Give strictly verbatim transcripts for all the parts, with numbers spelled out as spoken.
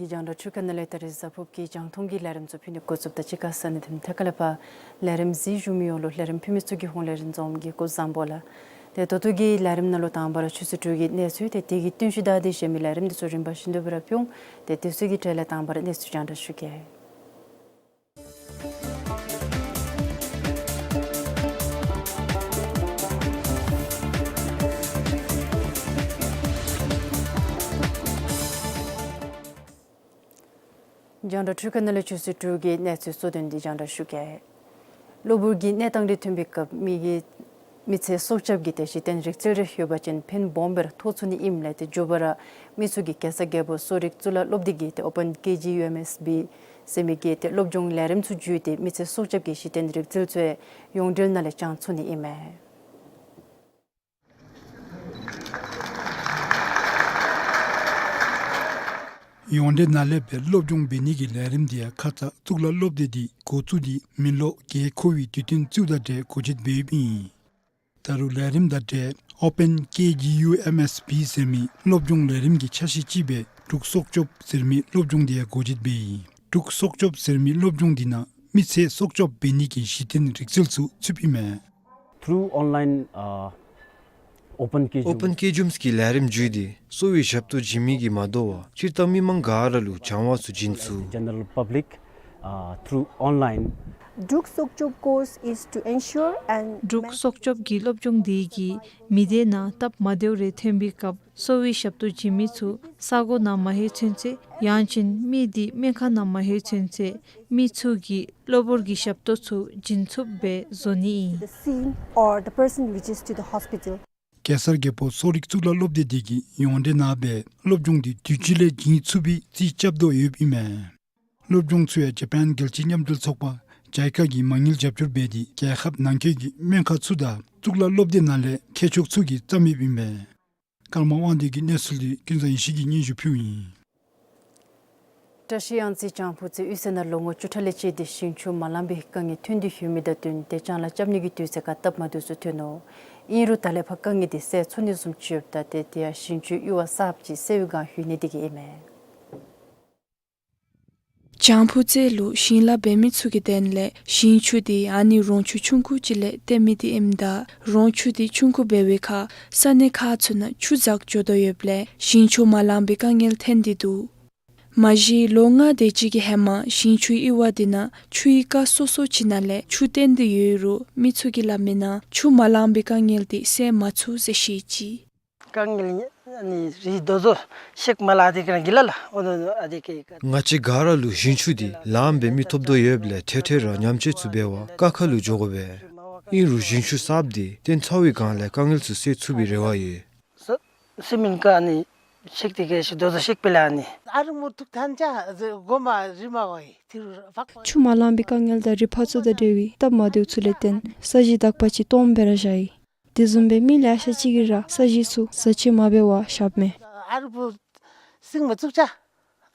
རྒྱང་བསྒྲགས་འཕྲུལ་ཁང་ནང་ལས་ད་རིས་གཟའ་ཕུར་བུ་གི་རྒྱང་མཐོང་གི་ལས་རིམ་ཚུ་ཕུལ་ནི་འགོ་བཙུགསཔ་ད་གཅིག་ཁར་ས་གནས་དང་ཐད་ཀར་ལས་ཕར་ལས་རིམ་གཟིགས་བཞུགས་མི་ཡོངས་ལུ་ལས་རིམ་ཕུལ་མི་ཚུ་གི་ཧོངས་ལས་རིན་འཛོམས་ཀྱིས་སྐུ་གཟུགས་བཟང་པོ་ལགས། ཏེ་ད་ལྟོ་གི་ལས་རིམ་ནང་ལུ་དང་པ་ར་ཆུ་ཚོད་དྲུག་གི་གནས་ཚུལ་ཏེ་དེ་གི་བསྟུན་ཞུ་དང་དེ་བཞིན་མི་ལས་རིམ་འདི་ཚུ་རིམ་པ་བཞིན་དུ་སྦེ་ར་ཕུལ་འོང་། ཏེ་དེ་ཚུ་གི་གྲས་ལས་དང་པ་ར་གནས་ཚུལ་རྒྱང་བསྒྲགས་ཞུ་གེ། རྒྱང་བསྒྲགས་འཕྲུལ་ཁང་ནང་ལས་ཆུ་ཚོད་དྲུག་གི་གནས་ཚུལ་གཙོ་དོན་འདི་རྒྱང་བསྒྲགས་ཞུ་གེ། གློ་བུར་གྱི་གནས་སྟངས་དང་འཁྲིལ་བའི་སྐབས་མི་གི་མི་ཚེ་སྲོག་སྐྱབས་ཀྱི་ཏེ་གཞི་རྟེན་རིག་རྩལ་རེ་ཡོད་པ་ཅིན་ཕན་སྦོམ་སྦེ་ར་ཐོགས་ཚུགས་ནི་ཨིནམ་ལས་ཏེ་མགྱོགས་པ་ར་མི་ཚུ་གིས་གེ་སར་རྒྱལ་པོ་གསོ་རིག་གཙུག་ལག་སློབ་སྡེ་གི་ཏེ་ཨོ་པཱན་ཀེ་ཇི་ཡུ་ཨེམ་ཨེས་བི་ཟེར་མི་གི་ཏེ་སློབ་སྦྱོང་ལས་རིམ་ཚུ་བརྒྱུད་དེ་མི་ཚེ་སྲོག་སྐྱབས་ཀྱི་གཞི་རྟེན་རིག་རྩལ་ཚུ་ཡོངས་འབྲེལ་ནང་ལས་སྦྱང་ཚུགས་ནི་ཨིན་མས། ཡོངས་འབྲེལ་ནང་ལས་སྦེ་སློབ་སྦྱོང་འབད་ནི་གི་ལས་རིམ་འདི་ཡང་ཁ་ཙ་གཙུག་ལག་སློབ་སྡེ་འདི་འགོ་བཙུགས་ཏེ་མི་ལོ་བརྒྱད་འཁོར་བའི་དུས་སྟོན་བཙུགས་དང་འབྲེལ་འགོ་འབྱེད་འབད་ཡོདཔ་ཨིན། ད་རུང་ལས་རིམ་དང་འབྲེལ་ཨོ་པཱན་ཀེ་ཇི་ཡུ་ཨེམ་ཨེས་བི་ཟེར་མི་སློབ་སྦྱོང་ལས་རིམ་གྱི་ཆ་ཤས་ཅིག་སྦེ་འབྲུག་སྲོག་སྐྱོབ་ཟེར་མི་སློབ་སྦྱོང་འདི་ཡང་འགོ་འབྱེད་འབད་ཡི། འབྲུག་སྲོག་སྐྱོབ་ཟེར་མི་སློབ་སྦྱོང་འདི་ནང་མི་ཚེ་སྲོག་སྐྱོབ་འབད་ནི་གི་གཞི་རྟེན་རིག་རྩལ་ཚུ་ཚུདཔ་ཨིན་མས། Through online, uh, open ཨོ་པཱན་ཀེ་ཇུམས་ཀྱི་ལས་རིམ་བརྒྱུད་དེ་གསོ་བའི་ཞབས་ཏོག་བྱིན་མི་གིས་མ་དོ་བར་སྤྱིར་བཏང་མི་མང་ག་ར་ལུ་སྦྱང་བ་ཚུ་བྱིན་ཚུགས། General public, uh, through online. འབྲུག་སྲོག་སྐྱོབ་course is to ensure and འབྲུག་སྲོག་སྐྱོབ་ཀྱི་སློབ་སྦྱོང་འདི་གིས་མི་སྡེ་ནང་སྟབས་མ་བདེཝ་རེ་ཐོན་པའི་སྐབས་གསོ་བའི་ཞབས་ཏོག་བྱིན་མི་ཚུ་ས་གོ་ནང་མ་ལྷོད་ཚུན་ཚོད་ཡང་ཅིན་མི་འདི་སྨན་ཁང་ནང་མ་ལྷོད་ཚུན་ཚོད་མི་ཚུ་གིས་གློ་བུར་གྱི་ཞབས་ཏོག་ཚུ་བྱིན་ཚུགསཔ་སྦེ་བཟོ་ནི་ཨིན། The scene or the person reaches to the hospital. གེ་སར་རྒྱལ་པོ་གསོ་རིག་གཙུག་ལག་སློབ་སྡེ་འདི་གིས་ཡོངས་འབྲེལ་ནང་སྦེ་སློབ་སྦྱོང་འདི་དུས་ཅི་ལས་བྱིན་ཚུགས་པའི་རྩིས་རྐྱབ་དོ་ཡོདཔ་ཨིན་མས། སློབ་སྦྱོང་ཚུ་ཡང་ཇ་པཱན་རྒྱལ་སྤྱིའི་མཉམ་འབྲེལ་ཚོགས་པ་ཇའི་ཀ་གིས་མ་དངུལ་རྒྱབ་སྐྱོར་འབད་དེ་རྒྱལ་ཁབ་ནང་འཁོད་ཀྱི་སྨན་ཁང་ཚུ་དང་གཙུག་ལག་སློབ་སྡེ་ནང་ལས་མཁས་མཆོག་ཚུ་གིས་བརྩམས་ཡོདཔ་ཨིན་མས། ཀརྨ་དབང་འདུས་ཀྱི་གནས་ཚུལ་འདི་ཀུན་བཟང་ཡེ་ཤེས་ཀྱིས་སྙན་ཞུ་ཕུལཝ་ཨིན། བཀྲ་ཤིས་གཡང་རྩེ་བྱང་ཕུ་རྩེ་གཡུས་ཚན་ནང་ལོ་ངོ་བཅུ་ཕྲག་ལས་བཅད་དེ་ཞིང་ཆུ་མ་ལང་པའི་དཀའ་ངལ་ཐོན་ཏེ་ཡོད་མི་དང་བསྟུན་ཏེ་ལྕང་ལཱ་རྐྱབ་ནི་གི་དུས་ཚོད་ཁར་སྟབས་མ་བདེཝ་ཚུ་ཐོན་ནུག། ཨིན་རུང་ད་ལས་ཕར་དཀའ་ངལ་འདི་སེལ་ཚུགས་ནི་བཟུམ་ཅིག་ཡོདཔ་ད་ཏེ་དེ་ཡང་ཞིང་ཆུའི་གཡུར་བ་གསརཔ་ཅིག་སེལ་བའི་བསྒང་ལྷོད་ནི་དེ་གིས་ཨིན་མས། བྱང་ཕུ་རྩེ་ལུ་ཞིང་ལཱ་འབད་མི་ཚུ་གི་དོན་ལས་ཞིང་ཆུ་འདི་ཨ་ནི་རོང་ཆུ་ཆུང་ཀུ་ཅིག་ལས་བཏོན་མི་འདི་ཨིནམ་ད་རོང་ཆུ་འདི་ཆུང་ཀུ་འབད་བའི་ཁར་ས་གནས་ཁག་ཚུ་ནང་ཆུ་འཛག་འགྱོ་དོ་ཡོདཔ་ལས་ཞིང་ཆུ་མ་ལང་པའི་དཀའ་ངལ་ཐོན་ཏེ་འདུག། མ་གཞི་ལོ་ལྔ་དེ་ཅིག་གི་ཧེ་མ་ཞིང་ཆུའི་གཡུར་བ་འདི་ནང་ཆུའི་རྐ་སོ་སོ་ཅིག་ནང་ལས་ཆུ་བཏོན་ཏེ་ཡོད་རུང་མི་ཚུ་གིས་སླབ་མིའི་ནང་ཆུ་མ་ལང་པའི་དཀའ་ངལ་འདི་སེལ་མ་ཚུགས་ཟེར་བཤད་ཅི། དཀའ་ངལ་ནི་རི་རྡོ་བཟོ་ཤེག་མ་ལ་ཨ་དེ་ཀ་ར་གི་ལ་ལ་འོ་དོ་ཨ་དེ་ཀེ་ཀ། ང་བཅས་ག་ར་ལུ་ཞིང་ཆུ་འདི་ལངམ་སྦེ་མི་ཐོབ་དོ་ཡོདཔ་ལས་ཐེངས་ཐེངས་ར་ཉམས་བཅོས་ཚུ་འབད་བར་དཀའ་ཁག་ལུ་འགྱོ་དགོ་པས། ཨིན་རུང་ཞིང་ཆུ་གསརཔ་འདི་བཏོན་ཚར་བའི་བསྒང་ལས་དཀའ་ངལ་ཚུ་སེལ་ཚུགས་པའི་རེ་བ་ཡོད། ས་སི་མེནཊ་ཀ་ནི་ཤེག་ཏེ་གེ་ཤེག་རྡོ་བཟོ་ཤེག་པེ་ལ་ནི། ཨ་རུ་མུ་ཐུག་ཐན་ཅ་གོ་མ་རི་མ་གོ་ཡི་ཐིར་བག། ཆུ་མ་ལང་པའི་དཀའ་ངལ་དང་རི་ཕག་ཚུ་དང་འབྲེལ་བའི་སྟབས་མ་བདེཝ་ཚུ་ལས་བརྟེན་ས་གཞི་དག་པ་ཅིག་སྟོངམ་སྦེ་ར་བཞག་ཡི། དེ་བཟུམ་སྦེ་མི་ལེ་ཤ་ཅིག་གིས་ར་ས་གཞི་ཚུ་བཟའ་ཆས་མ་འབད་བར་བཞགཔ་མས། ཨ་རུ་བུ་སིང་མ་བཙུགས་ཅ།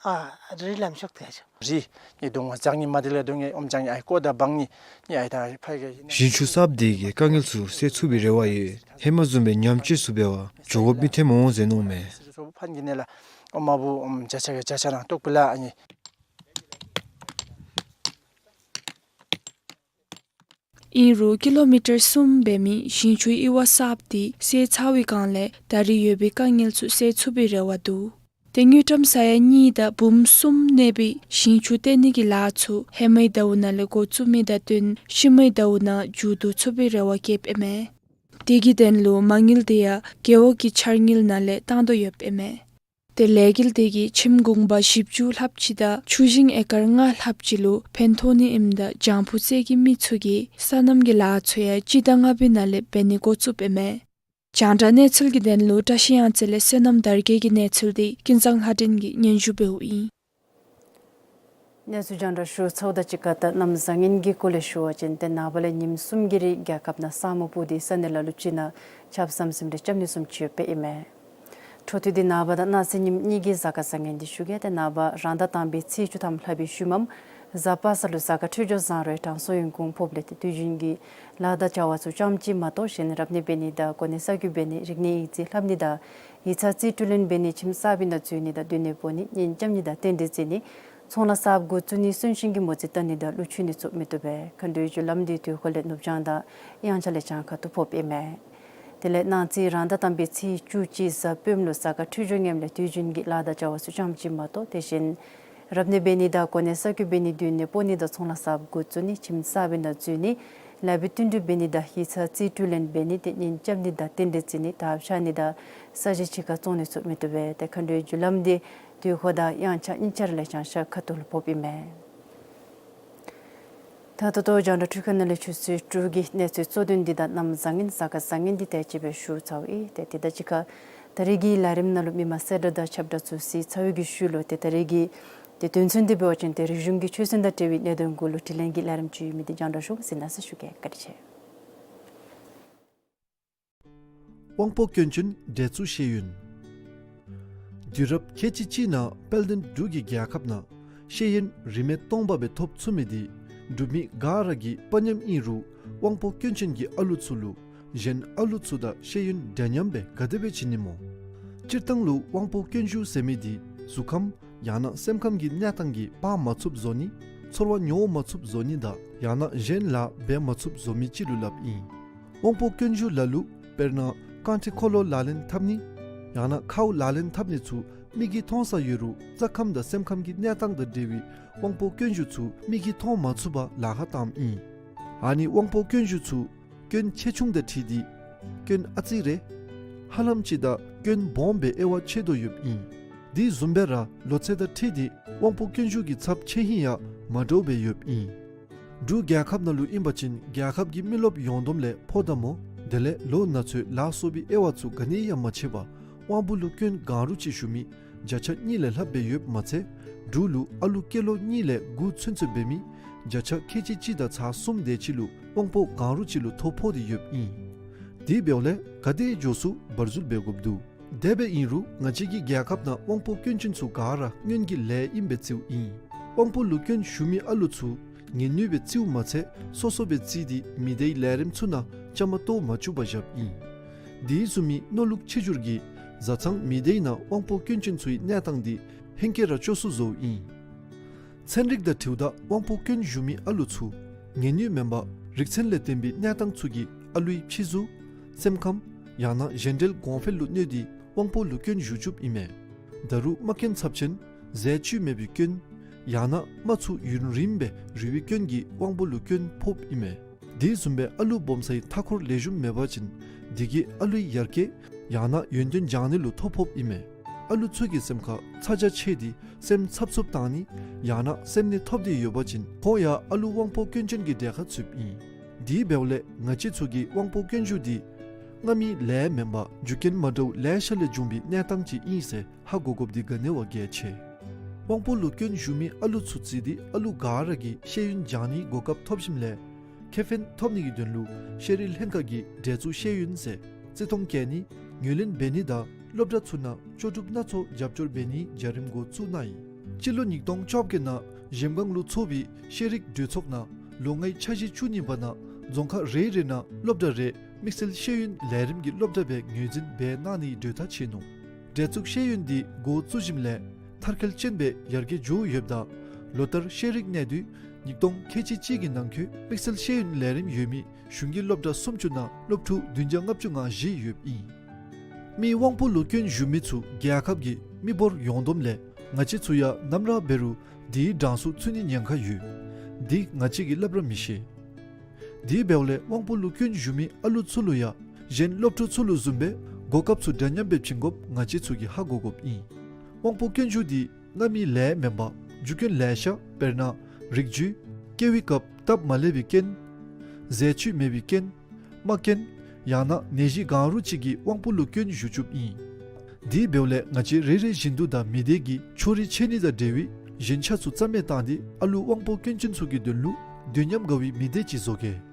ཨ་རི་ལམ་ཤོག་ཏེ་ཨ་ཅོ། རི་ནི་གདོང་བ་ལྕང་ནི་མ་དེ་ལས་གདོང་ནི་ཨོམ་ལྕང་ནི་ཨའི་ཀོ་དང་བང་ནི་ནི་ཨའི་ད་ཕའི་གེ། ཞིང་ཆུ་གསརཔ་འདི་གིས་དཀའ་ངལ་ཚུ་སེལ་ཚུགས་པའི་རེ་བ་ཡོད། ཧེ་མ་བཟུམ་སྦེ་ཉམས་བཅོས་ཚུ་འབད་བར་འགྱོ་དགོཔ་མི་ཐོནམ་འོང་ཟེར་མནོཝ་མས། ཕན་གི་ནི་ལ་ཨོམ་མ་བུ་ཨོམ་ཇ་ཆ་གི་ཇ་ཆ་ནང་ཏོག་པི་ལ་ཨ་ནི། ཨིན་རུང་ཀི་ལོ་མི་ཊར་གསུམ་འབད་མི་ཞིང་ཆུའི་གཡུར་བ་གསརཔ་འདི་སེལ་ཚར་བའི་བསྒང་ལས་ད་རེས་ཡོད་པའི་དཀའ་ངལ་ཚུ་སེལ་ཚུགས་པའི་རེ་བ་འདུག། ཏེ་དངུལ་ཀྲམ་ས་ཡ་གཉིས་དང་འབུམ་གསུམ་གནས་པའི་ཞིང་ཆུ་བཏོན་ནི་གི་ལཱ་ཚུ་ཧེ་མའི་ཟླཝ་ནང་ལས་འགོ་བཙུགས་མི་དང་བསྟུན་ཤུལ་མའི་ཟླཝ་ནང་མཇུག་བསྡུ་ཚུགས་པའི་རེ་བ་བསྐྱེདཔ་ཨིན་མས། དེ་གི་དོན་ལུ་མ་དངུལ་དེ་ཡང་རྒེད་འོག་གི་འཆར་དངུལ་ནང་ལས་བཏང་དོ་ཡོདཔ་ཨིན་མས། ཏེ་ལས་འགུལ་དེ་གིས་ཁྱིམ་གུང་པ་བཞི་བཅུ་ལྷགཔ་ཅིག་དང་ཆུ་ཞིང་ཨེ་ཀར་ལྔ་ལྷགཔ་ཅིག་ལུ་ཕན་ཐོགས་ནི་ཨིནམ་ད་བྱང་ཕུ་རྩེ་གི་མི་ཚུ་གིས་སོ་ནམ་གྱི་ལཱ་ཚུ་ཡང་སྤྱི་ཟླ་ལྔ་པའི་ནང་ལས་འབད་ནི་འགོ་བཙུགསཔ་ཨིན་མས། རྒྱང་བསྒྲགས་གནས་ཚུལ་གྱི་དོན་ལུ་བཀྲ་ཤིས་གཡང་རྩེ་ལས་བསོད་ནམས་དར་རྒྱས་ཀྱི་གནས་ཚུལ་འདི་ཀུན་བཟང་ལྷ་སྒྲོན་གྱིས་སྙན་ཞུ་འབདཝ་ཨིན། གནས་ཚུལ་རྒྱང་བསྒྲགས་ཞུ་ཚརཝ་དང་གཅིག་ཁར་ད་གནམ་བཟང་ངན་གྱི་སྐོར་ལས་ཞུ་བ་ཅིན་ཏེ་ནངས་པ་ལས་ཉིནམ་གསུམ་གྱི་རིང་རྒྱལ་ཁབ་ནང་ས་སྨུག་སྤུབས་ཏེ་ས་གནས་ལ་ལུ་ཅིག་ནང་ཆརཔ་ཟམ་ཟིམ་རེ་རྐྱབ་ནི་བཟུམ་ཅིག་ཡོདཔ་ཨིན་མས། འཕྲོ་མཐུད་དེ་ནངས་པ་དང་གནངས་ཚེ་ཉིནམ་གཉིས་ཀྱི་གཟའ་སྐར་བཟང་ངན་འདི་ཞུ་གེ། ཏེ་ནངས་པ་རང་ཟླ་དང་པའི་ཚེས་བཅུ་ཐམ་ལྷག་པའི་ཤུལ་མམ་ གཟའ་པ་སངས་ལུ་གཟའ་སྐར་འཕྲོད་སྦྱོར་བཟང་རུང་དྲང་སྲོང་ཡོན་ཀོང་ཕོགཔ་ལས་ཏེ་དུས་རྒྱུན་གྱི་ལཱ་དང་བྱ་བ་ཚུ་ཙམ་ཅིག་མ་གཏོགས་གཞན་རབ་གནས་འབད་ནི་དང་གོ་གནས་གསར་བསྐོ་འབད་ནི་རིག་གནས་ཡིག་རྩིས་ལྷབ་ནི་དང་ཡིག་ཚང་རྩིས་སྤྲོད་ལེན་འབད་ནི་ཁྱིམ་གསརཔ་ནང་འཛུལ་ནི་དང་སྡོད་གནས་སྤོ་ནི་གཉེན་རྐྱབ་ནི་དང་རྟེན་འབྲེལ་བརྩི་ནི་ཚོང་ལཱ་གསརཔ་འགོ་བཙུགས་ནི་གསོན་གཤིན་གྱི་མོ་རྩིས་བལྟ་ནི་དང་ཀླུ་མཆོད་ནི་ཚུ་མི་བཏུབ་པས། མཁའ་འགྲོའི་རྒྱུ་ལམ་འདི་དུས་འཁོར་ལས་ནུབ་བྱང་དང་དབྱངས་འཆར་ལས་བྱང་ཁ་ཐུག་ཕོགཔ་ཨིན་མས། དེ་ལས་གནངས་ཚེ་རང་ཟླ་དང་པའི་ཚེས་བཅུ་གཅིག་གཟའ་སྤེནམ་ལུ་གཟའ་སྐར་འཕྲོད་སྦྱོར་ངནམ་ལས་དུས་རྒྱུན་གྱི་ལཱ་དང་བྱ་བ་ཚུ་ཙམ་ཅིག་མ་གཏོགས་དེ་བཞིན་རབ་གནས་འབད་ནི་དང་གོ་གནས་གསར་བསྐོ་འབད་ནི་སྡོད་གནས་སྤོ་ནི་དང་ཚོང་ལཱ་གསརཔ་འགོ་བཙུགས་ནི་ཁྱིམ་གསརཔ་ནང་འཛུལ་ནི་ལཱ་འབད་བསྟུན་གྲོས་འབད་ནི་དང་ཡིག་ཚང་རྩིས་སྤྲོད་ལེན་འབད་ནི་དེ་གཉེན་རྐྱབ་ནི་དང་རྟེན་འབྲེལ་བརྩི་ནི་དར་འཕྱར་ནི་དང་ས་གཞི་གཅིག་ཁར་བཙོང་ནི་ཚུ་མི་བཏུབ་པས། ཏེ་མཁའ་འགྲོའི་རྒྱུ་ལམ་འདི་དུས་འཁོར་དང་དབྱངས་འཆར་གཉིས་ཆ་ར་ལས་བྱང་ཤར་ཁ་ཐུག་ལུ་ཕོགཔ་ཨིན་མས། ད་ད་ལྟོ་རྒྱང་བསྒྲགས་འཕྲུལ་ཁང་ནང་ལས་ཆུ་ཚོད་དྲུག་གི་གནས་ཚུལ་གཙོ་དོན་འདི་དང་གནམ་བཟང་ངན་གཟའ་སྐར་བཟང་ངན་འདི་དེ་ཅིག་སྦེ་ཞུ་ཚརཝ་ཨིན། ཏེ་དེ་དང་གཅིག་ཁར་ད་རིས་ཀྱི་ལས་རིམ་ནང་ལུ་མི་མང་གསལ་བསྒྲགས་དང་ཁྱབ་བསྒྲགས་ཚུ་གཟིགས་ཚར་བའི་གི་ཤུལ་ལུ་ཏེ་ད་རིས་ཀྱི་ཏེ་དོན་ཚན་འདི་འབད་བ་ཅིན་ཏེ་རིག་གཞུང་གི་ཆོས་ཚན་དང་འབྲེལ་བའི་གནད་དོན་གུ་ལུ་དྲི་ལན་གྱི་ལས་རིམ་ཅིག་ཡོད་མི་འདི་རྒྱང་བསྒྲགས་ཞུ་གེ། གཟིགས་གནང་ཟེར་ཞུ་གེ། བཀའ་དྲིན་ཆེ། དབང་པོ་སྐྱོན་ཅན་འདྲེ་གཙུག་ཤེས་ཡོན། དུས་རབས་ཁལ་གཅིག་གཅིག་ནང་དཔལ་ལྡན་འབྲུག་གི་རྒྱལ་ཁབ་ནང་ཤེས་ཡོན་རིན་མེད་སྟོང་པ་སྦེ་ཐོབ་ཚུགས་མི་འདི་འབྲུག་མི་ག་ར་གི་དཔའ་ཉམས་ཨིན་རུང་དབང་པོ་སྐྱོན་ཅན་གྱི་ཨ་ལུ་ཚུ་ལུ་གཞན་ཨ་ལུ་ཚུ་དང་ཤེས་ཡོན་འདྲ་མཉམ་སྦེ་ག་དེ་སྦེ་བྱིན་ནི་སྨོ། སྤྱིར་བཏང་ལུ་དབང་པོ་སྐྱོན་ཞུགས་ཟེར་མི་འདི་གཟུགས་ཁམས་ཡང་ན་སེམས་ཁམས་ཀྱི་གནས་སྟངས་ཀྱིས་འབག་མ་ཚུགསཔ་བཟོ་ནི་ཚོར་བ་མྱོང་མ་ཚུགསཔ་བཟོ་ནི་དང་ཡང་ན་གཞན་ལཱ་འབད་མ་ཚུགསཔ་བཟོ་མི་ཅིག་ལུ་སླབ་ཨིན། དབང་པོ་སྐྱོན་ཞུགས་ལ་ལུ་དཔེར་ན་རྐང་ཁྲི་འཁོར་ལོ་ལག་ལེན་འཐབ་ནི་ཡང་ན་ཁཝ་ལག་ལེན་འཐབ་ནི་ཚུ་མིག་གིས་མཐོང་ས་ཡོད་རུང་རྩ་ཁམས་དང་སེམས་ཁམས་ཀྱི་གནས་སྟངས་དང་འབྲེལ་བའི་དབང་པོ་སྐྱོན་ཞུགས་ཚུ་མིག་གིས་མཐོང་མ་ཚུགས་པར་ལཱ་ཁག་བཏངམ་ཨིན། ཨ་ནི་དབང་པོ་སྐྱོན་ཞུགས་ཚུ་སྐྱོན་ཆེ་ཆུང་དང་འཁྲིལ་ཏེ་སྐྱོན་ཨ་ཙི་རེ་ཧ་ལམ་ཅིག་དང་སྐྱོན་སྦོམ་སྦེ་དབྱེ་བ་ཕྱེ་དོ་ཡོདཔ་ཨིན། དེ་བཟུམ་སྦེ་ར་ལོ་ཚད་དང་འཁྲིལ་ཏེ་དབང་པོ་སྐྱོན་ཞུགས་ཀྱི་ཚབས་ཆེ་ཧིང་ཡང་མ་འདྲཝ་སྦེ་ཡོདཔ་ཨིན། འབྲུག་རྒྱལ་ཁབ་ནང་ལུ་ཨིན་པ་ཅིན་རྒྱལ་ཁབ་ཀྱི་མི་རློབས་ཡོངས་བསྡོམས་ལས་ཕོ་དང་མོ་དེ་ལས་ལོ་ན་ཚོད་ལ་སོགས་པའི་དབྱེ་བ་ཚུ་ག་ནི་ཡང་མ་ཕྱེ་བར་དབང་པོ་ལུ་སྐྱོན་གང་རུང་ཅིག་ཞུགས་མི་བརྒྱ་ཆ་གཉིས་ལས་ལྷགཔ་སྦེ་ཡོདཔ་མ་ཚད་འབྲུག་ལུ་ཨ་ལུ་སྐྱེས་ལོ་གཉིས་ལས་དགུ་ཚུན་ཚོད་འབད་མི་བརྒྱ་ཆ་ཁལ་གཅིག་གཅིག་དང་ཚག་གསུམ་དེ་ཅིག་ལུ་དབང་པོ་གང་རུང་ཅིག་ལུ་ཐོ་ཕོག་སྟེ་ཡོདཔ་ཨིན། དེ་འབདཝ་ལས་ག་དེ་མགྱོགས་སུ་བར་འཛུལ་འབད་དགོཔ་འདུག། དེ་སྦེ་ཨིན་རུང་ང་བཅས་ཀྱི་རྒྱལ་ཁབ་ནང་དབང་པོ་སྐྱོན་ཅན་ཚུ་ག་ར་སྔོན་གྱི་ལས་ཨིནམ་སྦེ་བརྩིཝ་ཨིན། དབང་པོ་ལུ་སྐྱོན་ཞུགས་མི་ཨ་ལུ་ཚུ་ངལ་ནུས་སྦེ་བརྩིཝ་མ་ཚད་སོ་སོ་སྦེ་བརྩིས་ཏེ་མི་སྡེའི་ལས་རིམ་ཚུ་ནང་བཅའ་མར་གཏོགས་མ་བཅུག་པར་བཞགཔ་ཨིན། དེ་བཟུམ་མའི་མནོ་ལུགས་ཆེ་འགྱུར་གྱིས་བཟའ་ཚང་མི་སྡེའི་ནང་དབང་པོ་སྐྱོན་ཅན་ཚུའི་གནས་སྟངས་འདི་ཧེང་སྐལ་ར་སྐྱོ་སུ་བཟོཝ་ཨིན། ཚན་རིག་དང་འཁྲིལཝ་ད་དབང་པོ་སྐྱོན་ཞུགས་མི་ཨ་ལུ་ཚུ་ངལ་ནུས་མེན་པར་རིག་ཚན་ལས་བརྟེན་པའི་གནས་སྟངས་ཚུ་གིས་ཨ་ལུའི་ཕྱི་གཟུགས་སེམས་ཁམས་ཡང་ན་གཞན་འབྲེལ་གོང་འཕེལ་ལུ་གནོད་དེ་དབང་པོ་ལུ་སྐྱོན་ཞུགས་བཅུགཔ་ཨིན་མས། ད་རུང་རྨ་སྐྱོན་ཚབས་ཆེན་ཟས་བཅུད་མེད་པའི་སྐྱོན་ཡང་ན་རྨ་ཚུ་ཡུན་རིངམོ་སྦེ་རུལ་བའི་སྐྱོན་གྱིས་དབང་པོ་ལུ་སྐྱོན་ཕོགཔ་ཨིན་མས། དེ་བཟུམ་སྦེ་ཨ་ལུ་སྦོམ་སའི་མཐའ་འཁོར་ལེགས་ཤོམ་མེད་པ་ཅིན་དེ་གིས་ཨ་ལུའི་ཡར་རྒྱས་ཡང་ན་ཡོན་ཏན་སྦྱང་ནི་ལུ་ཐོ་ཕོགཔ་ཨིན་མས། ཨ་ལུ་ཚུ་གི་སེམས་ཁར་ཚ་གྱང་ཆེ་སྟེ་སེམས་འཚབ་འཚུབ་བཏང་ནི་ཡང་ན་སེམས་ནད་ཐོབ་སྟེ་ཡོད་པ་ཅིན་ཁོང་ཡང་ཨ་ལུ་དབང་པོ་སྐྱོན་ཅན་གྱི་གྲས་ཁར་ཚུདཔ་ཨིན། དེ་འབདཝ་ལས་ང་བཅས་ཚུ་གིས་དབང་པོ་སྐྱོན་ཞུགས་འདི་སྔ་མའི་ལས་མེན་པར་རྒྱུ་རྐྱེན་མ་འདྲཝ་ལེ་ཤ་ལས་བྱུང་བའི་གནས་སྟངས་ཅིག་ཨིན་ཟེར་ཧ་གོ་དགོཔ་འདི་ག་ནི་བ་གལ་ཆེ། དབང་པོ་ལུ་སྐྱོན་ཞུགས་མི་ཨ་ལུ་ཚུ་བརྩིས་ཏེ་ཨ་ལུ་ག་ར་གིས་ཤེས་ཡོན་སྦྱང་ནིའི་གོ་སྐབས་ཐོབ་ཞིནམ་ལས་ཁེ་ཕན་ཐོབ་ནི་གི་དོན་ལུ་ཤེས་རིག་ལྷན་ཁག་གིས་འདྲེ་གཙུག་ཤེས་ཡོན་ཟེར་བརྩི་མཐོང་བསྐྱེད་ནི་ངོས་ལེན་འབད་ནི་དང་སློབ་གྲྭ་ཚུ་ནང་ལྕོགས་གྲུབ་སྣ་ཚོགས་རྒྱབ་སྐྱོར་འབད་ནིའི་བྱ་རིམ་འགོ་བཙུགས་གནང་ཡི། སྤྱི་ལོ་ཉིས་སྟོང་བཅོ་བརྒྱད་ནང་གཞལམ་སྒང་ལུ་ཚོགས་པའི་ཤེས་རིག་གྲོས་ཚོགས་ནང་ལོ་ལྔའི་འཆར་གཞི་བཅུ་གཉིས་པ་ནང་རྫོང་ཁག་རེ་རེ་ནང་སློབ་གྲྭ་རེ་དམིགས་བསལ་ཤེས་ཡོན་ལས་རིམ་གྱི་སློབ་གྲྭ་སྦེ་ངོས་འཛིན་འབད་གནང་ནིའི་གྲོས་ཐག་བཅད་ནུག། འདྲེ་གཙུག་ཤེས་ཡོན་འདི་འགོ་བཙུགས་ཞིནམ་ལས་མཐར་འཁྱོལ་ཅན་སྦེ་ཡར་རྒྱས་འགྱོ་ཡོདཔ་ད་ལོ་ལྟར་ཤེས་རིག་གནས་དུས་ཉིས་སྟོང་ཁལ་གཅིག་གཅིག་གི་ནང་འཁོད་དམིགས་བསལ་ཤེས་ཡོན་ལས་རིམ་ཡོད་མི་གཞུང་གི་སློབ་གྲྭ་སུམ་ཅུ་ནང་སློབ་ཕྲུག་བདུན་བརྒྱ་ལྔ་བཅུ་ང་བཞི་ཡོདཔ་ཨིན། མི་དབང་པོ་ལུ་སྐྱོན་ཞུགས་མི་ཚུ་རྒྱལ་ཁབ་ཀྱི་མི་འབོར་ཡོངས་བསྡོམས་ལས་ང་བཅས་ཚུ་ཡང་ནམ་ར་འབད་རུང་དེའི་གྲངས་སུ་ཚུད་ནིའི་ཉེན་ཁ་ཡོད། འདི་ང་བཅས་ཀྱིས་སླབ་ར་མི་ཤེས། དེ་འབདཝ་ལས་དབང་པོ་ལུ་སྐྱོན་ཞུགས་མི་ཨ་ལུ་ཚུ་ལུ་ཡང་གཞན་སློབ་ཕྲུག་ཚུ་ལུ་བཟུམ་སྦེ་གོ་སྐབས་ཚུ་འདྲ་མཉམ་སྦེ་བྱིན་དགོཔ་ང་བཅས་ཚུ་གིས་ཧ་གོ་དགོཔ་ཨིན། དབང་པོ་སྐྱོན་ཞུགས་འདི་སྔ་མའི་ལས་མེན་པར་རྒྱུ་རྐྱེན་ལེ་ཤ་དཔེར་ན་རིགས་རྒྱུད་སྐྱེ་བའི་སྐབས་སྟབས་མ་ལེགས་པའི་རྐྱེན་ཟས་བཅུད་མེད་པའི་རྐྱེན་རྨ་རྐྱེན་ཡང་ན་ནད་གཞི་གང་རུང་ཅིག་གིས་དབང་པོ་ལུ་སྐྱོན་ཞུགས་བཅུགཔ་ཨིན། དེ་འབདཝ་ལས་ང་བཅས་རེ་རེ་བཞིན་དུ་དང་མི་སྡེ་གི་ཕྱོགས་རིས་ཕྱེ་ནི་དང་འབྲེལ་བའི་ཞེན་ཆགས་ཚུ་རྩ་མེད་བཏང་སྟེ་ཨ་ལུ་དབང་པོ་སྐྱོན་ཅན་ཚུ་གི་དོན་ལུ་དུས་མཉམ་དགའ་བའི་མི་སྡེ་ཅིག་བཟོ་གེ།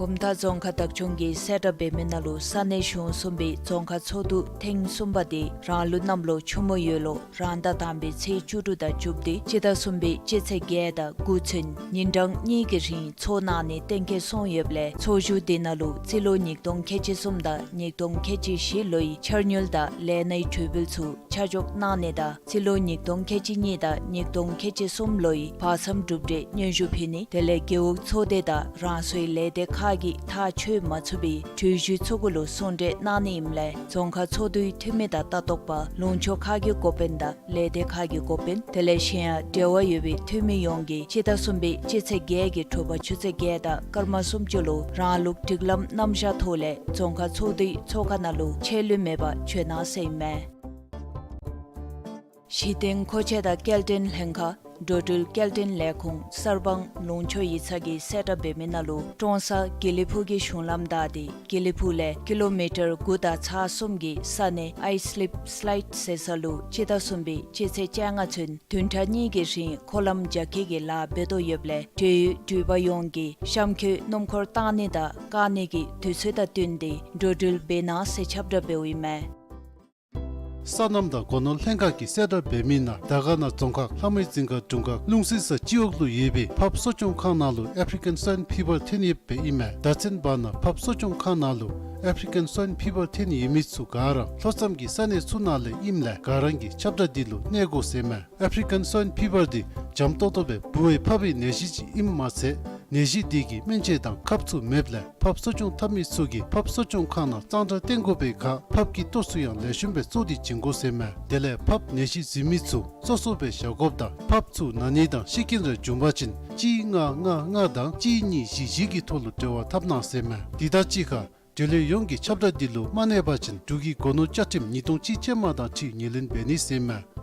བུམ་ཐང་རྫོང་ཁག་བདག་སྐྱོང་གིས་གསལ་བསྒྲགས་འབད་མི་ནང་ལུ་ས་གནས་གཞུང་གསུམ་པའི་རྫོང་ཁག་ཚོགས་འདུ་ཐེངས་གསུམ་པ་དེ་རང་ལུགས་གནམ་ལོ་ཆུ་མོ་ཡོས་ལོ་རང་ཟླ་དང་པའི་ཚེས་བཅུ་དྲུག་དང་བཅུ་བདུན་སྤྱི་ཟླ་གསུམ་པའི་སྤྱི་ཚེས་བརྒྱད་དང་དགུ་ཚུན་ཉིན་གྲངས་གཉིས་ཀྱི་རིང་ཚོགས་གནང་ནི་གཏན་འཁེལ་སོང་ཡོདཔ་ལས་ཚོགས་བཞུགས་དེ་ནང་ལུ་རྩིས་ལོ་ཉིས་སྟོང་ཁལ་གཅིག་གསུམ་དང་ཉིས་སྟོང་ཁལ་གཅིག་བཞི་ལོའི་འཆར་དངུལ་དང་ལས་སྣའི་གྲོས་འབུལ་ཚུ་ཆ་འཇོག་གནང་ནི་དང་རྩིས་ལོ་ཉིས་སྟོང་ཁལ་གཅིག་གཉིས་དང་ཉིས་སྟོང་ཁལ་གཅིག་གསུམ་ལོའི་བར་མཚམས་གྲུབ་འབྲས་སྙན་ཞུ་ཕུལ་ནི་དེ་ལས་རྒེད་འོག་ཚོགས་སྡེ་དང་རང་སོའི་ལས་སྡེ་ཁག་གིས་ཐག་ཆོད་མ་ཚུགས་པའི་གྲོས་གཞི་ཚོགས་འགོ་ལུ་གསུང་གྲོས་གནང་ནི་ཨིནམ་ལས་རྫོང་ཁག་ཚོགས་འདུའི་འཐུས་མི་དང་ལྟ་རྟོག་པ་ལུང་ཕྱོགས་ཁག་གི་འགོ་དཔོན་དང་ལས་སྡེ་ཁག་གི་འགོ་དཔོན་དེ་ལས་གཞན་ཡང་འབྲེལ་བ་ཡོད་པའི་འཐུས་མི་ཡོངས་ཀྱིས་སྤྱི་ཟླ་གསུམ་པའི་སྤྱི་ཚེས་བརྒྱད་ཀྱི་དྲོ་པ་ཆུ་ཚོད་བརྒྱད་དང་སྐར་མ་སུམ་ཅུ་ལུ་རང་ལུགས་སྒྲིག་ལམ་རྣམ་གཞག་ཐོག་ལས་རྫོང་ཁག་ཚོགས་འདུའི་ཚོགས་ཁང་ནང་ལུ་ཆད་ལུས་མེད་པར་བྱོན་གནང་ཟེར་ཨིན་མས། གཞི་རྟེན་མཁོ་ཆས་དང་སྐྱེལ་འདྲེན་ལྷན་ཁག་འགྲོ་འགྲུལ་སྐྱེལ་འདྲེན་ལས་ཁུངས་གསར་སྤང་ལུང་ཕྱོགས་ཡིག་ཚང་གིས་གསལ་བསྒྲགས་འབད་མི་ནང་ལུ་ཀྲོང་གསར་དགེ་ལེགས་ཕུག་གི་གཞུང་ལམ་བདའ་སྟེ་དགེ་ལེགས་ཕུག་ལས་ཀི་ལོ་མི་ཊར་དགུ་དང་ཚེག་གསུམ་གྱི་ས་གནས་ཨའི་སི་ལིབ་སི་ལའིཌ་ཟེར་ས་ལུ་སྤྱི་ཟླ་གསུམ་པའི་སྤྱི་ཚེས་བཅོ་ལྔ་ཚུན་བདུན་ཕྲག་གཉིས་ཀྱི་རིང་འཁོར་ལམ་རྒྱ་སྐྱེད་ཀྱི་ལཱ་འབད་དོ་ཡོདཔ་ལས་འབྲེལ་ཡོད་འགྲུལ་པ་ཡོངས་ཀྱིས་གཤམ་འཁོད་སྣུམ་འཁོར་བཏང་ནི་དང་བཀག་ནི་གི་དུས་ཚོད་དང་བསྟུན་ཏེ་འགྲོ་འགྲུལ་འབད་གནང་ཟེར་ཁྱབ་བསྒྲགས་འབདཝ་ཨིན་མས། སོ་ནམ་དང་སྒོ་ནོར་ལྷན་ཁག་གིས་གསལ་བསྒྲགས་འབད་མི་ནང་དར་དཀར་ན་རྫོང་ཁག་ལྷ་མོའི་རྫིང་ཁ་དྲུང་ཁག་ལུང་གསེར་ས་སྤྱི་འོག་ལུ་ཡོད་པའི་ཕགཔ་གསོ་སྐྱོང་ཁང་ནང་ལུ་ཨེཕ་རི་ཀན་སྭའིན་ཕི་བར་ཐོན་ཡོདཔ་སྦེ་ཨིན་མས། ད་ཚུན་བར་ན་ཕགཔ་གསོ་སྐྱོང་ཁང་ནང་ལུ་ཨེཕ་རི་ཀན་སྭའིན་ཕི་བར་ཐོན་ཡོད་མི་ཚུ་ག་ར་ལྷོ་མཚམས་ཀྱི་ས་གནས་ཚུ་ནང་ལས་ཨིནམ་ལས་ག་ར་གིས་ཁྱབ་བསྒྲགས་འདི་ལུ་གནས་དགོ་ཟེར་མས། ཨེཕ་རི་ཀན་སྭའིན་ཕི་བར་འདི་འཇམ་ཏོང་ཏོ་སྦེ་ལྦུ་བའི་ཕགཔ་གི་ནད་གཞི་ཅིག་ཨིནམ་མ་ཚད་ནད་གཞི་འདི་གི་སྨན་དཔྱད་དང་ཁབ་ཚུ་མེདཔ་ལས་ཕགཔ་གསོ་སྐྱོང་འཐབ་མི་ཚུ་གིས་ཕགཔ་གསོ་སྐྱོང་ཁང་ནང་གཙང་སྦྲ་བསྟེན་དགོ་པའི་ཁར་ཕགཔ་གི་ལྟོ་ཚུ་ཡང་ལེགས་ཤོམ་སྦེ་བཙོ་སྟེ་བྱིན་དགོ་ཟེར་མས། དེ་ལས་ཕགཔ་ནད་གཞི་འཛིན་མི་ཚུ་སོ་སོ་སྦེ་བཞག་དགོཔ་དང་ཕགཔ་ཚུ་ན་ནི་དང་ཤི་རྐྱེན་རེ་བྱུང་པ་ཅིན་གཅིག་ལྔ་ལྔ་ལྔ་དང་གཅིག་གཉིས་བཞི་བཞི་གི་ཐོག་ལུ་འབྲེལ་བ་འཐབ་གནང་ཟེར་མས། དེ་དང་གཅིག་ཁར་འབྲེལ་ཡོད་ཡོངས་ཀྱིས་ཁྱབ་བསྒྲགས་འདི་ལུ་མ་གནས་པ་ཅིན་འབྲུག་གི་སྒོ་ནོར་བཅའ་ཁྲིམས་ཉིས་སྟོང་གཅིག་ཅན་མ་དང་འཁྲིལ་ངོས་ལེན་འབད་ནི་ཟེར་མས།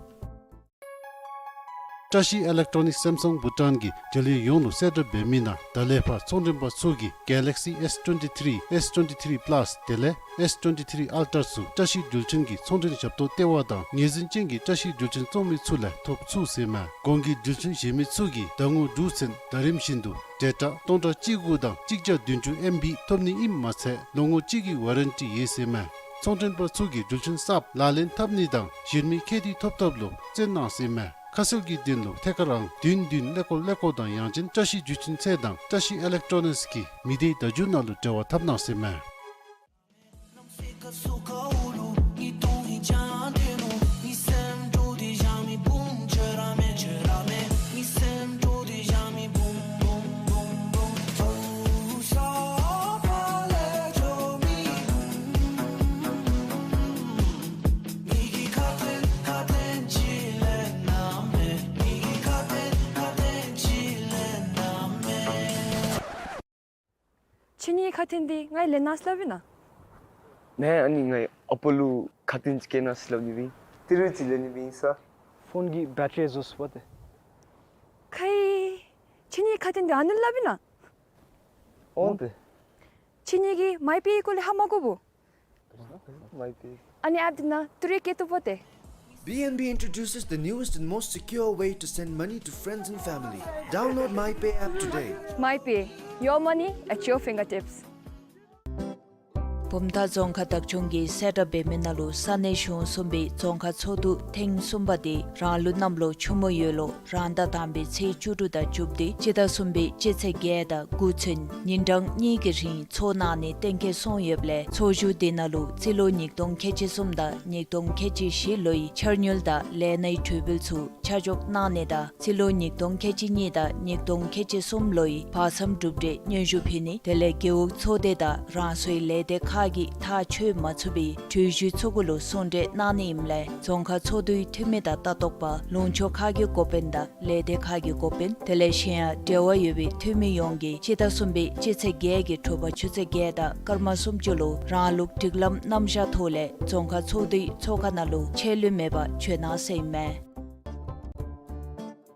བཀྲ་ཤིས་ཨི་ལེག་ཊོ་ནིག་སེམ་སང་བྷུ་ཊཱན་གྱིས་འབྲེལ་ཡོད་ཡོངས་ལུ་གསལ་བསྒྲགས་འབད་མི་ནང་ད་ལས་ཕར་ཚོང་མགྲོན་པ་ཚུ་གིས་གེ་ལེག་སི་ཨེསི་ཊུ་ཝེན་ཊི་ཐི་རི་ཨེསི་ཊུ་ཝེན་ཊི་ཐི་རི་པ་ལཱསི་དེ་ལས་ཨེསི་ཊུ་ཝེན་ཊི་ཐི་རི་ཨལ་ཊར་ཚུ་བཀྲ་ཤིས་འགྲུལ་ཆེན་གྱི་ཚོང་མགྲོན་ཞབས་ཏོག་ལྟེ་བ་དང་ངོས་འཛིན་ཅན་གྱི་བཀྲ་ཤིས་འགྲུལ་ཆེན་བཙོང་མི་ཚུ་ལས་ཐོབ་ཚུགས་ཟེར་མས། གོང་གི་འགྲུལ་ཆེན་བཞེས་མི་ཚུ་གིས་ཟླ་ངོ་དྲུག་ཚུན་ཟླ་རིམ་བཞིན་དུ་ཌེ་ཊ་སྟོང་ཕྲག་གཅིག་དགུ་དང་གཅིག་བརྒྱ་བདུན་ཅུ་ཨེམ་བི་ཐོབ་ནི་ཨིནམ་མ་ཚད་ལོ་ངོ་གཅིག་གི་ཝ་རེན་ཊི་ཡོད་ཟེར་མས། ཚོང་མགྲོན་པ་ཚུ་གིས་འགྲུལ་ཆེན་གསརཔ་ལག་ལེན་འཐབ་ནི་དང་གཞན་མི་ཁྱད་དུ་ཐོབ་ཐོབ་ལུ་བརྩོན་གནང་ཟེར་མས། ཁ་གསལ་གྱི་དོན་ལུ་ཐད་ཀར་ཨང་བདུན་བདུན་ཀླད་ཀོར་ཀླད་ཀོར་དང་ཡང་ཅིན་བཀྲ་ཤིས་འགྲུལ་ཆེན་ཚད་དང་བཀྲ་ཤིས་ཨི་ལེག་ཊོ་ནིགསི་གི་མི་སྡེའི་བརྡ་བརྒྱུད་ནང་ལུ་འབྲེལ་བ་འཐབ་གནང་ཟེར་མས། ཁྱེད་གཉིས་ཁ་ཏོན་འདི་ང་ལེན་གནང་ཟེར་སླབ་ཨིན་ན། མེན། ཨ་ནི་ངེའི་ཨ་པ་ལུ་ཁ་ཏོན་ཅིག་བཀལ་གནང་ཟེར་སླབ་ནི་སྦེ་ཨིན། ཏི་རུ་ཅིག་ལེན་ནི་སྦེ་ཨིན་ས། ཕོན་གྱི་བེ་ཊ་རི་རྫོགས་སོ་པ་ཏེ། ཁྱེད་གཉིས་ཁ་ཏོན་འདི་ཨ་ནི་སླབ་ཨིན་ན། འོང་ཏེ། ཁྱེད་གཉིས་ཀྱིས་མའི་པེ་སྐོར་ལས་ཧ་མ་གོ་བོ། མའི་པེ། ཨ་ནི་ཨེཔ་འདི་ནང་ཏི་རུ་བཀལ་བཏུབ་པ་ཏེ། B N B introduces the newest and most secure way to send money to friends and family. Download MyPay app today. MyPay, your money at your fingertips. བུམ་ཐང་རྫོང་ཁག་བདག་སྐྱོང་གིས་གསལ་བསྒྲགས་འབད་མི་ནང་ལུ་ས་གནས་གཞུང་གསུམ་པའི་རྫོང་ཁག་ཚོགས་འདུ་ཐེངས་གསུམ་པ་དེ་རང་ལུགས་གནམ་ལོ་ཆུ་མོ་ཡོས་ལོ་རང་ཟླ་དང་པའི་ཚེས་བཅུ་དྲུག་དང་བཅུ་བདུན་སྤྱི་ཟླ་གསུམ་པའི་སྤྱི་ཚེས་བརྒྱད་དང་དགུ་ཚུན་ཉིན་གྲངས་གཉིས་ཀྱི་རིང་ཚོགས་གནང་ནི་གཏན་འཁེལ་སོང་ཡོདཔ་ལས་ཚོགས་བཞུགས་དེ་ནང་ལུ་རྩིས་ལོ་ཉིས་སྟོང་ཁལ་གཅིག་གསུམ་དང་ཉིས་སྟོང་ཁལ་གཅིག་བཞི་ལོའི་འཆར་དངུལ་དང་ལས་སྣའི་གྲོས་འབུལ་ཚུ་ཆ་འཇོག་གནང་ནི་དང་རྩིས་ལོ་ཉིས་སྟོང་ཁལ་གཅིག་གཉིས་དང་ཉིས་སྟོང་ཁལ་གཅིག་གསུམ་ལོའི་བར་མཚམས་གྲུབ་འབྲས་སྙན་ཞུ་ཕུལ་ནི་དེ་ལས་རྒེད་འོག་ཚོགས་སྡེ་དང་རང་སོའི་ལས་སྡེ་ཁག་གིས་ཐག་ཆོད་མ་ཚུགས་པའི་གྲོས་གཞི་ཚོགས་འགོ་ལུ་གསུང་གྲོས་གནང་ནི་ཨིནམ་ལས་རྫོང་ཁག་ཚོགས་འདུའི་འཐུས་མི་དང་ལྟ་རྟོག་པ་ལུང་ཕྱོགས་ཁག་གི་འགོ་དཔོན་དང་ལས་སྡེ་ཁག་གི་འགོ་དཔོན་དེ་ལས་གཞན་ཡང་འབྲེལ་བ་ཡོད་པའི་འཐུས་མི་ཡོངས་ཀྱིས་སྤྱི་ཟླ་གསུམ་པའི་སྤྱི་ཚེས་བརྒྱད་ཀྱི་དྲོ་པ་ཆུ་ཚོད་བརྒྱད་དང་སྐར་མ་སུམ་ཅུ་ལུ་རང་ལུགས་སྒྲིག་ལམ་རྣམ་གཞག་ཐོག་ལས་རྫོང་ཁག་ཚོགས་འདུའི་ཚོགས་ཁང་ནང་ལུ་ཆད་ལུས་མེད་པར་བྱོན་གནང་ཟེར་ཨིན་མས།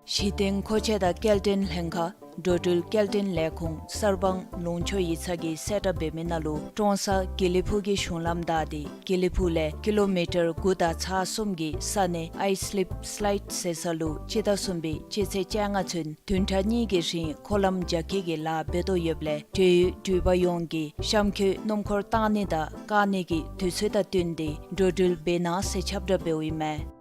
གཞི་རྟེན་མཁོ་ཆས་དང་སྐྱེལ་འདྲེན་ལྷན་ཁག་ འགྲོ་འགྲུལ་སྐྱེལ་འདྲེན་ལས་ཁུངས་གསར་སྤང་ལུང་ཕྱོགས་ཡིག་ཚང་གིས་གསལ་བསྒྲགས་འབད་མི་ནང་ལུ་ཀྲོང་གསར་དགེ་ལེགས་ཕུག་གི་གཞུང་ལམ་བདའ་སྟེ་དགེ་ལེགས་ཕུག་ལས་ཀི་ལོ་མི་ཊར་དགུ་དང་ཚག་གསུམ་གྱི་ས་གནས་ཨའི་སི་ལིཔ་སི་ལའིཌ་ཟེར་ས་ལུ་སྤྱི་ཟླ་གསུམ་པའི་སྤྱི་ཚེས་བཅོ་ལྔ་ཚུན་བདུན་ཕྲག་གཉིས་ཀྱི་རིང་མཁོ་ལམ་རྒྱ་སྐྱེད་ཀྱི་ལཱ་འབད་དོ་ཡོདཔ་ལས་འབྲེལ་ཡོད་འགྲུལ་པ་ཡོངས་ཀྱིས་གཤམ་འཁོད་སྣུམ་འཁོར་བཏང་ནི་དང་བཀག་ནི་གི་དུས་ཚོད་དང་བསྟུན་ཏེ་འགྲོ་འགྲུལ་འབད་གནང་ཟེར་ཁྱབ་བསྒྲགས་འབདཝ་ཨིན་མས།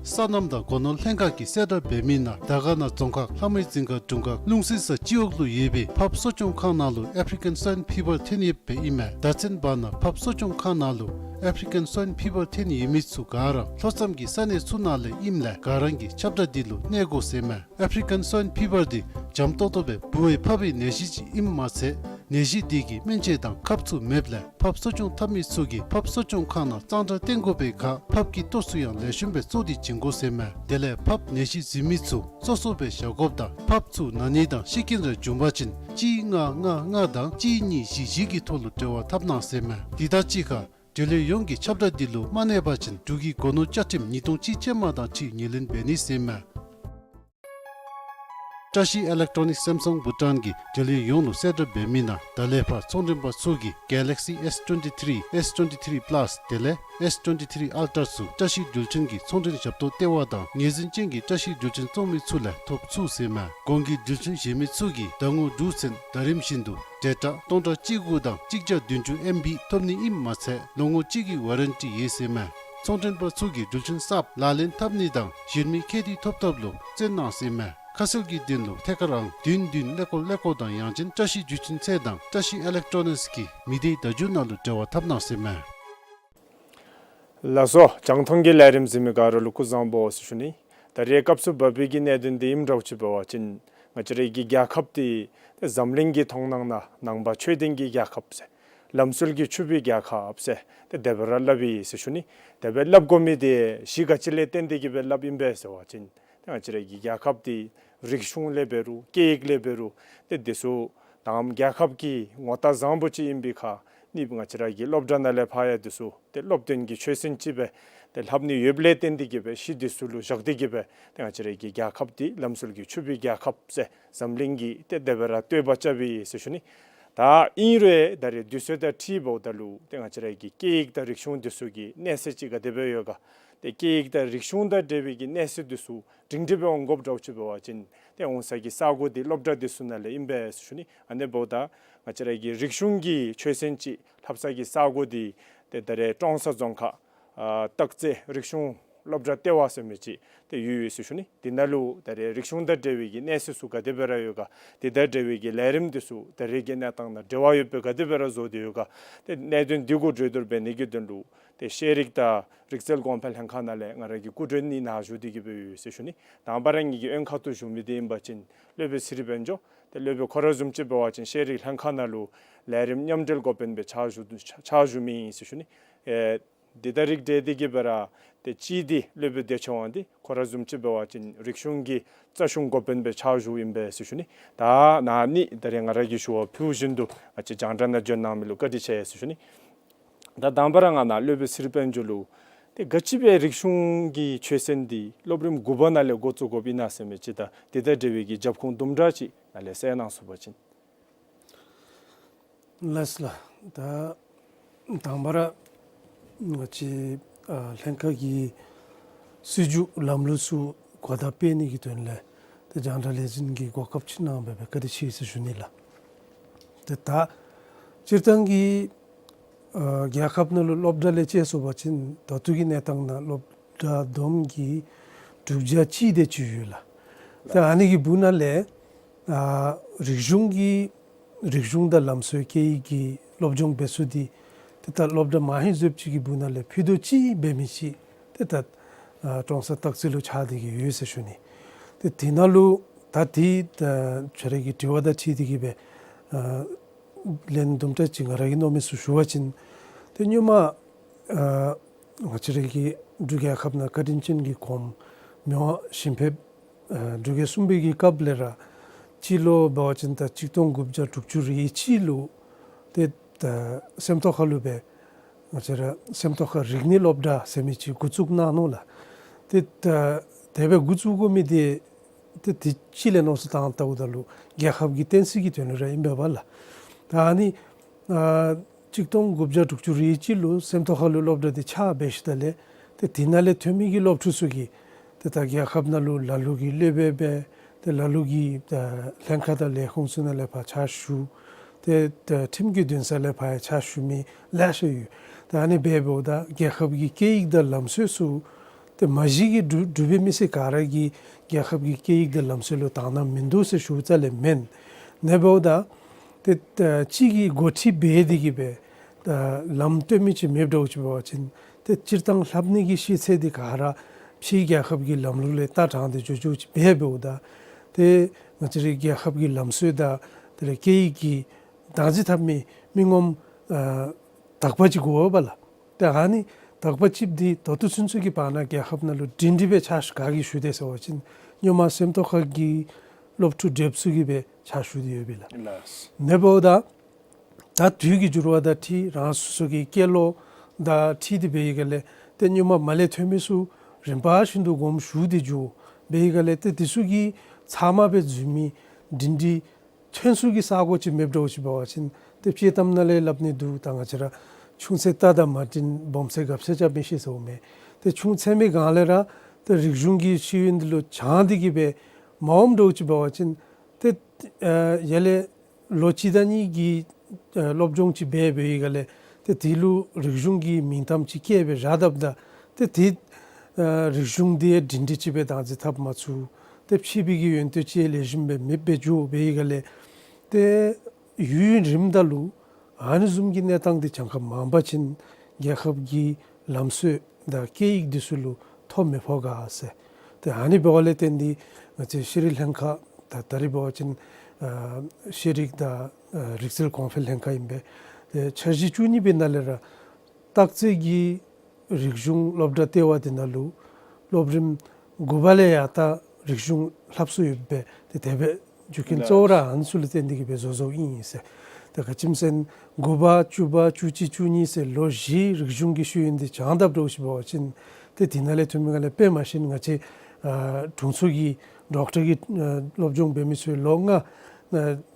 སོ་ནམ་དང་སྒོ་ནོར་ལྷན་ཁག་གིས་གསལ་བསྒྲགས་འབད་མི་ནང་དར་དཀར་ན་རྫོང་ཁག་ལྷ་མོའི་རྫིང་ཁ་དྲུང་ཁག་ལུང་སྲིན་ས་སྤྱི་འོག་ལུ་ཡོད་པའི་ཕགཔ་གསོ་སྐྱོང་ཁང་ནང་ལུ་ཨེཕ་རི་ཀན་སྭའིན་ཕི་བར་ཐོན་ཡོདཔ་ཨིན་མས། ད་ཚན་བར་ན་ཕགཔ་གསོ་སྐྱོང་ཁང་ནང་ལུ་ཨེཕ་རི་ཀན་སྭའིན་ཕི་བར་ཐོན་ཡོད་མི་ཚུ་ག་ར་ལྷོ་མཚམས་ཀྱི་ས་གནས་ཚུ་ནང་ལས་ཨིནམ་ལས་ག་ར་གིས་ཁྱབ་བསྒྲགས་འདི་ལུ་གནས་དགོ་ཟེར་མས། ཨེཕ་རི་ཀན་སྭའིན་ཕི་བར་འདི་འཇམ་ཏོག་ཏོ་སྦེ་འབུ་འོས་ཕབ་པའི་ནད་གཞི་ཅིག་ཨིནམ་མ་ཚད་ནད་གཞི་འདི་གི་སྨན་དཔྱད་དང་ཁབ་ཚུ་མེདཔ་ལས་ཕགཔ་གསོ་སྐྱོང་འཐབ་མི་ཚུ་གིས་ཕགཔ་གསོ་སྐྱོང་ཁང་ནང་གཙང་སྦྲ་བསྟེན་དགོ་པའི་ཁར་ཕགཔ་གི་ལྟོ་ཚུ་ཡང་ལེགས་ཤོམ་སྦེ་བཙོ་སྟེ་བྱིན་དགོ་ཟེར་མས། དེ་ལས་ཕགཔ་ནད་གཞི་འཛིན་མི་ཚུ་གཙོ་གཙོ་སྦེ་བཞག་དགོཔ་དང་ཕགཔ་ཚུ་ན་ནི་དང་ཤི་རྐྱེན་རེ་བྱུང་པ་ཅིན་གཅིག་ལྔ་ལྔ་ལྔ་དང་གཅིག་གཉིས་བཞི་བཞི་གི་ཐོག་ལུ་འབྲེལ་བ་འཐབ་གནང་ཟེར་མས། འདི་དང་གཅིག་ཁར་འབྲེལ་ཡོད་ཡོངས་ཀྱིས་ཁྱབ་བསྒྲགས་འདི་ལུ་མ་གནས་པ་ཅིན་འབྲུག་གི་སྒོ་ནོར་བཅའ་ཁྲིམས་ཉིས་སྟོང་གཅིག་ཅན་མ་དང་གཅིག་ཁར་ངོས་ལེན་འབད་ནི་ཟེར་མས། བཀྲ་ཤིས་ཨི་ལེག་ཊོ་ནིཀ་སེམ་སང་བྷུ་ཊཱན་གྱིས་འབྲེལ་ཡོད་ཡོངས་ལུ་གསལ་བསྒྲགས་འབད་མི་ནང་ད་ལས་ཕར་ཚོང་མགྲོན་པ་ཚུ་གིས་གེ་ལེག་སི་ཨེསི་ཊུ་ཝེན་ཊི་ཐི་རི་ཨེསི་ཊུ་ཝེན་ཊི་ཐི་རི་པ་ལཱསི་དེ་ལས་ཨེསི་ཊུ་ཝེན་ཊི་ཐི་རི་ཨལ་ཊ་ཚུ་བཀྲ་ཤིས་འགྲུལ་འཕྲིན་གྱི་ཚོང་མགྲོན་ཞབས་ཏོག་ལྟེ་བ་དང་ངོས་འཛིན་ཅན་གྱི་བཀྲ་ཤིས་འགྲུལ་འཕྲིན་བཙོང་མི་ཚུ་ལས་ཐོབ་ཚུགས་ཟེར་མས། གོང་གི་འགྲུལ་འཕྲིན་གཞན་མི་ཚུ་གིས་ཟླ་ངོ་དྲུག་ཚུན་ཟླ་རིམ་བཞིན་དུ་ཌེ་ཊ་སྟོང་ཕྲག་གཅིག་དགུ་དང་གཅིག་བརྒྱ་བདུན་ཅུ་ཨེམ་བི་ཐོབ་ནི་ཨིནམ་མ་ཚད་ལོ་ངོ་གཅིག་གི་ཝ་རེན་ཊི་ཡོད་ཟེར་མས། ཚོང་མགྲོན་པ་ཚུ་གིས་འགྲུལ་འཕྲིན་གསརཔ་ལག་ལེན་འཐབ་ནི་དང་གཞན་མི་ཁྱད་དུ་ཐོབ་ཐོབ་ལུ་བརྩོན་གནང་ཟེར་མས། ཁ་གསལ་གྱི་དོན་ལུ་ཐད་ཀར་ཨང་བདུན་བདུན་ཀླད་ཀོར་ཀླད་ཀོར་དང་ཡང་ཅིན་བཀྲ་ཤིས་འགྲུལ་འཕྲིན་ཚད་དང་བཀྲ་ཤིས་ཨི་ལེག་ཊོ་ནིཀསི་གི་མི་སྡེའི་བརྡ་བརྒྱུད་ནང་ལུ་འབྲེལ་བ་འཐབ་གནང་ཟེར་མས། ལགས་སོ། རྒྱང་མཐོང་གི་ལས་རིམ་གཟིགས་མི་ག་ར་ལུ་སྐུ་གཟུགས་བཟང་པོ་ཟེར་ཞུ་ནི། ད་རེས་སྐབས་སུ་བབས་པའི་གི་གནད་དོན་འདི་ཨིནམ་འདྲཝ་ཅིག་འབད་བ་ཅིན་ང་བཅས་རའི་གི་རྒྱལ་ཁབ་འདི་ཏེ་འཛམ་གླིང་གི་མཐོང་སྣང་ནང་ནང་པ་ཆོས་ལྡན་གྱི་རྒྱལ་ཁབ་ཟེར་ལམ་སྲོལ་གྱི་ཕྱུག་པའི་རྒྱལ་ཁབ་ཟེར་ཏེ་དེ་སྦེ་ར་སླབ་ཨིན་ཟེར་ཞུ་ནི། དེ་སྦེ་སླབ་དགོ་མི་འདི་གཞི་ག་ཅི་ལས་བརྟེན་ཏེ་གི་སྦེ་སླབ་ཨིན་པས་ཟེར་བ་ཅིན་ཏེ་ང་བཅས་རའི་གི་རྒྱལ་ཁབ་འདི་རིག་གཞུང་ལས་འབད་རུང་སྐད་ཡིག་ལས་འབད་རུང་ཏེ་འདི་ཚུ་དང་རྒྱལ་ཁབ་ཀྱི་ངོ་རྟགས་བཟང་པོ་ཅིག་ཨིན་པའི་ཁར་ནི་ང་བཅས་ར་གི་སློབ་གྲྭ་ནང་ལས་ཕར་ཡང་འདི་ཚུ་ཏེ་སློབ་སྟོན་གྱི་ཆོས་ཚན་ཅིག་སྦེ་ཏེ་ལྷབ་ནི་ཡོདཔ་ལས་བརྟེན་ཏེ་གི་སྦེ་གཞི་འདི་ཚུ་ལུ་བཞག་སྟེ་གི་སྦེ་ཏེ་ང་བཅས་ར་གི་རྒྱལ་ཁབ་འདི་ལམ་སྲོལ་གྱི་ཕྱུག་པའི་རྒྱལ་ཁབ་ཟེར་འཛམ་གླིང་གིས་ཏེ་དེ་སྦེ་ར་བསྟོད་པ་རྐྱབ་ཨིན་ཟེར་ཞུ་ནི། ད་ཨིན་རུང་ད་རེས་དུས་ཚོད་དང་འཁྲིལཝ་ད་ལུ་ཏེ་ང་བཅས་ར་གི་སྐད་ཡིག་དང་རིག་གཞུང་འདི་ཚུ་གི་གནས་ཚད་ཅིག་ག་དེ་སྦེ་ཡོད་ག། ཏེ་སྐད་ཡིག་དང་རིག་གཞུང་དང་འབྲེལ་བའི་གི་གནས་ཚད་འདི་ཚུ་སྒྲིང་སྒྲི་སྦེ་འོང་དགོཔ་འདྲཝ་ཅིག་འབད་བ་ཅིན་ཏེ་འོང་ས་གི་ས་གོ་འདི་སློབ་གྲྭ་འདི་ཚུ་ནང་ལས་ཨིན་པས་ཟེར་ཞུ་ནི། ཨ་ནི་འབདཝ་ད་ང་བཅས་ར་གི་རིག་གཞུང་གི་ཆོས་ཚན་ཅིག་ལྷབ་ས་གི་ས་གོ་འདི་ཏེ་ད་རེས་ཀྲོང་གསར་རྫོང་ཁག་ཨ་སྟག་རྩེ་རིག་གཞུང་སློབ་གྲྭ་ལྟེ་བ་ཟེར་མི་ཅིག་ཏེ་ཡོད་ཡོད་ཟེར་ཞུ་ནི། འདི་ནང་ལུ་ད་རེས་རིག་གཞུང་དང་འབྲེལ་བའི་གི་གནས་ཚད་ཚུ་ག་དེ་སྦེ་ར་ཡོད་ག། དེ་དང་འབྲེལ་བའི་གི་ལས་རིམ་འདི་ཚུ་ད་རེས་ཀྱི་གནས་སྟངས་ནང་འབྲེལ་བ་ཡོདཔ་སྦེ་ག་དེ་སྦེ་ར་བཟོ་སྟེ་ཡོད་ག། ཏེ་གནད་དོན་འདི་གུ་གྲོས་བསྡུར་འབད་ནི་གི་དོན་ལུ་ཏེ་ཤེས་རིག་དང་རིག་རྩལ་གོང་འཕེལ་ལྷན་ཁག་ནང་ལས་ང་ར་གི་སྐུ་མགྲོན་ནི་ནཱ་བཞུགས་ཏེ་གི་སྦེ་ཡོད་ཟེར་ཞུ་ནི། དང་པ་ར་ངེ་གི་གཡོན་ཁ་ཐུག་བཞུགས་མི་འདི་ཨིན་པ་ཅིན་སློབ་དཔོན་ཚེ་རིང་དཔལ་འབྱོར། ཏེ་སློབ་དཔོན་ཁོ་ར་བཟུམ་ཅིག་འབད་བ་ཅིན་ཤེས་རིག་ལྷན་ཁག་ནང་ལུ་ལས་རིམ་མཉམ་འབྲེལ་འགོ་དཔོན་སྦེ་ཕྱག་ཞུ་ཕྱག་ཞུ་མི་ཨིན་ཟེར་ཞུ་ནི། ཨེ་འདི་དང་རིགས་བསྒྲེས་ཏེ་གི་སྦེ་ར་ཏེ་གཅིག་འདི་སློབ་དཔོན་བདེ་ཆེན་དབང་འདུས། ཁོ་ར་བཟུམ་ཅིག་འབད་བ་ཅིན་རིག་གཞུང་གི་རྩ་གཞུང་འགོ་དཔོན་སྦེ་ཕྱག་ཞུཝ་ཨིན་པས་ཟེར་ཞུ་ནི། ད་ནཱ་ནི་ད་རེས་ང་ར་གིས་ཞུ་བ་ཕུལ་བཞིན་དུ་ང་བཅས་རྒྱང་བསྒྲགས་ནང་འབྱོན་གནང་མི་ལུ་བཀའ་དྲིན་ཆེ་ཟེར་ཞུ་ནི། ད་དང་པ་ར་ང་ནཱ་སློབ་དཔོན་ཚེ་རིང་དཔལ་འབྱོར་ལུ་ཏེ་ག་ཅི་སྦེ་རིག་གཞུང་གི་ཆོས་ཚན་འདི་སློབ་རིམ་དགུ་པ་ནང་ལས་འགོ་བཙུགས་དགོཔ་ཨིན་ན་ཟེར་མི་ཅིག་དང་དེ་དང་འབྲེལ་བའི་གི་རྒྱབ་ཁུངས་དུམ་གྲ་ཅིག་ནཱ་ལས་གསལ་གནང་ཚུགས་པ་ཅིན། ལགས་ལགས། ད་དང་པ་ར་ང་བཅས་ཨ་ལྷན་ཁག་གི་སྲིད་བྱུས་ལམ་ལུགས་ཚུ་གོ་བརྡ་སྤེལ་ནི་གི་དོན་ལས་ཏེ་རྒྱང་བསྒྲགས་ལས་འཛིན་གྱིས་གོ་སྐབས་ཅིག་གནང་བའི་སྦེ་བཀའ་དྲིན་ཆེ་ཟེར་ཞུ་ནི་ལགས། ཏེ་ད་སྤྱིར་བཏང་གི་ཨ་རྒྱལ་ཁབ་ནང་ལུ་སློབ་གྲྭ་ལས་བཅད་སོང་པ་ཅིན་ད་ལྟོ་གི་གནས་སྟངས་ནང་སློབ་གྲྭ་བསྡོམས་ཀྱིས་དྲུག་བརྒྱ་གཅིག་དེ་ཅིག་ཡོད་ལགས། ཏེ་ཨ་ནི་གི་སྦུག་ནང་ལས་ཨ་རིག་གཞུང་གི་རིག་གཞུང་དང་ལམ་སྲོལ་སྐད་ཡིག་གི་སློབ་སྦྱོང་འབད་ས་འདི་ཏེ་ད་སློབ་གྲྭ་མང་ཧེང་བཟུམ་ཅིག་གི་སྦུག་ནང་ལས་ཕུད་རྡོག་གཅིག་འབད་མི་ཅིག་ཏེ་ད་ཨ་ཀྲོང་གསར་སྟག་རྩེ་ལུ་ཆགས་ཏེ་གི་ཡོད་ཟེར་ཞུ་ནི། ཏེ་དེ་ནང་ལུ་ད་དེ་ད་ཁྱོད་ར་གི་དྲི་བ་དང་འཁྲིལ་ཏེ་གི་སྦེ་ཨ་ལན་དུམ་གྲ་ཅིག་ང་ར་གིས་མནོ་མི་ཚུ་ཞུ་བ་ཅིན་ཏེ་སྔོན་མ་ཨ་ང་བཅས་ར་གི་འབྲུག་རྒྱལ་ཁབ་ནང་བཀའ་དྲིན་ཅན་གྱི་གོངམ་མི་དབང་ཞིང་ཕེབས་ཨ་འབྲུག་རྒྱལ་གསུམ་པའི་གི་སྐབས་ལས་ར་སྤྱི་ལོ་འབད་བ་ཅིན་ད་གཅིག་སྟོང་དགུ་བརྒྱ་དྲུག་ཅུ་རེ་གཅིག་ལུ་ཏེ་ད་སེམས་རྟོགས་ཁ་ལུ་སྦེ་ང་བཅས་ར་སེམས་རྟོགས་ཁ་རིག་གནས་སློབ་གྲྭ་ཟེར་མི་ཅིག་འགོ་བཙུགས་གནང་ནུག་ལགས། ཏེ་ད་དེ་སྦེ་འགོ་བཙུགས་དགོ་མི་འདི་ ཏེ་དེ་ཅིག་ལས་མནོ་བསམ་བཏང་བལྟཝ་ད་ལུ་རྒྱལ་ཁབ་ཀྱི་བསྟན་སྲིད་ཀྱི་དོན་ལུ་ར་ཨིན་པས་པ་ལགས། ད་ཨ་ནི་ཨ་གཅིག་སྟོང་དགུ་བརྒྱ་དྲུག་ཅུ་རེ་གཅིག་ལུ་སེམས་རྟོགས་ཁ་ལུ་སློབ་གྲྭ་འདི་ཕྱག་འབད་ཞིནམ་ལས་ཏེ་དེ་ནང་ལས་ཐོན་མི་གི་སློབ་ཕྲུག་ཚུ་གིས་ཏེ་ད་རྒྱལ་ཁབ་ནང་ལུ་ལ་ལུ་གིས་སློབ་དཔོན་འབད། ཏེ་ལ་ལུ་གིས་ད་ལྷན་ཁག་དང་ལས་ཁུངས་ཚུ་ནང་ལས་ཕར་ཕྱག་ཞུ། ཏེ་ད་ཁྲིམས་ཀྱི་འདུན་ས་ལས་ཕར་ཕྱག་ཞུ་མི་ལེ་ཤ་ཡོད། ད་ཨ་ནི་འབདཝ་ད་རྒྱལ་ཁབ་ཀྱི་སྐད་ཡིག་དང་ལམ་སྲོལ་ཚུ་ཏེ་མ་གཞི་གི་འབྲུག་འབྲུག་པའི་མི་སེར་ག་ར་གིས་རྒྱལ་ཁབ་ཀྱི་སྐད་ཡིག་དང་ལམ་སྲོལ་ལུ་དག་སྣང་མིན་འདུག་ཟེར་ཞུཝ་རྩ་ལས་མེན། ཨ་ནི་འབདཝ་ད་ཏེ་ད་གཅིག་གིས་འགོ་ཁྲིད་འབད་དེ་གིས་སྦེ་ད་ལམ་སྟོན་མི་ཅིག་མེདཔ་འདྲཝ་ཅིག་འབད་བ་ཅིན་ཏེ་སྤྱིར་བཏང་ལྷབ་ནི་གི་ཤེས་ཚད་འདི་ག་ར་ཕྱིའི་རྒྱལ་ཁབ་ཀྱི་ལམ་ལུགས་ལས་ལྟ་དྲངས་ཏེ་འགྱོ་འགྱོཝ་ཅིག་འབད་འབདཝ་ད་ཏེ་ང་བཅས་རའི་རྒྱལ་ཁབ་ཀྱི་ལམ་སྲོལ་དང་དེ་ལས་སྐད་ཡིག་གི་བདག་འཛིན་འཐབ་མི་མི་ངོམ་ཨ་དག་པ་ཅིག་དགོ་པས་ལགས། ཏེ་ཨ་ནི་དག་པ་ཅིག་འདི་ད་ལྟོ་ཚུན་ཚོད་ཀྱི་བར་ན་རྒྱལ་ཁབ་ནང་ལུ་སྒྲིང་སྒྲི་སྦེ་ཕྱག་ཞུ་ག་གིས་ཞུ་དེས་ཟེར་བ་ཅིན་སྔོན་མ་སེམས་རྟོགས་ཁ་གི་སློབ་ཕྲུག་བགྲེསཔ་ཚུ་གིས་སྦེ་ཕྱག་ཞུ་སྟེ་ཡོད་པས་ལགས། ལགས། ཨ་ནི་འབདཝ་ད་ད་དུས་ཀྱི་འགྱུར་བ་དང་འཁྲིལ་རང་སོ་སོ་གི་སྐྱེས་ལོ་དང་འཁྲིལ་ཏེ་འབད་བའི་སྒང་ལས་ཏེ་སྔོན་མ་མར་ལས་ཐོན་མི་ཚུ་རིམ་པ་བཞིན་དུ་དགོངསམ་ཞུ་སྟེ་འགྱོ་འབད་བའི་སྒང་ལས་ཏེ་དེ་ཚུ་གིས་ཚབ་མ་སྦེ་འཛུལ་མི་སྒྲིང་སྒྲི་ཐོན་ས་གི་ས་གོ་ཅིག་མེདཔ་འདྲཝ་ཅིག་འབད་བ་ཅིན་ཏེ་དཔྱེ་གཏམ་ནང་ལས་སླབ་ནི་འདུག། ད་ང་བཅས་ར་ཆུང་ཚེ་རྟ་དང་མ་བྲལ་སྦོམ་ཚེ་སྒ་ཆས་ཀྱང་མི་ཤེས་ཟེརཝ་མས། ཏེ་ཆུང་ཚེ་མའི་སྒང་ལས་ར་ཏེ་རིག་གཞུང་གི་ཤེས་ཡོན་འདི་ལུ་སྦྱང་སྟེ་གིས་སྦེ་མ་འོངམ་འདྲཝ་ཅིག་འབད་བ་ཅིན་ཏེ་ཨ་ཡར་ལས་ལོ་གཅིག་དང་གཉིས་ཀྱི་ཨ་སློབ་སྦྱོང་ཅིག་འབད་འབད་བའི་སྒང་ལས་ཏེ་དེ་ལུ་རིག་གཞུང་གི་མིང་གཏམ་ཅིག་བཀལ་སྦེ་ར་བཏབ་ད་ཏེ་དེ་ཨ་རིག་གཞུང་འདི་སྒྲིང་སྒྲི་ཅིག་སྦེ་བདག་འཛིན་འཐབ་མ་ཚུགས། ཏེ་ཕྱི་པའི་གི་ཡོན་ཏན་ཅིག་ལེགས་ཤོམ་སྦེ་མེདཔ་སྦེ་འགྱོ་འབད་བའི་སྒང་ལས་ཏེ་ཡུན་རིངམ་ད་ལུ་ཨ་ནི་བཟུམ་གྱི་གནས་སྟངས་འདི་གྱངས་ཁ་མང་པ་ཅིན་རྒྱལ་ཁབ་ཀྱི་ལམ་སྲོལ་དང་སྐད་ཡིག་འདི་ཚུ་ལུ་ཐོ་མི་ཕོག་ག་ཟེར། ཏེ་ཨ་ནི་འབདཝ་ལས་བརྟེན་ཏེ་ང་བཅས་ཤེས་རིག་ལྷན་ཁག་ད་ད་རེས་འབད་བ་ཅིན་ཨ་ཤེས་རིག་དང་ཨ་རིག་རྩལ་གོང་འཕེལ་ལྷན་ཁག་ཨིན་པས། ཏེ་འཆར་གཞི་བཅུ་གཉིས་པའི་ནང་ལས་ར་སྟག་རྩེ་གི་རིག་གཞུང་སློབ་གྲྭ་ལྟེ་བ་འདི་ནང་ལུ་སློབ་རིམ་དགུ་པ་ལས་ཡར་ད་རིག་གཞུང་ལྷབ་སྲོལ་ཡོདཔ་སྦེ་ཏེ་དེ་སྦེ་རྒྱུ་རྐྱེན་གཙོ་བོ་ར་ཨ་ནི་ཚུ་ལུ་བརྟེན་ཏེ་གིས་སྦེ་བཟོ་བཟོཝ་ཨིན་ཟེར། ཏེ་ག་ཅི་སྨོ་ཟེར་ན་དགུ་པ་བཅུ་པ་བཅུ་གཅིག་བཅུ་གཉིས་ཟེར་ལོ་བཞིའི་རིག་གཞུང་གི་ཤེས་ཡོན་འདི་སྦྱང་དཔ་འདྲཝ་ཅིག་འབད་བ་ཅིན་ཏེ་དེ་ནང་ལས་ཐོན་མི་སྒང་ལས་དཔེ་མ་ཤེས་ན་ང་བཅས་ཨ་དྲུང་འཚོ་གི་ཌོག་ཊར་གྱི་ཨ་སློབ་སྦྱོང་འབད་མི་ཚུ་ལོ་ལྔ་ཨ་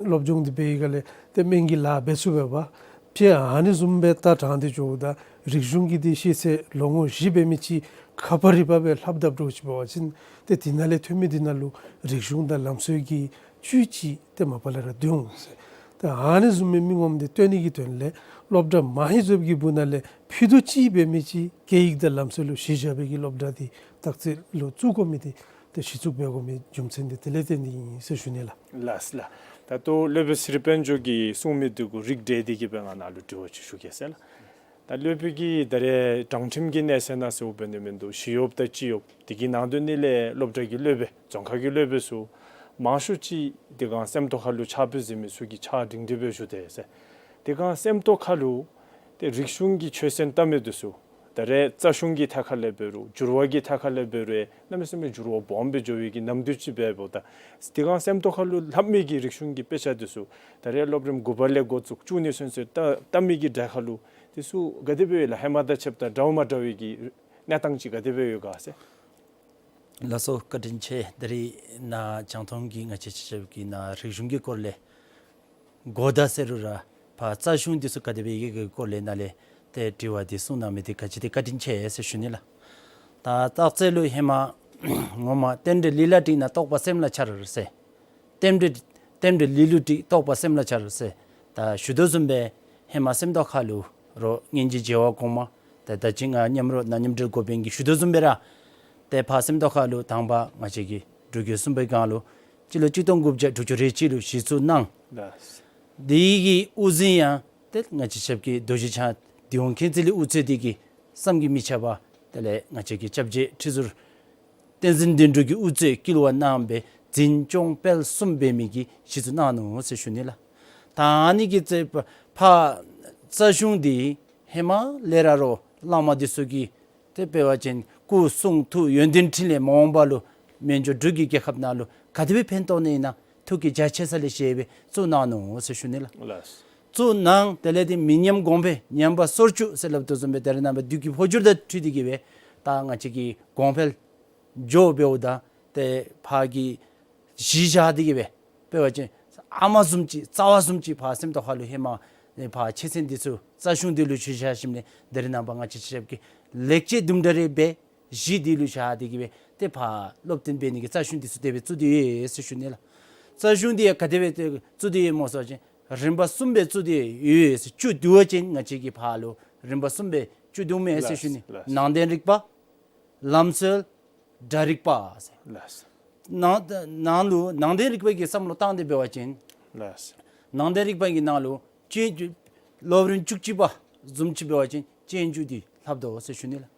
སློབ་སྦྱོང་འདི་འབད་བའི་སྒང་ལས་ཏེ་སྨན་གྱི་ལཱ་འབད་ཚུགས་པས་པ། ཏེ་ཨ་ནི་བཟུམ་སྦེ་ལྟ་དྲངས་ཏེ་འགྱོཝ་ད་རིག་གཞུང་གི་འདི་ཤེས་ཚད་ལོ་ངོ་བཞི་འབད་མི་ཅིག་ཁ་པར་རིག་པ་སྦེ་ལྷབ་དཔ་འདྲཝ་ཅིག་འབད་བ་ཅིན་ཏེ་དེ་ནང་ལས་ཐོན་མི་འདི་ནང་ལུ་རིག་གཞུང་དང་ལམ་སྲོལ་གྱི་བཅུད་ཅིག་ཏེ་མ་པ་ལས་ར་འདུག་ཟེར། ཏེ་ཨ་ནི་བཟུམ་མའི་མི་ངོམ་འདི་བཏོན་ནི་གི་དོན་ལས་སློབ་གྲྭ་མང་ཧེང་སྐལ་གྱི་སྦུག་ནང་ལས་ཕུད་རྡོག་གཅིག་འབད་མི་ཅིག་སྐད་ཡིག་དང་ལམ་སྲོལ་ལུ་གཞི་བཞག་པའི་གི་སློབ་གྲྭ་འདི་སྟག་རྩེ་ལུ་བཙུགས་དགོ་མི་འདི་ཏེ་གཞི་བཙུགས་འབད་དགོ་མི་རྒྱུ་མཚན་འདི་དེ་ལས་བརྟེན་ཏེ་ཨིན་ཟེར་ཞུ་ནི་ལགས། ལགས་ལགས། ད་ལྟོ་སློབ་དཔོན་ཚེ་རིང་དཔལ་འབྱོར་གྱིས་གསུངས་མི་འདི་གུ་རིགས་བསྒྲེས་ཏེ་གིས་སྦེ་ང་ནཱ་ལུ་དྲི་བ་ཅིག་ཞུ་གེ་ཟེར་ལགས། ད་སློབ་དཔོན་གྱིས་ད་རེས་དྲང་ཁྲིམས་ཀྱི་གནས་ཚད་ནང་ཟེརཝ་འབད་ནི་མིན་འདུག། ཞི་གཡོགཔ་དང་སྤྱི་གཡོགཔ་དེ་གི་ནང་དོན་ནི་ལས་སློབ་གྲྭ་གི་སློབ་དཔོན་རྫོང་ཁག་གི་སློབ་དཔོན་ཚུ་མང་ཤོས་ཅིག་དེ་སྒང་སེམས་རྟོགས་ཁ་ལུ་ཕྱག་དཔེ་གཟིགས་མི་ཚུ་གིས་ཕྱག་སྒྲིང་སྒྲི་སྦེ་ཞུ་དེས་ཟེར། དེ་སྒང་སེམས་རྟོགས་ཁ་ལུ་ཏེ་རིག་གཞུང་གི་ཆོས་ཚན་ལྟ་མི་འདི་ཚུ་ད་རེས་རྩ་གཞུང་གི་ཐད་ཁ་ལས་འབད་རུང་འགྱུར་བ་གི་ཐད་ཁ་ལས་འབད་རུང་གནམ་མེད་ས་མེད་འགྱུར་བ་སྦོམ་སྦེ་འགྱོ་བའི་གི་ནམ་དུས་ཅིག་འབདཝ་ད་དེ་སྒང་སེམས་རྟོགས་ཁ་ལུ་ལྷབ་མི་གི་རིག་གཞུང་གི་དཔེ་ཆ་འདི་ཚུ་ད་རེས་སློབ་རིམ་དགུ་པ་ལས་འགོ་བཙུགས་བཅུ་གཉིས་ཚུན་ཚོད་ལྟ་ལྟ་མི་གི་གྲས་ཁ་ལུ་དེ་ཚུ་ག་དེ་སྦེ་ཡོད་ལགས། ཧེ་མ་དང་ཕྱདཔ་ད་འདྲཝ་མ་འདྲ་བའི་གི་གནས་སྟངས་ཅིག་ག་དེ་སྦེ་ཡོད་ག་ཟེར། ལགས་སོ། བཀའ་དྲིན་ཆེ། ད་རེས་ནཱ་རྒྱང་མཐོང་གི་ང་བཅས་ཆ་ཁྱབ་ཀྱིས་ནཱ་རིག་གཞུང་གི་སྐོར་ལས་གོ་བརྡ་ཟེར་རུང་ར་ཕར་རྩ་གཞུང་འདི་ཚུ་ག་དེ་སྦེ་ཡོད་ག་གི་སྐོར་ལས་ནཱ་ལས་ཏེ་དྲི་བ་འདི་གསུངས་གནང་མི་འདི་ག་ཅི་འདི་བཀའ་དྲིན་ཆེ་ཟེར་ཞུ་ནི་ལགས། ད་སྟག་རྩེ་ལུ་ཧེ་མ་ངོ་མ་རྟེན་འབྲེལ་ལུས་ལ་འགྲིག་ན་རྟོགས་པ་སེམས་ལ་འཆར་ཟེར། རྟེན་འབྲེལ་རྟེན་འབྲེལ་ལུས་ལུ་འགྲིག་རྟོགས་པ་སེམས་ལ་འཆར་ཟེར། ད་ཞུ་དོ་བཟུམ་སྦེ་ཧེ་མ་སེམས་རྟོགས་ཁ་ལུ་རོགས་སྔོན་གྱི་མཇལ་བ་གོང་མ་ད་ད་ཅི་ང་མཉམ་རོགས་ནཱ་མཉམ་འབྲེལ་འགོ་དཔོན་གྱིས་ཞུ་དོ་བཟུམ་སྦེ་ར་ཏེ་ཕར་སེམས་རྟོགས་ཁ་ལུ་དང་པ་ང་བཅས་ཀྱི་འབྲུག་རྒྱལ་གསུམ་པའི་སྒང་ལུ་སྤྱི་ལོ་གཅིག་སྟོང་དགུ་བརྒྱ་དྲུག་ཅུ་རེ་གཅིག་ལུ་གཞི་བཙུགས་གནང་། ལགས། དེ་གི་དབུ་འཛིན་ཡང་ཏེ་ང་བཅས་ཆ་ཁྱབ་ཀྱི་རྡོ་རྗེ་འཆང་དིལ་མགོ་མཁྱེན་བརྩེ་ལས་དབུ་གཙོས་ཏེ་གིས་བསམ་གྱིས་མི་ཁྱབ་པ་དེ་ལས་ང་བཅས་ཀྱི་སྐྱབས་རྗེ་ཁྲི་ཟུར་བསྟན་འཛིན་དོན་གྲུབ་ཀྱིས་དབུ་གཙོས་བསྐུལ་བ་གནང་སྦེ་འཛིན་སྐྱོང་སྤེལ་གསུམ་འབད་མི་གི་གཞི་བཙུགས་གནང་ནུག་ཟེར་ཞུ་ནི་ལགས། ད་ཨ་ནི་གི་ཚེ་ཕར་རྩ་གཞུང་འདི་ཧེ་མ་ལས་ར་རོགས་བླ་མ་འདི་ཚུ་གིས་ཏེ་འབད་བ་ཅིན་སྐུ་གསུང་ཐུགས་ཡོན་ཏན་ཕྲིན་ལས་མ་འོངས་པ་ལུ་མན་ཇུ་འབྲུག་གི་རྒྱལ་ཁབ་ནང་ལུ་ག་དེ་སྦེ་ཕན་ཐོགས་ནི་ཨིན་ན་ཐུགས་ཀྱི་རྒྱ་ཆེ་ས་ལས་བཞེས་སྦེ་བཙུགས་གནང་ནུག་ཟེར་ཞུ་ནི་ལགས། ལགས། བཙུགས་གནང་། དེ་ལས་ཏེ་མི་ཉམས་གོང་འཕེལ་ཉམས་པ་སོར་ཆུད་ཟེར་སླབ་དོ་བཟུམ་སྦེ་ད་རེས་ནངས་པ་དུས་ཀྱི་འཕོ་འགྱུར་དང་འཁྲིལ་ཏེ་གིས་སྦེ་ད་ང་བཅས་ཀྱི་གོང་འཕེལ་འགྱོ་འབདཝ་ད་ཏེ་ཕར་གྱི་ གཞི་བཞག་སྟེ་གི་སྦེ་འབད་བ་ཅིན་ཨ་མ་བཟུམ་ཅིག་རྩ་བ་བཟུམ་ཅིག་ཕར་སེམས་རྟོགས་ཁ་ལུ་ཧེ་མ་ནི་ཕར་ཆོས་ཚན་འདི་ཚུ་རྩ་གཞུང་འདི་ལུ་ཞུ་བཞག་ཞིནམ་ལས་ད་རེས་ནངས་པ་ང་བཅས་ཆ་ཁྱབ་ཀྱིས་ལེགས་བཅོས་དུམ་གྲ་རེ་འབད་གཞི་འདི་ལུ་བཞག་སྟེ་གི་སྦེ་ཏེ་ཕར་སློབ་སྟོན་འབད་ནི་གི་རྩ་གཞུང་འདི་ཚུ་དེ་སྦེ་བཙུགས་ཏེ་ཡོད་ཟེར་ཞུ་ནི་ལགས། རྩ་གཞུང་འདི་ཡང་ག་དེ་སྦེ་བཙུགས་ཏེ་ཡོད་སྨོ་ཟེར་བ་ཅིན་རིམ་པ་གསུམ་སྦེ་བཙུགས་ཏེ་ཡོད་ཟེར། བཅུད་བསྡུ་བ་ཅིན་ང་བཅས་ཀྱིས་ཕར་ལུ་རིམ་པ་གསུམ་སྦེ་བཅུད་བསྡུཝ་མས་ཟེར་ཞུ་ནི། ལགས་ལགས། ནང་དོན་རིག་པ། ལམ་སྲོལ། སྒྲ་རིག་པ་ཟེར། ལགས། ནང་ནང་ལུ་ནང་དོན་རིག་པ་གི་བསམ་བློ་བཏང་སྟེ་འབད་བ་ཅིན། ལགས། ནང་དོན་རིག་པ་གི་ནང་ལུ་སྤྱོད་འཇུག་སློབ་རིམ་བཅུ་གཅིག་པ་བཟུམ་ཅིག་འབད་བ་ཅིན་སྤྱོད་འཇུག་འདི་ལྷབ་དོ་ཟེར་ཞུ་ནི་ལགས།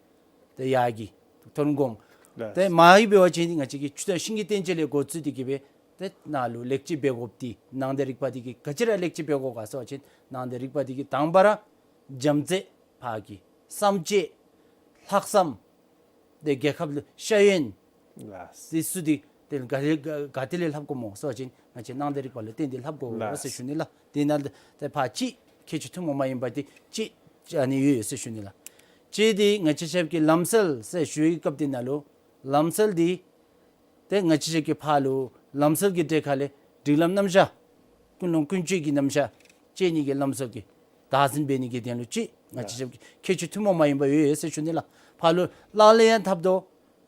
ཏེ་ཡར་གྱི་མཐོང་སྒོམ། ལགས། ཏེ་མར་གྱི་འབད་བ་ཅིན་ང་བཅས་ཀྱི་ཆོས་དང་ཤིང་གི་བསྟན་བཅོས་ལས་འགོ་བཙུགས་ཏེ་གི་སྦེ་ཏེ་ནང་ལུ་ལེགས་བཅོས་འབད་དགོཔ་འདི་ནང་དོན་རིག་པ་འདི་གིས་ག་ཅི་ར་ལེགས་བཅོས་འབད་དགོ་ག་ཟེར་བ་ཅིན་ནང་དོན་རིག་པ་འདི་གིས་དང་པ་ར་བྱམས་བརྩེ་ཕར་གྱི་བསམ་སྤྱོད་ལྷག་བསམ། ཏེ་རྒྱལ་ཁབ་ལུ་ཤེས་ཡོན། ལགས། འདི་ཚུ་འདི་ཏེ་ག་ཏེ་ག་ཏེ་ལས་ལྷབ་དགོཔ་སྨོ་ཟེར་བ་ཅིན་ང་བཅས་ནང་དོན་རིག་པ་ལུ་བརྟེན་ཏེ་ལྷབ་དགོ་ཟེར། ལགས། ཞུ་ནི་ལགས། དེ་ནང་ལུ་ཏེ་ཕར་གཅིག་ཁྱད་ཆོས་ཐུན་མོང་མ་ཡིན་པ་འདི་གཅིག་ཨ་ནི་ཡོད་ཟེར་ཞུ་ནི་ལགས། གཅིག་འདི་ང་བཅས་ཆ་ཁྱབ་ཀྱིས་ལམ་སྲོལ་ཟེར་ཞུ་བའི་སྐབས་འདི་ནང་ལུ་ལམ་སྲོལ་འདི་ཏེ་ང་བཅས་ཆ་ཁྱབ་ཀྱིས་ཕར་ལུ་ལམ་སྲོལ་གྱི་གྲས་ཁ་ལས་སྒྲིག་ལམ་རྣམ་གཞག། ཀུན་སློང་ཀུན་སྤྱོད་ཀྱི་རྣམ་གཞག་བཅས་ནི་གི་ལམ་སྲོལ་གྱི་བདག་འཛིན་འབད་ནི་གི་དོན་ལུ་གཅིག་ང་བཅས་ཆ་ཁྱབ་ཀྱིས་ཁྱད་ཆོས་ཐུན་མོང་མ་ཡིན་པ་ཡོད་ཟེར་ཞུ་ནི་ལགས། ཕར་ལུ་ལག་ལེན་ཡང་འཐབ་དོ།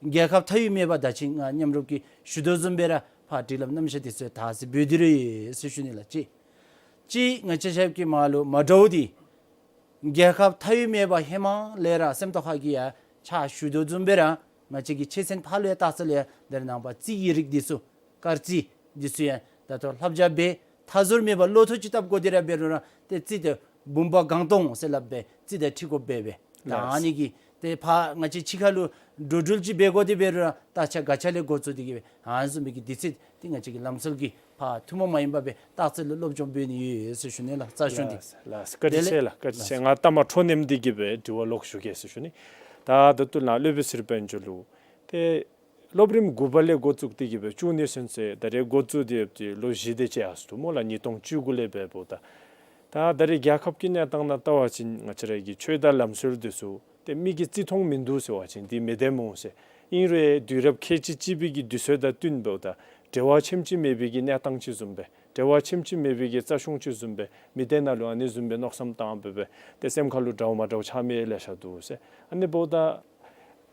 རྒྱལ་ཁབ་མཐའ་དབུས་མེད་པ་ད་ཅི་ང་མཉམ་རུབ་ཀྱིས་ཞུ་དོ་བཟུམ་སྦེ་ར་ཕར་སྒྲིག་ལམ་རྣམ་གཞག་འདི་ཚུ་བདག་འཛིན་འབད་དེ་ར་ཡོད་ཟེར་ཞུ་ནི་ལགས། གཅིག་གཅིག་ང་བཅས་ཆ་ཁྱབ་ཀྱིས་མར་ལུ་མ་འདྲཝ་འདི་རྒྱལ་ཁབ་མཐའ་དབུས་མེད་པ་ཧེ་མ་ལས་ར་སེམས་རྟོགས་ཁ་གིས་ཡང་ཕྱག་ཞུ་དོ་བཟུམ་སྦེ་ར་ང་བཅས་ཀྱི་ཆོས་ཚན་ཕར་ལུ་ཡང་ལྟ་ས་ལུ་ཡང་ད་རེས་ནངས་པ་རྩིས་ཀྱི་རིགས་འདི་ཚུ་སྐར་རྩིས་འདི་ཚུ་ཡང་ད་ལྟོ་ལྷབ་བྱ་འབད་མཐའ་ཟུར་མེད་པར་ལོ་ཐོག་ཅིག་བཏབ་དགོ་དེ་ར་འབད་རུང་ར་ཏེ་རྩིས་དེ་འབུམ་པ་གང་སྟོང་ཟེར་སླབ་སྦེ་རྩིས་དང་འཁྲིལ་དགོཔ་འབད་འབད། ད་ཨ་ནི་གིས་ཏེ་ཕར་ང་བཅས་ཕྱི་ཁ་ལུ་འགྲོ་འགྲུལ་ཅིག་འབད་དགོ་དེ་འབད་རུང་ར་རྟ་ཆས་ག་ཆ་ལས་འགོ་བཙུགས་ཏེ་གི་སྦེ་ཨ་ནི་བཟུམ་མའི་གི་འདི་ཚུ་ཏེ་ང་བཅས་ཀྱི་ལམ་སྲོལ་གྱི་ཕར་ཐུན་མོང་མ་ཡིན་པ་སྦེ་རྟགས་ཚད་ལུ་སློབ་སྦྱོང་འབད་ནི་ཡོད་ཟེར་ཞུ་ནི་ལགས། རྩ་གཞུང་འདི། ལགས་ལགས། བཀའ་དྲིན་ཆེ་ལགས། བཀའ་དྲིན་ཆེ། ལགས། ང་ལྟ་མ་འཕྲོ་ནེམ་འདི་གི་སྦེ་དྲི་བ་ལོག་ཞུ་གེ་ཟེར་ཞུ་ནི། ད་ད་ལྟོ་ནཱ་སློབ་དཔོན་ཟུར་དཔོན་འབྱོར་ལུ་ཏེ་སློབ་རིམ་དགུ་པ་ལས་འགོ་བཙུགས་ཏེ་གི་སྦེ་བཅུ་གཉིས་ཚུན་ཚོད་ད་རེས་འགོ་བཙུགས་ཏེ་ཡོདཔ་འདི་ལོ་བཞི་དེ་ཅིག་ཡར་སོང་འདུག་སྨོ་ལགས། ཉིས་སྟོང་བཅུ་དགུ་ལས་འབདཝ་ད། ད་ད་རེས་རྒྱལ་ཁབ་ཀྱི་གནས་སྟངས་ནང་བལྟ་བ་ཅིན་ང་བཅས་ར་གི་ཆོས་དང་ལམ་སྲོལ་འདི་ཚུ་ཏེ་མི་གིས་བརྩི་མཐོང་མིན་འདུག་ཟེར་བ་ཅིན་འདི་མི་བདེན་སྨོ་ཟེར། ཨིན་རུང་དུས་རབས་ཁལ་གཅིག་གཅིག་པའི་གི་དུས་ཚོད་དང་བསྟུན་འབདཝ་ད་འབྲེལ་བ་ཆེམ་ཅིག་མེད་པའི་གི་གནས་སྟངས་ཅིག་བཟུམ་སྦེ་འབྲེལ་བ་ཆེམ་ཅིག་མེད་པའི་གི་རྩ་གཞུང་ཅིག་བཟུམ་སྦེ་མི་སྡེ་ནང་ལུ་ཨ་ནི་བཟུམ་སྦེ་མནོ་བསམ་བཏང་སྦེ་སྦེ་ཏེ་སེམས་ཁ་ལུ་འདྲཝ་མ་འདྲཝ་ཆགས་མི་ལེ་ཤ་འདུག་ཟེར། ཨ་ནི་འབདཝ་ད་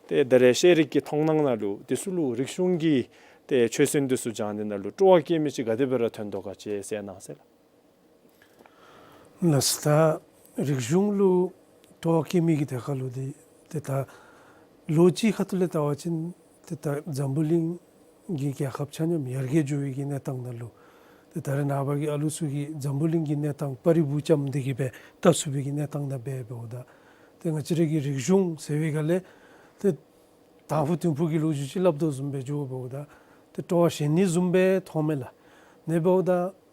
ཏེ་ད་རེས་ཤེས་རིག་གི་མཐོང་སྣང་ནང་ལུ་འདི་ཚུ་ལུ་རིག་གཞུང་གི་ཏེ་ཆོས་ཚན་འདི་ཚུ་སྦྱང་ནི་ནང་ལུ་སྤྲོ་བ་སྐྱེ་མི་ཅིག་ག་དེ་སྦེ་ར་ཐོན་དོ་ག་ཅིག་གསལ་གནང་ཟེར་ལགས། ལགས་སོ། ད་རིག་གཞུང་ལུ་སྤྲོ་བ་སྐྱེ་མི་གི་ཐད་ཁ་ལུ་འདི་ཏེ་ད་ལོ་གཅིག་ཁ་ཐུག་ལས་བལྟ་བ་ཅིན་ཏེ་ད་འཛམ་བུ་གླིང་གི་རྒྱལ་ཁབ་ཆ་མཉམ་ཡར་རྒྱས་འགྱོ་བའི་གི་གནས་སྟངས་ནང་ལུ་ཏེ་ད་རེས་ནངས་པ་གི་ཨ་ལུ་ཚུ་གིས་འཛམ་བུ་གླིང་གི་གནས་སྟངས་པ་རི་བུ་ཙམ་འདི་གི་སྦེ་བལྟ་ཚུགས་པའི་གི་གནས་སྟངས་ནང་སྦེ་འབདཝ་ད་ཏེ་ང་བཅས་ར་གི་རིག་གཞུང་ཟེར་བའི་སྒང་ལས་ཏེ་དང་ཕུ་དུང་ཕུ་གི་ལོ་རྒྱུས་ཅིག་སླབ་དོ་བཟུམ་སྦེ་འགྱོ་འབདཝ་ད་ཏེ་སྤྲོ་བ་ཞན་ནི་བཟུམ་སྦེ་མཐོང་མས་ལགས། ཨ་ནི་འབདཝ་ད་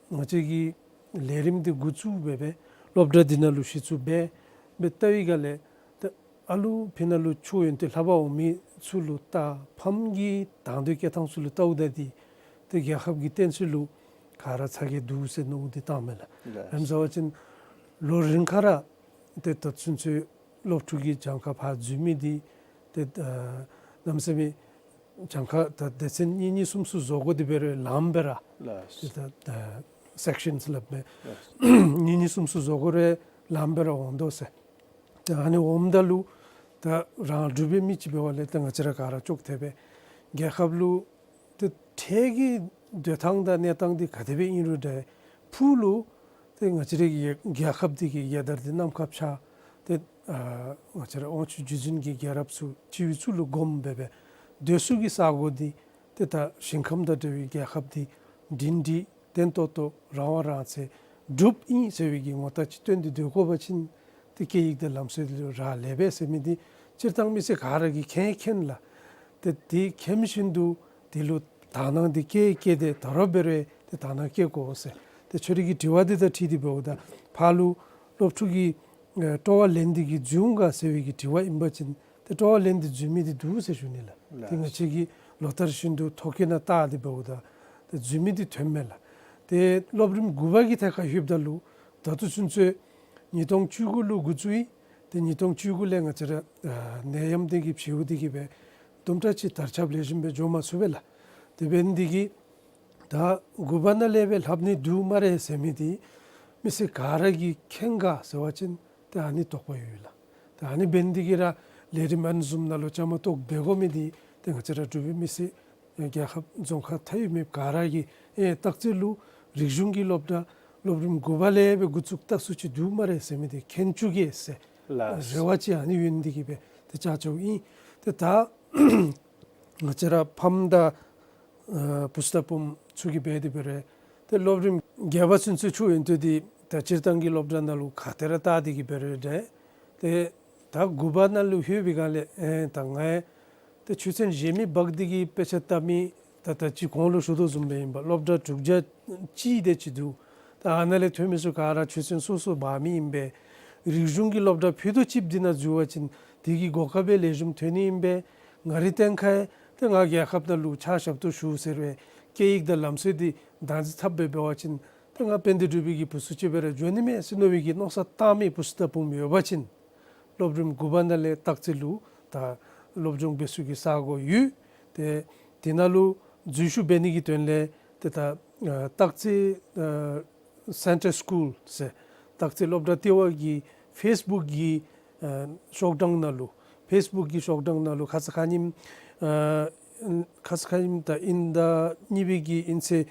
ང་བཅས་ཀྱིས་ལས་རིམ་འདི་འགོ་བཙུགས་འབད་སྦེ་སློབ་གྲྭ་འདི་ནང་ལུ་གཞི་བཙུགས་འབད་སྦེ་བལྟ་བའི་སྒང་ལས་ཏེ་ཨ་ལུ་ཕི་ནང་ལུ་ཆོས་ཡོན་ཏན་ལྷབ་པར་འོང་མི་ཚུ་ལུ་བལྟ་ཕམ་གྱི་དང་འདོད་བསྐྱེད་ཐངས་ཚུ་ལུ་བལྟཝ་ད་འདི་ཏེ་རྒྱལ་ཁབ་ཀྱི་བསྟན་སྲིད་ལུ་ག་ར་ཚ་གྱང་འདུག་ཟེར་མནོ་སྟེ་བཏང་མས་ལགས། ལགས། རེམ་ཟེར་བ་ཅིན་ལོ་རིམ་ཁར་ཏེ་ད་ཚུན་ཚོད་སློབ་ཕྲུག་གི་གྱངས་ཁ་ཕར་འཛུལ་མི་འདི་ཏེ་ཨ་གནམ་མེད་ས་མེད་གྱངས་ཁ་ད་སྡེ་ཚན་གཉིས་གཉིས་གསུམ་གསུམ་བཟོ་དགོ་དེ་འབད་རུང་ལངམ་སྦེ་ར། ལགས། ཏེ་ད་ད་སེཀ་ཤཱནསི་སླབ་མས། ལགས། གཉིས་གཉིས་གསུམ་གསུམ་བཟོ་དགོ་རུང་ལངམ་སྦེ་ར་འོང་དོ་ཟེར། ཏེ་ཨ་ནི་འོངམ་ད་ལུ་ད་རང་གྲུབ་པའི་མི་ཅིག་འབད་བ་ལས་ཏེ་ང་བཅས་ར་ག་ར་ཅོག་འཐདཔ་སྦེ་རྒྱལ་ཁབ་ལུ་ཏེ་འཕྲལ་གྱི་སྡོད་ཐངས་དང་གནས་སྟངས་འདི་ག་དེ་སྦེ་ཨིན་རུང་འདྲ་ཕུགས་ལུ་ཏེ་ང་བཅས་ར་གི་རྒྱལ་ཁབ་འདི་གི་རྒྱལ་དར་འདི་གནམ་ཁར་འཕྱར་ཏེ་ཨ་ང་བཅས་ར་དབང་ཕྱུག་རྗེ་བཙུན་གྱི་རྒྱལ་རབས་ཚུ་སྤྱི་བོའི་གཙུག་ལུ་བསྒོམ་འབད་སྦེ་སྡོད་ས་གི་ས་གོ་འདི་ཏེ་ད་ཞིང་ཁམས་དང་འདྲ་བའི་རྒྱལ་ཁབ་འདི་སྒྲིང་སྒྲི་བརྟན་ཏོག་ཏོ་རང་དབང་རང་བཙན་གྲུབ་ཨིན་ཟེར་བའི་གི་ངོ་རྟགས་ཅིག་སྟོན་ཏེ་སྡོད་དགོ་པ་ཅིན་ཏེ་སྐད་ཡིག་དང་ལམ་སྲོལ་ལུ་རག་ལས་པས་ཟེར་མི་འདི་སྤྱིར་བཏང་མི་སེར་ག་ར་གིས་མཁྱེན་མཁྱེན་ལགས། ཏེ་དེ་མཁྱེན་བཞིན་དུ་དེ་ལུ་དག་སྣང་འདི་བསྐྱེད་བསྐྱེད་དེ་ད་རུང་འབད་རུང་ཏེ་དག་སྣང་བསྐྱེད་དགོ་ཟེར། ཏེ་ཁྱོད་རའི་གི་དྲི་བ་འདི་དང་འཁྲིལ་ཏེ་འབདཝ་ད་ཕར་ལུ་སློབ་ཕྲུག་གི་ཨེ་སྤྲོ་བ་ལེན་ཏེ་གི་འཛུལ་འོང་ག་ཟེར་བའི་གི་དྲི་བ་ཨིན་པ་ཅིན་ཏེ་སྤྲོ་བ་ལེན་ཏེ་འཛུལ་མི་འདི་འདུག་ཟེར་ཞུ་ནི་ལགས། ལགས། ཏེ་ང་བཅས་ཀྱིས་ལོ་ལྟར་བཞིན་དུ་ཐོ་བཀོད་ནང་བལྟ་སྟེ་འབདཝ་ད་ཏེ་འཛུལ་མི་འདི་ཐོནམ་མས་ལགས། ཏེ་སློབ་རིམ་དགུ་པ་གི་ཐད་ཁར་ལྷོདཔ་ད་ལུ་ད་ལྟོ་ཚུན་ཚོད་ཉིས་སྟོང་བཅུ་དགུ་ལུ་འགོ་བཙུགས་ཡི། ཏེ་ཉིས་སྟོང་བཅུ་དགུ་ལས་ང་བཅས་ར་ཨ་ནད་ཡམས་འདི་གིས་ཕྱིའུ་འདི་གིས་སྦེ་དུམ་གྲ་ཅིག་དར་ཁྱབ་ལེགས་ཤོམ་སྦེ་འགྱོ་མ་ཚུགས་པས་ལགས། དེ་འབད་ནི་འདི་གིས་ ད་དགུ་པ་ནང་ལས་སྦེ་ལྷབ་ནི་འདུག་སྨ་རེ་ཟེར་མི་འདི་མི་སེར་ག་ར་གིས་མཁྱེན་ག་ཟེར་བ་ཅིན་ཏེ་ཨ་ནི་དོགས་པ་ཡོད་ལགས། ཏེ་ཨ་ནི་འབད་ནི་འདི་གིས་ར་ལས་རིམ་ཨ་ནི་བཟུམ་ནང་ལུ་བཅའ་མར་གཏོགས་འབད་དགོ་མི་འདི་ཏེ་ང་བཅས་ར་འབྲུག་པའི་མི་སེར་རྒྱལ་ཁབ་རྫོང་ཁག་མཐའ་དབུས་མི་ག་ར་གིས་ཨེ་སྟག་རྩེ་ལུ་རིག་གཞུང་གི་སློབ་གྲྭ་སློབ་རིམ་དགུ་པ་ལས་སྦེ་འགོ་བཙུགས་ད་ཚུ་ཅིག་འདུག་སྨ་རེ་ཟེར་མི་འདི་མཁྱེན་བཅུག་གེ་ཟེར་ལགས། རེ་བ་ཅིག་ཨ་ནི་ཡོད་ནི་འདི་གིས་སྦེ་ཏེ་བཅར་བཅརཝ་ཨིན། ཏེ་ད་ང་བཅས་ར་ཕམ་དང་ཨ་བུཚ་དང་བུམོ་ཚུ་གིས་འབད་དེ་འབད་རུང་ཏེ་སློབ་རིམ་བརྒྱད་པ་ཚུན་ཚོད་ཆུ་ཡོན་ཏོ་འདི་ད་སྤྱིར་བཏང་གི་སློབ་གྲྭ་ནང་ལུ་ག་ཏེ་ར་བལྟ་སྟེ་གིས་འབད་རུང་འདྲ། ཏེ་ད་དགུ་པ་ནང་ལུ་ལྷོད་པའི་སྒང་ལས་ཨེ་ད་ང་ཡང་ཏེ་ཆོས་ཚན་གཞན་མི་འབག་སྟེ་གིས་དཔེ་ཆ་ལྟ་མི་ད་ད་ཅི་གོང་ལུ་ཞུ་དོ་བཟུམ་སྦེ་ཨིན་པས། སློབ་གྲྭ་དྲུག་བརྒྱ་གཅིག་དེ་ཅིག་འདུག། ད་ཨ་ནཱ་ལས་ཐོན་མི་ཚུ་ག་ར་ཆོས་ཚན་སོ་སོ་འབག་མི་ཨིན་པས། རིག་གཞུང་གི་སློབ་གྲྭ་ཕུད་རྡོག་གཅིག་འདི་ནང་འཛུལ་བ་ཅིན་དེ་གི་གོ་སྐབས་སྦེ་ལེགས་ཤོམ་ཐོན་ནི་ཨིན་པས། ང་རའི་བསྟན་ཁ་ཡང་ཏེ་ང་རྒྱལ་ཁབ་ནང་ལུ་ཕྱག་ཞབས་ཏོག་ཞུ་ཟེར་བའི་སྐད་ཡིག་དང་ལམ་སྲོལ་འདི་བདག་འཛིན་འཐབ་སྦེ་འབད་བ་ཅིན་ཏེ་ང་དཔལ་ལྡན་འབྲུག་པའི་གི་བུཚ་ཅིག་སྦེ་ར་འགྱོ་ནི་མས་ཟེར་མནོ་བའི་གི་མནོ་བསམ་བཏང་མི་བུཚ་དང་བུམོ་ཡོད་པ་ཅིན་སློབ་རིམ་དགུ་པ་ནང་ལས་སྟག་རྩེ་ལུ་ད་སློབ་སྦྱོང་འབད་ཚུགས་ཀྱི་ས་གོ་ཡོད། ཏེ་དེ་ནང་ལུ་འཛུལ་ཞུགས་འབད་ནི་གི་དོན་ལས་ཏེ་ད་ཨ་སྟག་རྩེ་ཨ་སེན་ཊར་སི་ཀུལ་ཟེར་སྟག་རྩེ་སློབ་གྲྭ་ལྟེ་བ་གི་ཕེསི་བུཀ་གི་ཨ་ཤོག་གྲངས་ནང་ལུ་ཕེསི་བུཀ་གི་ཤོག་གྲངས་ནང་ལུ་ཁ་ཙ་ཁ་ཉིནམ་ཨ་ཁ་ཙ་ཁ་ཉིནམ་ད་དབྱིན་ཟླ་གཉིས་པའི་གི་དབྱིན་ཚེས་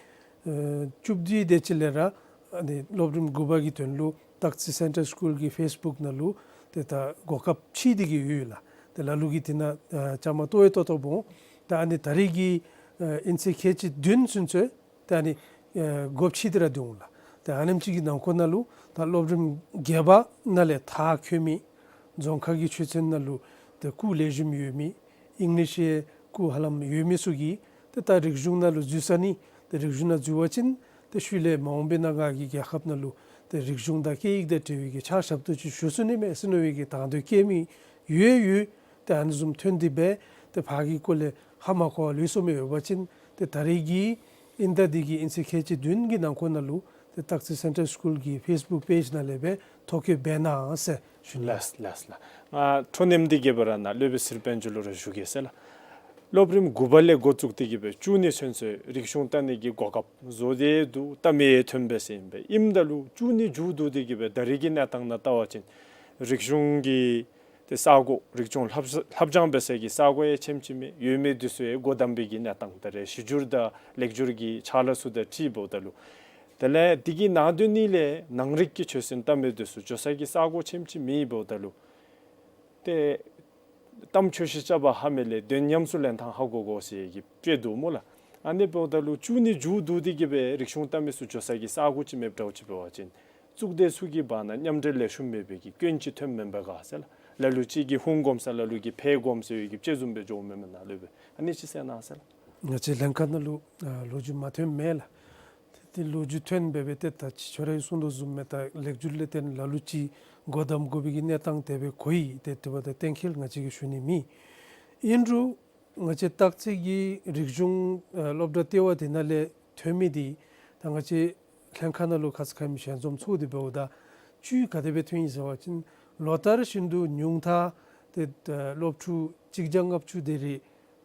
ཨ་བཅུ་བདུན་དེ་ཅིག་ལས་ར་ཨ་ནི་སློབ་རིམ་དགུ་པ་གི་དོན་ལུ་སྟག་རྩེ་སེན་ཊར་སི་ཀུལ་གི་ཕེསི་བུཀ་ནང་ལུ་ཏེ་ད་གོ་སྐབས་ཕྱེ་སྟེ་གིས་ཡོད་ལགས། ཏེ་ལ་ལུ་གིས་དེ་ནང་ཨ་བཅའ་མར་གཏོགས་ཡང་གཏོགས་གཏོགསཔ་འོང་། ད་ཨ་ནི་ད་རེས་ཀྱི་ཨ་དབྱིན་ཚེས་ཁལ་གཅིག་བདུན་ཚུན་ཚོད་ད་ཨ་ནི་ཨ་སྒོ་ཕྱེ་སྟེ་ར་སྡོད་འོང་ལགས། ད་ཨ་ནེམ་ཅིག་གི་ནང་འཁོད་ནང་ལུ་ད་སློབ་རིམ་བརྒྱད་པ་ནང་ལས་མཐར་འཁྱོལ་མི་རྫོང་ཁ་གི་ཆོས་ཚན་ནང་ལུ་ཏེ་སྐུགས་ལེགས་ཤོམ་ཡོད་མི་ཨིང་ལིཤ་ཡང་སྐུགས་ཧ་ལམ་ཡོད་མི་ཚུ་གིས་ཏེ་ད་རིག་གཞུང་ནང་ལུ་འཛུལ་ས་ནི་ཏེ་རིག་གཞུང་ནང་འཛུལ་བ་ཅིན་ཏེ་ཤུལ་ལས་མ་འོངས་པའི་ནང་ང་གིས་རྒྱལ་ཁབ་ནང་ལུ་ཏེ་རིག་གཞུང་དང་སྐད་ཡིག་དང་འབྲེལ་བའི་གི་ཕྱག་ཞབས་ཏོག་ཅིག་ཞུ་ཚུགས་ནི་མས་ཟེར་མནོ་བའི་གི་དང་འདོད་བསྐྱེད་མི་ཡོད་ཡོད། ཏེ་ཨ་ནི་བཟུམ་ཐོན་ཏེ་སྦེ་ཏེ་ཕར་གྱི་སྐོར་ལས་ཧ་མ་གོ་བར་ལུས་སོང་མི་ཡོད་པ་ཅིན་ཏེ་ད་རེས་ཀྱི་དབྱིན་ཟླ་འདི་གི་དབྱིན་ཚེས་ཁལ་གཅིག་བདུན་གྱི་ནང་འཁོད་ནང་ལུ་ཏེ་སྟག་རྩེ་སེན་ཊར་སི་ཀུལ་གྱི་ཕེསི་བུཀ་པེཇ་ནང་ལས་སྦེ་ཐོ་བཀོད་འབད་གནང་ཟེར་ཞུ་ནི། ལགས་ལགས་ལགས། ང་འཕྲོ་མཐུད་དེ་གིས་སྦེ་ར་ནཱ་སློབ་དཔོན་ཚེ་རིང་དཔལ་འབྱོར་ལུ་ར་ཞུ་གེ་ཟེར་ལགས། སློབ་རིམ་དགུ་པ་ལས་འགོ་བཙུགས་ཏེ་གིས་སྦེ་བཅུ་གཉིས་ཚུན་ཚོད་རིག་གཞུང་ལྟ་ནི་གི་གོ་སྐབས་བཟོ་སྟེ་འདུག། ལྟ་མི་ཐོན་པས་ཟེར་ཨིན་པས། ཨིནམ་ད་ལུ་བཅུ་གཉིས་མཇུག་བསྡུ་སྟེ་གིས་སྦེ་ད་རེས་ཀྱི་གནས་སྟངས་ནང་བལྟ་བ་ཅིན་རིག་གཞུང་གི་ཏེ་ས་གོ་རིག་སྦྱོང་ལྷབ་ལྷབ་སྦྱང་འབད་སའི་གི་ས་གོ་ཡང་ཆེམ་ཅིག་མེད། ཡོད་མི་འདི་ཚུ་ཡང་སྒོ་བསྡམས་པའི་གི་གནས་སྟངས། ད་རེས་གཞི་འགྱུར་དང་ལེགས་སྒྱུར་གྱི་ཕྱག་ལཱ་ཚུ་དང་འཁྲིལཝ་ད་ལུ་དེ་ལས་འདི་གི་ནང་དོན་ནི་ལས་ནང་རིག་གི་ཆོས་ཚན་ལྟ་མི་འདི་ཚུ་འགྱོ་སའི་གི་ས་གོ་ཆེམ་ཅིག་མེདཔ་ད་ལུ་ཏེ་གཏམ་ཆོས་བཤད་རྐྱབ་པ་ཧ་མི་ལས་དོན་ཉམས་སུ་ལེན་ཐངས་ཧ་གོ་དགོ་ཟེར་གྱི་དཔེ་འདུག་སྨོ་ལགས། ཨ་ནི་འབདཝ་ད་ལུ་བཅུ་གཉིས་མཇུག་བསྡུ་སྟེ་གིས་སྦེ་རིག་གཞུང་ལྟ་མི་ཚུ་འགྱོ་སའི་གི་ས་གོ་ཅིག་མེདཔ་འདྲཝ་ཅིག་འབད་བ་ཅིན་གཙུག་སྡེ་ཚུ་གི་བར་ན་མཉམ་འབྲེལ་ལེགས་ཤོམ་མེད་པའི་གི་སྐྱོན་ཅིག་ཐོནམ་མེན་པས་ག་ཟེར་ལགས། ལ་ལུ་ཅིག་གིས་ཧུང་བསྒོམ་ས་ལ་ལུ་གིས་ཕར་བསྒོམ་ཟེར་བའི་གི་དཔྱེ་བཟུམ་སྦེ་འགྱོཝ་མེན་ན་ལགས། ཨ་ནི་ཅིག་གསན་གནང་ཟེར་ལགས། ང་བཅས་ལྷན་ཁག་ནང་ལུ་ཨ་ལོ་རྒྱུས་མ་ཐོནམ་མེད་ལགས། ཏེ་ཏེ་ལོ་རྒྱུས་ཐོན་འབད་སྦེ་ཏེ་ད་ཅི་ཁྱོད་ར་གིས་གསུངས་དོ་བཟུམ་སྦེ་ད་ལེགས་སྒྱུར་ལས་བརྟེན་ལ་ལུ་ཅིག་སྒོ་བསྡམ་དགོ་པའི་གི་གནས་སྟངས་དེ་སྦེ་གོ་ཡི། ཏེ་དེ་འབདཝ་ད་གཏན་འཁེལ་ང་བཅས་ཀྱིས་ཞུ་ནི་མེད། ཨིན་རུང་ང་བཅས་སྟག་རྩེ་གི་རིག་གཞུང་ཨ་སློབ་གྲྭ་ལྟེ་བ་དེ་ནང་ལས་ཐོན་མི་འདི་ད་ང་བཅས་ལྷན་ཁག་ནང་ལུ་ཁ་ཙ་ཁ་ཉིནམ་ཞལ་འཛོམས་ཚོགས་ཏེ་འབདཝ་ད་བཅུད་ག་དེ་སྦེ་ཐོན་ཡི་ཟེར་བ་ཅིན་ལོ་ལྟར་བཞིན་དུ་ཉུང་མཐའ་ཏེ་ད་སློབ་ཕྲུག་གཅིག་བརྒྱ་ལྔ་བཅུ་དེ་རེ་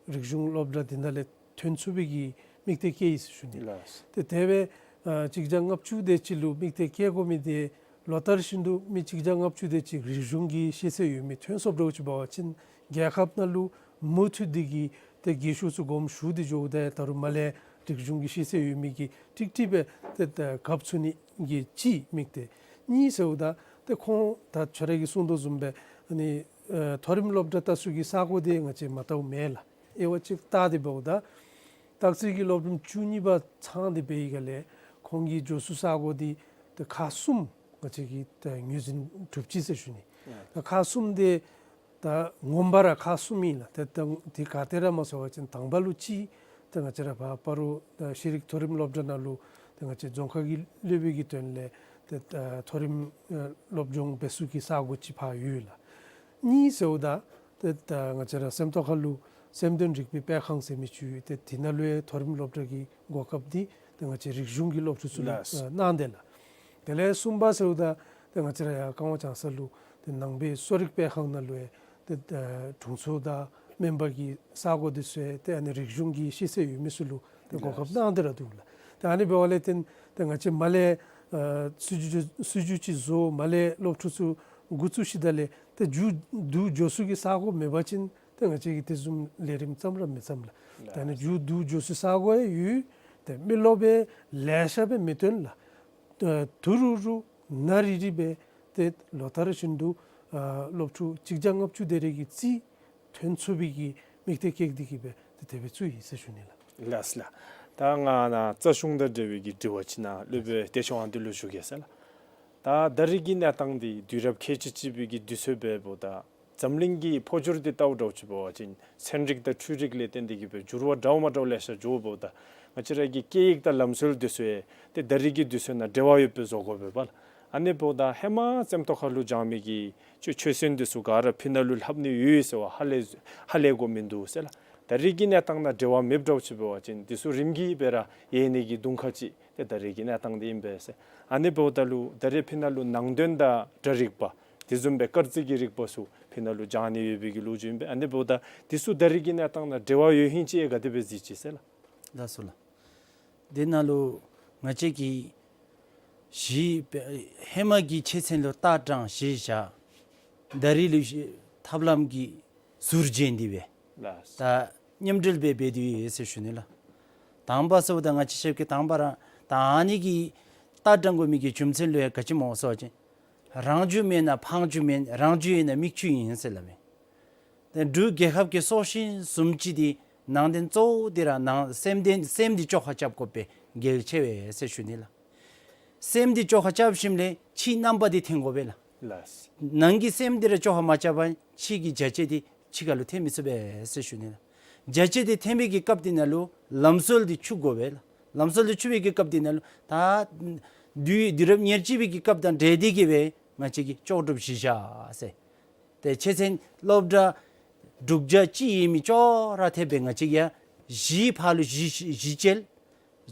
རིག་གཞུང་སློབ་གྲྭ་འདི་ནང་ལས་ཐོན་ཚུགས་པའི་གི་དམིགས་གཏད་བསྐྱེད་ཡི་ཟེར་ཞུ་ནི། ལགས། ཏེ་དེ་སྦེ་ཨ་གཅིག་བརྒྱ་ལྔ་བཅུ་དེ་ཅིག་ལུ་དམིགས་གཏད་བསྐྱེད་དགོ་མི་དེ་ལོ་ལྟར་བཞིན་དུ་མི་གཅིག་བརྒྱ་ལྔ་བཅུ་དེ་ཅིག་རིག་གཞུང་གི་ཤེས་ཚད་ཡོད་མི་ཐོན་སོངམ་འདྲཝ་ཅིག་འབད་བ་ཅིན་རྒྱལ་ཁབ་ནང་ལུ་མུ་མཐུད་དེ་གིས་ཏེ་རྒས་ཤོས་ཚུ་དགོངསམ་ཞུ་སྟེ་འགྱོཝ་ད་ད་རུང་མར་ལས་རིག་གཞུང་གི་ཤེས་ཚད་ཡོད་མི་གིས་ཀྲིག་ཀྲི་སྦེ་ཏེ་ད་གབ་ཚུགས་ནི་གི་གཅིག་དམིགས་གཏད། གཉིས་ཟེརཝ་ད་ཏེ་ཁོང་ད་ཁྱོད་ར་གིས་གསུངས་དོ་བཟུམ་སྦེ་ཨ་ནི་ཨ་མཐོ་རིམ་སློབ་གྲྭ་ལྟ་ཚུགས་ཀྱི་ས་གོ་དེ་ང་བཅས་མ་བལྟཝ་མེད་ལགས། དབྱེ་བ་ཅིག་བལྟ་སྟེ་འབདཝ་ད་སྟག་རྩེ་གི་སློབ་རིམ་བཅུ་གཉིས་པ་ཚང་སྟེ་འབད་བའི་སྒང་ལས་ཁོང་གི་འགྱོ་ཚུགས་ས་གོ་འདི་ཏེ་ཁག་གསུམ་ང་བཅས་ཀྱིས་ད་ངོས་འཛིན་གྲུབ་ཅི་ཟེར་ཞུ་ནི། ད་ཁག་གསུམ་དེ་ད་ངོ་མ་ར་ཁག་གསུམ་ཨིན་ལགས། ཏེ་ད་དེ་ག་ཏེ་ར་སྨོ་ཟེར་བ་ཅིན་དང་པ་ལུ་ཅིག་ཏེ་ང་བཅས་ར་ཕར་སྤ་རོ་ད་ཤེས་རིག་མཐོ་རིམ་སློབ་གྲྭ་ནང་ལུ་ཏེ་ང་བཅས་རྫོང་ཁག་གི་སློབ་དཔོན་གྱི་དོན་ལས་ཏེ་ད་མཐོ་རིམ་ཨ་སློབ་སྦྱོང་འབད་ཚུགས་ཀྱི་ས་གོ་ཅིག་ཕར་ཡོད་ལགས། གཉིས་ཟེརཝ་ད་ཏེ་ད་ང་བཅས་ར་སེམས་རྟོགས་ཁ་ལུ་སེམས་དོན་རིག་པའི་སྤེལ་ཁང་ཟེར་མི་ཅིག་ཡོད། ཏེ་དེ་ནང་ལུ་ཡང་མཐོ་རིམ་སློབ་གྲྭ་གི་གོ་སྐབས་འདི་ཏེ་ང་བཅས་རིག་གཞུང་གི་སློབ་ཕྲུག་ཚུ་ལུ་ལགས། ཨ་གནང་དེས་ལགས། དེ་ལས་གསུམ་པ་ཟེརཝ་ད་ཏེ་ང་བཅས་ར་ཡར་ཀ་ཝང་བྱང་ས་ལུ་ཏེ་ནང་པའི་གསོ་རིག་སྤེལ་ཁང་ནང་ལུ་ཡང་ཏེ་ཨ་དྲུང་འཚོ་དང་སྨན་པ་གི་ས་གོ་འདི་ཚུ་ཡང་ཏེ་ཨ་ནི་རིག་གཞུང་གི་ཤེས་ཚད་ཡོད་མི་ཚུ་ལུ་ཏེ་གོ་སྐབས་ལགས། གནང་སྟེ་ར་འདུག་ལགས། ད་ཨ་ནི་འབདཝ་ལས་བརྟེན་ཏེ་ང་བཅས་མར་ལས་ཨ་སྲིད་བྱུས་སྲིད་བྱུས་ཅིག་བཟོ། མར་ལས་སློབ་ཕྲུག་ཚུ་འགོ་བཙུགས་ཞིནམ་ལས་ཏེ་མཇུག་བསྡུ་འགྱོ་ས་གི་ས་གོ་མེད་པ་ཅིན་ཏེ་ང་བཅས་ཀྱིས་དེ་བཟུམ་ལས་རིམ་བརྩམ་ར་མི་བརྩམ་ལགས། ད་ཨ་ནི་མཇུག་བསྡུ་འགྱོ་ས་གི་ས་གོ་ཡང་ཡོད། ཏེ་མི་རློབས་སྦེ་ལེ་ཤ་སྦེ་མི་བཏོན་ལགས། ཨ་དུས་རུ་རུ་ནངས་རི་རི་སྦེ་ཏེ་ལོ་ལྟར་བཞིན་དུ་ཨ་སློབ་ཕྲུག་གཅིག་བརྒྱ་ལྔ་བཅུ་དེ་རེ་གི་རྩིས་ཐོན་ཚུགས་པའི་གི་དམིགས་གཏད་བསྐྱེད་དེ་གིས་སྦེ་ཏེ་དེ་སྦེ་བཙུགས་ཡི་ཟེར་ཞུ་ནི་ལགས། ལགས་ལགས། ད་ང་ནཱ་རྩ་གཞུང་དང་འབྲེལ་བའི་གི་དྲི་བ་ཅིག་ནཱ་སློབ་དཔོན་བདེ་ཆེན་དབང་འདུས་ལུ་ཞུ་གེ་ཟེར་ལགས། ད་ད་རེས་ཀྱི་གནས་སྟངས་འདི་དུས་རབས་ཁལ་གཅིག་གཅིག་པའི་གི་དུས་ཚོད་འབདཝ་ད་འཛམ་གླིང་གི་འཕོ་འགྱུར་འདི་བལྟཝ་འདྲཝ་ཅིག་འབད་བ་ཅིན་ཚན་རིག་དང་འཕྲུལ་རིག་ལས་བརྟེན་ཏེ་གིས་སྦེ་འགྱུར་བ་འདྲཝ་མ་འདྲཝ་ལེ་ཤ་འགྱོཝ་འབདཝ་ད་ང་བཅས་ར་གི་སྐད་ཡིག་དང་ལམ་སྲོལ་འདི་ཚུ་ཡང་ཏེ་ད་རེས་ཀྱི་དུས་ཚོད་ནང་འབྲེལ་བ་ཡོདཔ་སྦེ་བཟོ་དགོ་པས་པ་ལགས། ཨ་ནི་འབདཝ་ད་ཧེ་མ་བཙན་ཏོ་ཁ་ལུ་སྦྱང་མི་གི་ཆོས་ཆོས་ཚན་འདི་ཚུ་ག་ར་ཕི་ནང་ལུ་ལྷབ་ནི་ཡོད་ཟེར་བ་ཧ་ལས་ཧ་ལས་དགོ་མིན་འདུག་ཟེར་ལགས། ད་རེས་ཀྱི་གནས་སྟངས་ནང་འབྲེལ་བ་མེདཔ་འདྲཝ་ཅིག་འབད་བ་ཅིན་འདི་ཚུ་རིམ་གྱིས་སྦེ་ར་ཡལ་ནི་གི་གདོང་ཁ་ཅིག་ཏེ་ད་རེས་ཀྱི་གནས་སྟངས་འདི་ཨིན་པས་ཟེར། ཨ་ནི་འབདཝ་ད་ལུ་ད་རེས་ཕི་ནང་ལུ་ནང་དོན་དང་སྒྲ་རིག་པ་དེ་བཟུམ་སྦེ་སྐར་རྩིས་ཀྱི་རིག་པ་ཚུ་ཕི་ནང་ལུ་སྦྱང་ནི་ཡོད་པའི་གི་ལོ་རྒྱུས་ཨིན་པས། ཨ་ནི་འབདཝ་ད་འདི་ཚུ་ད་རེས་ཀྱི་གནས་སྟངས་ནང་འབྲེལ་བ་ཡོད་ཧིང་ཅིག་ཡང་ག་དེ་སྦེ་གཟིགས་ཅི་ཟེར་ལགས། ལགས་སོ་ལགས། དེ་ནང་ལུ་ང་བཅས་ཀྱིས་གཞི་ཧེ་མ་གི་ཆོས་ཚན་ལུ་ལྟ་སྟངས་གཞི་བཞག། ད་རེས་ལུ་ཐབས་ལམ་གྱི་ཟུར་བརྗེ་འདི་སྦེ་ལགས། ད་མཉམ་འབྲེལ་སྦེ་འབད་དེ་ཡོད་ཟེར་ཞུ་ནི་ལགས། དང་པ་ཟེརཝ་ད་ང་བཅས་ཆ་ཁྱབ་ཀྱིས་དང་པ་ར་ད་ཨ་ནི་གི་ལྟ་སྟངས་དགོ་མི་གི་རྒྱུ་མཚན་ལུ་ཡང་ག་ཅི་སྨོ་ཟེར་བ་ཅིན་རང་རྒྱུད་མེད་ན་འཕགས་རྒྱུད་མེད། རང་རྒྱུད་ཡོད་ན་མིག་རྒྱུད་ཡིན་ཟེར་སླབ་མས། ཏེ་འབྲུག་རྒྱལ་ཁབ་ཀྱི་སྲོག་ཤིང་བཟུམ་ཅིག་འདི་ནང་དོན་གཙོ་བོ་འདི་ར་ནང་སེམས་དོན་སེམས་འདི་བཅོ་ཁ་རྐྱབ་དགོ་པའི་གལ་ཆེ་བས་ཟེར་ཞུ་ནི་ལགས། སེམས་འདི་བཅོ་ཁ་རྐྱབ་ཞིནམ་ལས་ཕྱི་རྣམ་པ་འདི་འཐོན་དགོ་པས་ལགས། ལགས། ནང་གི་སེམས་འདི་ར་བཅོ་ཁ་མ་རྐྱབ་པ་ཕྱི་གི་བྱ་བྱེད་འདི་ཕྱི་ཁ་ལུ་འཐོན་མི་ཚུགས་པས་ཟེར་ཞུ་ནི་ལགས། བྱ་བྱེད་འདི་འཐོན་པའི་གི་སྐབས་འདི་ནང་ལུ་ལམ་སྲོལ་འདི་འཆུག་དགོ་པས་ལགས། ལམ་སྲོལ་འདི་འཆུག་པའི་གི་སྐབས་འདི་ནང་ལུ་ད་དུས་དུས་རབས་ཉེར་གཅིག་པའི་གི་སྐབས་དང་འབྲེལ་ཏེ་གིས་སྦེ་ང་བཅས་ཀྱིས་ལྕོགས་གྲུབ་གཞི་བཞག་ཟེར། ཏེ་ཆོས་ཚན་སློབ་གྲྭ་དྲུག་བརྒྱ་གཅིག་ཡོད་མི་ཅོག་ར་འཐདཔ་སྦེ་ང་བཅས་ཀྱིས་གཞི་ཕར་ལུ་གཞི་གཞི་བཅལ།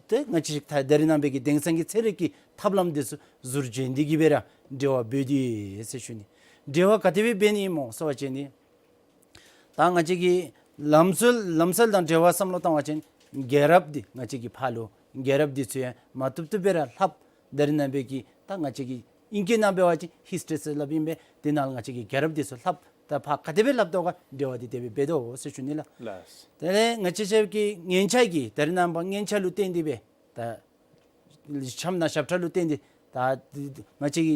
ཏེ་ང་བཅས་ད་ད་རེས་ནངས་པའི་གི་དེང་སང་གི་ཚན་རིག་གི་ཐབས་ལམ་འདི་ཚུ་ཟུར་བརྗེ་འདི་གིས་སྦེ་ར་འབྲེལ་བ་འབད་དེ་ཡོད་ཟེར་ཞུ་ནི། འབྲེལ་བ་ག་དེ་སྦེ་འབད་ནི་སྨོ་ཟེར་བ་ཅིན་ནི་ད་ང་བཅས་ཀྱི་ལམ་སྲོལ་ལམ་སྲོལ་དང་འབྲེལ་བ་བསམ་བློ་བཏང་བ་ཅིན་རྒྱལ་རབས་འདི་ང་བཅས་ཀྱི་ཕར་ལུ་རྒྱལ་རབས་འདི་ཚུ་ཡང་མ་བཏུབ་བཏུབ་སྦེ་ར་ལྷབ། ད་རེས་ནངས་པའི་གི་ད་ང་བཅས་ཀྱི་ཨིང་སྐད་ནང་འབད་བ་ཅིན་ཧིསི་ཊི་རི་ཟེར་སླབ་ཨིན་པས། དེ་ནང་ལུ་ང་བཅས་ཀྱིས་རྒྱལ་རབས་འདི་ཚུ་ལྷབ། ད་ཕར་ག་དེ་སྦེ་ལྷབ་དོ་ག་འབྲེལ་བ་འདི་དེ་སྦེ་འབད་དོ་ཟེར་ཞུ་ནི་ལགས། ལགས། དེ་ལས་ང་བཅས་ཆ་ཁྱབ་ཀྱི་སྔོན་ཆད་ཀྱི་ད་རེས་ནངས་པ་སྔོན་ཆད་ལུ་བརྟེན་ཏེ་སྦེ་ད་གཤམ་ན་ཞབས་ཁྲ་ལུ་བརྟེན་ཏེ་ད་ང་བཅས་ཀྱི་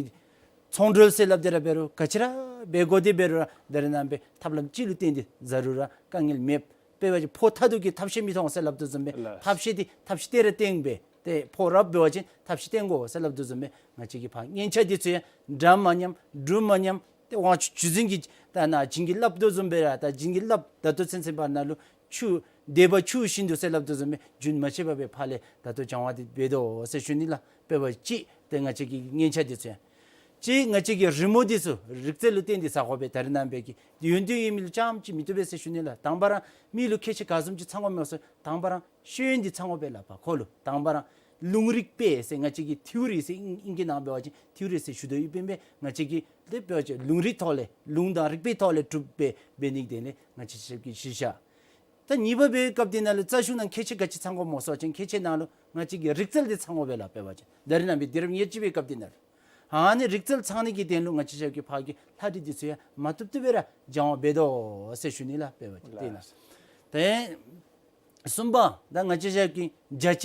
ཚོང་འབྲེལ་ཟེར་སླབ་སྟེ་ར་འབད་རུང་ག་ཅི་ར་འབད་དགོ་དེ་འབད་རུང་ར་ད་རེས་ནངས་པའི་ཐབས་ལམ་ཅིག་ལུ་བརྟེན་ཏེ་ཛ་རུར་ར་དཀའ་ངལ་མེདཔ། དཔེ་འབད་བ་ཅིན་ཕོ་ཐ་དུག་གིས་ཐབས་ཤེས་མི་མཐོང་ཟེར་སླབ་དོ་བཟུམ་སྦེ་ལགས། ཐབས་ཤེས་འདི་ཐབས་ཤེས་དེ་ར་བཏོན་སྦེ་ཏེ་ཕོ་རབ་འབད་བ་ཅིན་ཐབས་ཤེས་བཏོན་དགོ་ཟེར་སླབ་དོ་བཟུམ་སྦེ་ང་བཅས་ཀྱི་ཕར་སྔོན་ཆད་འདི་ཚུ་ཡང་འདྲ་མ་མཉམ་འགྲུབ་མ་མཉམ་ཏེ་དབང་ཕྱུག་ཆོས་འཛིན་གྱིས་ད་ནཱ་བྱིན་གྱིས་བརླབས་དོ་བཟུམ་སྦེ་ར་ད་བྱིན་གྱིས་བརླབས་ད་ལྟོ་ཚུན་ཚོད་བར་ན་ལུ་ཆུ་འདེབས་པ་ཆུ་བཞིན་དུ་ཟེར་སླབ་དོ་བཟུམ་སྦེ་རྒྱུན་མ་ཆད་པར་སྦེ་ཕར་ལས་ད་ལྟོ་སྦྱང་བ་འདི་འབད་དོ་ཟེར་ཞུ་ནི་ལགས། དཔེ་འབད་བ་ཅིན་ཏེ་ང་བཅས་ཀྱི་སྔོན་ཆད་འདི་ཚུ་ཡང་ཅིག་ང་བཅས་ཀྱི་རི་མོ་འདི་ཚུ་རིག་རྩལ་ལུ་བརྟེན་ཏེ་བཟོ་དགོ་པས། ད་རེས་ནངས་པའི་གི་ཡོན་ཏན་ཡོད་མི་ལུ་རྐྱངམ་ཅིག་མི་བཏུབ་པས་ཟེར་ཞུ་ནི་ལགས། དང་པ་ར་མི་ལུ་ཁྱད་ཆོས་ག་བཟུམ་ཅིག་ཚང་དགོཔ་སྨོ་ཟེར་དང་པ་ར་ཤེས་ཡོན་འདི་ཚང་དགོ་པས་ལགས། ཕར་ཁོ་ལུ་དང་པ་ར་ལུང་རིག་པའི་ཟེར་ང་བཅས་ཀྱི་ཐིའོ་རི་ཟེར་ཨིང་ཨིང་སྐད་ནང་འབད་བ་ཅིན་ཐིའོ་རི་ཟེར་ཞུ་དོ་ཡོདཔ་ཨིན་པས། ང་བཅས་ཀྱི་ཏེ་འབད་བ་ཅིན་ལུང་རིག་ཐོག་ལས་ལུང་དང་རིག་པའི་ཐོག་ལས་གྲུབ་སྦེ་འབད་ནི་དེ་ལས་ང་བཅས་ཆ་ཁྱབ་ཀྱིས་གཞི་བཞག། ད་གཉིས་པ་འབད་བའི་སྐབས་འདི་ནང་ལུ་རྩ་གཞུང་ནང་ཁྱད་ཆོས་ག་ཅི་ཚང་དགོཔ་སྨོ་ཟེར་བ་ཅིན་ཁྱད་ཆོས་ནང་ལུ་ང་བཅས་ཀྱི་རིག་རྩལ་འདི་ཚང་དགོ་པས་ལགས། དཔེ་འབད་བ་ཅིན་ད་རེས་ནངས་པའི་དུས་རབས་ཉེར་གཅིག་པའི་སྐབས་འདི་ནང་ལུ་ཨ་ནི་རིག་རྩལ་ཚང་ནི་གི་དོན་ལུ་ང་བཅས་ཆ་ཁྱབ་ཀྱིས་ཕར་གྱི་ལྷ་བྲིས་འདི་ཚུ་ཡང་མ་བཏུབ་བཏུབ་སྦེ་ར་སྦྱང་བ་འབད་དོ་ཟེར་ཞུ་ནི་ལགས། དཔེ་འབད་བ་ཅིན་དེ་ནང་ལགས། ཏེ་གསུམ་པ་ད་ང་བཅས་ཆ་ཁྱབ་ཀྱི་བྱ་བྱེད་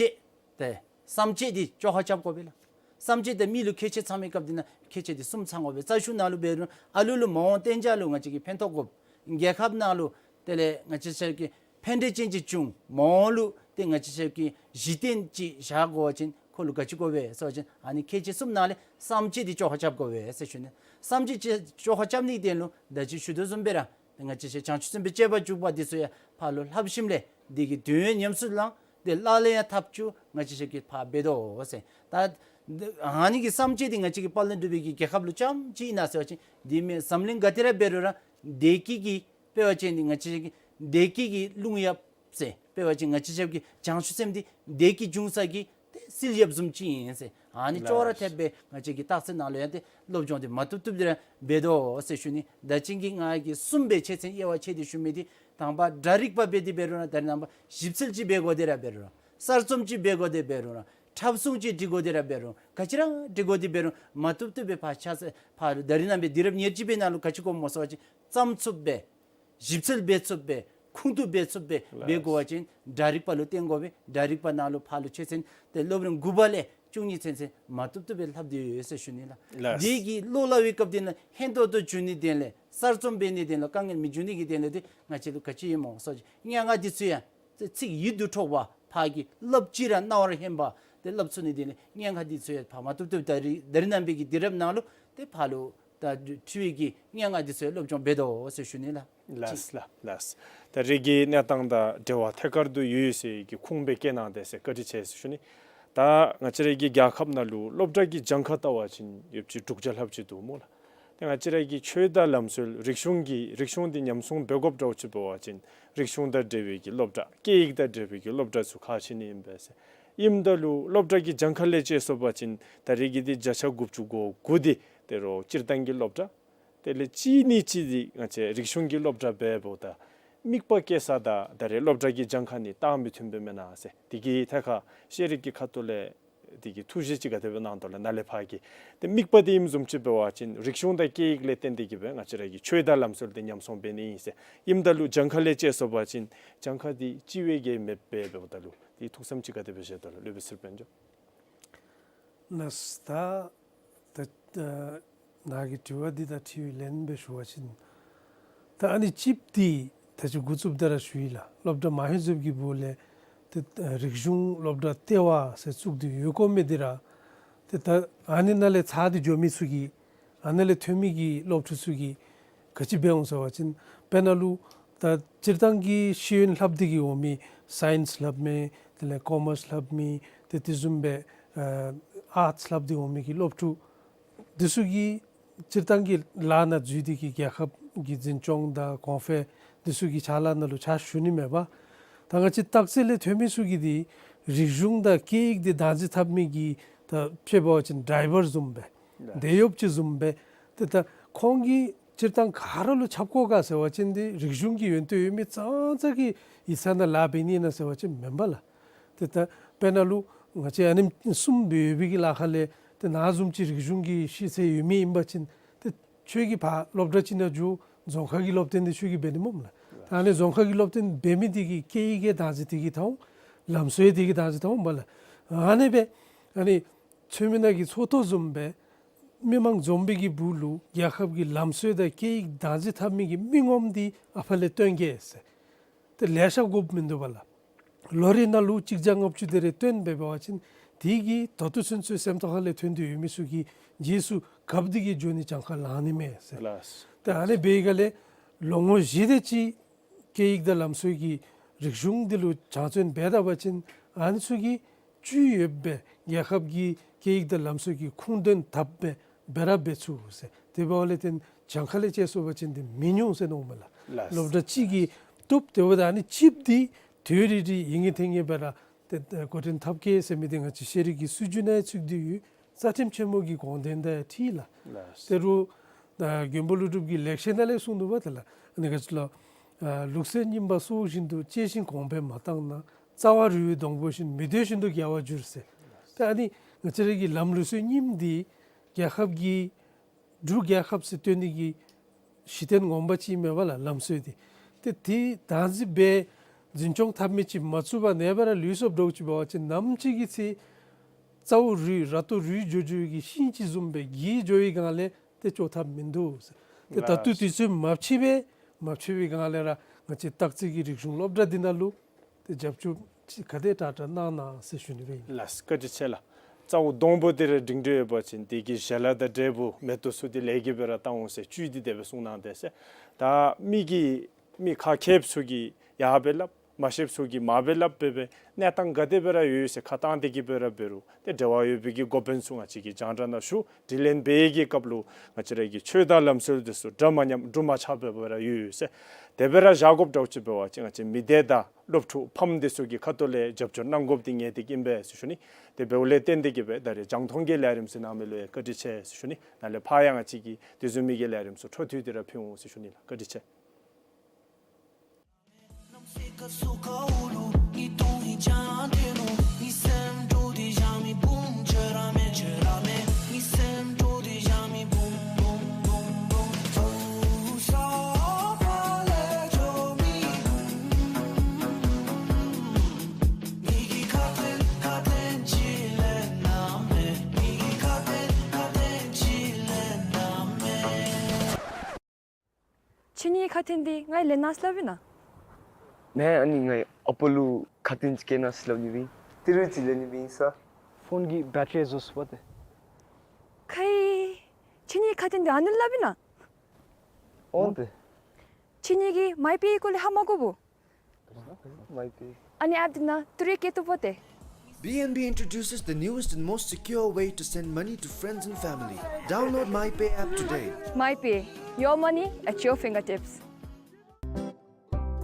ཏེ་བསམ་བྱེད་འདི་བཅོ་ཁ་རྐྱབ་དགོ་པས་ལགས། བསམ་བྱེད་དང་མི་ལུ་ཁྱད་ཆོས་ཚང་བའི་སྐབས་འདི་ནང་ཁྱད་ཆོས་འདི་གསུམ་ཚང་དགོ་པས། རྩ་གཞུང་ནང་ལུ་འབད་རུང་ཨ་ལུ་ལུ་མ་འོངས་གཏན་འཇགས་ལུ་ང་བཅས་ཀྱིས་ཕན་ཐོགས་དགོཔ། རྒྱལ་ཁབ་ནང་ལུ་དེ་ལས་ང་བཅས་ཆ་ཁྱབ་ཀྱི་ཕན་འབྲས་ཅན་ཅིག་བྱུང་། མ་འོངས་ལུ་ཏེ་ང་བཅས་ཆ་ཁྱབ་ཀྱི་གཞི་རྟེན་ཅིག་བཞག་དགོ་པ་ཅིན་ཁོ་ལུ་ག་ཅི་དགོ་པས་ཟེར་བ་ཅིན་ཨ་ནི་ཁྱད་ཆོས་གསུམ་ནང་ལས་བསམ་བྱེད་འདི་བཅོ་ཁ་རྐྱབ་དགོ་པས་ཟེར་ཞུ་ནི། བསམ་བྱེད་ཅིག་བཅོ་ཁ་རྐྱབ་ནི་གི་དོན་ལུ་ད་ཅི་ཞུ་དོ་བཟུམ་སྦེ་ར་ང་བཅས་ཆ་ཁྱབ་བྱང་ཆུབ་སེམས་དཔའི་སྤྱོད་པ་འཇུག་པ་འདི་ཚུ་ཡང་ཕར་ལུ་ལྷབ་ཞིནམ་ལས་དེ་གི་དོན་ཡང་ཉམས་སུ་བླང་། ཏེ་བླང་ལས་ཡང་ཐབས་བྱུས་ང་བཅས་ཆ་ཁྱབ་ཀྱིས་ཕར་འབད་དོ་ཟེར། ད་ཨ་ནི་གི་བསམ་བྱེད་འདི་ང་བཅས་ཀྱི་དཔལ་ལྡན་འབྲུག་པའི་གི་རྒྱལ་ཁབ་ལུ་རྐྱངམ་ཅིག་ཨིན་ན་ཟེར་བ་ཅིན་འདི་མེན། འཛམ་གླིང་ག་ཏེ་ར་འབད་རུང་ར་བདེ་སྐྱིད་ཀྱི་དཔེ་འབད་བ་ཅིན་འདི་ང་བཅས་ཀྱི་བདེ་སྐྱིད་ཀྱི་རླུང་ཡབ་ཟེར། དཔེ་འབད་བ་ཅིན་ང་བཅས་ཆ་ཁྱབ་ཀྱི་བྱང་ཆུབ་སེམས་འདི་བདེ་སྐྱིད་འབྱུང་ས་གི་ཏེ་བསིལ་ཡབ་བཟུམ་ཅིག་ཨིན་ཟེར། ཨ་ནི་ཅོག་ར་འཐདཔ་སྦེ་ང་བཅས་ཀྱི་རྟགས་མཚན་ནང་ལུ་ཡང་ཏེ་སློབ་སྦྱོང་འདི་མ་བཏུབ་བཏུབ་འདི་ར་འབད་དོ་ཟེར་ཞུ་ནི། ད་ཅི་གི་ང་གིས་གསུམ་སྦེ་ཆོས་ཚན་དབྱེ་བ་ཕྱེ་སྟེ་ཞུ་མི་འདི་དང་པ་སྒྲ་རིག་པ་འབད་དེ་འབད་རུང་ར་ད་རེས་ནངས་པ་ཞིབ་འཚོལ་ཅིག་འབད་དགོ་དེ་ར་འབད་རུང་ར་གསར་རྩོམ་ཅིག་འབད་དགོ་དེ་འབད་རུང་ར་ འཁྲབ་གཞུང་ཅིག་འབྲི་དགོ་དེ་ར་འབད་རུང་ག་ཅི་ར་འབྲི་དགོ་དེ་འབད་རུང་མ་བཏུབ་བཏུབ་སྦེ་ཕར་ཆ་ཚང་ཕར་ད་རིས་ནངས་པའི་དུས་རབས་ཉེར་གཅིག་པའི་ནང་ལུ་ག་ཅི་དགོཔ་སྨོ་ཟེར་བ་ཅིན་བརྩམ་ཚུགསཔ་སྦེ་ཞིབ་འཚོལ་འབད་ཚུགསཔ་སྦེ་ཁུངས་གཏུགས་འབད་ཚུགསཔ་སྦེ་ལགས། འབད་དགོ་པ་ཅིན་འདྲ་རིག་པ་ལུ་བརྟེན་དགོ་པས། འདྲ་རིག་པ་ནང་ལུ་ཕར་ལུ་ཆོས་ཚན་ཏེ་སློབ་རིམ་དགུ་པ་ལས་བཅུ་གཉིས་ཚུན་ཚོད་མ་བཏུབ་བཏུབ་སྦེ་ལྷབ་སྟེ་ཡོད་ཟེར་ཞུ་ནི་ལགས། ལགས། དེ་གི་བློ་སླབ་པའི་སྐབས་དེ་ནང་ཧན་ཏོང་ཏོ་འགྱོ་ནི་དེ་ལས་གསར་རྩོམ་འབད་ནི་དེ་ལས་དཀའ་ངལ་མི་འབྱུང་ནི་གི་དེ་ལས་དེ་ང་བཅས་ལུ་ག་ཅི་ཨིན་སྨོ་ཟེར་བ་ཅིན་སྙན་ངག་འདི་ཚུ་ཡང་ཚིག་ཡིད་དུ་འཕྲོག་པ་ཕར་གྱི་སླབ་ཅི་ར་རྣ་བར་སྙན་པ་དེ་སླབ་ཚུགས་ནི་དེ་ལས་སྙན་ངག་འདི་ཚུ་ཡང་ཕར་མ་བཏུབ་བཏུབ་ད་རིས་ད་རིས་ནངས་པའི་གི་དུས་རབས་ནང་ལུ་ཏེ་ཕར་ལུ་ད་འཁྲིལ་བའི་གི་སྙན་ངག་འདི་ཚུ་ཡང་སློབ་སྦྱོང་འབད་དོ་ཟེར་ཞུ་ནི་ལགས། ལགས་ལགས་ལགས། ད་རེས་ཀྱི་གནས་སྟངས་དང་འབྲེལ་བ་ཐད་ཀར་དུ་ཡོད་ཡོད་ཟེར་གྱི་ཁུངས་སྦེ་བཀོད་གནང་དེས་ཟེར་བཀའ་དྲིན་ཆེ་ཟེར་ཞུ་ནི། ད་ང་བཅས་ར་གི་རྒྱལ་ཁབ་ནང་ལུ་སློབ་གྲྭ་གི་གྱངས་ཁ་བལྟ་བ་ཅིན་ཡོདཔ་ཅིག་དྲུག་བརྒྱ་ལྷགཔ་ཅིག་འདུག་སྨོ་ལགས། ཏེ་ང་བཅས་ར་གི་ཆོས་དང་ལམ་སྲོལ་རིག་གཞུང་གི་རིག་གཞུང་འདི་ཉམས་སྲུང་འབད་དགོཔ་འདྲཝ་ཅིག་འབད་བ་ཅིན་རིག་གཞུང་དང་འབྲེལ་བའི་གི་སློབ་གྲྭ་སྐད་ཡིག་དང་འབྲེལ་བའི་གི་སློབ་གྲྭ་ཚུ་ཁག་ཆེ་ནི་ཨིན་པས་ཟེར། ཨིནམ་ད་ལུ་སློབ་གྲྭ་གི་གྱངས་ཁ་ལས་དཔྱད་སོང་པ་ཅིན་ད་རེས་ཀྱི་འདི་བརྒྱ་ཆ་དགུ་བཅུ་གོ་དགུ་འདི་ཏེ་རོགས་སྤྱིར་བཏང་གི་སློབ་གྲྭ་དེ་ལས་གཅིག་ནི་གཅིག་འདི་ང་བཅས་རིག་གཞུང་གི་སློབ་གྲྭ་འབདཝ་ད་དམིགས་པ་བསྐྱེད་ས་དང་ད་རེས་སློབ་གྲྭ་གི་གྱངས་ཁ་ནི་རྟགས་མི་མཐུནམ་སྦེ་མེན་ན་ཟེར། དེ་གི་ཐད་ཁར་ཤེས་རིག་གི་ཁ་ཐུག་ལས་དེ་གི་ཐུགས་བཞེད་ཅིག་ག་དེ་སྦེ་གནང་དོ་ལགས། ནཱ་ལས་ཕར་གྱི་ཏེ་དམིགས་པ་དེ་ཨིནམ་བཟུམ་ཅིག་འབད་བ་ཅིན་རིག་གཞུང་དང་སྐད་ཡིག་ལས་བརྟེན་ཏེ་གི་སྦེ་ང་བཅས་ར་གི་ཆོས་དང་ལམ་སྲོལ་དེ་ཉམས་སྲུང་འབད་ནི་ཨིན་ཟེར། ཨིནམ་ད་ལུ་གྱངས་ཁ་ལས་དཔྱད་སོང་པ་ཅིན་གྱངས་ཁ་དེ་གཅིག་བས་བརྒལ་མེདཔ་སྦེ་འབདཝ་ད་ལུ་དེ་ཐུགས་བསམ་ཅིག་ག་དེ་སྦེ་བཞེས་དོ་ལགས། སློབ་དཔོན་ཚུར་དཔལ་འབྱོར། ལགས། ད་ད་ནཱ་གི་དྲི་བ་འདི་དང་འཁྲིལ་བའི་ལན་སྦེ་ཞུ་བ་ཅིན་ད་ཨ་ནི་གཅིགཔོ་འདི་ད་ཅི་འགོ་བཙུགསཔ་ད་ར་ཞུ་ཡི་ལགས། སློབ་གྲྭ་མ་ཧེ་བཙུགསཔ་གི་སྦུག་ལས་ཏེ་རིག་གཞུང་སློབ་གྲྭ་ལྟེ་བ་ཟེར་བཙུགས་ཏེ་ཡོད་དགོ་མི་འདི་ར་ཏེ་ད་ཨ་ནི་ནང་ལས་ཚར་ཏེ་འགྱོ་མི་ཚུ་གིས་ཨ་ནཱ་ལས་ཐོན་མི་གི་སློབ་ཕྲུག་ཚུ་གིས་ག་ཅི་འབད་འོང་ཟེར་བ་ཅིན་དཔེར་ན་ལུ་ད་སྤྱིར་བཏང་གི་ཤེས་ཡོན་ལྷབ་སྟེ་གི་འོང་མི་སའིནསི་ལྷབ་མི་དེ་ལས་ཀོ་མརསི་ལྷབ་མི་ཏེ་དེ་བཟུམ་སྦེ་ཨ་ཨརཊསི་ལྷབ་སྟེ་འོང་མི་གི་སློབ་ཕྲུག་འདི་ཚུ་གིས་སྤྱིར་བཏང་གི་ལཱ་ནང་འཛུལ་ཏེ་གི་རྒྱལ་ཁབ་ཀྱི་འཛིན་སྐྱོང་དང་གོང་འཕེལ་འདི་ཚུ་གི་ཕྱག་ལཱ་ནང་ལུ་ཕྱག་ཞུ་ནི་མས་པ། ད་ང་བཅས་སྟག་རྩེ་ལས་ཐོན་མི་ཚུ་གིས་འདི་རིག་གཞུང་དང་སྐད་ཡིག་འདི་བདག་འཛིན་འཐབ་མི་གི་ད་དཔྱེ་འབད་བ་ཅིན་ཌའི་བར་བཟུམ་སྦེ་ལགས། འདི་ཡོདཔ་ཅིག་བཟུམ་སྦེ་ཏེ་ད་ཁོང་གིས་སྤྱིར་བཏང་ག་ར་ལུ་ཁྱབ་དགོ་ག་ཟེར་བ་ཅིན་འདི་རིག་གཞུང་གི་ཡོན་ཏན་ཡོད་མི་ཙང་ཙང་གིས་ཡིག་ཚང་ནང་ལཱ་འབད་ནི་ཨིན་ན་ཟེར་བ་ཅིན་མེན་པ་ལགས། ཏེ་ད་དཔེར་ན་ལུ་ང་བཅས་ཨ་ནེམ་གསུམ་སྦེ་ཡོད་པའི་གི་ལཱ་ཁག་ལས་ཏེ་ནཱ་བཟུམ་ཅིག་རིག་གཞུང་གི་ཤེས་ཚད་ཡོད་མི་ཨིན་པ་ཅིན་ཏེ་ཁྱོད་ཀྱིས་ཕར་སློབ་གྲྭ་ཅིག་ནང་འགྱོ་རྫོང་ཁ་གི་སློབ་སྟོན་འདི་ཁྱོད་ཀྱིས་འབད་ནི་སྨོ་ལགས། ད་ཨ་ནི་རྫོང་ཁ་གི་སློབ་སྟོན་འབད་མི་དེ་གིས་སྐད་ཡིག་གི་བདག་འཛིན་དེ་གིས་འཐབ་འོང་། ལམ་སྲོལ་དེ་གིས་བདག་འཛིན་འཐབ་འོང་པ་ལགས། ཨ་ནི་སྦེ་ཨ་ནི་ཚོད་མི་ནང་གི་ཚོད་ཐོ་བཟུམ་སྦེ་མི་མང་འཛོམས་པའི་གི་སྦུག་ལུ་རྒྱལ་ཁབ་ཀྱི་ལམ་སྲོལ་དང་སྐད་ཡིག་བདག་འཛིན་འཐབ་མི་གི་མི་ངོམ་འདི་ཨ་ཕ་ལས་བཏོན་གེ་ཟེར། ཏེ་ལེ་ཤ་དགོཔ་མིན་འདུག་པ་ལགས། ལོ་རེ་ནང་ལུ་གཅིག་བརྒྱ་ལྔ་བཅུ་དེ་རེ་བཏོན་འབད་བ་ཅིན་དེ་གིས་ད་ལྟོ་ཚུན་ཚོད་སེམས་རྟོགས་ཁ་ལས་ཐོན་ཏེ་ཡོད་མི་ཚུ་གི་རྗེས་སུ་གབ་སྟེ་གི་འགྱོ་ནི་གྱངས་ཁ་ལང་ནི་མས་ཟེར། ལགས། ཏེ་ཨ་ནི་འབད་བའི་སྒང་ལས་ལོ་ངོ་བཞི་དེ་ཅིག་སྐད་ཡིག་དང་ལམ་སྲོལ་གྱི་རིག་གཞུང་འདི་ལུ་སྦྱང་བརྩོན་འབད་ད་པ་ཅིན་ཨ་ནི་ཚུ་གིས་བཅུད་ཡོདཔ་སྦེ་རྒྱལ་ཁབ་ཀྱི་སྐད་ཡིག་དང་ལམ་སྲོལ་གྱི་ཁུངས་དོན་དགཔ་སྦེ་འབད་ར་འབད་ཚུགས་ཟེར། དེ་འབདཝ་ལས་བརྟེན་གྱངས་ཁ་ལས་དཔྱད་སོང་པ་ཅིན་འདི་མི་ཉུང་ཟེར་མནོཝ་མས་ལགས། ལགས། སློབ་གྲྭ་གཅིག་གིས་བཏུབ། དེ་འབདཝ་ད་ཨ་ནི་གཅིགཔོ་འདི་དུས་རེ་རེ་ཡིན་གྱི་ཐོན་གྱི་སྦེ་ར་ཏེ་འགོ་འདྲེན་འཐབ་གེ་ཟེར་མི་འདི་ང་བཅས་ཤེས་རིག་གི་སྲིད་བྱུས་ནང་ཡང་ཚུད་དེ་ཡོད། རྩ་ཁྲིམས་ཆེན་མོ་གི་དགོངས་དོན་དང་འཁྲིལ་ལགས། ལགས། ད་རུང་ཨ་མགོན་པོ་ཀླུ་སྒྲུབ་ཀྱིས་ལེགས་བཤད་ནང་ལས་གསུངས་འདུག་པ་ཏེ་ལགས། ཨ་ནི་ག་ཅི་ལོ། ཨ་ལུགས་སྲོལ་རྙིངམ་སྲོག་བཞིན་དུ། གཅེས་ཤིང་གོང་འཕེལ་མ་བཏང་ན། རྩ་བ་རུལ་བའི་སྡོང་པོ་བཞིན། མི་སྡོད་བཞིན་དུ་རྒྱལ་བར་འགྱུར་ཟེར། ད་ཨ་ནི་ང་བཅས་ར་གི་ལམ་ལུགས་སྲོལ་རྙིངམ་འདི་རྒྱལ་ཁབ་ཀྱི་འབྲུག་རྒྱལ་ཁབ་ཟེར་སྟོན་ནི་གི་གཞི་རྟེན་ངོ་མ་ཅིག་མས་པ་ལགས། ལམ་སྲོལ་འདི་ཏེ་དེ་བདག་འཛིན་འབད་འཛིན་སྐྱོང་འཐབ་མི་ཅིག་མ་བཙུགས་པར་ནེ་བ་ར་ལུས་སོངམ་འདྲཝ་ཅིག་འབད་བ་ཅིན་ནམ་ཅིག་གི་ཚེ་རྩ་བ་རུལ་ར་ཏོ་རུལ་འགྱོ་འགྱོ་བའི་གི་ཤིང་ཅིག་བཟུམ་སྦེ་འགྱིར་འགྱོ་བའི་སྒང་ལས་ཏེ་བཅོ་ཐབས་མིན་འདུག་ཟེར། ཏེ་ད་ལྟོ་དུས་ཚོད་མ་ཕྱི་བས་མ་ཕྱི་བའི་སྒང་ལས་ར་ང་བཅས་སྟག་རྩེ་གི་རིག་གཞུང་སློབ་གྲྭ་འདི་ནང་ལུ་ཏེ་རྒྱབ་སྐྱོར་ཅིག་ག་དེ་དྲག་དྲག་གནང་གནང་ཟེར་ཞུ་ནི་སྦེ་ཨིན། ལགས། བཀའ་དྲིན་ཆེ་ལགས། རྩ་བ་སྡོང་པོ་དེ་ར་འབྲིང་འགྲོ་ཡོད་པ་ཅིན་དེ་གི་ཞལ་ལག་དང་འབྲས་བུ་མེ་ཏོག་ཚུ་དེ་ལེགས་ཀྱི་སྦེ་ར་བཏང་འོང་ཟེར་བཅུད་འདི་དེ་སྦེ་གསུངས་གནང་དེས་ཟེར། ད་མི་གིས་མི་ཁ་མཁས་པ་ཚུ་གིས་ཡར་སྦེ་སླབ། མ་ཤེསཔ་ཚུ་གིས་མར་སྦེ་སླབ་སྦེ་སྦེ་གནས་སྟངས་ག་དེ་སྦེ་ར་ཡོད་ཟེར་ཁ་བཏང་སྟེ་གི་སྦེ་ར་འབད་རུང་ཏེ་འབྲེལ་བ་ཡོད་པའི་གི་འགོ་དཔོན་ཚུ་ང་བཅས་ཀྱིས་རྒྱང་བསྒྲགས་ནང་ཞུ། དྲི་ལན་འབད་བའི་གི་སྐབས་ལུ་ང་བཅས་ར་གི་ཆོས་དང་ལམ་སྲོལ་འདི་ཚུ་འདྲ་མ་ཉམས་འབྲུ་མ་ཆག་པར་སྦེ་ར་ཡོད་ཟེར། དེ་སྦེ་ར་བཞག་དགོཔ་འདྲཝ་ཅིག་འབད་བ་ཅིན་ང་བཅས་མི་སྡེ་དང་སློབ་ཕྲུག་ཕམ་འདི་ཚུ་གི་ཁ་ཐུག་ལས་རྒྱབ་སྐྱོར་གནང་དགོཔ་འདི་ངེས་ཏིག་ཨིན་པས་ཟེར་ཞུ་ནི། དེ་འབདཝ་ལས་བརྟེན་ཏེ་གི་སྦེ་ད་རེས་རྒྱང་མཐོང་གི་ལས་རིམ་ཚུ་གནང་མི་ལུ་ཡང་བཀའ་དྲིན་ཆེ་ཟེར་ཞུ་ནི། ནཱ་ལས་ཕར་ཡང་ང་བཅས་ཀྱིས་དེ་བཟུམ་མའི་གི་ལས་རིམ་ཚུ་འཕྲོ་མཐུད་དེ་ར་ཕུལ་འོང་ཟེར་ཞུ་ནི་ལགས། བཀའ་དྲིན་ཆེ། ཁ་ཐུན་འདི་ང་ལེན་གནང་ཟེར་སླབ་ཨིན་ན། མེན། ཨ་ནི་ང་ཨ་པ་ལུ་ཁ་ཐུན་ཅིག་བསྐྱལ་གནང་ཟེར་སླབ་ནི་ཨིན། ཏི་རུ་ཅིག་ལེན་ནི་ཨིན་ས། ཕོན་གྱི་བེ་ཊ་རི་རྫོགས་སོ་པ་ཏེ། ཁེ། ཁྱེད་གཉིས་ཁ་ཐུན་འདི་ཨ་ནི་སླབ་ཨིན་ན། འོང་ཏེ། ཁྱེད་གཉིས་ཀྱིས་མའི་པེ་སྐོར་ལས་ཧ་མ་གོ་བོ། མའི་པེ། ཨ་ནི་ཨེཔ་འདི་ནང་ཏི་རུ་བསྐྱལ་བཏུབ་པ་ཏེ། B N B introduces the newest and most secure way to send money to friends and family. Download MyPay app today. MyPay, your money at your fingertips.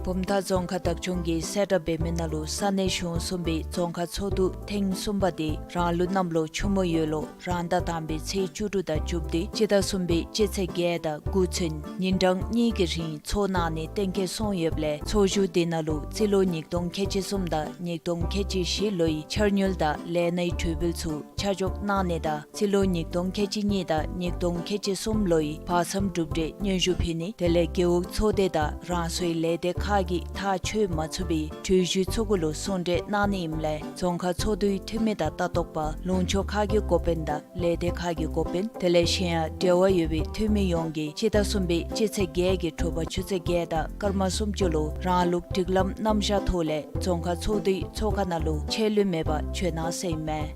བུམ་ཐང་རྫོང་ཁག་བདག་སྐྱོང་གིས་གསལ་བསྒྲགས་འབད་མི་ནང་ལུ་ས་གནས་གཞུང་གསུམ་པའི་རྫོང་ཁག་ཚོགས་འདུ་ཐེངས་གསུམ་པ་དེ་རང་ལུགས་གནམ་ལོ་ཆུ་མོ་ཡོས་ལོ་རང་ཟླ་དང་པའི་ཚེས་བཅུ་དྲུག་དང་མཇུག་སྟེ་སྤྱི་ཟླ་གསུམ་པའི་སྤྱི་ཚེས་བརྒྱད་དང་དགུ་ཚུན་ཉིན་གྲངས་གཉིས་ཀྱི་རིང་འཚོགས་གནང་ནི་གཏན་འཁེལ་སོང་ཡོདཔ་ལས་ཚོགས་བཞུགས་དེ་ནང་ལུ་རྩིས་ལོ་ཉིས་སྟོང་ཁལ་གཅིག་གསུམ་དང་ཉིས་སྟོང་ཁལ་གཅིག་བཞི་ལོའི་འཆར་དངུལ་དང་ལས་སྣའི་གྲོས་འབུལ་ཚུ་ཆ་འཇོག་གནང་ནི་དང་རྩིས་ལོ་ཉིས་སྟོང་ཁལ་གཅིག་གཉིས་དང་ཉིས་སྟོང་ཁལ་གཅིག་གསུམ་ལོའི་བར་མཚམས་གྲུབ་འབྲས་སྙན་ཞུ་ཕུལ་ནི་དེ་ལས་རྒེད་འོག་ཚོགས་སྡེ་དང་རང་སོའི་ལས་སྡེ་ཁག་གིས་ཐག་ཆོད་མ་ཚུགས་པའི་གྲོས་གཞི་ཚུ་གུ་ལུ་གསུང་གྲོས་གནང་ནི་ཨིནམ་ལས་རྫོང་ཁག་ཚོགས་འདུའི་འཐུས་མི་དང་ལྟ་རྟོག་པ་ལུང་ཕྱོགས་ཁག་གི་འགོ་དཔོན་དང་ལས་སྡེ་ཁག་གི་འགོ་དཔོན་དེ་ལས་གཞན་ཡང་འབྲེལ་བ་ཡོད་པའི་འཐུས་མི་ཡོངས་ཀྱིས་སྤྱི་ཟླ་གསུམ་པའི་སྤྱི་ཚེས་བརྒྱད་ཀྱི་དྲོ་པ་ཆུ་ཚོད་བརྒྱད་དང་སྐར་མ་སུམ་ཅུ་ལུ་རང་ལུགས་སྒྲིག་ལམ་རྣམ་གཞག་ཐོག་ལས་རྫོང་ཁག་ཚོགས་འདུའི་ཚོགས་ཁང་ནང་ལུ་ཆད་ལུས་མེད་པར་འབྱོན་གནང་ཟེར་ཨིན་མས།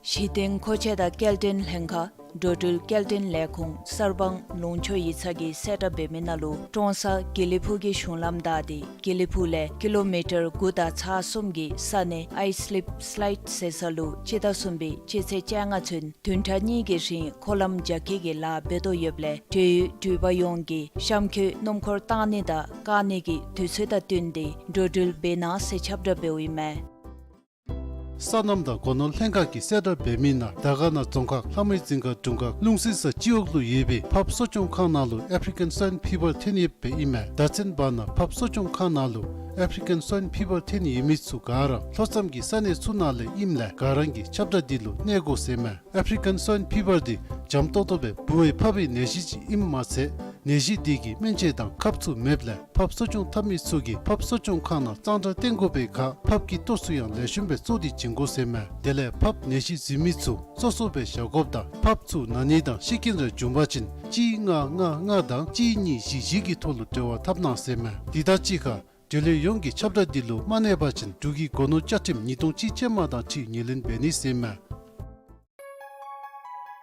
གཞི་རྟེན་མཁོ་ཆས་དང་སྐྱེལ་འདྲེན་ལྷན་ཁག་འགྲོ་འགྲུལ་སྐྱེལ་འདྲེན་ལས་ཁུངས་གསར་སྤང་ལུང་ཕྱོགས་ཡིག་ཚང་གིས་གསལ་བསྒྲགས་འབད་མི་ནང་ལུ་ཀྲོང་གསར་དགེ་ལེགས་ཕུག་གི་གཞུང་ལམ་བདའ་སྟེ་དགེ་ལེགས་ཕུག་ལས་ཀི་ལོ་མི་ཊར་དགུ་དང་ཚེག་གསུམ་གྱི་ས་གནས་ཨའི་སི་ལིབ་སི་ལའིཌ་ཟེར་ས་ལུ་སྤྱི་ཟླ་གསུམ་པའི་སྤྱི་ཚེས་བཅོ་ལྔ་ཚུན་བདུན་ཕྲག་གཉིས་ཀྱི་རིང་འཁོར་ལམ་རྒྱ་སྐྱེད་ཀྱི་ལཱ་འབད་དོ་ཡོདཔ་ལས་འབྲེལ་ཡོད་འགྲུལ་པ་ཡོངས་ཀྱིས་གཤམ་འཁོད་སྣུམ་འཁོར་བཏང་ནི་དང་བཀག་ནི་གི་དུས་ཚོད་དང་བསྟུན་ཏེ་འགྲོ་འགྲུལ་འབད་གནང་ཟེར་ཁྱབ་བསྒྲགས་འབདཝ་ཨིན་མས། སོ་ནམ་དང་སྒོ་ནོར་ལྷན་ཁག་གིས་གསལ་བསྒྲགས་འབད་མི་ནང་དར་དཀར་ན་རྫོང་ཁག་ལྷ་མོའི་རྫིང་ཁ་དྲུང་ཁག་ལུང་སྲིན་ས་སྤྱི་འོག་ལུ་ཡོད་པའི་ཕགཔ་གསོ་སྐྱོང་ཁང་ནང་ལུ་ཨེཕ་རི་ཀན་སྭའིན་ཕི་བར་ཐོན་ཡོདཔ་ཨིན་མས། ཟླ་མཚན་བར་ན་ཕགཔ་གསོ་སྐྱོང་ཁང་ནང་ལུ་ཨེཕ་རི་ཀན་སྭའིན་ཕི་བར་ཐོན་ཡོད་མི་ཚུ་ག་ར་ལྷོ་མཚམས་ཀྱི་ས་གནས་ཚུ་ནང་ལས་ཨིནམ་ལས་ག་ར་གིས་ཁྱབ་བསྒྲགས་འདི་ལུ་གནས་དགོ་ཟེར་ཨིན་མས། ཨེཕ་རི་ཀན་སྭའིན་ཕི་བར་འདི་འཇམ་ཏོག་ཏོ་སྦེ་ལྦུ་བའི་ཕགཔ་གི་ནད་གཞི་ཅིག་ཨིནམ་མ་ཚད་ནད་གཞི་འདི་གི་སྨན་དཔྱད་དང་ཁབ་ཚུ་མེདཔ་ལས་ཕགཔ་གསོ་སྐྱོང་འཐབ་མི་ཚུ་གིས་ཕགཔ་གསོ་སྐྱོང་ཁང་ནང་གཙང་སྦྲ་བཏོན་དགོ་པའི་ཁར་ཕགཔ་གི་ལྟོ་ཚུ་ཡང་ལེགས་ཤོམ་སྦེ་བཙོ་སྟེ་བྱིན་དགོ་ཟེར་ཨིན་མས། དེ་ལས་ཕགཔ་ནད་གཞི་འཛིན་མི་ཚུ་སོ་སོ་སྦེ་བཞག་དགོཔ་དང་ཕགཔ་ཚུ་ན་ནི་དང་ཤི་རྐྱེན་རེ་བྱུང་པ་ཅིན་གཅིག་ལྔ་ལྔ་ལྔ་དང་གཅིག་གཉིས་བཞི་བཞི་གི་ཐོག་ལུ་འབྲེལ་བ་འཐབ་གནང་ཟེར་ཨིན་མས། དེ་དང་གཅིག་ཁར་འབྲེལ་ཡོད་ཡོངས་ཀྱིས་ཁྱབ་བསྒྲགས་འདི་ལུ་མ་གནས་པ་ཅིན་འབྲུག་གི་སྒོ་ནོར་བཅའ་ཁྲིམས་ཉིས་སྟོང་གཅིག་ཅན་མ་དང་འཁྲིལ་ངོས་ལེན་འབད་ནི་ཟེར་ཨིན་མས།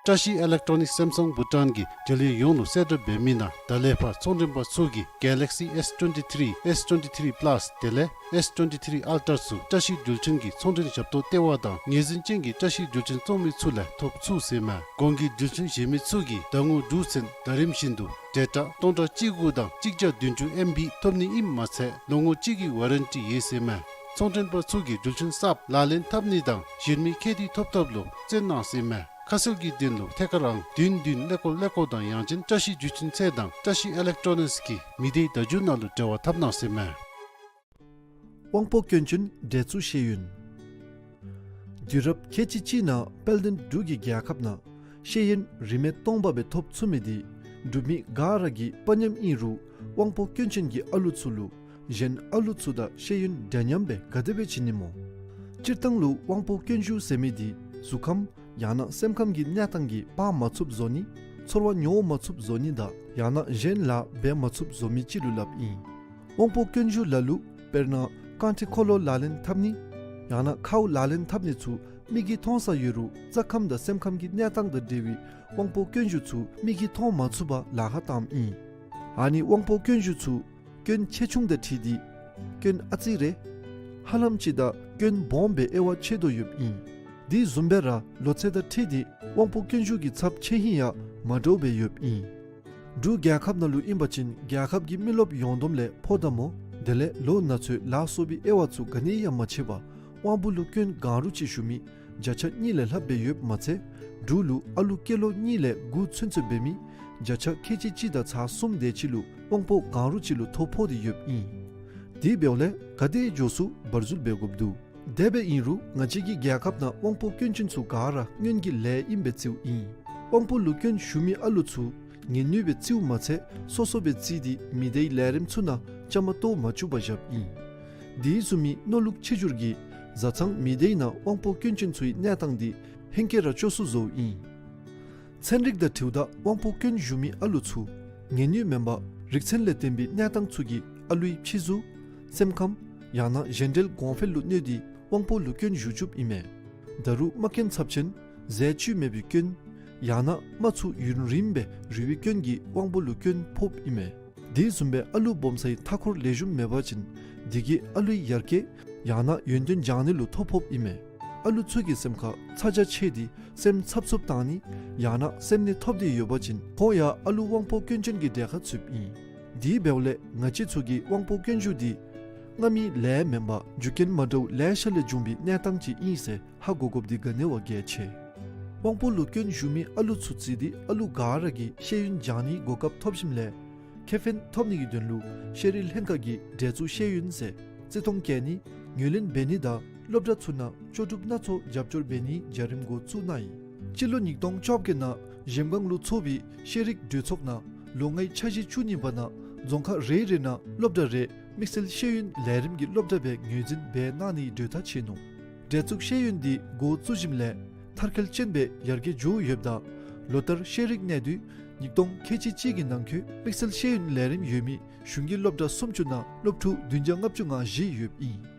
བཀྲ་ཤིས་ཨི་ལེག་ཊོ་ནིགསི་སེམ་སང་བྷུ་ཊཱན་གྱིས་འབྲེལ་ཡོད་ཡོངས་ལུ་གསལ་བསྒྲགས་འབད་མི་ནང་ད་ལས་ཕར་ཚོང་མགྲོན་པ་ཚུ་གིས་གེ་ལེག་སི་ཨེསི་ཊུ་ཝེན་ཊི་ཐི་རི་ཨེསི་ཊུ་ཝེན་ཊི་ཐི་རི་པ་ལཱསི་དེ་ལས་ཨེསི་ཊུ་ཝེན་ཊི་ཐི་རི་ཨལ་ཊར་ཚུ་བཀྲ་ཤིས་འགྲུལ་འཕྲིན་གྱི་ཚོང་མགྲོན་ཞབས་ཏོག་ལྟེ་བ་དང་ངོས་འཛིན་ཅན་གྱི་བཀྲ་ཤིས་འགྲུལ་འཕྲིན་བཙོང་མི་ཚུ་ལས་ཐོབ་ཚུགས་ཟེར་ཨིན་མས། གོང་གི་འགྲུལ་འཕྲིན་བཞེས་མི་ཚུ་གིས་ཟླ་ངོ་དྲུག་ཚུན་ཟླ་རིམ་བཞིན་དུ་ཌེ་ཊ་སྟོང་ཕྲག་གཅིག་དགུ་དང་གཅིག་བརྒྱ་བདུན་ཅུ་ཨེམ་བི་ཐོབ་ནི་ཨིནམ་མ་ཚད་ལོ་ངོ་གཅིག་གི་ཝ་རན་ཊི་ཡོད་ཟེར་ཨིན་མས། ཚོང་མགྲོན་པ་ཚུ་གིས་འགྲུལ་འཕྲིན་གསརཔ་ལག་ལེན་འཐབ་ནི་དང་གཞན་མི་ཁེ་དེ་ཐོབ་ཐབས་ལུ་བརྩོན་གནང་ཟེར་ཨིན་མས། ཁ་གསལ་གྱི་དོན་ལུ་ཐད་ཀར་ཨང་བདུན་བདུན་ཀླད་ཀོར་ཀླད་ཀོར་དང་ཡང་ཅིན་བཀྲ་ཤིས་འགྲུལ་འཕྲིན་ཚད་དང་བཀྲ་ཤིས་ཨི་ལེག་ཊོ་ནིགསི་གི་མི་སྡེའི་བརྡ་བརྒྱུད་ནང་ལུ་འབྲེལ་བ་འཐབ་གནང་ཟེར་ཨིན་མས། དབང་པོ་སྐྱོན་ཅན་འདྲེ་ཚུ་ཤེས་ཡོན། དུས་རབས་ཁལ་གཅིག་གཅིག་ནང་དཔལ་ལྡན་འབྲུག་གི་རྒྱལ་ཁབ་ནང་ཤེས་ཡོན་རིན་མེད་སྟོང་པ་སྦེ་ཐོབ་ཚུགས་མི་འདི་འབྲུག་མི་ག་ར་གི་དཔའ་ཉམས་ཨིན་རུང་དབང་པོ་སྐྱོན་ཅན་གྱི་ཨ་ལུ་ཚུ་ལུ་གཞན་ཨ་ལུ་ཚུ་དང་ཤེས་ཡོན་འདྲ་མཉམ་སྦེ་ག་དེ་སྦེ་བྱིན་ནི་སྨོ། སྤྱིར་བཏང་ལུ་དབང་པོ་སྐྱོན་ཞུགས་ཟེར་མི་འདི་གཟུགས་ཁམས་ཡང་ན་སེམས་ཁམས་ཀྱི་གནས་སྟངས་ཀྱིས་སྤང་མ་ཚུགསཔ་བཟོ་ནི་ཚོར་བ་མྱོང་མ་ཚུགསཔ་བཟོ་ནི་དང་ཡང་ན་གཞན་ལཱ་འབད་མ་ཚུགསཔ་བཟོ་མི་ཅིག་ལུ་སླབ་ཨིན། དབང་པོ་སྐྱོན་ཞུགས་ལ་ལུ་དཔེར་ན་རྐང་ཁྲི་འཁོར་ལོ་ལག་ལེན་འཐབ་ནི་ཡང་ན་ཁཝ་ལག་ལེན་འཐབ་ནི་ཚུ་མིག་གིས་མཐོང་ས་ཡོད་རུང་རྩ་ཁམས་དང་སེམས་ཁམས་ཀྱི་གནས་སྟངས་དང་འབྲེལ་བའི་དབང་པོ་སྐྱོན་ཞུགས་ཚུ་མིག་གིས་མཐོང་མ་ཚུགས་པར་ལཱ་ཁག་བཏངམ་ཨིན། ཨ་ནི་དབང་པོ་སྐྱོན་ཞུགས་ཚུ་སྐྱོན་ཆེ་ཆུང་དང་འཁྲིལ་ཏེ་སྐྱོན་ཨ་ཙི་རེ་ཧ་ལམ་ཅིག་དང་སྐྱོན་སྦོམ་སྦེ་དབྱེ་བ་ཕྱེ་དོ་ཡོདཔ་ཨིན། དེ་བཟུམ་སྦེ་ར་ལོ་ཚད་དང་འཁྲིལ་ཏེ་དབང་པོ་སྐྱོན་ཞུགས་ཀྱི་ཚབས་ཆེ་ཧིང་ཡང་མ་འདྲཝ་སྦེ་ཡོདཔ་ཨིན། འབྲུག་རྒྱལ་ཁབ་ནང་ལུ་ཨིན་པ་ཅིན་རྒྱལ་ཁབ་ཀྱི་མི་རློབས་ཡོངས་བསྡོམས་ལས་ཕོ་དང་མོ་དེ་ལས་ལོ་ན་ཚོད་ལ་སོགས་པའི་དབྱེ་བ་ཚུ་ག་ནི་ཡང་མ་ཕྱེ་བར་དབང་པོ་ལུ་སྐྱོན་གང་རུང་ཅིག་ཞུགས་མི་བརྒྱ་ཆ་གཉིས་ལས་ལྷགཔ་སྦེ་ཡོདཔ་མ་ཚད་འབྲུག་ལུ་ཨ་ལུ་སྐྱེས་ལོ་གཉིས་ལས་དགུ་ཚུན་ཚོད་འབད་མི་བརྒྱ་ཆ་ཁལ་གཅིག་གཅིག་དང་ཚེག་གསུམ་དེ་ཅིག་ལུ་དབང་པོ་གང་རུང་ཅིག་ལུ་ཐོ་ཕོག་སྟེ་ཡོདཔ་ཨིན། དེ་འབདཝ་ལས་ག་དེ་མགྱོགས་སུ་བར་འཛུལ་འབད་དགོཔ་འདུག། དེ་སྦེ་ཨིན་རུང་ང་བཅས་ཀྱི་རྒྱལ་ཁབ་ནང་དབང་པོ་སྐྱོན་ཅན་ཚུ་ག་ར་སྔོན་གྱི་ལས་ཨིནམ་སྦེ་རྩིཝ་ཨིན། དབང་པོ་ལུ་སྐྱོན་ཞུགས་མི་ཨ་ལུ་ཚུ་ངལ་ནུས་སྦེ་རྩིཝ་མ་ཚད་སོ་སོ་སྦེ་རྩིས་ཏེ་མི་སྡེའི་ལས་རིམ་ཚུ་ནང་བཅའ་མར་གཏོགས་མ་བཅུག་པར་བཞགཔ་ཨིན། དེ་བཟུམ་མའི་མནོ་ལུགས་ཆེ་འགྱུར་གྱིས་བཟའ་ཚང་མི་སྡེའི་ནང་དབང་པོ་སྐྱོན་ཅན་ཚུའི་གནས་སྟངས་འདི་ཧེང་སྐལ་ར་སྐྱོ་སུ་བཟོཝ་ཨིན། ཚན་རིག་དང་འཁྲིལཝ་ད་དབང་པོ་སྐྱོན་ཞུགས་མི་ཨ་ལུ་ཚུ་ ངལ་ནུས་མེན་པར་རིག་ཚན་ལས་བརྟེན་པའི་གནས་སྟངས་ཚུ་གིས་ཨ་ལུའི་ཕྱི་གཟུགས་སེམས་ཁམས་ཡང་ན་གཞན་འབྲེལ་གོང་འཕེལ་ལུ་གནོད་དེ་དབང་པོ་ལུ་སྐྱོན་ཞུགས་བཅུགཔ་ཨིན་མས། ད་རུང་རྨ་སྐྱོན་ཚབས་ཆེན་ཟས་བཅུད་མེད་པའི་སྐྱོན་ཡང་ན་རྨ་ཚུ་ཡུན་རིངམོ་སྦེ་རུལ་བའི་སྐྱོན་གྱིས་དབང་པོ་ལུ་སྐྱོན་ཕོགཔ་ཨིན་མས། དེ་བཟུམ་སྦེ་ཨ་ལུ་སྦོམ་སའི་མཐའ་འཁོར་ལེགས་ཤོམ་མེད་པ་ཅིན་དེ་གིས་ཨ་ལུའི་ཡར་རྒྱས་ཡང་ན་ཡོན་ཏན་སྦྱང་ནི་ལུ་ཐོ་ཕོགཔ་ཨིན་མས། ཨ་ལུ་ཚུ་གི་སེམས་ཁར་ཚ་གྱང་ཆེ་སྟེ་སེམས་འཚབ་འཚུབ་བཏང་ནི་ཡང་ན་སེམས་ནད་ཐོབ་སྟེ་ཡོད་པ་ཅིན་ཁོང་ཡང་ཨ་ལུ་དབང་པོ་སྐྱོན་ཅན་གྱི་གྲས་ཁར་ཚུདཔ་ཨིན། དེ་འབདཝ་ལས་ང་བཅས་ཚུ་གི་དབང་པོ་སྐྱོན་ཞུགས་འདི་སྔ་མའི་ལས་མེན་པར་རྒྱུ་རྐྱེན་མ་འདྲཝ་ལེ་ཤ་ལས་བྱུང་བའི་གནས་སྟངས་ཅིག་ཨིན་ཟེར་ཧ་གོ་དགོཔ་འདི་ག་ནི་བ་གལ་ཆེ། དབང་པོ་ལུ་སྐྱོན་ཞུགས་མི་ཨ་ལུ་ཚུ་བརྩིས་ཏེ་ཨ་ལུ་ག་ར་གིས་ཤེས་ཡོན་སྦྱང་ནིའི་གོ་སྐབས་ཐོབ་ཞིནམ་ལས་ཁེ་ཕན་ཐོབ་ནི་གི་དོན་ལུ་ཤེས་རིག་ལྷན་ཁག་གིས་འབྲེལ་འཛུགས་ཤེས་ཡོན་ཟེར་བརྩི་མཐོང་བསྐྱེད་ནི་ངོས་ལེན་འབད་ནི་དང་སློབ་གྲྭ་ཚུ་ནང་ལྕོགས་གྲུབ་སྣ་ཚོགས་རྒྱབ་སྐྱོར་འབད་ནིའི་བྱ་རིམ་འགོ་བཙུགས་གནང་ཡི། སྤྱི་ལོ་ཉིས་སྟོང་བཅོ་བརྒྱད་ནང་གཞལམ་སྒང་ལུ་ཚོགས་པའི་ཤེས་རིག་གྲོས་ཚོགས་ནང་ལོ་ལྔའི་འཆར་གཞི་བཅུ་གཉིས་པ་ནང་རྫོང་ཁག་རེ་རེ་ནང་སློབ་གྲྭ་རེ་དམིགས་བསལ་ཤེས་ཡོན་ལས་རིམ་གྱི་སློབ་གྲྭ་སྦེ་ངོས་འཛིན་འབད་གནང་ནིའི་གྲོས་ཐག་བཅད་ནུག། འབྲེལ་འཛུགས་ཤེས་ཡོན་འདི་འགོ་བཙུགས་ཞིནམ་ལས་མཐར་འཁྱོལ་ཅན་སྦེ་ཡར་རྒྱས་འགྱོ་ཡོདཔ་ད་ལོ་ལྟར་ཤེས་རིག་གནས་སྡུད་ཉིས་སྟོང་ཁལ་གཅིག་གཅིག་གི་ནང་འཁོད་དམིགས་བསལ་ཤེས་ཡོན་ལས་རིམ་ཡོད་མི་གཞུང་གི་སློབ་གྲྭ་སུམ་ཅུ་ནང་སློབ་ཕྲུག་བདུན་བརྒྱ་ལྔ་བཅུ་ང་བཞི་ཡོདཔ་ཨིན།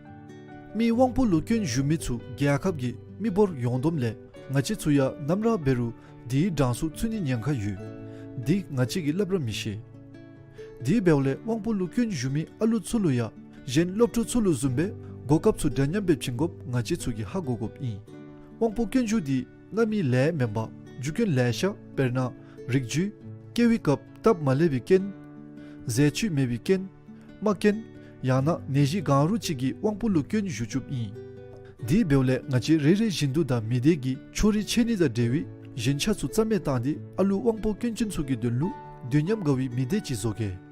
མི་དབང་པོ་ལུ་སྐྱོན་ཞུགས་མི་ཚུ་རྒྱལ་ཁབ་ཀྱི་མི་འབོར་ཡོངས་བསྡོམས་ལས་ང་བཅས་ཚུ་ཡང་ནམ་ར་འབད་རུང་དེའི་གྲངས་སུ་ཚུད་ནིའི་ཉེན་ཁ་ཡོད། འདི་ང་བཅས་ཀྱིས་སླབ་ར་མི་ཤེས། དེ་འབདཝ་ལས་དབང་པོ་ལུ་སྐྱོན་ཞུགས་མི་ཨ་ལུ་ཚུ་ལུ་ཡང་གཞན་སློབ་ཕྲུག་ཚུ་ལུ་བཟུམ་སྦེ་གོ་སྐབས་ཚུ་འདྲ་མཉམ་སྦེ་བྱིན་དགོཔ་ང་བཅས་ཚུ་གིས་ཧ་གོ་དགོཔ་ཨིན། དབང་པོ་སྐྱོན་ཞུགས་འདི་སྔ་མའི་ལས་མེན་པར་རྒྱུ་རྐྱེན་ལེ་ཤ་དཔེར་ན་རིགས་རྒྱུད་སྐྱེ་བའི་སྐབས་སྟབས་མ་ལེགས་པའི་རྐྱེན་ཟས་བཅུད་མེད་པའི་རྐྱེན་རྨ་རྐྱེན་ཡང་ན་ནད་གཞི་གང་རུང་ཅིག་གིས་དབང་པོ་ལུ་སྐྱོན་ཞུགས་བཅུགཔ་ཨིན། དེ་འབདཝ་ལས་ང་བཅས་རེ་རེ་བཞིན་དུ་དང་མི་སྡེ་གི་ཕྱོགས་རིས་ཆད་ནི་དང་འབྲེལ་བའི་ཞན་ཆ་ཚུ་རྩ་མེད་བཏང་སྟེ་ཨ་ལུ་དབང་པོ་སྐྱོན་ཅན་ཚུ་གི་དོན་ལུ་དུས་མཉམ་དགའ་བའི་མི་སྡེ་ཅིག་བཟོ་གེ།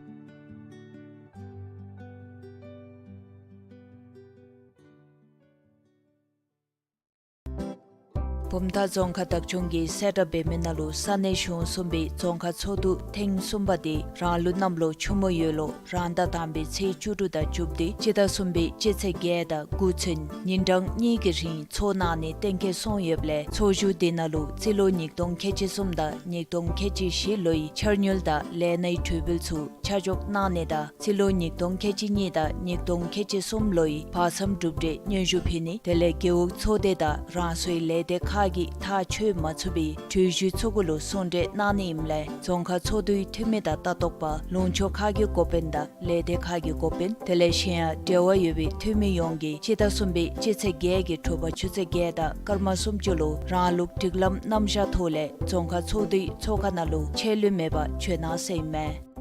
བུམ་ཐང་རྫོང་ཁག་བདག་སྐྱོང་གིས་གསལ་བསྒྲགས་འབད་མི་ནང་ལུ་ས་གནས་གཞུང་གསུམ་པའི་རྫོང་ཁག་ཚོགས་འདུ་ཐེངས་གསུམ་པ་དེ་རང་ལུགས་གནམ་ལོ་ཆུ་མོ་ཡོས་ལོ་རང་ཟླ་དང་པའི་ཚེས་བཅུ་དྲུག་དང་བཅུ་བདུན་སྤྱི་ཟླ་གསུམ་པའི་སྤྱི་ཚེས་བརྒྱད་དང་དགུ་ཚུན་ཉིན་གྲངས་གཉིས་ཀྱི་རིང་ཚོགས་གནང་ནི་གཏན་འཁེལ་སོང་ཡོདཔ་ལས་ཚོགས་བཞུགས་དེ་ནང་ལུ་རྩིས་ལོ་ཉིས་སྟོང་ཁལ་གཅིག་གསུམ་དང་ཉིས་སྟོང་ཁལ་གཅིག་བཞི་ལོའི་འཆར་དངུལ་དང་ལས་སྣའི་གྲོས་འབུལ་ཚུ་ཆ་འཇོག་གནང་ནི་དང་རྩིས་ལོ་ཉིས་སྟོང་ཁལ་གཅིག་གཉིས་དང་ཉིས་སྟོང་ཁལ་གཅིག་གསུམ་ལོའི་བར་མཚམས་གྲུབ་འབྲས་སྙན་ཞུ་ཕུལ་ནི་དེ་ལས་རྒེད་འོག་ཚོགས་སྡེ་དང་རང་སོའི་ལས་སྡེ་ཁག་གིས་ཐག་ཆོད་མ་ཚུགས་པའི་གྲོས་གཞི་ཚུ་གུ་ལུ་གསུང་གྲོས་གནང་ནི་ཨིནམ་ལས་རྫོང་ཁག་ཚོགས་འདུའི་འཐུས་མི་དང་ལྟ་རྟོག་པ་ལུང་ཕྱོགས་ཁག་གི་འགོ་དཔོན་དང་ལས་སྡེ་ཁག་གི་འགོ་དཔོན་དེ་ལས་གཞན་ཡང་འབྲེལ་བ་ཡོད་པའི་འཐུས་མི་ཡོངས་ཀྱིས་སྤྱི་ཟླ་གསུམ་པའི་སྤྱི་ཚེས་བརྒྱད་ཀྱི་དྲོ་པ་ཆུ་ཚོད་བརྒྱད་དང་སྐར་མ་སུམ་ཅུ་ལུ་རང་ལུགས་སྒྲིག་ལམ་རྣམ་གཞག་ཐོག་ལས་རྫོང་ཁག་ཚོགས་འདུའི་ཚོགས་ཁང་ནང་ལུ་ཆད་ལུས་མེད་པར་བྱོན་གནང་ཟེར་ཨིན་མས།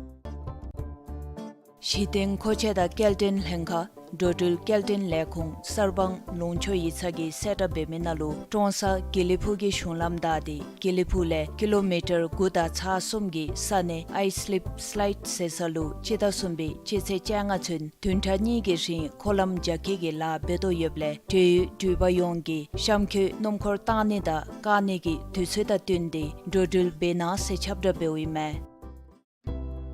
གཞི་རྟེན་མཁོ་ཆས་དང་སྐྱེལ་འདྲེན་ལྷན་ཁག་འགྲོ་འགྲུལ་སྐྱེལ་འདྲེན་ལས་ཁུངས་གསར་སྤང་ལུང་ཕྱོགས་ཡིག་ཚང་གིས་གསལ་བསྒྲགས་འབད་མི་ནང་ལུ་ཀྲོང་གསར་དགེ་ལེགས་ཕུག་གི་གཞུང་ལམ་བདའ་སྟེ་དགེ་ལེགས་ཕུག་ལས་ཀི་ལོ་མི་ཊར་དགུ་དང་ཚེག་གསུམ་གྱི་ས་གནས་ཨའི་སི་ལིབ་སི་ལའིཌ་ཟེར་ས་ལུ་སྤྱི་ཟླ་གསུམ་པའི་སྤྱི་ཚེས་བཅོ་ལྔ་ཚུན་བདུན་ཕྲག་གཉིས་ཀྱི་རིང་འཁོར་ལམ་རྒྱ་སྐྱེད་ཀྱི་ལཱ་འབད་དོ་ཡོདཔ་ལས་འབྲེལ་ཡོད་འགྲུལ་པ་ཡོངས་ཀྱིས་གཤམ་འཁོད་སྣུམ་འཁོར་བཏང་ནི་དང་བཀག་ནི་གི་དུས་ཚོད་དང་བསྟུན་ཏེ་འགྲོ་འགྲུལ་འབད་གནང་ཟེར་ཁྱབ་བསྒྲགས་འབདཝ་ཨིན་མས།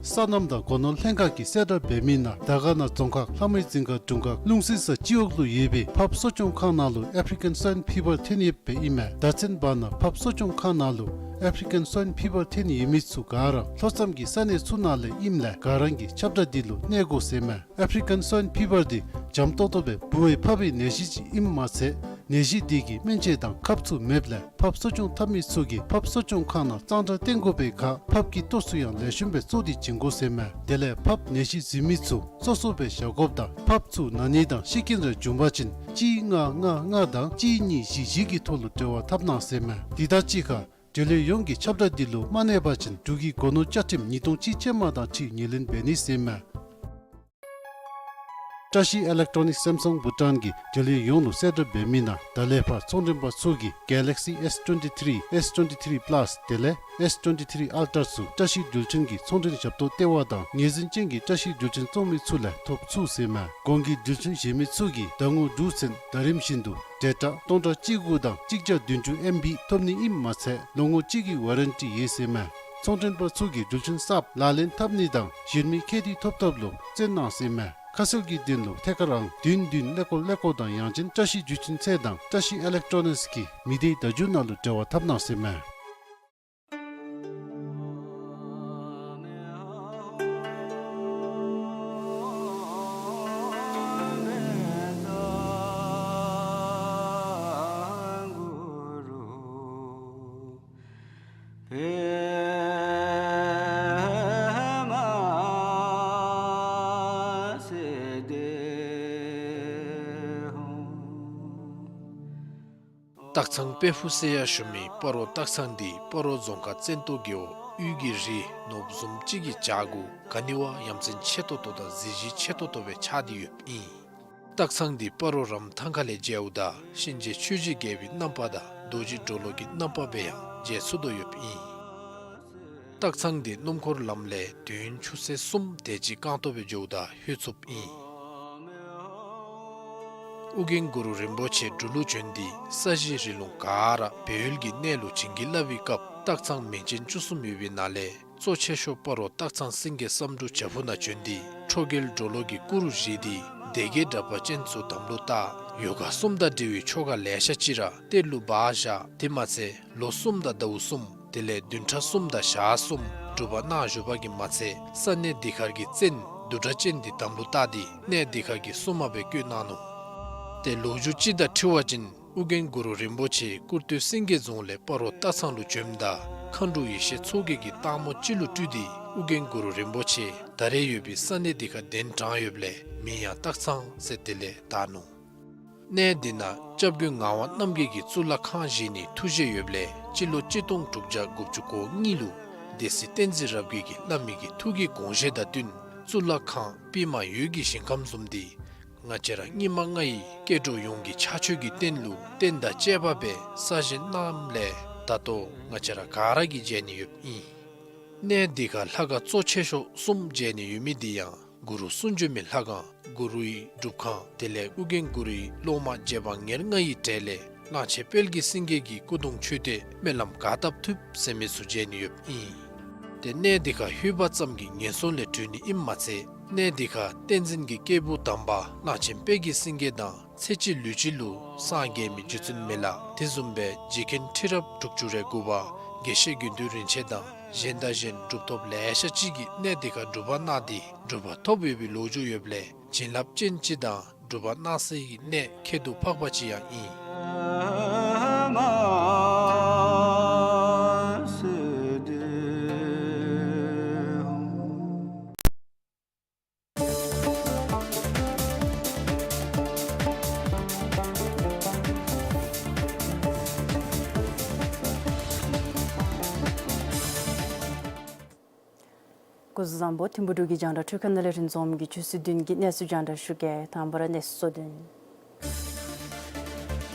སོ་ནམ་དང་སྒོ་ནོར་ལྷན་ཁག་གིས་གསལ་བསྒྲགས་འབད་མི་ནང་དར་དཀར་ན་རྫོང་ཁག་ལྷ་མོའི་རྫིང་ཁ་དྲུང་ཁག་ལུང་སྲིན་ས་སྤྱི་འོག་ལུ་ཡོད་པའི་ཕགཔ་གསོ་སྐྱོང་ཁང་ནང་ལུ་ཨེཕ་རི་ཀན་སྭའིན་ཕི་བར་ཐོན་ཡོདཔ་ཨིན་མས། ད་ཚུན་བར་ན་ཕགཔ་གསོ་སྐྱོང་ཁང་ནང་ལུ་ཨེཕ་རི་ཀན་སྭའིན་ཕི་བར་ཐོན་ཡོད་མི་ཚུ་ག་ར་ལྷོ་མཚམས་ཀྱི་ས་གནས་ཚུ་ནང་ལས་ཨིནམ་ལས་ག་ར་གིས་ཁྱབ་བསྒྲགས་འདི་ལུ་གནས་དགོ་ཟེར་མས། ཨེཕ་རི་ཀན་སྭའིན་ཕི་བར་འདི་འཇམ་ཏོང་ཏོ་སྦེ་འབུ་བའི་ཕགཔ་གི་ནད་གཞི་ཅིག་ཨིནམ་མ་ཚད་ནད་གཞི་འདི་གི་སྨན་དཔྱད་དང་ཁབ་ཚུ་མེདཔ་ལས་ཕགཔ་གསོ་སྐྱོང་འཐབ་མི་ཚུ་གིས་ཕགཔ་གསོ་སྐྱོང་ཁང་ནང་གཙང་སྦྲ་བསྟེན་དགོ་པའི་ཁར་ཕགཔ་གི་ལྟོ་ཚུ་ཡང་ལེགས་ཤོམ་སྦེ་བཙོ་སྟེ་བྱིན་དགོ་ཟེར་མས། དེ་ལས་ཕགཔ་ནད་གཞི་འཛིན་མི་ཚུ་སོ་སོ་སྦེ་བཞག་དགོཔ་དང་ཕགཔ་ཚུ་ན་ནི་དང་ཤི་རྐྱེན་རེ་བྱུང་པ་ཅིན་གཅིག་ལྔ་ལྔ་ལྔ་དང་གཅིག་གཉིས་བཞི་བཞི་གི་ཐོག་ལུ་འབྲེལ་བ་འཐབ་གནང་ཟེར་མས། འདི་དང་གཅིག་ཁར་འབྲེལ་ཡོད་ཡོངས་ཀྱིས་ཁྱབ་བསྒྲགས་འདི་ལུ་མ་གནས་པ་ཅིན་འབྲུག་གི་སྒོ་ནོར་བཅའ་ཁྲིམས་ཉིས་སྟོང་གཅིག་ཅན་མ་དང་འཁྲིལ་ངོས་ལེན་འབད་ནི་ཟེར་མས། བཀྲ་ཤིས་ཨི་ལེག་ཊོ་ནིག་སེམ་སང་བྷུ་ཊཱན་གྱིས་འབྲེལ་ཡོད་ཡོངས་ལུ་གསལ་བསྒྲགས་འབད་མི་ནང་ད་ལས་ཕར་ཚོང་མགྲོན་པ་ཚུ་གིས་གེ་ལེག་སི་ཨེསི་ཊུ་ཝེན་ཊི་ཐི་རི་ཨེསི་ཊུ་ཝེན་ཊི་ཐི་རི་པ་ལཱསི་དེ་ལས་ཨེསི་ཊུ་ཝེན་ཊི་ཐི་རི་ཨལ་ཊར་ཚུ་བཀྲ་ཤིས་འགྲུལ་འཕྲིན་གྱི་ཚོང་འབྲེལ་ཞབས་ཏོག་ལྟེ་བ་དང་ངོས་འཛིན་ཅན་གྱི་བཀྲ་ཤིས་འགྲུལ་འཕྲིན་བཙོང་མི་ཚུ་ལས་ཐོབ་ཚུགས་ཟེར་མས། གོང་གི་འགྲུལ་འཕྲིན་གཞན་མི་ཚུ་གིས་ཟླ་ངོ་དྲུག་ཚུན་ཟླ་རིམ་བཞིན་དུ་ཌེ་ཊ་སྟོང་ཕྲག་གཅིག་དགུ་དང་གཅིག་བརྒྱ་བདུན་ཅུ་ཨེམ་བི་ཐོབ་ནི་ཨིནམ་མ་ཚད་ལོ་ངོ་གཅིག་གི་ཝ་རེན་ཊི་ཡོད་ཟེར་མས། ཚོང་མགྲོན་པ་ཚུ་གིས་འགྲུལ་འཕྲིན་གསརཔ་ལག་ལེན་འཐབ་ནི་དང་གཞན་མི་ཁེ་དེ་ཐོབ་ཐབས་ལུ་བརྩོན་གནང་ཟེར་མས། ཁ་གསལ་གྱི་དོན་ལུ་ཐད་ཀར་ཨང་བདུན་བདུན་ཀླད་ཀོར་ཀླད་ཀོར་དང་ཡང་ཅིན་བཀྲ་ཤིས་འགྲུལ་འཕྲིན་ཚད་དང་བཀྲ་ཤིས་ཨི་ལེག་ཊོ་ནིགསི་གི་མི་སྡེའི་བརྡ་བརྒྱུད་ནང་ལུ་འབྲེལ་བ་འཐབ་གནང་ཟེར་མས། སྟག་ཚང་དཔལ་ཕུག་ཟེར་ཡང་ཞུ་མི་སྤ་རོ་སྟག་ཚང་འདི་སྤ་རོ་རྫོང་ཁག་བཙན་ཏོ་རྒེད་འོག་དབུས་ཀྱི་རི་ནོར་བུ་བཟུམ་ཅིག་གི་བྱག་གུ་ག་ནི་བ་ཡ་མཚན་ཆེ་ཏོག་ཏོ་དང་གཟི་བརྗིད་ཆེ་ཏོག་ཏོ་སྦེ་ཆགས་ཏེ་ཡོདཔ་ཨིན། སྟག་ཚང་འདི་སྤ་རོ་རམ་ཐང་ཁ་ལས་མཇལཝ་ད་གཤིན་རྗེ་ཆོས་ཀྱི་རྒྱལ་པོའི་རྣམ་པ་དང་རྡོ་རྗེ་གྲོ་ལོད་ཀྱི་རྣམ་པ་སྦེ་ཡང་མཇལ་ཚུགས་དོ་ཡོདཔ་ཨིན། སྟག་ཚང་འདི་སྣུམ་འཁོར་ལམ་ལས་དུས་ཡུན་ཆུ་ཚོད་གསུམ་དེ་ཅིག་རྐང་སྟོང་སྦེ་འགྱོཝ་ད་ལྷོད་ཚུགསཔ་ཨིན། ཨོ་རྒྱན་གུ་རུ་རིན་པོ་ཆེ་འབྲུག་ལུ་བྱོན་ཏེ་ས་གཞི་རི་ལུང་ག་ར་སྦས་ཡུལ་གྱི་གནས་ལུ་བྱིན་གྱིས་བརླབས་པའི་སྐབས་སྟག་ཚང་མིང་ཅན་བཅུ་གསུམ་ཡོད་པའི་ནང་ལས་གཙོ་ཆེ་ཤོས་སྤ་རོ་སྟག་ཚང་སེང་གེ་བསམ་འགྲུབ་བྱག་ཕུག་ནང་བྱོན་ཏེ་ཁྲོ་རྒྱལ་གྲོ་ལོད་ཀྱི་སྐུ་རུ་བཞེངས་ཏེ་སྡེ་བརྒྱད་དྲེགས་པ་ཅན་ཚུ་དམ་ལུ་བཏགས། ཡོ་ག་གསུམ་དང་འབྲེལ་བའི་ཆོ་ག་ལེ་ཤ་ཅིག་ར་གཏེར་ལུ་སྦ་བཞག། དེ་མ་ཚད་ལོ་གསུམ་དང་ཟླཝ་གསུམ་དེ་ལས་བདུན་ཕྲག་གསུམ་དང་ཞག་གསུམ་སྒྲུབ་པ་གནང་བཞུགས་པ་གིས་མ་ཚད་ས་གནས་འདི་ཁར་གྱི་བཙན་བདུད་དྲེགས་ཅན་འདི་དམ་ལུ་བཏགས་ཏེ་གནས་འདི་ཁར་གྱི་སྲུང་མ་སྦེ་བསྐོས་གནང་ནུག། ཏེ་ལོ་རྒྱུས་ཅིག་དང་འཁྲིལ་བ་ཅིན་ཨོ་རྒྱན་གུ་རུ་རིན་པོ་ཆེ་སྐུར་སྟོད་སེང་གེ་རྫོང་ལས་སྤ་རོ་སྟག་ཚང་ལུ་བྱོནམ་ད་མཁའ་འགྲོ་ཡེ་ཤེས་མཚོ་རྒྱལ་གྱིས་སྟག་མོ་ཅིག་ལུ་སྤྲུལ་ཏེ་ཨོ་རྒྱན་གུ་རུ་རིན་པོ་ཆེ་ད་རེས་ཡོད་པའི་ས་གནས་འདི་ཁར་གདན་དྲངས་ཡོདཔ་ལས་མིང་ཡང་སྟག་ཚང་ཟེར་དེ་ལས་བཏགས་ནུག། གནས་འདི་ནང་སྐྱབས་མགོན་ངག་དབང་རྣམ་རྒྱལ་གྱིས་གཙུག་ལག་ཁང་བཞེངས་ནིའི་ཐུགས་བཞེད་ཡོདཔ་ལས་སྤྱི་ལོ་གཅིག་སྟོང་དྲུག་བརྒྱ་དགུ་བཅུ་གོ་གཉིས་ལུ་སྡེ་སྲིད་བསྟན་འཛིན་རབ་རྒྱས་ཀྱིས་བླ་མའི་གི་ཐུགས་ཀྱི་དགོངས་བཞེད་དང་བསྟུན་གཙུག་ལག་ཁང་པདྨ་འོད་ཀྱི་ཞིང་ཁམས་བཟུམ་འདི་ང་བཅས་ར་སྙིགས་མ་ལྔ་ཡི་སྐྱེ་འགྲོ་ཡོངས་ཀྱི་ཕྱག་མཆོད་ཀྱི་རྟེན་ལུ་རྟེན་དང་བཅས་པ་སྦེ་གསར་བཞེངས་གནངམ་ལས་ད་ལྟོ་ང་བཅས་ར་ག་ར་གིས་མཇལ་ནི་ཡོདཔ་ཨིན། གནས་འདི་ཁར་ལྷ་ཁང་གཙོ་ཆེ་ཤོས་གསུམ་མཇལ་ནི་ཡོད་མི་འདི་ཡང་གུ་རུ་གསུང་བྱོན་མའི་ལྷ་ཁང་གུ་རུའི་སྒྲུབ་ཁང་དེ་ལས་ཨོ་རྒྱན་གུ་རུའི་སློབ་མ་རྗེ་འབངས་ཉེར་ལྔ་ཡི་གྲས་ལས་གླང་ཆེན་དཔལ་གྱི་སེང་གེ་གི་སྐུ་གདུང་མཆོད་རྟེན་སྨོན་ལམ་ག་བཏབ་ཐུབ་ཟེར་མི་ཚུ་མཇལ་ནི་ཡོདཔ་ཨིན། ཏེ་གནས་འདི་ཁར་ལྷོད་པ་ཙམ་གྱིས་ངན་སོང་ལས་གྲོལ་ནི་ཨིནམ་མ་ཚད་གནས་འདི་ཁར་བསྟན་འཛིན་གྱི་སྐྱེས་བུ་དམ་པ་གླང་ཆེན་དཔལ་གྱི་སེང་གེ་དང་ཚེ་གཅིག་ལུས་གཅིག་ལུ་སངས་རྒྱས་མི་རྗེ་བཙུན་མི་ལ་དེ་བཟུམ་སྦེ་རྗེ་མཁན་ཁྲི་རབས་དྲུག་ཅུ་རེ་དགུ་པ་དགེ་བཤེས་དགེ་འདུན་རིན་ཆེན་དང་གཞན་དང་གཞན་གྲུབ་ཐོབ་ལེ་ཤ་ཅིག་གིས་གནས་འདི་ཁར་སྒྲུབ་པ་གནང་སྟེ་གྲུབ་པ་ཐོབ་ཡོད་པའི་ལོ་རྒྱུས་ཡོདཔ་ལས་བྱིན་རླབས་ཅན་ཅིག་དང་གྲུབ་པ་གནང་སའི་གནས་ཁྱད་དུ་འཕགས་པ་ཅིག་ཡང་ཨིན། སྐུ་གཟུགས་བཟང་པོ། ཐིམ་ཕུ་འབྲུག་གི་རྒྱང་བསྒྲགས་འཕྲུལ་ཁང་ནང་ལས་རིན་འཛོམས་ཀྱིས་ཆུ་ཚོད་བདུན་གྱི་གནས་ཚུལ་རྒྱང་བསྒྲགས་ཞུ་གེ། དང་པ་ར་གནས་ཚུལ་གཙོ་དོན།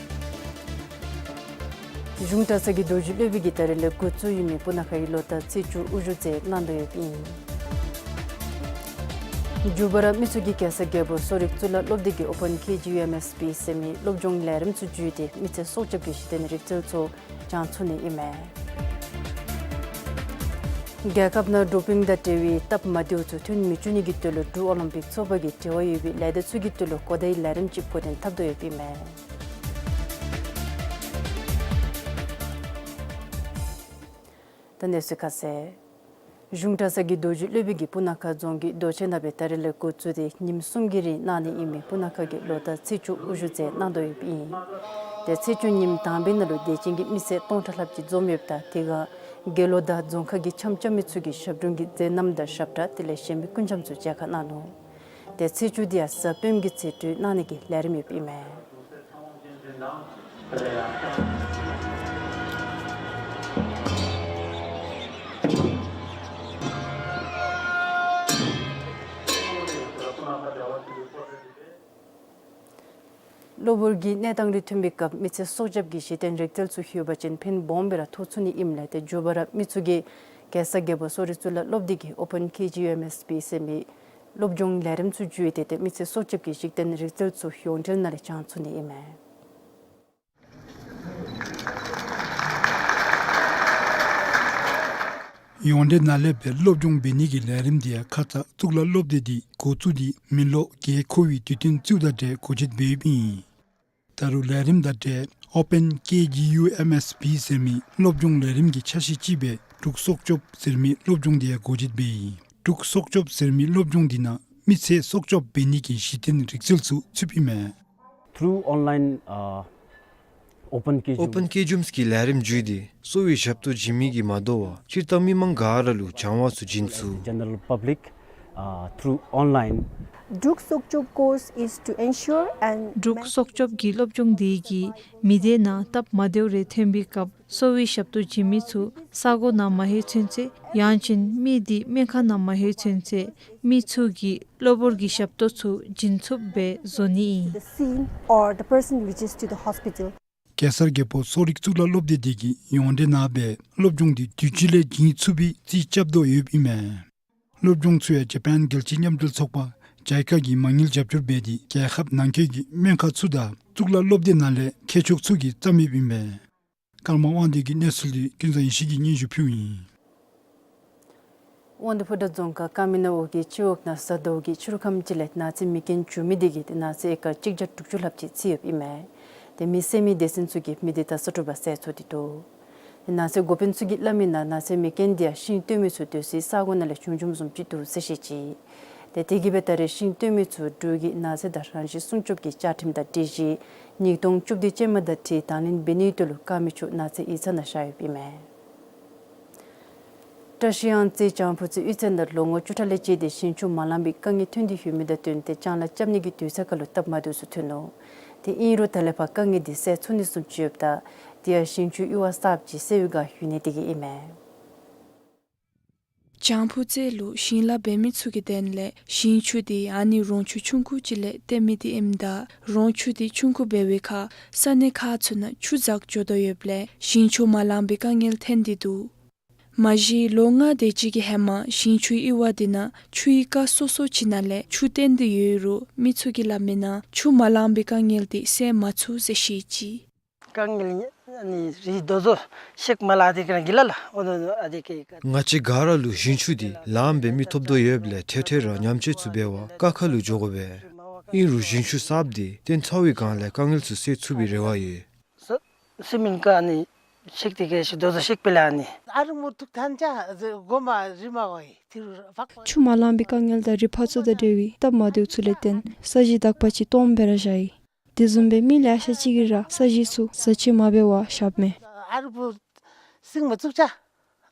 གཞུང་གྲྭ་ཚང་གི་རྡོ་རྗེ་སློབ་དཔོན་གྱིས་ད་རེས་ལས་འགོ་བཙུགས་ཡོད་མི་སྤུ་ན་ཁ་གི་ལོ་ཟླ་ཚེས་བཅུ་དབུ་བཞུགས་མཛད་གནང་དོ་ཡོདཔ་ཨིན། མགྱོགས་པ་ར་མི་ཚུ་གིས་གེ་སར་རྒྱལ་པོ་གསོ་རིག་གཙུག་ལག་སློབ་སྡེ་གི་Open K G U M S P ཟེར་མི་སློབ་སྦྱོང་ལས་རིམ་ཚུ་བརྒྱུད་དེ་མི་ཚེ་སྲོག་སྐྱབས་ཀྱི་གཞི་རྟེན་རིག་རྩལ་ཚུ་སྦྱང་ཚུགས་ནི་ཨིན་མས། རྒྱལ་ཁབ་ནང་ཌོ་པིང་དང་འབྲེལ་བའི་སྟབས་མ་བདེཝ་ཚུ་ཐོན་མི་བཅུག་ནི་གི་དོན་ལུ་འབྲུག་ཨོ་ལིམ་པིག་ཚོགས་པ་གིས་འབྲེལ་བ་ཡོད་པའི་ལས་སྡེ་ཚུ་གི་དོན་ལུ་གོ་བརྡའི་ལས་རིམ་ཅིག་འགོ་འདྲེན་འཐབ་དོ་ཡོདཔ་ཨིན་མས། ད་གནས་ཚུལ་ཁ་གསལ། གཞུང་གྲྭ་ཚང་གི་རྡོ་རྗེ་སློབ་དཔོན་གྱིས་སྤུ་ན་ཁ་རྫོང་གི་རྡོ་གཅལ་ནང་སྦེ་ད་རེས་ལས་འགོ་བཙུགས་ཏེ་ཉིནམ་གསུམ་གྱི་རིང་གནང་ནི་ཨིན་མི་སྤུ་ན་ཁ་གི་ལོ་ཟླ་ཚེས་བཅུ་དབུ་བཞུགས་མཛད་གནང་དོ་ཡོདཔ་ཨིན། ཏེ་ཚེས་བཅུ་ཉིནམ་དང་པའི་ནང་ལུ་དད་ཅན་གྱི་མི་སེར་སྟོང་ཕྲག་ལྷགཔ་ཅིག་འཛོམས་ཡོདཔ་ད་དེ་ཁར་དགེ་སློང་དང་རྫོང་ཁག་གི་འཆམ་རྐྱབ་མི་ཚུ་གིས་ཞབས་དྲུང་གི་མཛད་རྣམ་དང་ཞབས་ཁྲ་དེ་ལས་གཞན་མི་ཀུན་འཆམ་ཚུ་མཇལ་ཁ་གནང་ནུག། ཏེ་ཚེས་བཅུ་འདི་ཡང་གཟའ་སྤེནམ་གྱི་ཚེ་སྲོལ་གནང་ནི་གི་ལས་རིམ་ཡོདཔ་ཨིན་མས། གློ་བུར་གྱི་གནས་སྟངས་རིགས་མཐུན་པའི་སྐབས་མི་ཚེ་སྲོག་སྐྱབས་ཀྱི་གཞི་རྟེན་རིག་རྩལ་ཚུ་ལྷོད་པ་ཅིན་ཕན་སྦོམ་སྦེ་ར་ཐོགས་ཚུགས་ནི་ཨིནམ་ལས་ཏེ་མགྱོགས་པ་ར་མི་ཚུ་གིས་གེ་སར་རྒྱལ་པོ་གསོ་རིག་གཙུག་ལག་སློབ་སྡེ་གི་Open K G U M S P ཟེར་མི་སློབ་སྦྱོང་ལས་རིམ་ཚུ་བརྒྱུད་དེ་ཏེ་མི་ཚེ་སྲོག་སྐྱབས་ཀྱི་གཞི་རྟེན་རིག་རྩལ་ཚུ་ཡོངས་འབྲེལ་ནང་ལས་སྦྱང་ཚུགས་ནི་ཨིན་མས། ཡོངས་འབྲེལ་ནང་ལས་སྦེ་སློབ་སྦྱོང་འབད་ནི་གི་ལས་རིམ་འདི་ཡང་ཁ་ཙ་གཙུག་ལག་སློབ་སྡེ་འདི་འགོ་བཙུགས་ཏེ་མི་ལོ་བརྒྱད་འཁོར་བའི་དུས་སྟོན་བཙུགས་དང་འབྲེལ་འགོ་འབྱེད་འབད་ཡོདཔ་ཨིན། ད་རུང་ལས་རིམ་དང་འབྲེལ་Open K G U M S P ཟེར་མི་སློབ་སྦྱོང་ལས་རིམ་གྱི་ཆ་ཤས་ཅིག་སྦེ་འབྲུག་སྲོག་སྐྱོབ་ཟེར་མི་སློབ་སྦྱོང་འདི་ཡང་འགོ་འབྱེད་འབད་ཡི། འབྲུག་སྲོག་སྐྱོབ་ཟེར་མི་སློབ་སྦྱོང་འདི་ནང་མི་ཚེ་སྲོག་སྐྱོབ་འབད་ནི་གི་གཞི་རྟེན་རིག་རྩལ་ཚུ་ཚུདཔ་ཨིན་མས། Through online, uh, Open K G U M S P. Open K G U M S P གི་ལས་རིམ་བརྒྱུད་དེ་གསོ་བའི་ཞབས་ཏོག་བྱིན་མི་གིས་མ་དོ་བར་སྤྱིར་བཏང་མི་མང་ག་ར་ལུ་སྦྱང་བ་ཚུ་བྱིན་ཚུགས། General public, uh, through online. འབྲུག་སྲོག་སྐྱོབ་course is to ensure and འབྲུག་སྲོག་སྐྱོབ་ཀྱི་སློབ་སྦྱོང་འདི་གིས་མི་སྡེ་ནང་སྟབས་མ་བདེཝ་རེ་ཐོན་པའི་སྐབས་གསོ་བའི་ཞབས་ཏོག་བྱིན་མི་ཚུ་ས་གོ་ནང་མ་ལྷོད་ཚུན་ཚོད་ཡང་ཅིན་མི་འདི་སྨན་ཁང་ནང་མ་ལྷོད་ཚུན་ཚོད་མི་ཚུ་གིས་གློ་བུར་གྱི་ཞབས་ཏོག་ཚུ་བྱིན་ཚུགསཔ་སྦེ་བཟོ་ནི་ཨིན། The scene or the person reaches to the hospital. གེ་སར་རྒྱལ་པོ་གསོ་རིག་གཙུག་ལག་སློབ་སྡེ་འདི་གིས་ཡོངས་འབྲེལ་ནང་སྦེ་སློབ་སྦྱོང་འདི་དུས་ཅི་ལས་བྱིན་ཚུགས་པའི་རྩིས་རྐྱབ་དོ་ཡོདཔ་ཨིན་མས། སློབ་སྦྱོང་ཚུ་ཡང་ཇ་པཱན་རྒྱལ་སྤྱིའི་མཉམ་འབྲེལ་ཚོགས་པ་ཇའི་ཀ་གིས་མ་དངུལ་རྒྱབ་སྐྱོར་འབད་དེ་རྒྱལ་ཁབ་ནང་འཁོད་ཀྱི་སྨན་ཁང་ཚུ་དང་གཙུག་ལག་སློབ་སྡེ་ནང་ལས་མཁས་མཆོག་ཚུ་གིས་བརྩམས་ཡོདཔ་ཨིན་པས། ཀརྨ་དབང་འདུས་ཀྱི་གནས་ཚུལ་འདི་ཀུན་བཟང་ཡེ་ཤེས་ཀྱིས་སྙན་ཞུ་ཕུལཝ་ཨིན། དབང་འདུས་ཕོ་བྲང་རྫོང་ཁག་ཀ་མི་ན་འོག་གི་སྤྱི་འོག་ནང་ས་དྭོགས་ཀྱི་ཆུ་རུད་ཁམ་ཅིག་ལས་ནགས་ཚལ་མེ་རྐྱེན་བྱུང་མི་དེ་གིས་ཏེ་ནགས་ཚལ་ཨེ་ཀར་གཅིག་བརྒྱ་དྲུག་ཅུ་ལྷགཔ་ཅིག་ཚིག་ཡོདཔ་ཨིན་མས། ཏེ་མེ་བསད་མི་སྡེ་ཚན་ཚུ་གིས་མེ་དེ་དང་ས་ཁྲོམ་སྦེ་བསད་ཚུགས་ཏེ་འདུག། ཏེ་ནགས་ཚལ་འགོ་དཔོན་ཚུ་གིས་སླབ་མི་ནང་ནགས་ཚལ་མེ་རྐྱེན་དེ་ཡང་ཤིང་བཏོན་མི་ཚུ་སྡོད་སའི་ས་གོ་ནང་ལས་བྱུང་བྱུངམ་བཟུམ་ཅིག་འདུག་ཟེར་བཤད་ཅི། ཏེ་དེ་གིས་སྦེ་ད་རེས་ཤིང་བཏོན་མི་ཚུ་འབྲུག་གི་ནགས་ཚལ་དང་རང་བཞིན་སྲུང་སྐྱོབ་ཀྱི་བཅའ་ཁྲིམས་དང་སྒྲིག་གཞི་ཉིས་སྟོང་བཅུ་བདུན་ཅན་མ་དང་འཁྲིལ་དང་ལེན་འབད་ནིའི་དོན་ལུ་བཀག་མི་ཚུ་ནགས་ཚལ་ཡིག་ཚང་ནང་བཞག་ཡོདཔ་ཨིན་མས། བཀྲིས་གཡང་རྩེ་བྱང་ཕུ་རྩེ་གཡུས་ཚན་དང་ལོ་ངོ་བཅུ་ཕྲག་ལས་བཅད་དེ་ཞིང་ཆུ་མ་ལང་པའི་དཀའ་ངལ་ཐོན་ཏེ་ཡོད་མི་དང་བསྟུན་ཏེ་ལྕང་ལཱ་རྐྱབ་ནི་གི་དུས་ཚོད་ཁར་ལུ་སྟབས་མ་བདེཝ་ཚུ་ཐོན་ནུག། ཏེ་ཨིན་རུང་ད་ལས་ཕར་དཀའ་ངལ་འདི་སེལ་ཚུགས་ནི་བཟུམ་ཅིག་ཡོདཔ་ད་དེ་ཡང་ཞིང་ཆུའི་གཡུར་བ་གསརཔ་ཅིག་བསལ་བའི་བསྒང་ཡོད་ནི་དེ་གིས་ཨིན་མས། བྱང་ཕུ་རྩེ་ལུ་ཞིང་ལཱ་འབད་མི་ཚུ་གི་དོན་ལས་ཞིང་ཆུ་དེ་ཨ་ནི་རོང་ཆུ་ཆུང་ཀུ་ཅིག་ལས་བཏོན་མི་དེ་ཨིནམ་ད་རོང་ཆུ་དེ་ཆུང་ཀུ་འབད་བའི་ཁར་ས་གནས་ཁག་ཚུ་ནང་ཆུ་འཛག་འགྱོ་དོ་ཡོདཔ་ལས་ཞིང་ཆུ་མ་ལང་པའི་དཀའ་ངལ་ཐོན་ཏེ་འདུག། མ་གཞི་ལོ་ལྔ་དེ་ཅིག་གི་ཧེ་མ་ཞིང་ཆུའི་གཡུར་བ་དེ་ནང་ཆུའི་རྐ་སོ་སོ་ཅིག་ནང་ལས་ཆུ་བཏོན་ཏེ་ཡོད་རུང་མི་ཚུ་གིས་སླབ་མི་ནང་ཆུ་མ་ལང་པའི་དཀའ་ངལ་དེ་སེལ་མ་ཚུགས་ཟེར་བཤད་ཅི། དཀའ་ངལ་ཨ་ནི་རི་རྡོ་བཟོ་ཤེག་མ་ལ་དེ་ཀ་གི་ལ་ལ་འོ་ནོ་ཨ་དེ་ཀེ་ཀ། ང་བཅས་ག་ར་ལུ་ཞིང་ཆུ་དེ་ལངམ་སྦེ་མི་ཐོབ་དོ་ཡོདཔ་ལས་ཐེངས་ཐེངས་ར་ཉམས་བཅོས་ཚུ་འབད་བར་རྐ་ཁ་ལུ་འགྱོ་དགོ་པས། ཨིན་རུང་ཞིང་ཆུ་གསརཔ་དེ་བཏོན་ཚར་བའི་བསྒང་ལས་དཀའ་ངལ་ཚུ་སེལ་ཚུགས་པའི་རེ་བ་ཡོད། ས་སི་མེནཊ་ཀ་ནི་ཤེག་དེ་ཀེ་ཤེག་རྡོ་བཟོ་ཤེག་པེ་ལ་ནི། ཨ་རི་མུ་ཐུག་ཐན་ཅ་གོ་མ་རི་མ་ཝའི་ཐིར་ཕག། ཆུ་མ་ལང་པའི་དཀའ་ངལ་དང་རི་ཕག་ཚུ་དང་འབྲེལ་བའི་སྟབས་མ་བདེཝ་ཚུ་ལས་བརྟེན་ས་གཞི་དག་པ་ཅིག་སྟོངམ་སྦེ་ར་བཞག་ཡི། དེ་བཟུམ་སྦེ་མི་ལེ་ཤ་ཅིག་གིས་ར་ས་གཞི་ཚུ་ཟ་ཆས་མ་འབད་བར་བཞགཔ་མས། ཨ་རི་བུ་སིང་མ་བཙུགས་ཅ།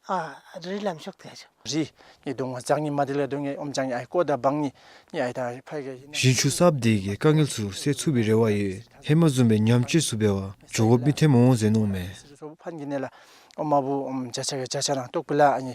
ཨ་རི་ལམ་ཤོག་ཏེ་ཨ་ཅོ། རི་ནི་གདོང་ང་ལྕང་ནི་མ་དེ་ལས་གདོང་ངེ་ཨོམ་ལྕང་ནི་ཨའི་ཀོ་དང་བང་ནི་ནི་ཨའི་ད་ཕའི་གེ་ཞིང་ཆུ་གསརཔ་དེ་གིས་དཀའ་ངལ་ཚུ་སེལ་ཚུགས་པའི་རེ་བ་ཡོད། ཧེ་མ་བཟུམ་སྦེ་ཉམས་བཅོས་ཚུ་འབད་བར་འགྱོ་དགོཔ་མི་ཐོན་འོང་ཟེར་མནོཝ་མས། ཕན་གི་ནི་ལ་ཨོམ་མ་བུ་ཨོམ་ཇ་ཆ་གེ་ཇ་ཆ་ནང་ཏོག་པི་ལ་ཨ་ནི།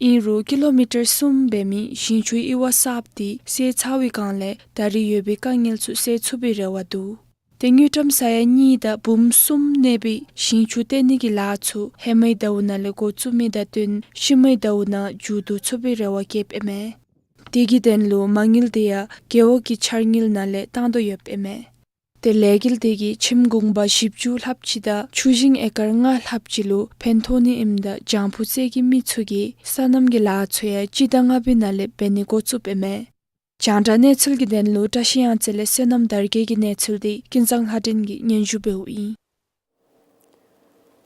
ཨིན་རུང་ཀི་ལོ་མི་ཊར་གསུམ་འབད་མི་ཞིང་ཆུའི་གཡུར་བ་གསརཔ་དེ་བསལ་ཚར་བའི་བསྒང་ལས་ད་རེས་ཡོད་པའི་དཀའ་ངལ་ཚུ་སེལ་ཚུགས་པའི་རེ་བ་འདུག། ཏེ་དངུལ་ཀྲམ་ས་ཡ་གཉིས་དང་འབུམ་གསུམ་གནས་པའི་ཞིང་ཆུ་བཏོན་ནི་གི་ལཱ་ཚུ་ཧེ་མའི་ཟླཝ་ནང་ལས་འགོ་བཙུགས་མི་དང་བསྟུན་ཤུལ་མའི་ཟླཝ་ནང་མཇུག་བསྡུ་ཚུགས་པའི་རེ་བ་བསྐྱེདཔ་ཨིན་མས། དེ་གི་དོན་ལུ་མ་དངུལ་དེ་ཡང་རྒེད་འོག་གི་འཆར་དངུལ་ནང་ལས་བཏང་དོ་ཡོདཔ་ཨིན་མས། ཏེ་ལས་འགུལ་དེ་གིས་ཁྱིམ་གུང་པ་བཞི་བཅུ་ལྷགཔ་ཅིག་དང་ཆུ་ཞིང་ཨེ་ཀར་ལྔ་ལྷགཔ་ཅིག་ལུ་ཕན་ཐོགས་ནི་ཨིནམ་ད་བྱང་ཕུ་རྩེ་གི་མི་ཚུ་གིས་སོ་ནམ་གྱི་ལཱ་ཚུ་ཡང་སྤྱི་ཟླ་ལྔ་པའི་ནང་ལས་འབད་ནི་འགོ་བཙུགསཔ་ཨིན་མས། རྒྱང་བསྒྲགས་གནས་ཚུལ་གྱི་དོན་ལུ་བཀྲིས་གཡང་རྩེ་ལས་བསོད་ནམས་དར་རྒྱས་ཀྱི་གནས་ཚུལ་དེ་ཀུན་བཟང་ལྷ་སྒྲོན་གྱིས་སྙན་ཞུ་འབདཝ་ཨིན།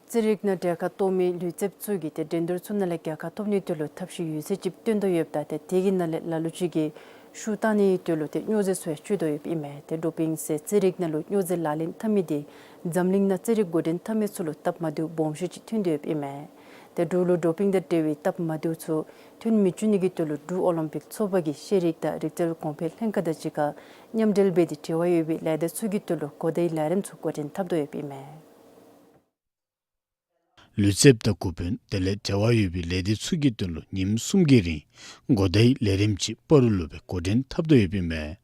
རྩེད་རིགས་ནང་གྲལ་ཁར་གཏོགས་མི་ལུས་རྩལཔ་ཚུ་གིས་ཏེ་འགྲན་བསྡུར་ཚུ་ནང་ལས་རྒྱལ་ཁ་ཐོབ་ནིའི་དོན་ལུ་ཐབས་ཤེས་ཡོད་ཚད་ཅིག་བཏོན་དོ་ཡོདཔ་ད་ཏེ་དེ་གི་ནང་ལས་ལ་ལུ་ཅིག་གིས་ཤུགས་བཏང་ནིའི་དོན་ལུ་ཏེ་སྨྱོ་རྫས་ཚུ་ཡང་སྤྱོད་དོ་ཡོདཔ་ཨིན་མས། ཏེ་ཌོ་པིང་ཟེར་རྩེད་རིགས་ནང་ལུ་སྨྱོ་རྫས་ལག་ལེན་འཐབ་མི་དེ་འཛམ་གླིང་ནང་རྩེད་རིགས་འགོ་འདྲེན་འཐབ་མི་ཚུ་ལུ་སྟབས་མ་བདེཝ་སྦོམ་ཤོས་ཅིག་ཐོན་དོ་ཡོདཔ་ཨིན་མས། ཏེ་འབྲུག་ལུ་ཌོ་པིང་དང་འབྲེལ་བའི་སྟབས་མ་བདེཝ་ཚུ་ཐོན་མི་བཅུག་ནི་གི་དོན་ལུ་འབྲུག་ཨོ་ལིམ་པིག་ཚོགས་པ་གིས་ཤེས་རིག་དང་རིག་རྩལ་གོང་འཕེལ་ལྷན་ཁག་དང་གཅིག་ཁར་མཉམ་འབྲེལ་འབད་དེ་འབྲེལ་བ་ཡོད་པའི་ལས་སྡེ་ཚུ་གི་དོན་ལུ་གོ་བརྡའི་ལས་རིམ་ཚུ་འགོ་འདྲེན་འཐབ་དོ་ཡོདཔ་ཨིན་མས། ལུས་རྩལཔ་དང་འགོ་དཔོན་དེ་ལས་འབྲེལ་བ་ཡོད་པའི་ལས་སྡེ་ཚུ་གི་དོན་ལུ་ཉིནམ་གསུམ་གྱི་རིང་གོ་བརྡའི་ལས་རིམ་ཅིག་སྤ་རོ་ལུ་སྦེ་འགོ་འདྲེན་འཐབ་དོ་ཡོདཔ་ཨིན་མས།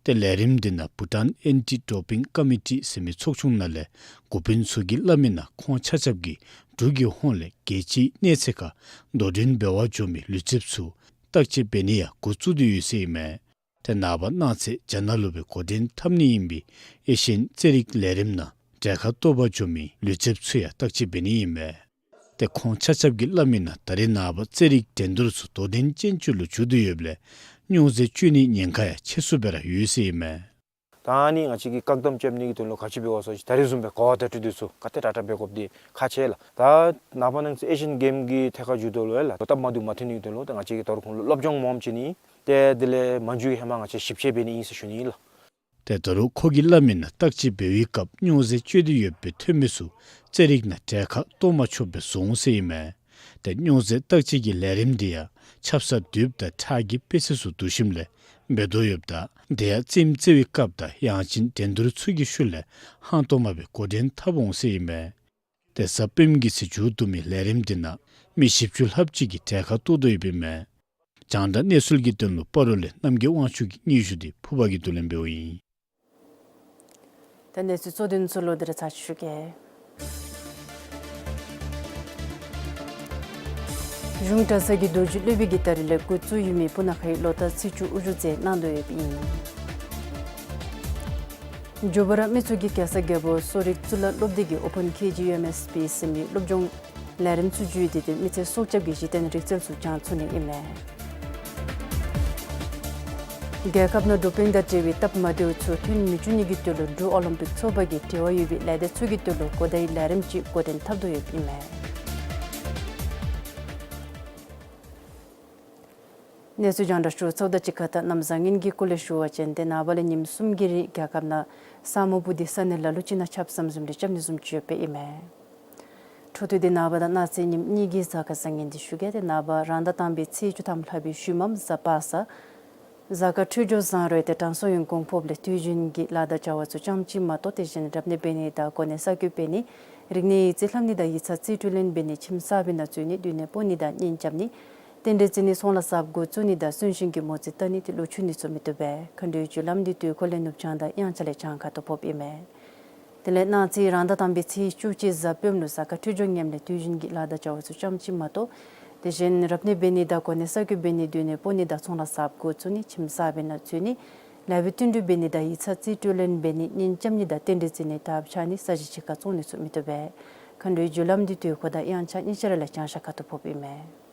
ཏེ་ལས་རིམ་འདི་ནང་བྷུ་ཊཱན་ཨེན་ཊི་ཌོ་པིང་ཀོ་མི་ཊི་ཟེར་མི་ཚོགས་ཆུང་ནང་ལས་འགོ་དཔོན་ཚུ་གིས་སླབ་མི་ནང་ཁོང་ཆ་ཁྱབ་ཀྱིས་འབྲུག་གི་ཧོངས་ལས་རྒྱལ་སྤྱིའི་གནས་ཚད་ཁར་དོ་འགྲན་འབད་བར་འགྱོ་མི་ལུས་རྩལཔ་ཚུ་བརྟག་དཔྱད་འབད་ནི་ཡང་འགོ་བཙུགས་ཏེ་ཡོད་ཟེར་ཨིན་མས། ཏེ་ནངས་པ་གནངས་ཚེ་རྒྱ་ནག་ལུ་སྦེ་འགོ་འདྲེན་འཐབ་ནི་ཨིན་པའི་ཨེ་ཤི་ཡན་རྩེད་རིགས་ལས་རིམ་ནང་གྲལ་ཁར་གཏོགས་པར་འགྱོ་མི་ལུས་རྩལཔ་ཚུ་ཡང་བརྟག་དཔྱད་འབད་ནི་ཨིན་མས། ཏེ་ཁོང་ཆ་ཁྱབ་ཀྱིས་སླབ་མི་ནང་ད་རེས་ནངས་པ་རྩེད་རིགས་འགྲན་བསྡུར་ཚུ་དོ་འགྲན་ཅན་ཅིག་ལུ་འགྱུར་ཏེ་ཡོདཔ་ལས་སྨྱོ་རྫས་སྤྱོད་ནིའི་ཉེན་ཁ་ཡང་ཆེ་སུ་སྦེ་ར་ཡོད་ཟེར་ཨིན་མས། ད་ནི་ང་བཅས་ཀྱིས་བཀག་སྡོམ་རྐྱབ་ནི་གི་དོན་ལུ་ག་ཅི་འབད་བ་སོ་ཅི་ད་རེས་བཟུམ་སྦེ་གོ་བ་བརྡ་སྤྲོད་འདི་ཚུ་ག་ཏེ་དྲག་དྲག་འབད་དགོཔ་འདི་ཁག་ཆེ་ལགས། ད་ནངས་པ་གནངས་ཚེ་ཨེ་ཤི་ཡན་གེམ་གྱི་ཐད་ཁར་འགྱོཝ་ད་ལུ་ཡང་ལགས་སྟབས་མ་བདེཝ་མ་ཐོན་ནི་གི་དོན་ལུ་ད་ང་བཅས་ཀྱིས་ད་རུང་ཁོང་ལུ་སློབ་སྦྱོང་སྦོམ་བྱིན་ནི། ཏེ་དེ་ལས་མ་འགྱོ་བའི་ཧེ་མ་ང་བཅས་ཞིབ་དཔྱད་འབད་ནི་ཨིན་ཟེར་ཞུ་ནི་ཨིན་ལགས། ཏེ་ད་རུང་ཁོ་གིས་སླབ་མི་ནང་བརྟག་དཔྱད་འབད་བའི་སྐབས་སྨྱོ་རྫས་སྤྱོད་དེ་ཡོད་པའི་ཐོན་མི་ཚུ་རྩེད་རིགས་ནང་གྲལ་ཁར་གཏོགས་མ་ཆོགཔ་སྦེ་བཟོ་འོང་ཟེར་ཨིན་མས། ཏེ་སྨྱོ་རྫས་བརྟག་དཔྱད་ཀྱི་ལས་རིམ་འདི་ཡང་ཆབ་གསང་དུས་དང་ཁྲག་གི་དཔེ་ཚད་ཚུ་བསྡུ་ཞིནམ་ལས་འབད་དོ་ཡོདཔ་ད་དེ་ཡང་རྩེདམོ་རྩེ་བའི་སྐབས་དང་ཡང་ཅིན་འགྲན་བསྡུར་ཚུ་གི་ཤུལ་ལས་ཧང་སྟོང་མ་སྦེ་འགོ་འདྲེན་འཐབ་འོང་ཟེར་ཨིན་མས། ཏེ་གཟའ་སྤེནམ་གྱི་ཚེ་མཇུག་བསྡུ་མི་ལས་རིམ་འདི་ནང་མི་བཞི་བཅུ་ལྷགཔ་ཅིག་གིས་གྲལ་ཁར་གཏོགས་དོ་ཡོདཔ་ཨིན་མས། རྒྱང་བསྒྲགས་གནས་ཚུལ་གྱི་དོན་ལུ་སྤ་རོ་ལས་རྣམ་རྒྱལ་དབང་ཕྱུག་གི་སྙན་ཞུ་འདི་ཕུར་པ་གིས་བསྡུ་ལེན་འབདཝ་ཨིན། ད་གནས་ཚུལ་གཙོ་དོན་ཚུ་ལོག་སྟེ་ར་ཚར་ཅིག་ཞུ་གེ། གཞུང་གྲྭ་ཚང་གི་རྡོ་རྗེ་སློབ་དཔོན་གྱི་ད་རིས་ལས་འགོ་བཙུགས་ཡོད་མི་སྤུ་ན་ཁ་ཡི་ལོ་རྟགས་ཚེས་བཅུ་དབུ་བཞུགས་མཛད་གནང་དོ་ཡོདཔ་ཨིན། མགྱོགས་པ་ར་མི་ཚུ་གིས་གེ་སར་རྒྱལ་པོ་གསོ་རིག་གཙུག་ལག་སློབ་སྡེ་གི་ཨོ་ཕཱན་ཁེ་ཇི་ཡུ་ཨེམ་ཨེསི་པི་ཟེར་མི་སློབ་སྦྱོང་ལས་རིམ་ཚུ་བརྒྱུད་དེ་ཏེ་མི་ཚེ་སྲོག་སྐྱབས་ཀྱི་གཞི་རྟེན་རིག་རྩལ་ཚུ་སྦྱང་ཚུགས་ནི་ཨིན་མས། རྒྱལ་ཁབ་ནང་འབྲུག་པའི་དང་འབྲེལ་བའི་སྟབས་མ་བདེཝ་ཚུ་ཐོན་མི་བཅུག་ནི་གི་དོན་ལུ་འབྲུག་ཨོ་ལིམ་པིག་ཚོགས་པ་གིས་འབྲེལ་བ་ཡོད་པའི་ལས་སྡེ་ཚུ་གི་དོན་ལུ་གོ་བརྡའི་ལས་རིམ་ཅིག་འགོ་འདྲེན་འཐབ་དོ་ཡོདཔ་ཨིན་མས། གནས་ཚུལ་རྒྱང་བསྒྲགས་ཞུ་ཚརཝ་དང་གཅིག་ཁར་ད་གནམ་བཟང་ངན་གྱི་སྐོར་ལས་ཞུ་བ་ཅིན་ཏེ་ནངས་པ་ལས་ཉིནམ་གསུམ་གྱི་རིང་རྒྱལ་ཁབ་ནང་ས་སྨུག་སྤུབས་ཏེ་ས་གནས་ལ་ལུ་ཅིག་ནང་ཆརཔ་ཟམ་ཟིམ་རེ་རྐྱབ་ནི་བཟུམ་ཅིག་ཡོདཔ་ཨིན་མས། འཕྲོ་མཐུད་དེ་ནངས་པ་དང་གནངས་ཚེ་ཉིནམ་གཉིས་ཀྱི་གཟའ་སྐར་བཟང་ངན་འདི་ཞུ་གེ། ཏེ་ནངས་པ་རང་ཟླ་དང་པའི་ཚེས་བཅུ་ཐམ་ལྷག་པའི་ཤུལ་མམ་གཟའ་པ་སངས། གཟའ་སྐར་འཕྲོད་སྦྱོར་བཟང་རུང་ཏེ་དྲང་སྲོང་ཡོན་གོང་ཕོགཔ་ལས་དུས་རྒྱུན་གྱི་ལཱ་དང་བྱ་བ་ཚུ་ཙམ་ཅིག་མ་གཏོགས་དེ་བཞིན་རབ་གནས་འབད་ནི་དང་གོ་གནས་གསར་བསྐོ་འབད་ནི་རིག་གནས་ཡིག་རྩིས་ལྷབ་ནི་དང་ཡིག་ཚང་རྩིས་སྤྲོད་ལེན་འབད་ནི་ཁྱིམ་གསརཔ་ནང་འཛུལ་ནི་སྡོད་གནས་སྤོ་ནི་དང་གཉེན་རྐྱབ་ནི་རྟེན་འབྲེལ་བརྩི་ནི་ཚོང་ལཱ་གསརཔ་འགོ་བཙུགས་ནི་དང་གསོན་གཤིན་གྱི་མོ་རྩིས་བལྟ་ནི་ཏེ་ལོ་མཆོད་ནི་ཚུ་མི་བཏུབ་པས། མཁའ་འགྲོའི་རྒྱུ་ལམ་འདི་དུས་འཁོར་ལས་ནུབ་བྱང་དང་དབྱངས་འཆར་ལས་བྱང་ཁ་ཐུག་ཕོགཔ་ཨིན་མས། དེ་ལས་གནངས་ཚེ་རང་ཟླ་དང་པའི་ཚེས་བཅུ་གཅིག་གཟའ་སྤེནམ་ལུ་གཟའ་སྐར་འཕྲོད་སྦྱོར་ངནམ་ལས་དུས་རྒྱུན་གྱི་ལཱ་དང་བྱ་བ་ཚུ་ཙམ་ཅིག་མ་གཏོགས་དེ་བཞིན་རབ་གནས་འབད་ནི་དང་གོ་གནས་གསར་བསྐོ་འབད་ནི་སྡོད་གནས་སྤོ་ནི་དང་ཚོང་ལཱ་གསརཔ་འགོ་བཙུགས་ནི་ཁྱིམ་གསརཔ་ནང་འཛུལ་ནི་ལཱ་འབད་བསྟུན་གྲོས་འབད་ནི་དང་ཡིག་ཚང་རྩིས་སྤྲོད་ལེན་འབད་ནི་གཉེན་རྐྱབ་ནི་དང་རྟེན་འབྲེལ་བརྩི་ནི་དར་ཕྱར་ནི་ས་གཞི་གཅིག་ཁར་བཙུགས་ནི་ཚུ་མི་བཏུབ་པས། མཁའ་འགྲོའི་རྒྱུ་ལམ་འདི་དུས་འཁོར་དང་དབྱངས་འཆར་གཉིས་ཆ་ར་ལས་བྱང་ཤར་ཁ་ཐུག་ཕོགཔ་ཨིན་མས།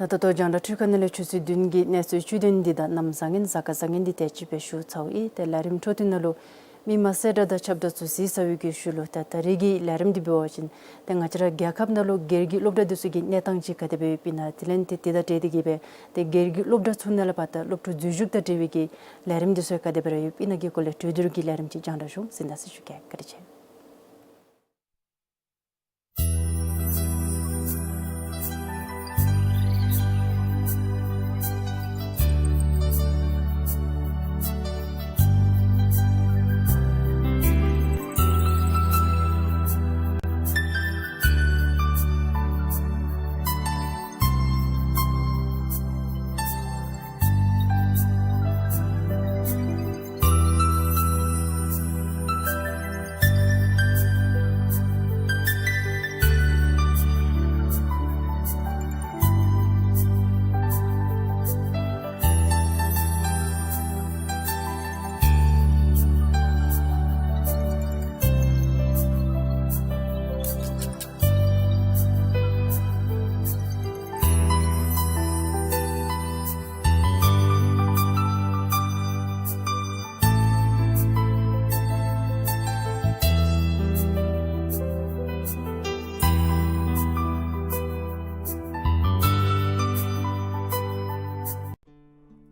ད་ད་ལྟོ་རྒྱང་བསྒྲགས་འཕྲུལ་ཁང་ནང་ལས་ཆུ་ཚོད་བདུན་གྱི་གནས་ཚུལ་བཅུད་དོན་འདི་དང་གནམ་བཟང་ངན་གཟའ་སྐར་བཟང་ངན་འདི་དེ་ཅིག་སྦེ་ཞུ་ཚརཝ་ཨིན། ཏེ་ལས་རིམ་འཕྲོ་མཐུད་ནང་ལུ་མི་མང་གསལ་བསྒྲགས་དང་ཁྱབ་བརྡ་ཚུ་གཟིགས་ཚར་བའི་གི་ཤུལ་ལུ་ད་ད་རིས་ཀྱི་ལས་རིམ་འདི་འབད་བ་ཅིན་ཏེ་ང་བཅས་ར་རྒྱལ་ཁབ་ནང་ལུ་སྒེར་གྱི་སློབ་གྲྭ་འདི་ཚུ་གི་གནས་སྟངས་ཅིག་ག་དེ་སྦེ་ཡོདཔ་ཨིན་ན། དེ་ལས་ཏེ་དེ་དང་འབྲེལ་ཏེ་གིས་སྦེ་ཏེ་སྒེར་གྱི་སློབ་གྲྭ་ཚུ་ནང་ལས་ཕར་ད་སློབ་ཕྲུག་འཛུལ་ཞུགས་དང་འབྲེལ་བའི་གི་ལས་རིམ་འདི་ཚུ་ག་དེ་སྦེ་ར་ཡོདཔ་ཨིན་ན་གི་སྐོར་ལས་གྲོས་བསྡུར་གྱི་ལས་རིམ་ཅིག་རྒྱང་བསྒྲགས་ཞུ་གཟིགས་གནང་ཟེར་ཞུ་གེ། བཀའ་དྲིན་ཆེ།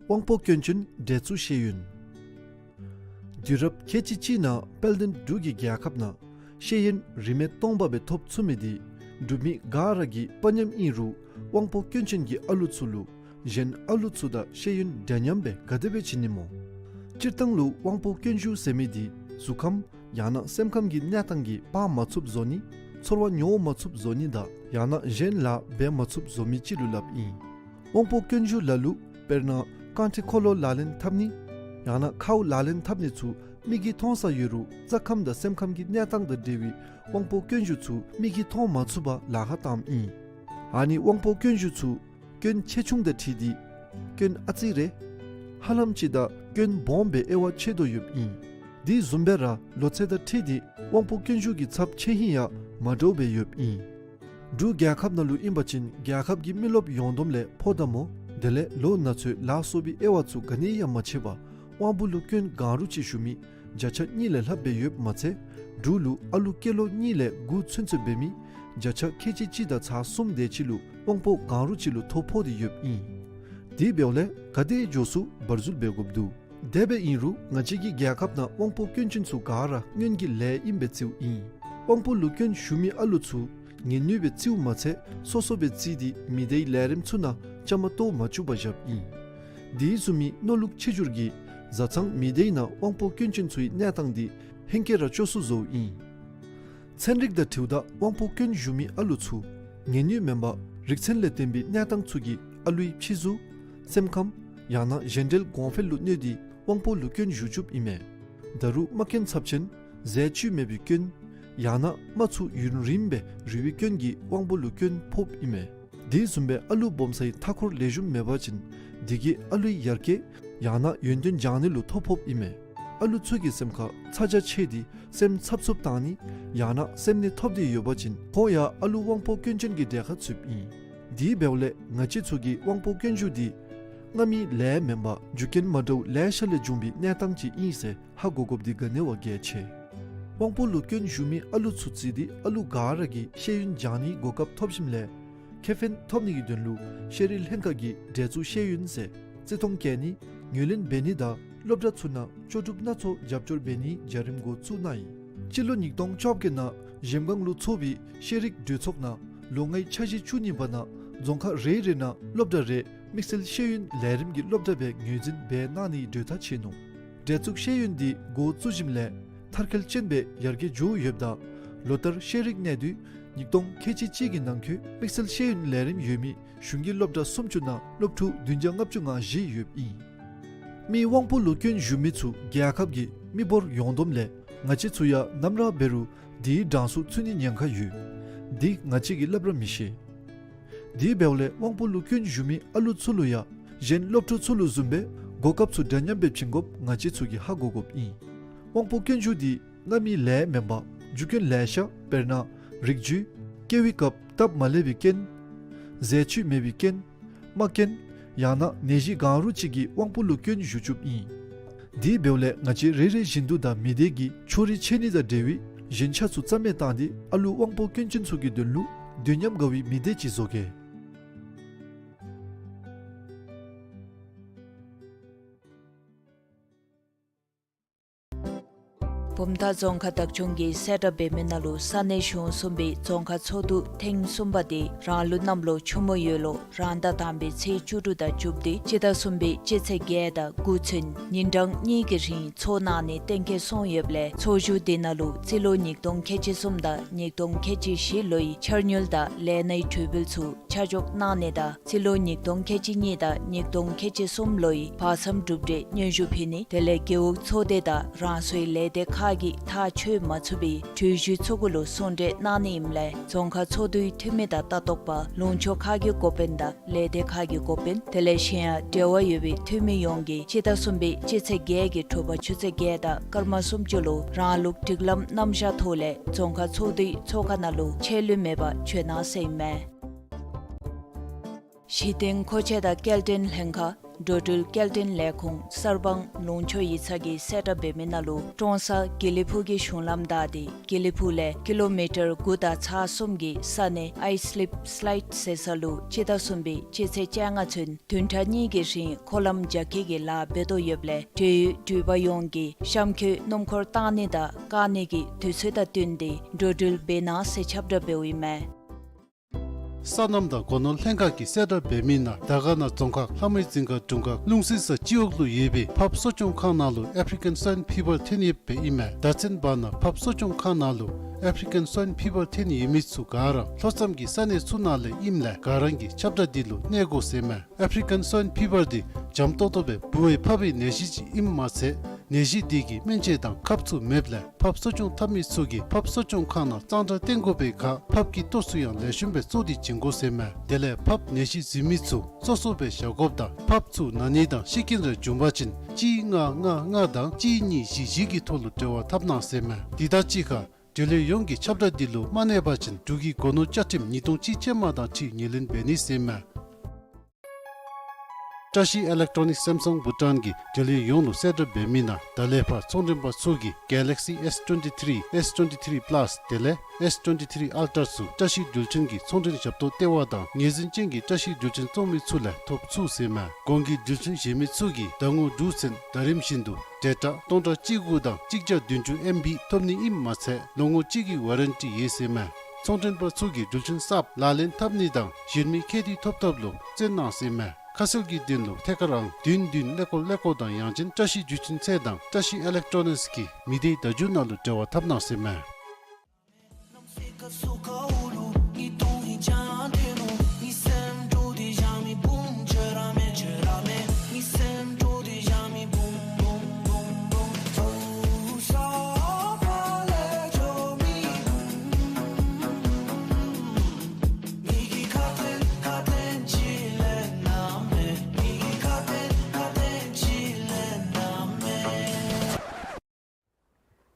དབང་པོ་སྐྱོན་ཅན་བགྲེས་ཚུ་ཤེས་ཡོན། དུས་རབས་ཁལ་གཅིག་གཅིག་ནང་དཔལ་ལྡན་འབྲུག་གི་རྒྱལ་ཁབ་ནང་ཤེས་ཡོན་རིན་མེད་སྟོང་པ་སྦེ་ཐོབ་ཚུགས་མི་འདི་འབྲུག་མི་ག་ར་གི་དཔའ་ཉམས་ཨིན་རུང་དབང་པོ་སྐྱོན་ཅན་གྱི་ཨ་ལུ་ཚུ་ལུ་གཞན་ཨ་ལུ་ཚུ་དང་ཤེས་ཡོན་འདྲ་མཉམ་སྦེ་ག་དེ་སྦེ་བྱིན་ནི་སྨོ། སྤྱིར་བཏང་ལུ་དབང་པོ་སྐྱོན་ཞུགས་ཟེར་མི་འདི་གཟུགས་ཁམས་ཡང་ན་སེམས་ཁམས་ཀྱི་གནས་སྟངས་ཀྱིས་འབག་མ་ཚུགསཔ་བཟོ་ནི་ཚོར་བ་མྱོང་མ་ཚུགསཔ་བཟོ་ནི་དང་ཡང་ན་གཞན་ལཱ་འབད་མ་ཚུགསཔ་བཟོ་མི་ཅིག་ལུ་སླབ་ཨིན། དབང་པོ་སྐྱོན་ཞུགས་ལ་ལུ་དཔེར་ན་རྐང་ཁྲི་འཁོར་ལོ་ལག་ལེན་འཐབ་ནི་ཡང་ན་ཁཝ་ལག་ལེན་འཐབ་ནི་ཚུ་མིག་གིས་མཐོང་ས་ཡོད་རུང་རྩ་ཁམས་དང་སེམས་ཁམས་ཀྱི་གནས་སྟངས་དང་འབྲེལ་བའི་དབང་པོ་སྐྱོན་ཞུགས་ཚུ་མིག་གིས་མཐོང་མ་ཚུགས་པར་ལཱ་ཁག་བཏངམ་ཨིན། ཨ་ནི་དབང་པོ་སྐྱོན་ཞུགས་ཚུ་སྐྱོན་ཆེ་ཆུང་དང་འཁྲིལ་ཏེ་སྐྱོན་ཨ་ཙི་རེ་ཧ་ལམ་ཅིག་དང་སྐྱོན་སྦོམ་སྦེ་དབྱེ་བ་ཕྱེ་དོ་ཡོདཔ་ཨིན། དེ་བཟུམ་སྦེ་ར་ལོ་ཚད་དང་འཁྲིལ་ཏེ་དབང་པོ་སྐྱོན་ཞུགས་ཀྱི་ཚབས་ཆེ་ཧིང་ཡང་མ་འདྲཝ་སྦེ་ཡོདཔ་ཨིན། འབྲུག་རྒྱལ་ཁབ་ནང་ལུ་ཨིན་པ་ཅིན་རྒྱལ་ཁབ་ཀྱི་མི་རློབས་ཡོངས་བསྡོམས་ལས་ཕོ་དང་མོ་དེ་ལས་ལོ་ན་ཚོད་ལ་སོགས་པའི་དབྱེ་བ་ཚུ་ག་ནི་ཡང་མ་ཕྱེ་བར་དབང་པོ་ལུ་སྐྱོན་གང་རུང་ཅིག་ཞུགས་མི་བརྒྱ་ཆ་གཉིས་ལས་ལྷགཔ་སྦེ་ཡོདཔ་མ་ཚད་འབྲུག་ལུ་ཨ་ལུ་སྐྱེས་ལོ་གཉིས་ལས་དགུ་ཚུན་ཚོད་འབད་མི་བརྒྱ་ཆ་ཁལ་གཅིག་གཅིག་དང་ཚག་གསུམ་དེ་ཅིག་ལུ་དབང་པོ་གང་རུང་ཅིག་ལུ་ཐོ་ཕོག་སྟེ་ཡོདཔ་ཨིན། དེ་འབདཝ་ལས་ག་དེ་མགྱོགས་སུ་བར་འཛུལ་འབད་དགོཔ་འདུག། དེ་སྦེ་ཨིན་རུང་ང་བཅས་ཀྱི་རྒྱལ་ཁབ་ནང་དབང་པོ་སྐྱོན་ཅན་ཚུ་ག་ར་སྔོན་གྱི་ལས་ཨིན་པའི་རྩིཝ་ཨིན། དབང་པོ་ལུ་སྐྱོན་ཞུགས་མི་ཨ་ལུ་ཚུ་ངལ་ནུས་སྦེ་རྩིཝ་མ་ཚད་སོ་སོ་སྦེ་རྩིས་ཏེ་མི་སྡེའི་ལས་རིམ་ཚུ་ནང་བཅའ་མར་གཏོགས་མ་བཅུག་པར་བཞགཔ་ཨིན། དེ་བཟུམ་མའི་མནོ་ལུགས་ཆེ་འགྱུར་གྱིས་བཟའ་ཚང་མི་སྡེའི་ནང་དབང་པོ་སྐྱོན་ཅན་ཚུའི་གནས་སྟངས་འདི་ཧེང་སྐལ་ར་སྐྱོ་སུ་བཟོཝ་ཨིན། ཚན་རིག་དང་འཁྲིལཝ་ད་དབང་པོ་སྐྱོན་ཞུགས་མི་ཨ་ལུ་ཚུ་ངལ་ནུས་མེན་པར་རིག་ཚན་ལས་བརྟེན་པའི་གནས་སྟངས་ཚུ་གིས་ཨ་ལུའི་ཕྱི་གཟུགས་སེམས་ཁམས་ཡང་ན་གཞན་འབྲེལ་གོང་འཕེལ་ལུ་གནོད་དེ་དབང་པོ་ལུ་སྐྱོན་ཞུགས་བཅུགཔ་ཨིན་མས། ད་རུང་རྨ་སྐྱོན་ཚབས་ཆེན་ཟས་བཅུད་མེད་པའི་སྐྱོན་ཡང་ན་རྨ་ཚུ་ཡུན་རིངམོ་སྦེ་རུལ་བའི་སྐྱོན་གྱིས་དབང་པོ་ལུ་སྐྱོན་ཕོགཔ་ཨིན་མས། དེ་བཟུམ་སྦེ་ཨ་ལུ་སྦོམ་སའི་མཐའ་འཁོར་ལེགས་ཤོམ་མེད་པ་ཅིན་དེ་གིས་ཨ་ལུའི་ཡར་རྒྱས་ཡང་ན་ཡོན་ཏན་སྦྱང་ནི་ལུ་ཐོ་ཕོགཔ་ཨིན་མས། ཨ་ལུ་ཚུ་གི་སེམས་ཁར་ཚ་གྱང་ཆེ་སྟེ་སེམས་འཚབ་འཚུབ་བཏང་ནི་ཡང་ན་སེམས་ནད་ཐོབ་སྟེ་ཡོད་པ་ཅིན་ཁོང་ཡང་ཨ་ལུ་དབང་པོ་སྐྱོན་ཅན་གྱི་གྲས་ཁར་ཚུདཔ་ཨིན། དེ་འབདཝ་ལས་ང་བཅས་ཚུ་གིས་དབང་པོ་སྐྱོན་ཞུགས་འདི་སྔ་མའི་ལས་མེན་པར་རྒྱུ་རྐྱེན་མ་འདྲཝ་ལེ་ཤ་ལས་བྱུང་བའི་གནས་སྟངས་ཅིག་ཨིན་ཟེར་ཧ་གོ་དགོཔ་འདི་ག་ནི་བ་གལ་ཆེ། དབང་པོ་ལུ་སྐྱོན་ཞུགས་མི་ཨ་ལུ་ཚུ་རྩིས་ཏེ་ཨ་ལུ་ག་ར་གིས་ཤེས་ཡོན་སྦྱང་ནིའི་གོ་སྐབས་ཐོབ་ཞིནམ་ལས་ཁེ་ཕན་ཐོབ་ནི་གི་དོན་ལུ་ཤེས་རིག་ལྷན་ཁག་གིས་འབྲེལ་འཛུགས་ཤེས་ཡོན་ཟེར་བརྩི་མཐོང་བསྐྱེད་ནི་ངོས་ལེན་འབད་ནི་དང་སློབ་གྲྭ་ཚུ་ནང་ལྕོགས་གྲུབ་སྣ་ཚོགས་རྒྱབ་སྐྱོར་འབད་ནིའི་བྱ་རིམ་འགོ་བཙུགས་གནང་ཡི། སྤྱི་ལོ་ཉིས་སྟོང་བཅོ་བརྒྱད་ནང་གཞལམ་སྒང་ལུ་འཚོགས་པའི་ཤེས་རིག་གྲོས་ཚོགས་ནང་ལོ་ལྔའི་འཆར་གཞི་བཅུ་གཉིས་པ་ནང་རྫོང་ཁག་རེ་རེ་ནང་སློབ་གྲྭ་རེ་དམིགས་བསལ་ཤེས་ཡོན་ལས་རིམ་གྱི་སློབ་གྲྭ་སྦེ་ངོས་འཛིན་འབད་གནང་ནིའི་གྲོས་ཐག་བཅད་ནུག། འབྲེལ་འཛུགས་ཤེས་ཡོན་འདི་འགོ་བཙུགས་ཞིནམ་ལས་མཐར་འཁྱོལ་ཅན་སྦེ་ཡར་རྒྱས་འགྱོ་ཡོདཔ་ད་ལོ་ལྟར་ཤེས་རིག་གནས་དུས་ཉིས་སྟོང་ཁལ་གཅིག་གཅིག་གི་ནང་འཁོད་དམིགས་བསལ་ཤེས་ཡོན་ལས་རིམ་ཡོད་མི་གཞུང་གི་སློབ་གྲྭ་སུམ་ཅུ་ནང་སློབ་ཕྲུག་བདུན་བརྒྱ་ལྔ་བཅུ་ང་བཞི་ཡོདཔ་ཨིན། མི་དབང་པོ་ལུ་སྐྱོན་ཞུགས་མི་ཚུ་རྒྱལ་ཁབ་ཀྱི་མི་འབོར་ཡོངས་བསྡོམས་ལས་ང་བཅས་ཚུ་ཡང་ནམ་ར་འབད་རུང་དེའི་གྲངས་སུ་ཚུད་ནིའི་ཉེན་ཁ་ཡོད། འདི་ང་བཅས་ཀྱིས་སླབ་ར་མི་ཤེས། དེ་འབདཝ་ལས་དབང་པོ་ལུ་སྐྱོན་ཞུགས་མི་ཨ་ལུ་ཚུ་ལུ་ཡང་གཞན་སློབ་ཕྲུག་ཚུ་ལུ་བཟུམ་སྦེ་གོ་སྐབས་ཚུ་འདྲ་མཉམ་སྦེ་བྱིན་དགོཔ་ང་བཅས་ཚུ་གིས་ཧ་གོ་དགོཔ་ཨིན། དབང་པོ་སྐྱོན་ཞུགས་འདི་སྔ་མའི་ལས་མེན་པར་རྒྱུ་རྐྱེན་ལེ་ཤ་དཔེར་ན་རིགས་རྒྱུད་སྐྱེ་བའི་སྐབས་སྟབས་མ་ལེགས་པའི་རྐྱེན་ཟས་བཅུད་མེད་པའི་རྐྱེན་རྨ་སྐྱོན་ཡང་ན་ནད་གཞི་གང་རུང་ཅིག་གིས་དབང་པོ་ལུ་སྐྱོན་ཞུགས་བཅུགཔ་ཨིན། དེ་འབདཝ་ལས་ང་བཅས་རེ་རེ་བཞིན་དུ་དང་མི་སྡེ་གི་ཕྱོགས་རིས་ཆད་ནི་དང་འབྲེལ་བའི་ཞེན་ཆགས་ཚུ་རྩ་མེད་བཏང་སྟེ་ཨ་ལུ་དབང་པོ་སྐྱོན་ཅན་ཚུ་གི་དོན་ལུ་དུས་མཉམ་དགའ་བའི་མི་སྡེ་ཅིག་བཟོ་གེ། བུམ་ཐང་རྫོང་ཁག་བདག་སྐྱོང་གིས་གསལ་བསྒྲགས་འབད་མི་ནང་ལུ་ས་གནས་གཞུང་གསུམ་པའི་རྫོང་ཁག་ཚོགས་འདུ་ཐེངས་གསུམ་པ་དེ་རང་ལུགས་གནམ་ལོ་ཆུ་མོ་ཡོས་ལོ་རང་ཟླ་དང་པའི་ཚེས་བཅུ་དྲུག་དང་བཅུ་བདུན་སྤྱི་ཟླ་གསུམ་པའི་སྤྱི་ཚེས་བརྒྱད་དང་དགུ་ཚུན་ཉིན་གྲངས་གཉིས་ཀྱི་རིང་ཚོགས་གནང་ནི་གཏན་འཁེལ་སོང་ཡོདཔ་ལས་ཚོགས་བཞུགས་དེ་ནང་ལུ་རྩིས་ལོ་ཉིས་སྟོང་ཁལ་གཅིག་གསུམ་དང་ཉིས་སྟོང་ཁལ་གཅིག་བཞི་ལོའི་འཆར་དངུལ་དང་ལས་སྣའི་གྲོས་འབུལ་ཚུ་ཆ་འཇོག་གནང་ནི་དང་རྩིས་ལོ་ཉིས་སྟོང་ཁལ་གཅིག་གཉིས་དང་ཉིས་སྟོང་ཁལ་གཅིག་གསུམ་ལོའི་བར་མཚམས་གྲུབ་འབྲས་སྙན་ཞུ་ཕུལ་ནི་དེ་ལས་རྒེད་འོག་ཚོགས་སྡེ་དང་རང་སོའི་ལས་སྡེ་ཁག་གིས་ཐག་ཆོད་མ་ཚུགས་པའི་གྲོས་གཞི་ཚུ་གུ་ལུ་གསུང་གྲོས་གནང་ནི་ཨིནམ་ལས་རྫོང་ཁག་ཚོགས་འདུའི་འཐུས་མི་དང་ལྟ་རྟོག་པ་ལུང་ཕྱོགས་ཁག་གི་འགོ་དཔོན་དང་ལས་སྡེ་ཁག་གི་འགོ་དཔོན་དེ་ལས་གཞན་ཡང་འབྲེལ་བ་ཡོད་པའི་འཐུས་མི་ཡོངས་ཀྱིས་སྤྱི་ཟླ་གསུམ་པའི་སྤྱི་ཚེས་བརྒྱད་ཀྱི་དྲོ་པ་ཆུ་ཚོད་བརྒྱད་དང་སྐར་མ་སུམ་ཅུ་ལུ་རང་ལུགས་སྒྲིག་ལམ་རྣམ་གཞག་ཐོག་ལས་རྫོང་ཁག་ཚོགས་འདུའི་ཚོགས་ཁང་ནང་ལུ་ཆད་ལུས་མེད་པར་བྱོན་གནང་ཟེར་ཨིན་མས། གཞི་རྟེན་མཁོ་ཆས་དང་སྐྱེལ་འདྲེན་ལྷན་ཁག་འགྲོ་འགྲུལ་སྐྱེལ་འདྲེན་ལས་ཁུངས་གསར་སྤང་ལུང་ཕྱོགས་ཡིག་ཚང་གིས་གསལ་བསྒྲགས་འབད་མི་ནང་ལུ་ཀྲོང་གསར་དགེ་ལེགས་ཕུག་གི་གཞུང་ལམ་བདའ་སྟེ་དགེ་ལེགས་ཕུག་ལས་ཀི་ལོ་མི་ཊར་དགུ་དང་ཚག་གསུམ་གྱི་ས་གནས་ཨའི་སི་ལིབ་སི་ལའིཌ་ཟེར་ས་ལུ་སྤྱི་ཟླ་གསུམ་པའི་སྤྱི་ཚེས་བཅོ་ལྔ་ཚུན་བདུན་ཕྲག་གཉིས་ཀྱི་རིང་འཁོར་ལམ་རྒྱ་སྐྱེད་ཀྱི་ལཱ་འབད་དོ་ཡོདཔ་ལས་འབྲེལ་ཡོད་འགྲུལ་པ་ཡོངས་ཀྱིས་གཤམ་འཁོད་སྣུམ་འཁོར་བཏང་ནི་དང་བཀག་ནི་གི་དུས་ཚོད་དང་བསྟུན་ཏེ་འགྲོ་འགྲུལ་འབད་གནང་ཟེར་ཁྱབ་བསྒྲགས་འབདཝ་ཨིན་མས། སོ་ནམ་དང་སྒོ་ནོར་ལྷན་ཁག་གིས་གསལ་བསྒྲགས་འབད་མི་ནང་དར་དཀར་ན་རྫོང་ཁག་ལྷ་མོའི་རྫིང་ཁ་དྲུང་ཁག་ལུང་སྲིན་ས་སྤྱི་འོག་ལུ་ཡོད་པའི་ཕགཔ་གསོ་སྐྱོང་ཁང་ནང་ལུ་ཨེཕ་རི་ཀན་སྭའིན་ཕི་བར་ཐོན་ཡོདཔ་ཨིན་མས། ད་ཚུན་བར་ན་ཕགཔ་གསོ་སྐྱོང་ཁང་ནང་ལུ་ཨེཕ་རི་ཀན་སྭའིན་ཕི་བར་ཐོན་ཡོད་མི་ཚུ་ག་ར་ལྷོ་མཚམས་ཀྱི་ས་གནས་ཚུ་ནང་ལས་ཨིནམ་ལས་ག་ར་གིས་ཁྱབ་བསྒྲགས་འདི་ལུ་གནས་དགོ་ཟེར་ཨིན་མས། ཨེཕ་རི་ཀན་སྭའིན་ཕི་བར་འདི་འཇམ་ཏོག་ཏོ་སྦེ་ལྦུ་བའི་ཕགཔ་གི་ནད་གཞི་ཅིག་ཨིནམ་མ་ཚད་ནད་གཞི་འདི་གི་སྨན་དཔྱད་དང་ཁབ་ཚུ་མེདཔ་ལས་ཕགཔ་གསོ་སྐྱོང་འཐབ་མི་ཚུ་གིས་ཕགཔ་གསོ་སྐྱོང་ཁང་ནང་གཙང་སྦྲ་བཏོན་དགོ་པའི་ཁར་ཕགཔ་གི་ལྟོ་ཚུ་ཡང་ལེགས་ཤོམ་སྦེ་བཙོ་སྟེ་བྱིན་དགོ་ཟེར་ཨིན་མས། དེ་ལས་ཕགཔ་ནད་གཞི་འཛིན་མི་ཚུ་སོ་སོ་སྦེ་བཞག་དགོཔ་དང་ཕགཔ་ཚུ་ན་ནི་དང་ཤི་རྐྱེན་རེ་བྱུང་པ་ཅིན་གཅིག་ལྔ་ལྔ་ལྔ་དང་གཅིག་གཉིས་བཞི་བཞི་གི་ཐོག་ལུ་འབྲེལ་བ་འཐབ་གནང་ཟེར་ཨིན་མས། དེ་དང་གཅིག་ཁར་འབྲེལ་ཡོད་ཡོངས་ཀྱིས་ཁྱབ་བསྒྲགས་འདི་ལུ་མ་གནས་པ་ཅིན་འབྲུག་གི་སྒོ་ནོར་བཅའ་ཁྲིམས་ཉིས་སྟོང་གཅིག་ཅན་མ་དང་འཁྲིལ་ངོས་ལེན་འབད་ནི་ཟེར་ཨིན་མས། བཀྲ་ཤིས་ཨི་ལེག་ཊོ་ནིག་སེམ་སང་བྷུ་ཊཱན་གྱིས་འབྲེལ་ཡོད་ཡོངས་ལུ་གསལ་བསྒྲགས་འབད་མི་ནང་ད་ལས་ཕར་ཚོང་མགྲོན་པ་ཚུ་གིས་Galaxy S twenty-three, S twenty-three Plus དེ་ལས་S twenty-three Ultra ཚུ་བཀྲ་ཤིས་འགྲུལ་འཕྲིན་གྱི་ཚོང་འབྲེལ་ཞབས་ཏོག་སྟེར་བ་དང་ངོས་འཛིན་ཅན་གྱི་བཀྲ་ཤིས་འགྲུལ་འཕྲིན་བཙོང་མི་ཚུ་ལས་ཐོབ་ཚུགས་ཟེར་མས། གོང་གི་འགྲུལ་འཕྲིན་བཞེས་མི་ཚུ་གིས་ཟླ་ངོ་དྲུག་ཚུན་ཟླ་རིམ་བཞིན་དུ་ཌེ་ཊ་སྟོང་ཕྲག་གཅིག་དགུ་དང་གཅིག་བརྒྱ་བདུན་ཅུ་ཨེམ་བི་ཐོབ་ནི་ཨིནམ་མ་ཚད་ལོ་ངོ་གཅིག་གི་ཝ་རན་ཊི་ཡོད་ཟེར་མས། ཚོང་མགྲོན་པ་ཚུ་གིས་འགྲུལ་འཕྲིན་གསརཔ་ལག་ལེན་འཐབ་ནི་དང་གཞན་མི་ཁེ་དེ་ཐོབ་ཐབས་ལུ་བརྩོན་གནང་ཟེར་མས། ཁ་གསལ་གྱི་དོན་ལུ་ཐད་ཀར་ཨང་བདུན་བདུན་ཀླད་ཀོར་ཀླད་ཀོར་དང་ཡང་ཅིན་བཀྲ་ཤིས་འགྲུལ་འཕྲིན་ཚད་དང་བཀྲ་ཤིས་ཨི་ལེག་ཊོ་ནིགསི་གི་མི་སྡེའི་བརྡ་བརྒྱུད་ནང་ལུ་འབྲེལ་བ་འཐབ་གནང་ཟེར་མས།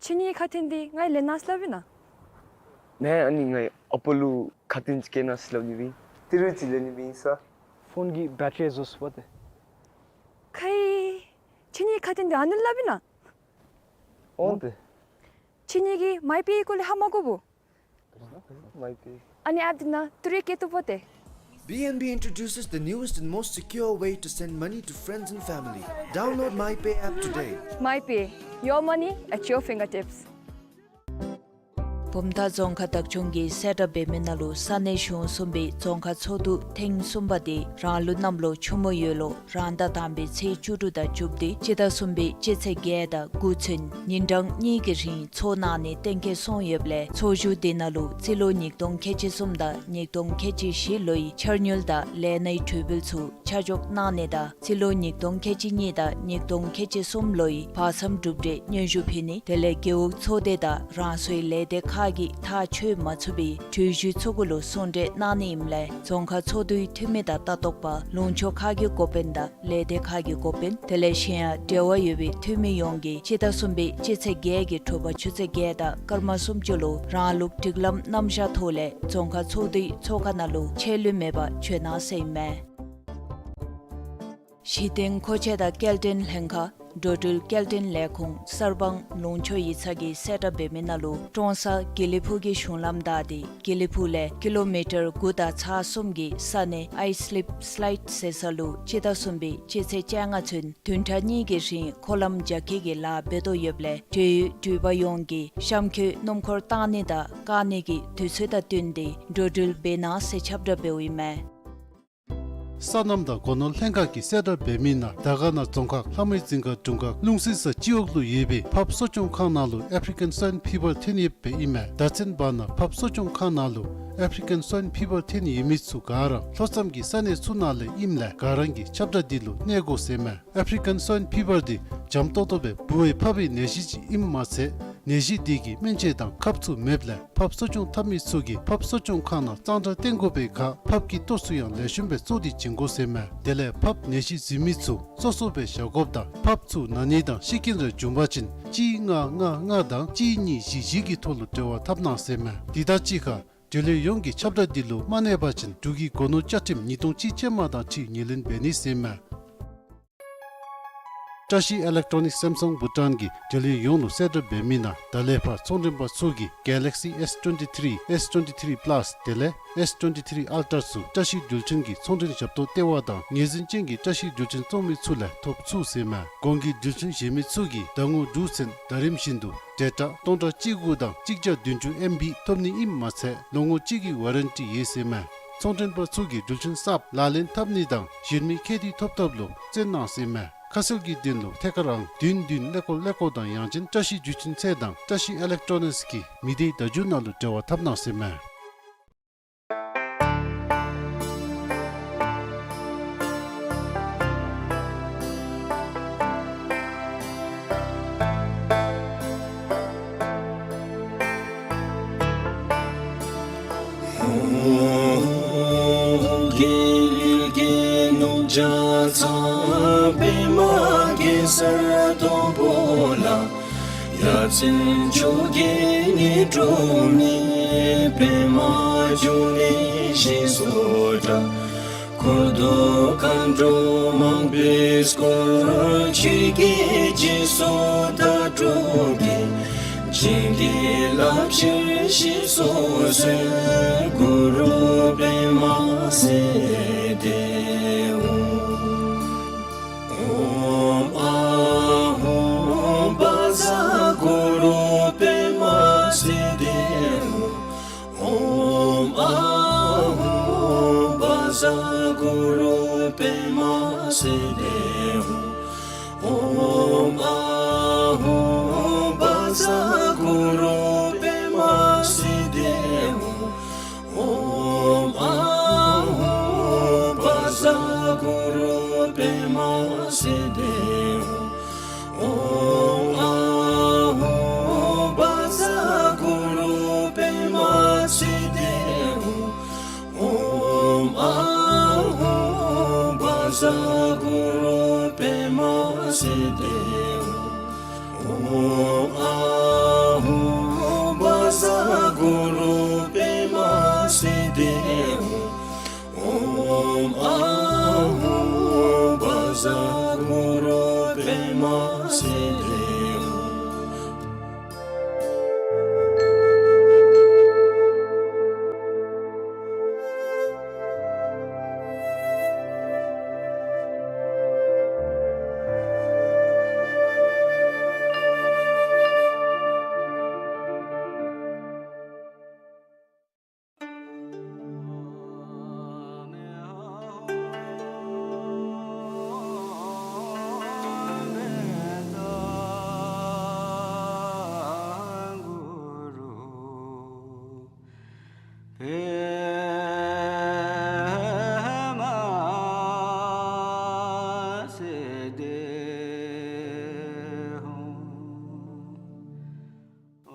ཁྱེད་གཉིས་ཁ་ཐུག་འདི་ང་ལེན་གནང་སླབ་ཨིན་ན། ནེ་ཨ་ནི་ངེའི་ཨ་པ་ལུ་ཁ་ཐུག་ཅིག་བསྐྱལ་གནང་ཟེར་སླབ་ནི་ཨིན། ཏི་རུ་ཅིག་ལེན་ནི་ཨིན་ས། ཕོན་གྱི་བེ་ཊ་རི་རྫོགས་སོ་པ་ཏེ། ཁའི། ཁྱེད་གཉིས་ཁ་ཐུག་འདི་ཨ་ནི་སླབ་ཨིན་ན། འོང་ཏེ། ཁྱེད་གཉིས་ཀྱིས་མའི་པེ་སྐོར་ལས་ཧ་མ་གོ་བོ། མའི་པེ། ཨ་ནི་ཨེཔ་འདི་ནང་ཏི་རུ་བསྐྱལ་བཏུབ་པ་ཏེ། B N B introduces the newest and most secure way to send money to friends and family. Download MyPay app today. MyPay, your money at your fingertips. བུམ་ཐང་རྫོང་ཁག་བདག་སྐྱོང་གིས་གསལ་བསྒྲགས་འབད་མི་ནང་ལུ་ས་གནས་གཞུང་གསུམ་པའི་རྫོང་ཁག་ཚོགས་འདུ་ཐེངས་གསུམ་པ་དེ་རང་ལུགས་གནམ་ལོ་ཆུ་མོ་ཡོས་ལོ་རང་ཟླ་དང་པའི་ཚེས་བཅུ་དྲུག་དང་བཅུ་བདུན་སྤྱི་ཟླ་གསུམ་པའི་སྤྱི་ཚེས་བརྒྱད་དང་དགུ་ཚུན་ཉིན་གྲངས་གཉིས་ཀྱི་རིང་ཚོགས་གནང་ནི་གཏན་འཁེལ་སོང་ཡོདཔ་ལས་ཚོགས་བཞུགས་དེ་ནང་ལུ་རྩིས་ལོ་ཉིས་སྟོང་ཁལ་གཅིག་གསུམ་དང་ཉིས་སྟོང་ཁལ་གཅིག་བཞི་ལོའི་འཆར་དངུལ་དང་ལས་སྣའི་གྲོས་འབུལ་ཚུ་ཆ་འཇོག་གནང་ནི་དང་རྩིས་ལོ་ཉིས་སྟོང་ཁལ་གཅིག་གཉིས་དང་ཉིས་སྟོང་ཁལ་གཅིག་གསུམ་ལོའི་བར་མཚམས་གྲུབ་འབྲས་སྙན་ཞུ་ཕུལ་ནི་དེ་ལས་རྒེད་འོག་ཚོགས་སྡེ་དང་རང་སོའི་ལས་སྡེ་ཁག་གིས་ཐག་ཆོད་མ་ཚུགས་པའི་གྲོས་གཞི་ཚུ་གུ་ལུ་གསུང་གྲོས་གནང་ནི་ཨིནམ་ལས་རྫོང་ཁག་ཚོགས་འདུའི་འཐུས་མི་དང་ལྟ་རྟོག་པ་ལུང་ཕྱོགས་ཁག་གི་འགོ་དཔོན་དང་ལས་སྡེ་ཁག་གི་འགོ་དཔོན་དེ་ལས་གཞན་ཡང་འབྲེལ་བ་ཡོད་པའི་འཐུས་མི་ཡོངས་ཀྱིས་སྤྱི་ཟླ་གསུམ་པའི་སྤྱི་ཚེས་བརྒྱད་ཀྱི་དྲོ་པ་ཆུ་ཚོད་བརྒྱད་དང་སྐར་མ་སུམ་ཅུ་ལུ་རང་ལུགས་སྒྲིག་ལམ་རྣམ་གཞག་ཐོག་ལས་རྫོང་ཁག་ཚོགས་འདུའི་ཚོགས་ཁང་ནང་ལུ་ཆད་ལུས་མེད་པར་བྱོན་གནང་ཟེར་ཨིན་མས། གཞི་རྟེན་མཁོ་ཆས་དང་སྐྱེལ་འདྲེན་ལྷན་ཁག་འགྲོ་འགྲུལ་སྐྱེལ་འདྲེན་ལས་ཁུངས་གསར་སྤང་ལུང་ཕྱོགས་ཡིག་ཚང་གིས་གསལ་བསྒྲགས་འབད་མི་ནང་ལུ་ཀྲོང་གསར་དགེ་ལེགས་ཕུག་གི་གཞུང་ལམ་བདའ་སྟེ་དགེ་ལེགས་ཕུག་ལས་ཀི་ལོ་མི་ཊར་དགུ་དང་ཚག་གསུམ་གྱི་ས་གནས་ཨའི་སི་ལིབ་སི་ལའིཌ་ཟེར་ས་ལུ་སྤྱི་ཟླ་གསུམ་པའི་སྤྱི་ཚེས་བཅོ་ལྔ་ཚུན་བདུན་ཕྲག་གཉིས་ཀྱི་རིང་འཁོར་ལམ་རྒྱ་སྐྱེད་ཀྱི་ལཱ་འབད་དོ་ཡོདཔ་ལས་འབྲེལ་ཡོད་འགྲུལ་པ་ཡོངས་ཀྱིས་གཤམ་འཁོད་སྣུམ་འཁོར་བཏང་ནི་དང་བཀག་ནི་གི་དུས་ཚོད་དང་བསྟུན་ཏེ་འགྲོ་འགྲུལ་འབད་གནང་ཟེར་ཁྱབ་བསྒྲགས་འབདཝ་ཨིན་མས། སོ་ནམ་དང་སྒོ་ནོར་ལྷན་ཁག་གིས་གསལ་བསྒྲགས་འབད་མི་ནང་དར་དཀར་ན་རྫོང་ཁག་ལྷ་མོའི་རྫིང་ཁ་དྲུང་ཁག་ལུང་སྲིན་ས་སྤྱི་འོག་ལུ་ཡོད་པའི་ཕགཔ་གསོ་སྐྱོང་ཁང་ནང་ལུ་ཨེཕ་རི་ཀན་སྭའིན་ཕི་བར་ཐོན་ཡོདཔ་ཨིན་མས། ད་ཚན་བར་ན་ཕགཔ་གསོ་སྐྱོང་ཁང་ནང་ལུ་ཨེཕ་རི་ཀན་སྭའིན་ཕི་བར་ཐོན་ཡོད་མི་ཚུ་ག་ར་ལྷོ་མཚམས་ཀྱི་ས་གནས་ཚུ་ནང་ལས་ཨིནམ་ལས་ག་ར་གིས་ཁྱབ་བསྒྲགས་འདི་ལུ་གནས་དགོ་ཟེར་མས། ཨེཕ་རི་ཀན་སྭའིན་ཕི་བར་འདི་འཇམ་ཏོག་ཏོ་སྦེ་འབུ་བས་ཕབ་པའི་ནད་གཞི་ཅིག་ཨིནམ་མ་ཚད་ནད་གཞི་འདི་གི་སྨན་དཔྱད་དང་ཁབ་ཚུ་མེདཔ་ལས་ཕགཔ་གསོ་སྐྱོང་འཐབ་མི་ཚུ་གིས་ཕགཔ་གསོ་སྐྱོང་ཁང་ནང་གཙང་སྦྲ་བསྟེན་དགོ་པའི་ཁར་ཕགཔ་ཀྱི་ལྟོ་ཚུ་ཡང་ལེགས་ཤོམ་སྦེ་བཙོ་སྟེ་བྱིན་དགོ་ཟེར་མས། དེ་ལས་ཕགཔ་ནད་གཞི་འཛིན་མི་ཚུ་གཙོ་བཙོ་སྦེ་བཞག་དགོཔ་དང་ཕགཔ་ཚུ་ན་ནི་དང་ཤི་རྐྱེན་རེ་བྱུང་བ་ཅིན་གཅིག་ལྔ་ལྔ་ལྔ་དང་གཅིག་གཉིས་བཞི་བཞི་གི་ཐོག་ལུ་འབྲེལ་བ་འཐབ་གནང་ཟེར་མས། འདི་དང་གཅིག་ཁར་འབྲེལ་ཡོད་ཡོངས་ཀྱིས་ཁྱབ་བསྒྲགས་འདི་ལུ་མ་གནས་པ་ཅིན་འབྲུག་གི་སྒོ་ནོར་བཅའ་ཁྲིམས་ཉིས་སྟོང་གཅིག་ཅན་མ་དང་གཅིག་ངོས་ལེན་འབད་ནི་ཟེར་མས། བཀྲ་ཤིས་ཨི་ལེག་ཊོ་ནིག་སེམ་སང་བྷུ་ཊཱན་གྱིས་འབྲེལ་ཡོད་ཡོངས་ལུ་གསལ་བསྒྲགས་འབད་མི་ནང་ད་ལས་ཕར་ཚོང་མགྲོན་པ་ཚུ་གིས་Galaxy S twenty-three, S twenty-three Plus དེ་ལས་S twenty-three Ultra ཚུ་བཀྲ་ཤིས་འགྲུལ་འཕྲིན་གྱི་ཚོང་འབྲེལ་ཞབས་ཏོག་སྟེར་བ་དང་ངོས་འཛིན་ཅན་གྱི་བཀྲ་ཤིས་འགྲུལ་འཕྲིན་བཙོང་མི་ཚུ་ལས་ཐོབ་ཚུགས་ཟེར་མས། གོང་གི་འགྲུལ་འཕྲིན་བཞེས་མི་ཚུ་གིས་ཟླ་ངོ་དྲུག་ཚུན་ཟླ་རིམ་བཞིན་དུ་ཌེ་ཊ་སྟོང་ཕྲག་གཅིག་དགུ་དང་གཅིག་བརྒྱ་བདུན་ཅུ་ཨེམ་བི་ཐོབ་ནི་ཨིནམ་མ་ཚད་ལོ་ངོ་གཅིག་གི་ཝ་རན་ཊི་ཡོད་ཟེར་མས། ཚོང་མགྲོན་པ་ཚུ་གིས་འགྲུལ་འཕྲིན་གསརཔ་ལག་ལེན་འཐབ་ནི་དང་གཞན་མི་ཁེ་དེ་ཐོབ་ཐབས་ལུ་བརྩོན་གནང་ཟེར་མས། ཁ་གསལ་གྱི་དོན་ལུ་ཐད་ཀར་ཨང་བདུན་བདུན་ཀླད་ཀོར་ཀླད་ཀོར་དང་ཡང་ཅིན་བཀྲ་ཤིས་འགྲུལ་འཕྲིན་ཚད་དང་བཀྲ་ཤིས་ཨི་ལེག་ཊོ་ནིགསི་གི་མི་སྡེའི་བརྡ་བརྒྱུད་ནང་ལུ་འབྲེལ་བ་འཐབ་གནང་ཟེར་མས། བཀུར་སྟོབས་མཁའ་འགྲོ་མང་པོས་བསྐོར། ཆོས་ཀྱི་སྤྱི་གཙུག་མཐའ་དྲུག་གི། བྱིན་གྱིས་བརླབ་ཕྱིར་ཞིང་སོགས་སུ། གུ་རུ་པདྨ་སིདྡྷི་ཧཱུྃ། ཨོཾ་ཨཱཿཧཱུྃ་བཛྲ་གུ་རུ་པདྨ་སིདྡྷི་ཧཱུྃ། ཨོཾ་ཨཱཿཧཱུྃ་བཛྲ་གུ་རུ་པདྨ་སིདྡྷི་ཧཱུྃ། ཨོཾ་ཨཱཿཧཱུྃ་བཛྲ་གུ་རུ་པདྨ་སིདྡྷི་ཧཱུྃ། ཨོཾ་ཨཱཿཧཱུྃ་བཛྲ་གུ་རུ་པདྨ་སིདྡྷི་ཧཱུྃ། ཨོཾ་ཨཱཿཧཱུྃ་བཛྲ་གུ་རུ་པདྨ་སིདྡྷི་ཧཱུྃ། ཨོཾ་ཨཱཿཧཱུྃ་བཛྲ་གུ་རུ་པདྨ་སིདྡྷི་ཧཱུྃ། ཨོཾ་ཨཱཿཧཱུྃ་བཛྲ་གུ་རུ་པདྨ་སིདྡྷི་ཧཱུྃ། ཨོཾ་ཨཱཿཧཱུྃ་བཛྲ་གུ་རུ་པདྨ་སིདྡྷི་ཧཱུྃ།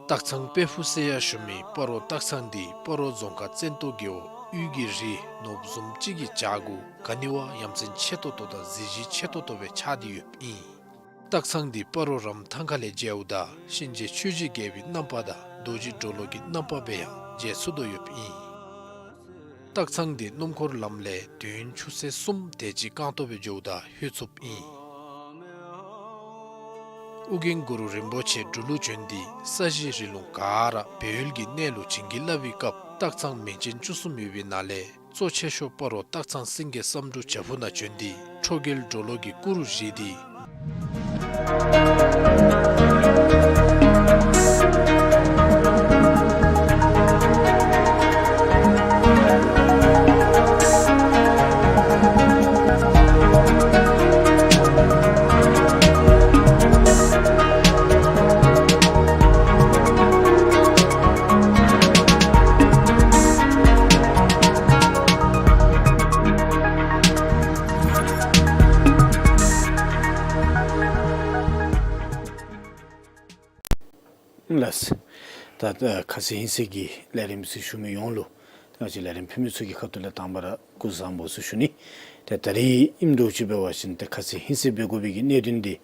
སྟག་ཚང་དཔལ་ཕུག་ཟེར་ཡང་ཞུ་མི་སྤ་རོ་སྟག་ཚང་འདི་སྤ་རོ་རྫོང་ཁག་བཙན་ཏོ་རྒེད་འོག་དབུས་ཀྱི་རི་ནོར་བུ་བཟུམ་ཅིག་གི་བྱག་གུ་ག་ནི་བ་ཡ་མཚན་ཆེ་ཏོག་ཏོ་དང་གཟི་བརྗིད་ཆེ་ཏོག་ཏོ་སྦེ་ཆགས་ཏེ་ཡོདཔ་ཨིན། སྟག་ཚང་འདི་སྤ་རོ་རམ་ཐང་ཁ་ལས་མཇལཝ་ད་གཤིན་རྗེ་ཆོས་ཀྱི་རྒྱལ་པོའི་རྣམ་པ་དང་རྡོ་རྗེ་གྲོ་ལོད་ཀྱི་རྣམ་པ་སྦེ་ཡང་མཇལ་ཚུགས་དོ་ཡོདཔ་ཨིན། སྟག་ཚང་འདི་སྣུམ་འཁོར་ལམ་ལས་དུས་ཡུན་ཆུ་ཚོད་གསུམ་དེ་ཅིག་རྐང་ཐང་སྦེ་འགྱོཝ་ད་ལྷོད་ཚུགསཔ་ཨིན། ཨོ་རྒྱན་གུ་རུ་རིན་པོ་ཆེ་འབྲུག་ལུ་བྱོན་ཏེ་ས་གཞི་རི་ལུང་ག་ར་སྦས་ཡུལ་གྱི་གནས་ལུ་བྱིན་གྱིས་བརླབས་པའི་སྐབས་སྟག་ཚང་མིང་ཅན་བཅུ་གསུམ་ཡོད་པའི་ནང་ལས་གཙོ་ཆེ་ཤོས་སྤ་རོ་སྟག་ཚང་སེང་གེ་བསམ་འགྲུབ་བྱག་ཕུག་ནང་བྱོན་ཏེ་ཁྲོ་རྒྱལ་གྲོ་ལོད་ཀྱི་སྐུ་རུ་བཞེངས་ཏེ། ལགས། ད་ད་ཁ་ཚིག་ཧིང་སངས་ཀྱི་ལས་རིམ་ཚུ་ཞུ་མི་ཡོངས་ལུ་ད་ང་བཅས་ལས་རིམ་ཕུལ་མི་ཚུ་གི་ཁ་ཐུག་ལས་དང་པ་ར་སྐུ་གཟུགས་བཟང་པོ་ཟེར་ཞུ་ནི། ད་ད་རིས་ཨིནམ་འདྲཝ་ཅིག་འབད་བ་ཅིན་ད་ཁ་ཚིག་ཧིང་སངས་འབད་དགོ་པའི་གི་གནད་དོན་འདི་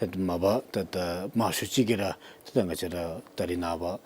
ད་མ་པ་ད་ད་མང་ཤོས་ཅིག་གིས་ར་ད་ད་ང་བཅས་ར་ད་རིས་ནངས་པ་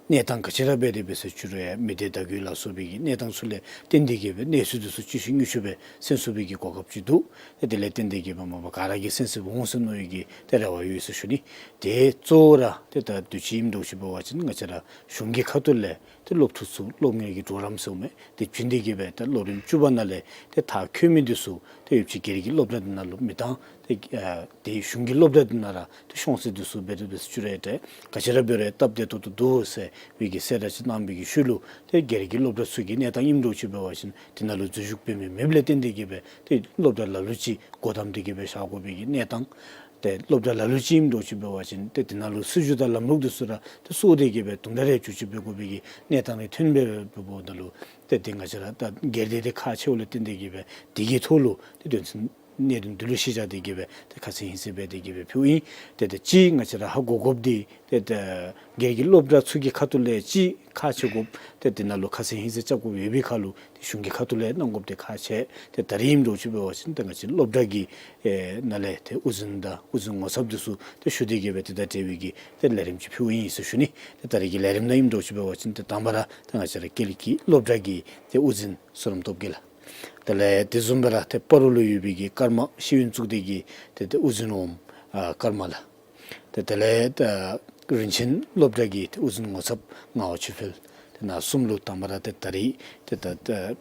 གནས་སྟངས་ག་ཅི་ར་འབད་དེ་འབད་ཟེར་ཞུ་རུང་ཡང་མི་སྡེ་བརྡ་བརྒྱུད་ལ་སོགས་པའི་གི་གནས་སྟངས་ཚུ་ལས་བརྟེན་ཏེ་གིས་སྦེ་གནས་ཚུལ་འདི་ཚུ་ཅིག་ཤུལ་ཉུང་ཤོས་སྦེ་གསན་ཚུགས་པའི་གི་གོ་སྐབས་ཅིག་འདུག། ཏེ་དེ་ལས་བརྟེན་ཏེ་གིས་སྦེ་མ་པ་ག་ར་གིས་གསན་གསན་འོང་ཟེར་མནོ་བའི་གི་ཏེ་རེ་བ་ཡོད་ཟེར་ཞུ་ནི། ཏེ་གཙོ་བོ་ར་ཏེ་ད་དུས་ཅི་ཨིནམ་འདྲཝ་ཅིག་འབད་བ་ཅིན་ང་བཅས་ར་གཞུང་གི་ཁ་ཐུག་ལས་ཏེ་སློབ་ཕྲུག་ཚུ་སློབ་གཉེར་གྱི་གྲོགས་རམ་ཟེར་མི་དེ་བྱིན་ཏེ་གིས་སྦེ་ཏེ་སློབ་རིམ་བཅུ་པ་ནང་ལས་ཏེ་མཐར་འཁྱོལ་མི་འདི་ཚུ་ཏེ་ཡོད་ཅིག་སྒེར་གྱི་སློབ་གྲྭ་འདི་ནང་ལུ་མི་བཏང་། ཏེ་ཨ་ཏེ་གཞུང་གི་སློབ་གྲྭ་འདི་ནང་ར་ཏེ་ཤོང་ཚད་འདི་ཚུ་འབད་དེ་འབད་ཟེར་ཞུ་རུང་ཏེ་ག་ཅི་ར་འབད་རུང་སྟབས་བདེ་ཏོག་ཏོ་འདུག་ཟེར་བའི་གི་གསལ་བསྒྲགས་ཅིག་གནང་བའི་གི་ཤུལ་ལུ་ཏེ་སྒེར་གྱི་སློབ་གྲྭ་ཚུ་གི་གནས་སྟངས་ཨིནམ་འདྲཝ་ཅིག་འབད་བ་ཅིན་དེ་ནང་ལུ་འཛུལ་ཞུགས་འབད་མི་མེདཔ་ལས་བརྟེན་ཏེ་གིས་སྦེ་ཏེ་སློབ་གྲྭ་ལ་ལུ་ཅིག་སྒོ་བསྡམས་ཏེ་གིས་སྦེ་བཞག་དགོ་པའི་གི་གནས་སྟངས། ཏེ་སློབ་གྲྭ་ལ་ལུ་ཅིག་ཨིནམ་འདྲཝ་ཅིག་འབད་བ་ཅིན་ཏེ་དེ་ནང་ལུ་སྲིད་བྱུས་དང་ལམ་ལུགས་འདི་ཚུ་ར་ཏེ་སྲོལ་དེ་གིས་སྦེ་དུམ་གྲ་རེ་བསྒྱུར་བཅོས་འབད་དགོ་པའི་གི་གནས་སྟངས་རེ་ཐོན་སྦེ་འབདཝ་ད་ལུ་ཏེ་དེ་ང་བཅས་ར་ད་སྒེར་སྡེ་དེ་ཁག་ཆེཝ་ལས་བརྟེན་ཏེ་གིས་སྦེ་དེ་གི་ཐོག་ལུ་ཏེ་དོན་ཚན་གནད་དོན་འདི་ལུ་གཞི་བཞག་སྟེ་གིས་སྦེ་ཏེ་ཁ་ཚིག་ཧིང་སངས་འབད་དེ་གིས་སྦེ་ཕུལཝ་ཨིན། ཏེ་ཏེ་ཅིག་ང་བཅས་ར་ཧ་གོ་དགོཔ་འདི་ཏེ་ཏེ་སྒེར་གྱི་སློབ་གྲྭ་ཚུ་གི་ཁ་ཐུག་ལས་ཅིག་ཁག་ཆེ་དགོཔ་ཏེ་དེ་ནང་ལུ་ཁ་ཚིག་ཧིང་སངས་རྐྱབ་དགོཔ་ཡོད་པའི་ཁར་ལུ་ཏེ་གཞུང་གི་ཁ་ཐུག་ལས་གནང་དགོཔ་འདི་ཁག་ཆེ། ཏེ་ད་རིས་ཨིནམ་འདྲཝ་ཅིག་འབད་བ་ཅིན་ཏེ་ང་བཅས་སློབ་གྲྭ་གི་ཨེ་ནང་ལས་ཏེ་དབུ་འཛིན་དང་དབུ་འཛིན་ངོ་ཚབ་འདི་ཚུ་ཏེ་ཞུ་སྟེ་གིས་སྦེ་ཏེ་ད་འབྲེལ་བའི་གི་ཏེ་ལས་རིམ་ཅིག་ཕུལཝ་ཨིན་ཟེར་ཞུ་ནི། ཏེ་ད་རིས་ཀྱི་ལས་རིམ་ནང་ཨིནམ་འདྲཝ་ཅིག་འབད་བ་ཅིན་ཏེ་དང་པ་ར་ཏེ་ང་བཅས་ར་དཀྱིལ་གྱི་སློབ་གྲྭ་གི་ཏེ་དབུ་འཛིན་བསོད་ནམས་སྟོབས་རྒྱས་ལགས། དེ་ལས་དེ་བཟུམ་སྦེ་ར་ཏེ་སྤ་རོ་ལུ་ཡོད་པའི་གི་ཀརྨ་ཤེས་ཡོན་གཙུག་སྡེ་གི་ཏེ་ཏེ་དབུ་འཛིན་འོགམ་ཨ་ཀརྨ་ལགས། ཏེ་དེ་ལས་ད་རིན་ཆེན་སློབ་གྲྭ་གི་ཏེ་དབུ་འཛིན་ངོ་ཚབ་ངག་དབང་ཆོས་འཕེལ། ཏེ་ནཱ་གསུམ་ལུ་དང་པ་ར་ཏེ་ད་རིས་ཏེ་ད་ད་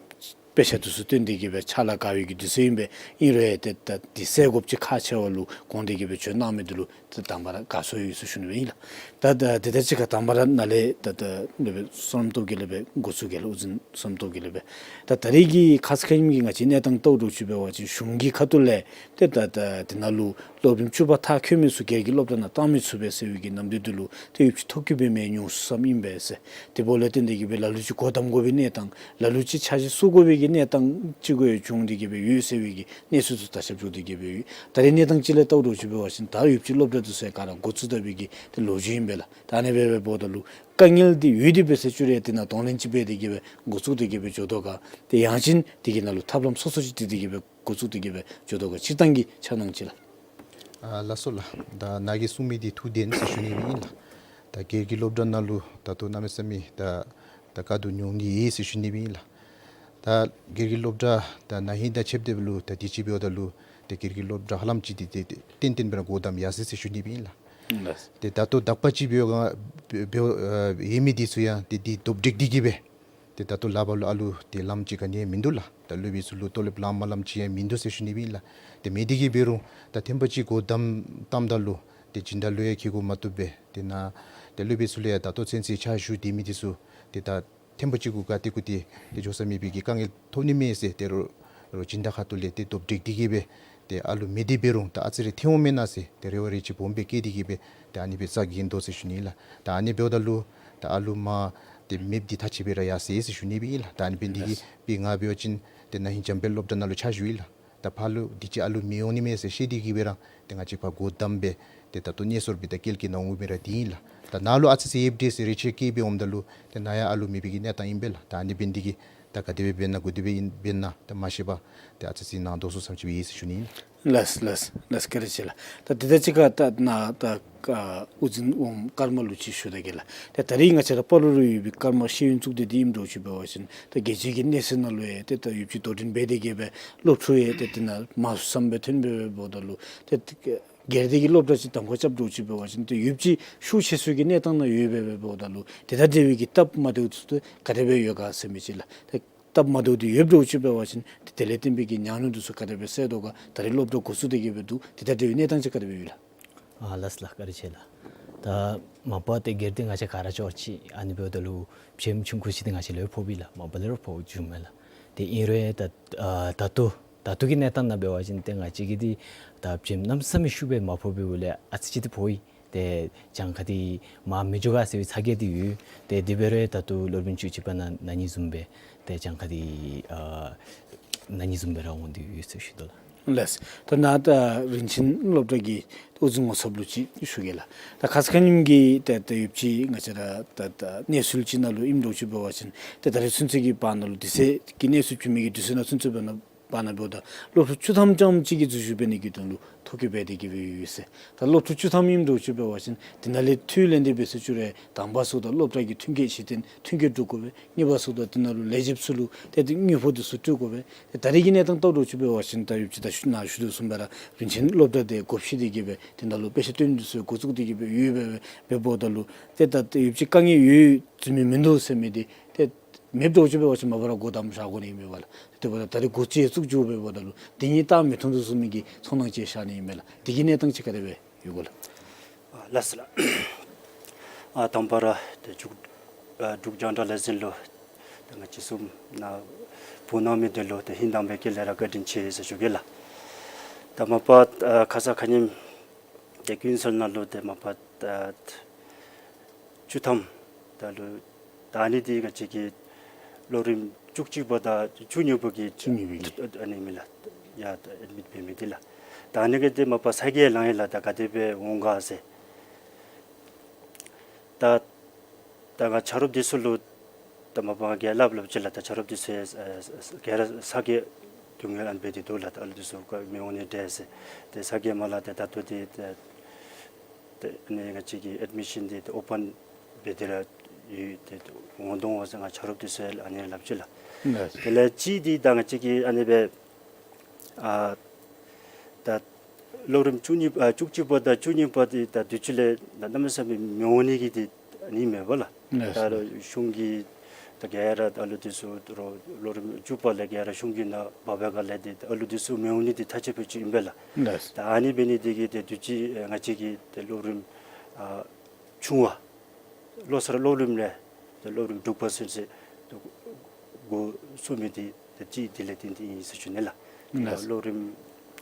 དཔེ་ཆ་འདི་ཚུ་སྟོན་ཏེ་གི་སྦེ་ཕྱག་ལཱ་དཀའ་བའི་གི་དུས་ཚོད་ཨིན་པས། ཨིན་རུང་ཡང་ཏེ་ད་འདི་སེལ་དགོཔ་ཅིག་ཁག་ཆེ་བ་ལུ་དགོངས་ཏེ་གི་སྦེ་བྱོན་གནང་མི་འདི་ལུ་ཏེ་དང་པ་ར་དགའ་ཚོར་ཡོད་ཟེར་ཞུ་ནི་སྦེ་ཨིན་ལགས། ད་ད་དེ་དང་གཅིག་ཁར་དང་པ་ར་ནཱ་ལས་ད་ད་ལས་སྦེ་བསོད་ནམས་སྟོབས་རྒྱས་ལས་སྦེ་འགོ་བཙུགས་གེ་ལགས། དབུ་འཛིན་བསོད་ནམས་སྟོབས་རྒྱས་ལས་སྦེ། ད་ད་རིས་ཀྱི་ཁ་ཙ་ཁ་ཉིནམ་གྱི་ང་བཅས་གནས་སྟངས་བལྟཝ་འདྲཝ་ཅིག་འབད་བ་ཅིན་གཞུང་གི་ཁ་ཐུག་ལས་ཏེ་ད་ད་དེ་ནང་ལུ་སློབ་རིམ་བཅུ་པ་མཐར་འཁྱོལ་མི་ཚུ་སྒེར་གྱི་སློབ་གྲྭ་ནང་བཏང་མི་ཚུགས་པས་ཟེར་བའི་གི་ནམ་དུས་འདི་ལུ་ཏེ་ཡོདཔ་ཅིག་ཐོབ་སྐྱོད་འབད་མི་ཉུང་སུ་ཙམ་ཨིན་པས་ཟེར། དེ་འབདཝ་ལས་བརྟེན་ཏེ་གི་སྦེ་ལ་ལུ་ཅིག་སྒོ་བསྡམ་དགོ་པའི་གནས་སྟངས་ལ་ལུ་ཅིག་འཆར་གཞི་བཙུགས་དགོ་པའི་གི་གནས་སྟངས་ཅིག་གུ་ཡང་བྱུང་སྟེ་གི་སྦེ་ཡོད་ཟེར་བའི་གི་གནས་ཚུལ་ཚུ་ད་ཞབས་ཞུ་སྟེ་གི་སྦེ་ཡོད། ད་རེས་གནས་སྟངས་ཅིག་ལས་བལྟཝ་འདྲཝ་ཅིག་འབད་བ་ཅིན་ད་ཡོདཔ་ཅིག་སློབ་གྲྭ་འདི་ཚུ་ཡང་ག་ར་འགོ་བཙུགས་ད་པའི་གི་ཏེ་ལོ་རྒྱུས་ཨིན་པས་ལགས། ད་ཨ་ནི་སྦེ་འབདཝ་ད་ལུ་དཀའ་ངལ་འདི་ཡོད་དེ་འབད་ཟེར་ཅི་རུང་ཡང་དེ་ནང་གདོང་ལེན་ཅིག་འབད་དེ་གི་སྦེ་འགོ་བཙུགས་ཏེ་གི་སྦེ་འགྱོ་དོ་ག། ཏེ་ཡང་ཅིན་དེ་གི་ནང་ལུ་ཐབས་ལམ་སོ་སོ་ཅིག་བཏོན་ཏེ་གི་སྦེ་འགོ་བཙུགས་ཏེ་གི་སྦེ་འགྱོ་དོ་ག། སྤྱིར་བཏང་གི་ཆ་ནང་ཅིག་ལགས། ཨ་ལགས་སོ་ལགས། ད་ནཱ་གིས་གསུངས་མི་འདི་ཐུགས་བདེན་ཟེར་ཞུ་ནི་ཨིན་ལགས། ད་སྒེར་གྱི་སློབ་གྲྭ་ནང་ལུ་ད་ལྟོ་གནམ་མེད་ས་མེད་ད་ད་དཀའ་སྡུག་མྱོང་གི་ཡོད་ཟེར་ཞུ་ནི་ཨིན་ལགས། ད་སྒེར་གྱི་སློབ་གྲྭ་ད་ན་ཧིང་དང་ཕྱདཔ་ད་ལུ་ད་དུས་ཅི་འབདཝ་ད་ལུ་ད་སྒེར་གྱི་སློབ་གྲྭ་ཧ་ལམ་ཅིག་འདི་ཏེ་ཏེ་ཏན་ཏན་སྦེ་ར་སྒོ་བསྡམས་ཡར་སོ་ཡི་ཟེར་ཞུ་ནི་ཨིན་ལགས། ལགས། ཏེ་ད་ལྟོ་དག་པ་ཅིག་འབདཝ་ག་འབདཝ་ཨ་ཡོད་མི་འདི་ཚུ་ཡང་ཏེ་འདི་རྡོབ་སྒྲིག་སྟེ་གི་སྦེ་ཏེ་ད་ལྟོ་ལག་པར་ལུ་ཨ་ལུ་ཏེ་ལམ་ཅིག་ག་ནི་ཡང་མིན་འདུག་ལགས། ད་སློབ་དཔོན་ཚུ་ལུ་ཏོ་ལེབ་ལངམ་ལམ་ཅིག་ཡང་མིན་འདུག་ཟེར་ཞུ་ནི་ཨིན་ལགས། ཏེ་མེད་དེ་གི་འབད་རུང་ད་ཐེངས་པ་ཅིག་སྒོ་བསྡམས་བཏངམ་ད་ལུ་ཏེ་སྦྱིན་བདག་ལུ་ཡང་འཁྱིད་དགོ་མ་བཏུབ་པས། ཏེ་ནཱ་ཏེ་སློབ་དཔོན་ཚུ་ལུ་ཡང་ད་ལྟོ་ཚུན་ཚོད་ཕྱག་ཞུ་སྡོད་མི་འདི་ཚུ་ཏེ་ད་ཐེངས་པ་ཅིག་གུ་ག་ཏེ་གུ་ཏེ་ཏེ་འགྱོ་ས་མེད་པའི་གི་དཀའ་ངལ་ཐོབ་ནི་མས་ཟེར་ཏེ་རོགས་རོགས་སྦྱིན་བདག་ཁ་ཐུག་ལས་ཏེ་རྡོབ་སྒྲིག་སྟེ་གི་སྦེ་ཏེ་ཨ་ལུ་མེད་དེ་འབད་རུང་ད་ཨ་ཙི་རེ་ཐོན་འོང་མེན་ན་ཟེར་ཏེ་རེ་བ་རེ་ཅིག་སྦོམ་སྦེ་བསྐྱེད་དེ་གི་སྦེ་ཏེ་ཨ་ནི་སྦེ་རྩ་འགེངས་དོ་ཟེར་ཞུ་ནི་ཨིན་ལགས། ད་ཨ་ནི་འབདཝ་ད་ལུ་ད་ཨ་ལུ་མ་ཏེ་མེདཔ་འདི་ཐག་ཆོད་སྦེ་ར་ཡར་སོ་ཡི་ཟེར་ཞུ་ནི་སྦེ་ཨིན་ལགས། ད་ཨ་ནི་འབད་ནི་འདི་གིས་ལགས། སྦེ་ང་འབད་བ་ཅིན་ཏེ་ན་ཧིང་འཇམ་དཔལ་སློབ་གྲྭ་ནང་ལུ་ཕྱག་ཞུ་ཡི་ལགས། ད་ཕར་ལུ་དུས་ཅི་ཨ་ལུ་མི་འོང་ནི་མས་ཟེར་ཤེས་ཏེ་གི་སྦེ་ར་ཏེ་ང་བཅས་ཕར་སྒོ་བསྡམས་སྦེ་ཏེ་ད་ལྟོ་གནས་ཚུལ་འབད་ད་སྐྱེལ་སྐྱེལ་གནང་འོང་མི་ར་འདི་ཨིན་ལགས། ད་ནཱ་ལུ་ཨ་ཙི་ཙི་ཡོདཔ་འདྲས་ཟེར་རེ་ཆེ་བསྐྱེད་སྦེ་འོངམ་ད་ལུ་ཏེ་ནཱ་ཡང་ཨ་ལུ་མེད་པའི་གི་གནས་སྟངས་ཨིན་པས་ལགས། ད་ཨ་ནི་འབད་ནི་འདི་གིས་ད་ག་དེ་སྦེ་འབད་ན་ག་དེ་སྦེ་ཨིན་འབད་ན་ད་མ་ཤེས་པར་ཏེ་ཨ་ཙི་ཙི་གནང་དོ་ཟེར་བསམ་ཅིག་སྦེ་ཨིན་ཟེར་ཞུ་ནི་ཨིན་ལགས། ལགས་ལགས་ལགས། བཀའ་དྲིན་ཆེ་ལགས། ད་དེ་དང་གཅིག་ཁར་ད་ནཱ་ད་ཨ་དབུ་འཛིན་འོགམ་ཀརྨ་ལུ་ཅིག་ཞུ་ད་གེ་ལགས། ཏེ་ད་རིས་ང་བཅས་ར་སྤ་རོ་ལུ་ཡོད་པའི་ཀརྨ་ཤེས་ཡོན་གཙུག་སྡེ་འདི་ཨིནམ་འདྲཝ་ཅིག་འབད་བ་ཅིན་ད་རྒྱལ་སྤྱི་གི་གནས་ཚད་ནང་ལུ་ཡང་ཏེ་ད་ཡོདཔ་ཅིག་དོ་འགྲན་འབད་དེ་གི་སྦེ་སློབ་ཕྲུག་ཡང་ཏེ་དེ་ནང་མང་སུ་ཙམ་སྦེ་ཐོན་སྦེ་འབདཝ་ད་ལུ་ཏེ་སྒེར་སྡེ་གི་སློབ་གྲྭ་ཅིག་གདམ་ཁ་རྐྱབ་འདྲཝ་ཅིག་འབད་བ་ཅིན་ཏེ་ཡོདཔ་ཅིག་ཤུགས་ཆེ་སུ་གི་གནས་སྟངས་ནང་ཡོད་སྦེ་འབདཝ་ད་ལུ་དེ་དང་འབྲེལ་བའི་གི་སྟབས་མ་བདེཝ་ཚུ་ག་དེ་སྦེ་ཡོད་ག་ཟེར་མི་ཅིག་ལགས། ཏེ་སྟབས་མ་བདེཝ་འདི་ཡོདཔ་འདྲཝ་ཅིག་འབད་བ་ཅིན་ཏེ་དེ་ལས་བརྟེན་པའི་གི་ཉམས་མྱོང་འདི་ཚུ་ག་དེ་སྦེ་སེལ་དོ་ག། ད་རེས་སློབ་གྲྭ་འགོ་བཙུགས་ཏེ་གི་སྦེ་འདུག། དེ་དང་འབྲེལ་བའི་གནས་སྟངས་ཅིག་ག་དེ་སྦེ་ཡོད་ལགས། ཨ་ལགས་ལགས། བཀའ་དྲིན་ཆེ་ལགས། ད་མ་པ་ཏེ་སྒེར་སྡེ་ང་བཅས་ག་ར་ཅོག་ཅིག་ཨ་ནི་འབདཝ་ད་ལུ་བྱེམ་ཆུང་ཀུ་ཅིག་འདི་ང་བཅས་ལུ་ཕོགཔ་ཨིན་ལགས། མ་པ་ལས་ར་ཕོག་བྱུང་མས་ལགས། ཏེ་ཨིན་རུང་ད་ཨ་ད་ལྟོ་ད་ལྟོ་གི་གནས་སྟངས་ནང་འབད་བ་ཅིན་ཏེ་ང་བཅས་ཀྱིས་འདི་ད་བྱེམ་གནམ་མེད་ས་མེད་ཤུགས་སྦེ་མ་ཕོག་པའི་འོག་ལས་ཨ་ཙི་ཅིག་འདི་ཕོག་ཡི། ཏེ་གྱངས་ཁ་འདི་མར་མི་འགྱོ་ག་ཟེར་བའི་ཚ་གྱང་འདི་ཡོད། ཏེ་དེ་འབད་རུང་ད་ལྟོ་སློབ་རིམ་བཅུ་གཅིག་པ་ནང་ན་ནིང་བཟུམ་སྦེ་ཏེ་གྱངས་ཁ་འདི་ཨ་ན་ནིང་བཟུམ་སྦེ་ར་འོང་སྟེ་ཡོད་ཟེར་ཞུ་དོ་ལགས། ལགས། ད་ནཱ་ད་རིན་ཆེན་སློབ་གྲྭ་གི་དབུ་འཛིན་ངོ་ཚབ་ལུ་ཅིག་ཞུ་གེ་ལགས། ད་ཁ་ཙ་ཁ་ཉིནམ་གྱི་ད་ད་ཡོདཔ་ཅིག་ང་བཅས་ར་ད་ད་གནས་ཚུལ་ཅིག་ནང་ལུ་ཨིནམ་འདྲཝ་ཅིག་འབད་བ་ཅིན་ཏེ་ད་རེས་ཚུན་ཚོད་ཀྱི་བར་ན་ལུ་དུས་ཚོད་ཀྱི་གནས་ཚུལ་བྱུང་མི་གི་དུས་ཚོད་ནང་ཚུན་ཚོད་འབད་ན་བར་ན་འབདཝ་ད་སློབ་ཕྲུག་བཅུ་ཐམ་ཙམ་ཅིག་གི་འཛུལ་ཞུགས་འབད་ནི་གི་དོན་ལུ་ཐོ་བཀོད་འབད་དེ་གི་སྦེ་ཡོད་ཟེར། ད་སློབ་ཕྲུག་བཅུ་ཐམ་ཨིནམ་འདྲཝ་ཅིག་འབད་བ་ཅིན་དེ་ནང་ལས་ཐོན་ལེན་འདི་འབད་ཟེར་ཅི་རུང་དང་པ་ཚུ་ད་སློབ་གྲྭ་གི་ཐོན་སྐྱེད་གཞི་རྟེན་ཐོན་སྐྱེད་སྒྲུབ་དགོ་པས། གཉིས་པ་ཚུ་ད་དེ་ནང་ལུ་ལས་བྱེདཔ་ཚུ་ལུ་ཏེ་དངུལ་ཕོགས་འདི་ཚུ་སྤྲོད་དགོ་པས། ཏེ་ད་རེས་ཀྱི་གནས་སྟངས་བལྟཝ་འདྲཝ་ཅིག་འབད་བ་ཅིན་ད་ཡོདཔ་ཅིག་ད་ཞུ་ནཱ་ཞུ་དོ་བཟུམ་སྦེ་ར་རིན་ཆེན་སློབ་གྲྭ་འདི་སྒོ་ཕྱེ་སྟེ་གི་སྦེ་དེ་ནང་ལུ་དཔེ་ཆ་སྟོན་འདི་ཚུ་འགོ་བཙུགས་ཏེ་གི་སྦེ་ཡོད་པས། འབདཝ་ད་ལུ་ཏེ་ད་ཡོདཔ་ཅིག་དཀའ་ངལ་ཡོད་ཚུགས་མི་མིན་འདུག་ཟེར་མི་འདི་ཏེ་མེདཔ་འདྲཝ་ཅིག་འབད་བ་ཅིན་མ་པ་ར་སྒོ་བསྡམས་བཞག་དགོ་ནི་མས་པ་ལགས། དེ་འབདཝ་ད་ད་རེས་འགོ་ཅིག་བཙུགས་འགྱོ་འབདཝ་ད་ལུ་དེ་ཉིད་ད་མི་མཐོང་དོ་བཟུམ་མའི་གི་ཚོར་སྣང་ཅིག་ཤར་ནི་ཨིན་མས་ལགས། དེ་གི་གནས་སྟངས་ཅིག་ག་དེ་སྦེ་ཡོད་ག་ལགས། ཨ་ལགས་སོ་ལགས། ཨ་དང་པ་ར་ཏེ་འབྲུག་ཨ་འབྲུག་རྒྱང་བསྒྲགས་ལས་འཛིན་ལུ་ཏེ་ང་བཅས་གསུམ་ནཱ་འབོ་གནང་མི་འདི་ལུ་ཏེ་ཧིང་དྭངས་པའི་དཀྱིལ་ལས་ར་བཀའ་དྲིན་ཆེ་ཟེར་ཞུ་གེ་ལགས། ད་མ་པ་ཨ་ཁ་ཙ་ཁ་ཉིནམ་ཏེ་ཀུན་གསལ་ནང་ལུ་ཏེ་མ་པ་ཨ་བཅུ་ཐམ་ད་ལུ་ད་ཨ་ནི་འདི་ང་བཅས་ཀྱི་སློབ་རིམ་བཅུ་གཅིག་པ་དང་བཅུ་གཉིས་པ་གི་བཅུ་གཉིས་པ་གི་ཨ་ནི་མི་ལགས། ཡ་ད་ཨེཌ་མིཊ་འབད་མི་འདི་ལགས། ད་ཨ་ནི་གི་འདི་མ་པ་ཚ་གྱང་ལང་ཡི་ལགས། ད་ག་དེ་སྦེ་འོང་ག་ཟེར། ད་ད་ང་ཆ་རོགས་འདི་ཚུ་ལུ་ད་མ་པ་ང་གིས་སླབ་སླབ་ཅི་ལགས། ད་ཆ་རོགས་འདི་ཚུ་ཨ་ཨ་ག་ར་ཚ་གྱང་སྡུག་བསྔལ་ཨ་ནི་སྦེ་འདི་འདུག་ལགས། ད་ཨ་ལུ་འདི་ཚུ་ག་མི་འོང་ནི་འདྲས་ཟེར། ཏེ་ཚ་གྱང་མ་ལང་། ཏེ་ད་ལྟོ་འདི་ཏེ་ཏེ་ཨ་ནི་ང་བཅས་ཀྱི་ཨེཌ་མི་ཤཱན་འདི་ཏེ་ཨོ་པཱན་འབད་དེ་ར་ ཡོད། ཏེ་ངོ་གདོང་བ་ཟེར་ང་ཆ་རོགས་དེ་ཚུ་ཨ་ནི་སླབ་ཅི་ལགས། ལགས། དེ་ལས་གཅིག་འདི་ད་ང་བཅས་ཀྱིས་ཨ་ནི་སྦེ་ཨ་ད་སློབ་རིམ་བཅུ་གཉིས་ཨ་བཅུ་གཅིག་པ་དང་བཅུ་གཉིས་པ་འདི་ད་དུས་ཅི་ལས་ད་གནམ་མེད་ས་མེད་མི་འོང་ནི་གི་འདི་ཨ་ནི་མེད་པ་ལགས། ལགས། ད་རུང་གཞུང་གིས་ད་ག་ར་ད་ཨ་ལུ་དེ་ཚུ་ད་རུང་སློབ་རིམ་བཅུ་པ་ལས་ག་ར་གཞུང་གིས་ནཱ་འབག་པའི་སྒང་ལས་འདི་ད་ཨ་ལུ་དེ་ཚུ་མི་འོང་ནི་འདི་ཐག་བཅད་པའི་ཅིག་ཨིན་པས་ལགས། ལགས། ད་ཨ་ནི་འབད་ནི་འདི་གིས་ཏེ་དུས་ཅི་ཨེ་ང་བཅས་ཀྱིས་ཏེ་སློབ་རིམ་ཨ་ཆུང་བ་བློ་གསར་སློབ་རིམ་ལས་ཏེ་སློབ་རིམ་དྲུག་པ་ཚུན་ཚོད་ཏེ་འགོ་བཙུགས་མི་འདི་ཏེ་གཅིག་དེ་ལས་བརྟེན་ཏེ་ཨིན་ཟེར་ཞུ་ནི་ལགས། ལགས། སློབ་རིམ་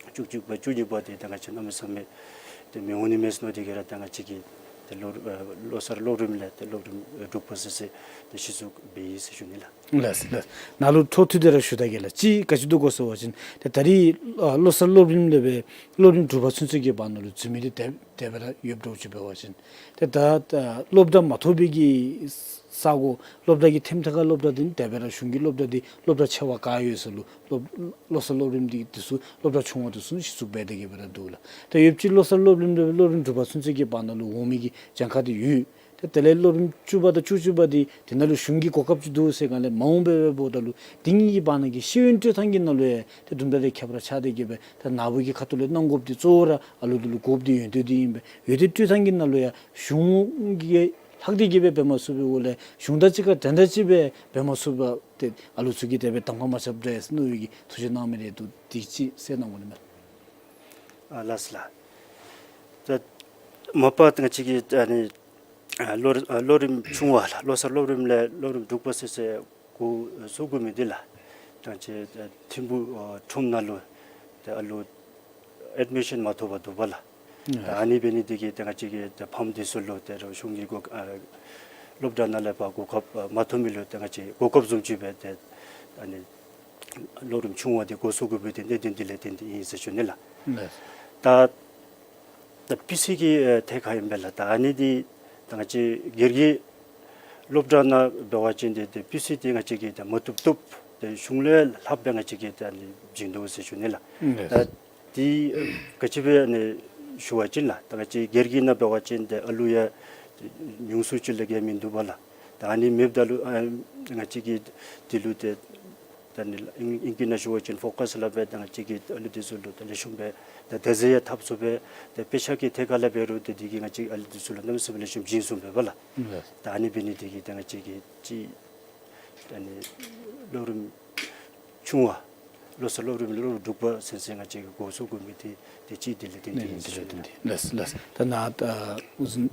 བཅུ་གཅིག་པ་བཅུ་གཉིས་པ་འདི་ད་ང་བཅས་གནམ་མེད་ས་མེད་ཏེ་མི་འོང་ནི་མས་ཟེར་མནོ་སྟེ་གི་ར་ད་ང་བཅས་ཀྱིས་ཏེ་སློབ་ཨེ་བློ་གསར་སློབ་རིམ་ལས་ཏེ་སློབ་རིམ་ཨེ་དྲུག་པ་ཚུན་ཚོད་ཏེ་གཞི་བཙུགས་འབད་ཡི་ཟེར་ཞུ་ནི་ལགས། ལགས་ལགས། ནཱ་ལུ་འཕྲོ་མཐུད་དེ་ར་ཞུ་ད་གེ་ལགས། གཅིག་ག་ཅི་འདུག་གོ་ཟེར་བ་ཅིན་ཏེ་ད་རེས་ཨ་བློ་གསར་སློབ་རིམ་ལས་སྦེ་སློབ་རིམ་དྲུག་པ་ཚུན་ཚོད་ཀྱི་བར་ན་ལུ་འཛུལ་མི་འདི་དེ་དེ་སྦེ་ར་ཡོདཔ་འདྲཝ་ཅིག་འབད་བ་ཅིན་ཏེ་ད་ད་སློབ་གྲྭ་མ་ཐོབ་པའི་གི་ས་གོ་སློབ་གྲྭ་གི་ཐེམ་ཐང་ཁར་སློབ་གྲྭ་འདི་ནི་དེ་སྦེ་ར་གཞུང་གི་སློབ་གྲྭ་འདི་སློབ་གྲྭ་ཆེ་བ་ག་ཡོད་ས་ལུ་སློབ་བློ་གསར་སློབ་རིམ་འདི་དེ་ཚུ་སློབ་གྲྭ་ཆུང་བ་དེ་ཚུ་གཞི་བཙུགས་འབད་དེ་གི་སྦེ་ར་འདུག་ལགས། ད་ཡོདཔ་ཅིག་བློ་གསར་སློབ་རིམ་ལས་སློབ་རིམ་དྲུག་པ་ཚུན་ཚོད་ཀྱི་བར་ན་ལུ་འོང་མི་གི་གྱངས་ཁ་འདི་ཡོད། ཏེ་དེ་ལས་སློབ་རིམ་བཅུ་པ་དང་བཅུ་གཅིག་པ་འདི་དེ་ནང་ལུ་གཞུང་གི་གོ་སྐབས་ཅིག་འདུག་ཟེར་གང་ལས་མ་འོང་པས་འབདཝ་ད་ལུ་དེ་གཉིས་ཀྱི་བར་ན་གི་ཤེས་ཡོན་སྤྲོད་ཐངས་ཀྱི་ནང་ལུ་ཡང་ཏེ་དུམ་གྲ་རེ་ཁྱད་པར་ཆགས་ཏེ་གི་སྦེ་ད་ནཱ་བུ་གི་ཁ་ཐུག་ལས་གནང་དགོཔ་འདི་གཙོ་བོ་ར་ཨ་ལུ་འདི་ལུ་དགོཔ་འདི་ཡོན་ཏན་འདི་ཨིན་པས། ཡོན་ཏན་སྤྲོད་ཐངས་ཀྱི་ནང་ལུ་ཡང་གཞུང་གིས་ལྷག་སྟེ་གི་སྦེ་འབད་མ་ཚུགས་པའི་འོག་ལས་གཞུང་དང་གཅིག་ཁར་འདྲན་འདྲ་ཅིག་སྦེ་འབད་མ་ཚུགས་པར་ཏེ་ཨ་ལུ་ཚུ་གིས་དེ་སྦེ་གདམ་ཁ་མ་རྐྱབ་འདྲས་མནོ་བའི་གི་ཐུགས་བཞེད་གནང་མི་རེ་འདུག། དེ་ཅིག་གསལ་གནང་དགོ་ནི་མས། ཨ་ལགས་སོ་ལགས། ད་མ་པ་ང་བཅས་ཀྱི་ཨ་ནི་ཨ་སློབ་རིམ་ཨ་སློབ་རིམ་ཆུང་བ་ལགས་བློ་གསར་སློབ་རིམ་ལས་སློབ་རིམ་དྲུག་པ་ཚུན་ཚོད་འགོ་བཙུགས་དགོ་མི་འདི་ལགས། ད་ང་བཅས་ཐིམ་ཕུག་ཨ་ཁྲོམ་ནང་ལུ་ད་ཨ་ལུ་ཨེཌ་མི་ཤཱན་མ་ཐོབ་པར་འདུག་པ་ལགས། ད་ཨ་ནི་འབད་ནི་འདི་གིས་ད་ང་བཅས་ཀྱི་ད་ཕམ་འདི་ཚུ་ལུ་ད་རུང་གཞུང་གི་གོ་ཨ་སློབ་གྲྭ་ནང་ལས་ཕར་གོ་སྐབས་ཨ་མ་ཐོབ་མི་ལུ་ད་ང་བཅས་གོ་སྐབས་བཟུམ་ཅིག་སྦེ་ད་ཨ་ནི་སློབ་རིམ་ཆུང་བ་འདི་འགོ་བཙུགས་དགོ་པའི་ད་གནད་དོན་འདི་ལས་བརྟེན་ཏེ་ཨིན་ཟེར་ཞུ་ནི་ལགས། ལགས། ད་ད་སྤུས་ཚད་ཀྱི་ཨེ་ཐད་ཁར་ཨིན་པས་ལགས། ད་ཨ་ནི་འདི་ད་ང་བཅས་སྒེར་གྱི་སློབ་གྲྭ་ནང་འབད་བ་ཅིན་འདི་ཏེ་སྤུས་ཚད་འདི་ང་བཅས་ཀྱིས་ད་མ་བཏུབ་བཏུབ་ཏེ་གཞུང་ལས་ལྷགཔ་སྦེ་ང་བཅས་ཀྱིས་ད་ཨ་ནི་བྱིན་དོ་ཟེར་ཞུ་ནི་ལགས། ལགས། ད་འདི་ག་ཅི་སྦེ་ཨ་ནི་ཞུ་བ་ཅིན་ལགས། ད་ང་བཅས་སྒེར་གྱི་ནང་འབད་བ་ཅིན་ཏེ་ཨ་ལུ་ཡང་ཉུང་སུ་ཅིག་ལས་བརྒལ་མིན་འདུག་པ་ལགས། ད་ཨ་ནི་མེདཔ་ད་ལུ་ཨ་ང་བཅས་ཀྱིས་འདི་ལུ་ཏེ་ད་ཨ་ནི་ཨིང་ཨིང་སྐད་ནང་ཞུ་བ་ཅིན་ཕོ་ཀཱས་སླབ་སྦེ་ད་ང་བཅས་ཀྱིས་ཨ་ལུ་འདི་ཚུ་ལུ་ད་ལེགས་ཤོམ་སྦེ་ད་དེ་ཟེར་ཡང་འཐབ་ཚུགས་པས། ད་དཔེ་ཆ་གི་ཐད་ཁར་ལས་འབད་རུང་ད་འདི་གིས་ང་བཅས་ཨ་ལུ་འདི་ཚུ་ལུ་གནམ་མེད་ས་མེད་ལེགས་ཤོམ་བྱིན་ཚུགས་པས་པ་ལགས། ལགས། ད་ཨ་ནི་འབད་ནི་འདི་གིས་ད་ང་བཅས་ཀྱིས་ཅིག་ད་ཨ་ནི་སློབ་རིམ་ཆུང་བ་བློ་གསར་སློབ་རིམ་ལས་སློབ་རིམ་དྲུག་པ་ཚུན་ཚོད་ང་བཅས་ཀྱིས་འགོ་བཙུགས་དགོ་མི་འདི་ཏེ་གཅིག་འདི་ལས་བརྟེན་ཏེ་ཨིན་ཟེར་ཞུ་ནི་ལགས། ལགས་ལགས། ད་ནཱ་ད་ཨུ་ཟུན་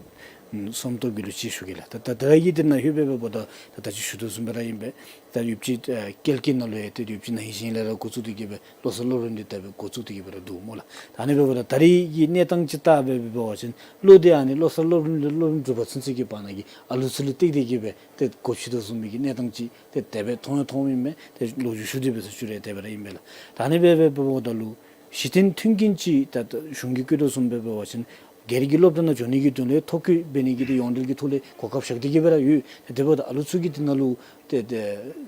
ཨུམ་བསོད་ནམས་སྟོབས་རྒྱས་ལུ་ཅིག་ཞུ་གེ་ལགས། ད་ད་ད་རེས་ཀྱི་འདི་ནང་ལྷོད་པའི་འབདཝ་ད་ད་ད་ཅི་ཞུ་དོ་བཟུམ་སྦེ་ར་ཨིན་པས། ད་ཡོདཔ་ཅིག་ཨ་སྐྱེལ་སྐྱེལ་ནང་ལུ་ཡང་ཏེ་ཡོདཔ་ཅིག་ན་ཧིང་གཞེས་ནིང་ལས་ར་འགོ་བཙུགས་ཏེ་གི་སྦེ་བློ་གསར་སློབ་རིམ་འདི་དེ་སྦེ་འགོ་བཙུགས་ཏེ་གི་སྦེ་ར་འདུག་སྨོ་ལགས། ད་ཨ་ནི་འབདཝ་ད་ད་རེས་ཀྱི་གནས་སྟངས་ཅིག་བལྟ་སྦེ་འབད་བ་ཅིན་གློ་འདི་ཨ་ནི་བློ་གསར་སློབ་རིམ་ལས་སློབ་རིམ་དྲུག་པ་ཚུན་ཚོད་ཀྱི་བར་ན་གི་ཨ་ལུ་ཚུ་ལུ་གཏད་དེ་གི་སྦེ་ཏེ་འགོ་ཁྲིད་དོ་བཟུམ་མའི་གི་གནས་སྟངས་ཅིག་ཏེ་དེ་སྦེ་མཐོང་ཡང་མཐོངམ་ཨིན་མས། ཏེ་ལོ་རྒྱུས་ཞུ་སྟེ་སྦེ་ཚུ་ཞུ་རུང་དེ་སྦེ་ར་ཨིན་པས་ལགས། ད་ཨ་ནི་སྦེ་སྦེ་འབདཝ་ད་ལུ་གཞི་རྟེན་མཐུན་རྐྱེན་ཅིག་ད་ད་གཞུང་གིས་བཀོད་དོ་བཟུམ་སྦེ་འབད་བ་ཅིན་སྒེར་གྱི་སློབ་གྲྭ་ནང་འགྱོ་ནི་གི་དོན་ལས་ཐོ་བཀོད་འབད་ནི་གི་ཏེ་ཡོངས་འབྲེལ་གྱི་ཐོག་ལས་གོ་སྐབས་བཞག་སྟེ་གི་སྦེ་ར་ཡོད། ཏེ་དེ་འབདཝ་ད་ཨ་ལུ་ཚུ་གིས་དེ་ནང་ལུ་ཏེ་ཏེ་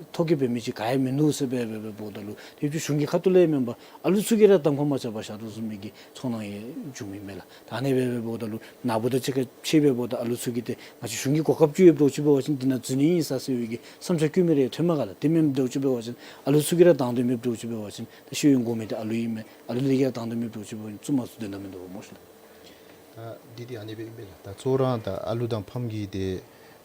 ཐོ་བཀོད་འབད་མི་ཅིག་ག་ཡང་མིན་འདུག་ཟེར་སྦེ་སྦེ་སྦེ་འབདཝ་ད་ལུ་ཏེ་གཞུང་གི་ཁ་ཐུག་ལས་མེན་པར་ཨ་ལུ་ཚུ་གིས་ར་གདམ་ཁ་མ་རྐྱབ་པར་བཞག་དོ་བཟུམ་མའི་གི་ཚོར་སྣང་ཡང་བྱུང་མི་ཨིན་མས་ལགས། ད་ཨ་ནི་སྦེ་སྦེ་འབདཝ་ད་ལུ་ནཱ་བུ་དང་གཅིག་ཁར་ཕྱད་སྦེ་འབདཝ་ད་ཨ་ལུ་ཚུ་གིས་ཏེ་ང་བཅས་གཞུང་གི་གོ་སྐབས་ཅིག་ཡོདཔ་འདྲཝ་ཅིག་འབད་བ་ཅིན་འདི་ནང་འཛུལ་ནི་ཨིན་ས་ཟེར་བའི་གི་བསམ་འཆར་བཀོད་མི་རེ་ཐོནམ་མས་ག་ལགས། དེ་མེནམ་འདྲཝ་ཅིག་འབད་བ་ཅིན་ཨ་ལུ་ཚུ་གིས་ར་དང་འདོད་མེདཔ་འདྲཝ་ཅིག་འབད་བ་ཅིན་ད་ཤེས་ཡོན་དགོ་མི་འདི་ཨ་ལུ་ཨིན་མས། ཨ་ལུ་ལས་ཀྱི་ར་དང་འདོད་མེདཔ་འདྲཝ་ཅིག་འབད་བ་ཅིན་བཙུགས་མ་བཙུགས་དོན་དག་མིན་འདུག་སྨོ་ཤིག་ལགས། ད་འདི་འདི་ཨ་ནི་སྦེ་ཨིན་པས་ལགས། ད་གཙོ་བོ་ར་ད་ཨ་ལུ་དང་ཕམ་གྱི་ཏེ་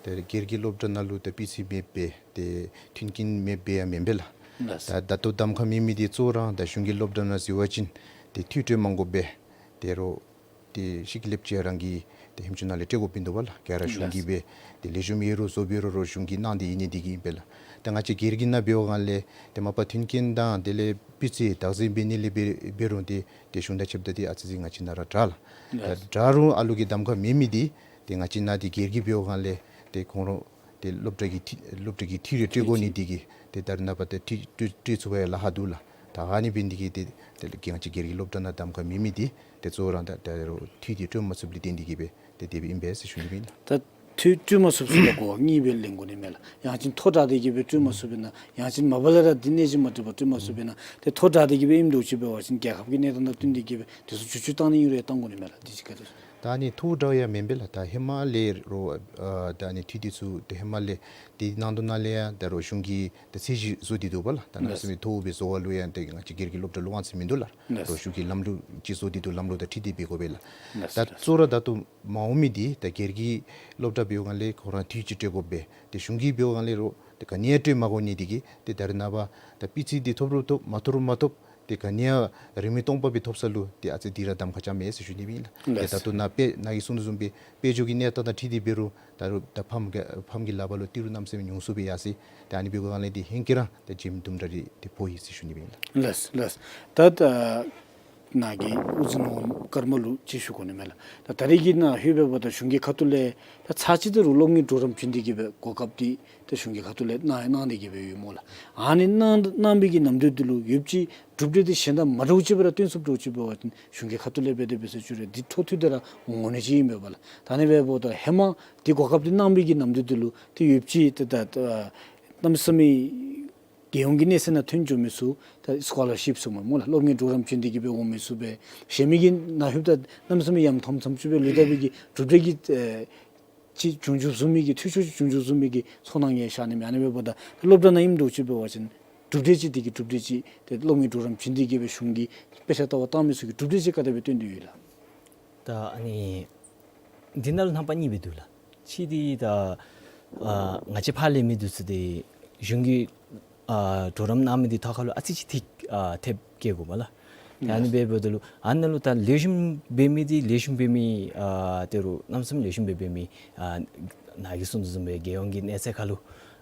ཏེ་སྒེར་གྱི་སློབ་གྲྭ་ནང་ལུ་ད་སྤུས་ཚད་མེདཔ་སྦེ་ཏེ་མཐུན་རྐྱེན་མེདཔ་སྦེ་ཡང་མེན་པས་ལགས། ལགས། ད་ད་ལྟོ་གདམ་ཁ་མེད་མི་འདི་གཙོ་བོ་ར་ད་གཞུང་གི་སློབ་གྲྭ་ནང་འཛུལ་བ་ཅིན་ཏེ་འཐུས་སྤྲོད་མ་དགོ་པར་ད་རུང་ཏེ་ཤེས་རིག་བློན་ཆེན་རང་གི་ཏེ་ཧེམ་ཅུང་ནང་ལས་སྤྲོད་དགོཔ་ཨིན་འདུག་པ་ལགས། ག་ར་གཞུང་གིས་སྦེ་ཏེ་ལེགས་ཤོམ་ཡོད་རུང་བཟོཔ་ཡོད་རུང་རུང་གཞུང་གིས་གནང་སྟེ་ཨིན་ནི་འདི་གིས་ཨིན་པས་ལགས། ད་ང་བཅས་སྒེར་གྱི་ནང་འབད་བའི་སྒང་ལས་ཏེ་མ་པ་མཐུན་རྐྱེན་དང་དེ་ལས་སྤུས་ཚད་བདག་འཛིན་འབད་ནི་ལས་འབད་འབད་རུང་ཏེ་ཏེ་གཞུང་དང་ཕྱདཔ་ད་ཏེ་ཨ་ཙི་ཅིག་ང་བཅས་ནང་ར་དྲག་ལགས། ད་དྲག་རུང་ཨ་ལུ་གིས་གདམ་ཁ་མེད་མི་འདི་ཏེ་ང་བཅས་ནང་འདི་སྒེར་གྱི་འབད་བའི་སྒང་ལས་ཏེ་ཁོང་ར་ཏེ་སློབ་གྲྭ་གི་འཐུས་སློབ་གྲྭ་གི་འཐུས་རེ་སྤྲོད་དགོ་ནི་འདི་གིས་ཏེ་ད་རེས་ནངས་པ་ཏེ་འཐུས་སྤྲོད་སྤྲོད་ཚུགས་པར་ཡང་ལཱ་ཁག་འདུག་ལགས། ད་ཨ་ནི་འབད་ནི་འདི་གིས་ཏེ་ཏེ་ང་བཅས་སྒེར་གྱི་སློབ་གྲྭ་ནང་གདམ་ཁ་མེད་མི་འདི་ཏེ་གཙོ་བོ་ར་ད་ད་རུང་འཐུས་འདི་སྤྲོད་མ་ཚུགསཔ་ལས་བརྟེན་ཏེ་གིས་སྦེ་ཏེ་དེ་སྦེ་ཨིན་པས་ཟེར་ཞུ་ནི་ཨིན་ལགས། ད་འཐུས་སྤྲོད་མ་ཚུགས་ཚུགས་ལུ་གོ་བ་གཉིས་སྦེ་ལེན་དགོ་ནི་མས་ལགས། ཡང་ཅིན་མཐོ་དྲགས་ཏེ་གིས་སྦེ་སྤྲོད་མ་ཚུགས་པས་ན་ཡང་ཅིན་མ་པ་ལས་ར་འདི་གནས་ཅིག་མ་འགྲིག་པར་སྤྲོད་མ་ཚུགས་པས་ན་ཏེ་མཐོ་དྲགས་ཏེ་གིས་སྦེ་ཨིནམ་འདྲཝ་ཅིག་འབད་བ་ཅིན་རྒྱལ་ཁབ་ཀྱི་གནས་སྟངས་དང་བསྟུན་ཏེ་གིས་སྦེ་དེ་ཚུ་བསྒྱུར་བཅོས་བཏང་ནི་ཨིན་རུང་ཡང་བཏང་དགོ་ནི་མས་ལགས། འདི་གཅིག་ག་དེ་ད་ ད་ཨ་ནི་མཐོ་འདྲ་ཡང་མེན་པས་ལགས། ད་ཧེ་མ་ལས་རོགས་ཨ་ད་ཨ་ནི་འཐུས་འདི་ཚུ་ཏེ་ཧེ་མ་ལས་ཏེ་ནང་དོན་ནང་ལས་ཡང་ད་རོགས་གཞུང་གིས་ད་ཚད་གཞི་བཟོ་སྟེ་འདུག་པ་ལགས། ད་གནམ་མེད་ས་མེད་མཐོ་བའི་བཟོ་བ་ལུ་ཡང་ཏེ་ང་བཅས་སྒེར་གྱི་སློབ་གྲྭ་ལུ་དབང་ཚད་མིན་འདུག་ལགས། རོགས་གཞུང་གིས་ལམ་ལུགས་ཅིག་བཟོ་སྟེ་འདུག། ལམ་ལུགས་དང་འཁྲིལ་ཏེ་འབད་དགོ་པས་ལགས། ད་གཙོ་བོ་ར་ད་ལྟོ་མ་འོངས་མི་འདི་ད་སྒེར་གྱི་སློབ་གྲྭ་འབདཝ་ལས་ཁོ་ར་འཐུས་ཅིག་སྤྲོད་དགོ་པས། ཏེ་གཞུང་གིས་འབདཝ་ལས་རོགས་ཏེ་ག་ནི་ཡང་སྤྲོད་མ་དགོ་ནི་འདི་གིས་ཏེ་ད་རེས་ནངས་པ་ད་སྤུས་ཚད་འདི་ཐོབ་རུང་ཐོབ་མ་ཐོབ་རུང་མ་ཐོབ། ཏེ་ག་ནི་ཡང་རིན་མེད་སྟོང་པ་སྦེ་ཐོབ་ས་ལུ་ཏེ་ཨ་ཙི་འདི་ར་གདམ་ཁ་རྐྱབ་མས་ཟེར་ཞུ་ནི་ཨིན་ལགས། ཏེ་ད་ལྟོ་ནཱ་དཔེ་ནཱ་གིས་གསུངས་དོ་བཟུམ་སྦེ་དཔལ་འབྱོར་གྱི་གནས་སྟངས་དང་འཁྲིལ་ཏེ་འབད་རུང་ད་རུང་ད་ཕམ་གྱི་ཕམ་གྱི་ལག་པར་ལུ་ཏི་རུ་གནམ་མེད་ས་མེད་ཉུང་སུ་སྦེ་ཡར་སོ་ཡི། ཏེ་ཨ་ནི་འབདཝ་ལས་འདི་ཧེང་སྐལ་ར་ཏེ་བྱེམ་དུམ་གྲ་རེ་ཏེ་ཕོག་ཡི་ཟེར་ཞུ་ནི་ཨིན་ལགས། ལགས་ལགས། ད་ད་ནཱ་གིས་དབུ་འཛིན་ཀརྨ་ལུ་ཅིག་ཞུ་དགོ་ནི་མས་ལགས། ད་ད་རེས་ཀྱི་ནཱ་ལྷོདཔ་འབདཝ་ད་གཞུང་གི་ཁ་ཐུག་ལས་ད་ཚར་གཅིག་ད་རུང་སློབ་གཉེར་གྲོགས་རམ་བྱིན་ཏེ་གི་སྦེ་གོ་སྐབས་འདི་ད་གཞུང་གི་ཁ་ཐུག་ལས་གནང་གནང་སྟེ་གི་སྦེ་ཡོད་སྨོ་ལགས། ཨ་ནི་གནང་གནང་པའི་གི་ནམ་དུས་འདི་ལུ་ཡོདཔ་ཅིག་གྲུབ་འབྲས་འདི་གཞན་དང་མ་འདྲཝ་ཅིག་སྦེ་ར་སྟོན་ཚུགསཔ་འདྲཝ་ཅིག་འབད་བ་ཅིན་གཞུང་གི་ཁ་ཐུག་ལས་འབད་དེ་འབད་ཟེར་ཞུ་རུང་འདི་འཕྲོ་མཐུད་དེ་ར་འོང་ནི་ཅིག་ཨིན་པས་ལགས། ད་ཨ་ནི་འབདཝ་ད་ཧེ་མ་འདི་གོ་སྐབས་འདི་གནང་པའི་གི་ནམ་དུས་འདི་ལུ་ཏེ་ཡོདཔ་ཅིག་ཏེ་ད་ད་གནམ་མེད་ས་མེད་རྒྱལ་ཡོངས་ཀྱི་གནས་ཚད་ནང་ཐོན་འགྱོ་མི་ཚུ་ད་སི་ཀོ་ལར་ཤིབ་ཟེར་སྨོ་ལགས། སློབ་གཉེར་གྲོགས་རམ་བྱིན་ཏེ་གི་སྦེ་འོང་མི་ཚུ་སྦེ་གཞན་མི་གིས་ནཱ་ལྷོདཔ་ད་གནམ་མེད་ས་མེད་ཡང་མཐོངམ་མཐོངམ་ཅིག་སྦེ་ལུས་ད་པའི་གི་གྲུབ་འབྲས་ཀྱི་ཨེ་ཅིག་བྱུང་འགྱོ་ཚུགས་མི་གི་འཐུས་ཤོར་ཅིག་བྱུང་འགྱོ་ཚུགས་མི་གི་ཚོར་སྣང་ཡང་ཤར་ནི་མས། ཨ་ནི་འབདཝ་ད་སློབ་གྲྭ་ནང་ཨིནམ་འདྲཝ་ཅིག་འབད་བ་ཅིན་གྲུབ་འབྲས་ཅིག་འདི་གི་གྲུབ་འབྲས་ཅིག་ཏེ་སློབ་གཉེར་གྲོགས་རམ་བྱིན་ཏེ་གི་སྦེ་གཞུང་གིས་དཔེ་ཆ་ལྟ་བར་བཏང་མི་ཚུ་གི་གྲུབ་འབྲས་ཅིག་ག་དེ་སྦེ་སྟོན་དོ་ཡོད་ལགས། ད་ཨ་ནི་འདི་ནང་ལུ་རྣམ་པ་གཉིས་སྦེ་འདུག་ལགས། གཅིག་འདི་ད་ཨ་ང་བཅས་ཕར་ལས་མི་འདི་ཚུ་འདི་གཞུང་གིས་ཨ་གྲོགས་རམ་གནང་མི་འདི་ཐོག་ཁ་ལུ་ཨ་ཙི་ཅིག་ཐིག་ཨ་ཐེབས་བཀལ་དགོ་པས་ལགས། ཏེ་ཨ་ནི་འབདཝ་ད་ལུ་ཨ་ནཱ་ལུ་ད་ལེགས་ཤོམ་འབད་མི་འདི་ལེགས་ཤོམ་འབད་མི་ཨ་ད་རུང་གནམ་མེད་ས་མེད་ལེགས་ཤོམ་སྦེ་འབད་མི་ཨ་ནཱ་གིས་གསུངས་དོ་བཟུམ་སྦེ་རྒྱལ་ཡོངས་ཀྱི་གནས་ཚད་ཁ་ལུ་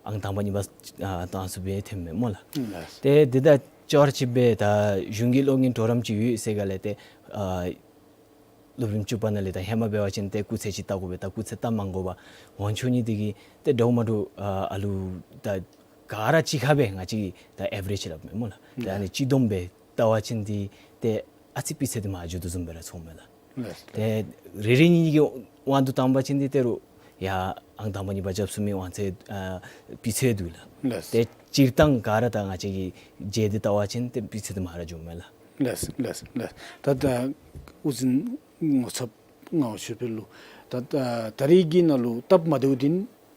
ཨང་དང་པ་གཉིས་པ་ཨ་བཏང་ཚུགས་པའི་ཐེབས་མས་སྨོ་ལགས། ལགས། ཏེ་འདི་དང་ཅོག་ར་ཅིག་སྦེ་ད་གཞུང་གི་སློབ་གཉེར་གྲོགས་རམ་ཅིག་ཡོད་ཟེར་ག་ལས་ཏེ་ཨ་སློབ་རིམ་བཅུ་པ་ནང་ལས་ད་ཧེ་མ་འབད་བ་ཅིན་ཏེ་སྐུགས་ཚད་ཅིག་བལྟ་དགོ་པས། ད་སྐུགས་ཚད་བལྟ་མ་དགོ་པར་འོང་ཆོག་ནི་འདི་གིས་ཏེ་འདྲཝ་མ་འདྲཝ་ཨ་ཨ་ལུ་ད་ག་ར་གཅིག་ཁར་སྦེ་ང་བཅས་ཀྱིས་ད་ཨེ་བ་རེཇ་སླབ་མས་སྨོ་ལགས། ད་ཨ་ནི་གཅིག་བསྡོམས་སྦེ་བལྟ་བ་ཅིན་འདི་ཏེ་ཨ་ཙི་སྤུས་ཚད་འདི་མར་འགྱོ་དོ་བཟུམ་སྦེ་ར་ཚོརཝ་མས་ལགས། ལགས། ཏེ་རེ་རེ་གཉིས་གཉིས་ཀྱི་དབང་དུ་བཏང་པ་ཅིན་འདི་ད་རུང་ཡར་ཨང་དང་པ་གཉིས་པ་རྐྱབ་ཚུགས་མི་དབང་ཚད་ཨ་སྤུས་ཚད་འདུག་ལགས། ལགས། ཏེ་སྤྱིར་བཏང་ག་ར་ད་ང་བཅས་ཀྱིས་མཇལ་ཏེ་བལྟ་བ་ཅིན་ཏེ་སྤུས་ཚད་འདི་མར་འགྱོཝ་མས་ལགས། ལགས་ལགས་ལགས། ད་ད་དབུ་འཛིན་ངོ་ཚབ་ངག་དབང་ཆོས་འཕེལ་ལུ་ད་ད་ད་རེས་ཀྱི་ནང་ལུ་སྟབས་མ་བདེཝ་འདི་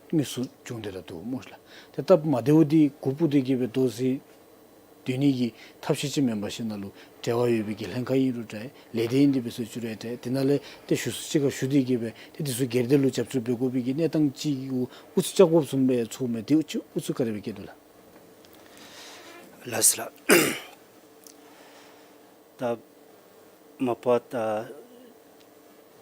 དངོས་སུ་བྱུང་སྟེ་ར་འདུག་སྨོ་ལགས། ཏེ་སྟབས་མ་བདེཝ་འདི་གུ་བུ་འདི་གིས་སྦེ་དོ་ཟེར་སྡོད་ནི་གི་ཐབས་ཤེས་ཅིག་མེན་པ་ཅིན་ནཱ་ལུ་འབྲེལ་བ་ཡོད་པའི་གི་ལྷན་ཁག་ཨིན་རུང་འདྲ་ལས་སྡེ་ཨིན་ཏེ་འབད་ཟེར་ཞུ་རུང་འདྲ་དེ་ནང་ལས་ཏེ་ཞུ་སུ་ཅིག་ཁར་ཞུ་སྟེ་གི་སྦེ་ཏེ་འདི་ཚུ་སྒེར་སྡེ་ལུ་རྒྱབ་སྐྱོར་འབད་དགོ་པའི་གི་གནས་སྟངས་ཅིག་གུ་ཨུ་ཚུགས་རྐྱབ་དགོཔ་བཟུམ་སྦེ་ཚོརཝ་མས། དེ་ཨུ་ཚུགས་ཨུ་ཚུགས་ག་དེ་སྦེ་བསྐྱེད་དོ་ལགས། ལགས་ལགས། ད་མ་པ་ད་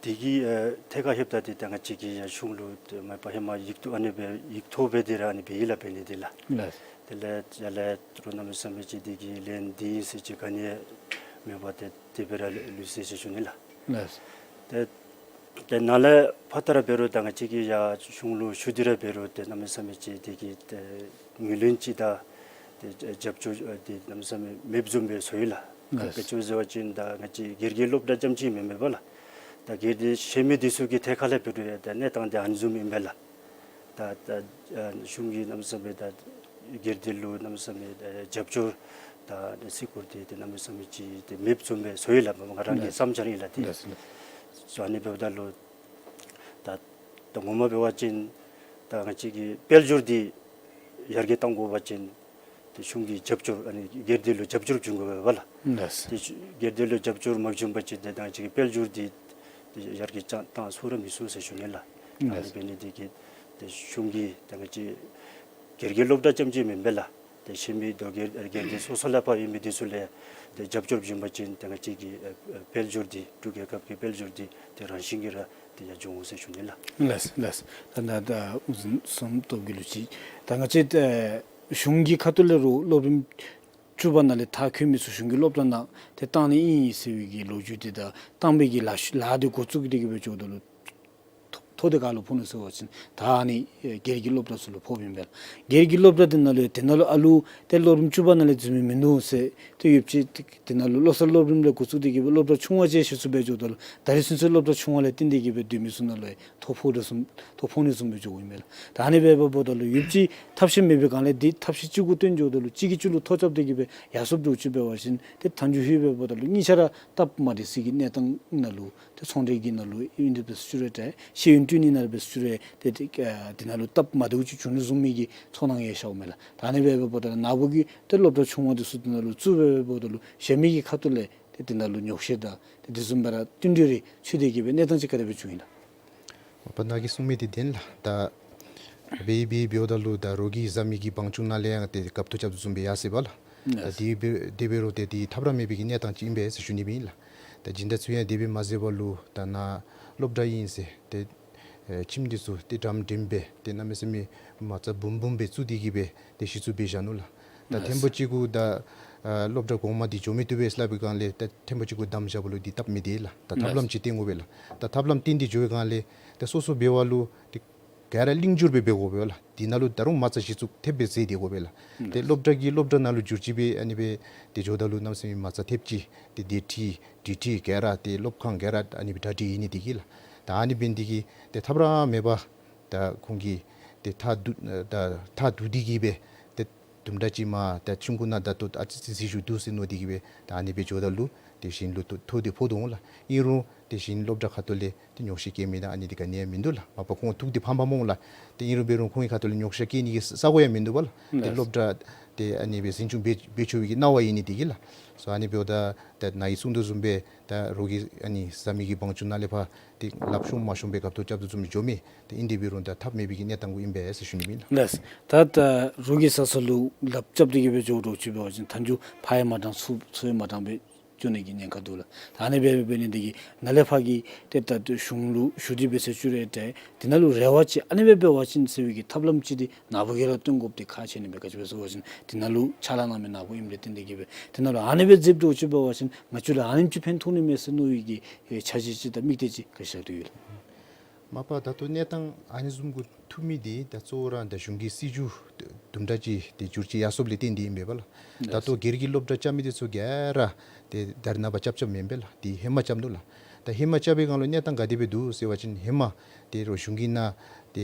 འདི་གི་ཨེ་ཐད་ཁར་ལྷོདཔ་ད་འདི་ད་ང་བཅས་ཀྱི་ཡང་གཞུང་ལུ་ཏེ་མ་པ་ཧེ་མ་ཡིག་ཐོག་ཨ་ནི་སྦེ་ཡིག་ཐོག་སྦེ་འདི་ར་ཨ་ནི་སྦེ་ཡིག་ལ་འབད་ནི་འདི་ལགས། ལགས། དེ་ལས་ཡར་ལས་ད་རུང་གནམ་མེད་ས་མེད་ཅིག་འདི་གི་ལན་འདི་ཨིན་ཟེར་ཅིག་ག་ནི་མེད་པར་ཏེ་དེ་སྦེ་ར་ལུས་ཟེར་ཞུ་ནི་ལགས། ལགས། ཏེ་ཏེ་ནཱ་ལས་ཕར་ད་ར་འབད་རུང་ད་ང་བཅས་ཀྱིས་ཡར་གཞུང་ལུ་ཞུ་སྟེ་ར་འབད་རུང་ཏེ་གནམ་མེད་ས་མེད་ཅིག་འདི་གི་ཏེ་ངོས་ལེན་ཅིག་དང་ཏེ་རྒྱབ་སྐྱོར་ཨ་ཏེ་གནམ་མེད་ས་མེད་མེདཔ་བཟུམ་སྦེ་ཚོར་ཡི་ལགས། ལགས། ག་ཅི་སྦེ་ཟེར་བ་ཅིན་ད་ང་བཅས་སྒེར་གྱི་སློབ་གྲྭ་རྐྱངམ་ཅིག་མེན་མེན་པས་ལགས། ད་སྒེར་སྡེ་གཞན་མི་འདི་ཚུ་གི་ཐད་ཁར་ལས་འབད་རུང་ཡང་ད་གནས་སྟངས་འདི་ཨ་ནི་བཟུམ་ཨིན་པས་ལགས། ད་ད་ཨ་གཞུང་གིས་གནམ་མེད་ས་མེད་ད་སྒེར་སྡེ་ལུ་གནམ་མེད་ས་མེད་ད་རྒྱབ་སྐྱོར་ད་བསིལ་སྐོར་འདི་ཏེ་གནམ་མེད་ས་མེད་ཅིག་ཏེ་མེདཔ་བཟུམ་སྦེ་ཚོར་ཡི་ལགས། ང་རང་གི་ལགས། བསམ་འཆར་ཨིན་ལགས་ཏེ། ལགས་ལགས། སོ་ཨ་ནི་འབདཝ་ད་ལུ་ད་ད་ངོ་མ་འབད་བ་ཅིན་ད་ང་བཅས་ཀྱི་དཔལ་འབྱོར་འདི་ཡར་རྒྱས་གཏང་དགོ་པ་ཅིན་ཏེ་གཞུང་གི་རྒྱབ་སྐྱོར་ཨ་ནི་སྒེར་སྡེ་ལུ་རྒྱབ་སྐྱོར་བྱུང་དགོ་པས་ལགས། ལགས། ཏེ་སྒེར་སྡེ་ལུ་རྒྱབ་སྐྱོར་མ་བྱུང་པ་ཅིན་ཏེ་ད་ང་བཅས་ཀྱི་དཔལ་འབྱོར་འདི་ཏེ་ཡར་རྒྱས་ཅང་གཏང་ཚུགས་ར་མི་ཚུགས་ཟེར་ཞུ་ནི་ལགས། ལགས། ཨ་ནི་འབད་ནི་འདི་གིས་ཏེ་གཞུང་གིས་ད་ང་བཅས་སྒེར་གྱི་སློབ་གྲྭ་རྐྱངམ་ཅིག་མེན་པས་ལགས། ཏེ་གཞན་མི་དོ་སྒེར་སྒེར་སྡེ་སོ་སོ་ལས་ཕར་ཡོད་མི་འདི་ཚུ་ལས་ཏེ་རྒྱབ་སྐྱོར་བྱུང་པ་ཅིན་ཏེ་ང་བཅས་ཀྱི་ཨ་ཨ་དཔལ་འབྱོར་འདི་འབྲུག་རྒྱལ་ཁབ་ཀྱི་དཔལ་འབྱོར་འདི་ཏེ་རང་བཞིན་གྱིས་ར་ཏེ་ཡར་འགྱོ་འོང་ཟེར་ཞུ་ནི་ལགས། ལགས་ལགས། ད་ནཱ་ད་དབུ་འཛིན་བསོད་ནམས་སྟོབས་རྒྱས་ལུ་ཅིག་ད་ང་བཅས་ཨ་གཞུང་གི་ཁ་ཐུག་ལས་རུང་སློབ་རིམ་བཅུ་པ་ནང་ལས་མཐར་འཁྱོལ་མི་ཚུ་གཞུང་གི་སློབ་གྲྭ་ནང་ཏེ་བཏང་ནི་ཨིན་ཟེར་བའི་གི་ལོ་རྒྱུས་འདི་དང་བཏང་པའི་གི་ལཱ་ཤུ་ལཱ་འདི་འགོ་བཙུགས་ཏེ་གི་སྦེ་འགྱོཝ་ད་ལུ་ཐོ་ ཐོ་དེ་ག་ལུ་ཕོག་ནུག་ཟེར་བ་ཅིན་ད་ཨ་ནི་ཨེ་སྒེར་གྱི་སློབ་གྲྭ་ཚུ་ལུ་ཕོགཔ་ཨིན་པས་ལགས། སྒེར་གྱི་སློབ་གྲྭ་དེ་ནང་ལུ་དེ་ནང་ལུ་ཨ་ལུ་ཏེ་སློབ་རིམ་བཅུ་པ་ནང་ལས་འཛུལ་མི་མིན་འདུག་ཟེར་ཏེ་ཡོདཔ་ཅིག་དེ་ནང་ལུ་བློ་གསར་སློབ་རིམ་ལས་འགོ་བཙུགས་ཏེ་གི་སྦེ་སློབ་གྲྭ་ཆུང་བ་ཅིག་གཞི་བཙུགས་འབད་འགྱོཝ་ད་ལུ་ད་རིས་ཚུན་ཚོད་སློབ་གྲྭ་ཆུང་བ་ལས་བརྟེན་ཏེ་གི་སྦེ་སྡོད་མི་ཚུ་ནང་ལུ་ཐོ་ཕོག་དོ་བཟུམ་ཐོ་ཕོག་ནི་བཟུམ་སྦེ་འགྱོཝ་ཨིན་པས་ལགས། ད་ཨ་ནི་སྦེ་འབདཝ་ད་ལུ་ཡོདཔ་ཅིག་ཐབས་ཤེས་མེད་པའི་སྒང་ལས་འདི་ཐབས་ཤེས་གཅིག་གུ་བརྟེན་འགྱོཝ་ད་ལུ་གཅིག་གིས་གཅིག་ལུ་ཐོ་རྐྱབ་སྟེ་གི་སྦེ་ཡར་སོངམ་འདྲཝ་ཅིག་འབད་བ་ཅིན་ཏེ་མཐའ་མཇུག་ལྷོད་སྦེ་འབདཝ་ད་ལུ་གཉིས་ཆ་ར་སྟབས་མ་བདེ་སའི་གི་གནས་སྟངས་ནང་ལུ་ཏེ་ཚོང་འབྲེལ་གྱི་ནང་ལུ་ཨིན་དེ་སྦེ་ཞུ་རུང་ཏེ་ཤེས་ཡོན་བསྐྲུན་ནི་ནང་ལུ་སྦེ་ཞུ་རུང་ཏེ་ཏེ་ཨ་དེ་ནང་ལུ་སྟབས་མ་བདེཝ་ཅིག་བྱུང་ནི་བཟུམ་མའི་གི་ཚོར་སྣང་ཡང་ཤརཝ་མས་ལགས། ད་ཨ་ནི་སྦེ་འབདཝ་ད་ལུ་ནཱ་བུ་གིས་ཏེ་སློབ་གྲྭ་ཆུང་བ་འདི་ཚུ་དེ་ནང་ལུ་བཙུགས་སྦེ་འབདཝ་ད་ལུ་གཞན་མི་གི་ཁ་ཐུག་ལས་ཏེ་དེ་ནང་ལུ་ཉོགས་བཤད་དང་ཏེ་དེ་བཟུམ་སྦེ་ར་བསྟུན་གྲོས་རེ་ཚུད་དེ་གི་སྦེ་གནས་སྟངས་ཅིག་ག་དེ་སྦེ་བྱུང་ཡི་ལགས། མ་པ་ནཱ་གིས་གསུངས་མི་འདི་བདེན་ལགས། ད་འབད་འབད་འབདཝ་ད་ལུ་ད་རོགས་ཀྱིས་བཟའ་མི་གི་བང་ཆུང་ནང་ལས་ཡང་ཏེ་རྒཔོ་ཐོ་རྐྱབ་དོ་བཟུམ་སྦེ་ཡར་སོ་ཡི་པ་ལགས། ད་ཡེས་དེ་འབད་དེ་འབད་རུང་ཏེ་འདི་ཐབས་ར་མེད་པའི་གི་གནས་སྟངས་ཅིག་ཨིན་པས་ཟེར་ཞུ་ནི་སྦེ་ཨིན་ལགས། ད་སྦྱིན་བདག་ཚུ་ཡང་དེ་སྦེ་མ་ཟེར་བ་ལུ་ད་ནཱ་སློབ་གྲྭ་ཨིན་ཟེར་ཏེ་ཨེ་ཁྱིམ་འདི་ཚུ་ཏེ་འགྲམ་འགྲིམ་སྦེ་ཏེ་གནམ་མེད་ས་མེད་མ་རྩ་སྦོམ་སྦོམ་སྦེ་བཙུགས་ཏེ་གི་སྦེ་ཏེ་གཞི་བཙུགས་འབད་བཞག་ནུག་ལགས། ད་ཐེངས་པོ་ཅིག་གུ་ད་ཨ་སློབ་གྲྭ་གོང་མ་འདི་འགྱོ་མི་བཏུབ་པས་ཟེར་སླབ་པའི་སྒང་ལས་ད་ཐེངས་པོ་ཅིག་གུ་བསྡམས་བཞག་པ་ལུ་འདི་སྟབས་མི་བདེ་ལགས། ད་ཐབས་ལམ་ཅིག་བཏོན་དགོ་པས་ལགས། ད་ཐབས་ལམ་བཏོན་ཏེ་འགྱོ་བའི་སྒང་ལས་ད་སོ་སོ་འབད་བ་ལུ་ཏེ་ག་ར་ལྷིང་འགྱུར་སྦེ་འབད་དགོ་པས་ལགས། འདི་ནང་ལུ་ད་རུང་མ་རྩ་གཞི་བཙུགས་ཐེབས་སྦེ་མཛད་དེ་དགོ་པས་ལགས། ཏེ་སློབ་གྲྭ་གིས་སློབ་གྲྭ་ནང་ལུ་འགྱུར་བཅོས་འབད་ཨ་ནི་སྦེ་ཏེ་འགྱོཝ་ད་ལུ་གནམ་མེད་ས་མེད་མ་རྩ་ཐེབས་ཅིག་ཏེ་སྡེ་ཁྲི་སྡེ་ཁྲི་ག་ར་ཏེ་སློབ་ཁང་ག་ར་ཨ་ནི་སྦེ་གྲ་སྒྲིག་ཨིན་ནི་དེ་གིས་ལགས། ད་ཨ་ནི་འབད་ནི་དེ་གིས་ཏེ་ཐབས་ར་མེད་པར་ད་ཁོང་གིས་ཏེ་མཐའ་བསྡུ་ད་མཐའ་བསྡུ་སྟེ་གི་སྦེ་ཏེ་དུམ་གྲ་ཅིག་མར་ད་ཆུང་ཀུ་ནང་ད་ལྟོ་ཨ་ཙི་ཙི་འཛུལ་ཞུགས་འདུག་ཟེར་མནོ་སྟེ་གི་སྦེ་ད་ཨ་ནི་སྦེ་འགྱོཝ་ད་ལུ་ཏེ་གཞན་ལུ་ཐོ་ཐོ་དེ་ཕོག་དོ་འོང་ལགས། ཨིན་རུང་ཏེ་གཞན་སློབ་གྲྭ་ཁ་ཐུག་ལས་ཏེ་ཉོགས་བཤད་བཀལ་མི་དང་ཨ་ནི་འདི་ག་ནི་ཡང་མིན་འདུག་ལགས། མ་པ་ཁོང་ཐུགས་འདི་ཕམ་ཕམ་འོང་ལགས། ཏེ་ཨིན་རུང་འབད་རུང་ཁོང་གི་ཁ་ཐུག་ལས་ཉོགས་བཤད་བཀལ་ནི་གི་ས་ས་གོ་ཡང་མིན་འདུག་པ་ལགས། ཏེ་ལགས། སློབ་གྲྭ་ཏེ་ཨ་ནི་སྦེ་འཛིན་སྐྱོང་འབད་འབད་ཆོག་པའི་གི་གནང་བ་ཨིན་ནི་དེ་གིས་ལགས། སོ་ཨ་ནི་འབདཝ་ད་ད་ནཱ་གིས་གསུངས་དོ་བཟུམ་སྦེ་ད་རོགས་ཀྱིས་ཨ་ནི་བཟའ་མི་གི་བང་ཆུང་ནང་ལས་ཕར་ཏེ་ལགཔ་ཤོམ་མ་ཤོམ་སྦེ་རྒཔོ་ཐོ་རྐྱབ་དོ་བཟུམ་འགྱོ་མི་ཏེ་ཨིན་དེ་འབད་རུང་ད་ཐབས་མེད་པའི་གི་གནས་སྟངས་གུ་ཨིན་པས་ཟེར་ཞུ་ནི་ཨིན་ལགས། ལགས། ད་ད་རོགས་ཀྱི་བཟའ་ཚང་ལུ་ལགཔ་རྐྱབ་སྟེ་གི་སྦེ་འགྱོཝ་འདྲཝ་ཅིག་འབད་བ་ཅིན་མཐའ་མཇུག་ཕར་ཡང་མ་འགྲང་ཚུར་ཚུར་ཡང་མ་འགྲང་སྦེ་འགྱོ་ནི་གི་ཉེན་ཁ་འདུག་ལགས། ད་ཨ་ནི་སྦེ་འབད་ནི་དེ་གིས་ནཱ་ལས་ཕར་གྱི་ཏེ་ད་གཞུང་ལུ་ཞུ་སྟེ་འབད་ཟེར་ཞུ་རུང་ཏེ་དེ་ནང་ལུ་རེ་བ་ཅིག་ཨ་ནི་སྦེ་འབད་བ་ཅིན་ཟེར་བའི་གི་ཐབས་ལམ་ཅིག་འདི་ནཱ་བུ་གིས་ར་སྟོན་དགོཔ་འདི་ཁག་ཆེ་ནི་མས། ག་ཅི་སྦེ་ཟེར་བ་ཅིན་དེ་ནང་ལུ་ཕྱག་ལཱ་གནང་མི་ནཱ་བུ་ཨིནམ་ལས་བརྟེན་ཏེ་གི་སྦེ་དེ་ནང་ལུ་ཨ་ནི་སྦེ་མཛདཔ་འདྲཝ་ཅིག་འབད་བ་ཅིན་ང་བཅས་ལུ་ཨ་ནེམ་ཅིག་ཕན་ཐོགས་ནི་མས་ཟེར་མནོ་བའི་གི་ཨེ་འཆར་གཞི་ཅིག་དང་དམིགས་གཏད་ཅིག་ག་ཅི་བཞག་དོ་ཡོད་ལགས། མ་པ་ད་ལྟོ་གནས་སྟངས་ཨ་ནི་བཟུམ་གུ་ཐུག་མི་འདི་ད་གཙོ་བོ་ར་ད་གཞུང་གི་སྲིད་བྱུས་དུམ་གྲ་ཅིག་ཏེ་བསྒྱུར་བཅོས་ཡར་སོངམ་ལས་བརྟེན་ཏེ་ཨིན་པས་པ་ལགས། ད་ལྟོ་སྒེར་གྱི་སློབ་གྲྭ་རྐྱབ་མི་འདི་ཚུ་ག་ར་ཏེ་ད་རེས་ནངས་པ་རྐྱབ་རྐྱབ་མེན་པས་ལགས། ཏེ་ཧེ་མ་རྐྱབ་ནུག་ལགས། ད་ཧེ་མ་རྐྱབ་པའི་སྒང་ལུ་གནས་སྟངས་ག་དེ་སྦེ་འདུག་ཟེར་བ་ཅིན་ཧེ་མ་ཏེ་རོགས་གཞུང་གི་ནང་ཏེ་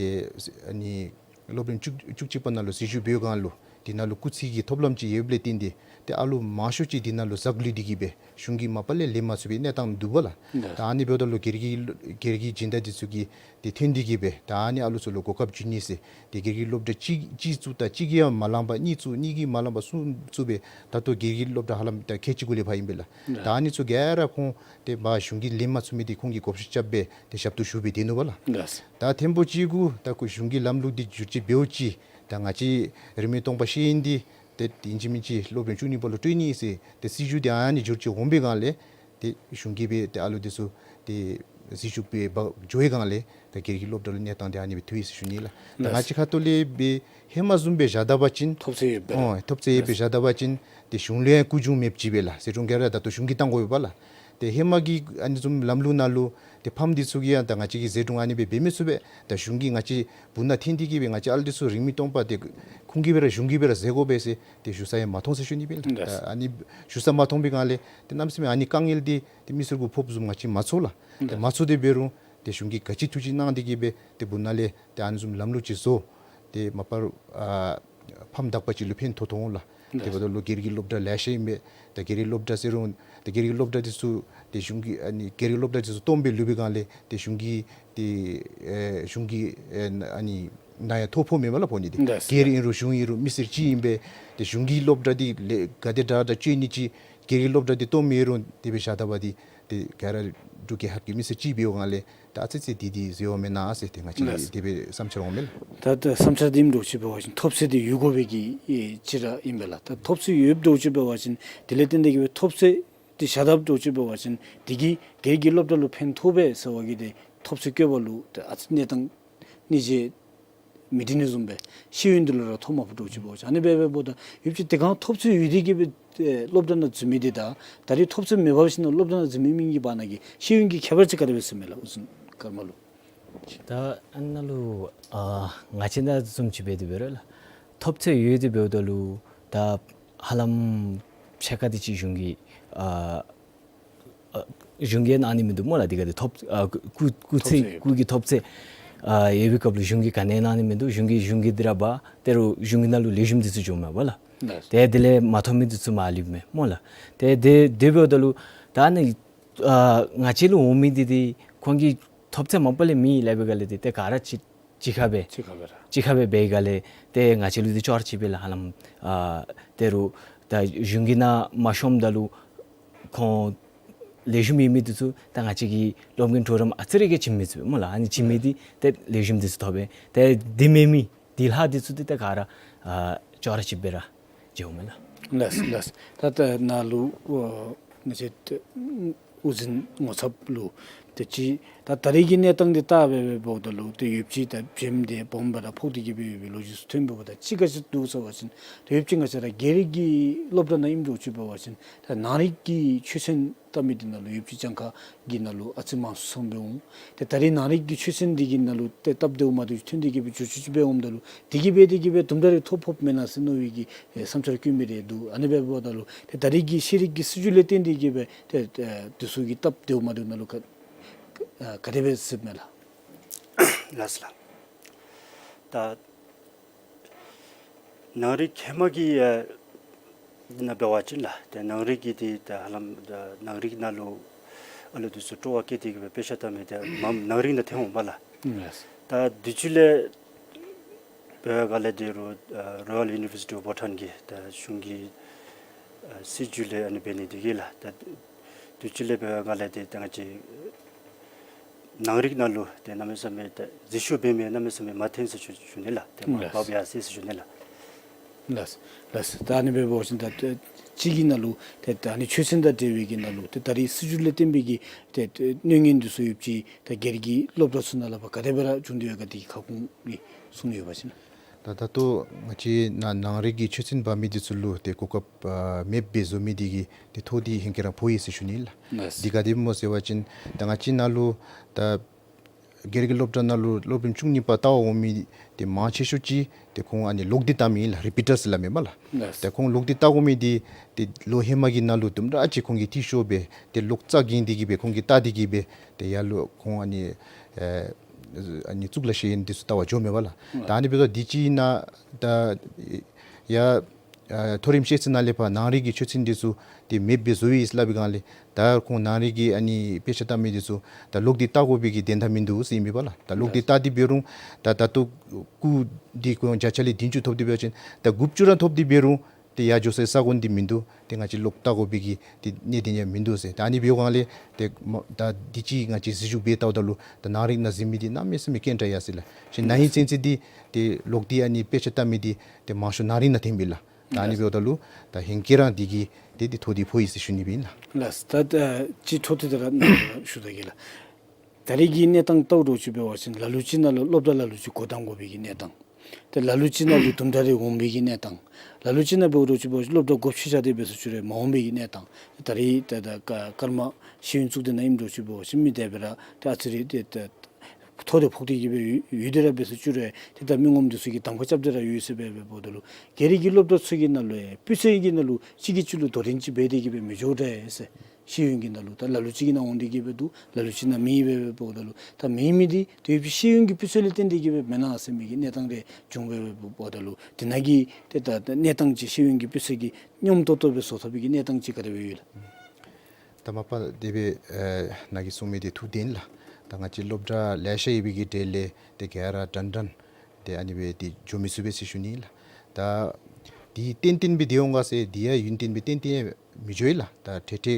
ཨ་ནི་སློབ་རིམ་བཅུ་བཅུ་གཅིག་པ་ནང་ལུ་འཛུལ་ཞུགས་འབད་བའི་སྒང་ལུ་དེ་ནང་ལུ་སྐུགས་ཚད་ཀྱི་ཐོབ་ལམ་ཅིག་ཡོདཔ་ལས་བརྟེན་ཏེ་ཏེ་ཨ་ལུ་མང་ཤོས་ཅིག་དེ་ནང་ལུ་ཟག་ལུས་ཏེ་གི་སྦེ་གཞུང་གིས་མ་པ་ལས་ལེན་མ་ཚུགས་པའི་གནས་སྟངས་འདུག་པ་ལགས། ད་ཨ་ནི་འབདཝ་ད་ལུ་སྒེར་གྱི་སྒེར་གྱི་སྦྱིན་བདག་འདི་ཚུ་གིས་ཏེ་འཐེན་ཏེ་གི་སྦེ་ད་ཨ་ནི་ཨ་ལུ་ཚུ་ལུ་གོ་སྐབས་བྱིན་ནི་ཟེར་ཏེ་སྒེར་གྱི་སློབ་གྲྭ་གཅིག་གཅིག་བཙུགས་ད་གཅིག་གིས་ཡང་མ་ལང་པར་གཉིས་བཙུགས་གཉིས་ཀྱིས་མ་ལང་པར་གསུམ་བཙུགས་སྦེ་ད་ལྟོ་སྒེར་གྱི་སློབ་གྲྭ་ཧ་ལམ་ད་ཁལ་གཅིག་གུ་ལས་ཕར་ཨིན་པས་ལགས། ད་ཨ་ནི་ཚུ་ག་ར་ཁོང་ཏེ་མར་གཞུང་གིས་ལེན་མ་ཚུགས་མི་འདི་ཁོང་གིས་བགོ་བཤའ་རྐྱབ་སྦེ་ཏེ་ཞབས་ཏོག་ཞུ་སྦེ་སྡོད་ནུག་པ་ལགས། ད་ཐེངས་པོ་ཅིག་གུ་ད་ཁོ་གཞུང་གི་ལམ་ལུགས་འདི་བསྒྱུར་བཅོས་འབདཝ་ཅིག་ད་ང་བཅས་རིས་མེད་སྟོང་པ་ཤེས་ཡོན་འདི་ཏེ་ཨིན་ཅི་མིན་ཅི་སློབ་རིམ་བཅུ་གཉིས་པ་ལུ་སྤྲོད་ནི་ཟེར་ཏེ་སྲིད་བྱུས་འདི་ཨ་ནི་བསྒྱུར་བཅོས་འོང་པའི་སྒང་ལས་ཏེ་གཞུང་གིས་སྦེ་ཏེ་ཨ་ལུ་འདི་ཚུ་ཏེ་འཛུལ་ཞུགས་འབད་འབག་འགྱོ་བའི་སྒང་ལས་ད་སྒེར་གྱི་སློབ་གྲྭ་ལུ་གནས་སྟངས་འདི་ཨ་ནི་སྦེ་ཐུག་ཡི་ཟེར་ཞུ་ནི་ལགས། ད་ང་བཅས་ཁ་ཐུག་ལས་སྦེ་ཧེ་མ་བཟུམ་སྦེ་བཞག་ད་པ་ཅིན་ཐོབ་ཚད་ཡོདཔ་སྦེ་ཨོ་ཐོབ་ཚད་ཡོདཔ་སྦེ་བཞག་ད་པ་ཅིན་ཏེ་གཞུང་ལུ་ཡང་སྐུ་གཞུང་མེདཔ་ཅིག་སྦེ་ལགས་ཟེར་དྲུང་ག་ར་ད་ལྟོ་གཞུང་གིས་བཏང་དགོ་པས་པ་ལགས། ཏེ་ཧེ་མ་གི་ཨ་ནི་བཟུམ་ལམ་ལུགས་ནང་ལུ་ཏེ་ཕམ་འདི་ཚུ་གིས་ཡང་ད་ང་བཅས་ཀྱིས་ཟེར་དྲུང་ཨ་ནི་སྦེ་འབད་མི་ཚུགས་པས། ད་གཞུང་གིས་ང་བཅས་སྦུག་ནང་འཐེན་ཏེ་གི་སྦེ་ང་བཅས་ཨ་ལུ་འདི་ཚུ་རིས་མེད་སྟོང་པ་ཏེ་ཁོང་གིས་འབད་ར་གཞུང་གིས་འབད་ར་ཟེར་དགོ་པས་ཟེར་ཏེ་ཞུ་ས་ཡང་མ་མཐོང་ཟེར་ཞུ་ནི་སྦེ་ལགས། ད་ཨ་ནི་ཞུ་ས་མ་མཐོང་པའི་སྒང་ལས་ཏེ་གནམ་མེད་ས་མེད་ཨ་ནི་དཀའ་ངལ་འདི་ཏེ་མི་སེར་གུ་ཕོགཔ་བཟུམ་ང་བཅས་མ་ཚོར་ལགས། ཏེ་མ་ཚོར་ཏེ་འབད་རུང་ཏེ་གཞུང་གིས་ག་ཅི་ཐུགས་བཞེད་གནང་སྟེ་གི་སྦེ་ཏེ་སྦུག་ནང་ལས་ཏེ་ཨ་ནི་བཟུམ་ལམ་ལུགས་ཅིག་བཟོ། ཏེ་མ་པ་ཨ་ཕམ་དག་པ་ཅིག་ལུ་ཕན་ཐོགས་ཐོགས་འོང་ལགས། ཏེ་འབདཝ་ད་ལུ་སྒེར་གྱི་སློབ་གྲྭ་ལེ་ཤ་ཨིན་པས། ད་སྒེར་གྱི་སློབ་གྲྭ་ཟེར་རུང་ད་སྒེར་གྱི་སློབ་གྲྭ་འདི་ཚུ་ཏེ་གཞུང་གི་ཨ་ནི་སྒེར་གྱི་སློབ་གྲྭ་འདི་ཚུ་སྟོངམ་སྦེ་ལུས་པའི་སྒང་ལས་ཏེ་གཞུང་གི་ཏེ་ཨེ་གཞུང་གི་ཨེ་ཨ་ནི་ནང་ཡང་ཐོ་ཕོག་མེན་པ་ལགས་ཕོག་ནི་འདི། ལགས། སྒེར་ཨིན་རུང་གཞུང་ཨིན་རུང་མི་སེར་གཅིག་ཨིན་པས། ཏེ་གཞུང་གི་སློབ་གྲྭ་འདི་ལས་ག་དེ་དྲག་དྲག་སྤྱོད་ནི་ཅིག་སྒེར་གྱི་སློབ་གྲྭ་འདི་སྟོངམ་ཨིན་རུང་དེ་སྦེ་བཞག་ད་པ་འདི་ཏེ་ག་ར་འབྲུག་རྒྱལ་ཁབ་ཀྱི་མི་སེར་གཅིག་འབདཝ་སྒང་ལས་ད་ཨ་ཙི་ཙི་འདི་འདི་བཟོ་བ་མེན་ན་ཟེར་ཏེ་ང་བཅས་ལགས། དེ་སྦེ་བསམ་འཆར་འོང་མས་ལགས། ད་ད་བསམ་འཆར་འདི་ཨིནམ་འདྲཝ་ཅིག་འབད་བ་ཅིན་ཐོབ་ཚད་འདི་ཡོད་དགོ་པའི་གི་ཨེ་ཅིག་ར་ཨིན་པས་ལགས། ད་ཐོབ་ཚད་ཡོདཔ་འདྲཝ་ཅིག་འབད་བ་ཅིན་དེ་ལས་བརྟེན་ཏེ་གི་སྦེ་ཐོབ་ཚད་འདི་བཞག་དཔ་འདྲཝ་ཅིག་འབད་བ་ཅིན་དེ་གིས་སྒེར་གྱི་སློབ་གྲྭ་ལུ་ཕན་ཐོགས་པས་ཟེར་བ་གི་ཏེ་ཐོབ་ཚད་བཀོད་པ་ལུ་ཏེ་ཨ་ཙི་གནས་སྟངས་གནས་ཚད་མི་འགྲིག་ནི་བཟུམ་སྦེ་ཤེས་ཡོན་འདི་ལུ་ར་ཐོ་མ་ཕོགཔ་འདྲཝ་ཅིག་འབད་བ་ཅིན་ཨ་ནི་སྦེ་འབདཝ་ད་ཡོདཔ་ཅིག་དེ་སྒང་ཐོབ་ཚད་ཡོད་དེ་གི་སྦེ་ཨེ་སློབ་གྲྭ་ནང་འཛུལ་མི་འདི་དང་ད་རེས་ཐོབ་ཚད་མེད་པར་ཞིནམ་ལས་སློབ་གྲྭ་ནང་འཛུལ་མི་གཉིས་ཀྱི་བར་ན་གི་ཤེས་ཡོན་གྱི་ཁྱད་པར་ཅིག་ག་དེ་སྦེ་ཟེར་མས་ལགས་འུ་ཚོ་ཀརྨ་ལུ། ད་ཨ་ནཱ་ལུ་ཨ་ང་བཅས་ནཱ་བཟུམ་ཅིག་འབད་དེ་འབད་རུང་ལགས། ཐོབ་ཚད་ཡོད་དེ་འབདཝ་ད་ལུ་ད་ཧ་ལམ་ཕྱེད་ཀ་དེ་ཅིག་གཞུང་གི་ཨ་ཨ་གཞུང་གིས་གནང་ནི་མིན་འདུག་སྨོ་ལགས། དེ་ག་དེ་ཐོབ་ཨ་སྐུ་སྐུ་ཚད་ཐོབ་ཚད་ཡོད། སྐུ་གི་ཐོབ་ཚད་ཨ་ཡོད་པའི་སྐབས་ལུ་གཞུང་གིས་ག་ནི་གནང་ནི་མིན་འདུག། གཞུང་གིས་གཞུང་གིས་འདི་ར་འབག་དེ་རུང་གཞུང་གི་ནང་ལུ་ལེགས་ཤོམ་འདི་ཚུ་འགྱོཝ་མས་པ་ལགས། ལགས། ཏེ་དེ་ལས་མ་ཐོབ་མི་འདི་ཚུ་མར་ལུསཔ་མས་སྨོ་ལགས། ཏེ་དེ་དེ་འབདཝ་ད་ལུ་ད་ཨ་ནི་ཨ་ང་བཅས་ལུ་འོང་མི་འདི་འདི་ཁོང་གིས་ཐོབ་ཚད་མ་པ་ལས་མེད་ལབ་པའི་སྒང་ལས་འདི་ཏེ་ག་ར་གཅིག་གཅིག་ཁར་སྦེ་གཅིག་ཁར་སྦེ་ར་གཅིག་ཁར་སྦེ་འབད་བའི་སྒང་ལས་ཏེ་ང་བཅས་ལུ་འདི་ཅོག་ར་གཅིག་པས་ལགས། ཧ་ལམ་ཨ་དེ་རུང་ད་གཞུང་གི་ནང་མ་ཤོངམ་ད་ལུ་ཁོང་ལེགས་ཤོམ་ཡོད་མི་འདི་ཚུ་ད་ང་བཅས་ཀྱི་སློབ་དགེ་གྲོགས་རམ་ཨ་ཙི་རེ་གིས་བྱིན་མི་ཚུགས་པས་སྨོ་ལགས། ཨ་ནི་བྱིན་མི་འདི་ཏེ་ལེགས་ཤོམ་འདི་ཚུ་ཐོབ་པས། ཏེ་འདི་མེད་མི་འདི་ལྷག་འདི་ཚུ་འདི་ཏེ་ག་ར་ཨ་ཅོག་ར་གཅིག་པས་ར་འགྱོཝ་མས་ལགས། ལགས་ལགས། ད་ད་ནཱ་ལུ་ཨོ་ང་བཅས་ཏེ་དབུ་འཛིན་ངོ་ཚབ་ལུ་ཏེ་ཅིག་ད་ད་རེས་ཀྱི་གནས་སྟངས་འདི་བལྟ་སྦེ་འབདཝ་ད་ལུ་ཏེ་ཡོདཔ་ཅིག་ད་བྱེམ་དེ་སྦོམ་སྦེ་ར་ཕོག་སྟེ་གི་སྦེ་ཡོད་པའི་ལོ་རྒྱུས་ཚུ་ཐོན་འབདཝ་ད་ཅིག་ག་ཅི་འདུག་ཟེར་བ་ཅིན་ཏེ་ཡོདཔ་ཅིག་ང་བཅས་ར་སྒེར་གྱི་སློབ་གྲྭ་ནང་ཨིནམ་འདྲཝ་ཅིག་འབད་བ་ཅིན་ད་ནང་རིག་གི་ཆོས་ཚན་བལྟ་མི་འདི་ནང་ལུ་ཡོདཔ་ཅིག་གྱངས་ཁ་གི་ནང་ལུ་ཨ་ཙི་མང་སུ་སོང་སྦེ་འོང་། ཏེ་ད་རེས་ནང་རིག་གི་ཆོས་ཚན་འདི་གི་ནང་ལུ་ཏེ་སྟབས་བདེཝ་མ་བདེཝ་ཅིག་ཐོན་ཏེ་གི་སྦེ་འགྱོ་བཅུག་ཅིག་སྦེ་འོངམ་ད་ལུ་དེ་གིས་འབད་དེ་གི་སྦེ་དུམ་གྲ་རེ་ཐོ་ཕོགཔ་མེན་ན་ཟེར་མནོ་བའི་གི་ཨེ་བསམ་འཆར་བཀོད་མི་རེ་འདུག། ཨ་ནི་སྦེ་འབདཝ་ད་ལུ་ཏེ་ད་རེས་ཀྱི་ཤེས་རིག་གི་སྲིད་བྱུས་ལས་བརྟེན་ཏེ་གི་སྦེ་ཏེ་ཨེ་འདི་ཚུ་གི་སྟབས་བདེཝ་མ་བདེཝ་ནང་ལུ་ག་ཨ་ག་དེ་སྦེ་གཟིགསཝ་མས་ལགས། ལགས་ལགས། ད་ནང་རིག་ཧེ་མ་གི་ཨ་འདི་ནང་འབད་བ་ཅིན་ལགས། ཏེ་ནང་རིག་གི་འདི་ད་ཧ་ལམ་ད་ནང་རིག་ནང་ལུ་ཨ་ལུ་འདི་ཚུ་སྤྲོ་བ་བསྐྱེད་དེ་གི་སྦེ་དཔེ་ཆ་ལྟ་མི་འདི་མངམ་ནང་རིག་ནང་ཐོན་འོང་པ་ལགས། ལགས། ད་དུས་ཅི་ལས་འབད་བའི་སྒང་ལས་འདི་རུང་ཨ་Royal University of Bhutan གི་ད་གཞུང་གི་ཨ་སྲིད་བྱུས་ལས་ཨ་ནི་འབད་ནི་འདི་གིས་ལགས། ད་དུས་ཅི་ལས་འབད་བའི་སྒང་ལས་འདི་ད་ང་བཅས་ནང་རིག་ནང་ལུ་ཏེ་གནམ་མེད་ས་མེད་ཏེ་འཛུལ་ཞུགས་འབད་མི་གནམ་མེད་ས་མེད་མ་ཐོན་ཟེར་ཞུ་ཞུ་ནི་ལགས། ཏེ་མར་ལགས། བབས་ཡར་སོ་ཡི་ཟེར་ཞུ་ནི་ལགས། ལགས་ལགས། ད་ཨ་ནི་འབད་བ་ཅིན་ད་ཏེ་གཅིག་གི་ནང་ལུ་ཏེ་ད་ཨ་ནི་ཆོས་ཚན་དང་འབྲེལ་བའི་གི་ནང་ལུ་ཏེ་ད་རེས་སྲིད་བྱུས་ལས་བརྟེན་པའི་གི་ཏེ་ཏེ་གནོད་ངན་འདི་ཚུ་ཡོདཔ་ཅིག་ད་སྒེར་གྱི་སློབ་གྲྭ་ཚུ་ནང་ལུ་ཕར་ག་དེ་སྦེ་ར་བྱུང་སྟེ་ཡོད་ག་དེ་གི་ཁ་སྐོང་གི་གསུང་ཡོད་པ་ཅིན། ད་ད་ལྟོ་ང་བཅས་ནཱ་ནང་རིག་གི་ཆོས་ཚན་འབག་མི་འདི་ཚུ་ལུ་ཏེ་གོ་སྐབས་ཨ་མེདཔ་སྦེ་བཟོ་མི་འདི་གི་ཏེ་ཐོ་འདི་ཧེང་སྐལ་ར་ཕོག་ཡི་ཟེར་ཞུ་ནི་ལགས། ལགས། འདི་ག་དེ་སྨོ་ཟེར་བ་ཅིན་ད་ང་བཅས་ནཱ་ལུ་ད་སྒེར་གྱི་སློབ་གྲྭ་ནང་ལུ་སློབ་རིམ་བཅུ་གཉིས་པ་ལྟ་བར་འོང་མི་འདི་མང་ཆེ་ཤོས་ཅིག་ཏེ་ཁོང་ཨ་ནི་ལོག་སྟེ་ལྟ་མི་ཨིན་ལགས། རི་པི་ཊརསི་སླབ་མི་མས་ལགས། ལགས། ཏེ་ཁོང་ལོག་སྟེ་ལྟ་དགོ་མི་འདི་ཏེ་ལོ་ཧེ་མ་གི་ནང་ལུ་དུམ་གྲ་ཅིག་ཁོང་གིས་ཏེ་ཤོར་སྦེ་ཏེ་ལོག་རྩ་འགེངས་ཏེ་གི་སྦེ་ཁོང་གིས་ལྟ་སྟེ་གི་སྦེ་ཏེ་ཡར་ལུ་ཁོང་ཨ་ནི་ཨེ་ཨ་ནི་གཙུག་ལག་ཤེས་ཡོན་འདི་ཚུ་ལྟ་བར་འགྱོཝ་མས་པ་ལགས། ལགས། ད་ཨ་ནི་འབདཝ་ད་འདི་ཅིག་ནང་ད་ཡ་ཨ་མཐོ་རིམ་ཤེས་ཚད་ནང་ལས་ཕར་ནང་རིག་གི་ཆོས་ཚན་འདི་ཚུ་ཏེ་མེདཔ་སྦེ་བཟོ་ཡི་ཟེར་སླབ་པའི་སྒང་ལས་ད་ཁོང་ནང་རིག་གི་ཨ་ནི་དཔེ་ཆ་ལྟ་མི་འདི་ཚུ་ད་ལོག་སྟེ་ལྟ་དགོ་པའི་གི་དོན་དག་མིན་འདུག་ཟེར་ཨིན་པས་པ་ལགས། ད་ལོག་སྟེ་ལྟ་སྟེ་འབད་རུང་ད་ད་ལྟོ་སྐུགས་འདི་ཁོང་བརྒྱ་ཆ་ལས་བདུན་ཅུ་ཐོབ་སྟེ་འབད་བ་ཅིན་ད་དགུ་བཅུ་ར་ཐོབ་སྟེ་འབད་རུང་ཏེ་ཡར་འགྱོ་སའི་ས་གོ་འདི་མིན་འདུག། ཏེ་ང་བཅས་ལོག་ལྟ་དགོ་པའི་གི་ཏེ་གནད་དོན་ཡང་མིན་འདུག་ཟེར། ད་ཨ་ནི་འབདཝ་སྒང་ལས་ཏེ་མ་ད་འདི་ཅིག་ང་བཅས་ཟེར་ཞུ་འབད་ལྟཝ་ད་ལུ་ད་ནང་རིག་ནང་གཟིགས་མི་འདི་གནམ་མེད་ས་མེད་དཀོན་དྲགས་ཡར་སོ་ཡི་ལགས། ཞིན་ན་ཧིང་ཚུན་ཚོད་འདི་ཏེ་ལོག་སྟེ་ཨ་ནི་དཔེ་ཆ་ལྟ་མི་འདི་ཏེ་མང་ཤོས་ནང་རིག་ནང་ཐོན་པས་ལགས། ད་ཨ་ནི་འབདཝ་ད་ལུ་ད་ཧེང་སྐལ་ར་འདི་གིས་ཏེ་འདི་ཐོ་འདི་ཕོག་ཡི་ཟེར་ཞུ་ནི་སྦེ་ཨིན་ལགས། ལགས། ད་ད་ཅི་ཐོ་འདི་ད་ར་ཞུ་ད་གེ་ལགས། ད་རེས་ཀྱི་གནས་སྟངས་ལྟཝ་འདྲཝ་ཅིག་འབད་བ་ཅིན་ལ་ལུ་ཅིག་ནང་ལུ་སློབ་གྲྭ་ལ་ལུ་ཅིག་འགོ་དང་དགོ་པའི་གི་གནས་སྟངས། ཏེ་ལ་ལུ་ཅིག་ནང་ལུ་དུམ་གྲ་རེ་འོང་པའི་གི་གནས་སྟངས། ལ་ལུ་ཅིག་ནང་འབདཝ་འདྲཝ་ཅིག་འབད་བ་ཅིན་སློབ་གྲྭ་སྒོ་ཕྱེ་བཞག་སྟེ་འབད་སོང་ཅི་རུང་མ་འོང་པའི་གི་གནས་སྟངས། ད་རེས་ད་ད་ཀརྨ་ཤེས་ཡོན་གཙུག་སྡེ་ནང་ཨིནམ་འདྲཝ་ཅིག་འབད་བ་ཅིན་མི་དེ་སྦེ་ར་ཏེ་ཨ་ཙི་རེ་ཏེ་ད་ཐོ་དེ་ཕོག་སྟེ་གི་སྦེ་ཡོད་ཡོད་དེ་ར་འབད་སོང་ཅི་རུང་ཏེ་ད་མི་ངོམ་འདི་ཚུ་གིས་གདམ་ཁ་རྐྱབ་སྟེ་ར་ཡོད་ཟེར་སྦེ་འབདཝ་ད་ལུ་སྒེར་གྱི་སློབ་གྲྭ་ཚུ་གི་ནང་ལུ་ཡང་སྤུས་ཚད་ཀྱི་ནང་ལུ་གཅིག་གིས་གཅིག་ལུ་དོ་འགྲན་ཅིག་འབད་དེ་གི་སྦེ་མི་འགྱོ་འདྲས་ཟེར། ཤེས་ཡོན་གྱི་ནང་ལུ་ད་ལ་ལུ་ཅིག་གི་ནང་འོང་སྟེ་གི་སྦེ་འདུག། ལ་ལུ་ཅིག་ནང་མེད་པས་འབདཝ་ད་ལུ་ད་མེད་མི་འདི་ཏེ་ཡོད་པའི་ཤེས་ཡོན་གྱི་སྤུས་ཚད་ལས་བརྟེན་ཏེ་གི་སྦེ་མེན་ན་ཟེར་མི་གི་གནས་སྟངས་རེ་བྱུང་སྦེ་འབདཝ་ད་ལུ་དེ་ནང་གི་ཏེ་ད་ད་གནས་སྟངས་ཅིག་ཤེས་ཡོན་གྱི་སྤུས་ཚད་ཀྱི་སྙོམས་ཏོག་ཏོ་སྦེ་བཟོ་ཐབས་ཀྱི་གནས་སྟངས་ཅིག་ག་དེ་སྦེ་ཡོད་ལགས། ད་མ་པ་དེ་སྦེ་ཨེ་ནཱ་གིས་གསུང་མི་འདི་ཐུགས་བདེན་ལགས། ད་ང་བཅས་སློབ་གྲྭ་ལེ་ཤ་ཡོད་པའི་གི་གྲས་ལས་ཏེ་ག་ར་འདྲན་འདྲ་ཏེ་ཨ་ནི་སྦེ་ཏེ་འགྱོ་མི་ཚུགས་པས་ཟེར་ཞུ་ནི་ལགས། ད་འདི་ཏན་ཏན་སྦེ་ཏེ་འོང་ག་ཟེར་འདི་ཡང་ཡུན་བརྟན་སྦེ་ཏན་ཏན་མི་འགྱོ་ཡི་ལགས། ད་ཏེ་ཏེ་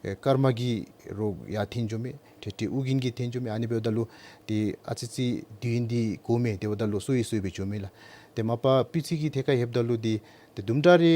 ཨེ་ཀརྨ་གི་རོགས་ཡར་འཐོན་འགྱོ་མི་ཏེ་ཏེ་ཨོ་རྒྱན་གྱིས་འཐོན་འགྱོ་མི་ཨ་ནི་འབདཝ་ད་ལུ་ཏེ་ཨ་ཙི་ཙི་དུས་ཡུན་འདི་འགོར་མས། དེ་འབདཝ་ད་ལུ་སོ་ཡི་སོ་ཡི་སྦེ་འགྱོ་མི་ལགས། ཏེ་མ་པ་སྤུས་ཚད་ཀྱི་ཐད་ཁར་ལྷོདཔ་ད་ལུ་འདི་ཏེ་དུམ་གྲ་རེ་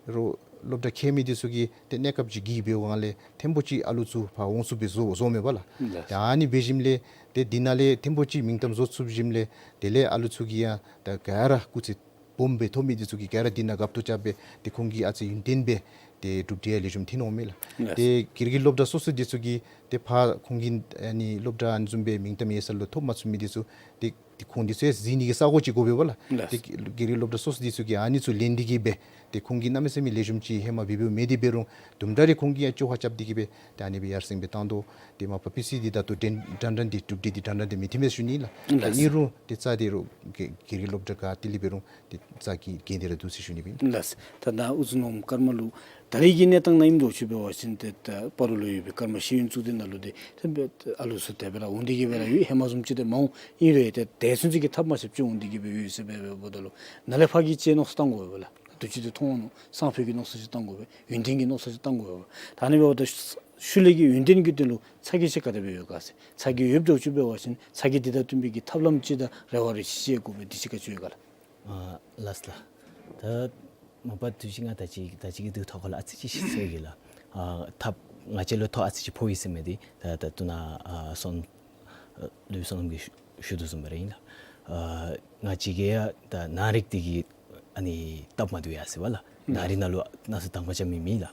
རོགས་སློབ་གྲྭ་ཁྱད་མེད་འདི་ཚུ་གིས་ཏེ་གནས་སྐབས་ཅིག་གི་འབདཝ་སྒང་ལས་ཐེངས་པོ་ཅིག་ཨ་ལུ་ཚུ་ཕར་འོང་ཚུགསཔ་སྦེ་བཟོ་བཟོཝ་མས་པ་ལགས། ལགས། ཏེ་ཨ་ནི་འབད་ཞིནམ་ལས་ཏེ་འདི་ནང་ལས་ཐེངས་པོ་ཅིག་མིང་གཏམ་བཟོ་ཚུགས་ཞིནམ་ལས་དེ་ལས་ཨ་ལུ་ཚུ་གིས་ཡང་ད་ག་ར་སྐུགས་ཚད་སྦོམ་སྦེ་ཐོབ་མི་འདི་ཚུ་གིས་ག་ར་འདི་ནང་དགའ་སྤྲོ་རྐྱབ་སྦེ་ཏེ་ཁོང་གིས་ཨ་ཙི་ཡུན་བརྟན་སྦེ་ ཏེ་གྲུབ་འབྲས་ཡང་ལེགས་ཤོམ་ཐོན་འོང་མས་ལགས། ལགས། ཏེ་སྒེར་གྱི་སློབ་གྲྭ་སོ་སོ་འདི་ཚུ་གིས་ཏེ་ཕར་ཁོང་གི་ཨ་ནི་སློབ་གྲྭ་ཨ་ནི་བཟུམ་སྦེ་མིང་གཏམ་ཡོད་ས་ལུ་ཐོབ་མ་ཚུགས་མི་འདི་ཚུ་ཏེ་ཏེ་ཁོང་འདི་ཚུ་ཡང་གཟིགས་ནི་གི་ས་གོ་ཅིག་དགོ་པས་ལགས། ལགས། ཏེ་སྒེར་གྱི་སློབ་གྲྭ་སོ་སོ་འདི་ཚུ་གིས་ཨ་ནི་ཚུ་ལེན་ཏེ་གིས་སྦེ་ཏེ་ཁོང་གིས་གནམ་མེད་ས་མེད་ལེགས་ཤོམ་ཅིག་ཧེ་མ་འབད་འབདཝ་མེད་དེ་འབད་རུང་དུམ་གྲ་རེ་ཁོང་གིས་ཡང་བཅོ་ཁ་རྐྱབ་སྟེ་གིས་སྦེ་ཏེ་ཨ་ནི་སྦེ་ཡར་སེང་སྦེ་བཏང་དོ། ཏེ་མ་པ་པི་སི་འདི་ད་ལྟོ་འདྲན་འདྲ་འདྲ་འདི་གྲུབ་འབྲས་འདི་འདྲ་འདྲ་འདི་མི་ཐོན་མས་ཟེར་ཞུ་ནི་ལགས། ལགས། ད་ཨིན་རུང་ཏེ་རྩ་འདི་རུང་སྒེར་སྒེར་གྱི་སློབ་གྲྭ་ག་ཏེ་ལས་འབད་རུང་ཏེ་རྩ་གི་འགན་འདི་ར་འདུག་ཟེར་ཞུ་ནི་སྦེ་ཨིན། ལགས། ད་ནཱ་དབུ་འཛིན་ནོར་བུ་ཀརྨ་ལུ་ད་རེས་ཀྱི་གནས་སྟངས་ནང་ཨིནམ་འདྲཝ་ཅིག་འབད་བ་ཅིན་ཏེ་ད་སྤ་རོ་ལུ་ཡོད་པའི་ཀརྨ་ཤེས་ཡོན་གཙུག་སྡེ་ནང་ལུ་ཏེ་ཏེ་ཨ་ལུ་ཚུ་དེ་སྦེ་ར་འོང་སྟེ་གིས་སྦེ་ར་ཡོད། ཧེ་མ་བཟུམ་ཅིག་ཏེ་མ་འོང་། ཨིན་རུང་ཏེ་དེ་ཚུན་ཚོད་ཀྱི་ཐབས་མ་ཆགཔ་ཅིག་འོང་སྟེ་གིས་སྦེ་ཡོད་ཟེར་སྦེ་འབདཝ་ད་ལུ་ནཱ་ལས་ཕར་གྱི་ཅིག་མནོ་བསམ་བཏང་དགོ་པས་ལགས། དུས་ཅི་ཏེ་མཐོང་འོང་མནོ་སང་ཕོད་ཀྱི་མནོ་བསམ་ཅིག་བཏང་དགོ་པས། ཡུན་བརྟན་གྱི་མནོ་བསམ་ཅིག་བཏང་དགོ་པས། ད་ཨ་ནི་འབདཝ་ད་ཤུལ་ལས་ཀྱི་ཡུན་བརྟན་གྱི་དོན་ལུ་ཚ་གྱང་ཅིག་ག་དེ་སྦེ་ཡོད་ག་ཟེར། ཚ་གྱང་ཡོདཔ་འདྲཝ་ཅིག་འབད་བ་ཅིན་ཚ་གྱང་འདི་དང་བསྟུན་པའི་གི་ཐབས་ལམ་ཅིག་དང་རེ་བ་རེ་ཅིག་བཅད་དགོ་པས། དེ་ཅིག་ག་ཅི་ཡོད་ག་ལགས། ཨ་ལགས་ལགས། ད་མ་པ་དུས་ཅི་ང་ད་ཅི་ད་ཅི་གི་དུས་ཐོག་ཁ་ལུ་ཨ་ཙི་ཅིག་ཟེར་གེ་ལགས། ཨ་ཐབས་ང་བཅས་ལུ་ཐོག་ཨ་ཙི་ཅིག་ཕོག་ཡི་ཟེར་མི་འདི་ད་ད་ལྟོ་ནཱ་ཨ་བསོད་ཨ་སློབ་དཔོན་བསོད་ནམས་ཀྱིས་ཞུ་ཞུ་དོ་བཟུམ་སྦེ་ར་ཨིན་ལགས། ཨ་ང་བཅས་ཀྱིས་ཡང་ད་ནང་རིག་འདི་གི་ཨ་ནི་སྟབས་མ་བདེཝ་ཡོད་ཟེར་བ་ལགས། ནང་རིག་ནང་ལུ་གནས་ཚུལ་དང་པ་ཅིག་མེད་མི་ལགས།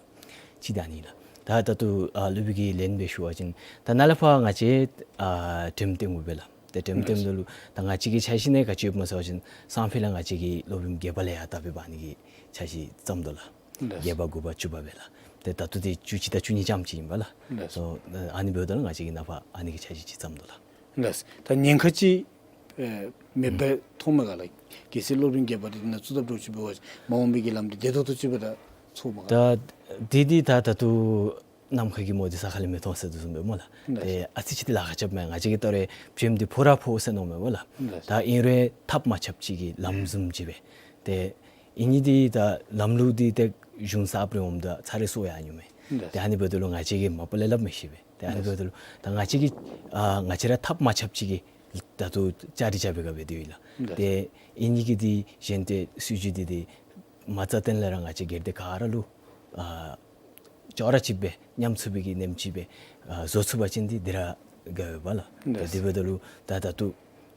ཅིག་ད་ཨ་ནི་ལགས། ད་ད་ལྟོ་ཨ་སློབ་དཔོན་གྱིས་ལན་སྦེ་ཞུ་བ་ཅིན་ད་ནཱ་ལས་ཕར་ང་བཅས་ཨ་འགྲེམས་སྟོན་དགོ་པས་ལགས། ཏེ་འགྲེམས་སྟོན་ལུ་ད་ང་བཅས་ཀྱི་འཆར་གཞི་ནང་ག་ཅི་ཡོདཔ་སྨོ་ཟེར་བ་ཅིན་སང་ཕོད་ལས་ང་བཅས་ཀྱིས་སློབ་རིམ་བརྒྱད་པ་ལས་ཡར་ད་འབདཝ་ཨ་ནི་གི་འཆར་གཞི་བརྩམ་དོ་ལགས། ལགས། བརྒྱད་པ་དགུ་པ་བཅུ་པ་སྦེ་ལགས། ཏེ་ད་ལྟོ་འདི་བཅུ་གཅིག་དང་བཅུ་གཉིས་རྐྱངམ་ཅིག་ཨིན་པས་ལགས། ལགས། སོ་ཨ་ནི་འབདཝ་ད་ལུ་ང་བཅས་ཀྱིས་ནཱ་ཕར་ཨ་ནི་གི་འཆར་གཞི་ཅིག་བརྩམ་དོ་ལགས། ལགས། ད་ཉེན་ཁ་ཅིག་ཨེ་མེདཔ་སྦེ་མཐོངམ་མས་ག་ལགས། གལ་སྲིད་སློབ་རིམ་བརྒྱད་པ་འདི་ནཱ་བཙུགས་དཔ་འདྲཝ་ཅིག་འབད་བ་ཅིན་མ་འོངས་པའི་གི་ལམ་འདི་བདེ་ཏོག་ཏོ་ཅིག་སྦེ་ར་ཚོརཝ་མས་ག། ད་འདི་འདི་ད་ད་ལྟོ་ནམ་མཁའ་གི་མུ་འདི་ས་ཁ་ལས་མི་མཐོང་ཟེར་དོ་བཟུམ་སྦེ་སྨོ་ལགས། ལགས། ཏེ་ཨ་ཙི་ཅིག་འདི་ལཱ་ཁག་རྐྱབ་མས། ང་བཅས་ཀྱིས་ད་རེས་བྱེམ་འདི་ཕོག་ར་ཕོག་ཟེར་མནོཝ་མས་སྨོ་ལགས། ལགས། ད་ཨིན་རུང་ཐབས་མ་ཆགཔ་ཅིག་གི་ལམ་བཟུམ་ཅིག་སྦེ། ཏེ་ཨིན་ནི་འདི་ད་ལམ་ལུགས་འདི་ཏེ་གཞུང་གསརཔ་རེ་འོངམ་ད་ཚར་རེ་སོར་ཡར་འགྱོཝ་མས། ལགས། ཏེ་ཨ་ནི་འབདཝ་ད་ལུ་ང་བཅས་ཀྱིས་མ་པ་ལས་སླབ་མི་ཤེས་པས། ཏེ་ཨ་ནི་ལགས། འབདཝ་ད་ལུ་ད་ང་བཅས་ཀྱིས་ཨ་ང་བཅས་ར་ཐབས་མ་ཆགཔ་ཅིག་གི་ད་ལྟོ་ཅ་རི་ཅ་བེ་ག་འབད་དེ་ཡོད་ལགས། ལགས། ཏེ་ཨིན་ནི་གི་འདི་གཞན་ཏེ་སྲིད་བྱུས་འདི་འདི་མ་རྩ་བརྟན་ལས་ར་ང་བཅས་སྒེར་སྡེ་ག་ར་ལུ་ཨ་ཅོག་ར་གཅིགཔ་སྦེ་མཉམ་ཚུགས་པའི་གི་མནའམ་ཅིག་སྦེ་ཨ་བཟོ་ཚུགས་པ་ཅིན་འདི་འདི་ར་དགའ་བས་པ་ལགས། ལགས། ཏེ་དེ་འབདཝ་ད་ལུ་ད་ད་ལྟོ་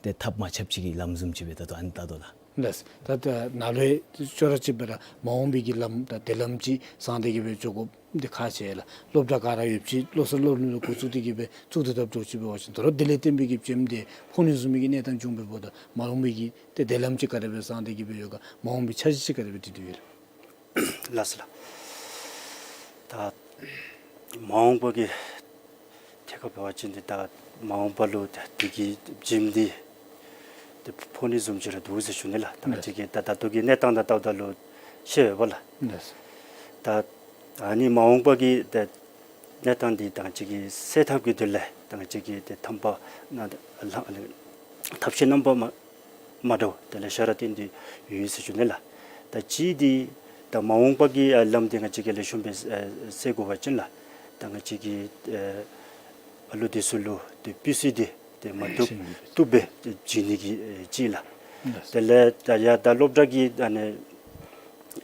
ཏེ་ཐབས་མ་ཆགཔ་ཅིག་གི་ལམ་བཟུམ་ཅིག་སྦེ་ད་ལྟོ་ཨ་ནི་བལྟ་དོ་ལགས། ལགས། ད་ད་ནཱ་ལུ་ཡང་ཅོག་ར་གཅིགཔ་སྦེ་ར་མ་འོངས་པའི་གི་ལམ་ད་བདེ་ལམ་ཅིག་བཟང་སྟེ་གིས་སྦེ་འགྱོ་དགོཔ་འདི་ཁག་ཆེ་ལགས། སློབ་གྲྭ་ག་ར་ཡོདཔ་ཅིག་སློབ་གསོ་སློབ་གླིང་ལུ་འགོ་བཙུགས་ཏེ་གིས་སྦེ་བཙུགས་ཏེ་བཏབ་འདྲཝ་ཅིག་འབད་བ་ཅིན་ད་རུང་དེ་ལས་བརྟེན་པའི་གི་བྱེམ་འདི་ཕོག་ནི་བཟུམ་མའི་གི་གནས་སྟངས་བྱུང་བའི་འབདཝ་ད་མ་འོངས་པའི་གི་ཏེ་བདེ་ལམ་ཅིག་ག་དེ་སྦེ་བཟང་སྟེ་གིས་སྦེ་ཡོད་ག། མ་འོངས་པའི་འཆར་གཞི་ཅིག་ག་དེ་སྦེ་བཏིང་དོ་ཡོད་ལགས། ལགས་སོ་ལགས། ད་མ་འོངས་པ་གི་ཐད་ཁར་འབད་བ་ཅིན་འདི་ད་མ་འོངས་པ་ལུ་ད་འདི་གི་བྱེམ་འདི་ཏེ་ཕོག་ནི་བཟུམ་ཅིག་ར་འདུག་ཟེར་ཞུ་ནི་ལགས། ད་ང་བཅས་ཀྱིས་ད་ད་ལྟོ་གི་གནས་སྟངས་ད་བལྟཝ་ད་ལུ་ཤེས་པས་པ་ལགས། ལགས། ད་ཨ་ནི་མ་འོངས་པ་གི་ད་གནས་སྟངས་འདི་ད་ང་བཅས་ཀྱིས་སེལ་ཐབས་ཀྱི་དོན་ལས་ད་ང་བཅས་ཀྱིས་ཏེ་ཐབས་པ་ན་ལ་ཐབས་ཤེས་རྣམ་པ་མ་མ་འདྲཝ་དེ་ལེ་ཤ་ར་བཏོན་ཏེ་ཡོད་ཟེར་ཞུ་ནི་ལགས། ད་གཅིག་འདི་ད་མ་འོངས་པ་གི་ཨ་ལམ་འདི་ང་བཅས་ཀྱིས་ལེགས་ཤོམ་སྦེ་ཨ་སེལ་དགོ་པ་ཅིན་ལགས། ད་ང་བཅས་ཀྱིས་ཨ་ཨ་ལུ་འདི་ཚུ་ལུ་ཏེ་སྤུས་ཚད་འདི་ཏེ་མ་བཏུབ་བཏུབ་སྦེ་ཏེ་བྱིན་ནི་གི་ཨེ་གཅིག་ལགས། ལགས། དེ་ལས་ད་ཡར་ད་སློབ་གྲྭ་གི་ཨ་ནི་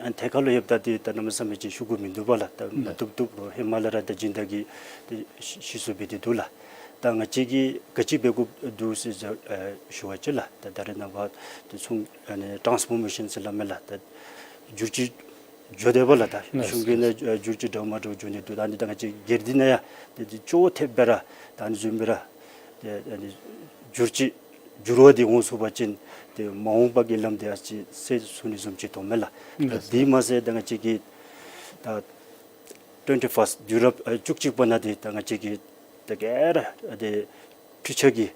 ཨ་ཐད་ཁར་ལུ་ཡོདཔ་ད་འདི་ད་གནམ་མེད་ས་མེད་ཅིག་ཞུ་དགོཔ་མིན་འདུག་པ་ལགས། ད་མ་བཏུབ་བཏུབ་རུང་ཧེ་མ་ལས་ར་ད་སྦྱིན་བདག་གིས་ཏེ་ཤེས་ཤེས་སོང་སྦེ་ཏེ་འདུག་ལགས། ད་ང་བཅས་ཀྱིས་ག་ཅི་འབད་དགོཔ་འདུག་ཟེར་ཨ་ཞུ་བ་ཅིན་ལགས། ད་ད་རེས་ནངས་པ་ཏེ་ཚོང་ཨ་ནི་ཊཱནསི་ཕོར་མེ་ཤཱན་ཟེར་སླབ་མས་ལགས། ད་བསྒྱུར་བཅོས་འགྱོ་དོ་པས་ལགས། ད་ལགས། གཞུང་གི་ནང་ཨ་བསྒྱུར་བཅོས་འདྲཝ་མ་འདྲཝ་འགྱོ་ནི་འདུག། ད་ཨ་ནི་ད་ང་བཅས་སྒེར་སྡེ་ནང་ཡང་ཏེ་ཏེ་ཅོག་འཐདཔ་སྦེ་ར་ད་ཨ་ནི་བཟུམ་སྦེ་ར་ཏེ་ཨ་ནི་བསྒྱུར་བཅོས་འགྱུར་བ་འདི་འོང་ཚུགས་པ་ཅིན་ཏེ་མ་འོངས་པ་གི་ལམ་འདི་ཨ་ཙི་སེལ་ཚུགས་ནི་བཟུམ་ཅིག་མཐོངམ་མས་ལགས། ལགས། དེ་མ་ཚད་ད་ང་བཅས་ཀྱིས་ད་ཊུ་ཝེན་ཊི་ཕཱསིཊ་དུས་རབས་ཨ་བཅུ་གཅིག་པ་ནང་འདི་ད་ང་བཅས་ཀྱིས་ད་ག་ར་ཏེ་འཕྲུལ་ཆས་ཀྱི་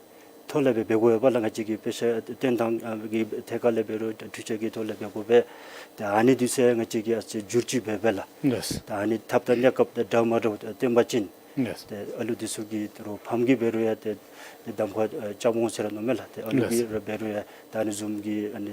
ཐོག་ལས་སྦེ་འབད་དགོ་པས་ལགས། ང་བཅས་ཀྱིས་དཔེ་ཆ་སྟོན་ཐངས་ཨ་གི་ཐད་ཁར་ལས་འབད་རུང་འཕྲུལ་ཆས་ཀྱི་ཐོག་ལས་འབད་དགོ་པས། ཏེ་ཨ་ནི་འདི་ཚུ་ཡང་ང་བཅས་ཀྱིས་ཨ་ཙི་བསྒྱུར་བཅོས་འབད་འབད་ལགས། ལགས། ད་ཨ་ནི་ཐབས་དང་གནས་སྐབས་འདྲཝ་མ་འདྲཝ་སྟོན་པ་ཅིན་ལགས། ཏེ་ཨ་ལུ་འདི་ཚུ་གིས་ད་རུང་ཕམ་གིས་འབད་རུང་ཡང་ཏེ་ཏེ་གདམ་ཁ་ཨ་རྐྱབ་འོང་ཟེར་ར་མནོཝ་མས་ལགས། ཏེ་ཨ་ལུ་གིས་ལགས། ར་འབད་རུང་ཡང་ད་ཨ་ནི་བཟུམ་གྱི་ཨ་ནི་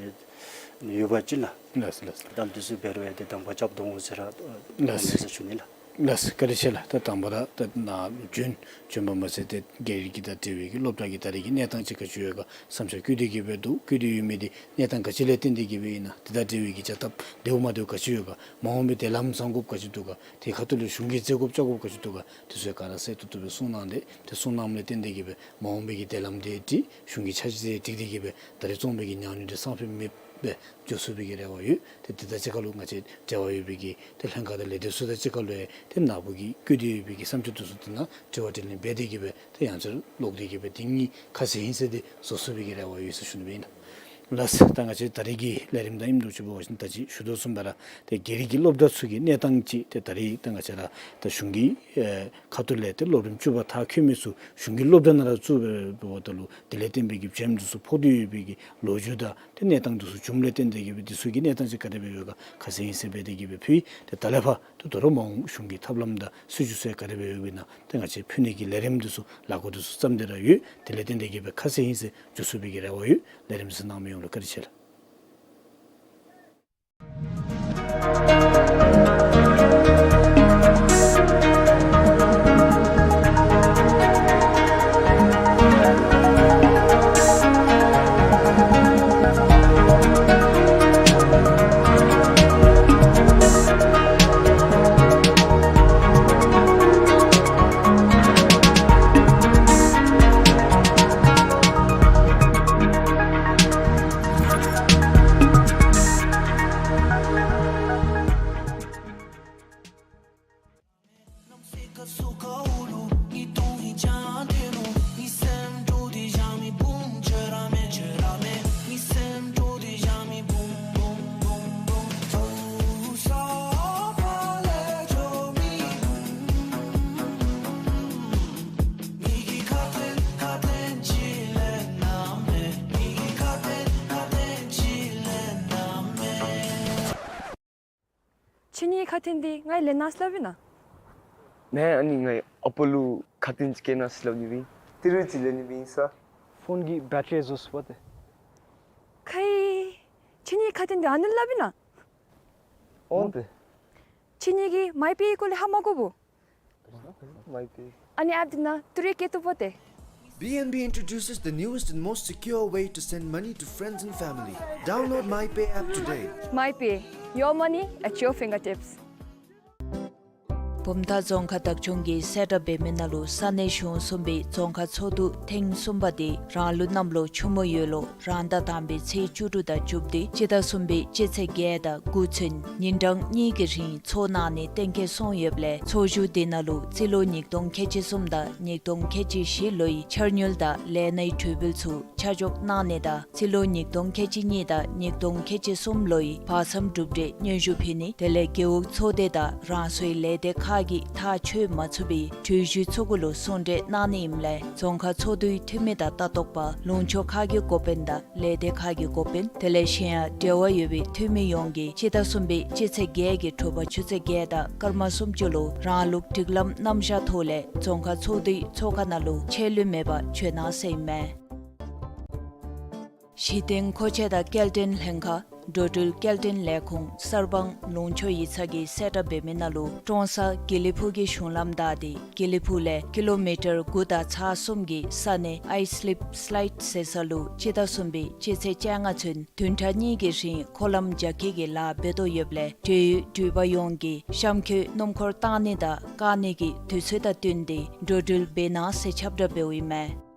ཡོད་པ་ཅིན་ལགས། ལགས་ལགས། ད་ཨ་ལུ་འདི་ཚུ་འབད་རུང་ཡང་ཏེ་གདམ་ཁ་རྐྱབ་དོ་འོང་ཟེར་ར་ལགས། མནོཝ་མས་ཟེར་ཞུ་ནི་ལགས། ལགས། བཀའ་དྲིན་ཆེ་ལགས། ད་དང་པ་ར་ད་ནཱ་བྱོན་བྱོན་པ་མ་ཚད་ཏེ་སྒེར་གྱི་དང་འབྲེལ་བའི་གི་སློབ་གྲྭ་གི་ད་རེས་ཀྱི་གནས་སྟངས་ཅིག་ག་ཅི་ཡོད་ག་བསམ་འཆར་བཀོད་དེ་གིས་སྦེ་འདུག། བཀོད་དེ་ཡོད་མི་འདི་གནས་སྟངས་ག་ཅི་ལས་བརྟེན་ཏེ་གིས་སྦེ་ཨིན་ན། དེ་དང་འབྲེལ་བའི་གི་བྱ་ཐབས་བདེཝ་མ་བདེཝ་ག་ཅི་ཡོད་ག། མ་འོངས་པའི་དེ་ལམ་བཟང་དགོཔ་ག་ཅི་འདུག་ག། དེ་ཁ་ཐུག་ལུ་གཞུང་གིས་མཛད་དགོཔ་བཅོ་དགོཔ་ག་ཅི་འདུག་ག། དེ་ཚུ་ག་ར་གསལ་ཏོག་ཏོ་སྦེ་གསུངས་གནང་སྟེ་དེ་གསུངས་གནངམ་ལས་བརྟེན་ཏེ་གིས་སྦེ་མ་འོངས་པའི་གི་དེ་ལམ་འདི་འགྲིག། གཞུང་གི་འཆར་གཞི་འདི་འགྲིག་སྟེ་གིས་སྦེ་ད་རེས་བཙོང་པའི་གི་ཉམས་མྱོང་འདི་སང་ཕོད་མེད་ སྦེ་འགྱོ་ཚུགས་པའི་གི་རེ་བ་ཡོད། ཏེ་དེ་དང་གཅིག་ཁར་ལུ་ང་བཅས་འབྲེལ་བ་ཡོད་པའི་གི་ཏེ་ལྷན་ཁག་དང་ལས་སྡེ་ཚུ་དང་གཅིག་ཁར་ལུ་ཡང་ཏེ་ནཱ་བུ་གིས་བཀོད་དེ་ཡོད་པའི་གི་བསམ་སྤྱོད་འདི་ཚུ་དེ་ནང་དྲི་བ་དྲིས་ལན་འབད་དེ་གི་སྦེ་ཏེ་ཡང་རྩེར་ལོག་སྟེ་གི་སྦེ་དེ་གཉིས་ཁ་གསལ་ཧིང་གསལ་དེ་བཟོ་ཚུགས་པའི་གི་རེ་བ་ཡོད་ཟེར་ཞུ་ནི་སྦེ་ཨིན། ལགས། ད་ང་བཅས་ད་རིས་ཀྱི་ལས་རིམ་དང་ཨིནམ་འདྲཝ་ཅིག་འབད་བ་ཅིན་ད་ཅི་ཞུ་དོ་བཟུམ་སྦེ་ར་ཏེ་སྒེར་གྱི་སློབ་གྲྭ་ཚུ་གི་གནས་སྟངས་ཅིག་ཏེ་ད་རིས་ད་ང་བཅས་ར་ད་གཞུང་གི་ཨེ་ཁ་ཐུག་ལས་ཏེ་སློབ་རིམ་བཅུ་པ་མཐར་འཁྱོལ་མི་ཚུ་གཞུང་གི་སློབ་གྲྭ་ནང་ར་བཙུགས་སྦེ་འབདཝ་ད་ལུ་དེ་ལས་བརྟེན་པའི་གི་བྱེམ་འདི་ཚུ་ཕོག་སྟེ་ཡོད་པའི་གི་ལོ་རྒྱུས་དང་ཏེ་གནས་སྟངས་འདི་ཚུ་བྱུངམ་ལས་བརྟེན་ཏེ་གི་སྦེ་འདི་ཚུ་གི་གནས་སྟངས་ཅིག་ག་དེ་སྦེ་ཡོད་ག་ཁ་གསལ་ཧིང་གསལ་འབད་དེ་གི་སྦེ་ཕུལ། ཏེ་ད་ལས་ཕར་ཏེ་ད་རུང་མ་འོངས་གཞུང་གི་ཐབས་ལམ་དང་སྲིད་བྱུས་ཚུ་ཡང་ག་དེ་སྦེ་ཡོད་ག་ཨིན་ན་ཏེ་ང་བཅས་ཕུལ་ནི་གི་ལས་རིམ་འདི་ཚུ་ལཱ་འགོ་འདི་ཚུ་བརྩམས་ཏེ་ར་ཡོད། དེ་ལས་བརྟེན་ཏེ་གི་སྦེ་ཁ་གསལ་ཧིང་གསལ་འགྱོ་ཚུགས་པའི་གི་རེ་བ་ཡོད། ལས་རིམ་གཟིགས་གནང་མི་ཡོངས་ལུ་བཀའ་དྲིན་ཆེ་ལགས། ཁྱེད་གཉིས་ཁ་ཐུག་འདི་ང་ལེན་གནང་ཟེར་སླབ་ཨིན་ན། མེན། ཨ་ནི་ངེའི་ཨ་པ་ལུ་ཁ་ཐུག་ཅིག་བསྐྱལ་གནང་ཟེར་སླབ་ནི་སྦེ་ཨིན། ཏི་རུ་ཅིག་ལེན་ནི་སྦེ་ཨིན་ས། ཕོན་གྱི་བེ་ཊི་རི་རྫོགས་སོ་པ་ཏེ། ཁྱེད་གཉིས་ཁ་ཐུག་འདི་ཨ་ནི་སླབ་ཨིན་ན། འོང་ཏེ། ཁྱེད་གཉིས་ཀྱིས་མའི་པེ་སྐོར་ལས་ཧ་མ་གོ་བོ། མའི་པེ། ཨ་ནི་ཨེཔ་འདི་ནང་ཏི་རུ་བསྐྱལ་བཏུབ་པ་ཏེ། B N B introduces the newest and most secure way to send money to friends and family. Download MyPay app today. MyPay, your money at your fingertips. བུམ་ཐང་རྫོང་ཁག་བདག་སྐྱོང་གིས་གསལ་བསྒྲགས་འབད་མི་ནང་ལུ་ས་གནས་གཞུང་གསུམ་པའི་རྫོང་ཁག་ཚོགས་འདུ་ཐེངས་གསུམ་པ་འདི་རང་ལུགས་གནམ་ལོ་ཆུ་མོ་ཡོས་ལོ་རང་ཟླ་དང་པའི་ཚེས་བཅུ་དྲུག་དང་བཅུ་བདུན་སྤྱི་ཟླ་གསུམ་པའི་སྤྱི་ཚེས་བརྒྱད་དང་དགུ་ཚུན་ཉིན་གྲངས་གཉིས་ཀྱི་རིང་ཚོགས་གནང་ནི་གཏན་འཁེལ་སོང་ཡོདཔ་ལས་ཚོགས་བཞུགས་འདི་ནང་ལུ་རྩིས་ལོ་ཉིས་སྟོང་ཁལ་གཅིག་གསུམ་དང་ཉིས་སྟོང་ཁལ་གཅིག་བཞི་ལོའི་འཆར་དངུལ་དང་ལས་སྣའི་གྲོས་འབུལ་ཚུ་ཆ་འཇོག་གནང་ནི་དང་རྩིས་ལོ་ཉིས་སྟོང་ཁལ་གཅིག་གཉིས་དང་ཉིས་སྟོང་ཁལ་གཅིག་གསུམ་ལོའི་བར་མཚམས་གྲུབ་འབྲས་སྙན་ཞུ་ཕུལ་ནི་དེ་ལས་རྒེད་འོག་ཚོགས་སྡེ་དང་རང་སོའི་ལས་སྡེ་ཁག་གིས་ཐག་ཆོད་མ་ཚུགས་པའི་གྲོས་གཞི་ཚུ་གུ་ལུ་གསུང་གྲོས་གནང་ནི་ཨིནམ་ལས་རྫོང་ཁག་ཚོགས་འདུའི་འཐུས་མི་དང་ལྟ་རྟོག་པ་ལུང་ཕྱོགས་ཁག་གི་འགོ་དཔོན་དང་ལས་སྡེ་ཁག་གི་འགོ་དཔོན་དེ་ལས་གཞན་ཡང་འབྲེལ་བ་ཡོད་པའི་འཐུས་མི་ཡོངས་ཀྱིས་སྤྱི་ཟླ་གསུམ་པའི་སྤྱི་ཚེས་བརྒྱད་ཀྱི་དྲོ་པ་ཆུ་ཚོད་བརྒྱད་དང་སྐར་མ་སུམ་ཅུ་ལུ་རང་ལུགས་སྒྲིག་ལམ་རྣམ་གཞག་ཐོག་ལས་རྫོང་ཁག་ཚོགས་འདུའི་ཚོགས་ཁང་ནང་ལུ་ཆད་ལུས་མེད་པར་བྱོན་གནང་ཟེར་ཨིན་མས། གཞི་རྟེན་མཁོ་ཆས་དང་སྐྱེལ་འདྲེན་ལྷན་ཁག་འགྲོ་འགྲུལ་སྐྱེལ་འདྲེན་ལས་ཁུངས་གསར་སྤང་ལུང་ཕྱོགས་ཡིག་ཚང་གིས་གསལ་བསྒྲགས་འབད་མི་ནང་ལུ་ཀྲོང་གསར་དགེ་ལེགས་ཕུག་གི་གཞུང་ལམ་བདའ་སྟེ་དགེ་ལེགས་ཕུག་ལས་ཀི་ལོ་མི་ཊར་དགུ་དང་ཚེག་གསུམ་གྱི་ས་གནས་ཨའི་སི་ལིབ་སི་ལའིཌ་ཟེར་ས་ལུ་སྤྱི་ཟླ་གསུམ་པའི་སྤྱི་ཚེས་བཅོ་ལྔ་ཚུན་བདུན་ཕྲག་གཉིས་ཀྱི་རིང་འཁོར་ལམ་རྒྱ་སྐྱེད་ཀྱི་ལཱ་འབད་དོ་ཡོདཔ་ལས་འབྲེལ་ཡོད་འགྲུལ་པ་ཡོངས་ཀྱིས་གཤམ་འཁོད་སྣུམ་འཁོར་བཏང་ནི་དང་བཀག་ནི་གི་དུས་ཚོད་དང་བསྟུན་ཏེ་འགྲོ་འགྲུལ་འབད་གནང་ཟེར་ཁྱབ་བསྒྲགས་འབདཝ་ཨིན་མས།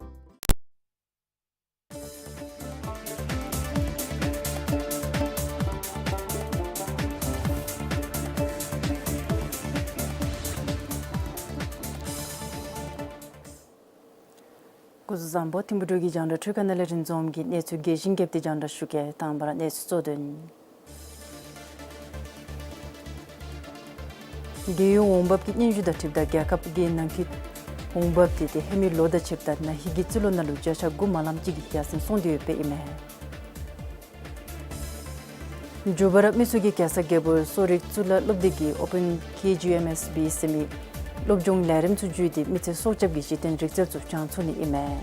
སྐུ་གཟུགས་བཟང་པོ། ཐིམ་ཕུ་འབྲུག་གི་རྒྱང་བསྒྲགས་འཕྲུལ་ཁང་ནང་ལས་རིན་འཛོམས་ཀྱིས་གནས་ཚུལ་རྒྱས་ཤིང་རྒྱསཔ་སྦེ་རྒྱང་བསྒྲགས་ཞུ་གེ། དང་པ་ར་གནས་ཚུལ་གཙོ་དོན། རྒྱལ་ཡོངས་འོང་འབབ་ཀྱི་སྙན་ཞུ་དང་འཁྲིལཝ་ད་རྒྱལ་ཁབ་ཀྱི་ནང་འཁོད་འོང་འབབ་འདི་ཏེ་ཧེ་མའི་ལོ་དང་ཕྱདཔ་ད་ན་ཧིང་གི་རྩིས་ལོ་ནང་ལུ་བརྒྱ་ཆ་དགུ་མ་ལངམ་ཅིག་གི་ཡར་སེང་སོང་སྟེ་ཡོདཔ་ཨིན་མས། མགྱོགས་པ་ར་མི་སེར་གྱི་རྒྱལ་ས་རྒྱལ་པོ་གསོ་རིག་གཙུག་ལག་སློབ་སྡེ་གིས་Open K G M S B ཟེར་མི་སློབ་སྦྱོང་ལས་རིམ་ཚུ་བརྒྱུད་དེ་མི་ཚེ་སྲོག་སྐྱབས་ཀྱི་གཞི་རྟེན་རིག་རྩལ་ཚུ་སྦྱང་ཚུགས་ནི་ཨིན་མས།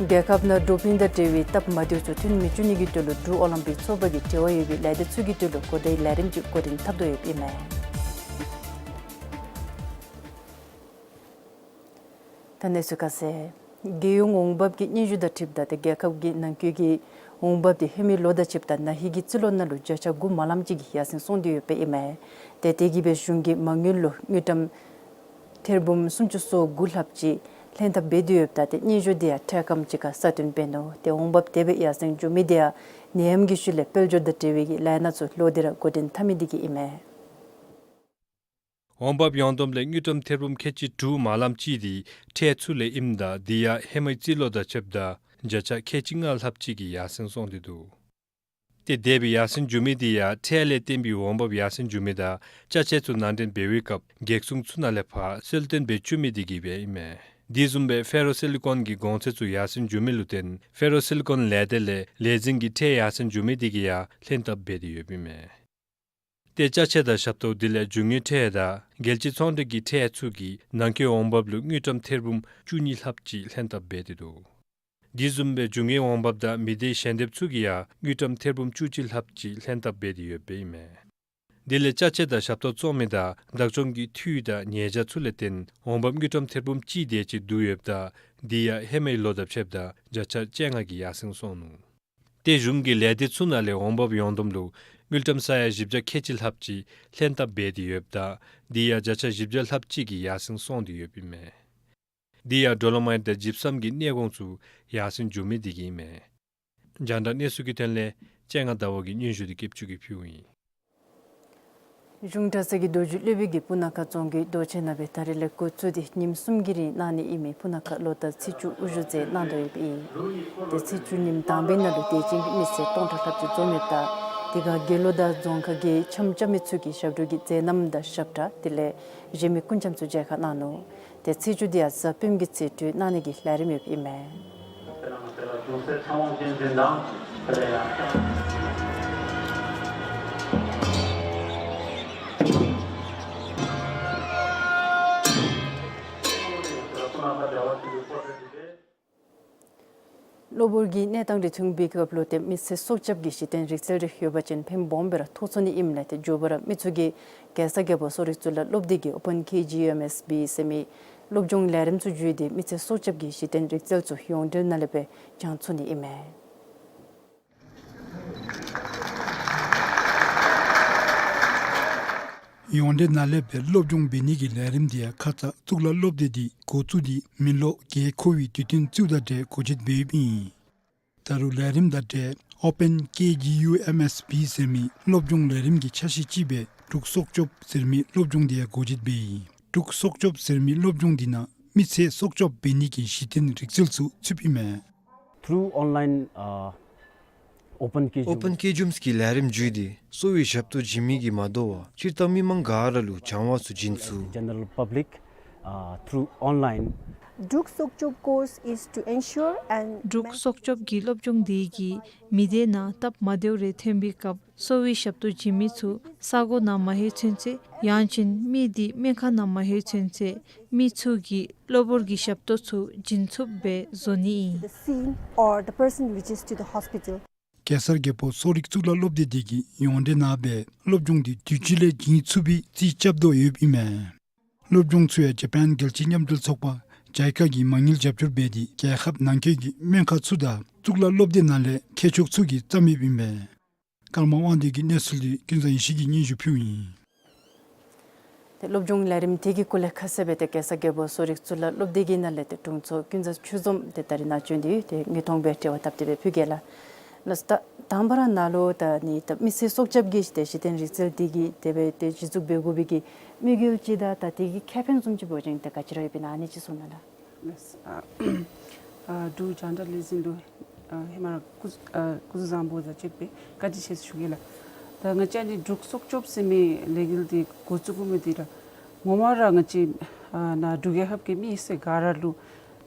རྒྱལ་ཁབ་ནང་འགྲོ་ཕན་དང་འབྲེལ་བའི་སྟབས་མ་བདེཝ་ཚུ་ཐོན་མི་བཅུག་ནི་གི་དོན་ལུ་འབྲུག་ཨོ་ལིམ་པིག་ཚོགས་པ་གིས་འབྲེལ་བ་ཡོད་པའི་ལས་སྡེ་ཚུ་གི་དོན་ལུ་གོ་བརྡའི་ལས་རིམ་ཅིག་འགོ་འདྲེན་འཐབ་དོ་ཡོདཔ་ཨིན་མས། ད་གནས་ཚུལ་ཁ་གསལ། རྒྱལ་ཡོངས་འོང་འབབ་ཀྱི་སྙན་ཞུ་དང་འཁྲིལཝ་ད་ཏེ་རྒྱལ་ཁབ་ཀྱི་ནང་འཁོད་ཀྱི་འོང་འབབ་འདི་ཧེ་མའི་ལོ་དང་ཕྱདཔ་ད་ན་ཧིང་གི་རྩིས་ལོ་ནང་ལུ་བརྒྱ་ཆ་དགུ་མ་ལངམ་ཅིག་གི་ཡར་སེང་སོང་སྟེ་ཡོདཔ་ཨིན་མས། ཏེ་དེ་གིས་སྦེ་གཞུང་གིས་མ་དངུལ་ལུ་དངུལ་ཀྲམ་ཐེར་འབུམ་སུམ་ཅུ་སོ་དགུ་ལྷགཔ་ཅིག་ ལྷན་ཐབས་འབད་དེ་ཡོདཔ་ད་ཏེ་སྙན་ཞུ་འདི་ཡང་འཕྲལ་ཁམས་ཅིག་ཁར་གསལ་སྟོན་འབད་ནུག། ཏེ་འོང་འབབ་དེ་སྦེ་ཡར་སེང་འགྱོ་མི་འདི་ཡང་ནད་ཡམས་ཀྱི་ཤུལ་ལས་དཔལ་འབྱོར་དང་འབྲེལ་བའི་གི་ལཱ་ནང་ཚུ་ལོག་སྟེ་ར་འགོ་འདྲེན་འཐབ་མི་འདི་གིས་ཨིན་མས། འོང་འབབ་ཡོངས་བསྡོམས་ལས་དངུལ་ཀྲམ་ཐེར་འབུམ་ཁལ་གཅིག་དྲུག་མ་ལམ་ཅིག་འདི་ཁྲལ་ཚུ་ལས་ཨིནམ་ད་འདི་ཡང་ཧེ་མའི་རྩིས་ལོ་དང་ཕྱདཔ་ད་བརྒྱ་ཆ་ཁལ་གཅིག་ལྔ་ལྷགཔ་ཅིག་གིས་ཡར་སེང་སོང་སྟེ་འདུག། ཏེ་དེ་སྦེ་ཡར་སེང་འགྱོ་མི་འདི་ཡང་ཁྲལ་ལས་བརྟེན་པའི་འོང་འབབ་ཡར་སེང་འགྱོ་མི་དང་ཅ་ཆས་ཚུ་ནང་འདྲེན་འབད་བའི་སྐབས་གེགས་སྲུང་ཚུ་ནང་ལས་ཕར་གསལ་སྟོན་འབད་བཅུག་མི་འདི་གིས་སྦེ་ཨིན་མས། དེ་བཟུམ་སྦེ་ཕེ་རོ་སི་ལི་ཀོན་གྱི་གོང་ཚད་ཚུ་ཡར་སེང་འགྱོ་མི་ལུ་བརྟེན་ཕེ་རོ་སི་ལི་ཀོན་ལས་སྡེ་ལས་ལས་འཛིན་གྱི་ཁྲལ་ཡར་སེང་འགྱོ་མི་འདི་གིས་ཡང་ལྷན་ཐབས་འབད་དེ་ཡོདཔ་ཨིན་མས། ཏེ་ཅ་ཆས་དང་ཞབས་ཏོག་དེ་ལས་རྒྱུ་དངོས་ཁྲལ་དང་རྒྱལ་སྤྱི་ཚོང་འབྲེལ་གྱི་ཁྲལ་ཚུ་གིས་ནང་འཁོད་འོང་འབབ་ལུ་དངུལ་ཀྲམ་ཐེར་འབུམ་བཅུ་གཉིས་ལྷགཔ་ཅིག་ལྷན་ཐབས་འབད་དེ་འདུག། དེ་བཟུམ་སྦེ་རྒྱུ་དངོས་འོང་འབབ་དང་མི་སྡེ་ཞལ་འདེབས་ཚུ་གིས་ཡང་དངུལ་ཀྲམ་ཐེར་འབུམ་བཅུ་གཅིག་ལྷགཔ་ཅིག་ལྷན་ཐབས་འབད་དེ་ཡོདཔ་ཨིན་མས། དེ་ལས་ཅ་ཆས་དང་ཞབས་ཏོག་བཙོང་མི་དང་བདག་སྐྱོང་གི་འཐུས་དང་ཉེས་བྱ་ཚུ་ལས་བརྟེན་འོང་འབབ་དངུལ་ཀྲམ་ཐེར་འབུམ་གཅིག་དེ་ཅིག་བསྡུ་ཡོདཔ་ད་འདི་ཡང་ཧེ་མའི་ལོ་དང་ཕྱདཔ་ད་བརྒྱ་ཆ་བཅོ་ལྔ་གིས་ཡར་སེང་སོང་ནུག། ཏེ་གཞུང་གི་ལས་སྡེ་ཚུ་ནང་ལས་འོང་འབབ་ཡོངས་བསྡོམས་ལུ་དངུལ་ཀྲམ་ས་ཡ་བཞི་བརྒྱ་ཁལ་གཅིག་ལྷགཔ་ཅིག་ལྷན་ཐབས་འབད་དེ་ཡོདཔ་ད་འདི་ཡང་བརྒྱ་ཆ་བཞི་བརྒྱ་ལྷགཔ་ཅིག་གིས་ཡར་སེང་སོང་སྟེ་ཡོདཔ་ཨིན་མས། འདི་ཡང་ཌོ་ལོ་མའིཊ་དང་ཇིབ་སམ་གྱི་གནས་གོང་ཚུ་ཡར་སེང་འགྱོ་མི་འདི་གིས་ཨིན་མས། རྒྱང་བསྒྲགས་གནས་ཚུལ་གྱི་དོན་ལས་ལྕང་ང་ཟླ་བ་གིས་སྙན་ཞུ་འདི་སྐྱབས་བཅོལ་གྱིས་ཕུལཝ་ཨིན། གཞུང་གྲྭ་ཚང་གི་རྡོ་རྗེ་སློབ་དཔོན་གྱིས་སྤུ་ན་ཁ་རྫོང་གི་རྡོ་གཅལ་ནང་སྦེ་ད་རིས་ལས་འགོ་བཙུགས་ཏེ་ཉིནམ་གསུམ་གྱི་རིང་གནང་ནི་ཨིན་མི་སྤུ་ན་ཁ་ལོ་ཟླ་ཚེས་བཅུ་དབུ་བཞུགས་མཛད་གནང་དོ་ཡོདཔ་ཨིན། ཏེ་ཚེས་བཅུ་ཉིནམ་དང་པའི་ནང་ལུ་དད་ཅན་གྱི་མི་སེར་སྟོང་ཕྲག་ལྷགཔ་ཅིག་འཛོམས་ཡོདཔ་ད་དེ་ཁར་དགེ་སློང་དང་རྫོང་ཁ་གི་འཆམ་རྐྱབ་མི་ཚུ་གིས་ཞབས་དྲུང་གི་མཛད་རྣམ་དང་ཞབས་ཁྲ་དེ་ལས་གཞན་མི་སྐུ་འཆམ་ཚུ་མཇལ་ཁ་གནང་ནུག། ཏེ་ཚེས་བཅུ་འདི་ཡང་གཟའ་སྤེནམ་གྱི་ཚེས་སྤྲོད་གནང་ནི་གི་ལས་རིམ་ཡོདཔ་ཨིན་མས། གློ་བུར་གྱི་གནས་སྟངས་དང་མཐུན་པའི་སྐབས་ལུ་ཏེ་མི་ཚེ་སྲོག་སྐྱབས་ཀྱི་གཞི་རྟེན་རིག་རྩལ་རེ་ཡོད་པ་ཅིན་ཕན་སྦོམ་སྦེ་ར་ཐོགས་ཚུགས་ནི་ཨིནམ་ལས་ཏེ་མགྱོགས་པ་ར་མི་ཚུ་གིས་གེ་སར་རྒྱལ་པོ་གསོ་རིག་གཙུག་ལག་སློབ་སྡེ་གི་ཨོ་པཱན་ཀེ་ཇི་ཡུ་ཨེམ་ཨེས་བི་ཟེར་མི་སློབ་སྦྱོང་ལས་རིམ་ཚུ་བརྒྱུད་དེ་མི་ཚེ་སྲོག་སྐྱབས་ཀྱི་གཞི་རྟེན་རིག་རྩལ་ཚུ་ཡོངས་འབྲེལ་ནང་ལས་སྦེ་སྦྱང་ཚུགས་ནི་ཨིན་མས། ཡོངས་འབྲེལ་ནང་ལས་སྦེ་སློབ་སྦྱོང་འབད་ནི་གི་ལས་རིམ་འདི་ཡང་ཁ་ཙ་གཙུག་ལག་སློབ་སྡེ་འདི་འགོ་བཙུགས་ཏེ་མི་ལོ་བརྒྱད་འཁོར་བའི་དུས་སྟོན་བཙུགས་དང་འབྲེལ་འགོ་འབྱེད་འབད་ཡོདཔ་ཨིན། ད་རུང་ལས་རིམ་དང་འབྲེལ་ཨོ་པཱན་ཀེ་ཇི་ཡུ་ཨེམ་ཨེས་བི་ཟེར་མི་སློབ་སྦྱོང་ལས་རིམ་གྱི་ཆ་ཤས་ཅིག་སྦེ་འབྲུག་སྲོག་སྐྱོབ་ཟེར་མི་སློབ་སྦྱོང་འདི་ཡང་འགོ་འབྱེད་འབད་ཡི། འབྲུག་སྲོག་སྐྱོབ་ཟེར་མི་སློབ་སྦྱོང་འདི་ནང་མི་ཚེ་སྲོག་སྐྱོབ་འབད་ནི་གི་གཞི་རྟེན་རིག་རྩལ་ཚུ་ཚུདཔ་ཨིན་མས། Through online, uh, Open K Jums. Open K Jums གི་ལས་རིམ་བརྒྱུད་དེ་གསོ་བའི་ཞབས་ཏོག་བྱིན་མི་གིས་མ་དོ་བར་སྤྱིར་བཏང་མི་མང་ག་ར་ལུ་སྦྱང་བ་ཚུ་བྱིན་ཚུགས། General public, uh, through online. འབྲུག་སྲོག་སྐྱོབ་course is to ensure and འབྲུག་སྲོག་སྐྱོབ་ཀྱི་སློབ་སྦྱོང་འདི་གིས་མི་སྡེ་ནང་སྟབས་མ་བདེཝ་རེ་ཐོན་པའི་སྐབས་གསོ་བའི་ཞབས་ཏོག་བྱིན་མི་ཚུ་ས་གོ་ནང་མ་ལྷོད་ཚུན་ཚོད་ཡང་ཅིན་མི་འདི་སྨན་ཁང་ནང་མ་ལྷོད་ཚུན་ཚོད་མི་ཚུ་གིས་གློ་བུར་གྱི་ཞབས་ཏོག་ཚུ་བྱིན་ཚུགསཔ་སྦེ་བཟོ་ནི་ཨིན། The scene or the person reaches to the hospital. གེ་སར་རྒྱལ་པོ་གསོ་རིག་གཙུག་ལག་སློབ་སྡེ་འདི་གིས་ཡོངས་འབྲེལ་ནང་སྦེ་སློབ་སྦྱོང་འདི་དུས་ཅི་ལས་བྱིན་ཚུགས་པའི་རྩིས་རྐྱབ་དོ་ཡོདཔ་ཨིན་མས། སློབ་སྦྱོང་ཚུ་ཡང་ཇ་པཱན་རྒྱལ་སྤྱིའི་མཉམ་འབྲེལ་ཚོགས་པ་ཇའི་ཀ་གིས་མ་དངུལ་རྒྱབ་སྐྱོར་འབད་དེ་རྒྱལ་ཁབ་ནང་འཁོད་ཀྱི་སྨན་ཁང་ཚུ་དང་གཙུག་ལག་སློབ་སྡེ་ནང་ལས་མཁས་མཆོག་ཚུ་གིས་བརྩམས་ཡོདཔ་ཨིན་མས། ཀརྨ་དབང་འདུས་ཀྱི་གནས་ཚུལ་འདི་ཀུན་བཟང་ཡེ་ཤེས་ཀྱིས་སྙན་ཞུ་ཕུལཝ་ཨིན། ཏེ་སློབ་སྦྱོང་ལས་རིམ་དེ་གི་སྐོར་ལས་ཁ་གསལ་སྦེ་ཏེ་གེ་སར་རྒྱལ་པོ་གསོ་རིག་གཙུག་ལག་སློབ་སྡེ་གི་ནང་ལས་ཏེ་དྲུང་འཚོ་ཀུན་བཟང་ཆོས་འཛོམས་ཏེ་ད་རིས་ནཱ་བྱོན་ཏེ་ཡོད། ཏེ་དངོས་མཐོང་སྦེ་འབྲེལ་བ་འཐབ་སྟེ་སྦེ་ཕུལ་གེ་ལགས། ལགས་སོ། ད་དང་པ་ར་ནཱ་ལུ་ད་ནི་ད་མི་ཚེ་སྲོག་སྐྱབས་ཀྱི་ཏེ་གཞི་རྟེན་རིག་རྩལ་འདི་གི་དེ་སྦེ་ཏེ་གཞི་བཙུགས་འབད་དགོ་པའི་གི་དམིགས་ཡུལ་ཅིག་དང་ད་དེ་གི་ཁེ་ཕན་བཟུམ་ཅིག་འབད་བ་ཅིན་ཏེ་ག་ཅི་ར་ཡོདཔ་ཨིན་ན་ཨ་ནི་ཅིག་གསུང་གནང་ལགས། ལགས་སོ། ཨ་ཨ་འབྲུག་རྒྱང་བསྒྲགས་ལས་འཛིན་ལུ་ཨ་ཧེ་མ་ར་སྐུ་ཨ་སྐུ་གཟུགས་བཟང་པོ་དང་བཅས་པའི་བཀའ་དྲིན་ཆེ་ཟེར་ཞུ་གེ་ལགས། ད་ང་བཅས་ནི་འབྲུག་སྲོག་སྐྱོབ་ཟེར་མི་ལས་འགུལ་འདི་འགོ་བཙུགས་དགོ་མི་འདི་ར་ངོ་མ་ར་ང་བཅས་ཨ་ནཱ་འབྲུག་རྒྱལ་ཁབ་ཀྱི་མི་སེར་ག་ར་ལུ་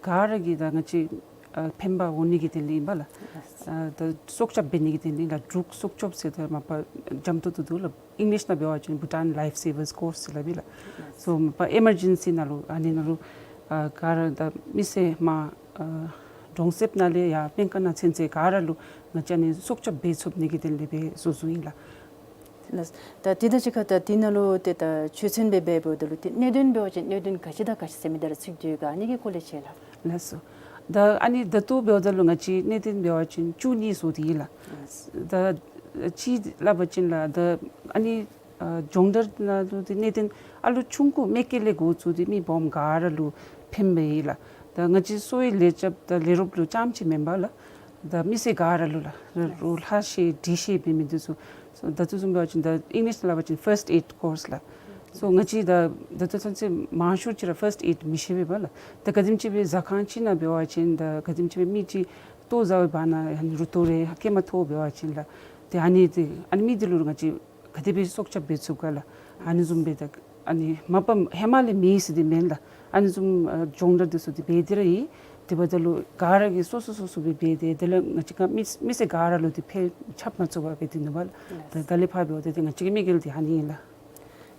ག་ར་གིས་ད་ང་བཅས་ཨ་ཕན་པ་འོང་ནི་གི་དོན་ལས་ཨིན་པས་ལགས། ཨ་ད་སྲོག་སྐྱབས་འབད་ནི་གི་དོན་ལས་ལགས། འབྲུག་སྲོག་སྐྱོབ་ཟེར་ད་མ་པ་འཇམ་ཏོང་ཏོ་འདུག་ལགས། ཨིང་ལིཤ་ནང་འབད་བ་ཅིན་Bhutan Life Savers Course ཟེར་སླབ་ཨིན་ལགས། སོ་མ་པ་ཨི་མར་ཇེན་སི་ནང་ལུ་ཨ་ནི་ནང་ལུ་ཨ་ག་ར་ད་མི་སེར་མ་ཨ་གྲོངས་ཚརཝ་ནང་ལས་ཡར་སྨན་ཁང་ནང་ཚུན་ཚོད་ག་ར་ལུ་ང་བཅས་ནི་སྲོག་སྐྱབས་འབད་ཚུགས་ནི་གི་དོན་ལས་སྦེ་བཟོ་བཟོཝ་ཨིན་ལགས། ལགས། ད་དེ་དང་གཅིག་ཁར་ད་དེ་ནང་ལུ་ཏེ་ད་ཆོས་ཚན་སྦེ་འབད་འབདཝ་ད་ལུ་ཏེ་གནད་དོན་འབད་བ་ཅིན་གནད་དོན་ག་ཅི་དང་ག་ཅི་ཟེར་མི་འདི་ར་ཚུད་དེ་ཡོད་ག་ཨ་ནི་གི་སྐོར་ལས་ཅིག་ལགས། ལགས་སོ། ད་ཨ་ནི་ད་ལྟོ་འབདཝ་ད་ལུ་ང་བཅས་གནད་དོན་འབད་བ་ཅིན་བཅུ་གཉིས་བཟོ་སྟེ་ཡོད་ལགས། ད་གཅིག་སླབ་པ་ཅིན་ལགས་ད་ཨ་ནི་ཨ་སྦྱོང་བརྡར་ནང་ལུ་ཏེ་གནད་དོན་ཨ་ལུ་ཆུང་ཀུ་མ་སྐྱེས་ལས་འགོ་བཙུགས་ཏེ་མི་སྦོམ་ག་ར་ལུ་ཕན་པ་ཨིན་ལགས། ད་ང་བཅས་གསོ་བའི་ལས་བྱེདཔ་དང་ལས་རོགསཔ་ལུ་རྐྱངམ་ཅིག་མེན་པར་ལགས། ད་མི་སེར་ག་ར་ལུ་ལགས། རོགས་ལྷག་ཤེས་འབྲི་ཤེས་འབད་མི་འདི་ཚུ། སོ་ད་ལྟོ་བཟུམ་འབད་བ་ཅིན་ད་ཨིང་ལིཤ་ནང་སླབ་པ་ཅིན་ཕརསཊ་ཨེཌ་ཀོརསི་ལགས། སོ་ང་བཅས་ད་ད་ལྟོ་ཚུན་ཚོད་མང་ཤོས་ཅིག་ར་ཕརསཊ་ཨེཌ་མི་ཤེས་པས་པ་ལགས། ད་ག་དེམ་ཅིག་སྦེ་ཟ་ཁང་ཅིག་ནང་འབད་བ་ཅིན་ད་ག་དེམ་ཅིག་སྦེ་མི་ཅིག་ལྟོ་ཟ་བའི་བར་ན་ཡང་རུ་ཏོ་རེ་སྐྱེས་མ་ཐོབ་འབད་བ་ཅིན་ལགས། ཏེ་ཨ་ནི་ཏེ་ཨ་ནི་མི་འདི་ལུ་ང་བཅས་ག་དེ་སྦེ་སྲོག་སྐྱབས་འབད་ཚུགས་ག་ལགས། ཨ་ནི་བཟུམ་སྦེ་ད་ཨ་ནི་མ་པ་ཧེ་མ་ལས་མེད་ཟེར་འདི་མེན་ལགས། ཨ་ནི་བཟུམ་ཨ་སྦྱོང་བརྡར་འདི་ཚུ་འདི་འབད་དེ་ར་ཡོད། དེ་འབདཝ་ད་ལུ་ག་ར་གིས་སོ་སོ་སོ་སོ་སྦེ་འབད་དེ་དེ་ལས་ང་བཅས་ཀྱི་མི་མི་སེར་ག་ར་ལུ་འདི་ཕན་ཁྱབ་མ་ཚུགས་པར་འབད་དེ་ནུག་པ་ལགས། ད་ད་ལས་ཕར་འབདཝ་ད་འདི་ང་བཅས་ཀྱི་དམིགས་ཡུལ་འདི་ཨ་ནི་ཨིན་ལགས།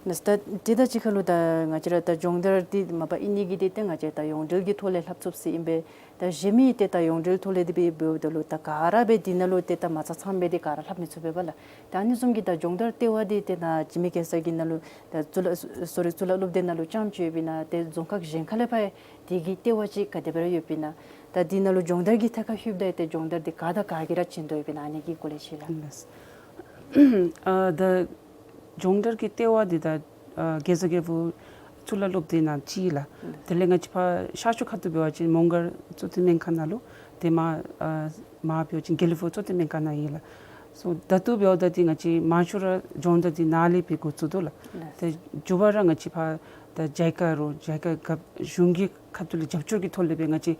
ལགས། ད་དེ་དང་གཅིག་ཁར་ལུ་ད་ང་བཅས་ར་ད་སྦྱོང་བརྡར་འདི་མ་པ་ཨིན་ནི་གི་འདི་ཏེ་ང་བཅས་ད་ཡོངས་འབྲེལ་གྱི་ཐོག་ལས་ལྷབ་ཚུགསཔ་ཟེར་ཨིན་པས། ད་གཞན་མི་ཏེ་ད་ཡོངས་འབྲེལ་ཐོག་ལས་འདི་འབད་འབདཝ་ད་ལུ་ད་ག་ར་སྦེ་འདི་ནང་ལུ་ཏེ་ད་མ་ཚང་ཚངམ་སྦེ་འདི་ག་ར་ལྷབ་མི་ཚུགས་པས་པ་ལགས། ད་ཨ་ནི་བཟུམ་གྱི་ད་སྦྱོང་བརྡར་ལྟེ་བ་འདི་ཏེ་ནཱ་འཇིགས་མེད་རྒྱལ་ས་གི་ནང་ལུ་ད་གཙུག་ལག་སོ་རི་གཙུག་ལག་སློབ་སྡེ་ནང་ལུ་རྐྱངམ་ཅིག་ཡོདཔ་ཨིན་ན་ཏེ་རྫོང་ཁག་གཞན་ཁ་ལས་ཕར་དེ་གི་ལྟེ་བ་ཅིག་ག་དེ་སྦེ་ར་ཡོདཔ་ཨིན་ན། ད་འདི་ནང་ལུ་སྦྱོང་བརྡར་གྱི་ཐད་ཁར་ལྷོདཔ་ད་ཏེ་སྦྱོང་བརྡར་འདི་ག་དང་ག་གིས་ར་བྱིན་དོ་ཡོདཔ་ཨིན་ན་ཨ་ནི་གི་སྐོར་ལས་ཅིག་ལགས། ལགས། ཨ་ད་སྦྱོང་བརྡར་གྱི་ལྟེ་བ་འདི་ད་ཨ་གེ་ས་རྒྱལ་པོ་གཙུག་ལག་སློབ་སྡེ་ནང་གཅིག་ལགས། དེ་ལས་ང་བཅས་ཕར་ཤར་ཕྱོགས་ཁ་ཐུག་འབད་བ་ཅིན་མོང་སྒར་གཙོ་བསྟེན་སྨན་ཁང་ནང་ལུ། ཏེ་མར་ཨ་མར་འབད་བ་ཅིན་དགེ་ལེགས་ཕུག་གཙོ་བསྟེན་སྨན་ཁང་ནང་ཨིན་ལགས། སོ་ད་ལྟོ་འབདཝ་ད་འདི་ང་བཅས་མང་ཤོས་ར་སྦྱོང་བརྡར་འདི་ནཱ་ལས་སྦེ་འགོ་བཙུགས་དོ་ལགས། ཏེ་མགྱོགས་པ་ར་ང་བཅས་ཕར་ད་ཇའི་ཀ་རོགས་ཇའི་ཀ་རྒཔོ་གཞུང་གི་ཁ་ཐུག་ལས་རྒྱབ་སྐྱོར་གྱི་ཐོག་ལས་སྦེ་ང་བཅས་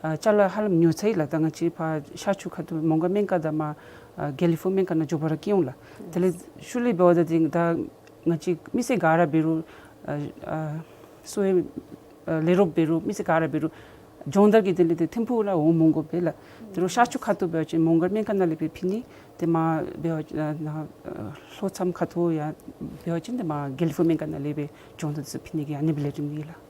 ཨ་ཅ་ལ་ཧ་ལམ་ཉོ་ཚར་ཡི་ལགས། ད་ང་བཅས་ཕར་ཤར་ཕྱོགས་ཁ་ཐུག་མོང་སྒར་སྨན་ཁང་དང་མར་ཨ་དགེ་ལེགས་ཕུག་སྨན་ཁང་ནང་མགྱོགས་པ་ར་སྐྱེལ་འོང་ལགས། དེ་ལས་ཤུལ་ལས་འབདཝ་ད་འདི་ད་ང་བཅས་མི་སེར་ག་ར་འབད་རུང་ཨ་ཨ་གསོ་བའི་ཨ་ལས་རོགསཔ་འབད་རུང་མི་སེར་ག་ར་འབད་རུང་སྦྱོང་བརྡར་གྱི་དོན་ལས་ཏེ་ཐིམ་ཕུག་ལུ་འོང་མི་དགོ་པས་ལགས། དེ་རུང་ཤར་ཕྱོགས་ཁ་ཐུག་འབད་བ་ཅིན་མོང་སྒར་སྨན་ཁང་ནང་ལས་སྦེ་ཕུལ་ནི། ཏེ་མར་འབད་བ་ཅིན་ཨ་ནཱ་ཨ་ལྷོ་མཚམས་ཁ་ཐུག་ཡང་འབད་བ་ཅིན་ཏེ་མར་དགེ་ལེགས་ཕུག་སྨན་ཁང་ནང་ལས་སྦེ་སྦྱོང་བརྡར་འདི་ཚུ་ཕུལ་ནི་གི་ཨ་ནི་སྦེ་ལས་རིམ་ཨིན་ལགས།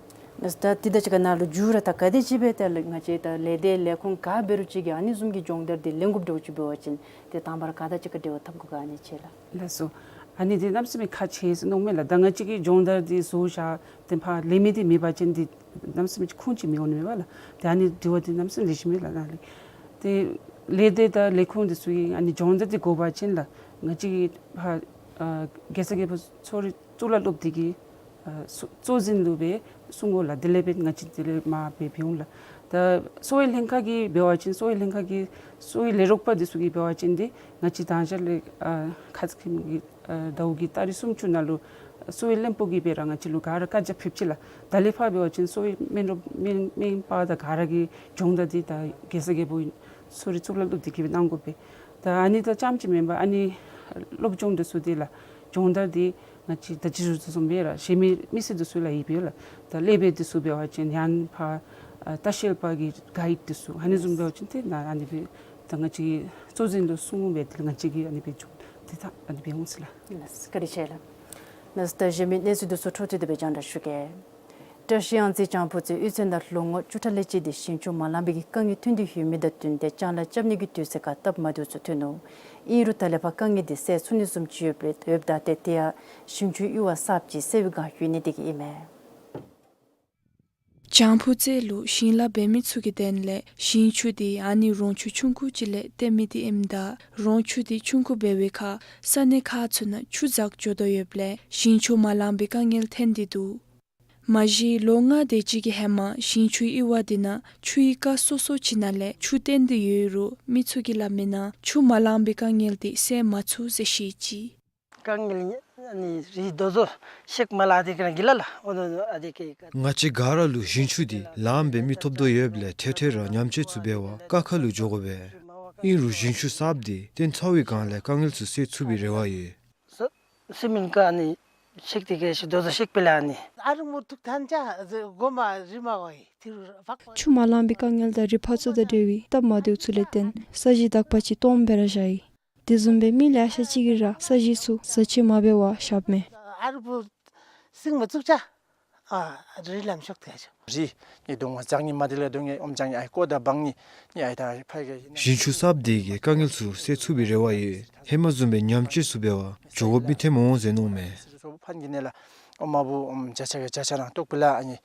ལགས། ད་འདི་དང་གཅིག་ཁར་ནཱ་ལུ་མཇུག་ར་ད་ག་དེ་ཅིག་སྦེ་ད་ལགས་ང་བཅས་ད་ལས་སྡེ་ལས་ཁུངས་ག་འབད་རུང་ཅིག་གིས་ཨ་ནི་བཟུམ་གྱི་སྦྱོང་བརྡར་འདི་ལེན་དགོཔ་འདྲཝ་ཅིག་འབད་བ་ཅིན་ཏེ་དང་པ་ར་ག་དང་གཅིག་ཁར་འབྲེལ་བ་འཐབ་དགོ་ག་ཨ་ནི་ཅིག་ལགས། ལགས་སོ། ཨ་ནི་འདི་གནམ་མེད་ས་མེད་ཁག་ཆེ་ཟེར་མནོཝ་མས་ལགས། ད་ང་བཅས་ཀྱིས་སྦྱོང་བརྡར་འདི་བཟོ་བཞག་ཏེ་ཕར་ལེན་མི་འདི་མེད་པ་ཅིན་འདི་གནམ་མེད་ས་མེད་ཁུངས་ཅིག་མི་འོང་ནི་མས་པ་ལགས། ཏེ་ཨ་ནི་དྲི་བ་འདི་གནམ་མེད་ས་མེད་ལེགས་ཤོམ་མས་ལགས་ནཱ་ལས། ཏེ་ལས་སྡེ་དང་ལས་ཁུངས་འདི་ཚུ་གིས་ཨ་ནི་སྦྱོང་བརྡར་འདི་དགོ་པ་ཅིན་ལགས་ང་བཅས་ཀྱིས་ཕར་ཨ་གེ་སར་རྒྱལ་པོ་གཙོ་རིག་གཙུག་ལག་སློབ་སྡེ་གི་ཨ་གཙོ་གཙོ་འཛིན་ལུ་སྦེ་གསུང་དགོ་ལགས། དེ་ལས་སྦེ་ང་བཅས་དེ་ལས་མར་སྦེ་འབད་འོང་ལགས། ད་གསོ་བའི་ལྷན་ཁག་གིས་འབད་བ་ཅིན་གསོ་བའི་ལྷན་ཁག་གི་གསོ་བའི་ལས་རོགས་པ་འདི་ཚུ་གིས་འབད་བ་ཅིན་འདི་ང་བཅས་ད་ཅི་ལས་ཨ་ཁ་ཙ་ཁ་ཉིནམ་གི་ཨ་ཟླཝ་གི་ཏ་རིག་སུམ་ཅུ་ནང་ལུ་གསོ་བའི་བློན་པོ་གིས་སྦེ་ར་ང་བཅས་ལུ་ག་ར་བཀའ་རྒྱ་ཕེབས་ཅི་ལགས། ད་ལས་ཕར་འབད་བ་ཅིན་གསོ་བའི་སྨན་རོགས་སྨན་སྨན་པ་དང་ག་ར་གིས་སྦྱོང་བརྡར་འདི་ད་གེ་སར་རྒྱལ་པོ་གཙོ་རིག་གཙུག་ལག་སློབ་སྡེ་གིས་སྦེ་གནང་དགོ་པས། ད་ཨ་ནི་དང་རྐྱངམ་ཅིག་མེན་པར་ཨ་ནི་སློབ་སྦྱོང་འདི་ཚུ་འདི་ལགས་སྦྱོང་བརྡར་འདི་ང་བཅས་ད་ཅི་ཞུ་དོ་བཟུམ་སྦེ་ར་གཞན་མི་མི་སེར་འདི་ཚུ་ལུ་ཡོད་པས་ལགས། ད་ཀླད་པའི་འདི་ཚུ་འབད་བ་ཅིན་ཡང་ཕར་ཨ་ལྟ་བཤལ་པ་གི་གཱའིཌ་འདི་ཚུ་ཨ་ནི་བཟུམ་འབད་བ་ཅིན་ཏེ་ནཱ་ཨ་ནི་སྦེ་ད་ང་བཅས་ཀྱི་གཙོ་འཛིན་ལུ་གསུངས་སྦེ་དེ་ལས་ང་བཅས་ཀྱིས་ཨ་ནི་སྦེ་འགྱོ་དེ་ད་ཨ་ནི་སྦེ་འོང་ཟེར་ལགས། ལགས་སོ། བཀའ་དྲིན་ཆེ་ལགས། ལགས་སོ། ད་གཞན་མི་གནས་ཚུལ་འདི་ཚུ་འཕྲོ་མཐུད་དེ་སྦེ་སྙན་ཞུ་གེ། བཀྲ་ཤིས་གཡང་རྩེ་བྱང་ཕུ་རྩེ་གཡུས་ཚན་ནང་ལོ་ངོ་བཅུ་ཕྲག་ལས་བཅད་དེ་ཞིང་ཆུ་མ་ལང་པའི་གི་དཀའ་ངལ་ཐོན་ཏེ་ཡོད་མི་དང་བསྟུན་ཏེ་ལྕང་ལཱ་རྐྱབ་ནི་གི་དུས་ཚོད་ཁར་སྟབས་མ་བདེཝ་ཚུ་ཐོན་ནུག། ཨིན་རུང་ད་ལས་ཕར་དཀའ་ངལ་འདི་སེལ་ཚུགས་ནི་བཟུམ་ཅིག་ཡོདཔ་ལས་ཡོདཔ་ད་ཏེ་དེ་ཡང་ཞིང་ཆུའི་གཡུར་བ་གསརཔ་ཅིག་སེལ་བའི་བསྒང་ཡོད་ནི་དེ་གིས་ཨིན་མས། བྱང་ཕུ་རྩེ་ལུ་ཞིང་ལཱ་འབད་མི་ཚུ་གི་དོན་ལས་ཞིང་ཆུ་འདི་ཨ་ནི་རོང་ཆུ་ཆུང་ཀུ་ཅིག་ལས་བཏོན་མི་འདི་ཨིནམ་ད་རོང་ཆུ་འདི་ཆུང་ཀུ་འབད་བའི་ཁར་ས་གནས་ཁག་ཚུ་ནང་ཆུ་འཛག་འགྱོ་དོ་ཡོདཔ་ལས་ཞིང་ཆུ་མ་ལང་པའི་དཀའ་ངལ་ཐོན་ཏེ་འདུག། མ་གཞི་ལོ་ལྔ་དེ་ཅིག་གི་ཧེ་མ་ཞིང་ཆུའི་གཡུར་བ་འདི་ནང་ཆུའི་རྐ་སོ་སོ་ཅིག་ནང་ལས་ཆུ་བཏོན་ཏེ་ཡོད་རུང་མི་ཚུ་གིས་སླབ་མིའི་ནང་ཆུ་མ་ལང་པའི་དཀའ་ངལ་འདི་སེལ་མ་ཚུགས་ཟེར་བཤད་ཅི། དཀའ་ངལ་ཨ་ནི་རི་རྡོ་བཟོ་ཤེག་མ་ལ་དེ་ཀ་ར་གི་ལ་ལ་འོ་ནོ་ཨ་དེ་ཀེ་ཀ། ང་བཅས་ག་ར་ལུ་ཞིང་ཆུ་འདི་ལངམ་སྦེ་མི་ཐོབ་དོ་ཡོདཔ་ལས་ཐེངས་ཐེངས་ར་ཉམས་བཅོས་ཚུ་འབད་བར་རྐ་ཁ་ལུ་འགྱོ་དགོ་པས། ཨིན་རུང་ཞིང་ཆུ་གསརཔ་འདི་བཏོན་ཚར་བའི་བསྒང་ལས་དཀའ་ངལ་ཚུ་སེལ་ཚུགས་པའི་རེ་བ་ཡོད། སོ་སི་མེནཊ་ཀ་ནི་ཤེག་ཏེ་གེ་ཤེག་རྡོ་བཟོ་ཤེག་པེ་ལ་ནི། ཨ་རུ་མུ་ཐུག་ཐན་ཅ་གོ་མ་རི་མ་ཝའི་ཐིར་ཕག་པ། ཆུ་མ་ལང་པའི་དཀའ་ངལ་དང་རི་ཕར་ཚུར་དང་འབྲེལ་བའི་སྟབས་མ་བདེཝ་ཚུ་ལས་བརྟེན་ས་གཞི་དག་པ་ཅིག་སྟོངམ་སྦེ་ར་བཞག་ཡི། དེ་བཟུམ་སྦེ་མི་ལེ་ཤ་ཅིག་གིས་ར་ས་གཞི་ཚུ་ཟ་ཆས་མ་འབད་བར་བཞགཔ་མས། ཨ་རུ་བུ་སིང་མ་བཙུགས་ཅ། ཨ་རི་ལམ་ཤོག་ཏེ་ཆོ། རི་ནི་གདོང་ང་ཟག་ནི་མ་དེ་ལས་གདོང་ངེ་ཨོམ་ཅང་ནི་ཨའི་ཀོ་དང་བང་ནི་ནི་ཨའི་ད་ཕའི་གེ་ཞིང་ཆུ་གསརཔ་འདི་གིས་དཀའ་ངལ་ཚུ་སེལ་ཚུགས་པའི་རེ་བ་ཡོད། ཧེ་མ་བཟུམ་སྦེ་ཉམས་བཅོས་ཚུ་འབད་བར་འགྱོ་དགོཔ་མི་ཐོནམ་འོང་ཟེར་མནོཝ་མས། སོ་ཕན་གི་ནི་ལ་ཨོམ་མ་བུ་ཨོམ་ཇ་ཆ་གེ་ཇ་ཆ་རང་ཏོག་པི་ལ་ཨ་ནི།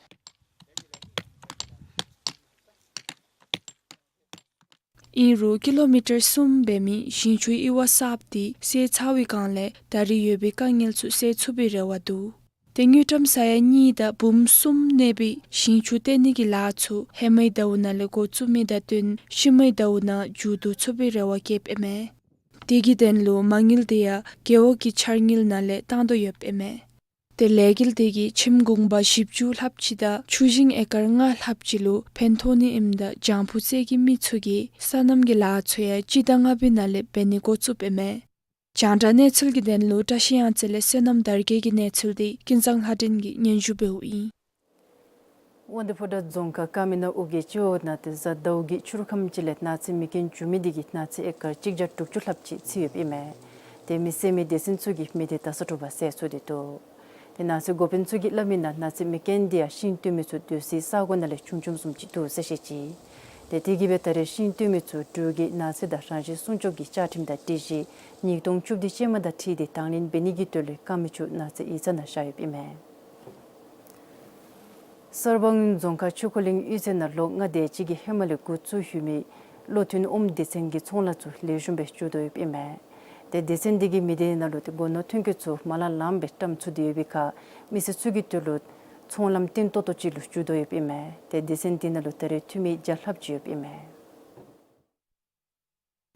ཨིན་རུང་ཀི་ལོ་མི་ཊར་གསུམ་འབད་མི་ཞིང་ཆུའི་གཡུར་བ་གསརཔ་འདི་སེལ་ཚར་བའི་བསྒང་ལས་ད་རེས་ཡོད་པའི་དཀའ་ངལ་ཚུ་སེལ་ཚུགས་པའི་རེ་བ་འདུག། ཏེ་དངུལ་ཀྲམ་ས་ཡ་གཉིས་དང་འབུམ་གསུམ་གནས་པའི་ཞིང་ཆུ་བཏོན་ནི་གི་ལཱ་ཚུ་ཧེ་མའི་ཟླཝ་ནང་ལས་འགོ་བཙུགས་མི་དང་བསྟུན་ཤུལ་མའི་ཟླཝ་ནང་མཇུག་བསྡུ་ཚུགས་པའི་རེ་བ་བསྐྱེདཔ་ཨིན་མས། དེ་གི་དོན་ལུ་མ་དངུལ་དེ་ཡང་རྒེད་འོག་གི་འཆར་དངུལ་ནང་ལས་བཏང་དོ་ཡོདཔ་ཨིན་མས། ཏེ་ལས་འགུལ་དེ་གིས་ཁྱིམ་གུང་པ་བཞི་བཅུ་ལྷགཔ་ཅིག་དང་ཆུ་ཞིང་ཨེ་ཀར་ལྔ་ལྷགཔ་ཅིག་ལུ་ཕན་ཐོགས་ནི་ཨིནམ་ད་ལྗང་བུ་རྩེ་གི་མི་ཚུ་གིས་སོ་ནམ་གྱི་ལཱ་ཚུ་ཡང་སྤྱི་ཟླ་ལྔ་པའི་ནང་ལས་འབད་ནི་འགོ་བཙུགསཔ་ཨིན་མས། རྒྱང་བསྒྲགས་གནས་ཚུལ་གྱི་དོན་ལུ་བཀྲ་ཤིས་གཡང་རྩེ་ལས་བསོད་ནམས་དར་རྒྱས་ཀྱི་གནས་ཚུལ་དེ་ཀུན་བཟང་ལྷ་སྒྲོན་གྱིས་སྙན་ཞུ་འབདཝ་ཨིན། དབང་འདུས་ཕོ་བྲང་རྫོང་ཁག་ཀ་མི་ན་ཨུ་གི་སྤྱི་འོག་ནང་ཏེ་གཟའ་ཟླཝ་གི་ཕྱི་རུ་ཁམས་ཅིག་ལས་ནགས་ཚལ་མེ་སྐྱོན་བྱུང་མི་དེ་གིས་ནགས་ཚལ་ཨེ་ཀར་གཅིག་བརྒྱ་དྲུག་ཅུ་ལྷགཔ་ཅིག་ཚིག་ཡོདཔ་ཨིན་མས། ཏེ་མེ་བསད་མི་སྡེ་ཚན་ཚུ་གིས་མེ་དེ་ད་ས་དྲོ་པ་བསད་ཚུགས་ཏེ་འདུག། ཏེ་ནགས་ཚལ་འགོ་དཔོན་ཚུ་གིས་སླབ་མི་ནང་ནགས་ཚལ་མེ་སྐྱོན་དེ་ཡང་ཤིང་བཏོན་མི་ཚུ་སྡོད་སའི་ས་གོ་ནང་ལས་བྱུང་བྱུངམ་བཟུམ་ཅིག་འདུག་ཟེར་བཤད་ཅི། ཏེ་དེ་གིས་སྦེ་ད་རེས་ཤིང་བཏོན་མི་ཚུ་འབྲུག་གི་ནགས་ཚལ་དང་རང་བཞིན་སྲུང་སྐྱོབ་ཀྱི་བཅའ་ཁྲིམས་དང་སྒྲིག་གཞི་ཉིས་སྟོང་བཅུ་བདུན་ཅན་མ་དང་འཁྲིལ་ཏེ་དང་ལེན་འབད་ནི་གི་དོན་ལུ་ཀ་མི་ཆུ་ནགས་ཚལ་ཡིག་ཚང་ནང་བཞག་ཡོདཔ་ཨིན་མས། གསར་སྤང་རྫོང་ཁག་ཆོས་འཁོར་གླིང་གཡུས་ཚན་ནང་ལོ་ལྔ་དེ་ཅིག་གི་ཧེ་མ་ལས་འགོ་བཙུགས་ཡོད་མི་བློ་མཐུན་ཨོམ་སྡེ་ཚན་གྱི་ཚོང་ལཱ་ཚུ་ལེགས་ཤོམ་སྦེ་འགྱོ་དོ་ཡོདཔ་ཨིན་མས། ཏེ་སྡེ་ཚན་དེ་གིས་མི་སྡེ་ནང་ལུ་ཏེ་སྒོ་ནོར་ཐོན་སྐྱེད་ཚུ་མ་ལང་ལངམ་སྦེ་བཀྲམ་ཚུགས་ཏེ་ཡོད་པའི་ཁར་མི་སེར་ཚུ་གི་དོན་ལུ་ཚོང་ལམ་བརྟན་ཏོག་ཏོ་ཅིག་ལུ་འགྱོ་དོ་ཡོདཔ་ཨིན་མས། ཏེ་སྡེ་ཚན་དེ་ནང་ལུ་ད་རེས་འཐུས་མི་བརྒྱ་ལྷགཔ་ཅིག་ཡོདཔ་ཨིན་མས།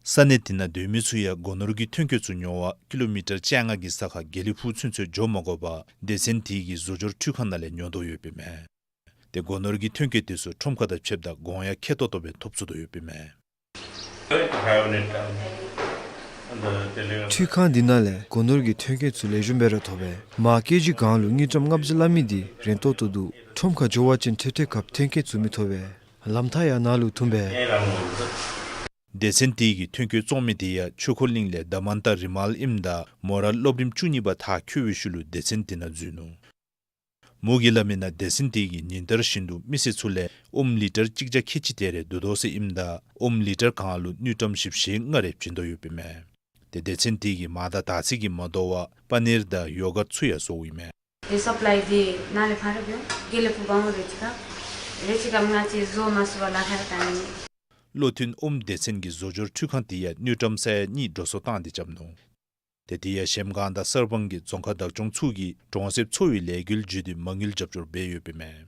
ས་གནས་དེ་ནང་སྡོད་མི་ཚུ་ཡང་སྒོ་ནོར་གྱི་ཐོན་སྐྱེད་ཚུ་ཉོ་བར་ཀི་ལོ་མི་ཊར་བཅོ་ལྔ་གི་ས་ཁར་དགེ་ལེགས་ཕུག་ཚུན་ཚོད་འགྱོ་མ་དགོ་པར་སྡེ་ཚན་དེ་གི་བཟོ་སྦྱོར་འཕྲུལ་ཁང་ནང་ལས་ཉོ་དོ་ཡོདཔ་ཨིན་མས། ཏེ་སྒོ་ནོར་གྱི་ཐོན་སྐྱེད་དེ་ཚུ་ཁྲོམ་ཁ་དང་ཕྱདཔ་ད་གོང་ཡང་ཁེ་ཏོག་ཏོ་སྦེ་ཐོབ་ཚུགས་དོ་ཡོདཔ་ཨིན་མས། འཕྲུལ་ཁང་འདི་ནང་ལས་སྒོ་ནོར་གྱི་ཐོན་སྐྱེད་ཚུ་ལེགས་ཤོམ་སྦེ་ར་ཐོབ་པས། མར་ཀེ་ཇི་གང་ལུ་དངུལ་ཀྲམ་ལྔ་བརྒྱ་སླབ་མི་འདི་རན་ཏོག་ཏོ་འདུག། ཁྲོམ་ཁར་འགྱོ་བ་ཅིན་ཐེབས་ཐེབས་ཁར་ཐོན་སྐྱེད་ཚུ་མི་ཐོབ་པས། ལམ་ཐག་ཡང་ནཱ་ལུ་ཐུང་པས། སྡེ་ཚན་དེ་གི་ཐོན་སྐྱེད་བཙོང་མི་དེ་ཡང་ཆོས་འཁོར་གླིང་ལས་ལྡ་མན་ཏ་རི་མལ་ཨིནམ་ད་མོ་ར་སློབ་རིམ་བཅུ་གཉིས་པ་མཐར་འཁྱོལ་བའི་ཤུལ་ལུ་སྡེ་ཚན་དེ་ནང་འཛུལ་ནུག། མོ་གིས་སླབ་མི་ནང་སྡེ་ཚན་དེ་གིས་ཉིན་ལྟར་བཞིན་དུ་མི་སེར་ཚུ་ལས་ཨོམ་ལི་ཊར་གཅིག་བརྒྱ་ཁལ་གཅིག་དེ་རེ་བསྡུ་དོ་ཟེར་ཨིནམ་ད་ཨོམ་ལི་ཊར་གང་ལུ་དངུལ་ཀྲམ་བཞི་བཅུ་ཞེ་ལྔ་རེ་བྱིན་དོ་ཡོདཔ་ཨིན་མས། ཏེ་སྡེ་ཚན་དེ་གིས་མར་དང་དར་ཚིལ་གྱིས་མ་དོ་བར་པ་ནིར་དང་ཡོ་གརཊ་ཚུ་ཡང་བཟོཝ་ཨིན་མས། དེ་སཔ་ལའི་དེ་ནཱ་ལས་ཕར་འགྱོ། དགེ་ལེགས་ཕུག་སྦང་རེ་ཅིག་ཁར་རེ་ཅིག་ཁར་ང་བཅས་བཟོ་མ་ཚུགས་པར་ལཱ་ཁག་བཏང་ནི། བློ་མཐུན་ཨོམ་སྡེ་ཚན་གྱི་བཟོ་སྦྱོར་འཕྲུལ་ཁང་དེ་ཡང་དངུལ་ཀྲམ་ས་ཡ་གཉིས་འགྲོ་སོང་བཏང་སྟེ་རྐྱབ་ནུག། ཏེ་དེ་ཡང་གཞལམ་སྒང་དང་གསར་སྤང་གི་རྫོང་ཁག་བདག་སྐྱོང་ཚུ་གིས་གྲོང་གསེབ་འཚོ་བའི་ལས་འགུལ་བརྒྱུད་དེ་མ་དངུལ་རྒྱབ་སྐྱོར་འབད་ཡོདཔ་ཨིན་མས།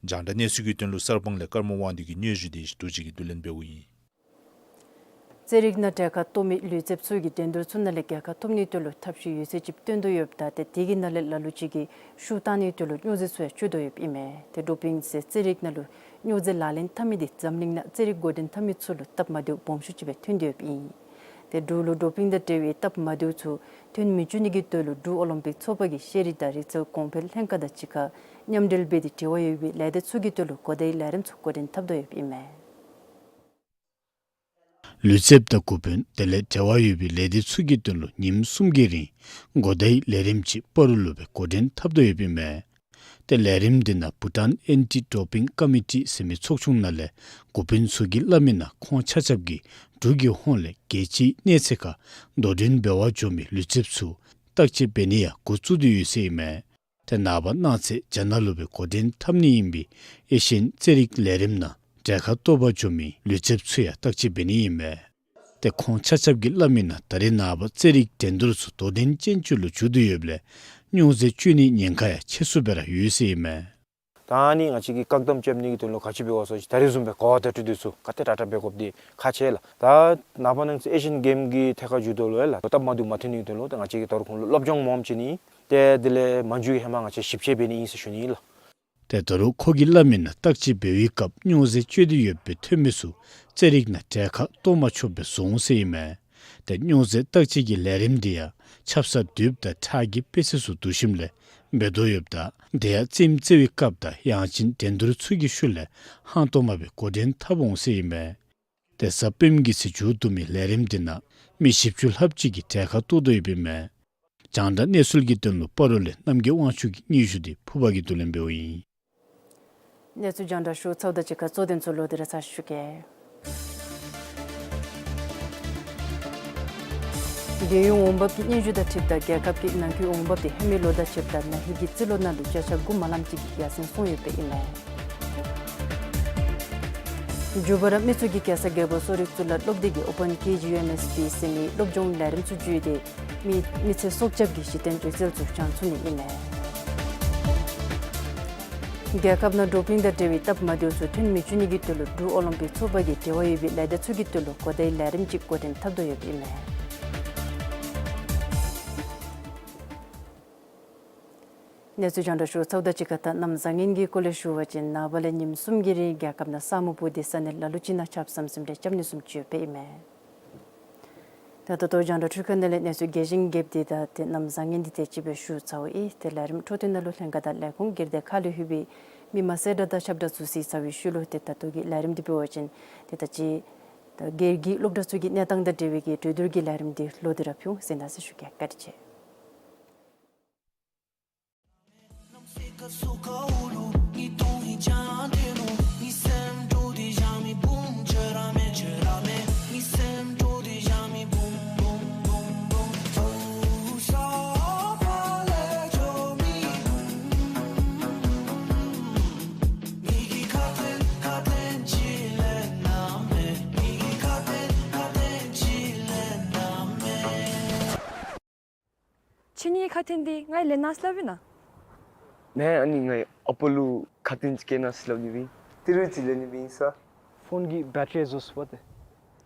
རྒྱང་བསྒྲགས་གནས་ཚུལ་གྱི་དོན་ལུ་གསར་སྤང་ལས་ཀརྨ་དབང་འདུས་ཀྱི་སྙན་ཞུ་དེ་བདུད་རྩི་གིས་བསྡུ་ལེན་འབདཝ་ཨིན། རྩེད་རིགས་ནང་གྲལ་ཁར་གཏོགས་མི་ལུས་རྩལཔ་ཚུ་གིས་འགྲན་བསྡུར་ཚུ་ནང་ལས་རྒྱལ་ཁ་ཐོབ་ནིའི་དོན་ལུ་ཐབས་ཤེས་ཡོད་ཚད་ཅིག་སྟོན་དོ་ཡོདཔ་ད་ཏེ་དེ་གི་ནང་ལས་ལ་ལུ་ཅིག་གིས་ཤུགས་བཏང་ནིའི་དོན་ལུ་སྨྱོ་རྫས་ཚུ་ཡང་སྤྱོད་དོ་ཡོདཔ་ཨིན་མས། ཏེ་འགྲོ་ཕན་ཟེར་རྩེད་རིགས་ནང་ལུ་སྨྱོ་རྫས་ལག་ལེན་འཐབ་མི་དེ་འཛམ་གླིང་ནང་རྩེད་རིགས་འགོ་འདྲེན་འཐབ་མི་ཚུ་ལུ་སྟབས་མ་བདེཝ་སྦོམ་ཤོས་ཅིག་སྦེ་ཐོན་ཏེ་ཡོདཔ་ཨིན། ཏེ་འབྲུག་ལུ་འགྲོ་ཕན་དང་འབྲེལ་བའི་སྟབས་མ་བདེཝ་ཚུ་ཐོན་མི་བཅུག་ནི་གི་དོན་ལུ་འབྲུག་ཨོ་ལིམ་པིག་ཚོགས་པ་གིས་ཤེས་རིག་དང་རིག་རྩལ་གོང་འཕེལ་ལྷན་ཁག་དང་གཅིག་ཁར་མཉམ་འབྲེལ་འབད་དེ་འབྲེལ་བ་ཡོད་པའི་ལས་སྡེ་ཚུ་གི་དོན་ལུ་གོ་བརྡའི་ལས་རིམ་ཚུ་འགོ་འདྲེན་འཐབ་དོ་ཡོདཔ་ཨིན་མས། ལུས་རྩལཔ་དང་འགོ་དཔོན་དེ་ལས་འབྲེལ་བ་ཡོད་པའི་ལས་སྡེ་ཚུ་གི་དོན་ལུ་ཉིནམ་གསུམ་གྱི་རིང་གོ་བརྡའི་ལས་རིམ་ཅིག་སྤ་རོ་ལུ་སྦེ་འགོ་འདྲེན་འཐབ་དོ་ཡོདཔ་ཨིན་མས། ཏེ་ལས་རིམ་དེ་ནང་བྷུ་ཊཱན་ཨེན་ཊི་ཌོ་པིང་ཀོ་མི་ཊི་ཟེར་མི་ཚོགས་ཆུང་ནང་ལས་འགོ་དཔོན་ཚུ་གིས་སླབ་མི་ནང་ཁོང་ཆ་ཁྱབ་ཀྱིས་འབྲུག་གི་ཧོངས་ལས་རྒྱལ་སྤྱིའི་གནས་ཚད་ཁར་དོ་འགྲན་འབད་བར་འགྱོ་མི་ལུས་རྩལཔ་ཚུ་བརྟག་དཔྱད་འབད་ནི་ཡང་འགོ་བཙུགས་ཏེ་ཡོད་ཟེར་ཨིན་མས། ཏེ་ནངས་པ་གནངས་ཚེ་རྒྱ་ནག་ལུ་སྦེ་འགོ་འདྲེན་འཐབ་ནི་ཨིན་པའི་ཨེ་ཤི་ཡན་རྩེད་རིགས་ལས་རིམ་ནང་གྲལ་ཁར་གཏོགས་པར་འགྱོ་མི་ལུས་རྩལཔ་ཚུ་ཡང་བརྟག་དཔྱད་འབད་ནི་ཨིན་མས། ཏེ་ཁོང་ཆ་ཁྱབ་ཀྱིས་སླབ་མི་ནང་ད་རེས་ནངས་པ་རྩེད་རིགས་འགྲན་བསྡུར་ཚུ་དོ་འགྲན་ཅན་ཅིག་ལུ་འགྱུར་ཏེ་ཡོདཔ་ལས་སྨྱོ་རྫས་སྤྱོད་ནིའི་ཉེན་ཁ་ཡང་ཆེ་སུ་སྦེ་ར་ཡོད་ཟེར་ཨིན་མས། ད་ཨ་ནི་ང་བཅས་ཀྱིས་བཀག་སྡོམ་རྐྱབ་ནི་གི་དོན་ལུ་ག་ཅི་འབད་དགོ་ཟེར་ཅིག་ད་རེས་བཟུམ་སྦེ་གོ་བརྡ་སྤྲོད་དེ་ཚུ་ག་ཏེ་དྲག་དྲག་འབད་དགོཔ་འདི་ཁག་ཆེ་ལགས། ད་ནངས་པ་གནངས་ཚེ་ཨེ་ཤི་ཡན་གེམ་གྱི་ཐད་ཁར་འགྱོཝ་ད་ལུ་ཡང་ལགས་སྟབས་མ་བདེཝ་མ་ཐོན་ནི་གི་དོན་ལུ་ད་ང་བཅས་ཀྱིས་ད་རུང་ཁོང་ལུ་སློབ་སྦྱོང་མངམ་བྱིན་ནི། ཏེ་དེ་ལས་མ་འགྱོ་བའི་ཧེ་མ་ང་བཅས་ཞིབ་དཔྱད་འབད་ནི་ཨིན་ཟེར་ཞུ་ནི་ཨིན་ལགས། ཏེ་ད་རུང་ཁོ་གིས་སླབ་མི་ནང་བརྟག་དཔྱད་འབད་བའི་སྐབས་སྨྱོ་རྫས་སྤྱོད་དེ་ཡོད་པའི་ཐོན་མི་ཚུ་རྩེད་རིགས་ནང་གྲལ་ཁར་གཏོགས་མ་ཆོགཔ་སྦེ་བཟོ་འོང་ཟེར་ཨིན་མས། ཏེ་སྨྱོ་རྫས་བརྟག་དཔྱད་ཀྱི་ལས་རིམ་འདི་ཡང་ཆབ་གསང་དུས་དང་ཁྲག་གི་དཔེ་ཚད་ཚུ་བསྡུ་ཞིནམ་ལས་འབད་དོ་ཡོདཔ་ད་དེ་ཡང་རྩེདམོ་རྩེ་བའི་སྐབས་དང་ཡང་ཅིན་འགྲན་བསྡུར་ཚུ་གི་ཤུལ་ལས་ཧང་སྟོངམ་སྦེ་འགོ་འདྲེན་འཐབ་འོང་ཟེར་ཨིན་མས། ཏེ་གཟའ་སྤེནམ་གྱི་ཚེ་མཇུག་བསྡུ་མི་ལས་རིམ་འདི་ནང་མི་བཞི་བཅུ་ལྷགཔ་ཅིག་གིས་གྲལ་ཁར་གཏོགས་དོ་ཡོདཔ་ཨིན་མས། རྒྱང་བསྒྲགས་གནས་ཚུལ་གྱི་དོན་ལུ་སྤ་རོ་ལས་རྣམ་རྒྱལ་དབང་ཕྱུག་གི་སྙན་ཞུ་དེ་ཕུར་པ་གིས་བསྡུ་ལེན་འབདཝ་ཨིན། གནས་ཚུལ་རྒྱང་བསྒྲགས་ཞུ་ཚརཝ་དང་གཅིག་ཁར་གཙོ་དོན་ཚུ་ལོག་སྟེ་ར་ཚར་ཞུ་གེ། རྒྱལ་ཡོངས་འོང་འབབ་ཀྱི་སྙན་ཞུ་དང་འཁྲིལཝ་ད་རྒྱལ་ཁབ་ཀྱི་ནང་འཁོད་འོང་འབབ་དེ་ཧེ་མའི་ལོ་དང་ཕྱདཔ་ད་ན་ཧིང་གི་རྩིས་ལོ་ནང་ལུ་བརྒྱ་ཆ་དགུ་མ་ལངམ་ཅིག་གིས་ཡར་སེང་སོང་ཡོདཔ་ཨིན་མས། མཇུག་པར་མི་ཚུ་གིས་རྒྱལ་ས་རྒྱལ་པོ་གསོ་རིག་གཙུག་ལག་སློབ་སྡེ་གི་ཨོ་པཱན་ཀེ་ཇི་ཡུ་ཨེམ་ཨེས་པི་ཟེར་མི་སློབ་སྦྱོང་ལས་རིམ་ཚུ་བརྒྱུད་དེ་མི་མི་ཚེ་སྲོག་སྐྱབས་ཀྱི་གཞི་རྟེན་སྒྲིག་སྲོལ་ཚུ་བསྐྱང་ཚུགས་ནི་ཨིན་མས། རྒྱལ་ཁབ་ནང་ཌོ་པིང་དང་འབྲེལ་བའི་སྟབས་མ་བདེཝ་ཚུ་ཐོན་མི་བཅུག་ནི་གི་དོན་ལུ་འབྲུག་ཨོ་ལིམ་པིག་ཚོགས་པ་གིས་འབྲེལ་བ་ཡོད་པའི་ལས་སྡེ་ཚུ་གི་དོན་ལུ་གོ་བརྡའི་ལས་རིམ་ཅིག་འགོ་འདྲེན་འཐབ་དོ་ཡོདཔ་ཨིན་མས། གནས་ཚུལ་རྒྱང་བསྒྲགས་ཞུ་ཚརཝ་དང་གཅིག་ཁར་ད་གནམ་བཟང་ངན་གྱི་སྐོར་ལས་ཞུ་བ་ཅིན་ནངས་པ་ལས་ཉིནམ་གསུམ་གྱི་རིང་རྒྱལ་ཁབ་ནང་ས་སྨུག་སྤུབས་ཏེ་ས་གནས་ལ་ལུ་ཅིག་ནང་ཆརཔ་ཟམ་ཟིམ་རེ་རྐྱབ་ནི་བཟུམ་ཅིག་ཡོདཔ་ཨིན་མས། ད་ད་ལྟོ་རྒྱང་བསྒྲགས་འཕྲུལ་ཁང་ནང་ལས་གནས་ཚུལ་རྒྱས་ཤིང་རྒྱསཔ་འདི་དང་ཏེ་གནམ་བཟང་ངན་འདི་དེ་ཅིག་སྦེ་ཞུ་ཚརཝ་ཨིན། ཏེ་ལས་རིམ་འཕྲོ་མཐུད་ནང་ལུ་ལྷན་ཁག་དང་ལས་ཁུངས་སྒེར་སྡེ་ཁག་ལས་ལྷོད་པའི་མི་མང་གསལ་བསྒྲགས་དང་ཁྱབ་བསྒྲགས་ཚུ་གཟིགས་ཚར་བའི་ཤུལ་ལུ་ཏེ་ད་ལྟོ་གི་ལས་རིམ་འདི་འབད་བ་ཅིན་ཏེ་ད་ཅི་ད་སྒེར་གྱི་སློབ་གྲྭ་ཚུ་གི་གནས་སྟངས་དང་འབྲེལ་བའི་གི་གྲོས་བསྡུར་གྱི་ལས་རིམ་འདི་ལོག་སྟེ་ར་ཕུལ་ཟེར་ན་ཟེར་ཞུ་གེ། བཀའ་དྲིན་ཆེ། ཁྱེད་གཉིས་ཁ་ཏོན་འདི་ངེའི་ལེན་གནང་ཟེར་སླབ་ཨིན་ན། ནཱ་ཨ་ནི་ངེའི་ཨ་པ་ལུ་ཁ་ཏོན་ཅིག་བསྐྱལ་གནང་ཟེར་སླབ་ནི་སྦེ་ཨིན། ཏི་རུ་ཅིག་ལེན་ནི་སྦེ་ཨིན་ས། ཕོན་གྱི་བེ་ཊ་རི་རྫོགས་སོ་པ་ཏེ།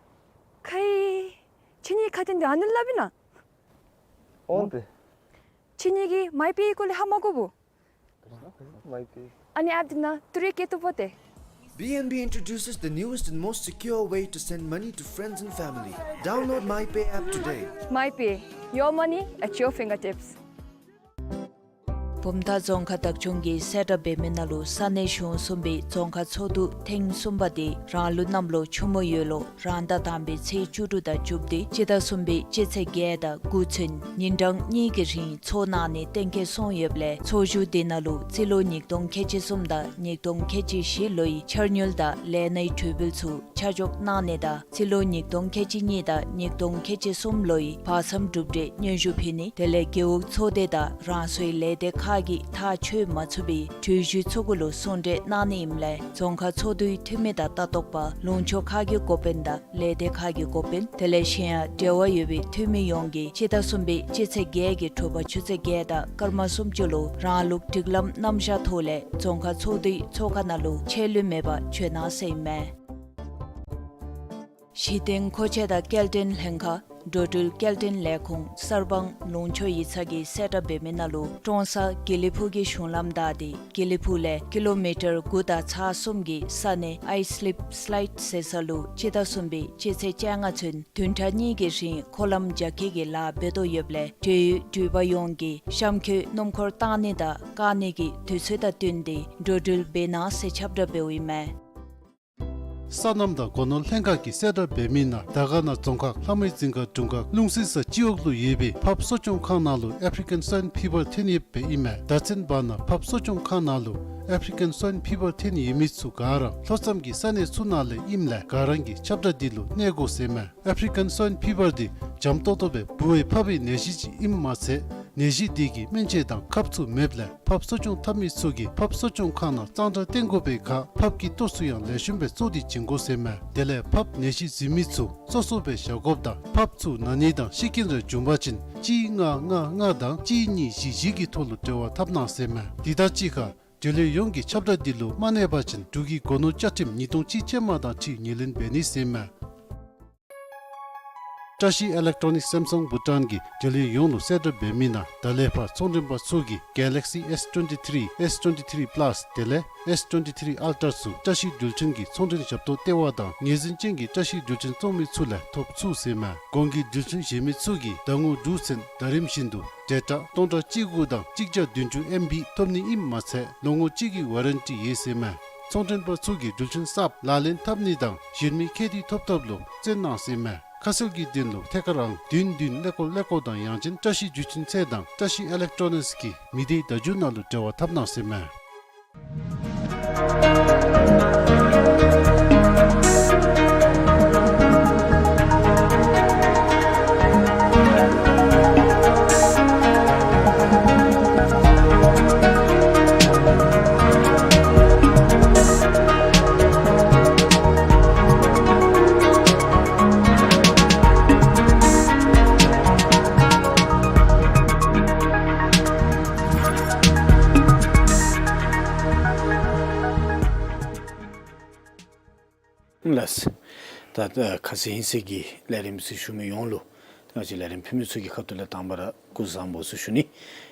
ཁེ། ཁྱེད་གཉིས་ཁ་ཏོན་འདི་ཨ་ནི་སླབ་ཨིན་ན། འོང་ཏེ། ཁྱེད་གཉིས་ཀྱིས་མའི་པེ་ཡི་སྐོར་ལས་ཧ་མ་གོ་བོ། མའི་པེ། ཨ་ནི་ཨེཔ་འདི་ནང་ཏི་རུ་བསྐྱལ་བཏུབ་པ་ཏེ། B N B introduces the newest and most secure way to send money to friends and family. Download MyPay app today. MyPay, your money at your fingertips. བུམ་ཐང་རྫོང་ཁག་བདག་སྐྱོང་གིས་གསལ་བསྒྲགས་འབད་མི་ནང་ལུ་ས་གནས་གཞུང་གསུམ་པའི་རྫོང་ཁག་ཚོགས་འདུ་ཐེངས་གསུམ་པ་འདི་རང་ལུགས་གནམ་ལོ་ཆུ་མོ་ཡོས་ལོ་རང་ཟླ་དང་པའི་ཚེས་བཅུ་དྲུག་དང་བཅུ་བདུན་སྤྱི་ཟླ་གསུམ་པའི་སྤྱི་ཚེས་བརྒྱད་དང་དགུ་ཚུན་ཉིན་གྲངས་གཉིས་ཀྱི་རིང་ཚོགས་གནང་ནི་གཏན་འཁེལ་སོང་ཡོདཔ་ལས་ཚོགས་བཞུགས་འདི་ནང་ལུ་རྩིས་ལོ་ཉིས་སྟོང་ཁལ་གཅིག་གསུམ་དང་ཉིས་སྟོང་ཁལ་གཅིག་བཞི་ལོའི་འཆར་དངུལ་དང་ལས་སྣའི་གྲོས་འབུལ་ཚུ་ཆ་འཇོག་གནང་ནི་དང་རྩིས་ལོ་ཉིས་སྟོང་ཁལ་གཅིག་གཉིས་དང་ཉིས་སྟོང་ཁལ་གཅིག་གསུམ་ལོའི་བར་མཚམས་གྲུབ་འབྲས་སྙན་ཞུ་ཕུལ་ནི་དེ་ལས་རྒེད་འོག་ཚོགས་སྡེ་དང་རང་སོའི་ལས་སྡེ་ཁག་གིས་ཐག་ཆོད་མ་ཚུགས་པའི་གྲོས་གཞི་ཚུ་གུ་ལུ་གསུང་གྲོས་གནང་ནི་ཨིནམ་ལས་རྫོང་ཁག་ཚོགས་འདུའི་འཐུས་མི་དང་ལྟ་རྟོག་པ་ལུང་ཕྱོགས་ཁག་གི་འགོ་དཔོན་དང་ལས་སྡེ་ཁག་གི་འགོ་དཔོན་དེ་ལས་གཞན་ཡང་འབྲེལ་བ་ཡོད་པའི་འཐུས་མི་ཡོངས་ཀྱིས་སྤྱི་ཟླ་གསུམ་པའི་སྤྱི་ཚེས་བརྒྱད་ཀྱི་དྲོ་པ་ཆུ་ཚོད་བརྒྱད་དང་སྐར་མ་སུམ་ཅུ་ལུ་རང་ལུགས་སྒྲིག་ལམ་རྣམ་གཞག་ཐོག་ལས་རྫོང་ཁག་ཚོགས་འདུའི་ཚོགས་ཁང་ནང་ལུ་ཆད་ལུས་མེད་པར་འབྱོན་གནང་ཟེར་ཨིན་མས། གཞི་རྟེན་མཁོ་ཆས་དང་སྐྱེལ་འདྲེན་ལྷན་ཁག་འགྲོ་འགྲུལ་སྐྱེལ་འདྲེན་ལས་ཁུངས་གསར་སྤང་ལུང་ཕྱོགས་ཡིག་ཚང་གིས་གསལ་བསྒྲགས་འབད་མི་ནང་ལུ་ཀྲོང་གསར་དགེ་ལེགས་ཕུག་གི་གཞུང་ལམ་བདའ་སྟེ་དགེ་ལེགས་ཕུག་ལས་ཀི་ལོ་མི་ཊར་དགུ་དང་ཚེག་གསུམ་གྱི་ས་གནས་ཨའི་སི་ལིབ་སི་ལའིཌ་ཟེར་ས་ལུ་སྤྱི་ཟླ་གསུམ་པའི་སྤྱི་ཚེས་བཅོ་ལྔ་ཚུན་བདུན་ཕྲག་གཉིས་ཀྱི་རིང་འཁོར་ལམ་རྒྱ་སྐྱེད་ཀྱི་ལཱ་འབད་དོ་ཡོདཔ་ལས་འབྲེལ་ཡོད་འགྲུལ་པ་ཡོངས་ཀྱིས་གཤམ་འཁོད་སྣུམ་འཁོར་བཏང་ནི་དང་བཀག་ནི་གི་དུས་ཚོད་དང་བསྟུན་ཏེ་འགྲོ་འགྲུལ་འབད་གནང་ཟེར་ཁྱབ་བསྒྲགས་འབདཝ་ཨིན་མས། སོ་ནམ་དང་སྒོ་ནོར་ལྷན་ཁག་གིས་གསལ་བསྒྲགས་འབད་མི་ནང་དར་དཀར་ན་རྫོང་ཁག་ལྷ་མོའི་རྫིང་ཁ་དྲུང་ཁག་ལུང་སྲིན་ས་སྤྱི་འོག་ལུ་ཡོད་པའི་ཕགཔ་གསོ་སྐྱོང་ཁང་ནང་ལུ་ཨེཕ་རི་ཀན་སྭའིན་ཕི་བར་ཐོན་ཡོདཔ་ཨིན་མས། ད་ཚུན་བར་ན་ཕགཔ་གསོ་སྐྱོང་ཁང་ནང་ལུ་ཨེཕ་རི་ཀན་སྭའིན་ཕི་བར་ཐོན་ཡོད་མི་ཚུ་ག་ར་ལྷོ་མཚམས་ཀྱི་ས་གནས་ཚུ་ནང་ལས་ཨིནམ་ལས་ག་ར་གིས་ཁྱབ་བསྒྲགས་འདི་ལུ་གནས་དགོ་ཟེར་ཨིན་མས། ཨེཕ་རི་ཀན་སྭའིན་ཕི་བར་འདི་འཇམ་ཏོག་ཏོ་སྦེ་འབུ་བས་ཕབ་པའི་ནད་གཞི་ཅིག་ཨིནམ་མ་ཚད་ནད་གཞི་འདི་གི་སྨན་དཔྱད་དང་ཁབ་ཚུ་མེདཔ་ལས་ཕགཔ་གསོ་སྐྱོང་འཐབ་མི་ཚུ་གིས་ཕགཔ་གསོ་སྐྱོང་ཁང་ནང་གཙང་སྦྲ་བསྟེན་དགོ་པའི་ཁར་ཕགཔ་གི་ལྟོ་ཚུ་ཡང་ལེགས་ཤོམ་སྦེ་བཙོ་སྟེ་བྱིན་དགོ་ཟེར་ཨིན་མས། དེ་ལས་ཕགཔ་ནད་གཞི་འཛིན་མི་ཚུ་གཙོ་བཙོ་སྦེ་བཞག་དགོཔ་དང་ཕགཔ་ཚུ་ན་ནི་དང་ཤི་རྐྱེན་རེ་བྱུང་པ་ཅིན་གཅིག་ལྔ་ལྔ་ལྔ་དང་གཅིག་གཉིས་བཞི་བཞི་གི་ཐོག་ལུ་འབྲེལ་བ་འཐབ་གནང་ཟེར་ཨིན་མས། འདི་དང་གཅིག་ཁར་འབྲེལ་ཡོད་ཡོངས་ཀྱིས་ཁྱབ་བསྒྲགས་འདི་ལུ་མ་གནས་པ་ཅིན་འབྲུག་གི་སྒོ་ནོར་བཅའ་ཁྲིམས་ཉིས་སྟོང་གཅིག་ཅན་མ་དང་འཁྲིལ་ངོས་ལེན་འབད་ནི་ཟེར་ཨིན་མས། བཀྲ་ཤིས་ཨི་ལེག་ཊོ་ནིགསི་སེམ་སང་བྷུ་ཊཱན་གྱིས་འབྲེལ་ཡོད་ཡོངས་ལུ་གསལ་བསྒྲགས་འབད་མི་ནང་ད་ལས་ཕར་ཚོང་མགྲོན་པ་ཚུ་གིས་གེ་ལེག་སི་ཨེསི་ཊུ་ཝེན་ཊི་ཐི་རི་ཨེསི་ཊུ་ཝེན་ཊི་ཐི་རི་པ་ལཱསི་དེ་ལས་ཨེསི་ཊུ་ཝེན་ཊི་ཐི་རི་ཨལ་ཊར་ཚུ་བཀྲ་ཤིས་འགྲུལ་འཕྲིན་གྱི་ཚོང་མགྲོན་ཞབས་ཏོག་ལྟེ་བ་དང་ངོས་འཛིན་ཅན་གྱི་བཀྲ་ཤིས་འགྲུལ་འཕྲིན་བཙོང་མི་ཚུ་ལས་ཐོབ་ཚུགས་ཟེར་ཨིན་མས། གོང་གི་འགྲུལ་འཕྲིན་བཞེས་མི་ཚུ་གིས་ཟླ་ངོ་དྲུག་ཚུན་ཟླ་རིམ་བཞིན་དུ་ཌེ་ཊ་སྟོང་ཕྲག་གཅིག་དགུ་དང་གཅིག་བརྒྱ་བདུན་ཅུ་ཨེམ་བི་ཐོབ་ནི་ཨིནམ་མ་ཚད་ལོ་ངོ་གཅིག་གི་ཝ་རེན་ཊི་ཡོད་ཟེར་ཨིན་མས། ཚོང་མགྲོན་པ་ཚུ་གིས་འགྲུལ་འཕྲིན་གསརཔ་ལག་ལེན་འཐབ་ནི་དང་གཞན་མི་ཁེ་ཏི་ཐོབ་ཐབས་ལུ་བརྩོན་གནང་ཟེར་ཨིན་མས། ཁ་གསལ་གྱི་དོན་ལུ་ཐད་ཀར་ཨང་བདུན་བདུན་ཀླད་ཀོར་ཀླད་ཀོར་དང་ཡང་ཅིན་བཀྲ་ཤིས་འགྲུལ་འཕྲིན་ཚད་དང་བཀྲ་ཤིས་ཨི་ལེག་ཊོ་ནིགསི་གི་མི་སྡེའི་བརྡ་བརྒྱུད་ནང་ལུ་འབྲེལ་བ་འཐབ་གནང་ཟེར་ཨིན་མས། ལགས། ད་ད་ཁ་ཚིག་ཧིང་སངས་ཀྱི་ལས་རིམ་ཚུ་ཞུ་མི་ཡོངས་ལུ་ང་བཅས་ལས་རིམ་ཕུལ་མི་ཚུ་གི་ཁ་ཐུག་ལས་དང་པ་ར་སྐུ་གཟུགས་བཟང་པོ་ཟེར་ཞུ་ནི།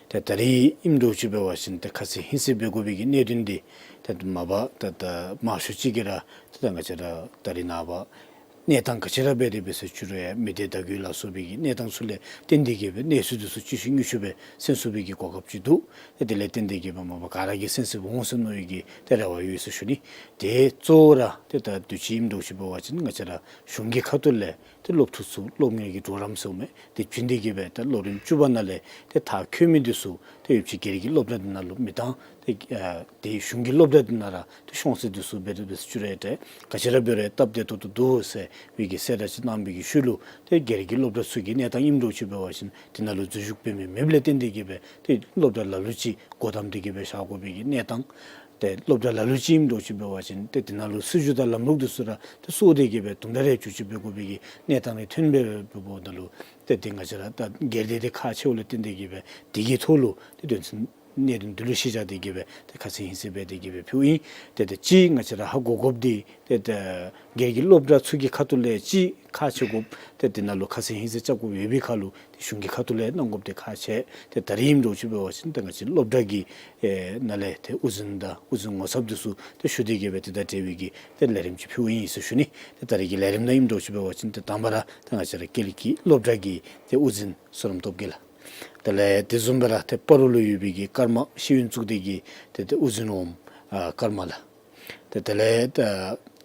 ཏེ་ད་རིས་ཨིནམ་འདྲཝ་ཅིག་འབད་བ་ཅིན་ཏེ་ཁ་ཚིག་ཧིང་སངས་འབད་དགོ་པའི་གི་གནད་དོན་འདི་ཏེ་མ་པ་ད་ད་མང་ཤོས་ཅིག་གིས་ར་ཏེ་ད་ང་བཅས་ར་ད་རིས་ནངས་པ་གནས་སྟངས་ག་ཅི་ར་འབད་དེ་འབད་ཟེར་ཅི་རུང་ཡང་མི་སྡེ་བརྡ་བརྒྱུད་ལ་སོགས་པའི་གི་གནས་སྟངས་ཚུ་ལས་བརྟེན་ཏེ་གིས་སྦེ་གནས་ཚུལ་འདི་ཚུ་གཅིག་ཤུལ་གཉིས་ཤུལ་སྦེ་གསན་ཚུགས་པའི་གི་གོ་སྐབས་ཅིག་འདུག། ཏེ་དེ་ལས་བརྟེན་ཏེ་གིས་སྦེ་མ་པ་ག་ར་གིས་གསན་གསན་འོང་ཟེར་མནོ་བའི་གི་ཏེ་རེ་བ་ཡོད་ཟེར་ཞུ་ནི། ཏེ་གཙོ་བོ་ར་ཏེ་ད་དུས་ཅི་ཨིནམ་འདྲཝ་ཅིག་འབད་བ་ཅིན་ང་བཅས་ར་གཞུང་གི་ཁ་ཐུག་ལས་ཏེ་སློབ་ཕྲུག་ཚུ་སློབ་གཉེར་གྱི་གྲོགས་རམ་ཟེར་མི་དེ་བྱིན་ཏེ་གིས་སྦེ་ཏེ་ལོ་རིམ་བཅུ་པ་ནང་ལས་ཏེ་མཐར་འཁྱོལ་མི་འདི་ཚུ་ཏེ་ཡོདཔ་ཅིག་སྒེར་གྱི་སློབ་གྲྭ་འདི་ནང་ལུ་མི་བཏང་། ཏེ་ཨ་ཏེ་གཞུང་གི་སློབ་གྲྭ་འདི་ནང་ར་ཏེ་ཤོང་ཚད་འདི་ཚུ་འབད་དེ་འབད་ཟེར་ཅི་རུང་ཡང་ཏེ་ག་ཅི་ར་འབད་རུང་སྟབས་བདེ་ཏོག་ཏོ་འདུག་ཟེར་བའི་གི་གསལ་བསྒྲགས་ཅིག་གནང་བའི་གི་ཤུལ་ལུ་ཏེ་སྒེར་གྱི་སློབ་གྲྭ་ཚུ་གི་གནས་སྟངས་ཨིནམ་འདྲཝ་ཅིག་འབད་བ་ཅིན་དེ་ནང་ལུ་འཛུལ་ཞུགས་འབད་མི་མེདཔ་ལས་བརྟེན་ཏེ་གིས་སྦེ་ཏེ་སློབ་གྲྭ་ལ་ལུ་ཅིག་སྒོ་བསྡམས་ཏེ་གིས་སྦེ་བཞག་དགོ་པའི་གི་གནས་སྟངས། ཏེ་སློབ་གྲྭ་ལ་ལུ་ཅིག་ཨིནམ་འདྲཝ་ཅིག་འབད་བ་ཅིན་ཏེ་དེ་ནང་ལུ་སྲིད་བྱུས་དང་ལམ་ལུགས་འདི་ཚུ་ར་ཏེ་སྲོལ་ཏེ་གིས་སྦེ་དུམ་གྲ་རེ་བཅུག་ཅིག་འབད་དགོ་པའི་གི་གནས་སྟངས་རེ་ཐོན་སྦེ་འབདཝ་ད་ལུ་ཏེ་དེ་ང་བཅས་ར་ད་སྒེར་སྡེ་འདི་ཁག་ཆེཝ་ལས་བརྟེན་ཏེ་གིས་སྦེ་དེ་གི་ཐོག་ལུ་ཏེ་དོན་ཚན་གནད་དོན་འདི་ལུ་གཞི་བཞག་སྟེ་གིས་སྦེ་ཏེ་ཁ་ཚིག་ཧིང་སངས་འབད་དེ་གིས་སྦེ་ཕུལཝ་ཨིན། ཏེ་ཏེ་ཅིག་ང་བཅས་ར་ཧ་གོ་དགོཔ་འདི་ཏེ་ད་སྒེར་གྱི་སློབ་གྲྭ་ཚུ་གི་ཁ་ཐུག་ལས་ཅིག་ཁག་ཆེ་དགོཔ་ཏེ་དེ་ནང་ལུ་ཁ་ཚིག་ཧིང་སངས་རྐྱབ་དགོཔ་ཡོད་པའི་ཁར་ལུ་ཏེ་གཞུང་གི་ཁ་ཐུག་ལས་གནང་དགོཔ་འདི་ཁག་ཆེ། ཏེ་ད་རིས་ཨིནམ་འདྲཝ་ཅིག་འབད་བ་ཅིན་ཏེ་ང་བཅས་སློབ་གྲྭ་གི་ཨེ་ནང་ལས་ཏེ་དབུ་འཛིན་དང་དབུ་འཛིན་ངོ་ཚབ་འདི་ཚུ་ཏེ་ཞུ་སྟེ་གིས་སྦེ་ཏེ་ད་དེ་སྦེ་གི་ཏེ་ལས་རིམ་ཅིག་ཕུལཝ་ཨིན་ཟེར་ཞུ་ནི། ཏེ་ད་རིས་ཀྱི་ལས་རིམ་ནང་ཨིནམ་འདྲཝ་ཅིག་འབད་བ་ཅིན་ཏེ་དང་པ་ར་ཏེ་ང་བཅས་ར་ཀེལ་གྱི་སློབ་གྲྭ་གི་ཏེ་དབུ་འཛིན་བསོད་ནམས་སྟོབས་རྒྱལ་ལགས། དེ་ལས་དེ་བཟུམ་སྦེ་ར་ཏེ་སྤ་རོ་ལུ་ཡོད་པའི་གི་ཀརྨ་ཤེས་ཡོན་གཙུག་སྡེ་གི་ཏེ་ཏེ་དབུ་འཛིན་འོགམ་ཨ་ཀརྨ་ལགས། ཏེ་དེ་ལས་ད་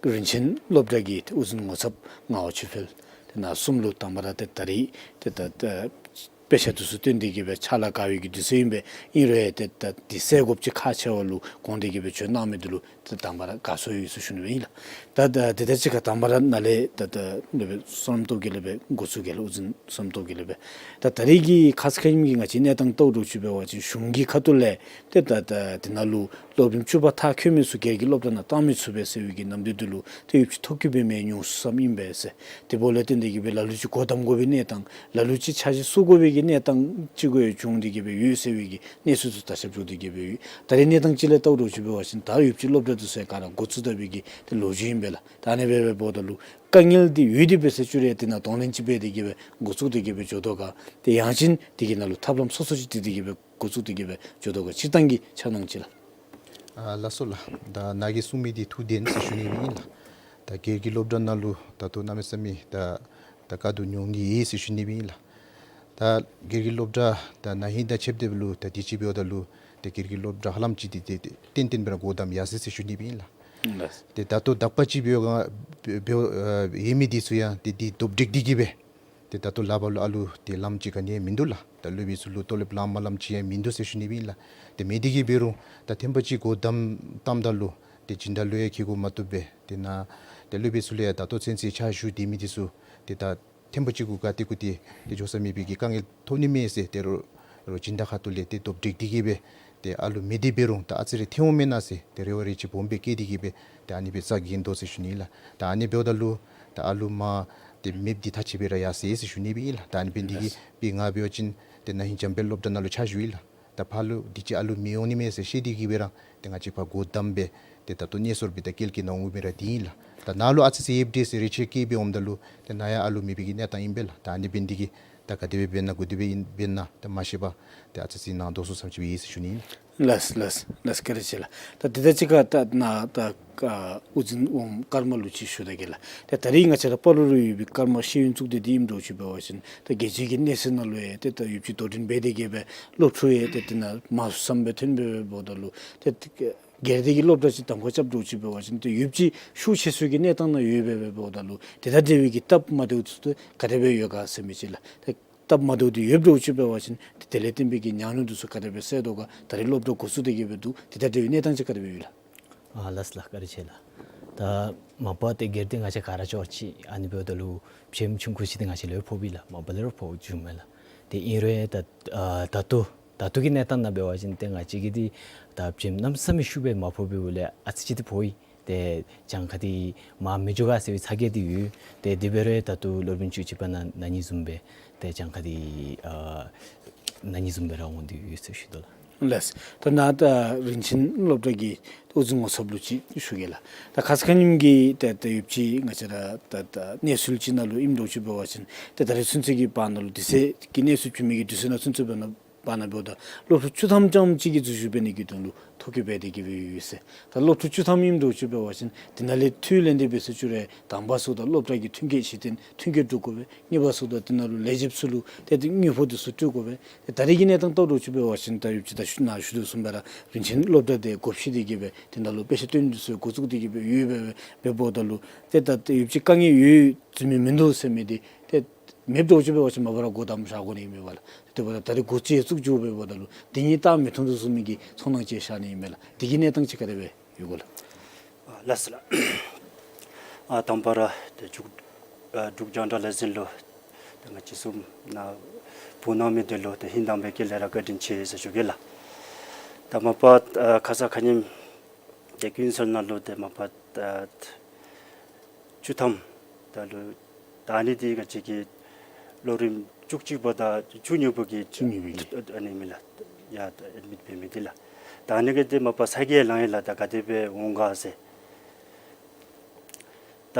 རིན་ཆེན་སློབ་གྲྭ་གི་ཏེ་དབུ་འཛིན་ངོ་ཚབ་ངག་དབང་ཆོས་འཕེལ། ཏེ་ནཱ་གསུམ་ལུ་དང་པ་ར་ཏེ་ད་རིས་ཏེ་ད་ད་དཔེ་ཆ་འདི་ཚུ་སྟོན་ཏེ་གིས་སྦེ་ཕྱག་ལཱ་དཀའ་བའི་གི་དུས་ཚོད་ཨིན་པས། ཨིན་རུང་ཡང་ཏེ་ད་འདི་སེལ་དགོཔ་ཅིག་ཁག་ཆེ་བ་ལུ་དགོངས་ཏེ་གིས་སྦེ་བྱོན་གནང་མི་འདི་ལུ་ཏེ་དང་པ་ར་དགའ་ཚོར་ཡོད་ཟེར་ཞུ་ནི་སྦེ་ཨིན་ལགས། ད་ད་དེ་དང་གཅིག་ཁར་དང་པ་ར་ནཱ་ལས་ད་ད་ལས་སྦེ་བསོད་ནམས་སྟོབས་རྒྱལ་ལས་སྦེ་འགོ་བཙུགས་གེ་ལགས། དབུ་འཛིན་བསོད་ནམས་སྟོབས་རྒྱལ་ལས་སྦེ། ད་ད་རིས་ཀྱི་ཁ་ཙ་ཁ་ཉིནམ་གྱི་ང་བཅས་གནས་སྟངས་བལྟཝ་འདྲཝ་ཅིག་འབད་བ་ཅིན་གཞུང་གི་ཁ་ཐུག་ལས་ཏེ་ད་ད་དེ་ནང་ལུ་སློབ་རིམ་བཅུ་པ་མཐར་འཁྱོལ་མི་ཚུ་སྒེར་གྱི་སློབ་གྲྭ་ནང་བཏང་མི་ཚུགས་པས་ཟེར་བའི་གི་ནམ་དུས་འདི་ལུ་ཏེ་ཡོདཔ་ཅིག་ཐོ་བཀོད་འབད་མི་ཉུང་སུ་ཙམ་ཨིན་པས་ཟེར། དེ་འབདཝ་ལས་བརྟེན་ཏེ་གིས་སྦེ་ལ་ལུ་ཅིག་སྒོ་བསྡམ་དགོ་པའི་གནས་སྟངས་ལ་ལུ་ཅིག་འཆར་གཞི་བཟོ་དགོ་པའི་གི་གནས་སྟངས་ཅིག་གུ་བྱུང་སྟེ་གིས་སྦེ་ཡོད་ཟེར་བའི་གི་གནས་ཚུལ་ཚུ་ད་ཞིབ་འཇུག་སྟེ་གིས་སྦེ་ཡོད། ད་རིས་གནས་སྟངས་ཅིག་ལས་བལྟཝ་འདྲཝ་ཅིག་འབད་བ་ཅིན་ད་ཡོདཔ་ཅིག་སློབ་གྲྭ་འདི་ཚུ་ཡང་ག་ར་འགོ་བཙུགས་ད་པའི་གི་ཏེ་ལོ་རྒྱུས་ཨིན་པས་ལགས། ད་ཨ་ནི་སྦེ་འབདཝ་ད་ལུ་དཀའ་ངལ་འདི་ཡོད་དེ་འབད་ཟེར་ཅི་རུང་ཡང་དེ་ནང་གདོང་ལེན་ཅིག་འབད་དེ་གིས་སྦེ་འགོ་བཙུགས་ཏེ་གིས་སྦེ་འགྱོ་དོ་ག། ཏེ་ཡང་ཅིན་དེ་གི་ནང་ལུ་ཐབས་ལམ་སོ་སོ་ཅིག་སྒྲིག་སྟེ་གིས་སྦེ་འགོ་བཙུགས་ཏེ་གིས་སྦེ་འགྱོ་དོ་ག། སྤྱིར་བཏང་གི་ཆ་སྣང་ཅིག་ལགས། ཨ་ལགས་སོ་ལགས། ད་ནཱ་གིས་གསུང་མི་འདི་ཐུགས་བདེན་ཟེར་ཞུ་ནི་སྦེ་ཨིན་ལགས། ད་སྒེར་གྱི་སློབ་གྲྭ་ནང་ལུ་ད་ལྟོ་གནམ་མེད་ས་མེད་ད་ད་དཀའ་སྡུག་མྱོང་གི་ཡོད་ཟེར་ཞུ་ནི་སྦེ་ཨིན་ལགས། ད་སྒེར་གྱི་སློབ་གྲྭ་ད་ན་ཧིང་དང་ཕྱདཔ་ད་ལུ་ད་དུས་ཅི་འབདཝ་ད་ལུ་ཏེ་སྒེར་གྱི་སློབ་གྲྭ་ཧ་ལམ་ཅིག་འདི་ཏེ་ཏེ་ཏན་ཏན་སྦེ་ར་སྒོ་བསྡམས་ཡར་སོ་ཡི་ཟེར་ཞུ་ནི་སྦེ་ཨིན་ལགས། ལགས། ཏེ་ད་ལྟོ་དག་པ་ཅིག་འབདཝ་འབདཝ་ཨ་ཡོད་མི་འདི་ཚུ་ཡང་ཏེ་འདི་རྡོབ་སྒྲིག་སྟེ་གིས་སྦེ་ཏེ་ད་ལྟོ་ལགཔ་ལུ་ཨ་ལུ་ཏེ་ལངམ་ཅིག་ག་ནི་ཡང་མིན་འདུག་ལགས། ད་སློབ་དཔོན་ཚུ་ལུ་ཏོ་ལེབ་ལངམ་མ་ལངམ་ཅིག་ཡང་མིན་འདུག་ཟེར་ཞུ་ནི་སྦེ་ཨིན་ལགས། ཏེ་མེད་དེ་གིས་འབད་རུང་ད་ཐེངས་པ་ཅིག་སྒོ་བསྡམས་བཏངམ་ད་ལུ་ཏེ་སྦྱིན་བདག་ལུ་ཡང་ཁེ་གུ་མ་ཐོབ་པས། ཏེ་ནཱ་ཏེ་སློབ་དཔོན་ཚུ་ལུ་ཡང་ད་ལྟོ་ཚུན་ཚོད་ཕྱག་ཞུ་སྡོད་མི་འདི་ཚུ་ཏེ་ད་ཐེངས་པ་ཅིག་གུ་ག་ཏེ་གུ་ཏེ་ཏེ་འགྱོ་ས་མེད་པའི་གི་དཀའ་ངལ་ཐོབ་ནི་མས་ཟེར་ཏེ་རོགས་རོགས་སྦྱིན་བདག་ཁ་ཐུག་ལས་ཏེ་རྡོབ་སྒྲིག་སྟེ་གིས་སྦེ་ཏེ་ཨ་ལུ་མེད་དེ་འབད་རུང་ད་ཨ་ཙི་རེ་ཐོན་འོང་མེན་ན་ཟེར་ཏེ་རེ་བ་རེ་ཅིག་སྦོམ་སྦེ་བསྐྱེད་དེ་གིས་སྦེ་ཏེ་ཨ་ནི་སྦེ་བཙག་གེ་འདུག་ཟེར་ཞུ་ནི་ལགས། ད་ཨ་ནི་འབདཝ་ད་ལུ་ད་ཨ་ལུ་མ་ཏེ་མེདཔ་འདི་ཐག་ཆོད་སྦེ་ར་ཡར་སོ་ཡི་ཟེར་ཞུ་ནི་སྦེ་ཨིན་ལགས། ད་ཨ་ནི་འབད་ནི་དེ་གིས་ལགས། དཔེར་ང་འབད་བ་ཅིན་ཏེ་ན་ཧིང་འཇམ་དཔལ་སློབ་གྲྭ་ནང་ལུ་ཕྱག་ཞུ་ཡི་ལགས། ད་ཕར་ལུ་དུས་ཅི་ཨ་ལུ་མི་འོང་ནི་མས་ཟེར་ཤེས་ཏེ་གིས་སྦེ་ར་ཏེ་ང་བཅས་ཕར་སྒོ་བསྡམས་སྦེ་ཏེ་ད་ལྟོ་གནས་སོར་སྦེ་ད་ཀེལ་གྱི་ནང་འོང་མི་ར་འདི་ཨིན་ལགས། ད་ནཱ་ལུ་ཨ་ཙི་ཅིག་ཡོདཔ་འདྲས་ཟེར་རེ་ཆེ་བསྐྱེད་སྦེ་འོངམ་ད་ལུ་ཏེ་ནཱ་ཡང་ཨ་ལུ་མེད་པའི་གི་གནས་སྟངས་ཨིན་པས་ལགས། ད་ཨ་ནི་འབད་ནི་དེ་གིས་ད་ག་དེ་སྦེ་འབད་ན་ག་དེ་སྦེ་ཨིན་འབད་ན་ད་མ་ཤེས་པར་ཏེ་ཨ་ཙི་ཅིག་ནང་དོགས་སུ་ཙམ་ཅིག་སྦེ་ཡོད་ཟེར་ཞུ་ནི་ཨིན། ལགས་ལགས་ལགས། བཀའ་དྲིན་ཆེ་ལགས། ད་དེ་དང་གཅིག་ཁར་ད་ནཱ་ད་ཨ་དབུ་འཛིན་འོགམ་ཀརྨ་ལུ་ཅིག་ཞུ་ད་གེ་ལགས། ད་ད་རིས་ང་བཅས་ར་སྤ་རོ་ལུ་ཡོད་པའི་ཀརྨ་ཤེས་ཡོན་གཙུག་སྡེ་འདི་ཨིནམ་འདྲཝ་ཅིག་འབད་བ་ཅིན་ད་རྒྱལ་སྤྱི་གི་གནས་ཚད་ནང་ལུ་ཡང་ཏེ་ད་ཡོདཔ་ཅིག་དོ་འགྲན་འབད་དེ་གིས་སྦེ་སློབ་ཕྲུག་ཡང་ཏེ་དེ་ནང་མང་སུ་ཙམ་སྦེ་ཐོན་སྦེ་འབདཝ་ད་ལུ་ཏེ་སྒེར་སྡེ་གི་སློབ་གྲྭ་ཅིག་གདམ་ཁ་རྐྱབ་འདྲཝ་ཅིག་འབད་བ་ཅིན་ཏེ་ཡོདཔ་ཅིག་ཤུགས་ཆེ་སུ་གི་གནས་སྟངས་ནང་ཡོདཔ་སྦེ་འབདཝ་ད་ལུ་དེ་དང་འབྲེལ་བའི་གི་སྟབས་མ་བདེཝ་ཚུ་ག་དེ་སྦེ་ཡོད་ག་ཟེར་མི་ཅིག་ལགས། ཏེ་སྟབས་མ་བདེཝ་འདི་ཡོདཔ་འདྲཝ་ཅིག་འབད་བ་ཅིན་ཏེ་དེ་ལས་བརྟེན་པའི་གི་ཉམས་མྱོང་འདི་ཚུ་ག་དེ་སྦེ་སེལ་དོ་ག། ད་རིས་སློབ་གྲྭ་འགོ་བཙུགས་ཏེ་གིས་སྦེ་འདུག། དེ་དང་འབྲེལ་བའི་གནས་སྟངས་ཅིག་ག་དེ་སྦེ་ཡོད་ལགས། ཨ་ལགས་ལགས། བཀའ་དྲིན་ཆེ་ལགས། ད་མ་པ་ཏེ་སྒེར་སྡེ་ང་བཅས་ག་ར་ཅོག་ཅིག་ཨ་ནི་འབདཝ་ད་ལུ་བྱེམ་ཆུང་ཀུ་ཅིག་འདི་ང་བཅས་ལུ་ཕོགཔ་ཨིན་ལགས། མ་པ་ལས་ར་ཕོག་བྱུངམ་མས་ལགས། ཏེ་ཨིན་རུང་ད་ཨ་ད་ལྟོ་ད་ལྟོ་གི་གནས་སྟངས་ནང་འབད་བ་ཅིན་ཏེ་ང་བཅས་ཀྱིས་འདི་ད་བྱེམ་གནམ་མེད་ས་མེད་ཤུགས་སྦེ་མ་ཕོག་པའི་འོག་ལས་ཨ་ཙི་ཅིག་འདི་ཕོག་ཡི། ཏེ་གྱངས་ཁ་འདི་མར་མི་འགྱོ་ག་ཟེར་བའི་ཚ་གྱང་འདི་ཡོད། ཏེ་དེ་འབད་རུང་ད་ལྟོ་སློབ་རིམ་བཅུ་གཅིག་པ་ནང་ན་ནི་བཟུམ་སྦེ་ཏེ་གྱངས་ཁ་འདི་ཨ་ན་ནི་བཟུམ་སྦེ་ར་འོང་སྟེ་ཡོད་ཟེར་ཞུ་དོ་ལགས། ལགས། ད་ནཱ་ད་རིན་ཆེན་སློབ་གྲྭ་གི་དབུ་འཛིན་ངོ་ཚབ་ལུ་ཅིག་ཞུ་གེ་ལགས། ད་ཁ་ཙ་ཁ་ཉིནམ་གི་ད་ད་ཡོདཔ་ཅིག་ང་བཅས་ར་ད་ད་གནས་ཚུལ་ཅིག་ནང་ལུ་ཨིནམ་འདྲཝ་ཅིག་འབད་བ་ཅིན་ཏེ་ད་རེས་ཚུན་ཚོད་ཀྱི་བར་ན་ལུ་དུས་ཚོད་ཀྱི་གནས་ཚུལ་བྱུང་མི་གི་དུས་ཚོད་ནང་ཚུན་ཚོད་འབད་ན་བར་ན་འབདཝ་ད་སློབ་ཕྲུག་བཅུ་ཐམ་ཙམ་ཅིག་གིས་འཛུལ་ཞུགས་འབད་ནི་གི་དོན་ལུ་ཐོ་བཀོད་འབད་དེ་གི་སྦེ་ཡོད་ཟེར། ད་སློབ་ཕྲུག་བཅུ་ཐམ་ཨིནམ་འདྲཝ་ཅིག་འབད་བ་ཅིན་དེ་ནང་ལས་འཐུས་ལེན་ཏེ་འབད་ཟེར་ཞུ་རུང་དང་པ་ཚུ་ད་སློབ་གྲྭ་གི་མཐུན་རྐྱེན་གཞི་རྟེན་མཐུན་རྐྱེན་སྒྲུབ་དགོ་པས། གཉིས་པ་ཚུ་ད་དེ་ནང་ལུ་ལས་བྱེདཔ་ཚུ་ལུ་ཏེ་དེ་དངུལ་ཕོགས་དེ་ཚུ་སྤྲོད་དགོ་པས། ཏེ་ད་རེས་ཀྱི་གནས་སྟངས་བལྟཝ་འདྲཝ་ཅིག་འབད་བ་ཅིན་ད་ཡོདཔ་ཅིག་ད་ཞུ་ནཱ་ཞུ་དོ་བཟུམ་སྦེ་ར་རིན་ཆེན་སློབ་གྲྭ་དེ་སྒོ་ཕྱེ་སྟེ་གི་སྦེ་དེ་ནང་ལུ་དཔེ་ཆ་སྟོན་དེ་ཚུ་འགོ་བཙུགས་ཏེ་གི་སྦེ་ཡོད་པས། སྦེ་འབདཝ་ད་ལུ་ཏེ་ད་ཡོདཔ་ཅིག་དཀའ་ངལ་ཡོད་འཛུལ་མི་མིན་འདུག་ཟེར་མི་དེ་ཏེ་མེདཔ་འདྲཝ་ཅིག་འབད་བ་ཅིན་མ་པ་ར་སྒོ་བསྡམ་བཞག་དགོ་ནི་ཨིན་པས་ལགས། དེ་འབདཝ་ད་ད་རེས་སྒོ་ཕྱེ་བཙུགས་འགྱོ་སྦེ་འབདཝ་ད་ལུ་དེ་གཉིས་ད་མི་མཐུན་དོ་བཟུམ་མའི་གི་ཚོར་སྣང་ཅིག་ཤར་ནི་ཨིན་པས་ལགས། དེ་གི་གནས་སྟངས་ཅིག་ག་དེ་སྦེ་ཡོད་ག་ལགས། ཨ་ལགས་སོ་ལགས། ཨ་དང་པ་ར་ཏེ་འབྲུག་ཨ་འབྲུག་རྒྱང་བསྒྲགས་ལས་འཛིན་ལུ་ཏེ་ང་བཅས་བཟུམ་ནཱ་འབོ་གནང་མི་དེ་ལུ་ཏེ་ཧིང་དྭངས་པའི་དཀྱིལ་ལས་ར་བཀའ་དྲིན་ཆེ་ཟེར་ཞུ་གེ་ལགས། ད་མ་པ་ཨ་ཁ་ཙ་ཁ་ཉིནམ་ཏེ་ཀུན་གསལ་ནང་ལུ་ཏེ་མ་པ་ཨ་བཅུ་ཐམ་ད་ལུ་ད་ཨ་ནི་འདི་ང་བཅས་ཀྱི་ལོ་རིམ་བཅུ་གཅིག་པ་དང་བཅུ་གཉིས་པ་གི་བཅུ་གཉིས་པ་གི་ཨ་ནི་མི་ལགས་ཡར་ཨེཌ་མིཊ་འབད་མི་འདི་ལགས། ད་ཨ་ནི་གི་འདི་མ་པ་ས་གི་ལང་ཡི་ལགས། ད་ག་དེ་སྦེ་འོང་ག་ཟེར། ད་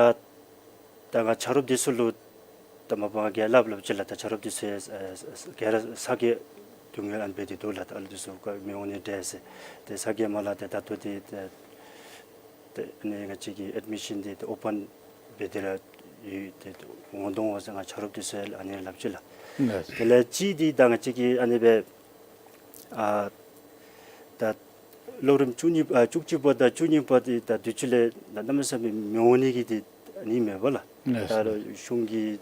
ད་ང་ཆ་རོགས་འདི་ཚུ་ལུ་ད་མ་པ་ང་གིས་སླབ་སླབ་ཅི་ལགས། ད་ཆ་རོགས་འདི་ཚུ་ཨ་ཨ་ག་ར་ས་གི་སྡུག་བསྔལ་ཨ་ནི་སྦེ་འདི་འདུག་ལགས། ད་ཨ་ལུ་འདི་ཚུ་ག་མི་འོང་ནི་འདྲས་ཟེར། ཏེ་ས་གི་མ་ལགས་ཏེ་ད་ལྟོ་འདི་ཏེ་ཏེ་ཨ་ནི་ང་བཅས་ཀྱི་ཨེཌ་མི་ཤཱན་འདི་ཏེ་ཨོ་པཱན་སྦེ་འདི་ར་ཡོད། ཏེ་འོང་དོ་འོང་ཟེར་ང་ཆ་རོགས་འདི་ཚུ་ལུ་ཨ་ནི་སླབ་ཅི་ལགས། ལགས། དེ་ལས་གཅིག་འདི་ད་ང་བཅས་ཀྱི་ཨ་ནི་སྦེ་ཨ་ད་ལོ་རིམ་བཅུ་གཉིས་ཨ་བཅུ་གཅིག་པ་དང་བཅུ་གཉིས་པ་འདི་ད་དུས་ཅི་ལས་ད་གནམ་མེད་ས་མེད་མི་འོང་ནི་གི་འདི་ཨ་ནི་མེད་པ་ལགས། ལགས། ད་རུང་གཞུང་གིས་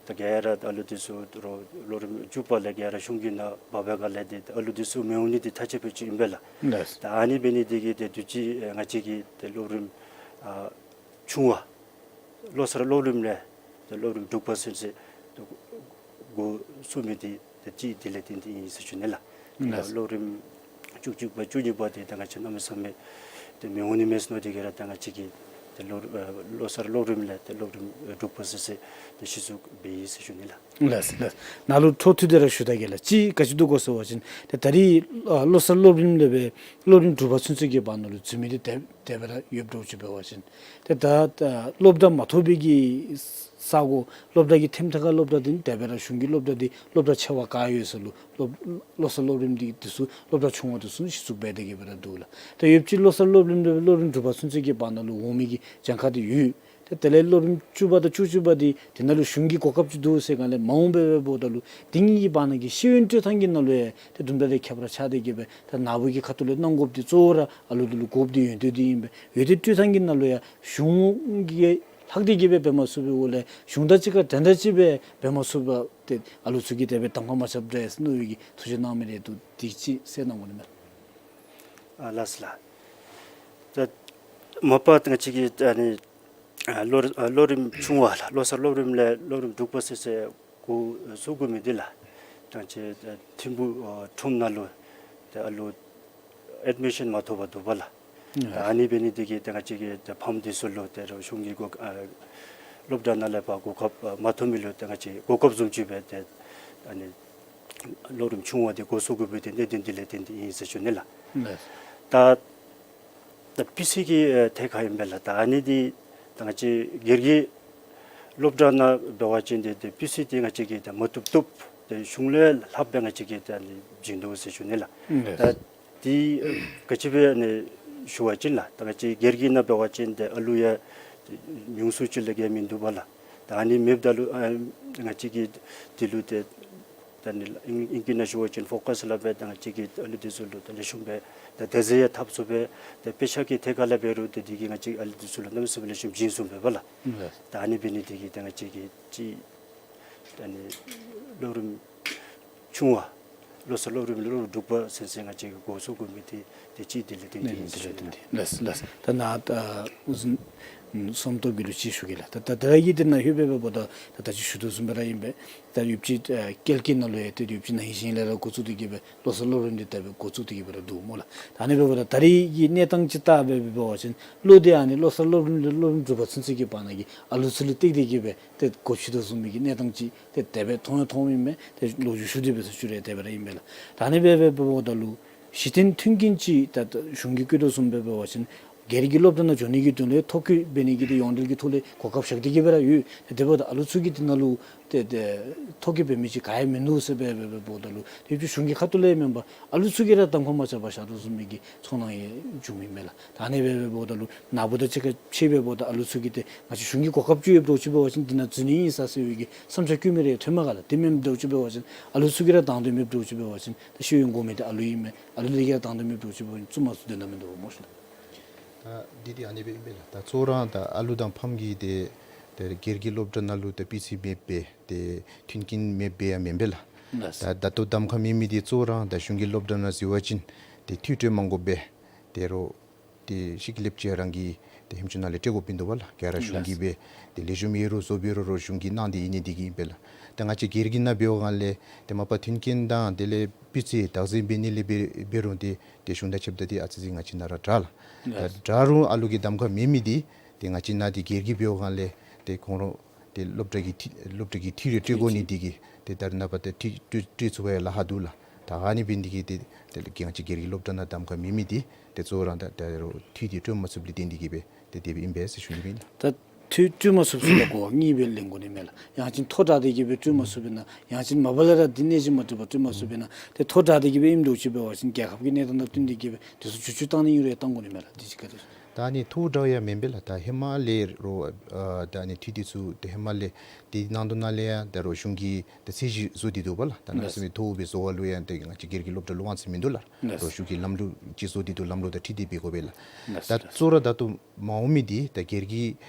ད་ག་ར་ད་ཨ་ལུ་འདི་ཚུ་རོགས་ལོ་རིམ་བཅུ་པ་ལས་ག་ར་གཞུང་གི་ནང་འབག་པའི་སྒང་ལས་འདི་ད་ཨ་ལུ་འདི་ཚུ་མི་འོང་ནི་འདི་ཐག་ཆོད་པའི་ཅིག་ཨིན་པས་ལགས། ལགས། ད་ཨ་ནི་འབད་ནི་འདི་གིས་ཏེ་དུས་ཅི་ཨེ་ང་བཅས་ཀྱི་ཏེ་ལོ་རིམ་ཨ་ཆུང་བ་བློ་གསར་སློབ་རིམ་ལས་ཏེ་སློབ་རིམ་དྲུག་པ་ཚུན་ཚོད་ཏེ་འགོ་བཙུགས་མི་འདི་ཏེ་གཅིག་འདི་ལས་བརྟེན་ཏེ་ཨིན་ཟེར་ཞུ་ནི་ལགས། ལགས། སློབ་རིམ་བཅུ་གཅིག་པ་བཅུ་གཉིས་པ་འདི་ད་ང་བཅས་གནམ་མེད་ས་མེད་ཏེ་མི་འོང་ནི་མས་ཟེར་མནོ་སྟེ་གི་ར་ད་ང་བཅས་ཀྱིས་ཏེ་བློ་ཨ་བློ་གསར་སློབ་རིམ་ལས་ཏེ་སློབ་རིམ་ཨ་དྲུག་པ་ཟེར་ཟེར་ཏེ་གཞི་བཙུགས་འབད་ཡི་ཟེར་ཞུ་ནི་ལགས། ལགས་ལགས། ནཱ་ལུ་འཕྲོ་མཐུད་དེ་ར་ཞུ་ད་གེ་ལགས། གཅིག་ག་ཅི་འདུག་གོ་ཟེར་བ་ཅིན་ཏེ་ད་རེས་ཨ་བློ་གསར་སློབ་རིམ་ལས་སྦེ་སློབ་རིམ་དྲུག་པ་ཚུན་ཚོད་ཀྱི་བར་ན་ལུ་འཛུལ་མི་འདི་དེ་དེ་སྦེ་ར་ཡོདཔ་འདྲཝ་ཅིག་འབད་བ་ཅིན་ཏེ་ད་ད་སློབ་གྲྭ་མ་ཐོབ་པའི་གི་ས་གོ་སློབ་གྲྭ་གི་ཐེམ་ཐག་ཁར་སློབ་གྲྭ་འདི་དེ་སྦེ་ར་གཞུང་གི་སློབ་གྲྭ་འདི་སློབ་གྲྭ་ཆེ་བ་ག་ཡོད་ས་ལུ་སློབ་བློ་གསར་སློབ་རིམ་འདི་འདི་ཚུ་སློབ་གྲྭ་ཆུང་བ་འདི་ཚུ་གཞི་བཙུགས་འབད་དེ་གི་སྦེ་ར་འདུག་ལགས། ད་ཡོདཔ་ཅིག་བློ་གསར་སློབ་རིམ་ལས་སློབ་རིམ་དྲུག་པ་ཚུན་ཚོད་ཀྱི་བར་ན་ལུ་འོང་མི་གི་གྱངས་ཁ་འདི་ཡོད། ཏེ་དེ་ལས་སློབ་རིམ་བཅུ་པ་དང་བཅུ་གཅིག་པ་འདི་དེ་ནང་ལུ་གཞུང་གི་གོ་སྐབས་ཅིག་འདུག་ཟེར་ག་ལས་མ་འོང་པས་སྦེ་འབདཝ་ད་ལུ་འདི་གཉིས་ཀྱི་བར་ན་གི་ཤེས་ཡོན་སྤྲོད་ཐངས་ཀྱི་ནང་ལུ་ཡང་ཏེ་དུམ་གྲ་རེ་ཁྱད་པར་ཆགས་ཏེ་གི་སྦེ་ད་ནཱ་བུ་གི་ཁ་ཐུག་ལས་གནང་དགོཔ་འདི་གཙོ་བོ་ར་ཨ་ལུ་འདི་ལུ་དགོཔ་འདི་ཡོན་ཏན་འདི་ཨིན་པས། ཡོན་ཏན་སྤྲོད་ཐངས་ཀྱི་ནང་ལུ་ཡང་གཞུང་གིས་ལྷག་སྟེ་གི་སྦེ་འབད་མ་ཚུགས་པའི་འོག་ལས་གཞུང་དང་གཅིག་ཁར་འདྲན་འདྲ་ཅིག་སྦེ་འབད་མ་ཚུགས་པར་ཏེ་ཨ་ལུ་ཚུ་གིས་དེ་སྦེ་གདམ་ཁ་མ་རྐྱབ་འདྲས་མནོ་བའི་གི་ཐུགས་བཞེད་གནང་མི་རེ་འདུག། འདི་ཅིག་གསལ་གནང་དགོ་ནི་མས། ཨ་ལགས་སོ་ལགས། ད་མ་པ་ད་ང་བཅས་ཀྱི་ཨ་ནི་ཨ་སློབ་ཨ་སློབ་རིམ་ཆུང་བ་ལགས་བློ་གསར་སློབ་རིམ་ལས་སློབ་རིམ་དྲུག་པ་ཟེར་ཟེར་འགོ་བཙུགས་དགོ་མི་འདི་ལགས། ད་ང་བཅས་ཨ་ཐིམ་ཕུག་ཨ་ཁྲོམ་ནང་ལུ་ད་ཨ་ལུ་ཨེཌ་མི་ཤཱན་མ་ཐོབ་པར་འདུག་པ་ལགས། ད་ཨ་ནི་འབད་ནི་འདི་གིས་ད་ང་བཅས་ཀྱི་ད་ཕམ་འདི་ཚུ་ལུ་ད་རུང་གཞུང་གི་གོ་ཨ་སློབ་གྲྭ་ནང་ལས་ཕར་གོ་སྐབས་ཨ་མ་ཐོབ་མི་ལུ་ད་ང་བཅས་གོ་སྐབས་བཟུམ་ཅིག་སྦེ་ད་ཨ་ནི་སློབ་རིམ་ཆུང་བ་འདི་འགོ་བཙུགས་དགོ་པའི་ཏེ་གནད་དོན་འདི་ལས་བརྟེན་ཏེ་ཨིན་ཟེར་ཞུ་ནི་ལགས། ལགས། ད་ད་སྤུས་ཚད་ཀྱི་ཨེ་ཐད་ཁར་ཨིན་པས་ལགས། ད་ཨ་ནི་འདི་ད་ང་བཅས་སྒེར་གྱི་སློབ་གྲྭ་ནང་འབད་བ་ཅིན་ཏེ་ཏེ་སྤུས་ཚད་འདི་ང་བཅས་ཀྱིས་ད་མ་བཏུབ་བཏུབ་ཏེ་གཞུང་ལས་ལྷག་སྦེ་ང་བཅས་ཀྱིས་ད་ཨ་ནི་བྱིན་དོ་ཟེར་ཞུ་ནི་ལགས། ལགས། ད་འདི་ག་ཅི་སྦེ་ཨ་ནི་ཞུ་བ་ཅིན་ལགས། ད་ང་བཅས་སྒེར་གྱི་ནང་འབད་བ་ཅིན་ཏེ་ཨ་ལུ་ཡང་ཉུང་སུ་ཅིག་ལས་བརྒལ་མིན་འདུག་པ་ལགས། ད་ཨ་ནི་མེདཔ་ད་ལུ་ཨ་ང་བཅས་ཀྱིས་འདི་ལུ་ཏེ་ད་ཨ་ནི་ཨིང་ཨིང་སྐད་ནང་ཞུ་བ་ཅིན་ཕོ་ཀཱས་སླབ་པས། ད་ང་བཅས་ཀྱིས་ཨ་ལུ་འདི་ཚུ་ལུ་ད་ལེགས་ཤོམ་སྦེ་ད་དེ་ཟེར་ཡང་འཐབ་ཚུགས་པས། ད་དཔེ་ཆ་གི་ཐད་ཁར་ལས་འབད་རུང་ཏེ་འདི་གིས་ང་བཅས་ཨ་ལུ་འདི་ཚུ་ལུ་གནམ་མེད་ས་མེད་ལེགས་ཤོམ་བྱིན་ཚུགས་པས་པ་ལགས། ད་ཨ་ནི་འབད་ནི་འདི་གིས་ད་ང་བཅས་ཀྱིས་ཅིག་ད་ཨ་ནི་སློབ་རིམ་ཆུང་བ་བློ་གསར་སློབ་རིམ་སློབ་རིམ་དྲུག་པ་ཟེར་ཟེར་ང་བཅས་ཀྱིས་འགོ་བཙུགས་དགོ་མི་འདི་ཏེ་གཅིག་འདི་ལས་བརྟེན་ཏེ་ཨིན་ཟེར་ཞུ་ནི་ལགས། ལགས་ལགས། ད་ནཱ་ད་ཨུ་ཟུན་བསོད་ནམས་སྟོབས་རྒྱས་ལུ་ཅིག་ཞུ་གེ་ལགས། ད་ད་ད་རེས་ཀྱི་འདི་ནང་ལྷོད་པའི་འབདཝ་ད་ད་ད་ཅི་ཞུ་དོ་བཟུམ་སྦེ་ར་ཨིན་པས། ད་ཡོདཔ་ཅིག་ཨ་སྐྱེལ་འདྲེན་ནང་ལུ་ཡང་ཏེ་ཡོདཔ་ཅིག་ན་ཧིང་གཞེས་ནིང་ལས་ར་འགོ་བཙུགས་ཏེ་གི་སྦེ་བློ་གསར་སློབ་རིམ་འདི་དེ་སྦེ་འགོ་བཙུགས་ཏེ་གི་སྦེ་ར་འདུག་སྨོ་ལགས། ད་ཨ་ནི་འབདཝ་ད་ད་རེས་ཀྱི་གནས་སྟངས་ཅིག་བལྟ་སྦེ་འབད་བ་ཅིན་བློ་འདི་ཨ་ནི་བློ་གསར་སློབ་རིམ་ལས་སློབ་རིམ་དྲུག་པ་ཚུན་ཚོད་ཀྱི་བར་ན་གི་ཨ་ལུ་ཚུ་ལུ་གཏད་དེ་གི་སྦེ་ཏེ་འགོ་ཁྲིད་དོ་བཟུམ་མའི་གི་གནས་སྟངས་ཅིག་ཏེ་དེ་སྦེ་མཐོང་ཡང་མཐོངམ་ཨིན་མས། ཏེ་ལོ་རྒྱུས་ཞུ་སྟེ་འབད་ས་ཅིག་ར་དེ་སྦེ་ར་ཨིན་པས་ལགས། ད་ཨ་ནི་སྦེ་འབད་འབདཝ་ད་ལུ་ གཞི་རྟེན་མཐུན་རྐྱེན་ཅིག་ད་ད་གཞུང་གིས་བཀོད་དོ་བཟུམ་སྦེ་འབད་བ་ཅིན་སྒེར་གྱི་སློབ་གྲྭ་ནང་འགྱོ་ནི་གི་དོན་ལས་ཐོ་བཀོད་འབད་ནི་གི་དེ་ཡོངས་འབྲེལ་གྱི་ཐོག་ལས་གོ་སྐབས་བཞག་སྟེ་གི་སྦེ་ར་ཡོད། དེ་འབདཝ་ད་ཨ་ལུ་ཚུ་གིས་དེ་ནང་ལུ་ཏེ་ཏེ་ཐོ་བཀོད་འབད་མི་ཅིག་ག་ཡང་མིན་འདུག་ཟེར་སྦེ་འབད་འབད་འབདཝ་ད་ལུ་དེ་ཚུ་གཞུང་གི་ཁ་ཐུག་ལས་མེན་པར་ཨ་ལུ་ཚུ་གིས་ར་གདམ་ཁ་མ་རྐྱབ་པར་བཞག་དོ་བཟུམ་མའི་གི་ཚོར་སྣང་ཡང་བྱུང་མི་མས་ལགས། ད་ཨ་ནི་སྦེ་འབད་འབདཝ་ད་ལུ་ནཱ་བུ་དང་གཅིག་ཁར་ཕྱད་འབདཝ་ད་ཨ་ལུ་ཚུ་གིས་ཏེ་ང་བཅས་གཞུང་གི་གོ་སྐབས་ཅིག་ཡོདཔ་འདྲཝ་ཅིག་འབད་བ་ཅིན་དེ་ནང་འཛུལ་ནི་ཨིན་ས་ཟེར་བའི་གི་བསམ་འཆར་བཀོད་མི་རེ་ཐོན་མས་ག་ལགས། དེ་མེནམ་འདྲཝ་ཅིག་འབད་བ་ཅིན་ཨ་ལུ་ཚུ་གིས་ར་དང་འདོད་མེདཔ་འདྲཝ་ཅིག་འབད་བ་ཅིན་ད་ཤེས་ཡོན་གོང་མི་དེ་ཨ་ལུ་ཨིན་མས། ཨ་ལུ་ལས་ཀྱི་ར་དང་འདོད་མེདཔ་འདྲཝ་ཅིག་འབད་བ་ཅིན་བཙུགས་མ་བཙུགས་དོན་དག་མིན་འདུག་སྨོ་ཤིག་ལགས། ད་འདི་འདི་ཨ་ནི་སྦེ་ཨིན་པས་ལགས། ད་གཙོ་བོ་ར་ད་ཨ་ལུ་དང་ཕམ་གྱི་དེ་དེ་སྒེར་གྱི་སློབ་གྲྭ་ནང་ལུ་ད་སྤུས་ཚད་མེད་པའི་དེ་མཐུན་རྐྱེན་མེད་པའི་ཡང་མེན་པས་ལགས། ལགས། ད་ད་ལྟོ་གདམ་ཁ་མེད་མི་དེ་གཙོ་བོ་ར་ད་གཞུང་གི་སློབ་གྲྭ་ནང་འཛུལ་བ་ཅིན་དེ་འཐུས་སྤྲོད་མ་དགོ་པར་དེ་རུང་དེ་ཤེས་ཀྱི་ལེབ་ཅིག་རང་གི་དེ་ཧེམ་ཅུང་ནང་ལས་སྤྲོད་དགོཔ་ཨིན་འདུག་པ་ལགས། ག་ར་གཞུང་གིས་སྦེ་དེ་ལེགས་ཤོམ་ཡོད་རུང་བཟོ་འབད་རུང་རུང་གཞུང་གིས་གནང་སྟེ་ཨིན་ནི་དེ་གིས་ཨིན་པས་ལགས། ད་ང་བཅས་སྒེར་གྱི་ནང་འབད་བའི་སྒང་ལས་དེ་མ་པ་མཐུན་རྐྱེན་དང་དེ་ལས་སྤུས་ཚད་བདག་འཛིན་འབད་ནི་ལས་འབད་འབད་རུང་དེ་དེ་གཞུང་དང་ཕྱདཔ་ད་དེ་ཨ་ཙི་ཅིག་ང་བཅས་ནང་ར་དྲག་ལགས། ད་ལགས། དྲག་རུང་ཨ་ལུ་གིས་གདམ་ཁ་མེད་མི་དེ་དེ་ང་བཅས་ནང་དེ་སྒེར་གྱི་འབད་བའི་སྒང་ལས་དེ་ཁོང་ར་དེ་སློབ་གྲྭ་གི་འཐུས་སློབ་གྲྭ་གི་འཐུས་རེ་སྤྲོད་དགོ་ནི་དེ་གིས་དེ་ད་རེས་ནངས་པ་དེ་འཐུས་སྤྲོད་སྤྲོད་ཚུགས་པར་ཡང་ལཱ་ཁག་འདུག་ལགས། ད་ཨ་ནི་འབད་ནི་དེ་གིས་དེ་དེ་ལས་ང་བཅས་སྒེར་གྱི་སློབ་གྲྭ་ནང་གདམ་ཁ་མེད་མི་དེ་དེ་གཙོ་བོ་ར་ད་ད་རུང་འཐུས་དེ་སྤྲོད་མ་ཚུགསཔ་ལས་བརྟེན་ཏེ་གིས་སྦེ་དེ་དེ་སྦེ་ཨིན་པས་ཟེར་ཞུ་ནི་ཨིན་ལགས། ད་འཐུས་སྤྲོད་མ་ཚུགསཔ་ཟེར་བ་གོ་བ་གཉིས་སྦེ་ལེན་དགོ་ནི་མས་ལགས། ཡང་ཅིན་ཐོ་དྲགས་ཏེ་གིས་སྦེ་སྤྲོད་མ་ཚུགསཔ་ཨིན་ན། ཡང་ཅིན་མ་པ་ལས་ར་འདི་གནད་གཞི་མ་འགྲིག་པར་སྤྲོད་མ་ཚུགསཔ་ཨིན་ན། དེ་ཐོ་དྲགས་ཏེ་གིས་སྦེ་ཨིནམ་འདྲཝ་ཅིག་འབད་བ་ཅིན་རྒྱལ་ཁབ་ཀྱི་གནས་སྟངས་དང་བསྟུན་ཏེ་གིས་སྦེ་དེ་ཚུ་བསྒྱུར་བཅོས་བཏང་ནི་ཨིན་རུང་ཡང་བཏང་དགོ་ནི་མས་ལགས། དེ་ཅིག་ག་དེ་ཚུ། ད་ཨ་ནི་ཐོ་དྲགས་ཡང་མེན་པས་ལགས། ད་ཧེ་མ་ལས་རུང་ཨ་ད་ཨ་ནི་འཐུས་དེ་ཚུ་དེ་ཧེ་མ་ལས་དེ་ནང་དོན་ནང་ལས་ཡང་ད་རུང་གཞུང་གིས་ད་ཚད་གཞི་བཟོ་སྟེ་འདུག་པ་ལགས། ད་གནམ་མེད་ས་མེད་མཐོ་བོ་སྦེ་བཟོ་བ་ལུ་ཡང་ཏེ་ང་བཅས་སྒེར་གྱི་སློབ་གྲྭ་ལུ་དབང་ཚད་མིན་འདུག་ལགས། ལགས། རུང་གཞུང་གིས་ལམ་ལུགས་ཅིག་བཟོ་སྟེ་འདུག། ལམ་ལུགས་དང་འཁྲིལ་ཏེ་འབད་དགོ་པས་ལགས། ལགས། ད་ལགས། གཙོ་བོ་ར་ད་ལྟོ་མ་འོང་མི་འདི་ད་སྒེར་གྱི་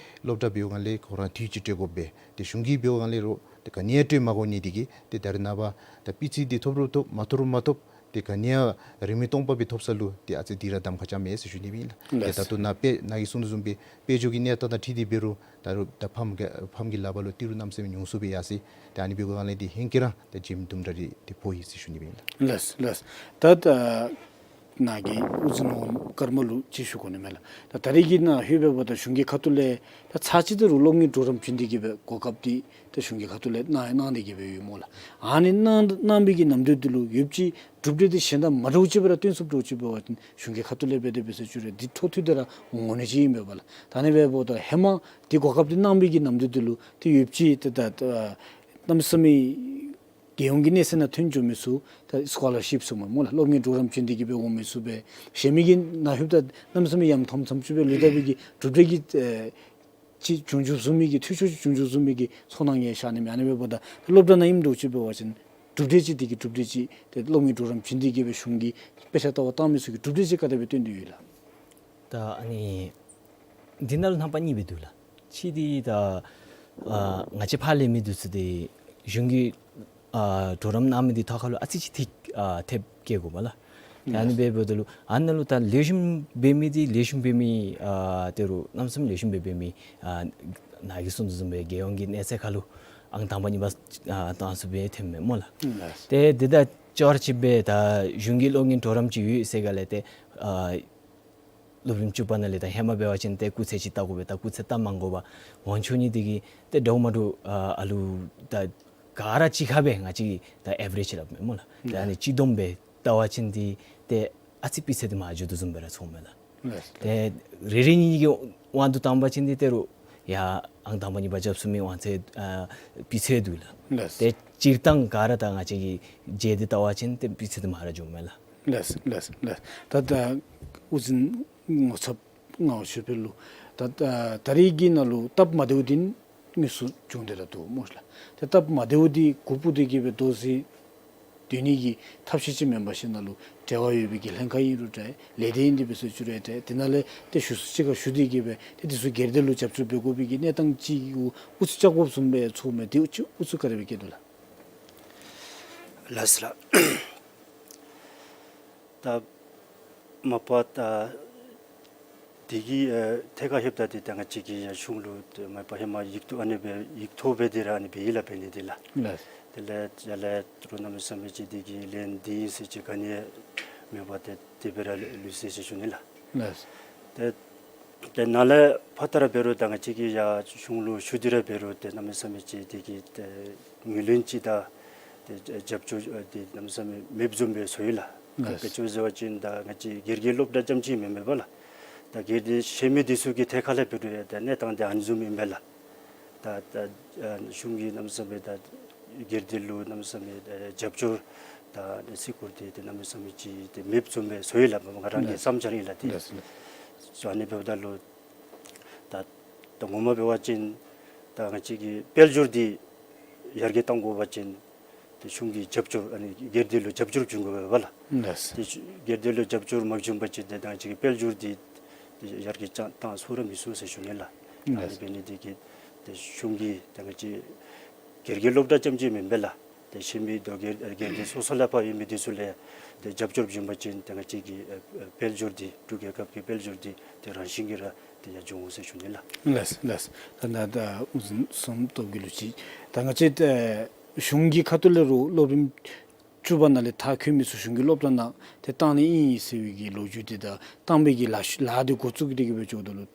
སློབ་གྲྭ་འབད་བའི་སྒང་ལས་ཁོང་ར་འཐུས་ཅིག་སྤྲོད་དགོ་པས། ཏེ་གཞུང་གི་འབད་བའི་སྒང་ལས་རུང་ཏེ་ག་ནི་ཡང་སྤྲོད་མ་དགོ་ནི་དེ་གིས་ཏེ་ད་རེས་ནངས་པ་ད་སྤུས་ཚད་འདི་ཐོབ་རུང་ཐོབ་མ་ཐོབ་རུང་མ་ཐོབ་ཏེ་ག་ནི་ཡང་རིན་མེད་སྟོང་པ་སྦེ་ཐོབ་ས་ལུ་ཏེ་ཨ་ཙི་དེ་ར་གདམ་ཁ་རྐྱབ་མས་ཟེར་ཞུ་ནི་ཨིན་ལགས། ལགས། ཏེ་ད་ལྟོ་ནཱ་དཔེ་ནཱ་གིས་གསུངས་དོ་བཟུམ་སྦེ་དཔལ་འབྱོར་གྱི་གནས་སྟངས་དང་འཁྲིལ་ཏེ་འབད་རུང་ད་རུང་ད་ཕམ་གྱི་ཕམ་གྱི་ལག་པར་ལུ་ཏི་རུ་གནམ་མེད་ས་མེད་ཉུང་སུ་སྦེ་ཡར་སོ་ཡི། ཏེ་ཨ་ནི་འབད་བའི་སྒང་ལས་ཏེ་ཧེང་སྐལ་ར་ཏེ་བྱེམ་དུམ་གྲ་རེ་ཏེ་ཕོག་ཡི་ཟེར་ཞུ་ནི་ཨིན་ལགས། ལགས་ལགས། ད་ད་ནཱ་གིས་དབུ་འཛིན་ཀརྨ་ལུ་ཅིག་ཞུ་དགོ་ནི་མས་ལགས། ད་ད་རེས་ཀྱི་ནཱ་ལྷོད་པའི་བར་ད་གཞུང་གི་ཁ་ཐུག་ལས་ད་ཚར་གཅིག་ད་རུང་སློབ་གཉེར་གྲོགས་རམ་བྱིན་ཏེ་གིས་སྦེ་གོ་སྐབས་འདི་ད་གཞུང་གི་ཁ་ཐུག་ལས་གནང་གནང་སྟེ་གིས་སྦེ་ཡོད་སྨོ་ལགས། ཨ་ནི་གནང་གནང་བའི་གི་ནམ་དུས་འདི་ལུ་ཡོདཔ་ཅིག་གྲུབ་འབྲས་འདི་གཞན་དང་མ་འདྲཝ་ཅིག་སྦེ་ར་སྟོན་ཚུགསཔ་འདྲཝ་ཅིག་འབད་བ་ཅིན་གཞུང་གི་ཁ་ཐུག་ལས་འབད་དེ་འབད་ས་ཅིག་རུང་འདི་འཕྲོ་མཐུད་དེ་ར་འོང་ནི་ཅིག་ཨིན་པས་ལགས། ད་ཨ་ནི་འབདཝ་ད་ཧེ་མ་འདི་གོ་སྐབས་འདི་གནང་བའི་གི་ནམ་དུས་འདི་ལུ་ཏེ་ཡོདཔ་ཅིག་ད་ད་ད་གནམ་མེད་ས་མེད་རྒྱལ་ཡོངས་ཀྱི་གནས་ཚད་ནང་ཐོན་འགྱོ་མི་ཚུ་ད་སི་ཀོ་ལར་ཤིབ་ཟེར་སྨོ་ལགས། སློབ་གཉེར་གྲོགས་རམ་བྱིན་ཏེ་གིས་སྦེ་འོང་མི་ཚུ་སྦེ་གཞན་མི་གི་ནཱ་ལྷོདཔ་ད་གནམ་མེད་ས་མེད་ཡང་མཐོ་མཐོ་ཅིག་སྦེ་ལུས་ད་བའི་གི་གྲུབ་འབྲས་ཀྱི་ཨེ་ཅིག་བྱུང་བྱུངམ་བཟུམ་མའི་གི་འཐུས་ཤོར་ཅིག་བྱུང་བྱུངམ་བཟུམ་མའི་གི་ཚོར་སྣང་ཡང་ཤར་ནི་མས། ཨ་ནི་འབདཝ་ད་སློབ་གྲྭ་ནང་ཨིནམ་འདྲཝ་ཅིག་འབད་བ་ཅིན་གྲུབ་འབྲས་ཅིག་འདི་གི་གྲུབ་འབྲས་ཅིག་ཏེ་སློབ་གཉེར་གྲོགས་རམ་བྱིན་ཏེ་གིས་སྦེ་གཞུང་གིས་དཔེ་ཆ་ལྟ་བར་བཏང་མི་ཚུ་གི་གྲུབ་འབྲས་ཅིག་ག་དེ་སྦེ་སྟོན་དོ་ཡོད་ལགས། ད་ཨ་ནི་འདི་ནང་ལུ་རྣམ་པ་གཉིས་སྦེ་འདུག་ལགས། གཅིག་འདི་ད་ཨ་ང་བཅས་ཕར་ལས་མི་འདི་ཚུ་འདི་གཞུང་གི་ཨ་གྲོགས་རམ་གནང་མི་འདི་ཐོག་ཁར་ལུ་ཨ་ཙི་ཅིག་ཐིག་ཨ་ཐེབས་བཀལ་དགོ་པས་ལགས། ད་ཨ་ནི་འབདཝ་ད་ལུ་ཨ་ནཱ་ལུ་ད་ལེགས་ཤོམ་འབད་མི་འདི་ལེགས་ཤོམ་འབད་མི་ཨ་དེ་རུང་གནམ་མེད་ས་མེད་ལེགས་ཤོམ་འབད་འབད་མི་ཨ་ནཱ་གིས་གསུངས་དོ་བཟུམ་སྦེ་རྒྱལ་ཡོངས་ཀྱི་གནས་ཚད་ཁར་ལུ་ཨང་དང་པ་གཉིས་པ་ཨ་བཏང་ཚུགས་པའི་ཐོན་མས་སྨོ་ལགས། ལགས། ཏེ་འདི་དང་ཅོག་ར་གཅིག་སྦེ་ད་གཞུང་གི་སློབ་གཉེར་གྲོགས་རམ་ཅིག་ཡོད་ཟེར་ག་ལས་ཏེ་ཨ་སློབ་རིམ་བཅུ་པ་ནང་ལས་ད་ཧེ་མ་འབད་བ་ཅིན་ཏེ་སྐུགས་ཚད་ཅིག་བལྟ་དགོ་པས། ད་སྐུགས་ཚད་བལྟ་མ་དགོ་པར་འོང་ཆོག་ནི་འདི་གིས་ཏེ་འདྲཝ་མ་འདྲཝ་ཨ་ཨ་ལུ་ད་ག་ར་གཅིག་ཁར་སྦེ་ང་བཅས་ད་ཨེ་ཝ་རེཇ་སླབ་མས་སྨོ་ལགས། ད་ཨ་ནི་གཅིག་བསྡོམས་སྦེ་བལྟ་བ་ཅིན་འདི་ཏེ་ཨ་ཙི་སྤུས་ཚད་འདི་མར་འགྱོ་དོ་བཟུམ་སྦེ་ར་ཚོརཝ་མས་ལགས། ལགས། ཏེ་རེ་རེ་གཉིས་གཉིས་ཀྱི་དབང་དུ་བཏང་པ་ཅིན་འདི་ཏེ་རུང་ཡར་ཨང་དང་པ་གཉིས་པ་རྐྱབ་ཚུགས་མི་དབང་ཚད་ཨ་སྤུས་ཚད་འདུག་ལགས། ལགས། ཏེ་སྤྱིར་བཏང་ག་ར་ད་ང་བཅས་ཀྱིས་དཔྱད་དེ་བལྟ་བ་ཅིན་ཏེ་སྤུས་ཚད་འདི་མར་ར་འགྱོཝ་མས་ལགས། ལགས་ལགས་ལགས། ད་ད་དབུ་འཛིན་ངོ་ཚབ་ངག་དབང་ཆོས་འཕེལ་ལུ་ད་ད་ད་རེས་ཀྱི་ནང་ལུ་སྟབས་མ་བདེཝ་འདི་དངོས་སུ་བྱུང་སྟེ་ར་འདུག་སྨོ་ལགས། ཏེ་སྟབས་མ་བདེཝ་འདི་གུ་སྤུ་སྟེ་གིས་སྦེ་དོ་སེ་སྡོད་ནི་གི་ཐབས་ཤེས་ཅིག་མེན་པར་ཞིནམ་ལས་འབྲེལ་བ་ཡོད་པའི་གི་ལྷན་ཁག་ཨིན་རུང་འདྲ་ལས་སྡེ་ཨིན་ཏེ་འབད་ས་ཅིག་རུང་འདྲ་དེ་ནང་ལས་ཏེ་ཞུ་གསོལ་གཅིག་ཁར་ཞུ་སྟེ་གིས་སྦེ་ཏེ་འདི་ཚུ་སྒེར་སྡེ་ལུ་རྒྱབ་སྐྱོར་འབད་དགོ་པའི་གི་གནས་སྟངས་ཅིག་གུ་ཨུ་ཚུགས་རྐྱབ་དགོཔ་བཟུམ་སྦེ་ཚོརཝ་མས། དེ་ཨུ་ཚུགས་ཨུ་ཚུགས་ག་དེ་སྦེ་བསྐྱེད་དོ་ལགས། ལགས་སོ་ལགས། ད་མ་པ་ད་དེ་གི་ཨ་ཐད་ཁར་ལྷོདཔ་ད་ཏེ་ད་ང་བཅས་ཀྱི་ཡང་གཞུང་ལུ་ཏེ་མ་པ་ཧེ་མ་ཡིག་ཐོག་ཨ་ནི་སྦེ་ཡིག་ཐོག་སྦེ་འདི་ར་ཨ་ནི་སྦེ་ཡོད་ལགས། འབད་ནི་འདི་ལགས། ལགས། དེ་ལས་ཡར་ལས་རུང་གནམ་མེད་ས་མེད་ཅིག་འདི་གི་ལན་འདི་ཨིན་ཟེར་ཅིག་ག་ནི་མེད་པར་ཏེ་དེ་སྦེ་ར་ལུས་ཟེར་ཞུ་ནི་ལགས། ལགས། ཏེ་ཏེ་ནཱ་ལས་ཕར་ད་ར་འབད་རུང་ད་ང་བཅས་ཀྱིས་ཡར་གཞུང་ལུ་ཞུ་སྟེ་ར་འབད་རུང་ཏེ་གནམ་མེད་ས་མེད་ཅིག་འདི་གི་ཏེ་ངོས་ལེན་ཅིག་དང་ཏེ་རྒྱབ་སྐྱོར་ཨ་ཏེ་གནམ་མེད་ས་མེད་མེདཔ་བཟུམ་སྦེ་ཚོར་ཡི་ལགས། ལགས། ག་ཅི་ཟེར་བ་ཅིན་ད་ང་བཅས་སྒེར་གྱི་སློབ་གྲྭ་རྐྱངམ་ཅིག་མེན་མས་པ་ལགས། ད་སྒེར་སྡེ་ཤེས་མི་འདི་ཚུ་གི་ཐད་ཁ་ལས་འབད་རུང་ཡང་ད་གནས་སྟངས་འདི་ཨ་ནི་བཟུམ་ཨིན་པས་ལགས། ད་ད་ཨ་གཞུང་གིས་གནམ་མེད་ས་མེད་ད་སྒེར་སྡེ་ལུ་གནམ་མེད་ས་མེད་ཨ་རྒྱབ་སྐྱོར་ད་བརྩི་བཀུར་འདི་ད་གནམ་མེད་ས་མེད་ཅིག་ད་མེདཔ་བཟུམ་སྦེ་བཟོ་ཡི་ལགས། ང་རང་གི་ལགས། བསམ་འཆར་ཨིན་ལགས། ཏེ་ལགས་ལགས། སོ་ཨ་ནི་འབདཝ་ད་ལུ་ད་ད་ངོ་མ་འབད་བ་ཅིན་ད་ང་བཅས་ཀྱི་དཔལ་འབྱོར་འདི་ཡར་རྒྱས་གཏང་དགོ་པ་ཅིན་ཏེ་གཞུང་གི་རྒྱབ་སྐྱོར་ཨ་ནི་སྒེར་སྡེ་ལུ་རྒྱབ་སྐྱོར་བྱིན་དགོ་པས་ལགས། ལགས། ཏེ་སྒེར་སྡེ་ལུ་རྒྱབ་སྐྱོར་མ་བྱིན་པ་ཅིན་ཏེ་ད་ང་བཅས་ཀྱི་དཔལ་འབྱོར་འདི་ཏེ་ཡར་རྒྱས་ཅང་གཏང་ཚུགས་ར་མི་ཚུགས་ཟེར་ཞུ་ནི་ལགས། ཨ་ནི་ལགས། འབད་ནི་འདི་གིས་ཏེ་གཞུང་གིས་ད་ང་བཅས་སྒེར་གྱི་སློབ་གྲྭ་རྐྱངམ་ཅིག་མེན་པས་ལགས། ཏེ་ཤེས་མི་དང་སྒེར་སྒེར་སྡེ་སོ་སོ་ལས་ཕར་ཡོད་མི་འདི་ཚུ་ལས་ཏེ་རྒྱབ་སྐྱོར་བྱིན་པ་ཅིན་ཏེ་ང་བཅས་ཀྱི་ཨ་ཨ་དཔལ་འབྱོར་འདི་འབྲུག་རྒྱལ་ཁབ་ཀྱི་དཔལ་འབྱོར་འདི་ཏེ་རང་བཞིན་གྱིས་ར་ཏེ་ཡར་འགྱོ་འོང་ཟེར་ཞུ་ནི་ལགས། ལགས་ལགས། ད་ད་ད་ཨུ་ཟུན་སུམ་སྟོབས་རྒྱལ་ལུ་ཅིག་ད་ང་བཅས་ཨེ་གཞུང་གི་ཁ་ཐུག་ལས་རུང་སློབ་རིམ་བཅུ་པ་ནང་ལས་མཐར་འཁྱོལ་མི་ཚུ་གཞུང་གི་སློབ་གྲྭ་ནང་ཏེ་གཏང་ནི་ཨིན་ཟེར་བའི་གི་ལོ་རྒྱུས་འདི་དང་གཏང་བའི་གི་ལཱ་ལཱ་འདི་འགོ་བཙུགས་ཏེ་གི་སྦེ་འགྱོཝ་ད་ལུ་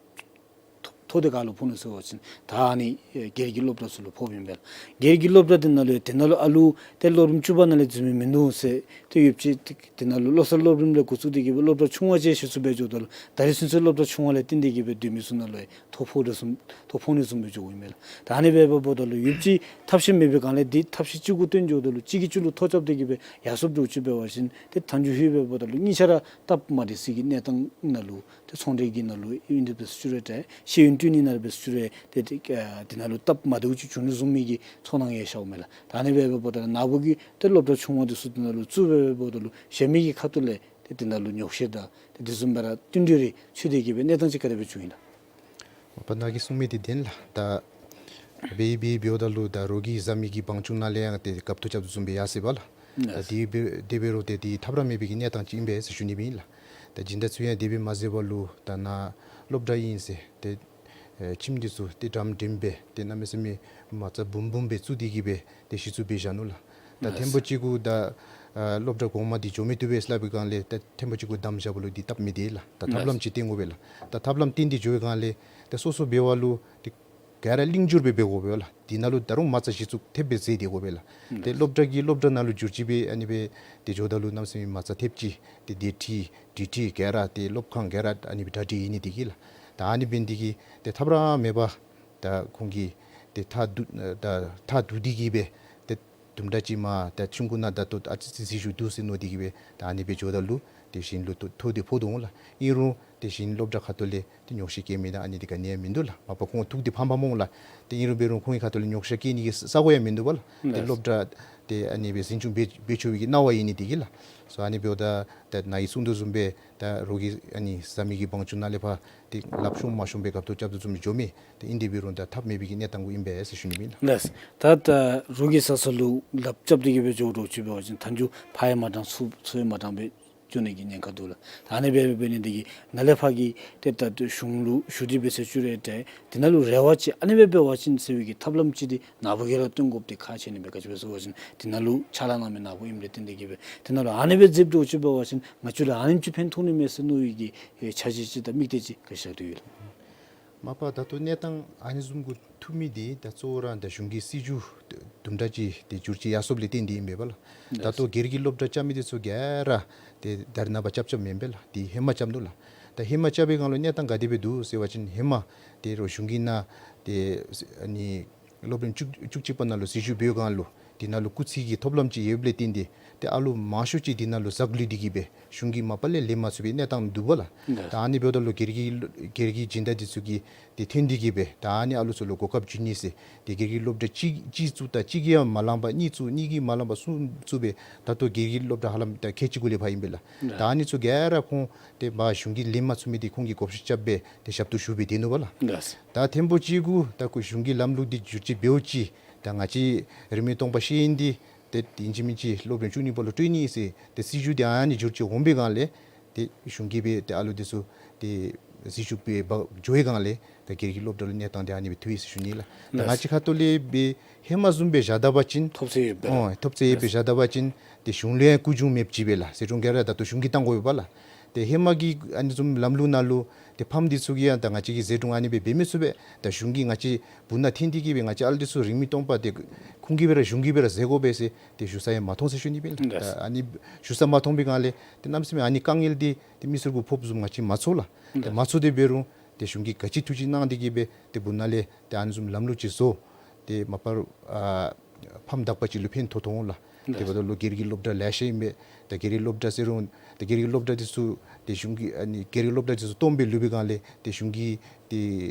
ཐོ་ཐོ་འདི་ག་ལུ་ཕོག་ནུག་ཟེར་བ་ཅིན་ད་ཨ་ནི་ཨེ་སྒེར་གྱི་སློབ་གྲྭ་ཚུ་ལུ་ཕོགཔ་ཨིན་པས། སྒེར་གྱི་སློབ་གྲྭ་འདི་ནང་ལུ་ཡང་དེ་ནང་ལུ་ཨ་ལུ་ཏེ་སློབ་རིམ་བཅུ་པ་ནང་ལས་འཛུལ་མི་མིན་འདུག་ཟེར་ཏེ་ཡོདཔ་ཅིག་དེ་ནང་ལུ་བློ་གསར་སློབ་རིམ་ལས་འགོ་བཙུགས་ཏེ་གི་སྦེ་སློབ་གྲྭ་ཆུང་བ་ཅིག་གཞི་བཙུགས་འབད་འགྱོཝ་ད་ལུ་ད་རིས་ཚུན་ཚོད་སློབ་གྲྭ་ཆུང་བ་ལས་བརྟེན་ཏེ་གི་སྦེ་སྡོད་མི་ཚུ་ནང་ལུ་ཡང་ཐོ་ཕོག་དོ་བཟུམ་ཐོ་ཕོག་ནི་བཟུམ་སྦེ་འགྱོཝ་ཨིན་མས་ལགས། ད་ཨ་ནི་སྦེ་འབདཝ་ད་ལུ་ཡོདཔ་ཅིག་ཐབས་ཤེས་མེད་པའི་སྒང་ལས་འདི་ཐབས་ཤེས་ཅིག་གུ་བཏོན་འགྱོཝ་ད་ལུ་གཅིག་གིས་གཅིག་ལུ་ཐོ་རྐྱབ་སྟེ་གི་སྦེ་ཡར་སོངམ་འདྲཝ་ཅིག་འབད་བ་ཅིན་ཏེ་མཐའ་མཇུག་ལུ་འབདཝ་ད་ལུ་གཉིས་ཆ་ར་སྟབས་མ་བདེ་སའི་གི་གནས་སྟངས་ནང་ལུ་ཏེ་ཚོང་འབྲེལ་གྱི་ནང་ལུ་ཨིན་རུང་འབད་ས་ཅིག་རུང་ཏེ་ཤེས་ཡོན་བསྐྲུན་ནི་ནང་འབད་ས་ཅིག་རུང་ཏེ་ཏེ་ཨ་དེ་ནང་ལུ་སྟབས་མ་བདེཝ་ཅིག་བྱུང་ནི་བཟུམ་མའི་གི་ཚོར་སྣང་ཡང་ཤརཝ་མས་ལགས། ད་ཨ་ནི་སྦེ་འབདཝ་ད་ལུ་ནཱ་བུ་གིས་ཏེ་སློབ་གྲྭ་ཆུང་བ་འདི་ཚུ་དེ་ནང་ལུ་བཙུགས་སྦེ་འབདཝ་ད་ལུ་གཞན་མི་གི་ཁ་ཐུག་ལས་ཏེ་དེ་ནང་ལུ་ཉོགས་བཤད་དང་ཏེ་དེ་བཟུམ་སྦེ་ར་བསྟུན་གྲོས་རེ་ཚུད་དེ་གི་སྦེ་གནས་སྟངས་ཅིག་ག་དེ་སྦེ་བྱུང་ཡི་ལགས། མ་པ་ནཱ་གིས་གསུངས་མི་འདི་བདེན་ལགས། ད་འབད་འབད་འབདཝ་ད་ལུ་ད་རོགས་ཀྱིས་བཟའ་མི་གི་བང་ཅུང་ནང་ལས་ཡང་ཏེ་གབ་ཏོ་རྐྱབ་དོ་བཟུམ་སྦེ་ཡར་སོ་ཡི་པ་ལགས། ད་ལགས། དེ་འབད་དེ་འབད་རུང་ཏེ་དེ་ཐབས་ར་མེད་པའི་གི་གནས་སྟངས་ཅིག་ཨིན་པས་ཟེར་ཞུ་ནི་སྦེ་ཨིན་ལགས། ད་སྦྱིན་བདག་ཚུ་ཡང་དེ་སྦེ་མ་མཛད་པ་ལུ་ད་ནཱ་སློབ་གྲྭ་ཨིན་ཟེར་ཏེ་ཨེ་ཁྱིམ་འདི་ཚུ་ཏེ་འགྲམ་འགྲམ་སྦེ་ཏེ་གནམ་མེད་ས་མེད་མ་རྩ་སྦོམ་སྦོམ་སྦེ་བཙུགས་ཏེ་གི་སྦེ་ཏེ་གཞི་བཙུགས་འབད་བཞག་ནུག་ལགས། ད་ཐེངས་པོ་ཅིག་གུ་ད་ཨ་སློབ་གྲྭ་གོང་མ་འདི་འགྱོ་མི་བཏུབ་པས་སླབ་པའི་སྒང་ལས་ད་ཐེངས་པོ་ཅིག་གུ་བསྡམ་བཞག་པ་ལུ་འདི་སྟབས་མི་བདེ་ལགས། ད་ཐབས་ལམ་ཅིག་བཏོན་དགོ་པས་ལགས། ད་ཐབས་ལམ་བཏོན་ཏེ་འགྱོ་བའི་སྒང་ལས་ད་སོ་སོ་འབད་བ་ལུ་ཏེ་ག་ར་ལིང་འགྱུར་སྦེ་འབད་དགོ་པས་ལགས། འདི་ནང་ལུ་ད་རུང་མ་རྩ་གཞི་བཙུགས་ཐེབས་སྦེ་མཛད་དེ་དགོ་པས་ལགས། ཏེ་སློབ་གྲྭ་གིས་སློབ་གྲྭ་ནང་ལུ་འགྱུར་བཅོས་འབད་ཨ་ནི་སྦེ་ཏེ་འགྱོཝ་ད་ལུ་གནམ་མེད་ས་མེད་མ་རྩ་ཐེབས་ཅི། ཏེ་སྡེ་ཁྲི་སྡེ་ཁྲི་ག་ར་ཏེ་སློབ་ཁང་ག་ར་ཨ་ནི་སྦེ་གྲ་སྒྲིག་ཡོད་ནི་འདི་གིས་ལགས། ད་ཨ་ནི་འབད་ནི་འདི་གིས་ཏེ་ཐབས་ར་མེད་པར་ད་ཁོང་གིས་ཏེ་མཐའ་བསྡུ་ད་མཐའ་བསྡུ་སྟེ་གི་སྦེ་ཏེ་དུམ་གྲ་ཅིག་མར་ད་ཆུང་ཀུ་ནང་ད་ལྟོ་ཨ་ཙི་ཙི་ཟིལ་ཤུགས་འདུག་ཟེར་མནོ་སྟེ་གི་སྦེ་ད་ཨ་ནི་སྦེ་འགྱོཝ་ད་ལུ་ཏེ་གཞན་ལུ་ཐོ་ཐོ་འདི་ཕོག་དོ་འོང་ལགས། ཨིན་རུང་ཏེ་གཞན་སློབ་གྲྭ་ཁ་ཐུག་ལས་ཏེ་ཉོགས་བཤད་བཀལ་མི་དང་ཨ་ནི་འདི་ག་ནི་ཡང་མིན་འདུག་ལགས། མ་པ་ཁོང་ཐུགས་འདི་ཕམ་ཕམ་འོང་ལགས། ཏེ་ཨིན་རུང་འབད་རུང་ཁོང་གི་ཁ་ཐུག་ལས་ཉོགས་བཤད་བཀལ་ནི་གི་ས་གོ་ཡང་མིན་འདུག་པ་ལགས། ཏེ་ལགས། སློབ་གྲྭ་ཏེ་ཨ་ནི་སྦེ་འཛིན་སྐྱོང་འབད་འབད་ཆོག་པའི་གི་གནང་བ་ཡོད་ནི་འདི་གིས་ལགས། སོ་ཨ་ནི་འབདཝ་ད་ད་ནཱ་གིས་གསུངས་དོ་བཟུམ་སྦེ་ད་རོགས་ཀྱིས་ཨ་ནི་བཟའ་མི་གི་བང་ཅུང་ནང་ལས་ཕར་ཏེ་སླབ་ཤོང་མ་ཤོང་སྦེ་གབ་ཏོ་རྐྱབ་དོ་བཟུམ་སྦེ་འགྱོ་མི་ཏེ་ཨིན། དེ་འབད་རུང་ད་ཐབས་མེད་པའི་གི་གནས་སྟངས་གུ་ཨིན་པས་ཟེར་ཞུ་ནི་ཨིན་ལགས། ལགས། ད་ད་རོགས་ཀྱི་ས་ས་ལུ་ལགཔ་རྐྱབ་སྟེ་གི་སྦེ་འགྱོ་འདྲཝ་ཅིག་འབད་བ་ཅིན་མཐའ་མཇུག་ཕར་ཡང་མ་དྲངས་ཚུར་ཚུར་ཡང་མ་དྲངས་པར་འགྱོ་ནི་གི་ཉེན་ཁ་འདུག་ལགས། ད་ཨ་ནི་སྦེ་འབད་ནི་འདི་གིས་ནཱ་ལས་ཕར་གྱི་ཏེ་ད་གཞུང་ལུ་ཞུ་སྟེ་འབད་ས་ཅིག་རུང་ཏེ་དེ་ནང་ལུ་རེ་བ་ཅིག་ཨ་ནི་སྦེ་འབད་བ་ཅིན་ཟེར་བའི་གི་ཐབས་ལམ་ཅིག་འདི་ནཱ་བུ་གིས་ར་སྟོན་དགོཔ་འདི་ཁག་ཆེ་ནི་མས། ག་ཅི་སྦེ་ཟེར་བ་ཅིན་དེ་ནང་ལུ་ཕྱག་ལཱ་གནང་མི་ནཱ་བུ་ཨིནམ་ལས་བརྟེན་ཏེ་གི་སྦེ་དེ་ནང་ལུ་ཨ་ནི་སྦེ་མཛདཔ་འདྲཝ་ཅིག་འབད་བ་ཅིན་ང་བཅས་ལུ་ཨ་ནེམ་ཅིག་ཕན་ཐོགས་ནི་མས་ཟེར་མནོ་བའི་གི་འཆར་གཞི་ཅིག་དང་དམིགས་གཏད་ཅིག་ག་ཅི་ར་ཡོད་ལགས། མ་པ་ད་ལྟོ་གནས་སྟངས་ཨ་ནི་བཟུམ་གུ་ཐུག་མི་འདི་ད་གཙོ་བོ་ར་ད་གཞུང་གི་སྲིད་བྱུས་དུམ་གྲ་ཅིག་ཏེ་འགྱུར་བཅོས་ཡར་སོངམ་ལས་བརྟེན་ཏེ་ཨིན་པས་ལགས། ད་ལྟོ་སྒེར་གྱི་སློབ་གྲྭ་རྐྱབ་མི་འདི་ཚུ་ག་ར་ཏེ་ད་རེས་ནངས་པ་རྐྱབ་རྐྱབ་མེན་པས་ལགས། ཏེ་ཧེ་མ་རྐྱབ་ནུག་ལགས། ད་ཧེ་མ་རྐྱབ་པའི་སྒང་ལུ་གནས་སྟངས་ག་དེ་སྦེ་འདུག་ཟེར་བ་ཅིན་ཧེ་མ་ཏེ་རོགས་གཞུང་གི་ནང་ཏེ་ཨ་ནི་སློབ་རིམ་བཅུ་བཅུ་གཅིག་པ་ནང་ལུ་ཟིལ་ཤུགས་འབད་བའི་སྒང་ལུ་དེ་ནང་ལུ་སྐུགས་ཚད་ཀྱི་ཐོབ་ལམ་ཅིག་ཡོདཔ་ལས་བརྟེན་ཏེ་ཏེ་ཨ་ལུ་མང་ཤོས་ཅིག་དེ་ནང་ལུ་གཟགས་ལུས་ཏེ་གི་སྦེ་གཞུང་གིས་མ་པ་ལས་ལེན་མ་ཚུགས་པའི་གནས་སྟངས་འདུག་པ་ལགས། ལགས། ད་ཨ་ནི་འབདཝ་ད་ལུ་སྒེར་གྱི་སྒེར་གྱི་སྦྱིན་བདག་འདི་ཚུ་གིས་ཏེ་འཐེན་ཏེ་གི་སྦེ་ད་ཨ་ནི་ཨ་ལུ་ཚུ་ལུ་གོ་སྐབས་བྱིན་ནི་ཟེར་ཏེ་སྒེར་གྱི་སློབ་གྲྭ་གཅིག་གཅིག་བཙུགས་ད་གཅིག་གིས་ཡང་མ་ལང་པར་གཉིས་བཙུགས་གཉིས་ཀྱིས་མ་ལང་པར་གསུམ་བཙུགས་སྦེ་ད་ལྟོ་སྒེར་གྱི་སློབ་གྲྭ་ཧ་ལམ་ད་ཁལ་གཅིག་གུ་ལས་ཕར་ཨིན་པས་ལགས། ལགས། ད་ཨ་ནི་ཚུ་ག་ར་ཁོང་ཏེ་མར་གཞུང་གིས་ལེན་མ་ཚུགས་མི་འདི་ཁོང་གིས་བགོ་བཤའ་རྐྱབ་སྦེ་ཏེ་ཞབས་ཏོག་ཞུ་སྦེ་སྡོད་ནུག་པ་ལགས། ལགས། ད་ཐེངས་པོ་ཅིག་གུ་ད་ཁོ་གཞུང་གི་ལམ་ལུགས་འདི་བསྒྱུར་བཅོས་འབདཝ་ཅིག་ད་ང་བཅས་རིས་མེད་སྟོང་པ་ཤེས་ཡོན་འདི་ཏེ་ཨིན་ཅི་མིན་ཅི་སློབ་རིམ་བཅུ་གཉིས་པ་ལུ་སྤྲོད་ནི་ཟེར་ཏེ་སྲིད་བྱུས་འདི་ཨ་ནི་བསྒྱུར་བཅོས་འོང་པའི་སྒང་ལས་ཏེ་གཞུང་གིས་སྦེ་ཏེ་ཨ་ལུ་འདི་ཚུ་ཏེ་ཟིལ་ཤུགས་སྦེ་འབག་འགྱོ་བའི་སྒང་ལས་ད་སྒེར་གྱི་སློབ་གྲྭ་ལུ་གནས་སྟངས་འདི་ཨ་ནི་སྦེ་ཐུག་ཡི་ཟེར་ཞུ་ནི་ལགས། ད་ལགས། ང་བཅས་ཁ་ཐུག་ལས་སྦེ་ཧེ་མ་བཟུམ་སྦེ་བཞག་ད་པ་ཅིན་ཐོབ་ཚད་ཡོད་པས། ཨོ་ཐོབ་ཚད་ཡོད་པས། ལགས། བཞག་ད་པ་ཅིན་ཏེ་གཞུང་ལུ་ཡང་སྐུ་གཞུང་མེདཔ་ཅིག་སྦེ་ལགས། ཟད་འགྲོ་ག་ར་ད་ལྟོ་གཞུང་གིས་གཏང་དགོ་པས་ལགས། ཏེ་ཧེ་མ་གི་ཨ་ནི་བཟུམ་ལམ་ལུགས་ནང་ལུ་ ཏེ་ཕམ་འདི་ཚུ་གིས་ཡང་ད་ང་བཅས་ཀྱི་ཟད་འགྲོ་ཨ་ནི་སྦེ་འབད་མི་ཚུགས་པས། ད་གཞུང་གིས་ང་བཅས་སྦུག་ནང་འཐོན་ཏེ་གིས་སྦེ་ང་བཅས་ཨ་ལུ་འདི་ཚུ་རིང་མི་སྟོང་པ་ཏེ་ཁོང་གིས་སྦེ་ར་གཞུང་གིས་སྦེ་ར་ཟད་དགོ་པས་ཟེར་ཏེ་ཞུ་ས་ཡང་མ་མཐོང་ཟེར་ཞུ་ནི་སྦེ་ལགས། ད་ཨ་ནི་ཞུ་ས་མ་མཐོང་པའི་སྒང་ལས་ཏེ་གནམ་མེད་ས་མེད་ཨ་ནི་དཀའ་ངལ་འདི་ཏེ་མི་སེར་གུ་ཕོགཔ་བཟུམ་ང་བཅས་མ་ཚོར་ལགས། ཏེ་མ་ཚོར་ཏེ་འབད་རུང་ཏེ་གཞུང་གིས་ག་ཅི་ཐུགས་བཞེད་གནང་སྟེ་གིས་སྦེ་ཏེ་སྦུག་ནང་ལས་ཏེ་ཨ་ནི་བཟུམ་ལམ་ལུགས་ཅིག་བཟོ། ཏེ་མ་པ་ཨ་ཕམ་དག་པ་ཅིག་ལུ་ཕན་ཐོགས་ཐོགས་འོང་ལགས། ཏེ་འབདཝ་ད་ལུ་སྒེར་གྱི་སློབ་གྲྭ་ལེ་ཤ་ཨིན་པས། ད་སྒེར་གྱི་སློབ་གྲྭ་ཟེར་རུང་ད་སྒེར་གྱི་སློབ་གྲྭ་འདི་ཚུ་ཏེ་གཞུང་གི་ཨ་ནི་སྒེར་གྱི་སློབ་གྲྭ་འདི་ཚུ་སྟོངམ་སྦེ་ལུས་པའི་སྒང་ལས་ཏེ་གཞུང་གི་ཏེ་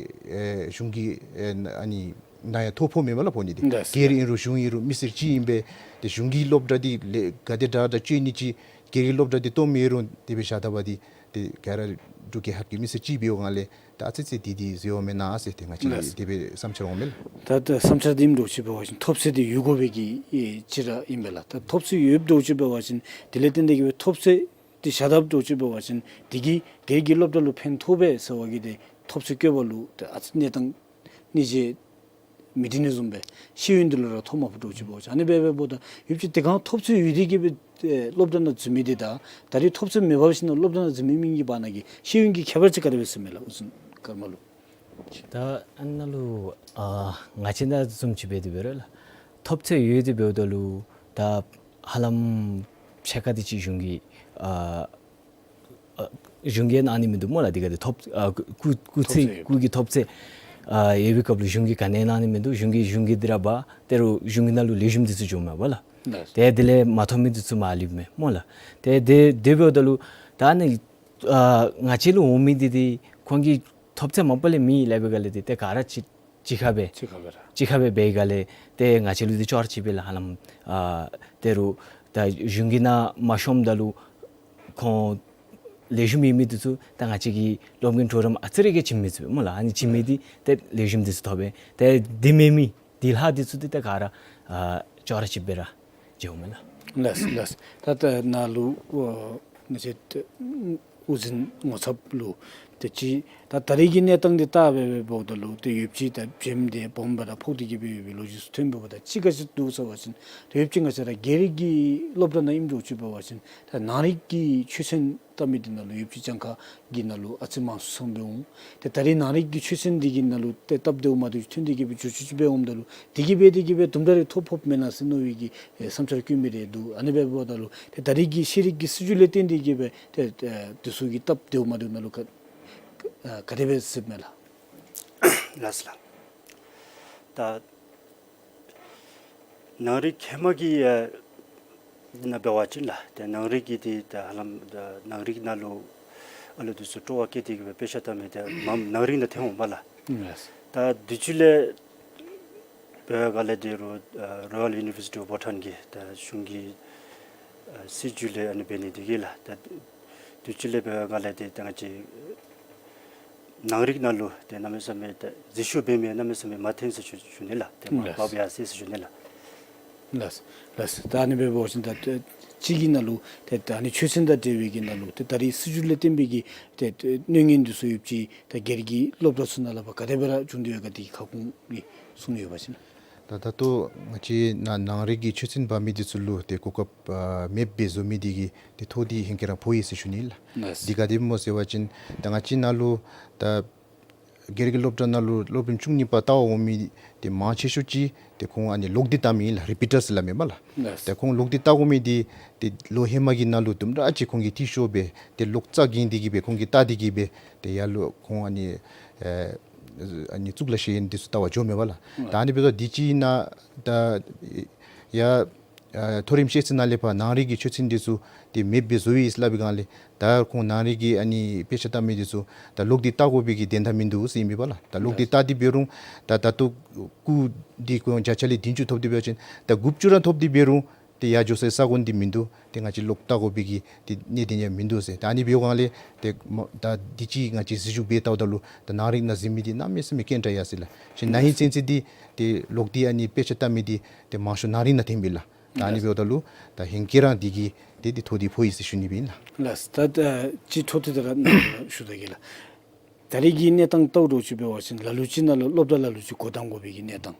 ཨེ་གཞུང་གི་ཨེ་ཨ་ནི་ནང་ཡང་ཐོ་ཕོག་མེན་པ་ལགས་ཕོག་ནི་འདི། ལགས་སོ། སྒེར་ཨིན་རུང་གཞུང་ཨིན་རུང་མི་སེར་གཅིག་ཨིན་པས། ཏེ་གཞུང་གི་སློབ་གྲྭ་འདི་ལས་ག་དེ་དྲག་དྲག་སྤྱོད་ནི་ཅིག་སྒེར་གྱི་སློབ་གྲྭ་འདི་སྟོངམ་ཨིན་རུང་དེ་སྦེ་བཞག་ད་པ་འདི་ཏེ་ག་ར་འབྲུག་རྒྱལ་ཁབ་ཀྱི་མི་སེར་གཅིག་འབད་བའི་སྒང་ལས་ད་ཨ་ཙི་ཙི་འདི་འདི་བཟོ་འོང་མེན་ན་ཟེར་ཏེ་ང་བཅས་ལགས་སོ། དེ་སྦེ་བསམ་འཆར་འོང་མས་ལགས། ད་ད་བསམ་འཆར་འདི་ཨིནམ་འདྲཝ་ཅིག་འབད་བ་ཅིན་ཐོབ་ཚད་འདི་ཡོད་དགོ་པའི་གི་ཨེ་ཅིག་ར་ཨིན་པས་ལགས། ད་ཐོབ་ཚད་ཡོདཔ་འདྲཝ་ཅིག་འབད་བ་ཅིན་དེ་ལས་བརྟེན་ཏེ་གིས་སྦེ་ཐོབ་ཚད་འདི་བཞག་དཔ་འདྲཝ་ཅིག་འབད་བ་ཅིན་འདི་གིས་སྒེར་གྱི་སློབ་གྲྭ་ལུ་ཕན་ཐོགས་པས་ཟེར་བ་གི་ཏེ་ཐོབ་ཚད་བཀོད་པ་ལུ་ཏེ་ཨ་ཙི་གནས་སྟངས་གནས་ཚད་མི་འགྲིག་ནི་བཟུམ་སྦེ་ཤེས་ཡོན་འདི་ལུ་ར་ཐོ་མ་ཕོགཔ་འདྲཝ་ཅིག་འབད་བ་ཅིན་ཨ་ནི་སྦེ་འབདཝ་ད་ཡོདཔ་ཅིག་དེ་སྒང་ཐོབ་ཚད་ཡོད་དེ་གིས་སྦེ་ཨེ་སློབ་གྲྭ་ནང་འཛུལ་མི་འདི་དང་ད་རེས་ཐོབ་ཚད་མེད་པར་ཞིནམ་ལས་སློབ་གྲྭ་ནང་འཛུལ་མི་མི་གཉིས་ཀྱི་བར་ན་གི་ཤེས་ཡོན་གྱི་ཁྱད་པར་ཅིག་ག་དེ་སྦེ་ཟེར་མས་ལགས་ཨུ་ཛུན་ཀརྨ་ལུ། ད་ཨ་ནཱ་ལུ་ཨ་ང་བཅས་ནང་བཟུམ་ཅིག་འབད་དེ་འབད་རུང་ལགས་ཐོབ་ཚད་ཡོད་དེ་འབདཝ་ད་ལུ་ད་ཧ་ལམ་ཕྱེད་ཀ་དེ་ཅིག་གཞུང་གིས་ཨ་ཨ་གཞུང་གིས་གནང་ནི་མིན་འདུག་སྨོ་ལགས། དེ་ག་དེ་ཐོབ་ཨ་སྐུ་སྐུ་ཚེ་ཐོབ་ཚད་ཡོད། སྐུ་གི་ཐོབ་ཚད་ཨ་ཡོད་པའི་སྐབས་ལུ་གཞུང་གིས་ག་ནི་གནང་ནི་མིན་འདུག། གཞུང་གིས་གཞུང་གིས་འདི་ར་འབག་དེ་རུང་གཞུང་གི་ནང་ལུ་ལེགས་ཤོམ་འདི་ཚུ་འགྱོཝ་མས་པ་ལགས། ལགས། དེ་དེ་ལས་མ་ཐོབ་མི་འདི་ཚུ་མར་ལུསཔ་མས་སྨོ་ལགས། དེ་དེ་དེ་འབདཝ་ད་ལུ་ད་ཨ་ནི་ཨ་ང་བཅས་ལུ་འོང་མི་འདི་འདི་ཁོང་གི་ཐོབ་ཚད་མ་པ་ལས་མེད་སླབ་པའི་སྒང་ལས་འདི་ཏེ་ག་ར་གཅིག་གཅིག་ཁར་སྦེ་གཅིག་ཁར་སྦེ་ར་གཅིག་ཁར་སྦེ་འབད་བའི་སྒང་ལས་ཏེ་ང་བཅས་ལུ་འདི་ཅོག་ར་གཅིག་པས་ལགས། ཧ་ལམ་ཨ་དེ་རུང་ད་གཞུང་གི་ནང་མ་ཤོངམ་ད་ལུ་ཁོང་ལེགས་ཤོམ་ཡོད་མི་འདི་ཚུ་ད་ང་བཅས་ཀྱི་སློབ་དགེ་གྲོགས་རམ་ཨ་ཙི་རེ་གིས་བྱིན་མི་ཚུགས་པས་སྨོ་ལགས། ཨ་ནི་བྱིན་མི་འདི་ཏེ་ལེགས་ཤོམ་འདི་ཚུ་ཐོབ་པས། ཏེ་འདི་མེད་མི་འདི་ལྷག་འདི་ཚུ་འདི་ཏེ་ག་ར་ཨ་ཅོག་ར་གཅིག་པས་ར་འགྱོཝ་མས་ལགས། ལགས་ལགས། ད་ད་ནཱ་ལུ་ཨ་ང་བཅས་ཨུ་ཛིན་ངོ་ཚབ་ལུ་ཏེ་ཅིག་ད་ད་རེས་ཀྱི་གནས་སྟངས་འདི་བལྟ་སྦེ་འབདཝ་ད་ལུ་ཏེ་ཡོདཔ་ཅིག་ད་བྱེམ་འདི་སྦོམ་སྦེ་ར་ཕོག་སྟེ་གིས་སྦེ་ཡོད་པའི་ལོ་རྒྱུས་ཚུ་ཐོན་འབདཝ་ད་ཅིག་ག་ཅི་འདུག་ཟེར་བ་ཅིན་ཏེ་ཡོདཔ་ཅིག་ང་བཅས་ར་སྒེར་གྱི་སློབ་གྲྭ་ནང་ཨིནམ་འདྲཝ་ཅིག་འབད་བ་ཅིན་ད་ནང་རིག་གི་ཆོས་ཚན་བལྟ་མི་འདི་ནང་ལུ་ཡོདཔ་ཅིག་གྱངས་ཁ་གི་ནང་ལུ་ཨ་ཙི་མང་སུ་སོང་སྦེ་འོང་། ཏེ་ད་རེས་ནང་རིག་གི་ཆོས་ཚན་འདི་གི་ནང་ལུ་ཏེ་སྟབས་བདེཝ་མ་བདེཝ་ཅིག་ཐོན་ཏེ་གིས་སྦེ་འགྱོ་བཅུག་ཅིག་སྦེ་འོངམ་ད་ལུ་དེ་གིས་སྦེ་དེ་གིས་སྦེ་དུམ་གྲ་རེ་ཐོ་ཕོགཔ་མེན་ན་ཟེར་མནོ་བའི་གི་ཨེ་བསམ་འཆར་བཀོད་མི་རེ་འདུག། ཨ་ནི་སྦེ་འབདཝ་ད་ལུ་ཏེ་ད་རེས་ཀྱི་ཤེས་རིག་གི་སྲིད་བྱུས་ལས་བརྟེན་ཏེ་གིས་སྦེ་ཏེ་ཨེ་འདི་ཚུ་གི་སྟབས་བདེཝ་མ་བདེཝ་ནང་ལུ་ག་ཨེ་ག་དེ་སྦེ་གཟིགསཔ་མས་ལགས། ལགས་སོ་ལགས། ད་ནང་རིག་ཧེ་མ་གི་ཨ་ནང་འབད་བ་ཅིན་ལགས་ཏེ་ནང་རིག་གི་འདི་ད་ཧ་ལམ་ད་ནང་རིག་ནང་ལུ་ཨ་ལུ་འདི་ཚུ་སྤྲོ་བ་བསྐྱེད་དེ་གིས་སྦེ་དཔེ་ཆ་བལྟ་མི་འདི་མངམ་ནང་རིག་ནང་ཐོན་འོང་པ་ལགས། ལགས། ད་དུས་ཅི་ལས་འབད་བའི་སྒང་ལས་འདི་རུང་ཨ་Royal University of Bhutan གི་ད་གཞུང་གི་ཨ་སྲིད་བྱུས་ལས་ཨ་ནི་འབད་ནི་འདི་གིས་ལགས་ད་དུས་ཅི་ལས་འབད་བའི་སྒང་ལས་འདི་ད་ང་བཅས་ནང་རིག་ནང་ལུ་ཏེ་གནམ་མེད་ས་མེད་ཏེ་འཛུལ་ཞུགས་འབད་མི་གནམ་མེད་ས་མེད་མང་ཐོན་ཟེར་ཞུ་ཞུ་ནི་ལགས། ཏེ་མར་ལགས། འབག་ཡར་སོ་ཡི་ཟེར་ཞུ་ནི་ལགས། ལགས་ལགས། ད་ཨ་ནི་སྦེ་འབད་བ་ཅིན་ད་ཏེ་གཅིག་གི་ནང་ལུ་ཏེ་ད་ཨ་ནི་ཆོས་ཚན་དང་འབྲེལ་བའི་གི་ནང་ལུ་ཏེ་ད་རེས་སྲིད་བྱུས་ལས་བརྟེན་པའི་གི་ཏེ་ཏེ་གནོད་ཉེན་འདི་ཚུ་ཡོདཔ་ཅིག་ད་སྒེར་གྱི་སློབ་གྲྭ་ཚུ་ནང་ལས་ཕར་ག་དེ་སྦེ་ར་བྱུང་སྟེ་ཡོད་ག་འདི་གི་ཁ་སྐོང་གི་གསུང་ཡོད་པ་ཅིན། ད་ད་ལྟོ་ང་བཅས་ནང་ནང་རིག་གི་ཆོས་ཚན་འབག་མི་འདི་ཚུ་ལུ་ཏེ་གོ་སྐབས་ཨ་མེདཔ་སྦེ་བཟོ་མི་འདི་གི་ཏེ་ཐོ་འདི་ཧེང་སྐལ་ར་ཕོག་ཡི་ཟེར་ཞུ་ནི་ལགས། ལགས། འདི་ག་དེ་སྨོ་ཟེར་བ་ཅིན་ད་ང་བཅས་ནང་ལུ་ད་སྒེར་གྱི་སློབ་གྲྭ་ནང་ལུ་སློབ་རིམ་བཅུ་གཉིས་པ་བལྟ་བར་འོང་མི་འདི་མང་ཆེ་ཤོས་ཅིག་ཏེ་ཁོང་ཨ་ནི་ལོག་སྟེ་བལྟ་མི་ཨིན་ལགས། རི་པི་ཊརསི་སླབ་མས་པ་ལགས། ལགས། ཏེ་ཁོང་ལོག་སྟེ་བལྟ་དགོ་མི་འདི་ཏེ་ལོ་ཧེ་མ་གི་ནང་ལུ་དུམ་གྲ་ཅིག་ཁོང་གིས་འཐུས་ཤོར་སྦེ་ཏེ་ལོག་རྩ་འགེངས་ཏེ་གིས་སྦེ་ཁོང་གིས་བལྟ་སྟེ་གིས་སྦེ་ཏེ་ཡར་ལུ་ཁོང་ཨ་ནི་ཨེ་ཨ་ནི་གཙུག་ལག་ཤེས་ཡོན་འདི་ཚུ་བལྟ་བར་འགྱོཝ་མས་པ་ལགས། ད་ཨ་ནི་འབདཝ་ད་འདི་ཅིག་ནང་ད་ཡ་ཨ་མཐོ་རིམ་ཤེས་ཚད་ནང་ལས་ཕར་ནང་རིག་གི་ཆོས་ཚན་འདི་ཚུ་ཏེ་མེདཔ་སྦེ་བཟོ་ཡི་ཟེར་སླབ་པའི་སྒང་ལས་ད་ཁོང་ནང་རིག་གི་ཨ་ནི་དཔེ་ཆ་བལྟ་མི་འདི་ཚུ་ད་ལོག་སྟེ་བལྟ་དགོ་པའི་གི་དོན་དག་མིན་འདུག་ཟེར་ཨིན་པས་པ་ལགས། ད་ལོག་སྟེ་བལྟ་སྟེ་འབད་རུང་ད་ད་ལྟོ་སྐུ་འདི་ཁོང་བརྒྱ་ཆ་ལས་བདུན་ཅུ་ཐོབ་སྟེ་འབད་བ་ཅིན་ད་དགུ་བཅུ་ར་ཐོབ་སྟེ་འབད་རུང་ཏེ་ཡར་འགྱོ་སའི་ས་གོ་འདི་མིན་འདུག། ཏེ་ང་བཅས་ལོག་བལྟ་དགོ་པའི་གི་ཏེ་གནད་དོན་ཡང་མིན་འདུག་ཟེར། ད་ཨ་ནི་འབདཝ་སྒང་ལས་ཏེ་མ་ད་འདི་ཅིག་ང་བཅས་ཟེར་ཞུ་འབད་བལྟཝ་ད་ལུ་ད་ནང་རིག་ནང་འཛུལ་མི་འདི་གནམ་མེད་ས་མེད་དཀོན་དྲགས་ཡར་སོ་ཡི་ལགས། ཞིནམ་ན་ཧིང་ཚུན་ཚོད་འདི་ཏེ་ལོག་སྟེ་ཨ་ནི་དཔེ་ཆ་བལྟ་མི་འདི་ཏེ་མང་ཤོས་ནང་རིག་ནང་ཐོན་པས་ལགས། ད་ཨ་ནི་འབདཝ་ད་ལུ་ད་ཧེང་སྐལ་ར་འདི་གིས་ཏེ་འདི་ཐོ་འདི་ཕོག་ཡི་ཟེར་ཞུ་ནི་སྦེ་ཨིན་ལགས། ལགས། ད་ད་ཅི་འཕྲོ་མཐུད་དེ་ར་ཞུ་ད་གེ་ལགས། ད་རེས་ཀྱི་གནས་སྟངས་བལྟཝ་འདྲཝ་ཅིག་འབད་བ་ཅིན་ལ་ལུ་ཅིག་ནང་ལུ་སློབ་གྲྭ་ལ་ལུ་ཅིག་སྒོ་བསྡམ་དགོ་པའི་གི་གནས་སྟངས།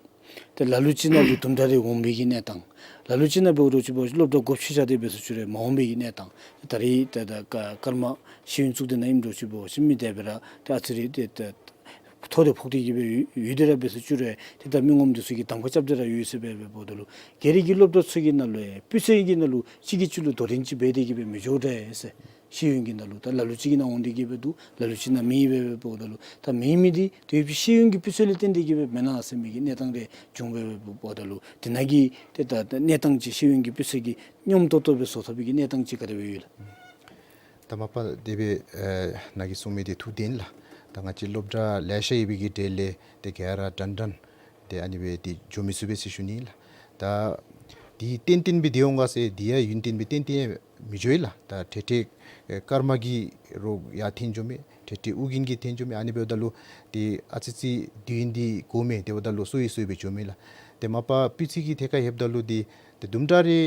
ཏེ་ལ་ལུ་ཅིག་ནང་ལུ་དུམ་གྲ་རེ་འོང་པའི་གི་གནས་སྟངས། ལ་ལུ་ཅིག་ནང་འབད་རུང་ཅིག་འབད་སློབ་གྲྭ་སྒོ་ཕྱེ་བཞག་སྟེ་འབད་སོང་ཅི་རུང་མ་འོང་པའི་གི་གནས་སྟངས། ད་རེས་ད་ད་ཀ་ཀརྨ་ཤེས་ཡོན་གཙུག་སྡེ་ནང་ཨིནམ་འདྲཝ་ཅིག་འབད་ཞིནམ་མི་དེ་སྦེ་ར་ཏེ་ཨ་ཙི་རེ་ཏེ་ཏེ་མཐོ་རིས་ཕོག་སྟེ་གི་སྦེ་ཡོད་ཡོད་དེ་ར་འབད་སོང་ཅི་རུང་ཏེ་ད་མི་ངོམ་འདི་ཚུ་གིས་གདམ་ཁ་རྐྱབ་སྟེ་ར་ཡོད་ཟེར་སྦེ་འབདཝ་ད་ལུ་སྒེར་གྱི་སློབ་གྲྭ་ཚུ་གི་ནང་ལུ་ཡང་སྤུས་ཚད་ཀྱི་ནང་ལུ་གཅིག་གིས་གཅིག་ལུ་དོ་འགྲན་ཅིག་འབད་དེ་གི་སྦེ་མི་འགྱོ་དྲ་ཟེར། ཤེས་ཡོན་གྱི་ནང་ལུ་ད་ལ་ལུ་ཅིག་གི་ནང་འོང་སྟེ་གི་སྦེ་འདུག། ལ་ལུ་ཅིག་ནང་མེད་པས་སྦེ་འབདཝ་ད་ལུ་ད་མེད་མི་འདི་དེ་ཡོད་པའི་ཤེས་ཡོན་གྱི་སྤུས་ཚད་ལས་བརྟེན་ཏེ་གི་སྦེ་མེན་ན་ཟེར་མི་གི་གནས་སྟངས་རེ་བྱུང་སྦེ་འབདཝ་ད་ལུ་དེ་ནང་གི་ཏེ་ད་གནས་སྟངས་ཅིག་ཤེས་ཡོན་གྱི་སྤུས་ཚད་ཀྱི་སྙོམས་ཏོག་ཏོ་སྦེ་བཟོ་ཐབས་ཀྱི་གནས་སྟངས་ཅིག་ག་དེ་སྦེ་ཡོད་ལགས། ད་མ་པ་དེ་སྦེ་ཨེ་ནཱ་གིས་གསུངས་མི་འདི་ཐུགས་བདེན་ལགས། ད་ང་བཅས་སློབ་གྲྭ་ལེ་ཤ་ཡོད་པའི་གི་གྲས་ལས་ཏེ་ག་ར་འདྲན་འདྲ་ཏེ་ཨ་ནི་སྦེ་ཏེ་འགྱོ་མི་ཚུགས་པས་ཟེར་ཞུ་ནི་ལགས། ད་འདི་ཏན་ཏན་སྦེ་འདི་འོང་ག་ཟེར་འདི་ཡང་ཡུན་བརྟན་སྦེ་ཏན་ཏན་མི་འགྱོ་ཡི་ལགས། ད་ཏེ་ཏེ་ཨེ་ཀརྨ་གིས་རོགས་ཡར་འཐེན་འགྱོ་མི་ཏེ་ཏེ་ཨོ་རྒྱན་གྱིས་འཐེན་འགྱོ་མི་ཨ་ནི་འབདཝ་ད་ལུ་ཏེ་ཨ་ཙི་ཅིག་དུས་ཡུན་འདི་འགོར་མི་དེ་འབདཝ་ད་ལུ་སོ་ཡི་སོ་ཡི་སྦེ་འགྱོ་མི་ལགས། ཏེ་མ་པ་སྤུས་ཚད་ཀྱི་ཐད་ཁར་ལྷོདཔ་ད་ལུ་འདི་ཏེ་དུམ་གྲ་རེ་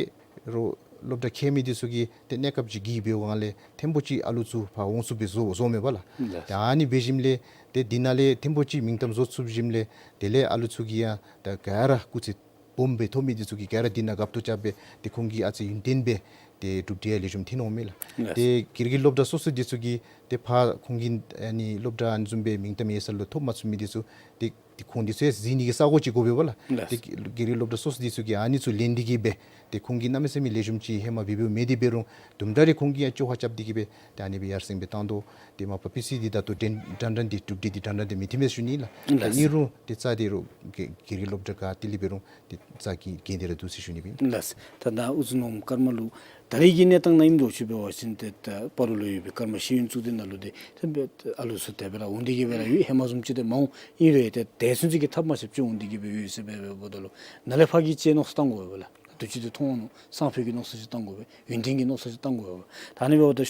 རོགས་སློབ་གྲྭ་ཁྱད་མེད་འདི་ཚུ་གིས་ཏེ་གནས་སྐབས་ཅིག་གི་འབད་བའི་སྒང་ལས་ཐེངས་པོ་ཅིག་ཨ་ལུ་ཚུ་ཕར་འོང་ཚུགས་པའི་བཟོ་བཟོཝ་མས་པ་ལགས། ལགས། ཏེ་ཨ་ནི་འབད་ཞིནམ་ལས་ཏེ་འདི་ནང་ལས་ཐེངས་པོ་ཅིག་མིང་གཏམ་བཟོ་ཚུགས་ཞིནམ་ལས་དེ་ལས་ཨ་ལུ་ཚུ་གིས་ཡང་ད་ག་ར་སྐུ་ཚེ་སྦོམ་སྦེ་ཐོབ་མི་འདི་ཚུ་གིས་ག་ར་འདི་ནང་དགའ་ཏོག་རྐྱབ་སྦེ་ཏེ་ཁོང་གིས་ཨ་ཙི་ཡུན་བརྟན་སྦེ་ཏེ་གྲུབ་འབྲས་ལེགས་ཤོམ་ཐོན་འོང་མས་ལགས། ལགས། ཏེ་སྒེར་གྱི་སློབ་གྲྭ་སོ་སོ་འདི་ཚུ་གིས་ཏེ་ཕར་ཁོང་གིས་ཨ་ནི་སློབ་གྲྭ་ཨ་ནི་བཟུམ་སྦེ་མིང་གཏམ་ཡོད་ས་ལུ་ཐོབ་མ་ཚུགས་མི་འདི་ཚུ་ཏེ་ཏེ་ཁོང་འདི་ཚུ་ཡང་གཟིགས་ནི་གི་ས་སྒོ་ཅིག་དགོ་པས་པ་ལགས། ལགས། ཏེ་སྒེར་གྱི་སློབ་གྲྭ་སོ་སོ་འདི་ཚུ་གིས་ཨ་ནི་ཚུ་ལེན་ཏེ་གི་སྦེ་ཏེ་ཁོང་གིས་གནམ་མེད་ས་མེད་ལེགས་ཤོམ་ཅིག་ཧེ་མ་འབད་འབདཝ་མེད་དེ་འབད་རུང་དུམ་གྲ་རེ་ཁོང་གིས་ཡང་བཅོ་ཁ་རྐྱབ་སྟེ་གི་སྦེ་ཏེ་ཨ་ནི་སྦེ་ཡར་སེང་སྦེ་བཏང་དོ། ཏེ་མ་པ་སྤུས་ཚད་འདི་ད་ལྟོ་འདྲན་འདྲ་འདི་གྲུབ་འབྲས་འདི་འདྲ་འདྲ་འདི་མི་ཐོན་པས་ཟེར་ཞུ་ནི་ལགས། ལགས། ཏེ་ཨིན་རུང་ཏེ་རྩ་འདི་རུང་སྒེར་སྒེར་གྱི་སློབ་གྲྭ་ག་ཏེ་ལས་འབད་རུང་ཏེ་རྩ་གི་འགན་འདི་ར་འདུག་ཟེར་ཞུ་ནི་ཨིན། ལགས། ད་ནཱ་དབུ་འཛིན་སློབ་དཔོན་ཀརྨ་ལུ་ད་རེས་ཀྱི་གནས་སྟངས་ནང་ཨིནམ་འདྲཝ་ཅིག་འབད་བ་ཅིན་ཏེ་ད་སྤ་རོ་ལུ་ཡོད་པའི་ཀརྨ་ཤེས་ཡོན་གཙུག་སྡེ་ནང་ལུ་ཏེ་ཏེ་ཨ་ལུ་ཚུ་དེ་སྦེ་ར་འོང་སྟེ་གི་སྦེ་ར་ཡོད། ཧེ་མ་བཟུམ་ཅིག་ཏེ་མ་འོང་། ཨིན་རུང་ཏེ་དེ་ཚུན་ཚོད་ཀྱི་ཐབས་མ་ཆག་ཅིག་འོང་སྟེ་གི་སྦེ་ཡོད་ཟེར་སྦེ་འབདཝ་ད་ལུ་ནཱ་ལས་ཕར་གྱི་ཅིག་མནོ་བསམ་བཏང་དགོ་པས་ལགས། དུས་ཅི་ཏེ་མཐོང་འོང་མནོ་སང་ཕོད་ཀྱི་མནོ་བསམ་ཅིག་བཏང་དགོ་པས། ཡུན་བརྟན་གྱི་མནོ་བསམ་ཅིག་བཏང་དགོ་པས། ད་ཨ་ནི་འབདཝ་ད་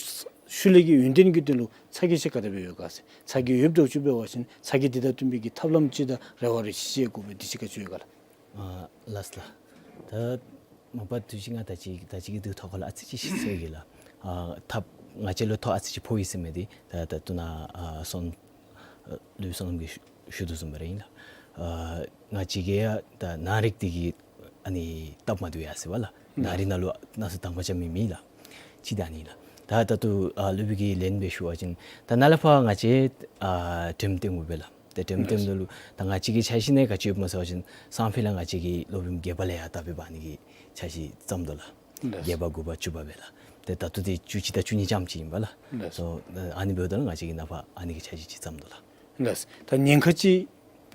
ཤུལ་ལས་ཀྱི་ཡུན་བརྟན་གྱི་དོན་ལུ་ཚ་གྱང་ཅིག་ག་དེ་སྦེ་ཡོད་ག་ཟེར། ཚ་གྱང་ཡོདཔ་འདྲཝ་ཅིག་འབད་བ་ཅིན་ཚ་གྱང་འདི་དང་བསྟུན་པའི་གི་ཐབས་ལམ་ཅིག་དང་རེ་བ་རེ་ཅིག་བཅད་དགོ་པས། འདི་ཅིག་ག་ཅི་ཡོད་ག་ལགས། ཨ་ལགས་ལགས། ད་མ་པ་དུས་ཅི་ང་ད་ཅི་ད་ཅི་གི་འདི་ཐོག་ཁ་ལུ་ཨ་ཙི་ཅིག་ཞུ་ཟེར་གི་ལགས། ཨ་ཐབས་ང་བཅས་ལུ་ཐོག་ཨ་ཙི་ཅིག་ཕོག་ཡི་ཟེར་མི་འདི་ད་ད་ལྟོ་ནཱ་ཨ་སོང་ལུ་སོང་གི་ཞུ་དོ་བཟུམ་སྦེ་ར་ཨིན་ལགས། ཨ་ང་བཅས་ཀྱིས་ཡང་ད་ནང་རིག་འདི་གི་ཨ་ནི་སྟབས་མ་བདེཝ་ཡོད་ཟེར་བ་ལགས། ནང་རིག་ནང་ལུ་གནས་ཚུལ་དང་པ་ཅིག་མེད་མི་ལགས། ཅིག་ད་ཨ་ནི་ལགས། ད་ད་ལྟོ་ཨ་སློབ་དཔོན་གྱིས་ལན་སྦེ་ཞུ་བ་ཅིན་ད་ནཱ་ལས་ཕར་ང་བཅས་ཨ་འགྲེམས་སྟོན་དགོ་པས་ལགས། ཏེ་འགྲེམས་སྟོན་ལུ་ད་ང་བཅས་ཀྱི་འཆར་གཞི་ནང་ག་ཅི་ཡོདཔ་སྨོ་ཟེར་བ་ཅིན་སང་ཕོད་ལས་ང་བཅས་ཀྱིས་སློབ་རིམ་བརྒྱད་པ་ལས་ཡར་དར་སྤེལ་འབད་ནི་གི་འཆར་གཞི་བརྩམས་དོ་ལགས། ལགས། བརྒྱད་པ་དགུ་པ་བཅུ་པ་སྦེ་ལགས། ཏེ་ད་ལྟོ་འདི་བཅུ་གཅིག་དང་བཅུ་གཉིས་རྐྱངམ་ཅིག་ཨིན་པས་ལགས། ལགས། སོ་ཨ་ནི་འབདཝ་ད་ལུ་ང་བཅས་ཀྱིས་ནཱ་ཕར་ཨ་ནི་གི་འཆར་གཞི་ཅིག་བརྩམས་དོ་ལགས། ལགས། ད་ཉེན་ཁ་ཅིག་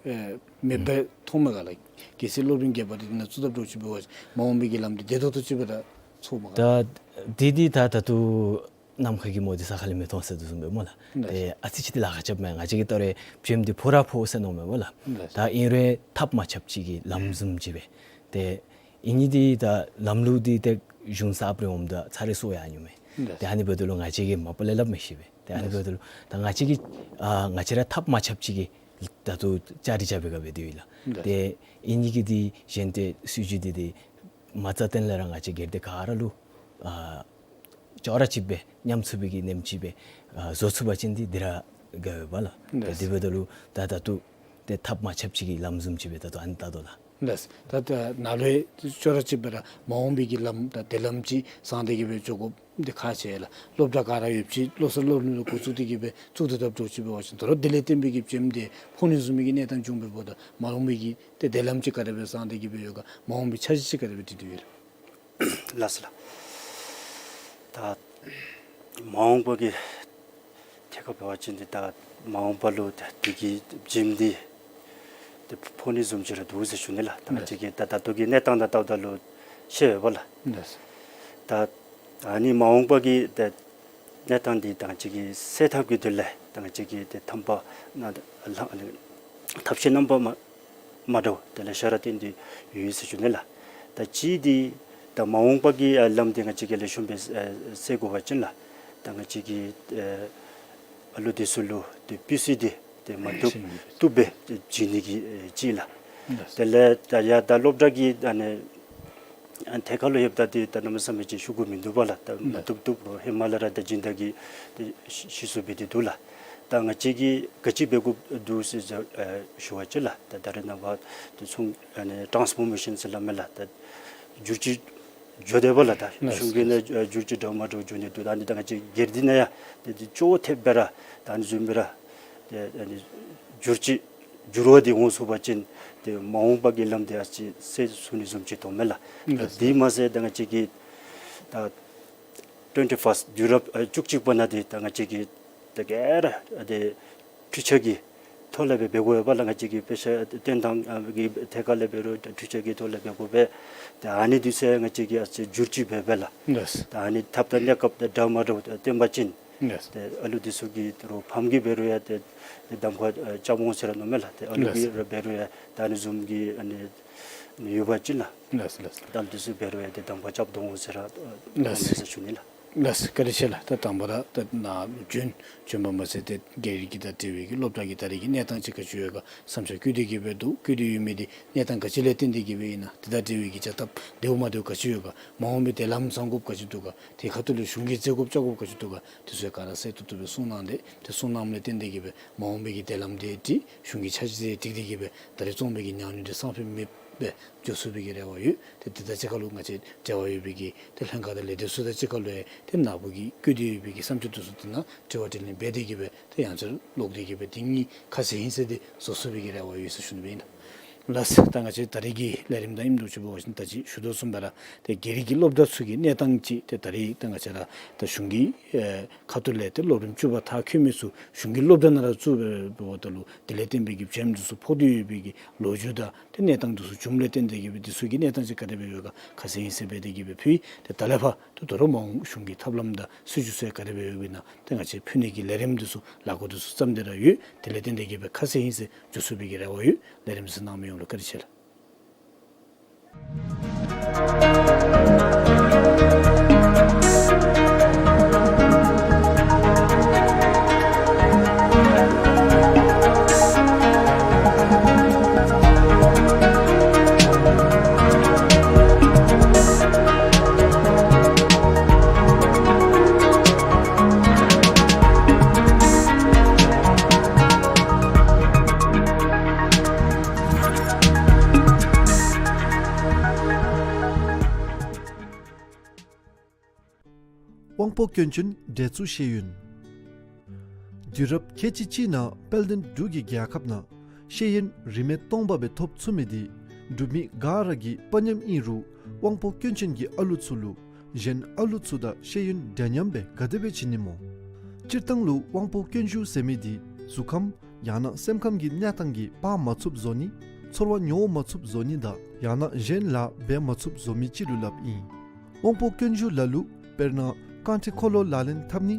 ཨེ་མེདཔ་སྦེ་མཐོངམ་མས་ག་ལགས། གལ་སྲིད་སློབ་རིམ་བརྒྱད་པ་འདི་ནང་བཙུགས་ད་འདྲཝ་ཅིག་འབད་བ་ཅིན་མ་འོངས་པའི་གི་ལམ་འདི་བདེ་ཏོག་ཏོ་ཅིག་སྦེ་ར་ཚོརཝ་མས་ག་ལགས། ད་འདི་འདི་ད་ད་ལྟོ་ནམ་མཁའ་གི་མུ་སྟེགས་ས་ཁ་ལས་མི་མཐོང་ཟེར་དོ་བཟུམ་སྦེ་སྨོ་ལགས། ལགས། ཏེ་ཨ་ཙི་ཅིག་ཏེ་ལཱ་ཁག་རྐྱབ་མས། ང་བཅས་ཀྱིས་ད་རེས་བྱེམ་འདི་ཕོག་ར་ཕོག་ཟེར་མནོཝ་མས་སྨོ་ལགས། ལགས། ད་ཨིན་རུང་ཐབས་མ་ཆགཔ་ཅིག་གི་ལམ་བཟུམ་ཅིག་སྦེ། ཏེ་ཨིན་ནི་འདི་ད་ལམ་ལུགས་འདི་ཏེ་གཞུང་གསརཔ་རེ་འོངམ་ད་ཚར་རེ་སོར་ཡར་འགྱོཝ་མས། ལགས། ཏེ་ཨ་ནི་འབདཝ་ད་ལུ་ང་བཅས་ཀྱིས་མ་པ་ལས་སླབ་མི་ཤེས་པས། ཏེ་ཨ་ནི་ལགས། འབདཝ་ད་ལུ་ད་ང་བཅས་ཀྱིས་ཨ་ང་བཅས་ར་ཐབས་མ་ཆགཔ་ཅིག་གི་ད་ལྟོ་ཅ་རི་ཅ་བེ་ག་སྦེ་སྡོད་ཡི་ལགས། ལགས། ཏེ་ཨིན་ནི་གི་འདི་གཞན་ཏེ་སྲིད་བྱུས་འདི་འདི་མ་རྩ་བརྟན་ལས་ར་ང་བཅས་སྒེར་སྡེ་ག་ར་ལུ་ཨ་ཅོག་ར་གཅིགཔ་སྦེ་ཉམས་ཚུགས་པའི་གི་ནེམ་ཅིག་སྦེ་ཨ་བཟོ་ཚུགས་པ་ཅིན་འདི་འདི་ར་དགའ་བས་པ་ལགས། ལགས། ཏེ་འདི་འབདཝ་ད་ལུ་ད་ད་ལྟོ་ཏེ་ཐབས་མ་ཆགཔ་ཅིག་གི་ལམ་བཟུམ་ཅིག་སྦེ་ད་ལྟོ་ཨ་ནི་བལྟ་དོ་ལགས། ལགས། ད་ད་ནཱ་ལུ་ཡང་ཅོག་ར་གཅིགཔ་སྦེ་ར་མ་འོངས་པའི་གི་ལམ་དང་བདེ་ལམ་ཅིག་བཟང་སྟེ་གི་སྦེ་འགྱོ་དགོཔ་འདི་ཁག་ཆེ་ལགས། སློབ་གྲྭ་ག་ར་ཡོདཔ་ཅིག་སློབ་གསོ་སློབ་གླིང་ལུ་འགོ་བཙུགས་ཏེ་གི་སྦེ་བཙུགས་ཏེ་ད་འདྲཝ་ཅིག་འབད་བ་ཅིན་ད་རུང་དེ་ལས་བརྟེན་པའི་གི་བྱེམ་འདི་ཕོག་ནི་བཟུམ་མའི་གི་གནས་སྟངས་བྱུང་བའི་འབདཝ་ད་མ་འོངས་པའི་གི་ཏེ་བདེ་ལམ་ཅིག་ག་དེ་སྦེ་བཟང་སྟེ་གི་སྦེ་ཡོད་ག། མ་འོངས་པའི་འཆར་གཞི་ཅིག་ག་དེ་སྦེ་བྲིས་ཏེ་ཡོད་ལགས། ལགས་སོ་ལགས། ད་མ་འོངས་པ་གི་ཐད་ཁར་འབད་བ་ཅིན་འདི་ད་མ་འོངས་པ་ལུ་ད་འདི་གི་བྱེམ་འདི་ཏེ་ཕོག་ནི་བཟུམ་ཅིག་ར་འདུག་ཟེར་ཞུ་ནི་ལགས། ད་ང་བཅས་ཀྱི་ད་ད་ལྟོ་གི་གནས་སྟངས་དང་བལྟཝ་ད་ལུ་ཤེས་པས་པ་ལགས། ལགས། ད་ཨ་ནི་མ་འོངས་པ་གི་ད་གནས་སྟངས་འདི་ད་ང་བཅས་ཀྱིས་སེལ་ཐབས་ཀྱི་དོན་ལས་ད་ང་བཅས་ཀྱིས་ཏེ་ཐབས་པ་ན་ལ་ཐབས་ཤེས་རྣམ་པ་མ་མ་འདྲཝ་དེ་ལེ་ཤ་ར་བཏོན་ཏེ་ཡོད་ཟེར་ཞུ་ནི་ལགས། ད་གཅིག་འདི་ད་མ་འོངས་པ་གི་ཨ་ལམ་འདི་ང་བཅས་ཀྱིས་ལེགས་ཤོམ་སྦེ་ཨ་སེལ་དགོ་པ་ཅིན་ལགས། ད་ང་བཅས་ཀྱིས་ཨ་ཨ་ལུ་འདི་ཚུ་ལུ་ཏེ་སྤུས་ཚད་འདི་ཏེ་མ་བཏུབ་བཏུབ་སྦེ་ཏེ་བྱིན་ནི་གི་ཨེ་གཅིག་ལགས། ལགས། དེ་ལས་ད་ཡར་ད་སློབ་གྲྭ་གི་ཨ་ནི་ཨ་ཐད་ཁར་ལུ་ཡོདཔ་ད་འདི་ད་གནམ་མེད་ས་མེད་ཅིག་ཤོག་གུ་མིན་འདུག་པ་ལགས། ད་མ་ལགས། བཏུབ་བཏུབ་ཧེ་མ་ལས་ར་ད་སྦྱིན་བདག་གིས་ཏེ་ཤི་ཤི་སོང་སྦེ་ཏེ་འདུག་ལགས། ད་ང་བཅས་ཀྱིས་ག་ཅི་འབད་དགོཔ་འདུག་ཟེར་ཨ་ཞུ་བ་ཅིན་ལགས། ད་ད་རེས་ནངས་པ་ཏེ་ཚུན་ཨ་ནི་ཊཱནསི་ཕོར་མེ་ཤཱན་ཟེར་སླབ་མས་ལགས། ད་འགྱུར་བཅོས་འགྱོ་སྡོདཔ་ལགས། ད་ལགས། གཞུང་གི་ནང་ཨ་འགྱུར་བཅོས་འདྲ་མ་འདྲཝ་འགྱོ་ནི་འདུག། ད་ཨ་ནི་ད་ང་བཅས་སྒེར་སྡེ་ནང་ཡང་ཏེ་ཏེ་ཅོག་འཐདཔ་སྦེ་ར་ད་ཨ་ནི་བཟུམ་སྦེ་ར་ཏེ་ཨ་ནི་འགྱུར་བཅོས་འགྱུར་བ་འདི་འོང་ཚུགས་པ་ཅིན་ཏེ་མ་འོངས་པ་གི་ལམ་འདི་ཨ་ཙི་སེལ་ཚུགས་ནི་བཟུམ་ཅིག་མཐོངམ་མས་ལགས། ལགས། དེ་མ་ཚད་ད་ང་བཅས་ཀྱིས་ད་ཊུ་ཝེན་ཊི་ཕརསིཊི་དུས་རབས་ཨ་བཅུ་གཅིག་པ་ནང་འདི་ད་ང་བཅས་ཀྱིས་ད་ག་ར་ཏེ་འཕྲུལ་ཆས་ཀྱི་ཐོག་ལས་སྦེ་འབད་དགོ་པས་ལགས། ང་བཅས་ཀྱིས་དཔེ་ཆ་སྟོན་ཐངས་ཨ་གི་ཐད་ཁར་ལས་འབད་རུང་འཕྲུལ་ཆས་ཀྱི་ཐོག་ལས་འབད་དགོ་པས། ཏེ་ཨ་ནི་འདི་ཚུ་ང་བཅས་ཀྱིས་ཨ་ཙི་འགྱུར་བཅོས་འབད་འབད་ལགས། ལགས། ད་ཨ་ནི་ཐབས་དང་གནས་སྐབས་ད་འདྲ་མ་འདྲཝ་ད་སྟོན་པ་ཅིན་ལགས། ཏེ་ཨ་ལུ་འདི་ཚུ་གིས་ད་རུང་ཕམ་གིས་འབད་རུང་ཡང་ཏེ་ཏེ་གདམ་ཁ་ཨ་རྐྱབ་འོང་ཟེར་ར་མནོཝ་མས་ལགས། ཏེ་ཨ་ལུ་གིས་ལགས། ར་འབད་རུང་ཡང་ད་ཨ་ནི་བཟུམ་གྱི་ཨ་ནི་ཡོད་པ་ཅིན་ལགས། ལགས་ལགས། ད་ཨ་ལུ་འདི་ཚུ་འབད་རུང་ཡང་ཏེ་གདམ་ཁ་རྐྱབ་དོ་འོང་ཟེར་ར་ལགས། མནོཝ་མས་ཟེར་ཞུ་ནི་ལགས། ལགས། བཀའ་དྲིན་ཆེ་ལགས། ད་དང་པ་ར་ད་ནཱ་བྱོན་བྱོནམ་མ་ཚད་ཏེ་སྒེར་གྱི་དང་འབྲེལ་བའི་གི་སློབ་གྲྭ་གི་ད་རེས་ཀྱི་གནས་སྟངས་ཅིག་ག་ཅི་ཡོད་ག་བསམ་འཆར་བཀོད་དེ་གི་སྦེ་འདུག། བཀོད་དེ་ཡོད་མི་འདི་གནས་སྟངས་ག་ཅི་ལས་བརྟེན་ཏེ་གི་སྦེ་ཨིན་ན། དེ་དང་འབྲེལ་བའི་གི་བྱ་ཐབས་བདེཝ་མ་བདེཝ་ག་ཅི་ཡོད་ག། མ་འོངས་པའི་དེ་ལམ་བཟང་དགོཔ་ག་ཅི་འདུག་ག། དེ་ཁ་ཐུག་ལས་གཞུང་གིས་མཛད་དགོཔ་བཅའ་དགོཔ་ག་ཅི་འདུག་ག། དེ་ཚུ་ག་ར་གསལ་ཏོག་ཏོ་སྦེ་གསུངས་གནང་སྟེ་ཏེ་གསུངས་གནངམ་ལས་བརྟེན་ཏེ་གི་སྦེ་མ་འོངས་པའི་གི་དེ་ལམ་འདི་ཏེ་གཞུང་གི་འཆར་གཞི་འདི་བསྒྲིགས་ཏེ་གི་སྦེ་ད་རེས་བཙོང་པའི་གི་ཉམས་མྱོང་འདི་སང་ཕོད་མེདཔ་སྦེ་འགྱོ་ཚུགས་པའི་གི་རེ་བ་ཡོད། ཏེ་དེ་དང་གཅིག་ཁར་ལུ་ང་བཅས་འབྲེལ་བ་ཡོད་པའི་གི་ཏེ་ལྷན་ཁག་དང་ལས་སྡེ་ཚུ་དང་གཅིག་ཁར་ལུ་ཡང་ཏེ་ནཱ་བུ་གིས་བཀོད་དེ་ཡོད་པའི་གི་བསམ་འཆར་འདི་ཚུ་དེ་ནང་དྲི་བ་དྲིས་ལན་འབད་དེ་གི་སྦེ་ཏེ་ཡང་ཅིན་ལོག་སྟེ་གི་སྦེ་དེ་གཉིས་ཁ་གསལ་ཧིང་སངས་འདི་བཟོ་ཚུགས་པའི་གི་རེ་བ་ཡོད་ཟེར་ཞུ་ནི་སྦེ་ཨིན་ལགས། ལགས། ད་ང་བཅས་ད་རེས་ཀྱི་ལས་རིམ་དང་ཨིནམ་འདྲཝ་ཅིག་འབད་བ་ཅིན་ད་ཅི་ཞུ་དོ་བཟུམ་སྦེ་ར་ཏེ་སྒེར་གྱི་སློབ་གྲྭ་ཚུ་གི་གནས་སྟངས་ཅིག་ཏེ་ད་རེས་ད་ང་བཅས་ར་ད་གཞུང་གི་ཨེ་ཁ་ཐུག་ལས་ཏེ་སློབ་རིམ་བཅུ་པ་མཐར་འཁྱོལ་མི་ཚུ་གཞུང་གི་སློབ་གྲྭ་ནང་ར་བཙུགས་སྦེ་འབདཝ་ད་ལུ་དེ་ལས་བརྟེན་པའི་གི་བྱེམ་འདི་ཚུ་ཕོག་སྟེ་ཡོད་པའི་གི་ལོ་རྒྱུས་དང་ཏེ་གནས་སྟངས་འདི་ཚུ་བྱུངམ་ལས་བརྟེན་ཏེ་གི་སྦེ་འདི་ཚུ་གི་གནས་སྟངས་ཅིག་ག་དེ་སྦེ་ཡོད་ག་ཁ་གསལ་ཧིང་སངས་འབད་དེ་གི་སྦེ་ཕུལ། ཏེ་ད་ལས་ཕར་ཏེ་ད་རུང་མ་འོངས་གཞུང་གི་ཐབས་ལམ་དང་སྲིད་བྱུས་ཚུ་ཡང་ག་དེ་སྦེ་ཡོད་ག་ཨིན་ན་ཏེ་ང་བཅས་ཕུལ་ནི་གི་ལས་རིམ་འདི་ཚུ་ལས་འགུལ་འདི་ཚུ་བརྩམས་ཏེ་ར་ཡོད། དེ་ལས་བརྟེན་ཏེ་གི་སྦེ་ཁ་གསལ་ཧིང་སངས་འགྱོ་ཚུགས་པའི་གི་རེ་བ་ཡོད། ལས་རིམ་གཟིགས་གནང་མི་ཡོངས་ལུ་བཀའ་དྲིན་ཆེ་ལགས། དབང་པོ་སྐྱོན་ཅན་འདྲེ་གཙུག་ཤེས་ཡོན། དུས་རབས་ཁལ་གཅིག་གཅིག་ནང་དཔལ་ལྡན་འབྲུག་གི་རྒྱལ་ཁབ་ནང་ཤེས་ཡོན་རིན་མེད་སྟོང་པ་སྦེ་ཐོབ་ཚུགས་མི་འདི་འབྲུག་མི་ག་ར་གི་དཔའ་ཉམས་ཨིན་རུང་དབང་པོ་སྐྱོན་ཅན་གྱི་ཨ་ལུ་ཚུ་ལུ་གཞན་ཨ་ལུ་ཚུ་དང་ཤེས་ཡོན་འདྲ་མཉམ་སྦེ་ག་དེ་སྦེ་བྱིན་ནི་སྨོ། སྤྱིར་བཏང་ལུ་དབང་པོ་སྐྱོན་ཞུགས་ཟེར་མི་འདི་གཟུགས་ཁམས་ཡང་ན་སེམས་ཁམས་ཀྱི་གནས་སྟངས་ཀྱིས་འབག་མ་ཚུགསཔ་བཟོ་ནི་ཚོར་བ་མྱོང་མ་ཚུགསཔ་བཟོ་ནི་དང་ཡང་ན་གཞན་ལཱ་འབད་མ་ཚུགསཔ་བཟོ་མི་ཅིག་ལུ་སླབ་ཨིན། དབང་པོ་སྐྱོན་ཞུགས་ལ་ལུ་དཔེར་ན་རྐང་ཁྲི་འཁོར་ལོ་ལག་ལེན་འཐབ་ནི་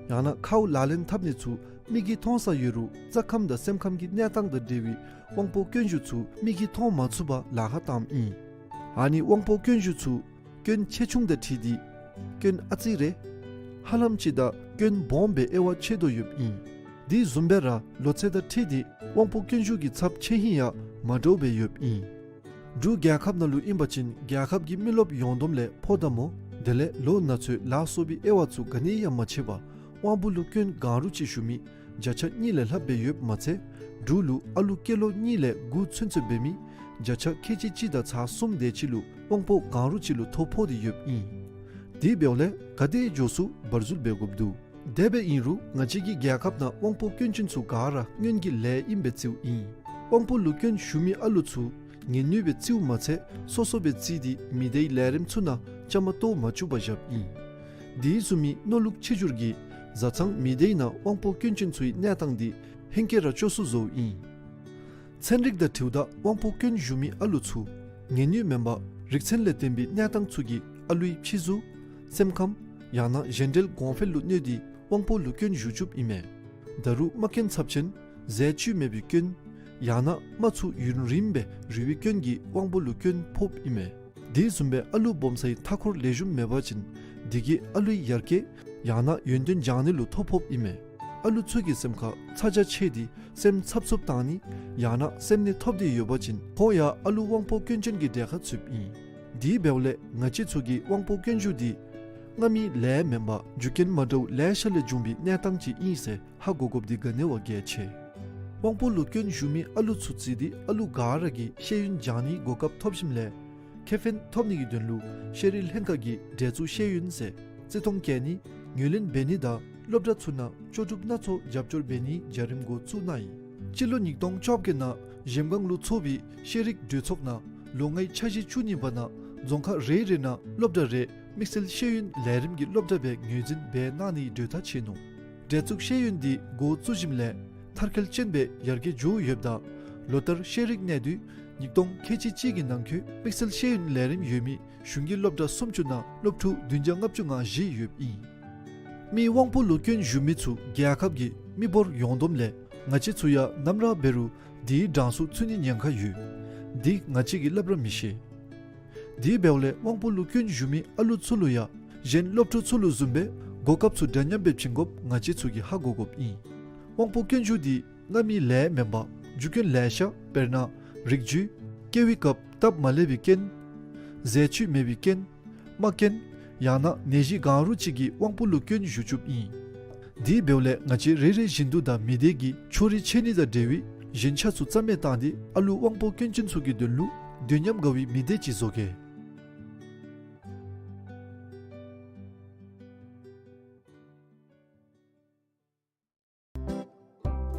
ཡང་ན་ཁཝ་ལག་ལེན་འཐབ་ནི་ཚུ་མིག་གིས་མཐོང་ས་ཡོད་རུང་རྩ་ཁམས་དང་སེམས་ཁམས་ཀྱི་གནས་སྟངས་དང་འབྲེལ་བའི་དབང་པོ་སྐྱོན་ཞུགས་ཚུ་མིག་གིས་མཐོང་མ་ཚུགས་པར་ལཱ་ཁག་བཏངམ་ཨིན། ཨ་ནི་དབང་པོ་སྐྱོན་ཞུགས་ཚུ་སྐྱོན་ཆེ་ཆུང་དང་འཁྲིལ་ཏེ་སྐྱོན་ཨ་ཙི་རེ་ཧ་ལམ་ཅིག་དང་སྐྱོན་སྦོམ་སྦེ་དབྱེ་བ་ཕྱེ་དོ་ཡོདཔ་ཨིན། དེ་བཟུམ་སྦེ་ར་ལོ་ཚད་དང་འཁྲིལ་ཏེ་དབང་པོ་སྐྱོན་ཞུགས་ཀྱི་ཚབས་ཆེ་ཧིང་ཡང་མ་འདྲཝ་སྦེ་ཡོདཔ་ཨིན། འབྲུག་རྒྱལ་ཁབ་ནང་ལུ་ཨིན་པ་ཅིན་རྒྱལ་ཁབ་ཀྱི་མི་རློབས་ཡོངས་བསྡོམས་ལས་ཕོ་དང་མོ་དེ་ལས་ལོ་ན་ཚོད་ལ་སོགས་པའི་དབྱེ་བ་ཚུ་ག་ནི་ཡང་མ་ཕྱེ་བར་དབང་པོ་ལུ་སྐྱོན་གང་རུང་ཅིག་ཞུགས་མི་བརྒྱ་ཆ་གཉིས་ལས་ལྷགཔ་སྦེ་ཡོདཔ་མ་ཚད་འབྲུག་ལུ་ཨ་ལུ་སྐྱེས་ལོ་གཉིས་ལས་དགུ་ཚུན་ཚོད་འབད་མི་བརྒྱ་ཆ་ཁལ་གཅིག་གཅིག་དང་ཚག་གསུམ་དེ་ཅིག་ལུ་དབང་པོ་གང་རུང་ཅིག་ལུ་ཐོ་ཕོག་སྟེ་ཡོདཔ་ཨིན། དེ་འབདཝ་ལས་ག་དེ་མགྱོགས་སུ་བར་འཛུལ་འབད་དགོཔ་འདུག། དེ་སྦེ་ཨིན་རུང་ང་བཅས་ཀྱི་རྒྱལ་ཁབ་ནང་དབང་པོ་སྐྱོན་ཅན་ཚུ་ག་ར་སྔོན་གྱི་ལས་ཨིན་པའི་རྩིཝ་ཨིན། དབང་པོ་ལུ་སྐྱོན་ཞུགས་མི་ཨ་ལུ་ཚུ་ངལ་ནུས་སྦེ་རྩིཝ་མ་ཚད་སོ་སོ་སྦེ་རྩིས་ཏེ་མི་སྡེའི་ལས་རིམ་ཚུ་ནང་བཅའ་མར་གཏོགས་མ་བཅུག་པར་བཞགཔ་ཨིན། དེ་བཟུམ་མའི་མནོ་ལུགས་ཆེ་འགྱུར་གྱིས་བཟའ་ཚང་མི་སྡེའི་ནང་དབང་པོ་སྐྱོན་ཅན་ཚུའི་གནས་སྟངས་འདི་ཧེང་སྐལ་ར་སྐྱོ་སུ་བཟོཝ་ཨིན། ཚན་རིག་དང་འཁྲིལཝ་ད་དབང་པོ་སྐྱོན་ཞུགས་མི་ཨ་ལུ་ཚུ་ངལ་ནུས་མེན་པར་རིག་ཚན་ལས་བརྟེན་པའི་གནས་སྟངས་ཚུ་གིས་ཨ་ལུའི་ཕྱི་གཟུགས་སེམས་ཁམས་ཡང་ན་གཞན་འབྲེལ་གོང་འཕེལ་ལུ་གནོད་དེ་དབང་པོ་ལུ་སྐྱོན་ཞུགས་བཅུགཔ་ཨིན་མས། ད་རུང་རྨ་སྐྱོན་ཚབས་ཆེན་ཟས་བཅུད་མེད་པའི་སྐྱོན་ཡང་ན་རྨ་ཚུ་ཡུན་རིངམོ་སྦེ་རུལ་བའི་སྐྱོན་གྱིས་དབང་པོ་ལུ་སྐྱོན་ཕོགཔ་ཨིན་མས། དེ་བཟུམ་སྦེ་ཨ་ལུ་སྦོམ་སའི་མཐའ་འཁོར་ལེགས་ཤོམ་མེད་པ་ཅིན་དེ་གིས་ཨ་ལུའི་ཡར་རྒྱས་ཡང་ན་ཡོན་ཏན་སྦྱང་ནི་ལུ་ཐོ་ཕོགཔ་ཨིན་མས། ཨ་ལུ་ཚུ་གི་སེམས་ཁར་ཚ་གྱང་ཆེ་སྟེ་སེམས་འཚབ་འཚུབ་བཏང་ནི་ཡང་ན་སེམས་ནད་ཐོབ་སྟེ་ཡོད་པ་ཅིན་ཁོང་ཡང་ཨ་ལུ་དབང་པོ་སྐྱོན་ཅན་གྱི་གྲས་ཁར་ཚུདཔ་ཨིན། དེ་འབདཝ་ལས་ང་བཅས་ཚུ་གིས་དབང་པོ་སྐྱོན་ཞུགས་འདི་ སྔ་མའི་ལས་མེན་པར་རྒྱུ་རྐྱེན་མ་འདྲཝ་ལེ་ཤ་ལས་བྱུང་བའི་གནས་སྟངས་ཅིག་ཨིན་ཟེར་ཧ་གོ་དགོཔ་འདི་ག་ནི་བ་གལ་ཆེ། དབང་པོ་ལུ་སྐྱོན་ཞུགས་མི་ཨ་ལུ་ཚུ་རྩིས་ཏེ་ཨ་ལུ་ག་ར་གིས་ཤེས་ཡོན་སྦྱང་ནིའི་གོ་སྐབས་ཐོབ་ཞིནམ་ལས་ཁེ་ཕན་ཐོབ་ནི་གི་དོན་ལུ་ཤེས་རིག་ལྷན་ཁག་གིས་འདྲེས་འཛུགས་ཤེས་ཡོན་ཟེར་བརྩི་མཐོང་བསྐྱེད་ནི་ངོས་ལེན་འབད་ནི་དང་སློབ་གྲྭ་ཚུ་ནང་ལྕོགས་གྲུབ་སྣ་ཚོགས་རྒྱབ་སྐྱོར་འབད་ནིའི་བྱ་རིམ་འགོ་བཙུགས་གནང་ཡི། སྤྱི་ལོ་ཉིས་སྟོང་བཅོ་བརྒྱད་ནང་གཞལམ་སྒང་ལུ་ཚོགས་པའི་ཤེས་རིག་གྲོས་ཚོགས་ནང་ལོ་ལྔའི་འཆར་གཞི་བཅུ་གཉིས་པ་ནང་རྫོང་ཁག་རེ་རེ་ནང་སློབ་གྲྭ་རེ་དམིགས་བསལ་ཤེས་ཡོན་ལས་རིམ་གྱི་སློབ་གྲྭ་སྦེ་ངོས་འཛིན་འབད་གནང་ནིའི་གྲོས་ཐག་བཅད་ནུག། འདྲེས་འཛུགས་ཤེས་ཡོན་འདི་འགོ་བཙུགས་ཞིནམ་ལས་མཐར་འཁྱོལ་ཅན་སྦེ་ཡར་རྒྱས་འགྱོ་ཡོདཔ་ད་ལོ་ལྟར་ཤེས་རིག་གནས་སྡུད་ཉིས་སྟོང་ཁལ་གཅིག་གཅིག་གི་ནང་འཁོད་དམིགས་བསལ་ཤེས་ཡོན་ལས་རིམ་ཡོད་མི་གཞུང་གི་སློབ་གྲྭ་སུམ་ཅུ་ནང་སློབ་ཕྲུག་བདུན་བརྒྱ་ལྔ་བཅུ་ང་བཞི་ཡོདཔ་ཨིན། མི་དབང་པོ་ལུ་སྐྱོན་ཞུགས་མི་ཚུ་རྒྱལ་ཁབ་ཀྱི་མི་འབོར་ཡོངས་བསྡོམས་ལས་ང་བཅས་ཚུ་ཡང་ནམ་ར་འབད་རུང་དེའི་གྲངས་སུ་ཚུད་ནིའི་ཉེན་ཁ་ཡོད། འདི་ང་བཅས་ཀྱིས་སླབ་ར་མི་ཤེས། དེ་འབདཝ་ལས་དབང་པོ་ལུ་སྐྱོན་ཞུགས་མི་ཨ་ལུ་ཚུ་ལུ་ཡང་གཞན་སློབ་ཕྲུག་ཚུ་ལུ་བཟུམ་སྦེ་གོ་སྐབས་ཚུ་འདྲ་མཉམ་སྦེ་བྱིན་དགོཔ་ང་བཅས་ཚུ་གིས་ཧ་གོ་དགོཔ་ཨིན། དབང་པོ་སྐྱོན་ཞུགས་འདི་སྔ་མའི་ལས་མེན་པར་རྒྱུ་རྐྱེན་ལེ་ཤ་དཔེར་ན་རིགས་རྒྱུད། སྐྱེ་བའི་སྐབས་སྟབས་མ་ལེགས་པའི་རྐྱེན། ཟས་བཅུད་མེད་པའི་རྐྱེན། རྨ་རྐྱེན། ཡང་ན་ནད་གཞི་གང་རུང་ཅིག་གིས་དབང་པོ་ལུ་སྐྱོན་ཞུགས་བཅུགཔ་ཨིན། དེ་འབདཝ་ལས་ང་བཅས་རེ་རེ་བཞིན་དུ་དང་མི་སྡེ་གི་ཕྱོགས་རིས་ཆད་ནི་དང་འབྲེལ་བའི་ཞེན་ཆགས་ཚུ་རྩ་མེད་བཏང་སྟེ་ཨ་ལུ་དབང་པོ་སྐྱོན་ཅན་ཚུ་གི་དོན་ལུ་དུས་མཉམ་དགའ་བའི་མི་སྡེ་ཅིག་བཟོ་གེ།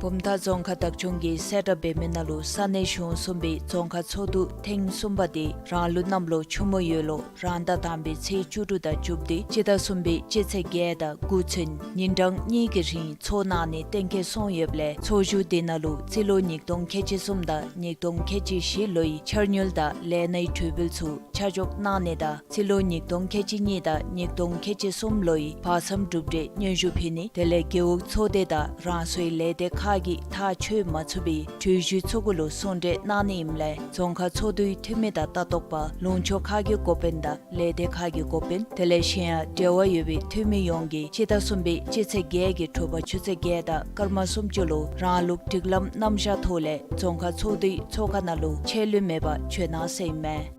བུམ་ཐང་རྫོང་ཁག་བདག་སྐྱོང་གིས་གསལ་བསྒྲགས་འབད་མི་ནང་ལུ་ས་གནས་གཞུང་གསུམ་པའི་རྫོང་ཁག་ཚོགས་འདུ་ཐེངས་གསུམ་པ་དེ་རང་ལུགས་གནམ་ལོ་ཆུ་མོ་ཡོས་ལོ་རང་ཟླ་དང་པའི་ཚེས་བཅུ་དྲུག་དང་བཅུ་བདུན་སྤྱི་ཟླ་གསུམ་པའི་སྤྱི་ཚེས་བརྒྱད་དང་དགུ་ཚུན་ཉིན་གྲངས་གཉིས་ཀྱི་རིང་ཚོགས་གནང་ནི་གཏན་འཁེལ་སོང་ཡོདཔ་ལས་ཚོགས་བཞུགས་དེ་ནང་ལུ་རྩིས་ལོ་ཉིས་སྟོང་ཁལ་གཅིག་གསུམ་དང་ཉིས་སྟོང་ཁལ་གཅིག་བཞི་ལོའི་འཆར་དངུལ་དང་ལས་སྣའི་གྲོས་འབུལ་ཚུ་ཆ་འཇོག་གནང་ནི་དང་རྩིས་ལོ་ཉིས་སྟོང་ཁལ་གཅིག་གཉིས་དང་ཉིས་སྟོང་ཁལ་གཅིག་གསུམ་ལོའི་བར་མཚམས་གྲུབ་འབྲས་སྙན་ཞུ་ཕུལ་ནི་དེ་ལས་རྒེད་འོག་ཚོགས་སྡེ་དང་རང་སོའི་ལས་སྡེ་ཁག་གིས་ཐག་ཆོད་མ་ཚུགས་པའི་གྲོས་གཞི་ཚུ་གུ་ལུ་གསུང་གྲོས་གནང་ནི་ཨིནམ་ལས་རྫོང་ཁག་ཚོགས་འདུའི་འཐུས་མི་དང་ལྟ་རྟོག་པ་ལུང་ཕྱོགས་ཁག་གི་འགོ་དཔོན་དང་ལས་སྡེ་ཁག་གི་འགོ་དཔོན་དེ་ལས་གཞན་ཡང་འབྲེལ་བ་ཡོད་པའི་འཐུས་མི་ཡོངས་ཀྱིས་སྤྱི་ཟླ་གསུམ་པའི་སྤྱི་ཚེས་བརྒྱད་ཀྱི་དྲོ་པ་ཆུ་ཚོད་བརྒྱད་དང་སྐར་མ་སུམ་ཅུ་ལུ་རང་ལུགས་སྒྲིག་ལམ་རྣམ་གཞག་ཐོག་ལས་རྫོང་ཁག་ཚོགས་འདུའི་ཚོགས་ཁང་ནང་ལུ་ཆད་ལུས་མེད་པར་འབྱོན་གནང་ཟེར་ཨིན་མས།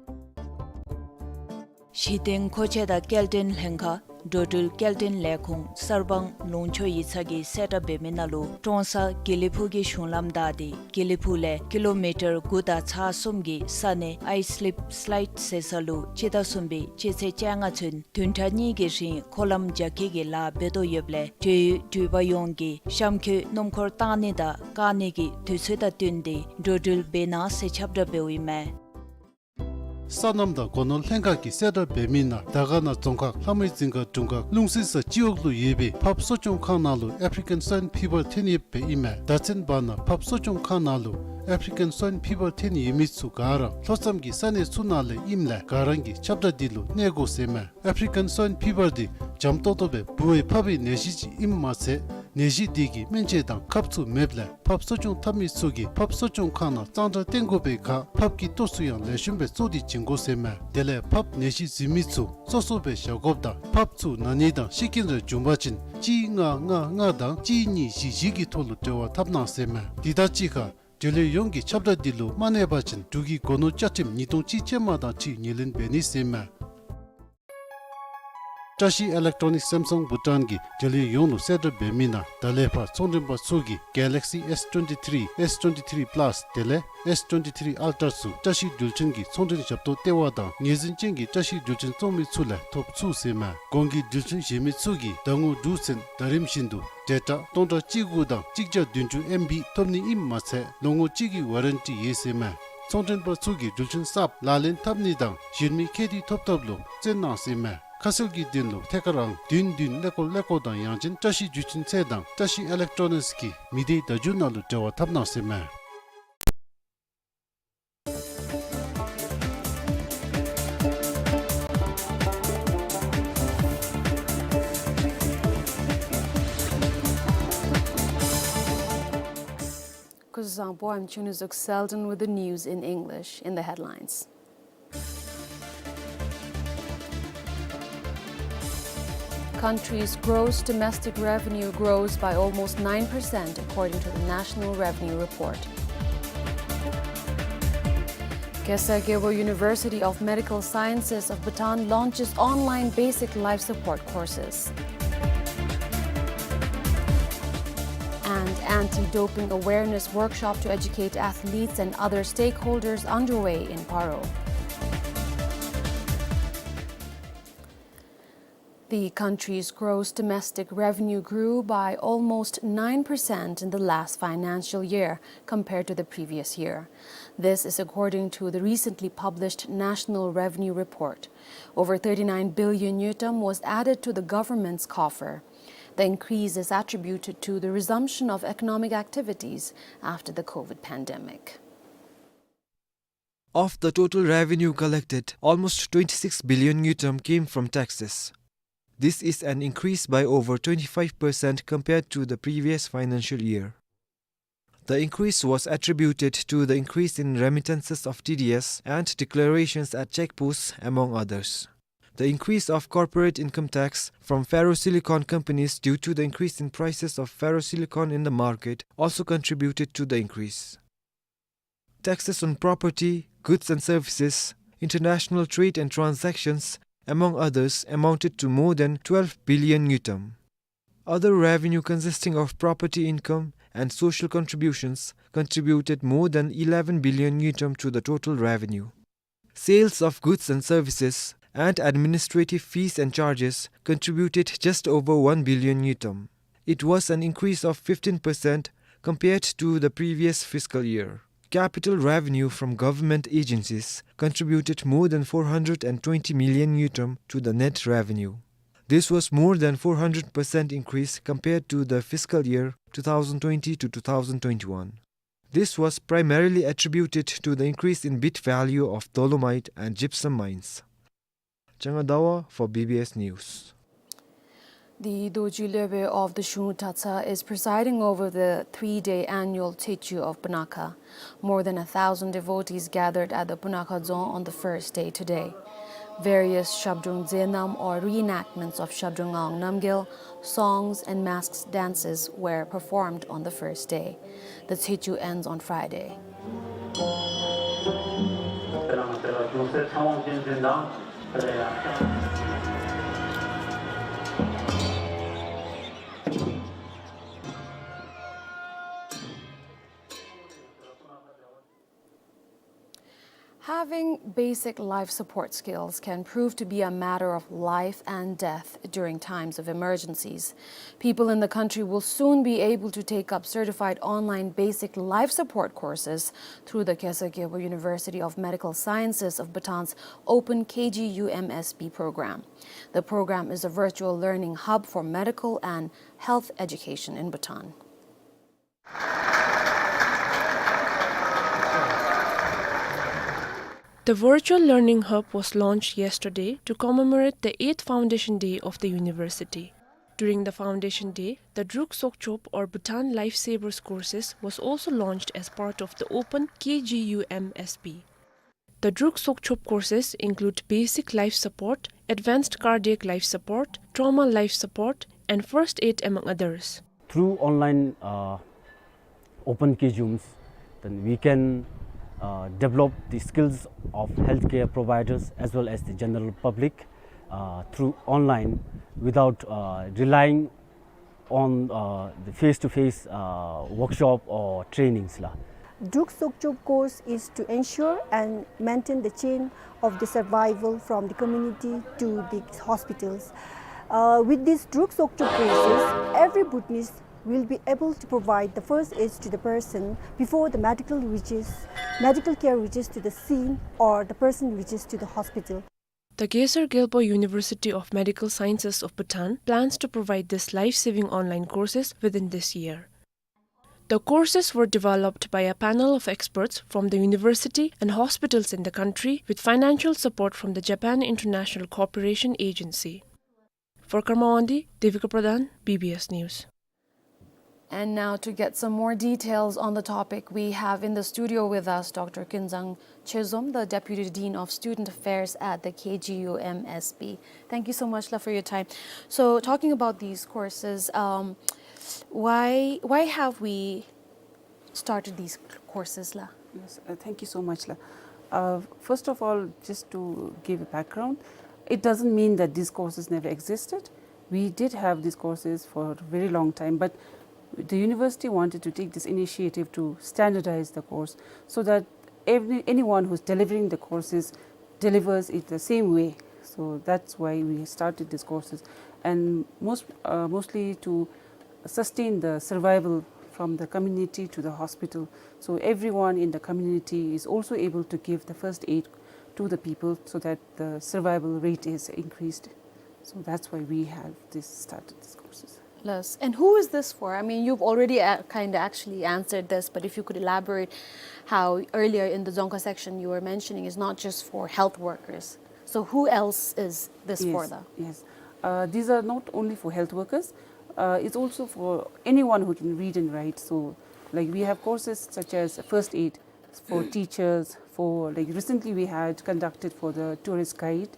གཞི་རྟེན་མཁོ་ཆས་དང་སྐྱེལ་འདྲེན་ལྷན་ཁག་འགྲོ་འགྲུལ་སྐྱེལ་འདྲེན་ལས་ཁུངས་གསར་སྤང་ལུང་ཕྱོགས་ཡིག་ཚང་གིས་གསལ་བསྒྲགས་འབད་མི་ནང་ལུ་ཀྲོང་གསར་དགེ་ལེགས་ཕུག་གི་གཞུང་ལམ་བདའ་སྟེ་དགེ་ལེགས་ཕུག་ལས་ཀི་ལོ་མི་ཊར་དགུ་དང་ཚག་གསུམ་གྱི་ས་གནས་ཨའི་སི་ལིབ་སི་ལའིཌ་ཟེར་ས་ལུ་སྤྱི་ཟླ་གསུམ་པའི་སྤྱི་ཚེས་བཅོ་ལྔ་ཚུན་བདུན་ཕྲག་གཉིས་ཀྱི་རིང་འཁོར་ལམ་རྒྱ་སྐྱེད་ཀྱི་ལཱ་འབད་དོ་ཡོདཔ་ལས་འབྲེལ་ཡོད་འགྲུལ་པ་ཡོངས་ཀྱིས་གཤམ་འཁོད་སྣུམ་འཁོར་བཏང་ནི་དང་བཀག་ནི་གི་དུས་ཚོད་དང་བསྟུན་ཏེ་འགྲོ་འགྲུལ་འབད་གནང་ཟེར་ཁྱབ་བསྒྲགས་འབདཝ་ཨིན་མས། སོ་ནམ་དང་སྒོ་ནོར་ལྷན་ཁག་གིས་གསལ་བསྒྲགས་འབད་མི་ནང་དར་དཀར་ན་རྫོང་ཁག་ལྷ་མོའི་རྫིང་ཁ་དྲུང་ཁག་ལུང་སྲིད་ས་སྤྱི་འོག་ལུ་ཡོད་པའི་ཕགཔ་གསོ་སྐྱོང་ཁང་ནང་ལུ་ཨེཕ་རི་ཀན་སྭའིན་ཕི་བར་ཐོན་ཡོདཔ་ཨིན་མས། ད་ཚུན་བར་ན་ཕགཔ་གསོ་སྐྱོང་ཁང་ནང་ལུ་ཨེཕ་རི་ཀན་སྭའིན་ཕི་བར་ཐོན་ཡོད་མི་ཚུ་ག་ར་ལྷོ་མཚམས་ཀྱི་ས་གནས་ཚུ་ནང་ལས་ཨིནམ་ལས་ག་ར་གིས་ཁྱབ་བསྒྲགས་འདི་ལུ་གནས་དགོ་ཟེར་མས། ཨེཕ་རི་ཀན་སྭའིན་ཕི་བར་འདི་འཇམ་ཏོག་ཏོ་སྦེ་འབུ་བས་ཕབ་པའི་ནད་གཞི་ཅིག་ཨིནམ་མ་ཚད་ནད་གཞི་འདི་གི་སྨན་དཔྱད་དང་ཁབ་ཚུ་མེདཔ་ལས་ཕགཔ་གསོ་སྐྱོང་འཐབ་མི་ཚུ་གིས་ཕགཔ་གསོ་སྐྱོང་ཁང་ནང་གཙང་སྦྲ་བསྟེན་དགོ་པའི་ཁར་ཕགཔ་གི་ལྟོ་ཚུ་ཡང་ལེགས་ཤོམ་སྦེ་བཙོ་སྟེ་བྱིན་དགོ་ཟེར་མས། དེ་ལས་ཕགཔ་ནད་གཞི་འཛིན་མི་ཚུ་གཙོ་གཙོ་སྦེ་བཞག་དགོཔ་དང་ཕགཔ་ཚུ་ན་ནི་དང་ཤི་རྐྱེན་རེ་བྱུང་པ་ཅིན་གཅིག་ལྔ་ལྔ་ལྔ་དང་གཅིག་གཉིས་བཞི་བཞི་གི་ཐོག་ལུ་འབྲེལ་བ་འཐབ་གནང་ཟེར་མས། དེ་དང་གཅིག་ཁར་འབྲེལ་ཡོད་ཡོངས་ཀྱིས་ཁྱབ་བསྒྲགས་འདི་ལུ་མ་གནས་པ་ཅིན་འབྲུག་གི་སྒོ་ནོར་བཅའ་ཁྲིམས་ཉིས་སྟོང་གཅིག་ཅན་མ་དང་འཁྲིལ་ངོས་ལེན་འབད་ནི་ཟེར་མས། བཀྲ་ཤིས་ཨི་ལེག་ཊོ་ནིག་སེམ་སང་བྷུ་ཊཱན་གྱིས་འབྲེལ་ཡོད་ཡོངས་ལུ་གསལ་བསྒྲགས་འབད་མི་ནང་ད་ལས་ཕར་ཚོང་མགྲོན་པ་ཚུ་གིས་གེ་ལེག་སི་ཨེསི་ཊུ་ཝེན་ཊི་ཐི་རི་ཨེསི་ཊུ་ཝེན་ཊི་ཐི་རི་པ་ལཱསི་དེ་ལས་ཨེསི་ཊུ་ཝེན་ཊི་ཐི་རི་ཨལ་ཊར་ཚུ་བཀྲ་ཤིས་འགྲུལ་འཕྲིན་གྱི་ཚོང་མགྲོན་ཞབས་ཏོག་ལྟེ་བ་དང་ངོས་འཛིན་ཅན་གྱི་བཀྲ་ཤིས་འགྲུལ་འཕྲིན་བཙོང་མི་ཚུ་ལས་ཐོབ་ཚུགས་ཟེར་མས། གོང་གི་འགྲུལ་འཕྲིན་བཞེས་མི་ཚུ་གིས་ཟླ་ངོ་དྲུག་ཚུན་ཟླ་རིམ་བཞིན་དུ་ཌེ་ཊ་སྟོང་ཕྲག་གཅིག་དགུ་དང་གཅིག་བརྒྱ་བདུན་ཅུ་ཨེམ་བི་ཐོབ་ནི་ཨིནམ་མ་ཚད་ལོ་ངོ་གཅིག་གི་ཝ་རེན་ཊི་ཡོད་ཟེར་མས། ཚོང་མགྲོན་པ་ཚུ་གིས་འགྲུལ་འཕྲིན་གསརཔ་ལག་ལེན་འཐབ་ནི་དང་གཞན་མི་ཁྱད་དུ་ཐོབ་ཐོབ་ལུ་བརྩོན་གནང་ཟེར་མས། ཁ་གསལ་གྱི་དོན་ལུ་ཐད་ཀར་ཨང་བདུན་བདུན་ཀླད་ཀོར་ཀླད་ཀོར་དང་ཡང་ཅིན་བཀྲ་ཤིས་འགྲུལ་འཕྲིན་ཚད་དང་བཀྲ་ཤིས་ཨི་ལེག་ཊོ་ནིགསི་གི་མི་སྡེའི་བརྡ་བརྒྱུད་ནང་ལུ་འབྲེལ་བ་འཐབ་གནང་ཟེར་མས། Kuzuzangpo, I'm Chunizuk Selden with the news in English. In the headlines. Country's gross domestic revenue grows by almost nine percent, according to the National Revenue Report. Khesar Gyalpo University of Medical Sciences of Bhutan launches online basic life support courses. And anti-doping awareness workshop to educate athletes and other stakeholders underway in Paro. The country's gross domestic revenue grew by almost nine percent in the last financial year compared to the previous year. This is according to the recently published National Revenue Report. Over thirty-nine billion ngultrum was added to the government's coffer. The increase is attributed to the resumption of economic activities after the COVID pandemic. Of the total revenue collected, almost twenty-six billion ngultrum came from taxes. This is an increase by over twenty-five percent compared to the previous financial year. The increase was attributed to the increase in remittances of T D S and declarations at checkposts, among others. The increase of corporate income tax from ferrosilicon companies due to the increase in prices of ferrosilicon in the market also contributed to the increase. Taxes on property, goods and services, international trade and transactions, among others, amounted to more than twelve billion ngultrum. Other revenue consisting of property income and social contributions contributed more than eleven billion ngultrum to the total revenue. Sales of goods and services and administrative fees and charges contributed just over one billion ngultrum. It was an increase of fifteen percent compared to the previous fiscal year. Capital revenue from government agencies contributed more than four hundred and twenty million ngultrum to the net revenue. This was more than four hundred percent increase compared to the fiscal year two thousand twenty to two thousand twenty-one. This was primarily attributed to the increase in bid value of dolomite and gypsum mines. Changa Dawa for B B S News. The Dorji Lwebe of the Shungta Tsa is presiding over the three-day annual Tsechu of Punakha. More than a thousand devotees gathered at the Punakha Dzong on the first day today. Various Shabdrung Zenam or reenactments of Shabdrung Ngawang Namgyal, songs and masked dances were performed on the first day. The Tsechu ends on Friday. Having basic life support skills can prove to be a matter of life and death during times of emergencies. People in the country will soon be able to take up certified online basic life support courses through the Khesar Gyalpo University of Medical Sciences of Bhutan's Open K G U M S B program. The program is a virtual learning hub for medical and health education in Bhutan. The virtual learning hub was launched yesterday to commemorate the eighth foundation day of the university. During the foundation day, the Druk Sokchop or Bhutan Lifesavers courses was also launched as part of the Open K G U M S B. The Druk Sokchop courses include basic life support, advanced cardiac life support, trauma life support, and first aid, among others. Through online, uh, open K G Ums, then we can, uh, develop the skills of healthcare providers as well as the general public, uh, through online without, uh, relying on, uh, the face-to-face, uh, workshop or trainings la. Druk Sokchop course is to ensure and maintain the chain of the survival from the community to the hospitals. Uh, with these Druk Sokchop courses, every Bhutanese will be able to provide the first aid to the person before the medical reaches, medical care reaches to the scene or the person reaches to the hospital. The Khesar Gyalpo University of Medical Sciences of Bhutan plans to provide these life-saving online courses within this year. The courses were developed by a panel of experts from the university and hospitals in the country with financial support from the Japan International Cooperation Agency. For Karma Wangdi, Devika Pradhan, B B S News. And now to get some more details on the topic, we have in the studio with us Doctor Kinzang Chezom, the Deputy Dean of Student Affairs at the K G U M S B. Thank you so much la for your time. So talking about these courses, um, why, why have we started these courses la? Yes, uh, thank you so much la. Uh, first of all, just to give a background, it doesn't mean that these courses never existed. We did have these courses for a very long time, but the university wanted to take this initiative to standardize the course so that every, anyone who's delivering the courses delivers it the same way. So that's why we started these courses, and most, uh, mostly to sustain the survival from the community to the hospital. So everyone in the community is also able to give the first aid to the people so that the survival rate is increased. So that's why we have this, started these courses. Yes. And who is this for? I mean, you've already, uh, kind of actually answered this, but if you could elaborate how earlier in the Dzongkha section you were mentioning is not just for health workers. So who else is this for, Yes, the? Yes. Uh, these are not only for health workers. Uh, it's also for anyone who can read and write. So, like, we have courses such as first aid for teachers, for, like, recently we had conducted for the tourist guide,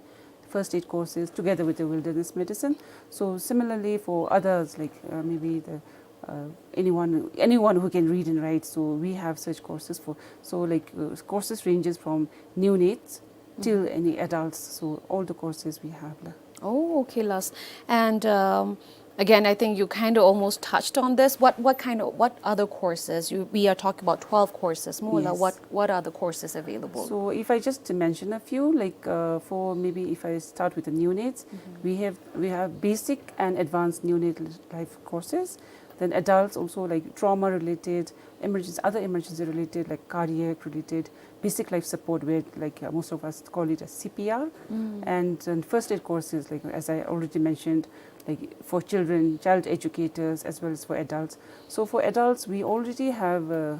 first aid courses together with the wilderness medicine. So similarly for others, like, uh, maybe the, uh, anyone, anyone who can read and write. So we have such courses for, so, like, uh, courses ranges from neonates till any adults. So all the courses we have, la. Oh, okay, Las. And, um, again, I think you kind of almost touched on this. What, what kind of, what other courses? You, we are talking about twelve courses, more, la. Yes. What, what are the courses available? So if I just mention a few, like, uh, for maybe if I start with the neonates, Mm-hmm. we have, we have basic and advanced neonatal life courses. Then adults also, like, trauma related, emergency, other emergency related, like cardiac related, basic life support, where, like, uh, most of us call it a C P R, Mm. and, and first aid courses, like, as I already mentioned, like, for children, child educators, as well as for adults. So for adults, we already have, uh,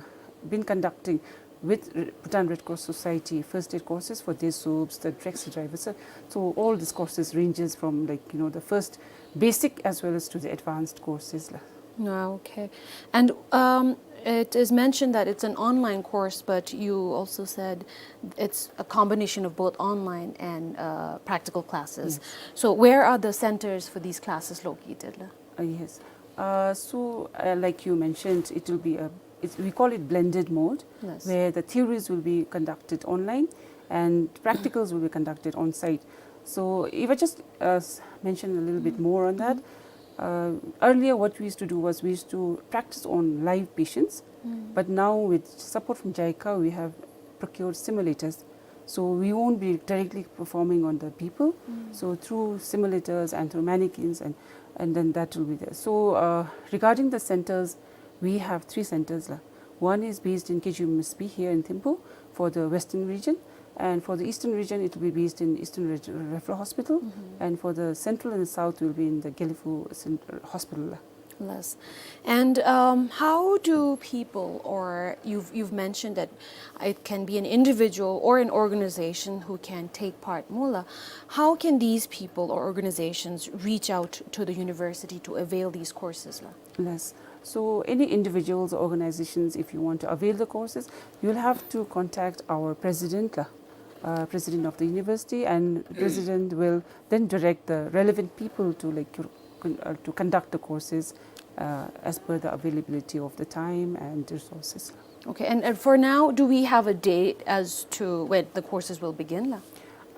been conducting with R-, Bhutan Red Cross Society first aid courses for Desobs, the taxi drivers. So, so all these courses ranges from, like, you know, the first basic as well as to the advanced courses, la. Ah, okay. And, um, it is mentioned that it's an online course, but you also said it's a combination of both online and, uh, practical classes. Yes. So where are the centers for these classes located, la? Uh, yes. Uh, so, uh, like you mentioned, it will be a, it's, we call it blended mode, Yes. where the theories will be conducted online and practicals will be conducted on site. So if I just, uh, s-, mention a little bit Mm-hmm. more on that, Mm-hmm. uh, earlier what we used to do was we used to practice on live patients, Mm. but now with support from JICA, we have procured simulators. So we won't be directly performing on the people. Mm. So through simulators and through mannequins, and, and then that will be there. So, uh, regarding the centers, we have three centers, la. One is based in K G M S P here in Thimphu for the western region, and for the eastern region, it will be based in Eastern Ref-, Referral Hospital, Mm-hmm. and for the central and the south will be in the Gelephu Cent-, Hospital, la. Yes. And, um, how do people, or you've, you've mentioned that it can be an individual or an organization who can take part, mo, la. How can these people or organizations reach out to the university to avail these courses, la? Yes. So any individuals or organizations, if you want to avail the courses, you'll have to contact our president, la, uh, president of the university, and the president will then direct the relevant people to, like, con-, uh, to conduct the courses, uh, as per the availability of the time and resources. Okay, and, and for now, do we have a date as to when the courses will begin, la?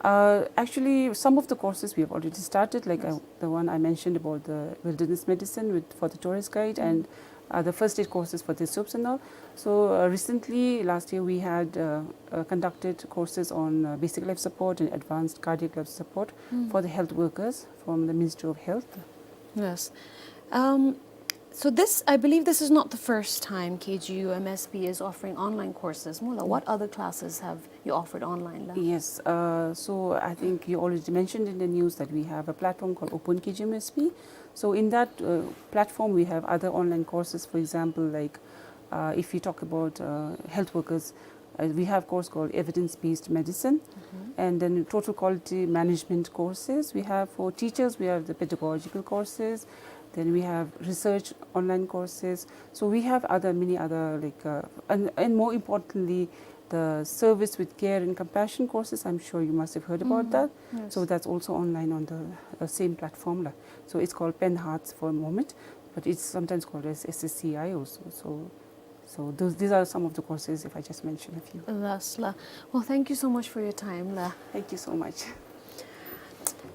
Uh, actually, some of the courses we have already started, like, Yes. uh, the one I mentioned about the wilderness medicine with, for the tourist guide, Mm. and, uh, the first aid courses for the Desobs and all. So, uh, recently, last year, we had, uh, uh, conducted courses on, uh, basic life support and advanced cardiac life support Mm. for the health workers from the Ministry of Health. Yes. Um, so this, I believe this is not the first time K G U M S P is offering online courses, mo, la. What Mm. other classes have you offered online, la? Yes, uh, so I think you already mentioned in the news that we have a platform called Open K G M S P. So in that, uh, platform, we have other online courses, for example, like, uh, if you talk about, uh, health workers, uh, we have course called Evidence-Based Medicine, Mm-hmm. and then Total Quality Management courses. We have, for teachers, we have the pedagogical courses, then we have research online courses. So we have other, many other, like, uh, and, and more importantly, the Service with Care and Compassion courses. I'm sure you must have heard about Mm, that. Yes. So that's also online on the, uh, same platform, la. So it's called Pen Hearts for a moment, but it's sometimes called as S S C I also. So So those, these are some of the courses, if I just mention a few. ལགས་སོ་ལགས། Well, thank you so much for your time, ལགས། Thank you so much.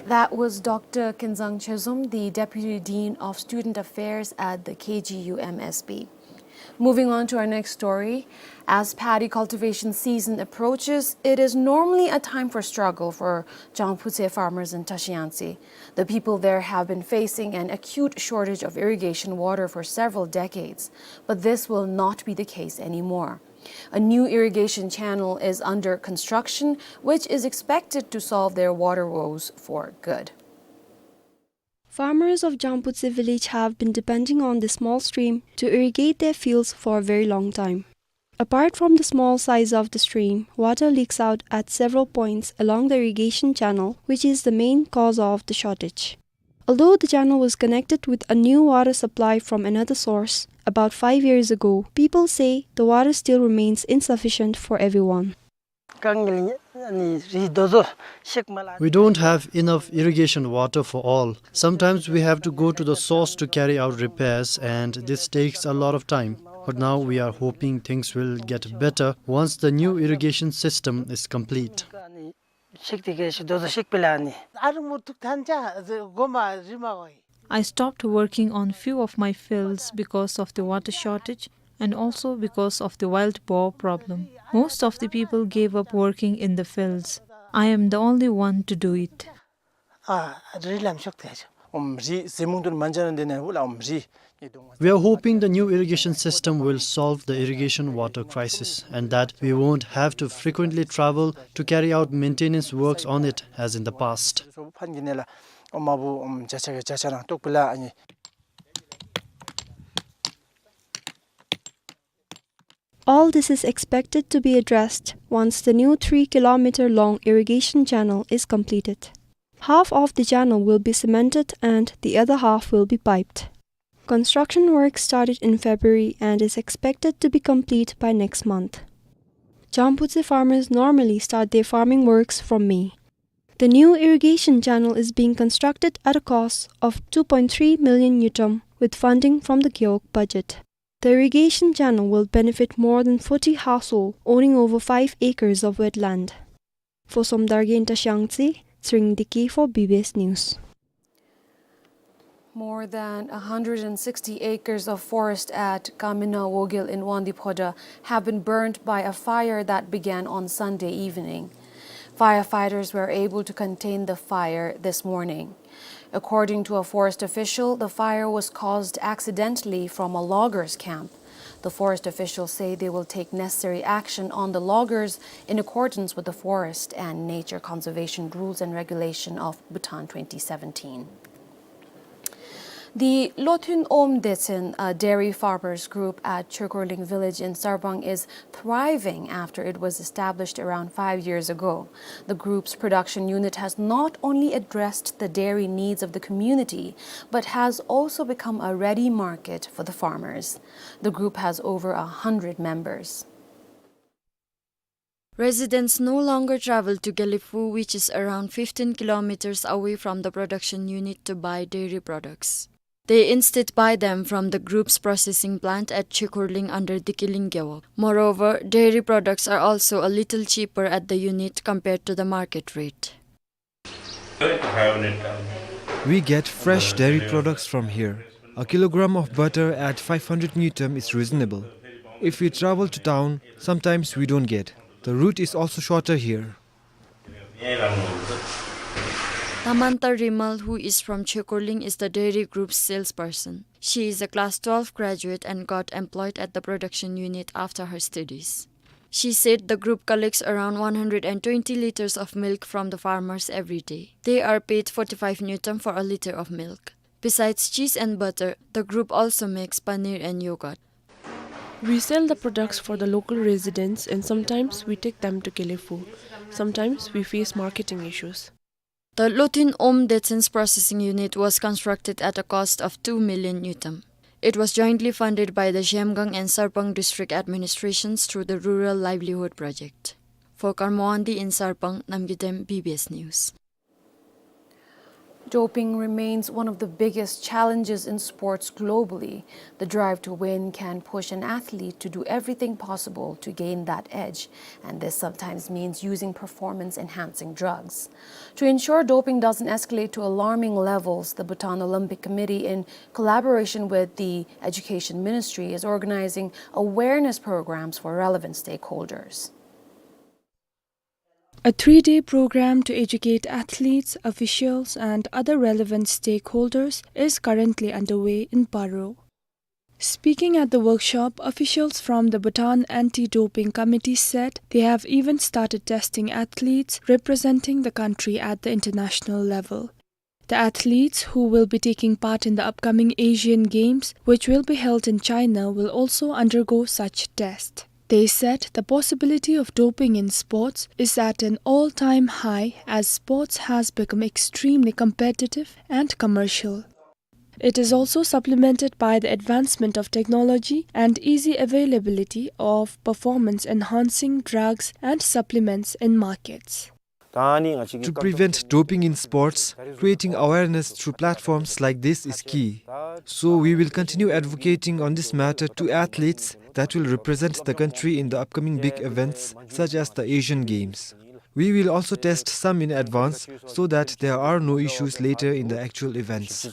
That was Doctor Kensang Chezom, the Deputy Dean of Student Affairs at the K G U M S B. Moving on to our next story, as paddy cultivation season approaches, it is normally a time for struggle for Jangputse farmers in Tashiyangtse. The people there have been facing an acute shortage of irrigation water for several decades, but this will not be the case anymore. A new irrigation channel is under construction, which is expected to solve their water woes for good. Farmers of Jangputse village have been depending on this small stream to irrigate their fields for a very long time. Apart from the small size of the stream, water leaks out at several points along the irrigation channel, which is the main cause of the shortage. Although the channel was connected with a new water supply from another source about five years ago, people say the water still remains insufficient for everyone. We don't have enough irrigation water for all. Sometimes we have to go to the source to carry out repairs, and this takes a lot of time. But now we are hoping things will get better once the new irrigation system is complete. I stopped working on few of my fields because of the water shortage and also because of the wild boar problem. Most of the people gave up working in the fields. I am the only one to do it. We are hoping the new irrigation system will solve the irrigation water crisis and that we won't have to frequently travel to carry out maintenance works on it as in the past. All this is expected to be addressed once the new three kilometer long irrigation channel is completed. Half of the channel will be cemented and the other half will be piped. Construction work started in February and is expected to be complete by next month. Jangputse farmers normally start their farming works from May. The new irrigation channel is being constructed at a cost of two point three million ngultrum with funding from the Gewog budget. The irrigation channel will benefit more than forty households owning over five acres of wetland. For Somdal Genta Shangtse, Tshering Deke for B B S News. More than a hundred and sixty acres of forest at Kamina Wogel in Wangdue Phodrang have been burned by a fire that began on Sunday evening. Firefighters were able to contain the fire this morning. According to a forest official, the fire was caused accidentally from a loggers' camp. The forest officials say they will take necessary action on the loggers in accordance with the Forest and Nature Conservation Rules and Regulation of Bhutan twenty seventeen. The Lothin Om Dechen, a dairy farmers group at Chekurling village in Sarpang, is thriving after it was established around five years ago. The group's production unit has not only addressed the dairy needs of the community, but has also become a ready market for the farmers. The group has over a hundred members. Residents no longer travel to Gelephu, which is around fifteen kilometers away from the production unit, to buy dairy products. They instead buy them from the group's processing plant at Chekurling under Dikeling Gewog. Moreover, dairy products are also a little cheaper at the unit compared to the market rate. We get fresh dairy products from here. A kilogram of butter at five hundred ngultrum is reasonable. If we travel to town, sometimes we don't get. The route is also shorter here. Namanta Rimal, who is from Chekurling, is the dairy group's salesperson. She is a class twelve graduate and got employed at the production unit after her studies. She said the group collects around one hundred and twenty liters of milk from the farmers every day. They are paid forty-five ngultrum for a liter of milk. Besides cheese and butter, the group also makes paneer and yogurt. We sell the products for the local residents and sometimes we take them to Gelephu. Sometimes we face marketing issues. The Lothin Om Dechen's processing unit was constructed at a cost of two million ngultrum. It was jointly funded by the Zhemgang and Sarpang district administrations through the Rural Livelihood Project. For Karma Wangdi in Sarpang, Namgay Dem, B B S News. Doping remains one of the biggest challenges in sports globally. The drive to win can push an athlete to do everything possible to gain that edge, and this sometimes means using performance-enhancing drugs. To ensure doping doesn't escalate to alarming levels, the Bhutan Olympic Committee, in collaboration with the Education Ministry, is organizing awareness programs for relevant stakeholders. A three-day program to educate athletes, officials, and other relevant stakeholders is currently underway in Paro. Speaking at the workshop, officials from the Bhutan Anti-Doping Committee said they have even started testing athletes representing the country at the international level. The athletes who will be taking part in the upcoming Asian Games, which will be held in China, will also undergo such test. They said the possibility of doping in sports is at an all-time high, as sports has become extremely competitive and commercial. It is also supplemented by the advancement of technology and easy availability of performance-enhancing drugs and supplements in markets. To prevent doping in sports, creating awareness through platforms like this is key. So we will continue advocating on this matter to athletes that will represent the country in the upcoming big events such as the Asian Games. We will also test some in advance so that there are no issues later in the actual events.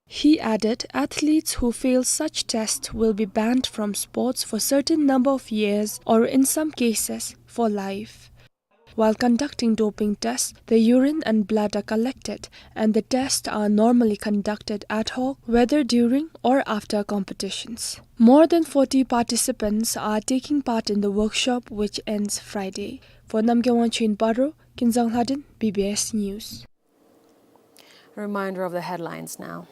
He added, athletes who fail such tests will be banned from sports for certain number of years or in some cases for life. While conducting doping tests, the urine and blood are collected, and the tests are normally conducted ad hoc, whether during or after competitions. More than forty participants are taking part in the workshop, which ends Friday. For Namgay Wangchuk in Paro, Kinzang Lhadin, B B S News. A reminder of the headlines now.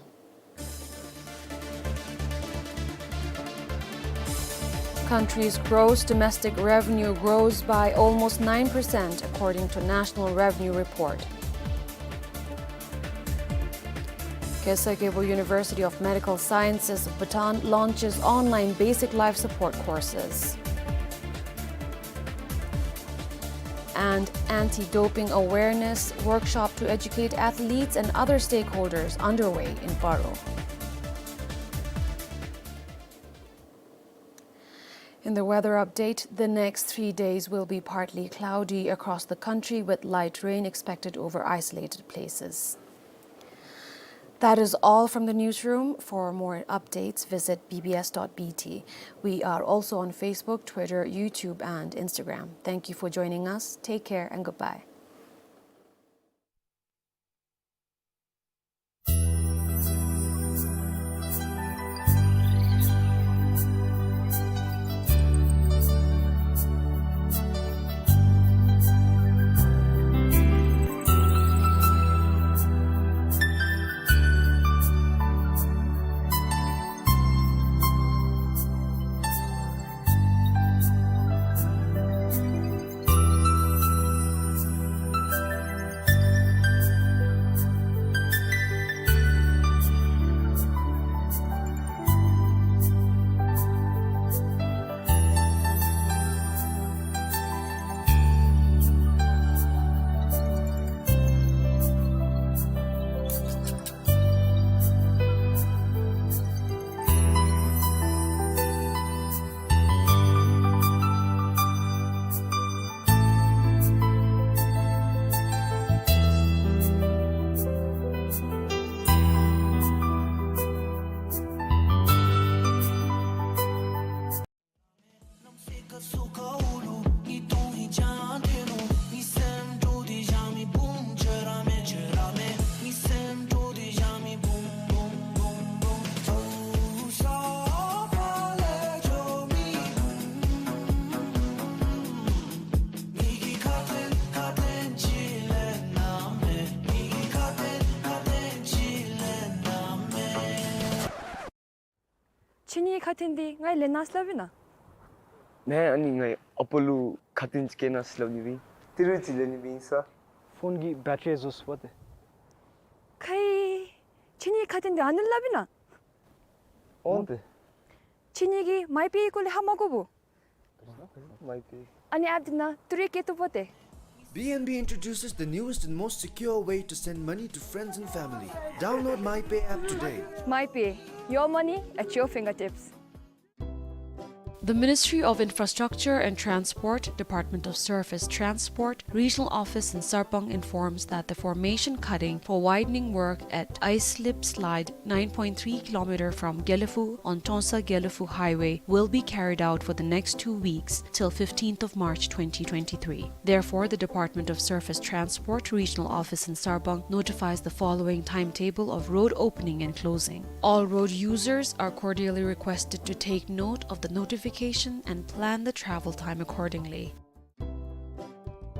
Country's gross domestic revenue grows by almost nine percent, according to National Revenue Report. Khesar Khebu University of Medical Sciences of Bhutan launches online basic life support courses. And anti-doping awareness workshop to educate athletes and other stakeholders underway in Paro. In the weather update, the next three days will be partly cloudy across the country, with light rain expected over isolated places. That is all from the newsroom. For more updates, visit B B S dot B T. We are also on Facebook, Twitter, YouTube, and Instagram. Thank you for joining us. Take care and goodbye. ཁྱེད་གཉིས་ཁ་ཐུག་འདི་ང་ལེན་གནང་སླབ་ཨིན་ན། ནེ་ཨ་ནི་ངའི་ཨ་པ་ལུ་ཁ་ཐུག་ཅིག་བསྐྱལ་གནང་སླབ་ནི་སྦེ་ཨིན། ཏི་རུ་ཅིག་ལེན་ནི་སྦེ་ཨིན་ས། ཕོན་གྱི་བེ་ཊི་རི་རྫོགས་སོ་པ་ཏེ། ཁའི། ཁྱེད་གཉིས་ཁ་ཐུག་འདི་ཨ་ནི་སླབ་ཨིན་ན། འོང་ཏེ། ཁྱེད་གཉིས་ཀྱིས་མའི་པེ་ཡི་སྐོར་ལས་ཧ་མ་གོ་བུ། མའི་པེ། ཨ་ནི་ཨེཔ་འདི་ནང་ཏི་རུ་བསྐྱལ་བཏུབ་པ་ཏེ། B N B introduces the newest and most secure way to send money to friends and family. Download MyPay app today. MyPay, your money at your fingertips. The Ministry of Infrastructure and Transport, Department of Surface Transport, Regional Office in Sarpang informs that the formation cutting for widening work at Ice Slip Slide nine point three kilometer from Gelephu on Tongsa-Gelephu Highway will be carried out for the next two weeks till fifteenth of March twenty twenty-three. Therefore, the Department of Surface Transport Regional Office in Sarpang notifies the following timetable of road opening and closing. All road users are cordially requested to take note of the notification and plan the travel time accordingly.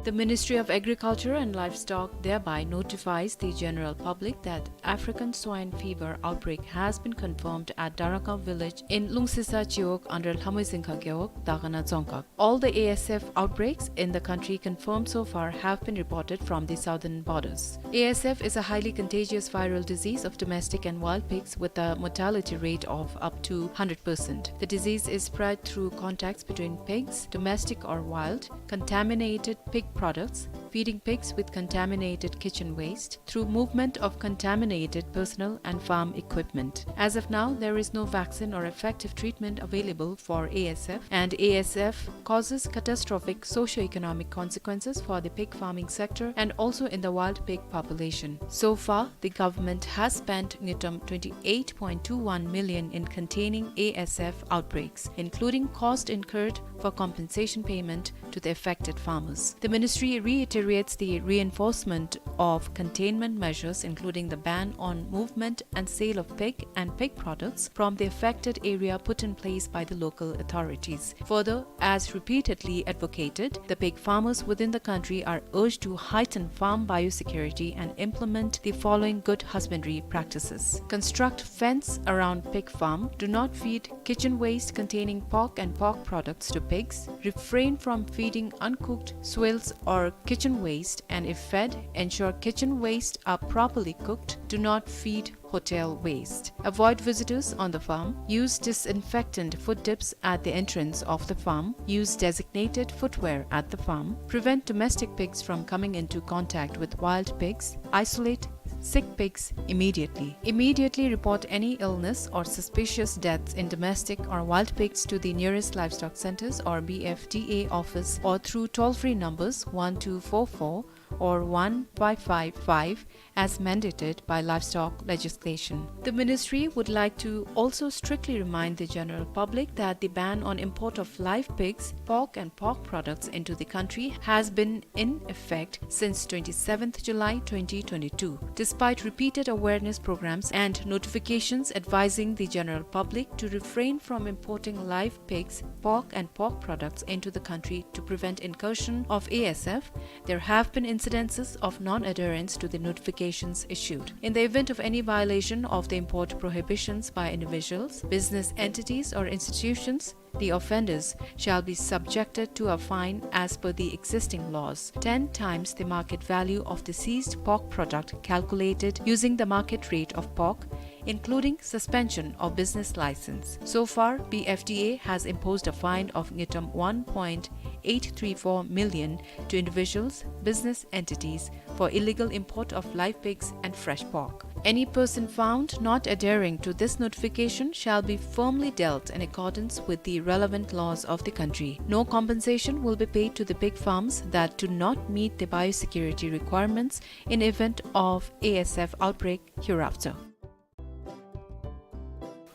The Ministry of Agriculture and Livestock thereby notifies the general public that African swine fever outbreak has been confirmed at Daraka village in Lungsisa Chiwog under Lhamoizingkha Gewog, Dagana Dzongkhag. All the A S F outbreaks in the country confirmed so far have been reported from the southern borders. A S F is a highly contagious viral disease of domestic and wild pigs with a mortality rate of up to hundred percent. The disease is spread through contacts between pigs, domestic or wild, contaminated pig products, feeding pigs with contaminated kitchen waste, through movement of contaminated personnel and farm equipment. As of now, there is no vaccine or effective treatment available for A S F, and A S F causes catastrophic socio-economic consequences for the pig farming sector and also in the wild pig population. So far, the government has spent ngultrum twenty-eight point two one million in containing A S F outbreaks, including cost incurred for compensation payment to the affected farmers. The ministry reiterates the reinforcement of containment measures, including the ban on movement and sale of pig and pig products from the affected area, put in place by the local authorities. Further, as repeatedly advocated, the pig farmers within the country are urged to heighten farm biosecurity and implement the following good husbandry practices. Construct fence around pig farm. Do not feed kitchen waste containing pork and pork products to pigs. Refrain from feeding uncooked swills or kitchen waste, and if fed, ensure kitchen waste are properly cooked. Do not feed hotel waste. Avoid visitors on the farm. Use disinfectant foot dips at the entrance of the farm. Use designated footwear at the farm. Prevent domestic pigs from coming into contact with wild pigs. Isolate sick pigs immediately. Immediately report any illness or suspicious deaths in domestic or wild pigs to the nearest livestock centers or B F D A office or through toll-free numbers one two four four or one five five five as mandated by livestock legislation. The ministry would like to also strictly remind the general public that the ban on import of live pigs, pork and pork products into the country has been in effect since twenty-seventh July twenty twenty-two. Despite repeated awareness programs and notifications advising the general public to refrain from importing live pigs, pork and pork products into the country to prevent incursion of A S F, there have been incidences of non-adherence to the notifications issued. In the event of any violation of the import prohibitions by individuals, business entities or institutions, the offenders shall be subjected to a fine as per the existing laws, ten times the market value of the seized pork product calculated using the market rate of pork, including suspension of business license. So far, B F D A has imposed a fine of ngultrum one point eight three four million to individuals, business entities for illegal import of live pigs and fresh pork. Any person found not adhering to this notification shall be firmly dealt in accordance with the relevant laws of the country. No compensation will be paid to the pig farms that do not meet the biosecurity requirements in event of A S F outbreak hereafter.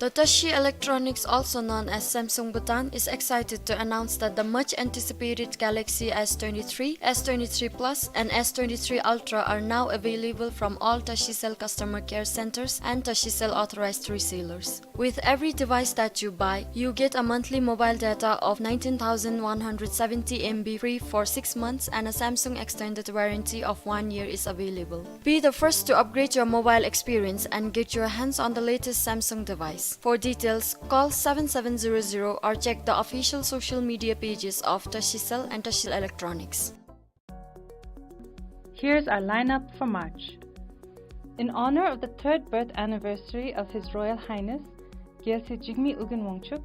The Tashi Electronics, also known as Samsung Bhutan, is excited to announce that the much anticipated Galaxy S twenty-three, S twenty-three Plus, and S twenty-three Ultra are now available from all Tashicell customer care centers and Tashicell authorized resellers. With every device that you buy, you get a monthly mobile data of nineteen thousand one hundred seventy M B free for six months and a Samsung extended warranty of one year is available. Be the first to upgrade your mobile experience and get your hands on the latest Samsung device. For details, call seven seven zero zero or check the official social media pages of Tashicell and Tashi Electronics. Here's our lineup for March. In honor of the third birth anniversary of His Royal Highness Gyalse Jigme Ugyen Wangchuck,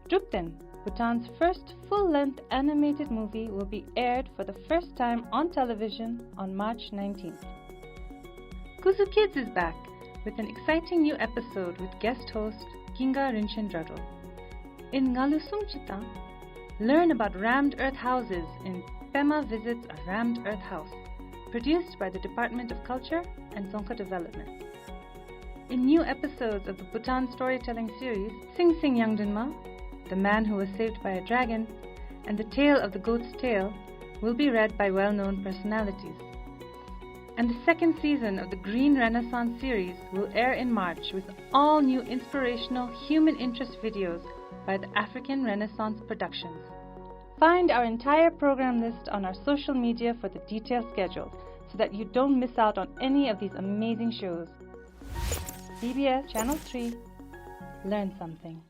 Drupten, Bhutan's first full-length animated movie will be aired for the first time on television on March nineteenth. Kuzu Kids is back with an exciting new episode with guest host Ginga Rinchen Dradro. In Ngalu Sum Chitang, learn about rammed earth houses in Pema Visits a Rammed Earth House, produced by the Department of Culture and Dzongkha Development. In new episodes of the Bhutan storytelling series, Sing Sing Yangdrunma, The Man Who Was Saved by a Dragon, and The Tale of the Goat's Tail will be read by well-known personalities. And the second season of the Green Renaissance series will air in March with all new inspirational human interest videos by the African Renaissance Productions. Find our entire program list on our social media for the detailed schedule so that you don't miss out on any of these amazing shows. B B S Channel three, learn something.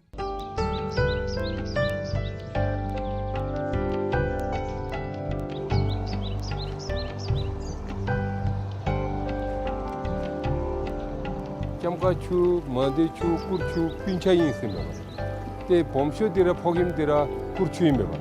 ལྕམ་མཁར་ཆུ་མང་སྡེ་ཆུ་སྐུར་ཆུ་སྤུན་ཆ་ཨིན་ཟེར་མས་པ། ཏེ་སྦོམ་ཤོས་འདི་ར་ཕོ་རྒནམ་འདི་ར་སྐུར་ཆུ་ཨིན་མས་པ།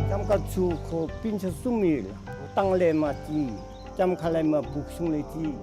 ལྕམ་མཁར་ཆུ་ཁོ་སྤུན་ཆ་གསུམ་ཡོད་ལགས། སྟང་ལས་མར་ཅིག། ལྕམ་མཁར་ལས་མར་སྦུག་གཞུང་ལས་ཅིག།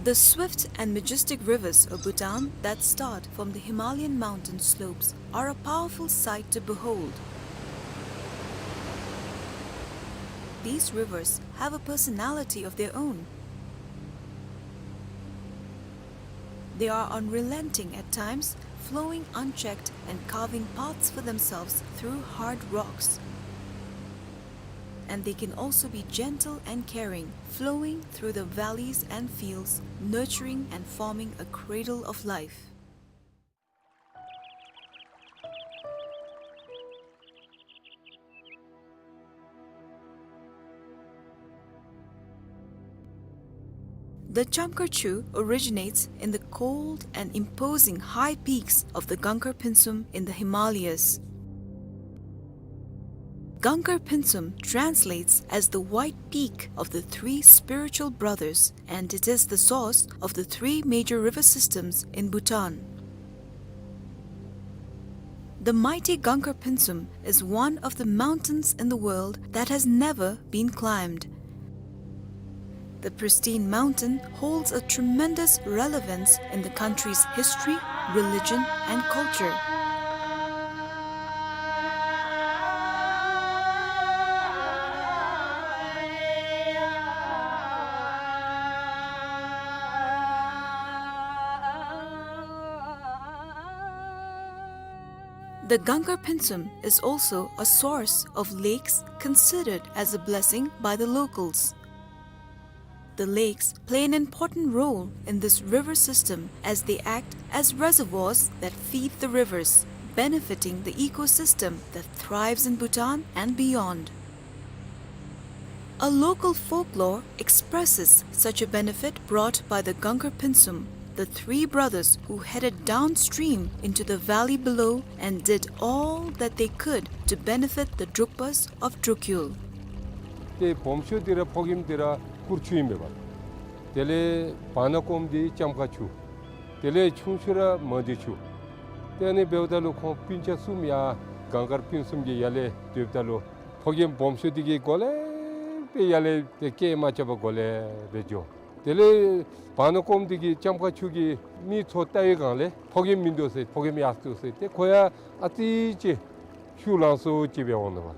The swift and majestic rivers of Bhutan that start from the Himalayan mountain slopes are a powerful sight to behold. These rivers have a personality of their own. They are unrelenting at times, flowing unchecked and carving paths for themselves through hard rocks. And they can also be gentle and caring, flowing through the valleys and fields, nurturing and forming a cradle of life. The Chamkar Chu originates in the cold and imposing high peaks of the Gangar Pinsum in the Himalayas. Gangar Pinsum translates as the white peak of the three spiritual brothers, and it is the source of the three major river systems in Bhutan. The mighty Gangar Pinsum is one of the mountains in the world that has never been climbed. The pristine mountain holds a tremendous relevance in the country's history, religion, and culture. The Gangar Pinsum is also a source of lakes considered as a blessing by the locals. The lakes play an important role in this river system as they act as reservoirs that feed the rivers, benefiting the ecosystem that thrives in Bhutan and beyond. A local folklore expresses such a benefit brought by the Gangar Pinsum, the three brothers who headed downstream into the valley below and did all that they could to benefit the Drukpas of Drukyul. ཏེ་སྦོམ་ཤོས་འདི་ར་ཕོ་རྒནམ་འདི་ར་སྐུར་ཆུ་ཨིན་པས་པ། དེ་ལས་བར་ན་ཀོམ་འདི་ལྕམ་མཁར་ཆུ། དེ་ལས་ཆུང་ཤོས་ར་མ་འདི་ཆུ། ཏེ་ཨ་ནི་འབདཝ་ད་ལུ་ཁོང་སྤུན་ཆ་གསུམ་ཡར་གངས་དཀར་སྤུན་གསུམ་གྱི་ཡར་ལས་སྡོདཔ་ད་ལུ་ཕོ་རྒནམ་སྦོམ་ཤོས་འདི་གིས་གོ་ལེ་སྦེ་ཡར་ལས་ཏེ་སྐད་མ་རྐྱབ་པར་གོ་ལེ་སྦེ་འགྱོ། དེ་ལས་བར་ན་ཀོམ་འདི་གིས་ལྕམ་མཁར་ཆུ་གི་མིག་ཚུ་བལྟ་བའི་སྒང་ལས་ཕོ་རྒནམ་མིན་འདུག་ཟེར། ཕོ་རྒནམ་ཡར་སོང་ཟེར། ཏེ་ཁོ་ཡང་ཨ་ཙི་ཅིག་ཤུགས་ལང་སོང་ཅིག་སྦེ་འོང་ནུག་པ།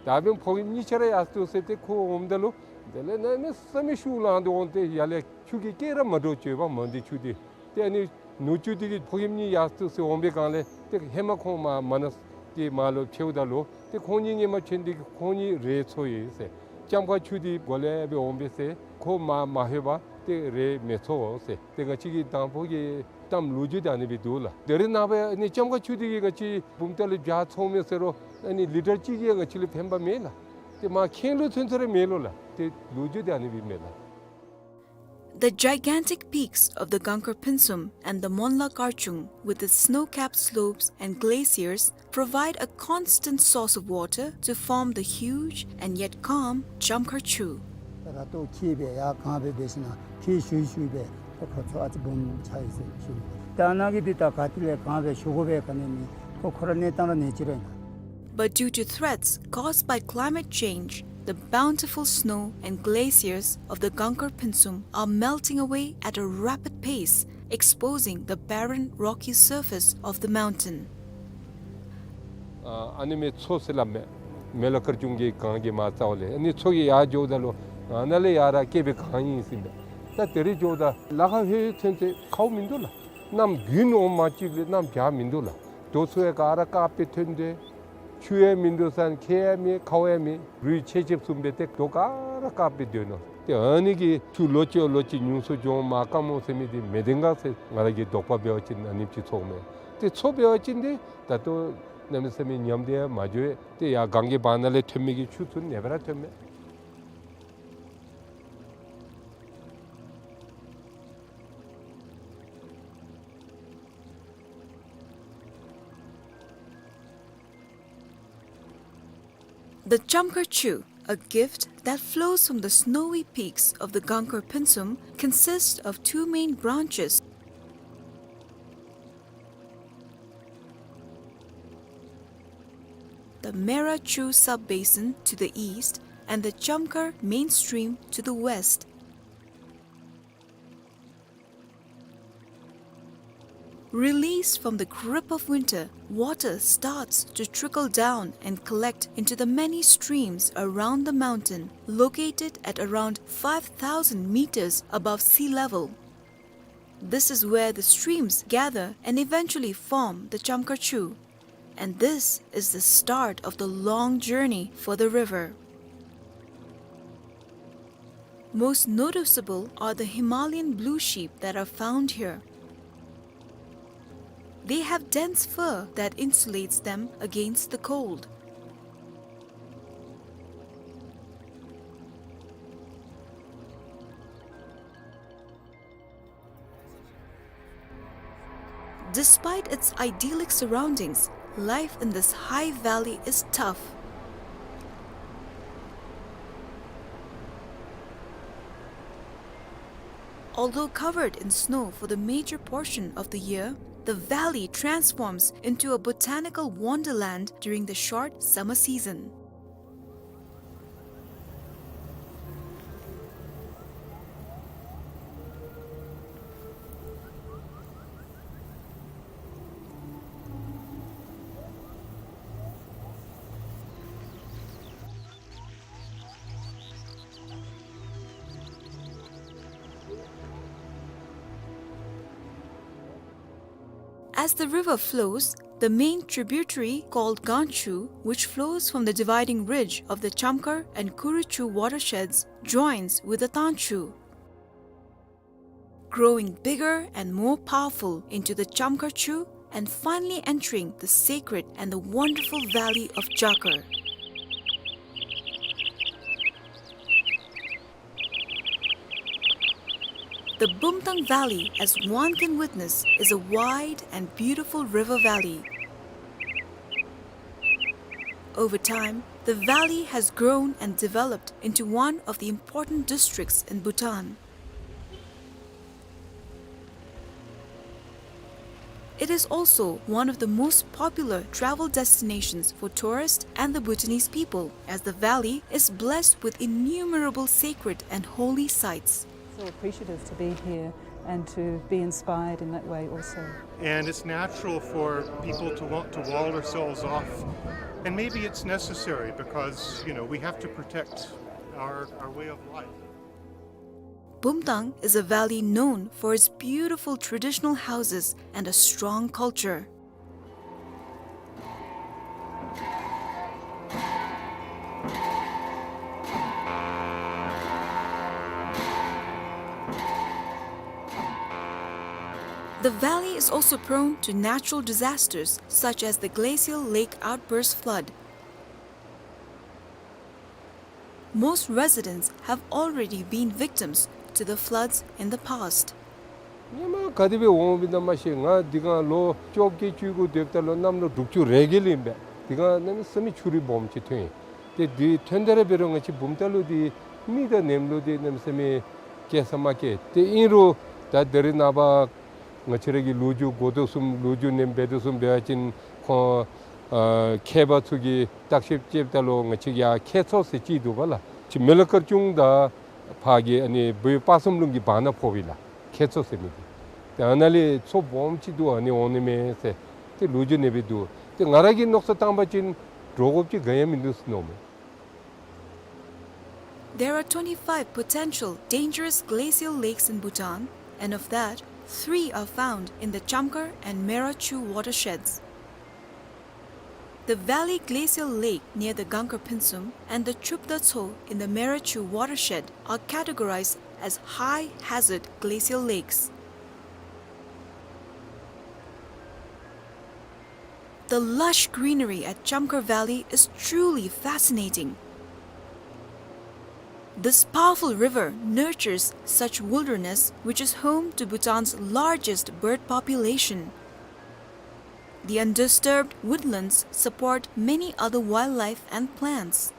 ད་འབདན་ཕོ་རྒནམ་གཉིས་ཆ་ར་ཡར་སོང་ཟེར། ཏེ་ཁོ་འོངམ་ད་ལུ་དེ་ལས་གནམ་མེད་ས་མེད་ཤུགས་ལང་སྟེ་འོང་སྟེ་ཡར་ལས་ཆུ་གི་སྐད་ར་མ་འདྲཝ་བྱུང་པ། མ་འདི་ཆུ་འདི། ཏེ་ཨ་ནི་ནུ་གཅུང་འདི་གིས་ཕོ་རྒནམ་གཉིས་ཡར་སོང་ཟེར་འོང་པའི་སྒང་ལས་ཏེ་ཧེ་མ་ཁོང་མར་མ་ན་ཏེ་མར་ལུ་ཕྱདཔ་ད་ལུ་ཏེ་ཁོང་གཉིས་སྔོན་མ་ཕྱད་ནི་འདི་གིས་ཁོང་གཉིས་རེད་ཚོར་ཡི་ཟེར། ལྕམ་མཁར་ཆུ་འདི་གོ་ལེ་སྦེ་འོང་པས་ཟེར། ཁོ་མར་མ་ལྷོད་པར་ཏེ་རེད་མི་ཚོར་ཟེར། ཏེ་ང་བཅས་ཀྱི་དང་ཕུ་གི་གཏམ་ལོ་རྒྱུས་འདི་ཨ་ནི་སྦེ་འདུག་ལགས། ད་རེས་ནངས་པ་ཨ་ནི་ལྕམ་མཁར་ཆུ་འདི་གིས་ང་བཅས་བུམ་ཐང་ལས་བྱ་འཚོ་མི་ཟེར་རུང་ཨ་ནི་ལི་ཊར་གཅིག་གིས་ང་བཅས་ལུ་ཕན་པ་མེད་ལགས། ཏེ་མར་ཁེངས་ལོ་ཚུན་ཚོད་ར་མེད་ལོ་ལགས། ཏེ་ལོ་རྒྱུས་འདི་ཨ་ནི་སྦེ་མས་ལགས། The gigantic peaks of the Gangkar Pynsum and the Monla Karchung, with its snow-capped slopes and glaciers, provide a constant source of water to form the huge and yet calm Chamkhar Chu. ར་ཏོ་ཁྱི་སྦེ་ཡར་གང་སྦེ་འབད་ཞིན་ན་ཁྱི་ཤུ་ཤུ་སྦེ་ཏེ་ཁོ་ཚུ་ཨ་ཙི་སྦོམ་ཆགས་ཡི་ཟེར་ཞུ་ནི། ད་ནཱ་གི་འདི་ད་ག་ཏེ་ལས་གང་སྦེ་ཤུ་དགོ་པས་ག་ནི་མེད། ཁོ་ཁོ་ར་གནས་སྟངས་ར་གནས་ཅི་ར་ཨིན་ན། But due to threats caused by climate change, the bountiful snow and glaciers of the Gangkar Pynsum are melting away at a rapid pace, exposing the barren, rocky surface of the mountain. ཨ་ཨ་ནི་མེ་མཚོ་ཟེར་སླབ་མས། མེ་ལ་དཀར་ཆུང་གི་གངས་ཀྱི་མར་རྩ་བ་ལས་ཨ་ནི་མཚོ་གི་ཡར་འགྱོཝ་ད་ལུ་ཨ་ནཱ་ལས་ཡར་ར་བསྐལ་པའི་གངས་ཨིན་ཟེར་མས། ད་དེ་རེ་འགྱོཝ་ད་ལ་ཁ་ཧེ་ཚུན་ཚོད་ཁཝ་མིན་འདུག་ལགས། གནམ་དགུན་འོང་མ་གཅིག་ལས་གནམ་བྱཱར་མིན་འདུག་ལགས། རྡོ་ཚུ་ཡང་ག་ར་དཀརཔོ་སྦེ་ཐོན་ཏེ་ཆུ་ཡང་མིན་འདུག་ས་ཁྱེགས་ཡང་མེད་ཁཝ་ཡང་མེད། རུད་ཆེ་ཆེ་བཟུམ་སྦེ་ཏེ་རྡོ་ག་ར་དཀརཔོ་སྦེ་སྡོད་ནུག། ཏེ་ཨ་ནི་གིས་ཆུ་ལོ་གཅིག་ལོ་གཅིག་ཉུང་སུ་འགྱོ་མ་དཀའ་མོ་ཟེར་མི་འདི་མེད་དེ་ག་ཟེར་ང་ར་གི་དོགས་པ་འབད་བ་ཅིན་ཨ་ནེམ་ཅིག་ཚོརཝ་མས། ཏེ་མཚོ་འབད་བ་ཅིན་འདི་ད་ལྟོ་གནམ་མེད་ས་མེད་ཉམས་ཏེ་ཡང་མ་འགྱོ་བས། ཏེ་ཡར་གངས་ཀྱི་བར་ན་ལས་ཐོན་མི་གི་ཆུ་ཚུ་ཨ་ནི་སྦེ་ར་ཐོནམ་མས། The Chamkhar Chu, a gift that flows from the snowy peaks of the Gangkar Pynsum, consists of two main branches, the Mera Chu sub-basin to the east and the Chamkhar main stream to the west. Released from the grip of winter, water starts to trickle down and collect into the many streams around the mountain, located at around five thousand meters above sea level. This is where the streams gather and eventually form the Chamkhar Chu. And this is the start of the long journey for the river. Most noticeable are the Himalayan blue sheep that are found here. They have dense fur that insulates them against the cold. Despite its idyllic surroundings, life in this high valley is tough. Although covered in snow for the major portion of the year, the valley transforms into a botanical wonderland during the short summer season. As the river flows, the main tributary called Ganchu, which flows from the dividing ridge of the Chamkhar and Kuruchu watersheds, joins with the Tanchu, growing bigger and more powerful into the Chamkhar Chu and finally entering the sacred and the wonderful valley of Jakar. The Bumtang Valley, as one can witness, is a wide and beautiful river valley. Over time, the valley has grown and developed into one of the important districts in Bhutan. It is also one of the most popular travel destinations for tourists and the Bhutanese people, as the valley is blessed with innumerable sacred and holy sites. So appreciative to be here and to be inspired in that way also. And it's natural for people to want to wall ourselves off. And maybe it's necessary because, you know, we have to protect our, our way of life. Bumtang is a valley known for its beautiful traditional houses and a strong culture. The valley is also prone to natural disasters such as the glacial lake outburst flood. Most residents have already been victims to the floods in the past. ཉི་མ་ག་དེ་སྦེ་འོང་བའི་ནང་མ་ཤེས། ང་འདི་གང་ལོ་བཅོ་བརྒྱད་བཅུ་དགུ་སྡོདཔ་ད་ལུ་གནམ་ལོ་དྲུག་ཅུ་རེ་བརྒྱད་ལུ་ཨིན་པས། འདི་གང་གནམ་མེད་ས་མེད་ཆུ་རུད་སྦོམ་ཅིག་ཐོན་ཡི། ཏེ་འདི་ཐོན་ད་ར་འབད་རུང་ང་བཅས་བུམ་ཐང་ལུ་འདི་མི་དང་ནེམ་ལུ་འདི་གནམ་མེད་ས་མེད་སྐྱེལ་ས་མ་སྐྱེལ། ཏེ་ཨིན་རུང་ད་ད་རེས་ནངས་པ་ང་བཅས་ར་གི་ལོ་རྒྱུས་གོ་དོ་བཟུམ་ལོ་རྒྱུས་ནང་འབད་དོ་བཟུམ་འབད་བ་ཅིན་ཁོང་ཨ་མཁས་པ་ཚུ་གིས་བརྟག་ཞིབ་རྐྱབ་ད་ལུ་ང་བཅས་ཡར་ཁྱེད་མཚོ་ཟེར་ཅིག་འདུག་པ་ལགས། ཅིག་མི་ལ་དཀར་ཆུང་དང་ཕར་གི་ཨ་ནི་བོད་དཔག་བསམ་ལུང་གི་བར་ན་ཕོགཔ་ཨིན་ལགས། ཁྱེད་མཚོ་ཟེར་མི་འདི། ཏེ་ཨ་ནཱ་ལས་མཚོ་སྦོམ་ཅིག་འདུག། ཨ་ནི་འོང་ནི་མས་ཟེར་ཏེ་ལོ་རྒྱུས་ནང་སྦེ་འདུག། ཏེ་ང་ར་གིས་མནོ་བསམ་བཏང་བ་ཅིན་འདྲོག་དགོཔ་ཅིག་ག་ཡང་མིན་འདུག་ཟེར་མནོཝ་མས། There are twenty-five potential dangerous glacial lakes in Bhutan, and of that, three are found in the Chamkhar and Mera Chu watersheds. The Valley Glacial Lake near the Gangkar Phinsum and the Chupda Tso in the Mera Chu watershed are categorized as high hazard glacial lakes. The lush greenery at Chamkhar Valley is truly fascinating. This powerful river nurtures such wilderness, which is home to Bhutan's largest bird population. The undisturbed woodlands support many other wildlife and plants.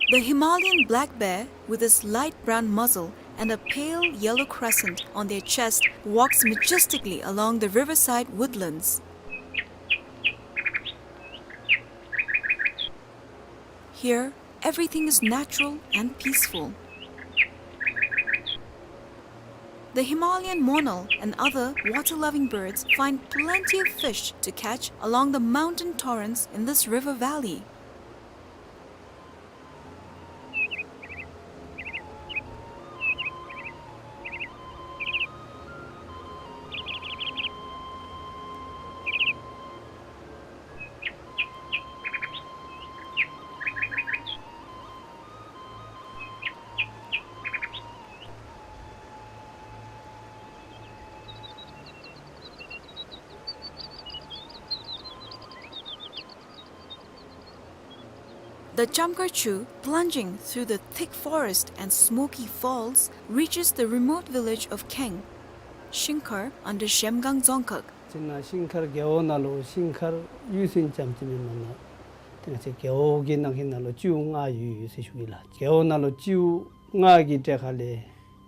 The Himalayan black bear, with his light brown muzzle and a pale yellow crescent on their chest, walks majestically along the riverside woodlands. Here, everything is natural and peaceful. The Himalayan monal and other water-loving birds find plenty of fish to catch along the mountain torrents in this river valley. The Chamkhar Chu, plunging through the thick forest and smoky falls, reaches the remote village of Kheng, Shingkhar under Zhemgang Dzongkhag. ཅིག་ནཱ་ཤིང་མཁར་རྒེད་འོག་ནང་ལུ་ཤིང་མཁར་གཡུས་ཚན་ཙམ་ཅིག་མེན་པར་ནཱ་ཏེ་ང་བཅས་རྒེད་འོག་གི་ནང་གི་ནང་ལུ་སྤྱི་འོག་ལྔ་ཡོད་ཡོད་ཟེར་ཞུ་གེ་ལགས། རྒེད་འོག་ནང་ལུ་སྤྱི་འོག་ལྔ་གི་གྲས་ཁ་ལས་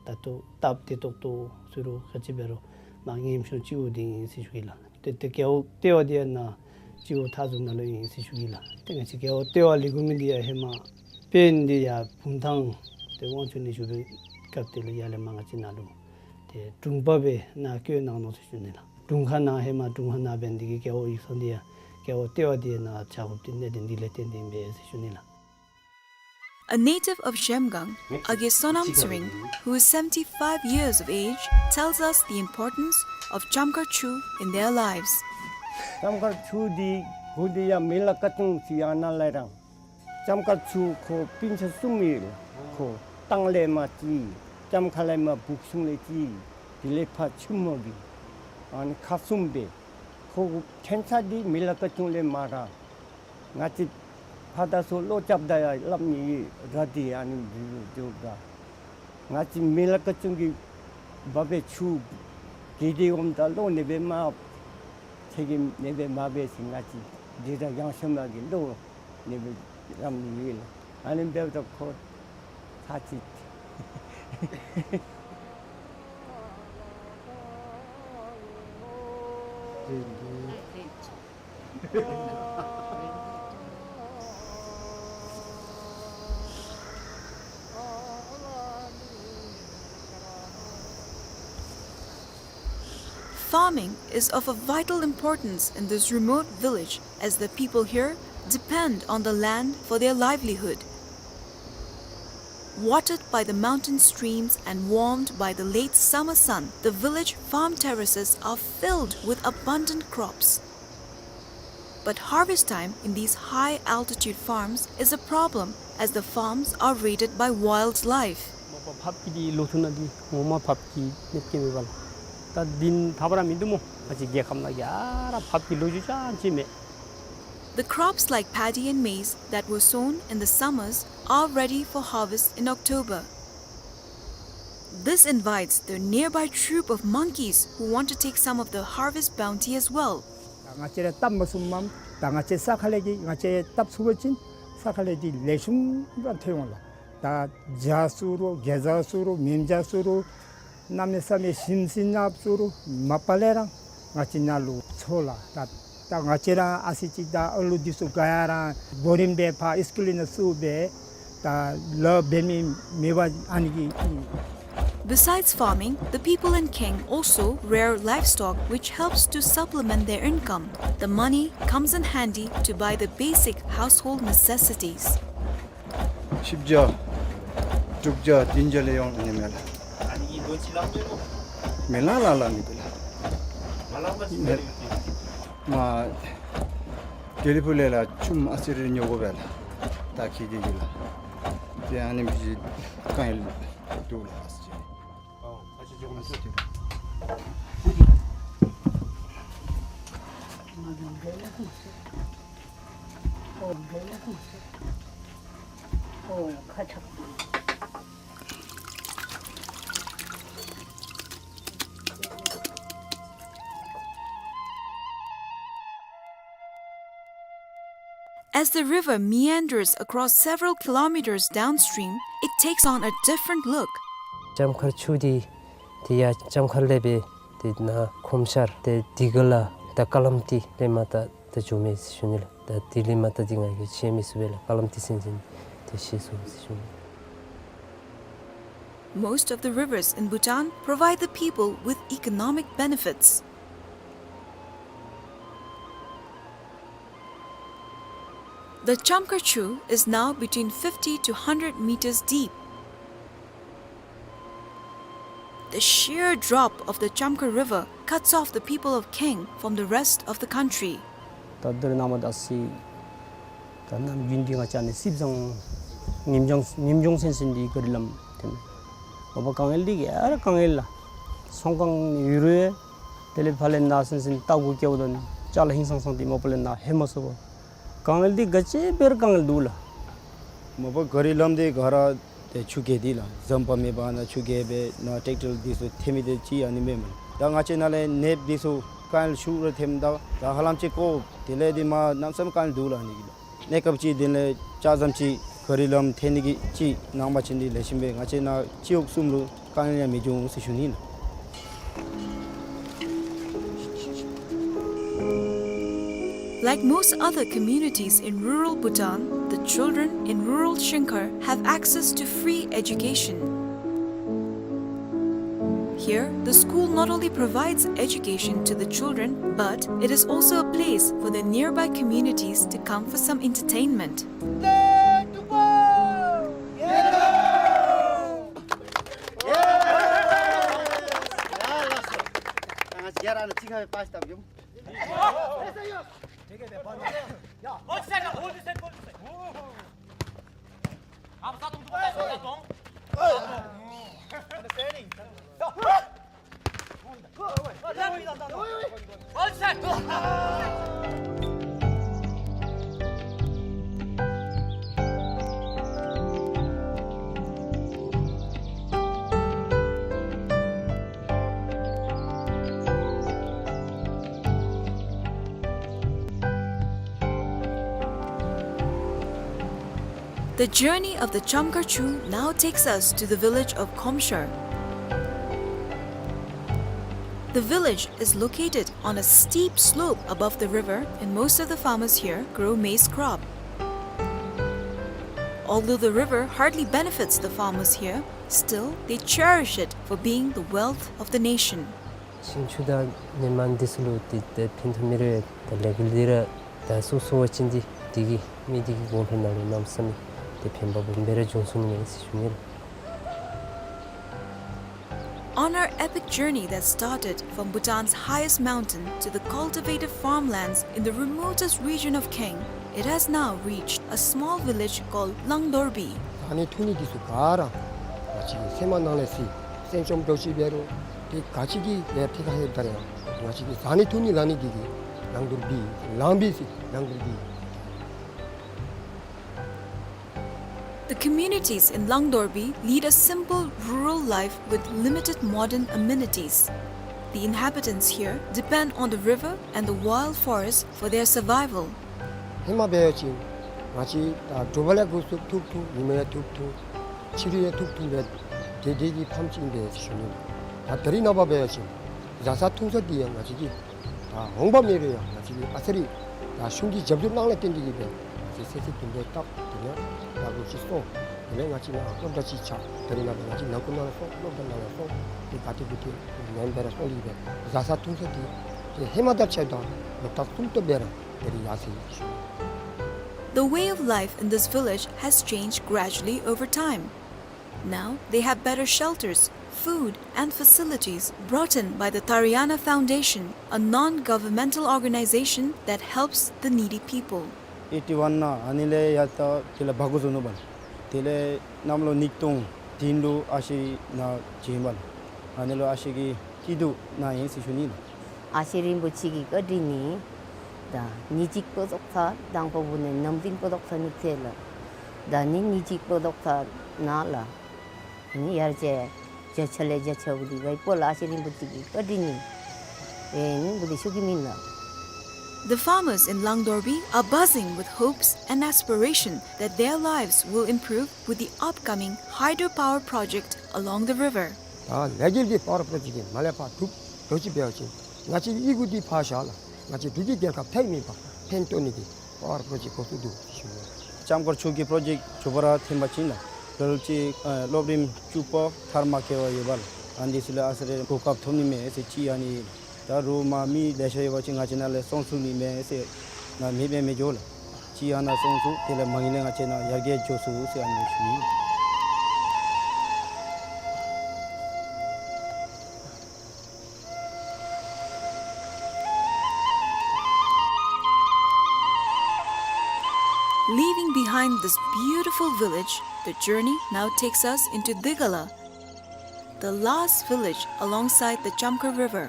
ད་ལྟོ་སྟབས་བདེ་ཏོག་ཏོ་ཟེར་རུང་ག་ཅི་འབད་རུང་མར་ངེམ་ཤོང་སྤྱི་འོག་འདི་ཨིན་ཟེར་ཞུ་གེ་ལགས། ཏེ་ཏེ་རྒེད་འོག་ལྟེ་བ་འདི་ཡང་ནཱ་སྤྱི་འོག་མཐའ་ཟུར་ནང་ལུ་ཨིན་ཟེར་ཞུ་གེ་ལགས། ཏེ་ང་བཅས་རྒེད་འོག་ལྟེ་བ་ལས་འགོ་མི་འདི་ཡང་ཧེ་མ་དཔོན་འདི་ཡར་བུམ་ཐང་ཏེ་དབང་ཕྱུག་ནས་བཞུགས་པའི་སྐབས་དེ་ལུ་ཡར་ལས་མར་ང་བཅས་ནཱ་ལུ་ཏེ་དྲུང་པ་སྦེ་ནཱ་བསྐོས་གནང་ནུག་ཟེར་ཞུ་ནི་ལགས། དྲུང་ཁག་ནང་ཧེ་མ་དྲུང་ཁག་ནང་འབད་ནི་འདི་གིས་རྒེད་འོག་ཡིག་ཚང་འདི་ཡང་རྒེད་འོག་ལྟེ་བ་འདི་ནང་བཞག་དགོཔ་འདི་གནད་དོན་འདི་ལས་བརྟེན་ཏེ་ཨིན་པས་ཟེར་ཞུ་ནི་ལགས། A native of Zhemgang, Age Sonam Tsering, who is seventy-five years of age, tells us the importance of Chamkhar Chu in their lives. ལྕམ་མཁར་ཆུ་འདི་གུ་འདི་ཡང་མི་ལ་ཀ་ཏུང་ཟེར་ཡང་ན་ལས་རང་། ལྕམ་མཁར་ཆུ་ཁོ་སྤུན་ཆ་གསུམ་ཡོད། ཁོ་སྟང་ལས་མར་གཅིག། ལྕམ་མཁར་ལས་མར་བུག་སུང་ལས་གཅིག། དེ་ལས་ཕར་ཆུ་མོ་གི་ཨ་ནི་ཁག་གསུམ་སྦེ། ཁོ་ཕྲན་ཚེགས་འདི་མི་ལ་ཀ་ཅུང་ལས་མ་ར། ང་བཅས་ཕར་དང་ཚུར་བློ་རྐྱབ་ད་ཡང་སླབ་ནི་ཡོད་ར། འདི་ཨ་ནི་འདི་ལུ་འགྱོཝ་ད་ང་བཅས་མི་ལ་ཀ་ཅུང་གི་འབབ་པའི་ཆུ་གི་དེ་འོངམ་ད་བློ་ནི་སྦེ་མ་ཚེ་གི་ནི་སྦེ་མ་འབད་ཟེར། ང་བཅས་འདི་ར་ཡང་ཤོམ་ཡ་གི་བློ་ནི་སྦེ་རམ་ནི་ཡོད་ལགས། ཨ་ནི་འབདཝ་ད་ཁོ་ཚར་ཅིག། Farming is of a vital importance in this remote village, as the people here depend on the land for their livelihood. Watered by the mountain streams and warmed by the late summer sun, the village farm terraces are filled with abundant crops. But harvest time in these high-altitude farms is a problem, as the farms are raided by wildlife. ཕབ་ཀྱི་འདི་ལོ་ཐུང་ནང་འདི་ངོ་མ་ཕབ་ཀྱི་ནད་ཀྱི་མེད་པ་ལགས། ད་འདི་ཐབས་ར་མིན་འདུག་སྨོ། ང་བཅས་རྒྱལ་ཁབ་ནང་གི་ཨ་ར་ཕབ་ཀྱི་ལོ་རྒྱུས་ཅང་ཅིག་མེད། The crops like paddy and maize that were sown in the summers are ready for harvest in October. This invites the nearby troop of monkeys who want to take some of the harvest bounty as well. ང་བཅས་ར་བཏབ་མ་ཚུགསཔ་མས། ད་ང་བཅས་ས་ཁ་ལས་ཀྱི་ང་བཅས་བཏབ་ཚུགས་པ་ཅིན་ས་ཁ་ལས་ཀྱི་ལེགས་ཤོམ་ར་ཐོན་འོང་ལགས། ད་བྱ་ཚུ་རུང་གེ་ཛ་ཚུ་རུང་མེན་བྱ་ཚུ་རུང་གནམ་མེད་ས་མེད་ཞིམ་ཟིན་ནགཔ་ཚུ་རུང་མ་པ་ལས་ར་ང་བཅས་ནཱ་ལུ་འཚོ་ལགས། ད་ད་ང་བཅས་ར་ཨ་ཙི་ཅིག་ད་ཨ་ལུ་འདི་ཚུ་ག་ཡ་ར་གོ་རིམ་སྦེ་ཕར་སི་ཀུལ་ནང་བཙུགས་སྦེ་ད་ལཱ་འབད་མི་མེད་པར་ཨ་ནི་གི། Besides farming, the people in Keng also rear livestock, which helps to supplement their income. The money comes in handy to buy the basic household necessities. བཞི་བརྒྱ་དྲུག་བརྒྱ་བདུན་བརྒྱ་ལས་ཡོང་ནི་མས་ལགས། མི་ལང་ལང་ལང་མི་འདུག་ལགས། མ་ཏེ་ལི་ཕུ་ལས་ལགས་ཆུམ་ཨ་ཙི་རེ་ཉོ་དགོ་པས་ལགས། ད་ཁྱེད་ཀྱིས་ལགས། ཏེ་ཨ་ནི་མི་ཅིག་དཀའ་ངལ་འདུག་ལགས། As the river meanders across several kilometers downstream, it takes on a different look. ལྕམ་མཁར་ཆུ་འདི་ཏེ་ཡར་ལྕམ་མཁར་ལས་སྦེ་ཏེ་ནཱ་ཁོམ་ཤར་ཏེ་དེ་གི་ལས་ད་ཀ་ལམ་ཏི་ལས་མར་ད་ད་འགྱོ་མས་ཟེར་ཞུ་ནི་ལགས། ད་དེ་ལས་མར་ད་འདི་ང་གིས་ཤེས་མི་ཚུགས་པས་ལགས། ཀ་ལམ་ཏི་ཟེར་མི་འདི་ཤེས་སོང་ཟེར་ཞུ་ནི། Most of the rivers in Bhutan provide the people with economic benefits. The Chamkar Chu is now between fifty to hundred meters deep. The sheer drop of the Chamkar River cuts off the people of Keng from the rest of the country. ད་ད་རེས་ནངས་པ་ད་སི་ད་ནམ་རྒྱུན་འདི་ང་བཅས་ནི་སིབ་ཟང་ཉིནམ་ལྗང་ཉིནམ་ལྗང་སེང་སེང་འདི་ག་རི་ལམ་ཐོན། མ་པ་དཀའ་ངལ་འདི་ག་ར་དཀའ་ངལ་ལགས། ཚོང་ཁང་ནི་ཡོད་རུང་དེ་ལས་ཕར་ལས་ནཱ་སེང་སེང་ལྟ་སྒོ་བཀལཝ་ད་ནི་ཅ་ལ་ཧིང་སང་སང་འདི་མ་པ་ལས་ནཱ་ལྷོད་མ་ཚུགས་པར་དཀའ་ངལ་འདི་ག་ཅི་འབད་རུང་དཀའ་ངལ་འདུག་ལགས། མ་པ་ག་རི་ལམ་འདི་ག་ར་ཏེ་ཆུ་རྐྱལ་འདི་ལགས། ཟམ་པ་མེད་པར་ནཱ་ཆུ་རྐྱལ་སྦེ་ནཱ་ཊེཀ་ཊར་འདི་ཚུ་ཐོན་མི་འདི་ཅིག་ཨ་ནི་མེན་མས། ད་ང་བཅས་ནཱ་ལས་ནདཔ་འདི་ཚུ་དཀའ་ངལ་ཤུགས་ར་ཐོནམ་ད་ད་ཧ་ལམ་ཅིག་ཀོ་དེ་ལས་འདི་མར་གནམ་མེད་ས་མེད་དཀའ་ངལ་འདུག་ལགས་ཨ་ནི་གི་ལགས། གནས་སྐབས་ཅིག་དེ་ལས་ལྕགས་ཟམ་ཅིག་ག་རི་ལམ་ཐོན་ནི་གི་ཅིག་གནང་པ་ཅིན་འདི་ལེགས་ཤོམ་སྦེ་ང་བཅས་ནཱ་སྤྱི་འོག་གསུམ་ལུ་དཀའ་ངལ་ཡང་མི་འབྱུང་ཟེར་ཞུ་ནི་ལགས། Like most other communities in rural Bhutan, the children in rural Shingkhar have access to free education. Here, the school not only provides education to the children, but it is also a place for the nearby communities to come for some entertainment. The journey of the Chamkarchu now takes us to the village of Khomshar. The village is located on a steep slope above the river, and most of the farmers here grow maize crop. Although the river hardly benefits the farmers here, still they cherish it for being the wealth of the nation. ཤིང་ཆུ་དང་ནི་མ་འདི་ཚུ་ལུ་ཏེ་ཏེ་ཕན་ཐོགས་མི་རེ་ཏེ་ལས་འགུལ་འདི་ར་ད་སོ་སོ་བ་ཅིན་འདི་འདི་གིས་མི་འདི་གི་དགོངས་པའི་ནང་ལུ་གནམ་མེད་ས་མེད་ཏེ་ཕན་པ་སྦོམ་སྦེ་ར་བྱུང་སོ་ནུག་ཟེར་ཞུ་ནི། On our epic journey that started from Bhutan's highest mountain to the cultivated farmlands in the remotest region of Kaeng, it has now reached a small village called Langdorbi. ཟ་ནི་འཐུང་ནི་འདི་ཚུ་ག་ར་ང་བཅས་ཀྱི་སེམས་ནང་ལས་སི་སེམས་ཅན་གྲོགས་ཅིག་འབད་རུང་ཏེ་ག་ཅི་གི་ལས་ཐད་ཁར་ལྷོདཔ་ད་ར་ཡང་ང་བཅས་ཀྱི་ཟ་ནི་འཐུང་ནི་ལང་ནི་འདི་གིས་ལང་དོར་བི་ལང་བི་ཟེར་ལང་དོར་བི། The communities in Langdorbi lead a simple rural life with limited modern amenities. The inhabitants here depend on the river and the wild forest for their survival. ཧེ་མ་འབད་བ་ཅིན་ང་བཅས་ད་དྲོ་པ་ལས་འགོ་བཙུགས་ཐུག་ཐུག་ཉི་མ་ཡང་ཐུག་ཐུག་ཕྱི་རུ་ཡང་ཐུག་ཐུག་སྦེ་དེ་དེ་གི་ཕམ་ཅིག་ཨིན་པས་ཟེར་ཞུ་ནི། ད་ད་རིས་ནངས་པ་འབད་བ་ཅིན་བཟའ་ཚང་འཐུང་ས་འདི་ཡང་ང་བཅས་ཀྱི་ད་འོང་འབབ་མེད་རུང་ཡང་ང་བཅས་ཀྱི་ཨ་ཙི་རེ་ད་གཞུང་གི་རྒྱབ་སྐྱོར་གནང་ལས་བརྟེན་ཏེ་གིས་སྦེ་ང་བཅས་ཚེ་ཚེ་བདུན་པའི་སྟབས་དེ་ཡང་ད་ལོ་ཅིག་སོང་། དེ་ལས་ང་བཅས་ནཱ་སློབ་གྲྭ་ཅིག་ཆགས། ད་རིས་ནངས་པ་ང་བཅས་ནང་ཁུལ་ནང་ལས་སོང་སློབ་གྲྭ་ནང་ལས་སོང་དེ་ག་ཏེ་གུ་ཏེ་ཉན་སྦེ་ར་སོང་ཡི་སྦེ་བཟའ་ཚང་འཐུང་ས་འདི་ཏེ་ཧེ་མ་དང་ཕྱད་དེ་ལོག་ལྟ་གསུམ་སྟོང་སྦེ་ར་ད་རིས་ཡར་སོ་ཡི་ཟེར་ཞུ་ནི། The way of life in this village has changed gradually over time. Now they have better shelters, food, and facilities brought in by the Tariana Foundation, a non-governmental organization that helps the needy people. ཨེ་ཊི་ཝན་ནང་ཨ་ནི་ལས་ཡར་ད་དེ་ལས་འབག་འགྱོ་ནུག་པ་ལགས། དེ་ལས་གནམ་ལོ་ཉིས་སྟོང་བདུན་ལུ་ཨ་ཞེ་ནཱ་བྱིན་པ་ལགས། ཨ་ནི་ལུ་ཨ་ཞེ་གིས་སྐྱིད་སྡུག་གནང་ཡི་ཟེར་ཞུ་ནི་ལགས། ཨ་ཞེ་རིན་པོ་ཆེ་གི་བཀའ་དྲིན་ནི་ད་ཉིནམ་གཅིག་ཕོ་ཏོག་ཚར་དང་པ་བུ་ནི་ནམ་རྒྱུན་ཕོ་ཏོག་ཚར་ནི་ཐལ་ལགས། ད་ནི་ཉིནམ་གཅིག་ཕོ་ཏོག་ཚར་ནཱ་ལགས། ནི་ཡར་ཆ་ཡར་ཆ་ལས་ཡར་ཆ་བུ་འདི་ཝའི་པོ་ལགས་ཨ་ཞེ་རིན་པོ་ཆེ་གི་བཀའ་དྲིན་ནི་ཨེ་ནི་བུ་འདི་ཤུགས་ཀྱིས་མེན་ལགས། The farmers in Langdorbi are buzzing with hopes and aspiration that their lives will improve with the upcoming hydropower project along the river. ད་ལས་འགུལ་གྱི་པ་ཝར་པྲོ་ཇེཀཊ་གི་མ་ལས་ཕར་གྲུབ་འགྱོ་ཅི་འབད་བ་ཅིན་ང་བཅས་ཀྱི་ཨི་ཁུག་འདི་ཕར་བཞག་ལགས། ང་བཅས་འབྲུག་གི་རྒྱལ་ཁབ་ཐད་མེད་པར་ཕན་ཐོགས་ནི་གི་པ་ཝར་པྲོ་ཇེཀཊ་འགོ་བཙུགས་འདུག་ཟེར་ཞུ་ནི། ལྕམ་མཁར་ཆུ་གི་པྲོ་ཇེཀཊ་མཇུག་པ་ར་ཐོན་པ་ཅིན་ལགས་ལོ་ལོ་ཅིག་ཨེ་སློབ་རིམ་བཅུ་པ་མཐར་མ་འཁྱོལ་བར་ཡོད་པ་ལགས། ཨ་ནི་འདི་ཚུ་ལུ་ཨ་ཙི་རེ་གོ་སྐབས་ཐོབ་ནི་མས་ཟེར་ཅིག་ཨ་ནི་ད་རུང་མ་མི་ལེ་ཤ་ཡོད་པ་ཅིན་ང་བཅས་ནཱ་ལས་སོང་ཚུགས་ནི་མས་ཟེར་ང་མེད་མེད་མི་འགྱོ་ལགས། ཅིག་ཨ་ནཱ་སོང་ཚུགས་དེ་ལས་མ་ངེས་ལས་ང་བཅས་ནཱ་ཡར་རྒྱས་འགྱོ་ཚུགས་ཟེར་ཨ་ནི་ཞུ་ནི། Leaving behind this beautiful village, the journey now takes us into Digala, the last village alongside the Chamkhar River.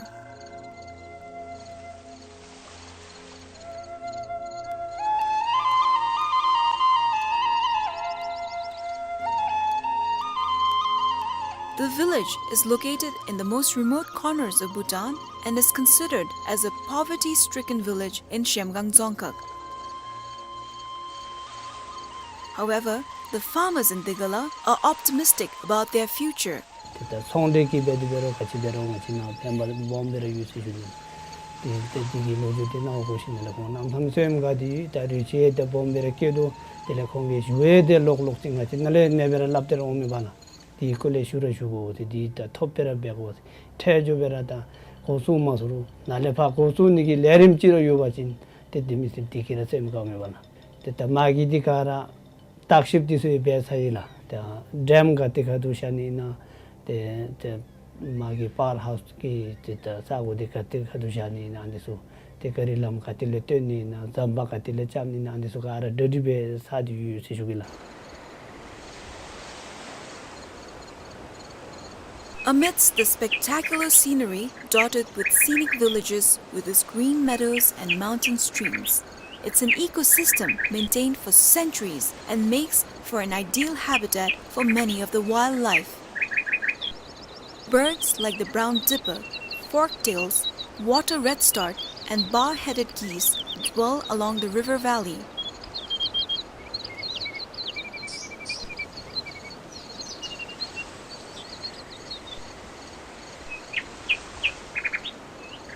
The village is located in the most remote corners of Bhutan and is considered as a poverty-stricken village in Zhemgang Dzongkhag. However, the farmers in Digala are optimistic about their future. ཏེ་ད་ཚོང་འབྲེལ་གྱི་འབད་དེ་འབད་རུང་ག་ཅི་འབད་རུང་ང་བཅས་ནཱ་ཕན་པ་སྦོམ་སྦེ་ར་ཡོད་ཟེར་ཞུ་ནི། ཏེ་ཏེ་དེ་གི་ལོ་རྒྱུས་དེ་ནཱ་འོང་དགོ་ཞིནམ་ལས་ཁོང་གནམ་མེད་ས་མེད་སེམས་དགའ་སྟེ་ད་རུང་ཅིག་ཏེ་སྦོམ་སྦེ་ར་སྐྱེས་འདུག། དེ་ལས་ཁོང་གིས་ཞུ་ཡི་ཏེ་ལོག་ལོག་ཅིག་ང་བཅས་ནཱ་ལས་ནེ་སྦེ་ར་སླབ་སྟེ་ར་འོང་མི་འབད་ལགས། དེ་གི་སྐོར་ལས་ཞུ་ར་ཞུ་དགོ་ཟེར་དེ་ད་ཐོབ་སྦེ་ར་འབད་དགོ་ཟེར་ཁྲལ་འགྱོ་སྦེ་ར་ད་འགོ་བཙུགས་མ་ཚུགས་རུང་ནཱ་ལས་ཕར་འགོ་བཙུགས་ནི་གི་ལས་རིམ་ཅིག་ར་ཡོད་པ་ཅིན་ཏེ་དེ་མི་ཚུ་དེ་གིས་ར་སེམས་དགའ་མི་འབད་ལགས། ཏེ་ད་མ་གི་འདི་ག་ར་བརྟག་ཞིབ་འདི་ཚུ་ཡང་འབད་ཚར་ཡི་ལགས། ཏེ་ཌེམ་ག་ཏེ་ཁ་ཐུག་བཞག་ནི་ཨིན་ན། ཏེ་ཏེ་མ་གི་པ་ཝར་ཧའུསི་གི་ཏེ་ད་ས་གོ་འདི་ག་ཏེ་ཁ་ཐུག་བཞག་ནི་ཨིན་ན་འདི་ཚུ། ཏེ་ག་རི་ལམ་ག་ཏེ་ལས་བཏོན་ནི་ཨིན་ན། ཟམ་པ་ག་ཏེ་ལས་རྐྱབ་ནི་ཨིན་ན་འདི་ཚུ་ག་ར་གྲ་སྒྲིག་འབད་ཚར་ཏེ་ཡོད་ཟེར་ཞུ་གེ་ལགས། Amidst the spectacular scenery dotted with scenic villages with its green meadows and mountain streams, it's an ecosystem maintained for centuries and makes for an ideal habitat for many of the wildlife. Birds like the brown dipper, forktails, water redstart, and bar-headed geese dwell along the river valley.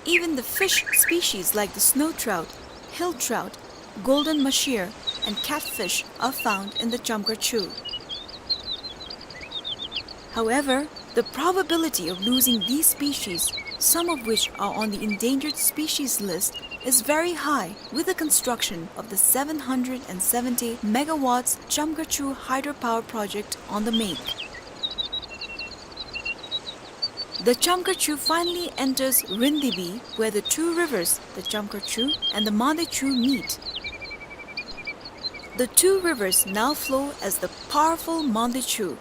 Even the fish species like the snow trout, hill trout, golden mahseer, and catfish are found in the Chamkar Chu. However, the probability of losing these species, some of which are on the endangered species list, is very high with the construction of the seven hundred and seventy megawatts Chamkar Chu hydropower project on the make. The Chamkar Chu finally enters Rindibi, where the two rivers, the Chamkar Chu and the Mande Chu, meet. The two rivers now flow as the powerful Mande Chu.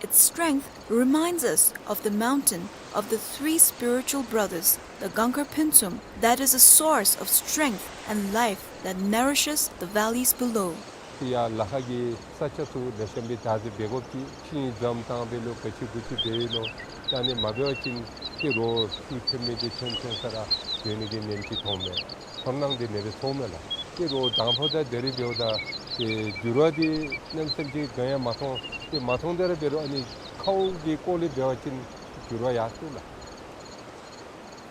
Its strength reminds us of the mountain of the three spiritual brothers, the Gangkhar Phuntsum, that is a source of strength and life that nourishes the valleys below. ཡར་ལ་ཁ་གི་ས་ཆ་ཚུ་ལེགས་ཤོམ་སྦེ་བདག་འཛིན་འབད་དགོཔ་ཅིག་ཕྱི་ཉིནམ་བཏང་འབད་ལོ་ག་ཅི་གུ་ཅི་འབད་ཡི་ལོ། ད་ཨ་ནི་མ་འབད་བ་ཅིན་ཏེ་རོགས་ཤུལ་ཐོན་མི་འདི་ཐོན་ཐོན་ས་ར་འགྱོ་ནི་གི་ཉེན་ཅིག་མཐོང་མས། ཚོར་སྣང་འདི་ཨ་ནེ་སྦེ་ཚོརཝ་མས་ལགས། ཏེ་རོགས་དང་ཕུ་དང་དེ་རིང་འབདཝ་ད་ཏེ་འགྱུར་བ་འདི་གནམ་མེད་ས་མེད་ཅིག་ག་ཡང་མ་མཐོང་། ཏེ་མ་མཐོང་དེ་ར་འབད་རུང་ཨ་ནི་ཁཝ་གི་སྐོར་ལས་འབད་བ་ཅིན་འགྱུར་བ་ཡར་སོང་ལགས།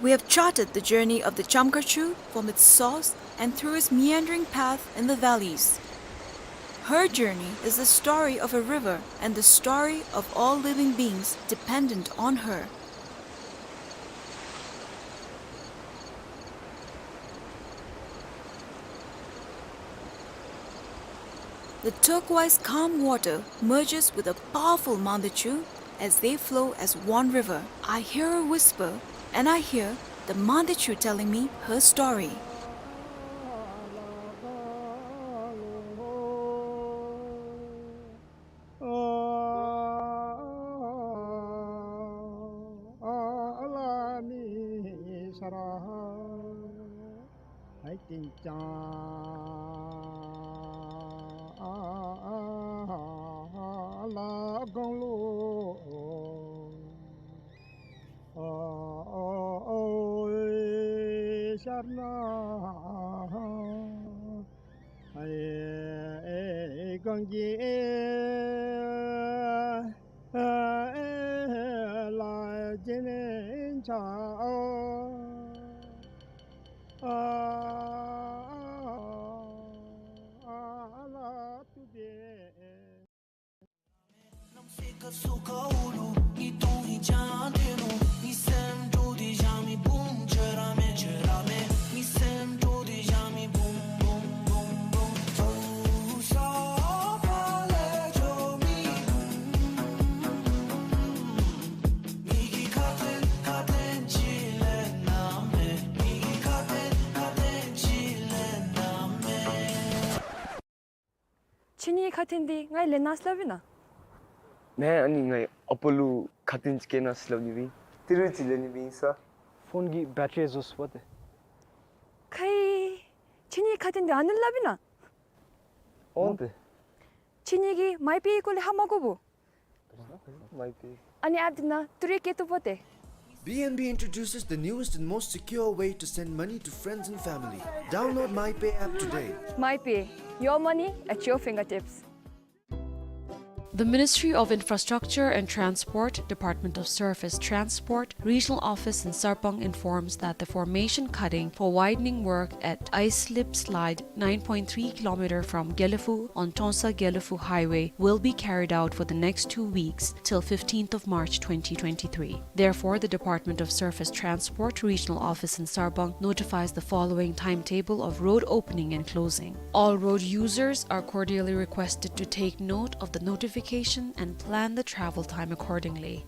We have charted the journey of the Chamkar Chu from its source and through its meandering path in the valleys. Her journey is the story of a river and the story of all living beings dependent on her. The turquoise calm water merges with the powerful Mande Chu as they flow as one river. I hear her whisper, and I hear the Mande Chu telling me her story. ཁྱེད་གཉིས་ཁ་ཐུན་འདི་ང་ལེན་གནང་ཟེར་སླབ་ཨིན་ན། མེན། ཨ་ནི་ང་ཨ་པ་ལུ་ཁ་ཐུན་ཅིག་བསྐྱལ་གནང་ཟེར་སླབ་ནི་སྦེ་ཨིན། ཏི་རུ་ཅིག་ལེན་ནི་སྦེ་ཨིན་ས། ཕོན་གྱི་བེ་ཊི་རི་རྫོགས་སོཔ་ཏེ། ཁའི། ཁྱེད་གཉིས་ཁ་ཐུན་འདི་ཨ་ནི་སླབ་ཨིན་ན། འོང་ཏེ། ཁྱེད་གཉིས་ཀྱིས་མའི་པེ་ཡི་སྐོར་ལས་ཧ་མ་གོ་བོ། མའི་པེ། ཨ་ནི་ཨེཔ་འདི་ནང་ཏི་རུ་བསྐྱལ་བཏུབ་པ་ཏེ། B N B introduces the newest and most secure way to send money to friends and family. Download MyPay app today. MyPay, your money at your fingertips. The Ministry of Infrastructure and Transport, Department of Surface Transport, Regional Office in Sarpang informs that the formation cutting for widening work at Ice Slip Slide nine point three kilometer from Gelephu on Tongsa-Gelephu Highway will be carried out for the next two weeks till fifteenth of March twenty twenty-three. Therefore, the Department of Surface Transport Regional Office in Sarpang notifies the following timetable of road opening and closing. All road users are cordially requested to take note of the notification and plan the travel time accordingly.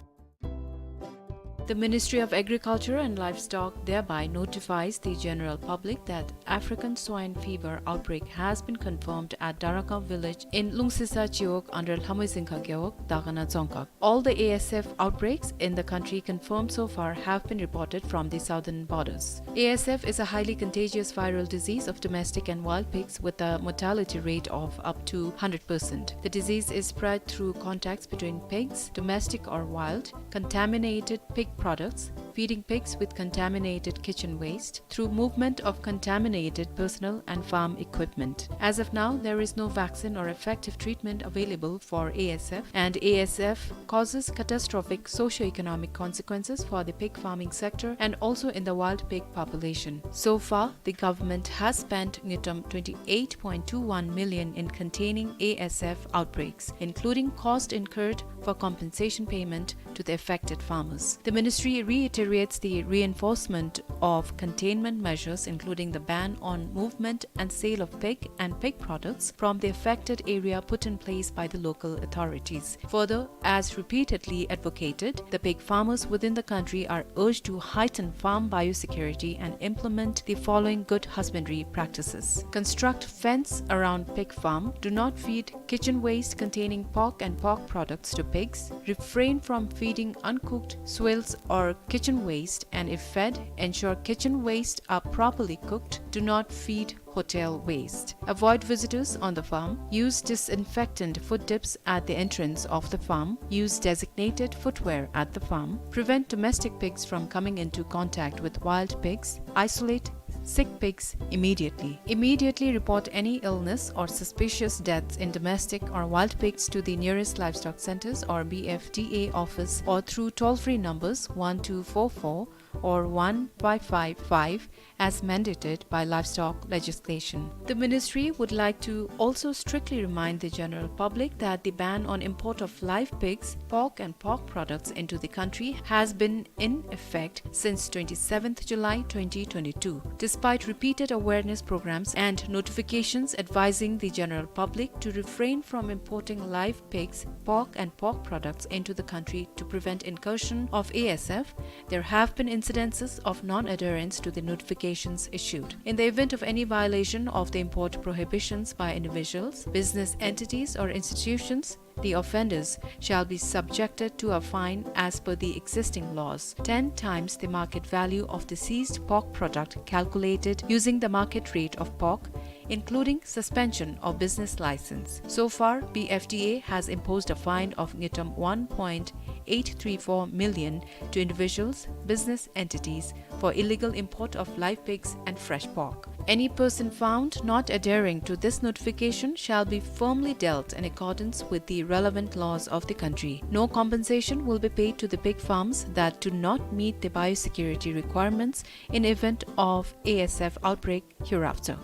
The Ministry of Agriculture and Livestock thereby notifies the general public that African swine fever outbreak has been confirmed at Daraka village in Lungsisa Chiwog under Lhamoizingkha Gewog, Dagana Dzongkhag. All the A S F outbreaks in the country confirmed so far have been reported from the southern borders. A S F is a highly contagious viral disease of domestic and wild pigs with a mortality rate of up to hundred percent. The disease is spread through contacts between pigs, domestic or wild, contaminated pig products, feeding pigs with contaminated kitchen waste, through movement of contaminated personnel and farm equipment. As of now, there is no vaccine or effective treatment available for A S F, and A S F causes catastrophic socio-economic consequences for the pig farming sector and also in the wild pig population. So far, the government has spent ngultrum twenty-eight point two one million in containing A S F outbreaks, including cost incurred for compensation payment to the affected farmers. The ministry reiterates the reinforcement of containment measures, including the ban on movement and sale of pig and pig products from the affected area put in place by the local authorities. Further, as repeatedly advocated, the pig farmers within the country are urged to heighten farm biosecurity and implement the following good husbandry practices. Construct fence around pig farm. Do not feed kitchen waste containing pork and pork products to pigs. Refrain from feeding uncooked swills or kitchen waste, and if fed, ensure kitchen waste are properly cooked. Do not feed hotel waste. Avoid visitors on the farm. Use disinfectant foot dips at the entrance of the farm. Use designated footwear at the farm. Prevent domestic pigs from coming into contact with wild pigs. Isolate sick pigs immediately. Immediately report any illness or suspicious deaths in domestic or wild pigs to the nearest livestock centers or B F D A office or through toll-free numbers one two four four or one five five five as mandated by livestock legislation. The ministry would like to also strictly remind the general public that the ban on import of live pigs, pork and pork products into the country has been in effect since twenty-seventh July twenty twenty-two. Despite repeated awareness programs and notifications advising the general public to refrain from importing live pigs, pork and pork products into the country to prevent incursion of A S F, there have been incidences of non-adherence to the notifications issued. In the event of any violation of the import prohibitions by individuals, business entities or institutions, the offenders shall be subjected to a fine as per the existing laws, ten times the market value of the seized pork product calculated using the market rate of pork, including suspension of business license. So far, B F D A has imposed a fine of ngultrum one point eight three four million to individuals, business entities for illegal import of live pigs and fresh pork. Any person found not adhering to this notification shall be firmly dealt in accordance with the relevant laws of the country. No compensation will be paid to the pig farms that do not meet the biosecurity requirements in event of A S F outbreak hereafter.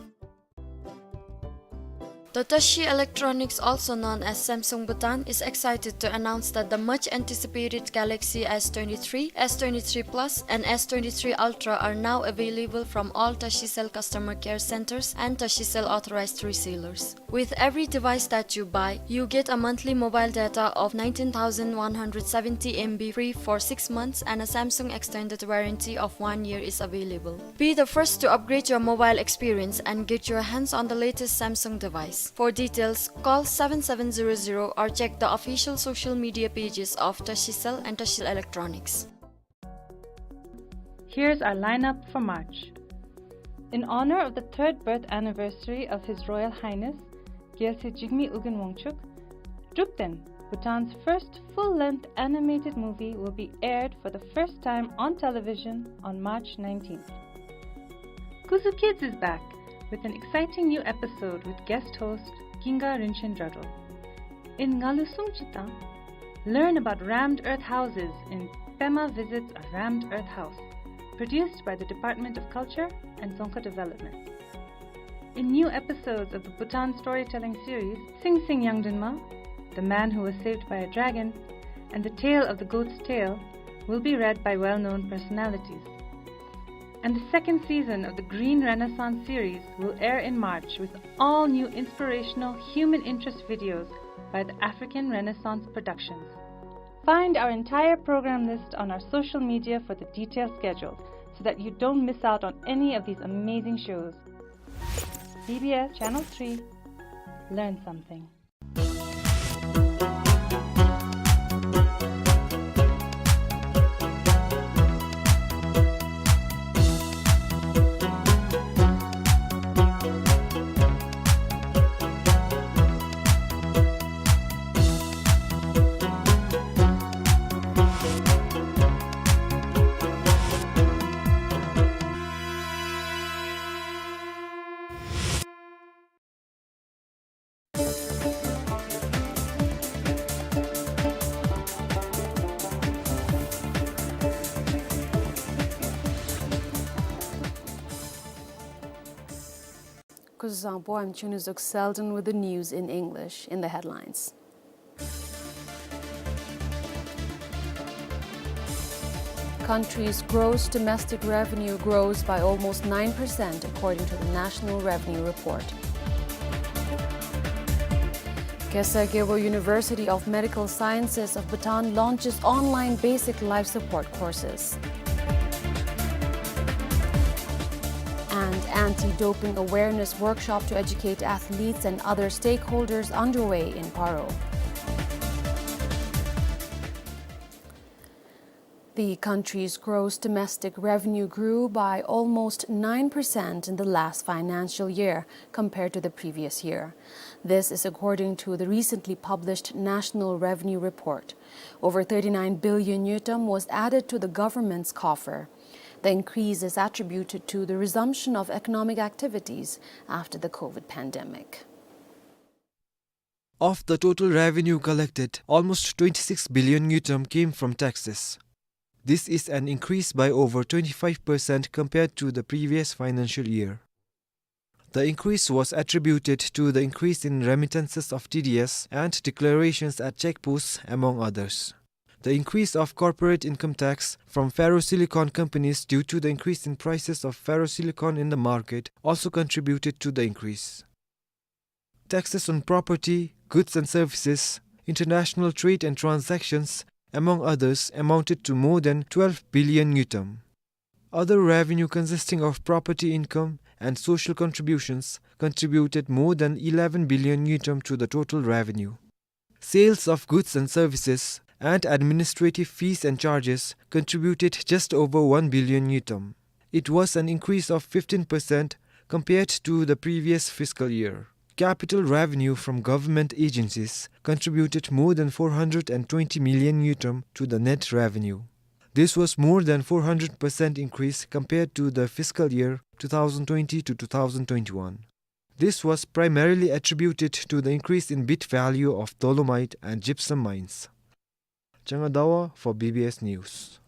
The Tashi Electronics, also known as Samsung Bhutan, is excited to announce that the much anticipated Galaxy S twenty-three, S twenty-three Plus, and S twenty-three Ultra are now available from all Tashicell customer care centers and Tashicell authorized resellers. With every device that you buy, you get a monthly mobile data of nineteen thousand one hundred seventy M B free for six months, and a Samsung extended warranty of one year is available. Be the first to upgrade your mobile experience and get your hands on the latest Samsung device. For details, call seven seven zero zero or check the official social media pages of Tashicell and Tashicell Electronics. Here's our lineup for March. In honor of the third birth anniversary of His Royal Highness Gyalse Jigme Ugin Wangchuck, Drukten, Bhutan's first full-length animated movie, will be aired for the first time on television on March nineteenth. Kuzu Kids is back with an exciting new episode with guest host Ginga Rinchen Dradro. In Ngalu Sung Chitang, learn about rammed earth houses in Pema Visits a Rammed Earth House, produced by the Department of Culture and Dzongkha Development. In new episodes of the Bhutan storytelling series, Sing Sing Yangdinma, The Man Who Was Saved by a Dragon, and The Tale of the Goat's Tail will be read by well-known personalities. And the second season of the Green Renaissance series will air in March with all new inspirational human interest videos by the African Renaissance Productions. Find our entire program list on our social media for the detailed schedule so that you don't miss out on any of these amazing shows. B B S Channel three. Learn something. Kuzuzangpo, I'm Chunizuk Selden with the news in English. In the headlines. Country's gross domestic revenue grows by almost nine percent, according to the National Revenue Report. Khesar Gyalpo University of Medical Sciences of Bhutan launches online basic life support courses. And anti-doping awareness workshop to educate athletes and other stakeholders underway in Paro. The country's gross domestic revenue grew by almost nine percent in the last financial year compared to the previous year. This is according to the recently published National Revenue Report. Over thirty-nine billion ngultrum was added to the government's coffer. The increase is attributed to the resumption of economic activities after the COVID pandemic. Of the total revenue collected, almost twenty-six billion ngultrum came from taxes. This is an increase by over twenty-five percent compared to the previous financial year. The increase was attributed to the increase in remittances of T D S and declarations at checkposts, among others. The increase of corporate income tax from ferrosilicon companies due to the increase in prices of ferrosilicon in the market also contributed to the increase. Taxes on property, goods and services, international trade and transactions, among others, amounted to more than twelve billion ngultrum. Other revenue consisting of property income and social contributions contributed more than eleven billion ngultrum to the total revenue. Sales of goods and services and administrative fees and charges contributed just over one billion ngultrum. It was an increase of fifteen percent compared to the previous fiscal year. Capital revenue from government agencies contributed more than four hundred and twenty million ngultrum to the net revenue. This was more than four hundred percent increase compared to the fiscal year two thousand twenty to two thousand twenty-one. This was primarily attributed to the increase in bid value of dolomite and gypsum mines. Changa Dawa for B B S News.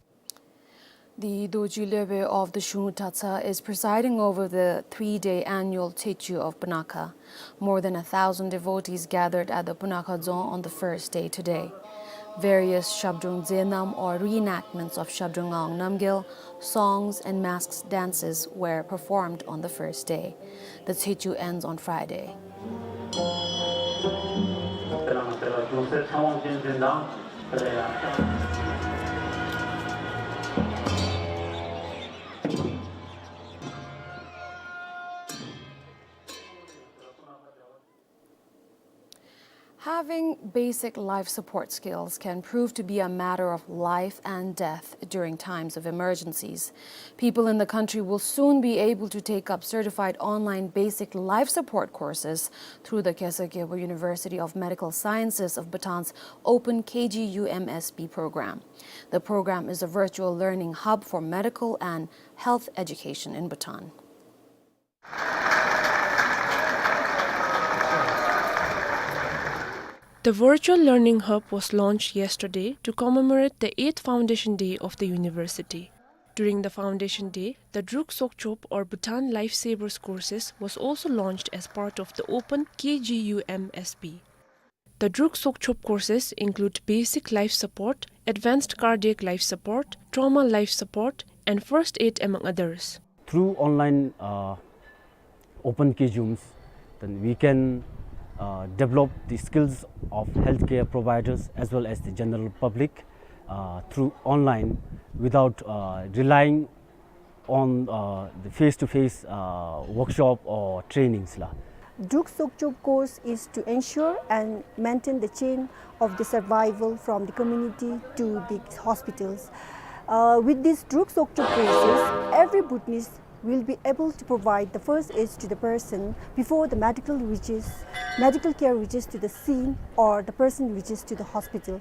The Dorji Lwepboi of the Shunghu Tatsa is presiding over the three-day annual Tsechu of Punakha. More than a thousand devotees gathered at the Punakha Dzong on the first day today. Various Shabdrung Dzenam or reenactments of Shabdrung Ngawang Namgyel, songs and masked dances were performed on the first day. The Tsechu ends on Friday. Having basic life support skills can prove to be a matter of life and death during times of emergencies. People in the country will soon be able to take up certified online basic life support courses through the Khesar Gyalpo University of Medical Sciences of Bhutan's Open K G U M S B program. The program is a virtual learning hub for medical and health education in Bhutan. The virtual learning hub was launched yesterday to commemorate the eighth foundation day of the university. During the foundation day, the Druk Sokchop or Bhutan Lifesavers courses was also launched as part of the Open K G U M S B. The Druk Sokchop courses include basic life support, advanced cardiac life support, trauma life support, and first aid, among others. Through online, uh, open K G U Ms, then we can uh, develop the skills of healthcare providers as well as the general public, uh, through online without, uh, relying on, uh, the face-to-face, uh, workshop or trainings la. Druk Sokchop course is to ensure and maintain the chain of the survival from the community to the hospitals. Uh, with these Druk Sokchop courses, every Bhutanese will be able to provide the first aid to the person before the medical reaches, medical care reaches to the scene or the person reaches to the hospital.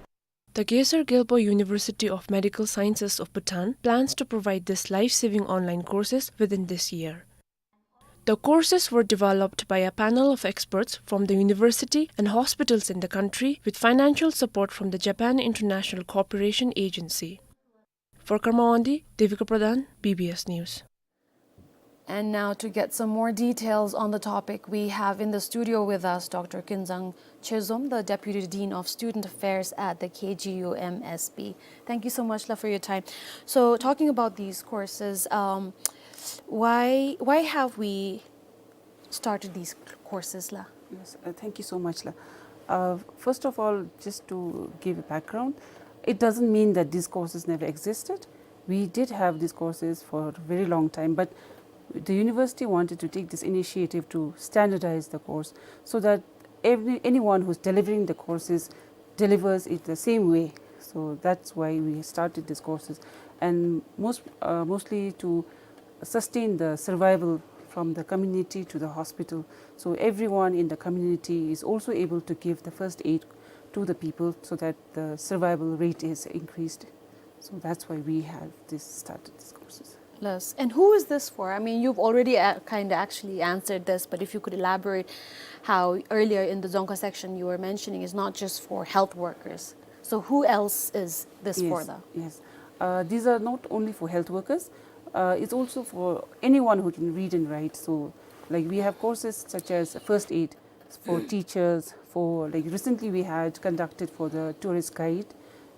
The Gesar Gyalpo University of Medical Sciences of Bhutan plans to provide this life-saving online courses within this year. The courses were developed by a panel of experts from the university and hospitals in the country with financial support from the Japan International Cooperation Agency. For Karma Wangdi, Devika Pradhan, B B S News. And now to get some more details on the topic, we have in the studio with us Doctor Kinzang Chezom, the Deputy Dean of Student Affairs at the K G U M S B. Thank you so much la, for your time. So talking about these courses, um, why, why have we started these courses la? Yes, uh, thank you so much la. Uh, first of all, just to give a background, it doesn't mean that these courses never existed. We did have these courses for a very long time, but the university wanted to take this initiative to standardize the course so that every, anyone who's delivering the courses delivers it the same way. So that's why we started these courses, and most, uh, mostly to sustain the survival from the community to the hospital. So everyone in the community is also able to give the first aid to the people so that the survival rate is increased. So that's why we have this, started these courses. Yes. And who is this for? I mean, you've already, uh, kind of actually answered this, but if you could elaborate how earlier in the Dzongkha section you were mentioning is not just for health workers. So who else is this for, yes, though? Yes. Uh, these are not only for health workers, uh, it's also for anyone who can read and write. So, like, we have courses such as first aid for teachers, for, like, recently we had conducted for the tourist guide,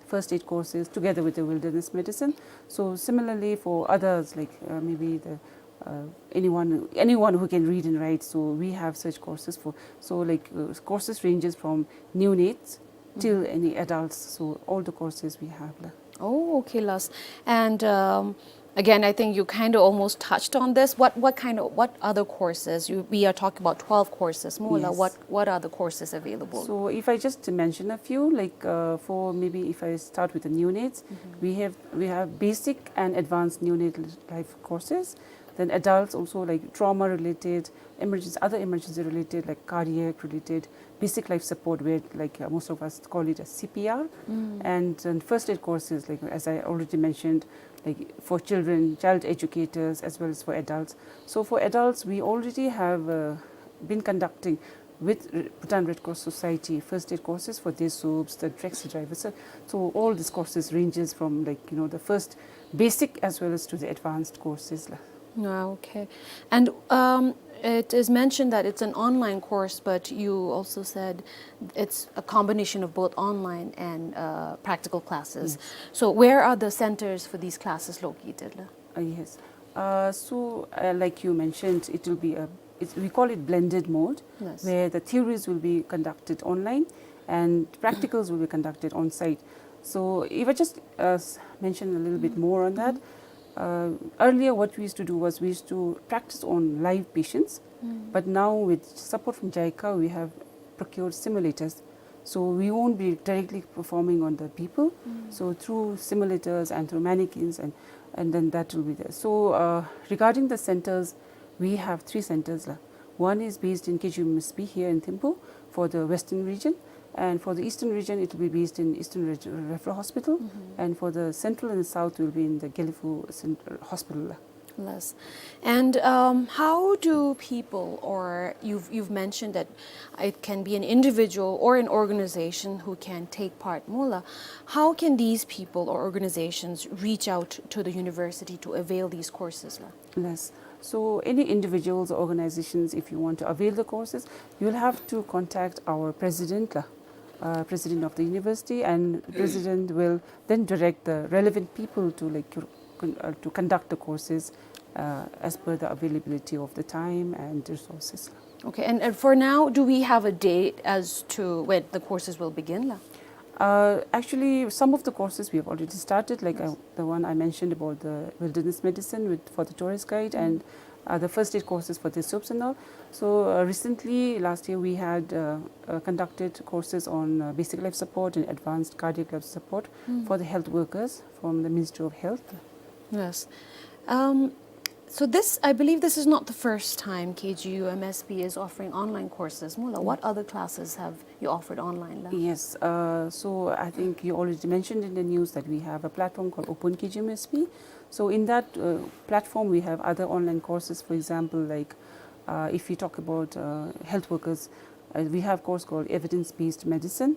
first aid courses together with the wilderness medicine. So similarly for others, like, uh, maybe the, uh, anyone, anyone who can read and write. So we have such courses for, so, like, uh, courses ranges from neonates till any adults. So all the courses we have la. Oh, okay, Las. And, um, again, I think you kind of almost touched on this. What, what kind of, what other courses? You, we are talking about twelve courses, more la. Yes. What, what are the courses available? So if I just mention a few, like, uh, for maybe if I start with the neonates, we have, we have basic and advanced neonatal life courses. Then adults also, like, trauma related, emergency, other emergency related, like cardiac related, basic life support, where, like, uh, most of us call it as C P R, and, and first aid courses, like, as I already mentioned, like, for children, child educators, as well as for adults. So for adults, we already have, uh, been conducting with R-, Bhutan Red Cross Society first aid courses for the subs, the taxi drivers. So, so all these courses ranges from, like, you know, the first basic as well as to the advanced courses la. Ah, okay. And, um, it is mentioned that it's an online course, but you also said it's a combination of both online and, uh, practical classes. Yes. So where are the centers for these classes located la? Uh, yes. Uh, so, uh, like you mentioned, it will be a, it's, we call it blended mode, yes, where the theories will be conducted online and practicals will be conducted on site. So if I just, uh, s-, mention a little bit more on that, uh, earlier what we used to do was we used to practice on live patients, but now with support from JICA, we have procured simulators. So we won't be directly performing on the people. So through simulators and through mannequins, and, and then that will be there. So, uh, regarding the centers, we have three centers la. One is based in K G U M S B here in Thimphu for the western region, and for the eastern region, it will be based in Eastern Ref-, Referral Hospital, and for the central and the south will be in the Gelephu Cent-, Hospital la. Yes. And, um, how do people, or you've, you've mentioned that it can be an individual or an organization who can take part, mo la. How can these people or organizations reach out to the university to avail these courses la? Yes. So any individuals or organizations, if you want to avail the courses, you'll have to contact our president la, uh, president of the university, and the president will then direct the relevant people to, like, your con-, uh, to conduct the courses, uh, as per the availability of the time and resources. Okay, and, and for now, do we have a date as to when the courses will begin, la? Uh, actually, some of the courses we have already started, like, uh, the one I mentioned about the wilderness medicine with, for the tourist guide, and, uh, the first aid courses for the soups and all. So, uh, recently, last year, we had, uh, uh, conducted courses on, uh, basic life support and advanced cardiac life support for the health workers from the Ministry of Health. Yes. Um, so this, I believe this is not the first time K G U M S P is offering online courses. Mo, la, what other classes have you offered online, la? Yes, uh, so I think you already mentioned in the news that we have a platform called Open K G U M S P. So in that, uh, platform, we have other online courses, for example, like, uh, if you talk about, uh, health workers, uh, we have course called evidence-based medicine,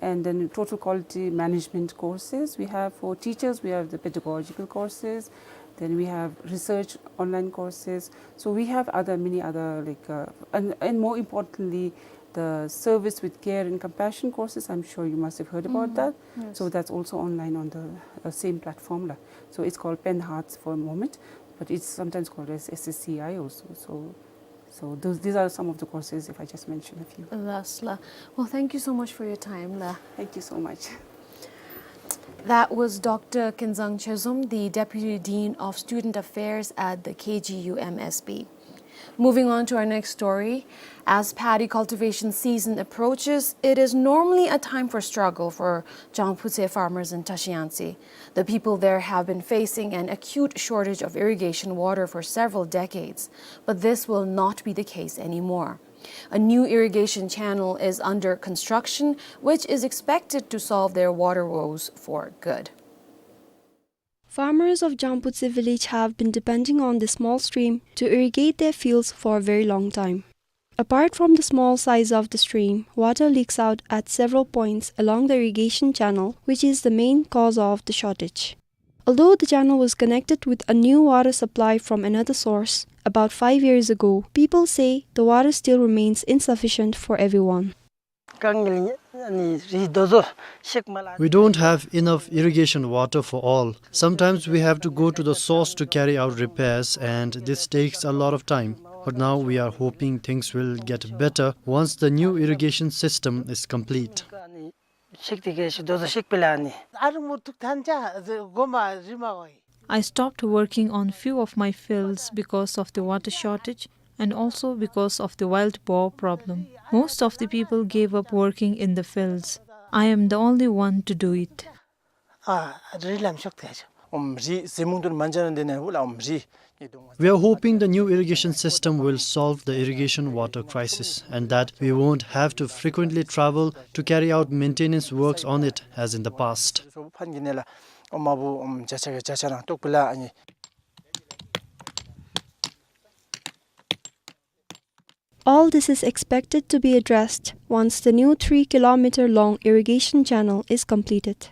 and then total quality management courses. We have for teachers, we have the pedagogical courses, then we have research online courses. So we have other, many other, like, uh, and, and more importantly, the service with care and compassion courses. I'm sure you must have heard about that. Yes. So that's also online on the, uh, same platform, la. So it's called Pen Hearts for a moment, but it's sometimes called as S S C I also. So, so those, these are some of the courses, if I just mention a few. Yes, la. Well, thank you so much for your time, la. Thank you so much. That was Doctor Kinzang Chezom, the Deputy Dean of Student Affairs at the K G U M S P. Moving on to our next story, as paddy cultivation season approaches, it is normally a time for struggle for Jangputse farmers in Tashiyangtse. The people there have been facing an acute shortage of irrigation water for several decades, but this will not be the case anymore. A new irrigation channel is under construction, which is expected to solve their water woes for good. Farmers of Jangputse village have been depending on this small stream to irrigate their fields for a very long time. Apart from the small size of the stream, water leaks out at several points along the irrigation channel, which is the main cause of the shortage. Although the channel was connected with a new water supply from another source about five years ago, people say the water still remains insufficient for everyone. དཀའ་ངལ་ནི་རི་རྡོ་བཟོ་ཤེག་མ་ལ། We don't have enough irrigation water for all. Sometimes we have to go to the source to carry out repairs, and this takes a lot of time. But now we are hoping things will get better once the new irrigation system is complete. ཤེག་དེ་གི་རྡོ་བཟོ་ཤེག་པི་ལ་ནི། ཨ་རི་མུ་ཐུག་ཐན་ཅ་གོ་མ་རི་མ་གོ་ཡི། I stopped working on few of my fields because of the water shortage and also because of the wild boar problem. Most of the people gave up working in the fields. I am the only one to do it. ཨ་རི་ལམ་ཤོག་ཏེ་ཨོམ་རི་ཟེ་མུང་དུར་མན་ཇ་ན་དེ་ནེ་ཧུ་ལ་ཨོམ་རི། We are hoping the new irrigation system will solve the irrigation water crisis and that we won't have to frequently travel to carry out maintenance works on it as in the past. ཕན་གི་ནེ་ལ་ཨོམ་ཨ་བུ་ཨོམ་ཇ་ཆ་གི་ཇ་ཆ་རང་ཏོག་པི་ལ་ཨ་ནི། All this is expected to be addressed once the new three kilometer long irrigation channel is completed.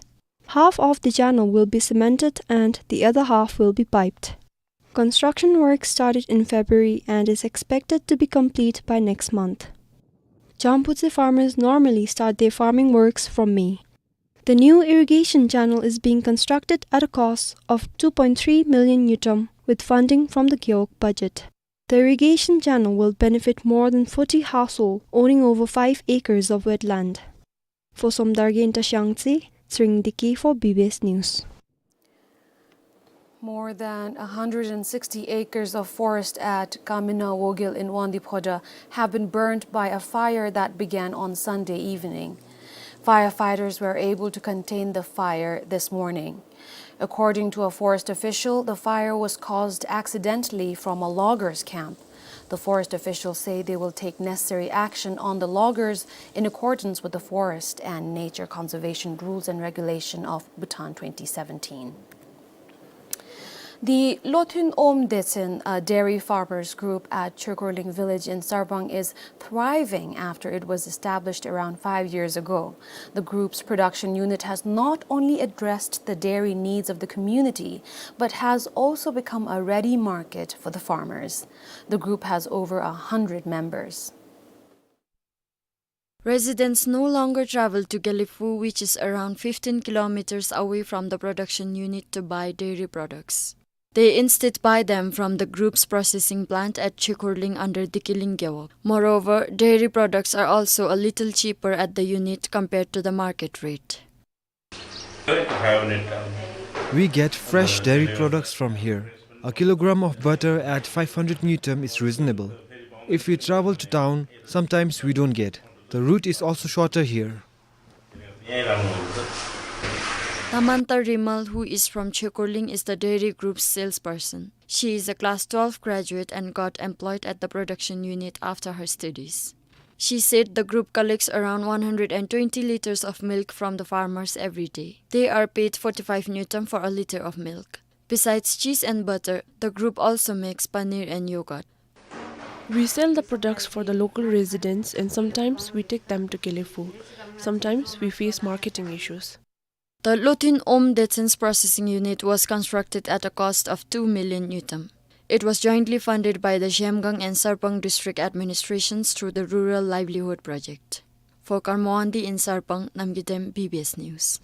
Half of the channel will be cemented and the other half will be piped. Construction work started in February and is expected to be complete by next month. Jangputse farmers normally start their farming works from May. The new irrigation channel is being constructed at a cost of two point three million ngultrum with funding from the Gewog budget. The irrigation channel will benefit more than forty households owning over five acres of wetland. For Somdal Genta Shangtse, Tsering Deki for B B S News. More than a hundred and sixty acres of forest at Kamina Wogil in Wangdue Phodrang have been burned by a fire that began on Sunday evening. Firefighters were able to contain the fire this morning. According to a forest official, the fire was caused accidentally from a loggers' camp. The forest officials say they will take necessary action on the loggers in accordance with the Forest and Nature Conservation Rules and Regulation of Bhutan twenty seventeen. The Lothin Om Detsen, a dairy farmers group at Chokorling village in Sarbang, is thriving after it was established around five years ago. The group's production unit has not only addressed the dairy needs of the community, but has also become a ready market for the farmers. The group has over a hundred members. Residents no longer travel to Gelephu, which is around fifteen kilometers away from the production unit, to buy dairy products. They instead buy them from the group's processing plant at Chekhorling under Dikiling Gewog. Moreover, dairy products are also a little cheaper at the unit compared to the market rate. We get fresh dairy products from here. A kilogram of butter at five hundred ngultrum is reasonable. If we travel to town, sometimes we don't get. The route is also shorter here. Tamanta Rimal, who is from Chekhorling, is the dairy group's salesperson. She is a class twelve graduate and got employed at the production unit after her studies. She said the group collects around one hundred and twenty liters of milk from the farmers every day. They are paid forty-five ngultrum for a liter of milk. Besides cheese and butter, the group also makes paneer and yogurt. We sell the products for the local residents and sometimes we take them to Gelephu. Sometimes we face marketing issues. The Lothin Om Detsen's processing unit was constructed at a cost of two million ngultrum. It was jointly funded by the Zhemgang and Sarpang district administrations through the Rural Livelihood Project. For Karma Wangdi in Sarpang, Namgay Dem, B B S News.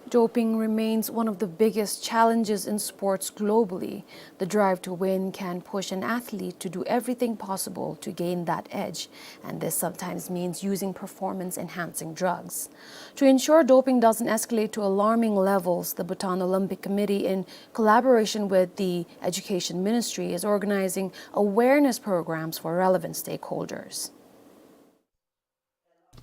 Doping remains one of the biggest challenges in sports globally. The drive to win can push an athlete to do everything possible to gain that edge, and this sometimes means using performance-enhancing drugs. To ensure doping doesn't escalate to alarming levels, the Bhutan Olympic Committee, in collaboration with the Education Ministry, is organizing awareness programs for relevant stakeholders.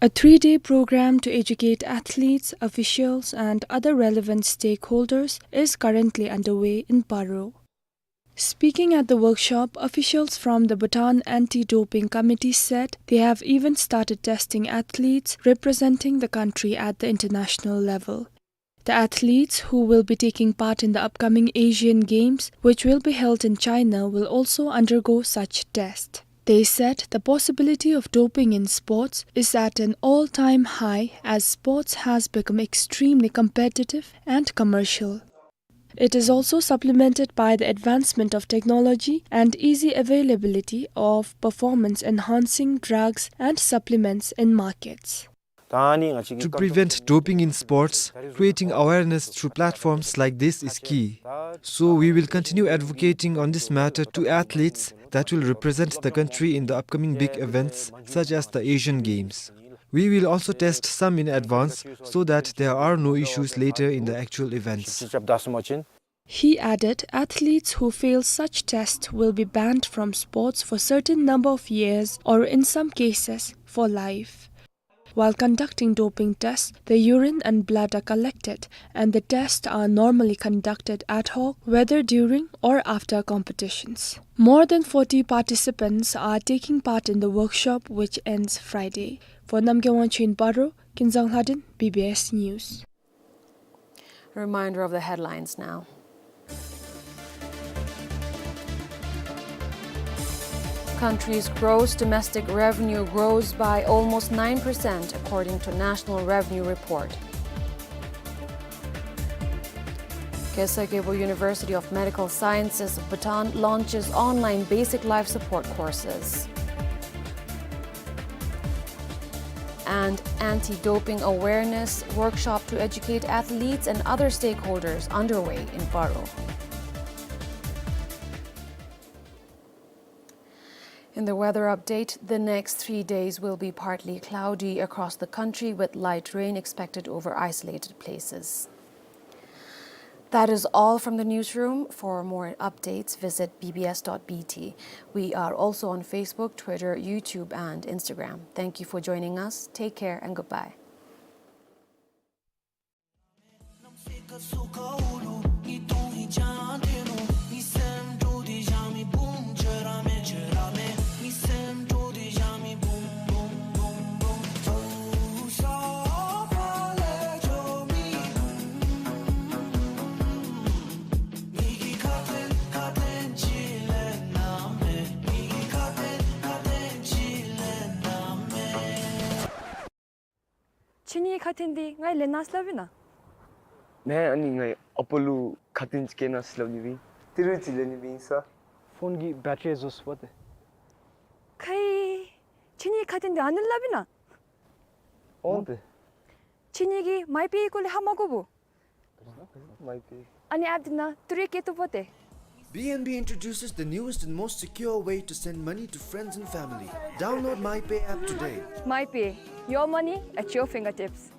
A three-day program to educate athletes, officials, and other relevant stakeholders is currently underway in Paro. Speaking at the workshop, officials from the Bhutan Anti-Doping Committee said they have even started testing athletes representing the country at the international level. The athletes who will be taking part in the upcoming Asian Games, which will be held in China, will also undergo such test. They said the possibility of doping in sports is at an all-time high as sports has become extremely competitive and commercial. It is also supplemented by the advancement of technology and easy availability of performance-enhancing drugs and supplements in markets. To prevent doping in sports, creating awareness through platforms like this is key. So we will continue advocating on this matter to athletes that will represent the country in the upcoming big events such as the Asian Games. We will also test some in advance so that there are no issues later in the actual events. He added, athletes who fail such tests will be banned from sports for certain number of years or in some cases for life. While conducting doping tests, the urine and blood are collected, and the tests are normally conducted ad hoc, whether during or after competitions. More than forty participants are taking part in the workshop, which ends Friday. For Namgay Wangchuk in Paro, Kinzang Lhadin, B B S News. A reminder of the headlines now. Country's gross domestic revenue grows by almost nine percent, according to National Revenue Report. Khesar Gyalpo University of Medical Sciences of Bhutan launches online basic life support courses. And anti-doping awareness workshop to educate athletes and other stakeholders underway in Paro. In the weather update, the next three days will be partly cloudy across the country with light rain expected over isolated places. That is all from the newsroom. For more updates, visit B B S dot B T. We are also on Facebook, Twitter, YouTube, and Instagram. Thank you for joining us. Take care and goodbye. ཁྱེད་གཉིས་ཁ་འཕྲིན་འདི་ང་ལེན་གནང་སླབ་ཨིན་ན། མེན། ཨ་ནི་ངེའི་ཨ་པ་ལུ་ཁ་འཕྲིན་ཅིག་བསྐྱལ་གནང་སླབ་ནི་སྦེ་ཨིན། ཏི་རུ་ཅིག་ལེན་ནི་སྦེ་ཨིན་ས། ཕོན་གྱི་བེ་ཊ་རི་རྫོགས་སོ་པ་ཏེ། ཁའི། ཁྱེད་གཉིས། ཁ་ཏོན་འདི་ཨ་ནི་སླབ་ཨིན་ན། འོང་ཏེ། ཁྱེད་གཉིས་ཀྱིས་མའི་པེ་ཡི་སྐོར་ལས་ཧ་མ་གོ་བུ། མའི་པེ་ཡི། ཨ་ནི་ཨེཔ་འདི་ནང་ཏི་རུ་བཀོད་བཏུབ་པས་ཏེ། B N B introduces the newest and most secure way to send money to friends and family. Download MyPay app today. MyPay, your money at your fingertips.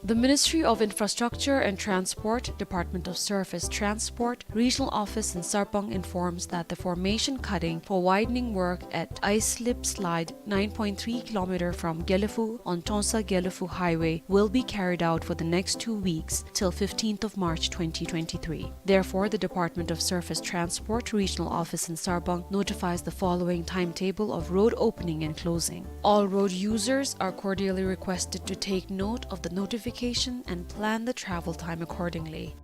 The Ministry of Infrastructure and Transport, Department of Surface Transport, Regional Office in Sarpang informs that the formation cutting for widening work at Islip Slide, nine point three kilometer from Gelephu on Tongsa-Gelephu Highway, will be carried out for the next two weeks till fifteenth of March twenty twenty-three. Therefore, the Department of Surface Transport Regional Office in Sarpang notifies the following timetable of road opening and closing. All road users are cordially requested to take note of the notification and plan the travel time accordingly.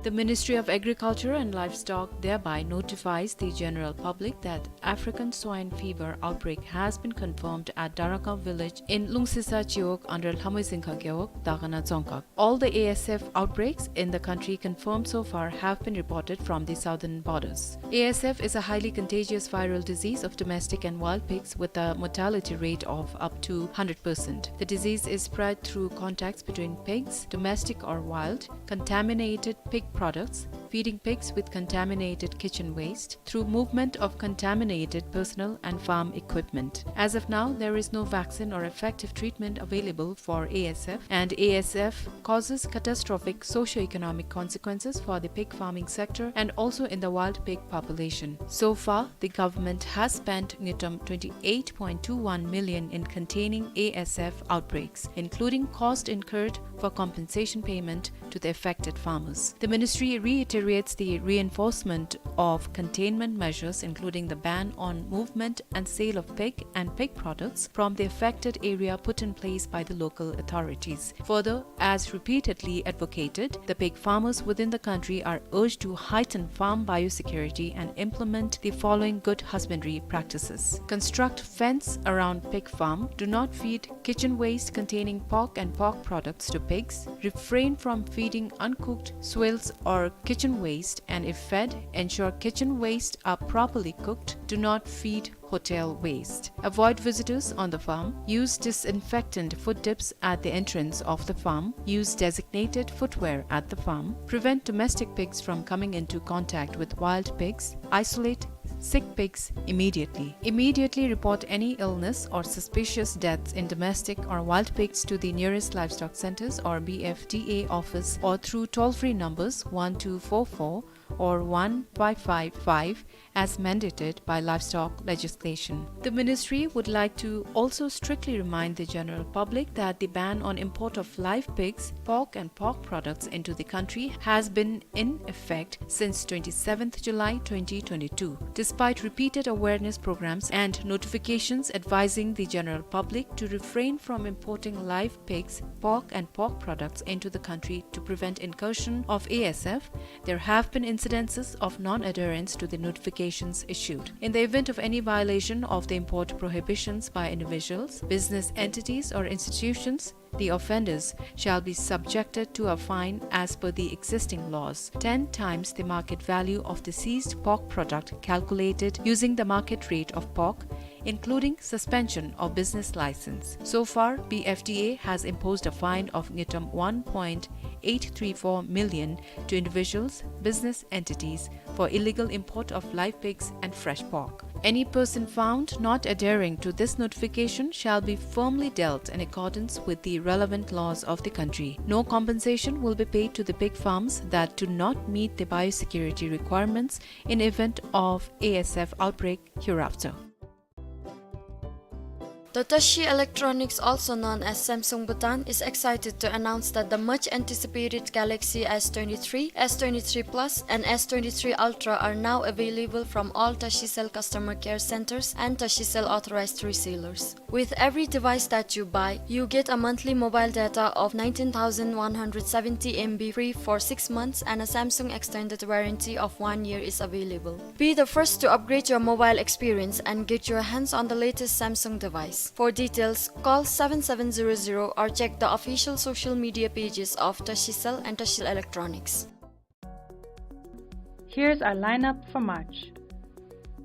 The Ministry of Agriculture and Livestock thereby notifies the general public that African swine fever outbreak has been confirmed at Daraka village in Lungsisa Chiwog under Lhamoizingka Gewog, Dagana Dzongkhag. All the A S F outbreaks in the country confirmed so far have been reported from the southern borders. A S F is a highly contagious viral disease of domestic and wild pigs with a mortality rate of up to hundred percent. The disease is spread through contacts between pigs, domestic or wild, contaminated pig products, feeding pigs with contaminated kitchen waste, through movement of contaminated personnel and farm equipment. As of now, there is no vaccine or effective treatment available for A S F, and A S F causes catastrophic socio-economic consequences for the pig farming sector and also in the wild pig population. So far, the government has spent ngultrum twenty-eight point two one million in containing A S F outbreaks, including cost incurred for compensation payment to the affected farmers. The ministry reiterates the reinforcement of containment measures, including the ban on movement and sale of pig and pig products from the affected area, put in place by the local authorities. Further, as repeatedly advocated, the pig farmers within the country are urged to heighten farm biosecurity and implement the following good husbandry practices. Construct fence around pig farm. Do not feed kitchen waste containing pork and pork products to pigs. Refrain from feeding uncooked swills or kitchen waste, and if fed, ensure kitchen waste are properly cooked. Do not feed hotel waste. Avoid visitors on the farm. Use disinfectant foot dips at the entrance of the farm. Use designated footwear at the farm. Prevent domestic pigs from coming into contact with wild pigs. Isolate sick pigs immediately. Immediately report any illness or suspicious deaths in domestic or wild pigs to the nearest livestock centers or B F D A office or through toll-free numbers one two four four or one five five five as mandated by livestock legislation. The ministry would like to also strictly remind the general public that the ban on import of live pigs, pork and pork products into the country has been in effect since twenty-seventh July twenty twenty-two. Despite repeated awareness programs and notifications advising the general public to refrain from importing live pigs, pork and pork products into the country to prevent incursion of A S F, there have been incidences of non-adherence to the notifications issued. In the event of any violation of the import prohibitions by individuals, business entities or institutions, the offenders shall be subjected to a fine as per the existing laws, ten times the market value of the seized pork product calculated using the market rate of pork, including suspension of business license. So far, B F D A has imposed a fine of ngultrum one point eight three four million to individuals, business entities for illegal import of live pigs and fresh pork. Any person found not adhering to this notification shall be firmly dealt in accordance with the relevant laws of the country. No compensation will be paid to the pig farms that do not meet the biosecurity requirements in event of A S F outbreak hereafter. The Tashi Electronics, also known as Samsung Bhutan, is excited to announce that the much anticipated Galaxy S twenty-three, S twenty-three Plus, and S twenty-three Ultra are now available from all Tashicell customer care centers and Tashicell authorized resellers. With every device that you buy, you get a monthly mobile data of nineteen thousand one hundred seventy M B free for six months and a Samsung extended warranty of one year is available. Be the first to upgrade your mobile experience and get your hands on the latest Samsung device. For details, call seven seven zero zero or check the official social media pages of Tashicell and Tashicell Electronics. Here's our lineup for March.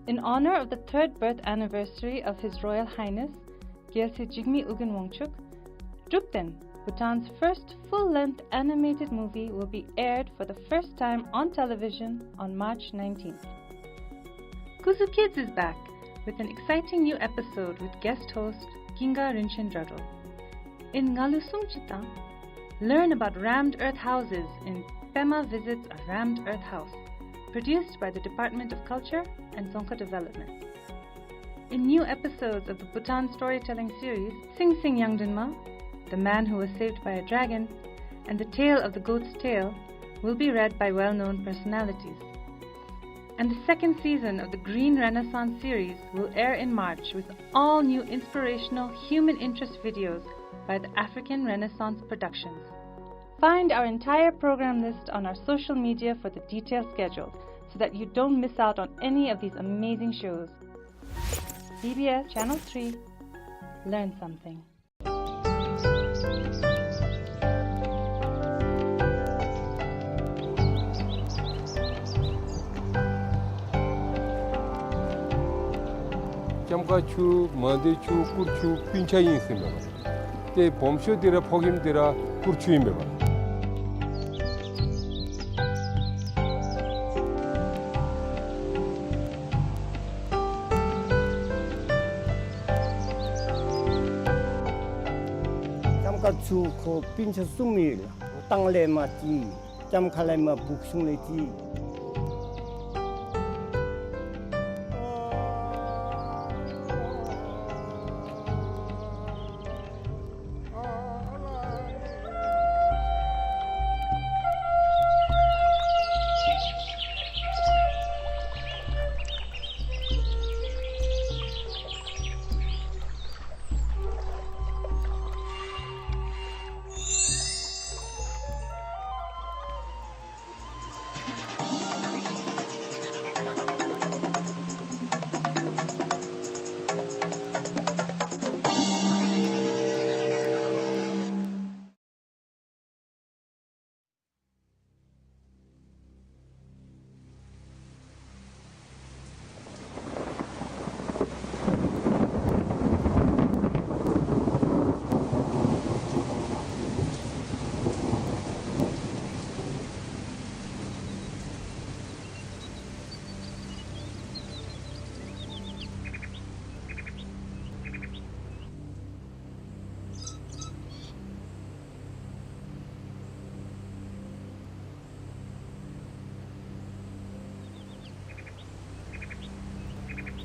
In honor of the third birth anniversary of His Royal Highness Gyalse Jigme Ugin Wangchuck, Drupten, Bhutan's first full-length animated movie, will be aired for the first time on television on March nineteenth. Kuzu Kids is back with an exciting new episode with guest host Ginga Rinchen Dradro. In Ngalu Sungchi Tang, learn about rammed earth houses in Pema Visits a Rammed Earth House, produced by the Department of Culture and Dzongkha Development. In new episodes of the Bhutan storytelling series, Sing Sing Yangdrinma, The Man Who Was Saved by a Dragon, and The Tale of the Goat's Tail, will be read by well-known personalities. And the second season of the Green Renaissance series will air in March with all new inspirational human interest videos by the African Renaissance Productions. Find our entire program list on our social media for the detailed schedule so that you don't miss out on any of these amazing shows. B B S Channel three, learn something. ལྕམ་དཀར་ཆུ་མང་སྡེ་ཆུ་སྐུར་ཆུ་སྤུན་ཆ་ཨིན་ཟེར་མས་པ། ཏེ་སྦོམ་ཤོས་འདི་ར་ཕོ་རྒནམ་འདི་ར་སྐུར་ཆུ་ཨིན་མས་པ། ལྕམ་དཀར་ཆུ་ཁོ་སྤུན་ཆ་གསུམ་ཨིན་ལགས། སྟང་ལས་མར་ཅིག་ལྕམ་ཁ་ལས་མར་བུག་ཤུང་ལས་ཅིག།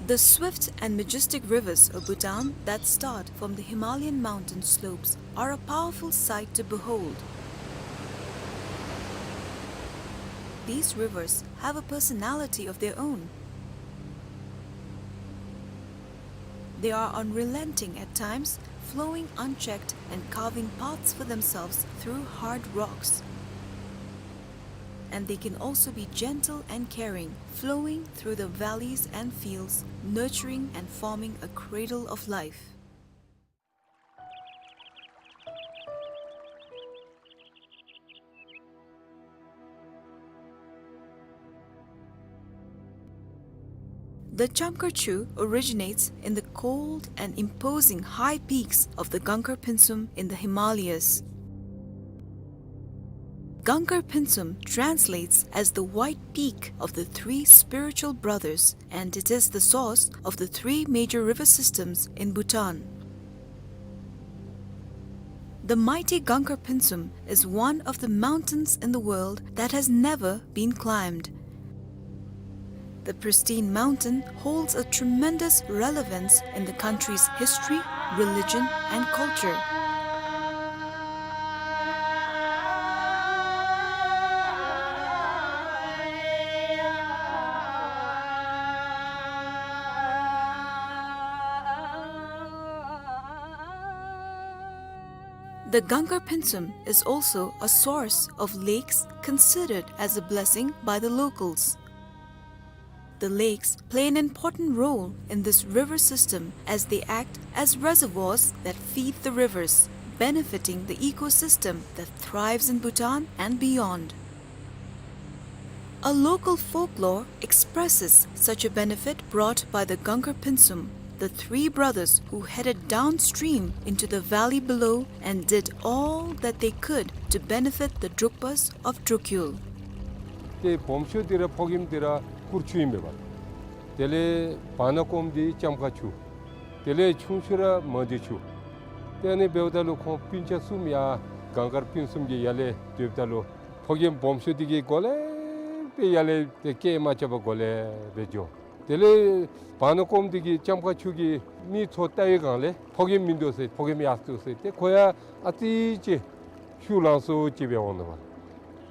The swift and majestic rivers of Bhutan that start from the Himalayan mountain slopes are a powerful sight to behold. These rivers have a personality of their own. They are unrelenting at times, flowing unchecked and carving paths for themselves through hard rocks. And they can also be gentle and caring, flowing through the valleys and fields, nurturing and forming a cradle of life. The Chamkar Chu originates in the cold and imposing high peaks of the Gangkar Pynsum in the Himalayas. Gangkar Pynsum translates as the white peak of the three spiritual brothers, and it is the source of the three major river systems in Bhutan. The mighty Gangkar Pynsum is one of the mountains in the world that has never been climbed. The pristine mountain holds a tremendous relevance in the country's history, religion, and culture. The Gangkar Pynsum is also a source of lakes considered as a blessing by the locals. The lakes play an important role in this river system as they act as reservoirs that feed the rivers, benefiting the ecosystem that thrives in Bhutan and beyond. A local folklore expresses such a benefit brought by the Gangkar Phinsum, the three brothers who headed downstream into the valley below and did all that they could to benefit the Drukpas of Drukyul. ཏེ་སྦོམ་ཤོས་འདི་ར་ཕོ་རྒནམ་འདི་ར་བཀུར་ཆུ་ཨིན་པས། དེ་ལས་བར་ན་ཀོམ་འདི་ལྕམ་མཁར་ཆུ། དེ་ལས་ཆུང་ཤོས་ར་མང་སྡེ་ཆུ། ཏེ་ཨ་ནི་འབདཝ་ད་ལུ་ཁོང་སྤུན་ཆ་གསུམ་ཡར་གངས་དཀར་སྤུན་གསུམ་གྱི་ཡར་ལས་སྡོདཔ་ད་ལུ་ཕོ་རྒནམ་སྦོམ་ཤོས་འདི་གིས་གོ་ལེ་སྦེ་ཡར་ལས་ཏེ་སྐད་མ་རྐྱབ་པར་གོ་ལེ་སྦེ་འགྱོ། དེ་ལས་བར་ན་ཀོམ་འདི་གིས་ལྕམ་མཁར་ཆུ་གི་མིག་ཚོར་བལྟ་བའི་སྒང་ལས་ཕོ་རྒནམ་མིན་འདུག་ཟེར། ཕོ་རྒནམ་ཡར་སོང་འདུག་ཟེར། ཏེ་ཁོ་ཡང་ཨ་ཙི་ཅིག་ཤུགས་ལང་སོ་ཅིག་སྦེ་འོང་ནུག་པ།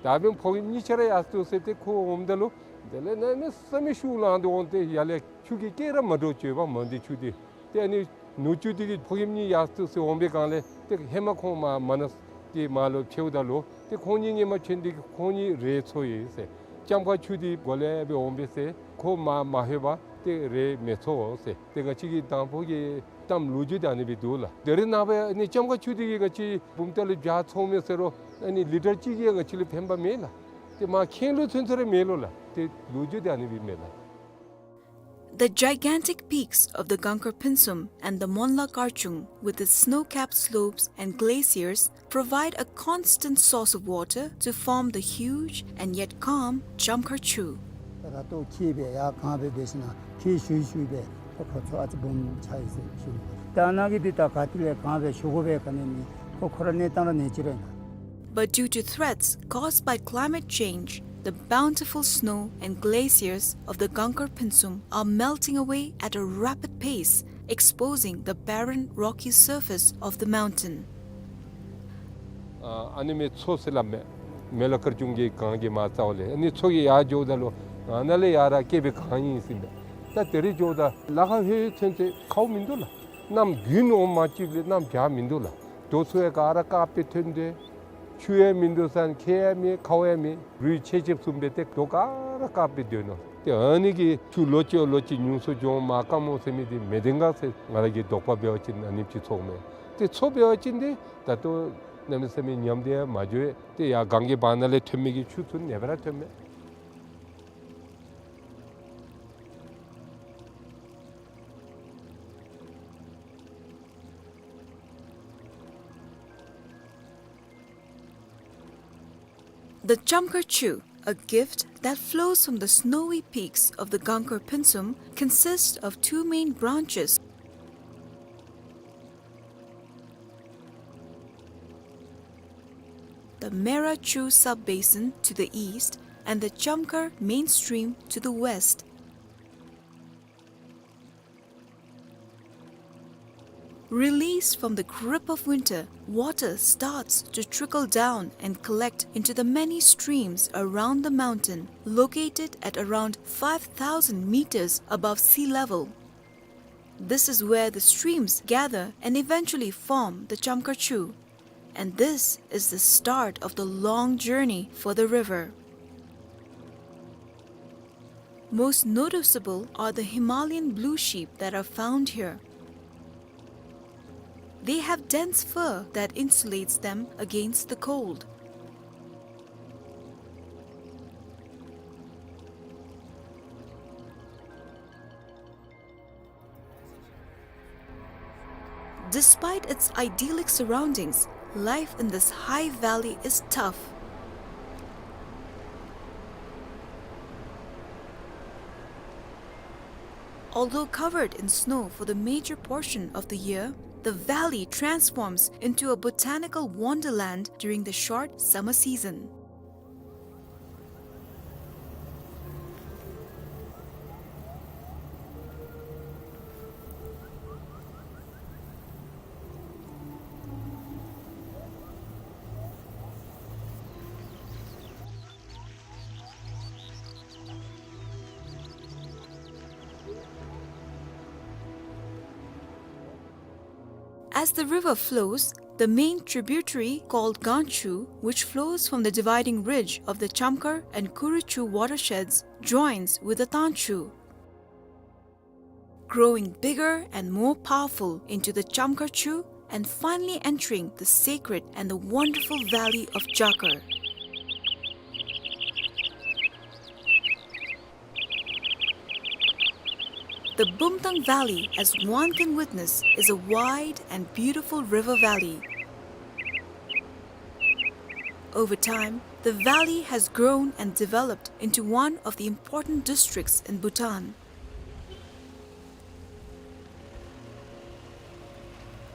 ད་འབདན་ཕོ་རྒནམ་གཉིས་ཆ་ར་ཡར་སོང་འདུག་ཟེར། ཏེ་ཁོ་འོངམ་ད་ལུ་དེ་ལས་གནམ་མེད་ས་མེད་ཤུགས་ལངས་ཏེ་འོང་སྟེ་ཡར་ལས་ཆུ་གི་སྐད་ར་མ་འདྲཝ་ཅིག་ཡོདཔ། མང་སྡེ་ཆུ་འདི། ཏེ་ཨ་ནི་ནུ་གཅུང་འདི་གིས་ཕོ་རྒནམ་གཉིས་ཡར་སོང་འདུག་ཟེར་འོང་པའི་སྒང་ལས་ཏེ་ཧེ་མ་ཁོང་མར་མར་ན་གི་མར་ལུ་ཕྱདཔ་ད་ལུ་ཏེ་ཁོང་གཉིས་སྔོན་མ་ཕྱད་ནི་འདི་གིས་ཁོང་གཉིས་རས་འཚོ་ཡི་ཟེར། ལྕམ་མཁར་ཆུ་འདི་གོ་ལེ་སྦེ་འོང་པས་ཟེར། ཁོ་མར་མ་ལྷོད་པར་ཏེ་རས་མི་འཚོ་ཟེར། ཏེ་ང་བཅས་ཀྱི་དང་ཕུ་གི་གཏམ་ལོ་རྒྱུས་འདི་ཨ་ནི་སྦེ་འདུག་ལགས། ད་རེས་ནངས་པ་ཨ་ནི་ལྕམ་མཁར་ཆུ་འདི་གིས་ང་བཅས་བུམ་ཐང་ལུ་བྱ་འཚོ་མི་ཟེར་རུང་ཨ་ནི་ལི་ཊར་གཅིག་གིས་ང་བཅས་ལུ་ཕན་པ་མེད་ལགས། ཏེ་མར་ཁེངས་ལུ་ཚུན་ཚོད་ར་མེད་ལོ་ལགས། ཏེ་ལོ་རྒྱུས་འདི་ཨ་ནི་སྦེ་མས་ལགས། The gigantic peaks of the Gangkar Phinsum and the Monla Karchung, with its snow-capped slopes and glaciers, provide a constant source of water to form the huge and yet calm Chamkhar Chu. ད་ལྟོ་ཁྱེགས་སྦེ་ཡར་གངས་སྦེ་འབད་ཞིན་ན་ཁྱེགས་ཞུ་ཞུ་སྦེ་ཁོ་ཁོ་ཚུ་ཨ་ཙི་སྦོམ་ཆགས་ཡི་ཟེར་ཞུ་ནི། ད་ནཱ་གི་འདི་ད་ག་ཏེ་ལས་གངས་སྦེ་ཞུ་དགོ་པའི་ག་ནི་མེད། ཁོ་ཁོ་ར་གནས་སྟངས་ར་གནས་ཅིག་ར་ཨིན། But due to threats caused by climate change, the bountiful snow and glaciers of the Gangkar Phinsum are melting away at a rapid pace, exposing the barren rocky surface of the mountain. ཨ་ཨ་ནི་མི་མཚོ་ཟེར་སླབ་མས། མོན་ལ་དཀར་ཆུང་གི་གངས་ཀྱི་མར་རྩ་བ་ལས་ཨ་ནི་མཚོ་གི་ཡར་འགྱོཝ་ད་ལུ་ཨ་ནཱ་ལས་ཡར་ར་བསྐལ་པའི་གངས་ཨིན་ཟེར་མས། ད་དེ་རེ་འགྱོཝ་ད་ལ་ཁ་ལྷོད་ཚུན་ཚོད་ཁཝ་མིན་འདུག་ལགས། གནམ་དགུན་འོང་མ་བཅུག་ལས་གནམ་བྱཱར་མིན་འདུག་ལགས། རྡོ་ཚུ་ཡང་ག་ར་དཀརཔོ་སྦེ་ཐོན་ཏེ་ཆུ་ཡང་མིན་འདུག་ས་ཁྱེགས་ཡང་མེད་ཁཝ་ཡང་མེད། རུད་ཆེ་ཆེ་བཟུམ་སྦེ་ཏེ་རྡོ་ག་ར་དཀརཔོ་སྦེ་སྡོད་ནུག། ཏེ་ཨ་ནི་གིས་ཆུ་ལོ་གཅིག་ལོ་གཅིག་ཉུང་སུ་འགྱོ་མ་དཀར་མོ་ཟེར་མི་འདི་མི་བདེན་ག་ཟེར་ང་ར་གིས་དོགས་པ་འབད་བ་ཅིན་ཨ་ནེམ་ཅིག་ཚོརཝ་མས། ཏེ་མཚོ་འབད་བ་ཅིན་ཏེ་ད་ལྟོ་གནམ་མེད་ས་མེད་ཉམས་ཏེ་ཡང་མ་འགྱོ། ཏེ་ཡར་གངས་ཀྱི་བར་ན་ལས་ཐོན་མི་གི་ཆུ་ཚུ་ཨ་ནེ་སྦེ་ར་ཐོནམ་མས། The Chamkhar Chu, a gift that flows from the snowy peaks of the Gangkar Phinsum, consists of two main branches, the Mera Chu sub-basin to the east and the Chamkhar main stream to the west. Released from the grip of winter, water starts to trickle down and collect into the many streams around the mountain, located at around five thousand meters above sea level. This is where the streams gather and eventually form the Chamkhar Chu. And this is the start of the long journey for the river. Most noticeable are the Himalayan blue sheep that are found here. They have dense fur that insulates them against the cold. Despite its idyllic surroundings, life in this high valley is tough. Although covered in snow for the major portion of the year, the valley transforms into a botanical wonderland during the short summer season. As the river flows, the main tributary called Ganchu, which flows from the dividing ridge of the Chamkhar and Kuruchu watersheds, joins with the Tanchu, growing bigger and more powerful into the Chamkhar Chu and finally entering the sacred and the wonderful valley of Jakar. The Bumthang Valley, as one can witness, is a wide and beautiful river valley. Over time, the valley has grown and developed into one of the important districts in Bhutan.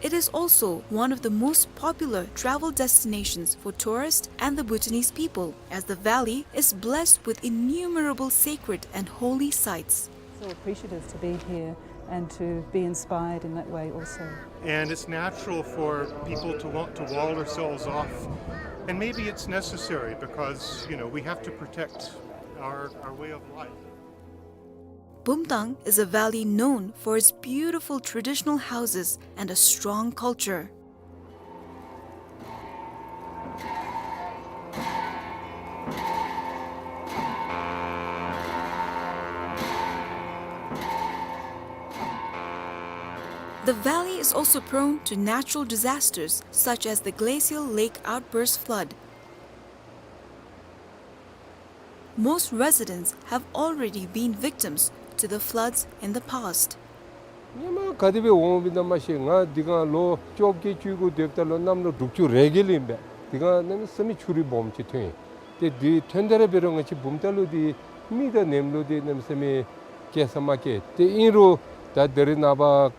It is also one of the most popular travel destinations for tourists and the Bhutanese people, as the valley is blessed with innumerable sacred and holy sites. So appreciative to be here and to be inspired in that way also. And it's natural for people to want to wall ourselves off. And maybe it's necessary because, you know, we have to protect our, our way of life. Bumthang is a valley known for its beautiful traditional houses and a strong culture. The valley is also prone to natural disasters such as the glacial lake outburst flood. Most residents have already been victims to the floods in the past. ཉི་མ་ག་དེ་སྦེ་འོང་བའི་ནང་མ་ཤེས། ང་འདི་གང་ལོ་བཅོ་བརྒྱད་བཅུ་དགུ་སྡོདཔ་ད་ལུ་གནམ་ལོ་དྲུག་ཅུ་རེ་བརྒྱད་ལུ་ཨིན་པས། འདི་གང་གནམ་མེད་ས་མེད་ཆུ་རུད་སྦོམ་ཅིག་ཐོན་ཡི། ཏེ་འདི་ཐོན་ད་ར་འབད་རུང་ང་བཅས་བུམ་ཐང་ལུ་འདི་མེ་དང་ནེམ་ལུ་འདི་གནམ་མེད་ས་མེད་སྐྱེལ་ས་མ་སྐྱེལ། ཏེ་ཨིན་རུང་ད་ད་རེས་ནངས་པ་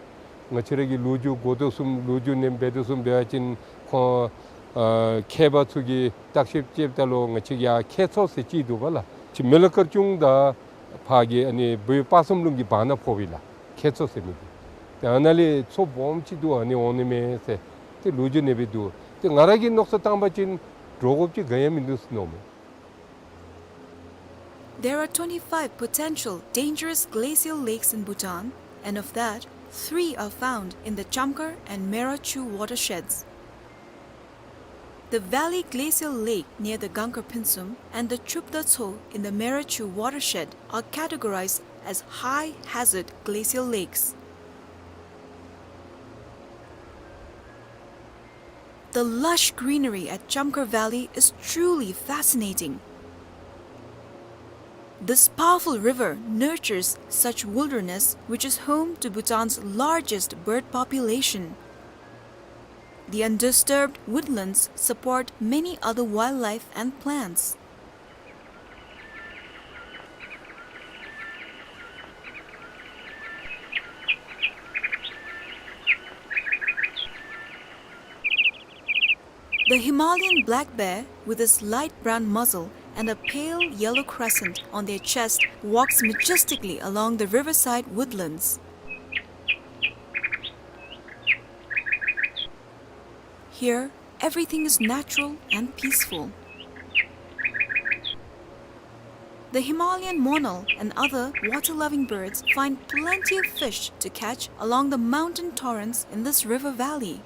ང་བཅས་ར་གི་ལོ་རྒྱུས་གོ་དོ་བཟུམ་ལོ་རྒྱུས་ནང་འབད་དོ་བཟུམ་འབད་བ་ཅིན་ཁོང་ཨ་མཁས་པ་ཚུ་གིས་བརྟག་ཞིབ་རྐྱབ་ད་ལུ་ང་བཅས་ཡར་ཁྱེ་མཚོ་ཟེར་ཅིག་འདུག་པ་ལགས། ཅིག་མི་ལ་དཀར་ཅུང་དང་ཕར་གི་ཨ་ནི་བོད་དཔག་བསམ་ལུང་གི་བར་ན་ཕོག་པས་ལགས། ཁྱེ་མཚོ་ཟེར་མི་འདི། ཏེ་ཨ་ནཱ་ལས་མཚོ་སྦོམ་ཅིག་འདུག། ཨ་ནི་འོང་ནི་མས་ཟེར་ཏེ་ལོ་རྒྱུས་ནང་འབད་འདུག། ཏེ་ང་ར་གིས་མནོ་བསམ་བཏང་བ་ཅིན་འདྲོག་དགོཔ་ཅིག་ག་ཡང་མིན་འདུག་ཟེར་མནོཝ་མས། There are twenty-five potential dangerous glacial lakes in Bhutan, and of that, three are found in the Chamkhar and Mera Chu watersheds. The Valley Glacial Lake near the Gangkhar Phinsum and the Chupda Tso in the Mera Chu watershed are categorized as high hazard glacial lakes. The lush greenery at Chamkhar Valley is truly fascinating. This powerful river nurtures such wilderness, which is home to Bhutan's largest bird population. The undisturbed woodlands support many other wildlife and plants. The Himalayan black bear, with its light brown muzzle and a pale yellow crescent on their chest, walks majestically along the riverside woodlands. Here, everything is natural and peaceful. The Himalayan monal and other water-loving birds find plenty of fish to catch along the mountain torrents in this river valley.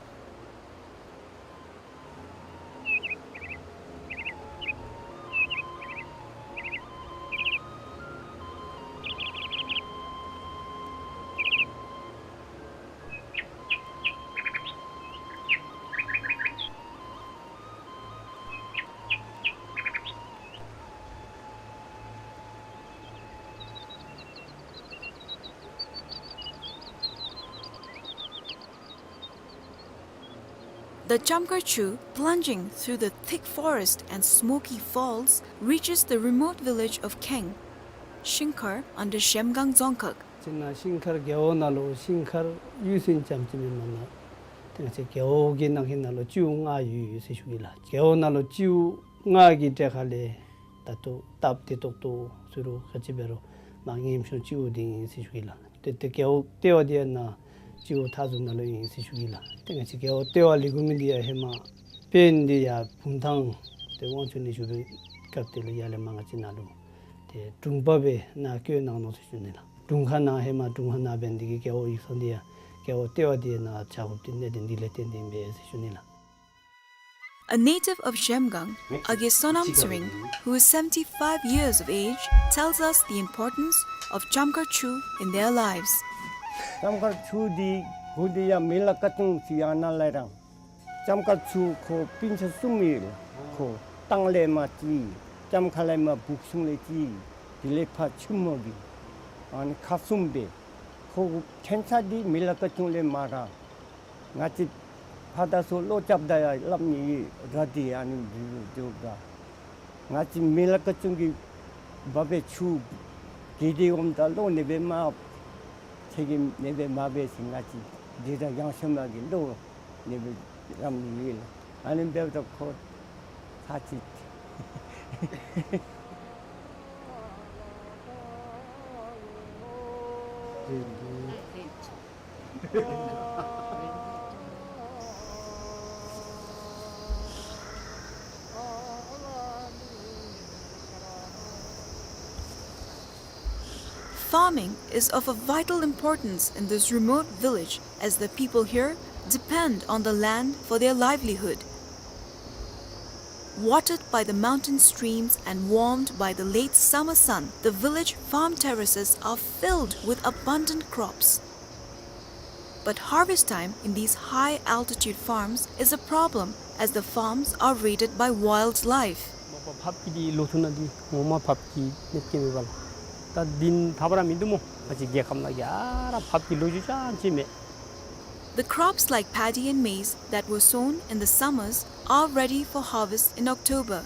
The Chamkhar Chu, plunging through the thick forest and smoky falls, reaches the remote village of Kheng, Shingkhar under Zhemgang Dzongkhag. ཅིག་ན་ཤིང་མཁར་རྒེད་འོག་ནང་ལུ་ཤིང་མཁར་གཡུས་ཚན་ཙམ་ཅིག་མེན་མ་ན། ཏེ་ང་བཅས་རྒེད་འོག་གི་ནང་གི་ནང་ལུ་སྤྱི་འོག་ལྔ་ཡོད་ཡོད་ཟེར་ཞུ་གེ་ལགས། རྒེད་འོག་ནང་ལུ་སྤྱི་འོག་ལྔ་གི་གྲས་ཁ་ལས་ད་ལྟོ་སྟབས་བདེ་ཏོག་ཏོ་ཟེར་རུང་ག་ཅི་འབད་རུང་མར་ངན་སྐྱུང་སྤྱི་འོག་འདི་ཨིན་ཟེར་ཞུ་གེ་ལགས། ཏེ་ཏེ་རྒེད་འོག་ལྟེ་བ་འདི་ཡང་ན་སྤྱི་འོག་མཐའ་ཟུར་ནང་ལུ་ཨིན་ཟེར་ཞུ་གེ་ལགས། ཏེ་ང་བཅས་རྒེད་འོག་ལྟེ་བ་ལས་འགོ་མི་འདི་ཡང་ཧེ་མ་དཔོན་འདི་ཡར་བུམ་ཐང་ཏེ་དབང་ཕྱུག་གནས་བཞུགས་པའི་སྐབས་དེ་ལུ་ཡར་ལས་མར་ང་བཅས་ནང་ལུ་ཏེ་དྲུང་པ་སྦེ་ནཱ་བསྐོས་གནང་ནུག་ཟེར་ཞུ་ནི་ལགས། དྲུང་ཁག་ནང་ཧེ་མ་དྲུང་ཁག་ནང་འབད་ནི་འདི་གིས་རྒེད་འོག་ཡིག་ཚང་འདི་ཡང་རྒེད་འོག་ལྟེ་བ་འདི་ནང་ཆགས་དགོཔ་འདི་གནད་དོན་འདི་ལས་བརྟེན་ཏེ་ཨིན་པས་ཟེར་ཞུ་ནི་ལགས། A native of Zhemgang, Age Sonam Tsering, who is seventy-five years of age, tells us the importance of Chamkhar Chu in their lives. ལྕམ་མཁར་ཆུ་འདི་གུ་འདི་ཡང་མི་ལ་ཀ་ཅུང་ཅིག་ཡང་ན་ལས་རང་། ལྕམ་མཁར་ཆུ་ཁོ་སྤུན་ཆ་གསུམ་ཡོད། ཁོ་སྟང་ལས་མར་གཅིག། ལྕམ་མཁར་ལས་མར་བུག་སུང་ལས་གཅིག། དེ་ལས་ཕར་ཆུ་མོ་གི་ཨ་ནི་ཁ་གསུམ་སྦེ། ཁོ་ཕྲན་ཚེགས་འདི་མི་ལ་ཀ་ཅུང་ལས་མ་ར། ང་བཅས་ཕར་དང་ཚུར་ལོག་རྐྱབ་ད་ཡང་སླབ་ནི་ཡོད་ར། འདི་ཨ་ནི་འདི་འདི་འདི་ང་བཅས་མི་ལ་ཀ་ཅུང་གི་འབབ་པའི་ཆུ་གི་འདི་འོངམ་ད་ལོག་ནི་སྦེ་མ་ཚེ་གི་ནི་སྦེ་མ་འབད་ཟེར། ང་བཅས་འདི་ར་ཡང་ཤོམ་ཡ་གི་ལོག་ནི་སྦེ་རམ་ནི་ཡོད་ལགས། ཨ་ནི་འབདཝ་ད་ཁོ་ཚར་ཅིག། Farming is of a vital importance in this remote village, as the people here depend on the land for their livelihood. Watered by the mountain streams and warmed by the late summer sun, the village farm terraces are filled with abundant crops. But harvest time in these high-altitude farms is a problem, as the farms are raided by wildlife. ཕགཔ་ཕགཔ་གི་འདི་ལོ་ཐུང་ནང་འདི་ངོ་མ་ཕགཔ་གི་གནོད་སྐྱེལ་མེད་པ་ལགས། ད་འདི་ད་བར་མིན་འདུག་སྨོ། ང་བཅས་རྒྱལ་ཁབ་ནང་ག་ར་ཕགཔ་གི་ལོ་རྒྱུས་ཅང་ཅིག་མེད། The crops like paddy and maize that were sown in the summers are ready for harvest in October.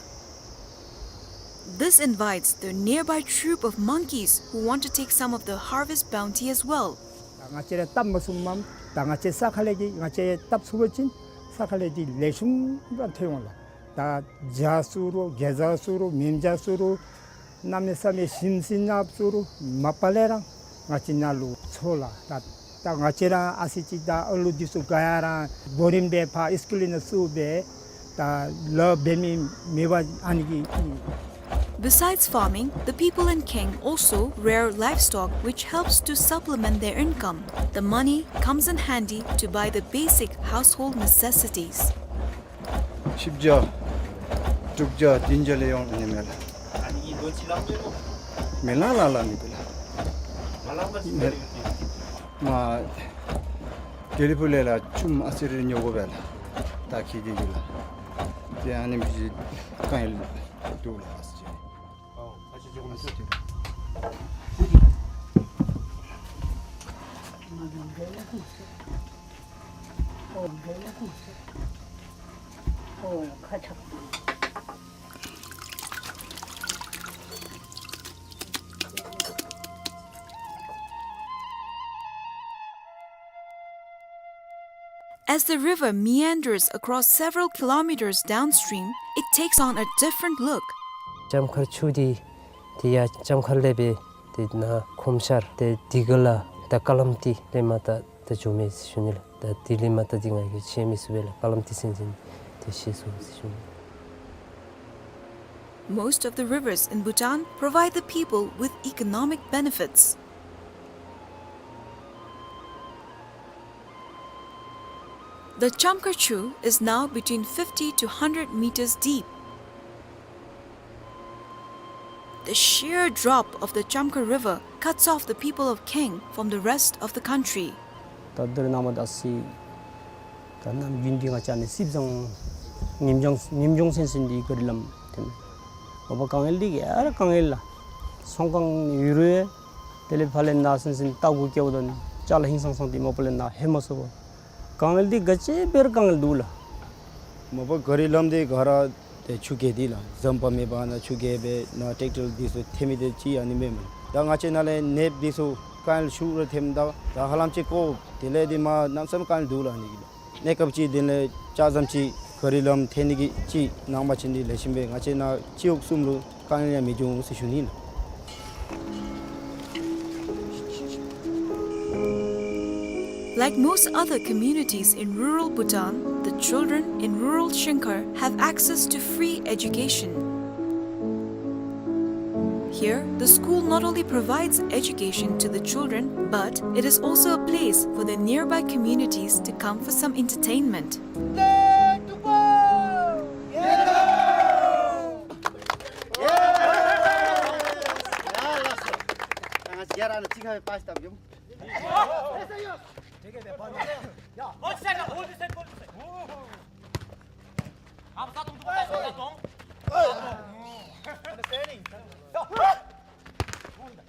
This invites the nearby troop of monkeys who want to take some of the harvest bounty as well. ད་ང་བཅས་ར་བཏབ་མ་ཚུགསཔ་མས། ད་ང་བཅས་ས་ཁ་ལས་ཀྱི་ང་བཅས་བཏབ་ཚུགས་པ་ཅིན་ས་ཁ་ལས་ཀྱི་ལེགས་ཤོམ་ར་ཐོན་འོང་ལགས། ད་བྱ་ཚུ་རུང་གེ་ཛ་ཚུ་རུང་མེན་བྱ་ཚུ་རུང་གནམ་མེད་ས་མེད་ཞིམ་ཟིན་ནགཔ་ཚུ་རུང་མ་པ་ལས་ར་ང་བཅས་ནཱ་ལུ་འཚོ་ལགས། ད་ད་ང་བཅས་ར་ཨ་ཙི་ཅིག་ད་ཨ་ལུ་འདི་ཚུ་ག་ཡ་ར་གོ་རིམ་སྦེ་ཕར་སི་ཀུལ་ནང་བཙུགས་སྦེ་ད་ལཱ་འབད་མི་མེད་པ་ཨ་ནི་གི། Besides farming, the people in Keng also rear livestock, which helps to supplement their income. The money comes in handy to buy the basic household necessities. བཞི་བརྒྱ་དྲུག་བརྒྱ་བདུན་བརྒྱ་ལས་ཡོང་ནི་མས་ལགས། མི་ལ་ལ་ལ་ནི་གི་ལགས། མ་དགེ་ལེགས་ཕུག་ལས་ལགས་ཆུམ་ཨ་ཙི་རེ་ཉོ་དགོ་པས་ལགས། ད་ཁྱེད་ཀྱིས་གི་ལགས། ཏེ་ཨ་ནི་མི་ཅིག་དཀའ་ངལ་འདུག་ལགས། ཨ་ཙི་ཅིག་As the river meanders across several kilometers downstream, it takes on a different look. ལྕམ་མཁར་ཆུ་འདི་ཏེ་ཡར་ལྕམ་མཁར་ལས་སྦེ་ཏེ་ནཱ་ཁོམ་ཤར་ཏེ་དེ་གི་ལ་ད་ཀ་ལམ་ཏི་ལས་མར་ད་ད་འགྱོ་མས་ཟེར་ཞུ་ནི་ལགས། ད་དེ་ལས་མར་ད་འདི་ང་གིས་ཤེས་མི་ཚུགས་པས་ལགས། ཀ་ལམ་ཏི་ཟེར་མི་འདི་ཤེས་ཚུགས་ཟེར་ཞུ་ནི། Most of the rivers in Bhutan provide the people with economic benefits. The Chamkar Chu is now between fifty to hundred meters deep. The sheer drop of the Chamkar River cuts off the people of Keng from the rest of the country. ད་ད་རེས་ནངས་པ་ད་སི་ད་ནམ་རྒྱུན་འདི་ང་བཅས་ནི་སིབ་ཟང་ཉིནམ་ལྗང་ཉིནམ་ལྗང་སེང་སེང་འདི་ག་རི་ལམ་ཐོན། མ་པ་དཀའ་ངལ་འདི་ག་ར་དཀའ་ངལ་ལགས། ཚོང་ཁང་ཡོད་རུང་དེ་ལས་ཕར་ལས་ནཱ་སེང་སེང་ལྟ་སྒོ་བཀལཝ་ད་ཅ་ལ་ཧིང་སངས་སངས་འདི་མ་པ་ལས་ནཱ་ལྷོད་མ་ཚུགས་པས། དཀའ་ངལ་འདི་ག་ཅི་འབད་རུང་དཀའ་ངལ་འདུག་ལགས། མ་པ་ག་རི་ལམ་འདི་ག་ར་ཏེ་ཆུ་རྐྱལ་འདི་ལགས། ཟམ་པ་མེད་པར་ནཱ་ཆུ་རྐྱལ་སྦེ་ནཱ་ཊེཀ་ཊར་འདི་ཚུ་ཐོན་མི་འདི་ཅིག་ཨ་ནི་མེན་མས། ད་ང་བཅས་ནཱ་ལས་ནདཔ་འདི་ཚུ་དཀའ་ངལ་ཤུགས་ར་ཐོནམ་ད་ད་ཧ་ལམ་ཅིག་ཀོ་དེ་ལས་འདི་མར་གནམ་མེད་ས་མེད་དཀའ་ངལ་འདུག་ལགས་ཨ་ནི་གི་ལགས། གནས་སྐབས་ཅིག་དེ་ལས་ཅ་ལ་ཙམ་ཅིག་ག་རི་ལམ་ཐོན་ནི་གི་ཅིག་གནང་པ་ཅིན་འདི་ལེགས་ཤོམ་སྦེ་ང་བཅས་ནཱ་སྤྱི་འོག་གསུམ་ལུ་དཀའ་ངལ་ཡང་མི་འབྱུང་ཟེར་ཞུ་ནི་ལགས། Like most other communities in rural Bhutan, the children in rural Shingkhar have access to free education. Here, the school not only provides education to the children, but it is also a place for the nearby communities to come for some entertainment.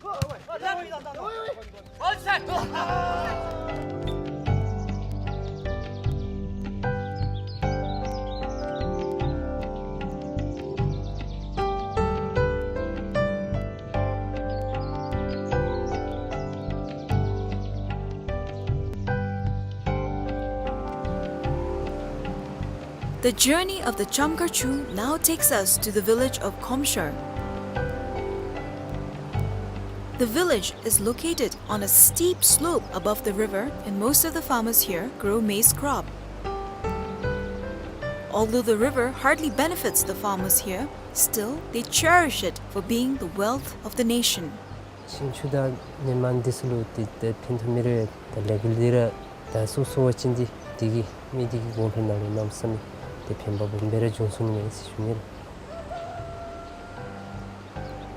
The journey of the Chamkar Chu now takes us to the village of Khomshar. The village is located on a steep slope above the river, and most of the farmers here grow maize crop. Although the river hardly benefits the farmers here, still they cherish it for being the wealth of the nation. ཤིང་ཆུ་དང་ནི་མ་འདི་ཚུ་ལུ་ཏེ་ཏེ་ཕན་ཐོགས་མི་རེ་ད་ལས་འགུལ་འདི་ར་ད་སུ་སུ་བ་ཅིན་འདི་འདི་གིས་མི་འདི་གི་གོང་འཕེལ་ནང་ལུ་གནམ་མེད་ས་མེད་ཏེ་ཕན་པ་སྦོམ་སྦེ་ར་བྱུང་སོ་ནི་མས་ཟེར་ཞུ་ནི་ལགས།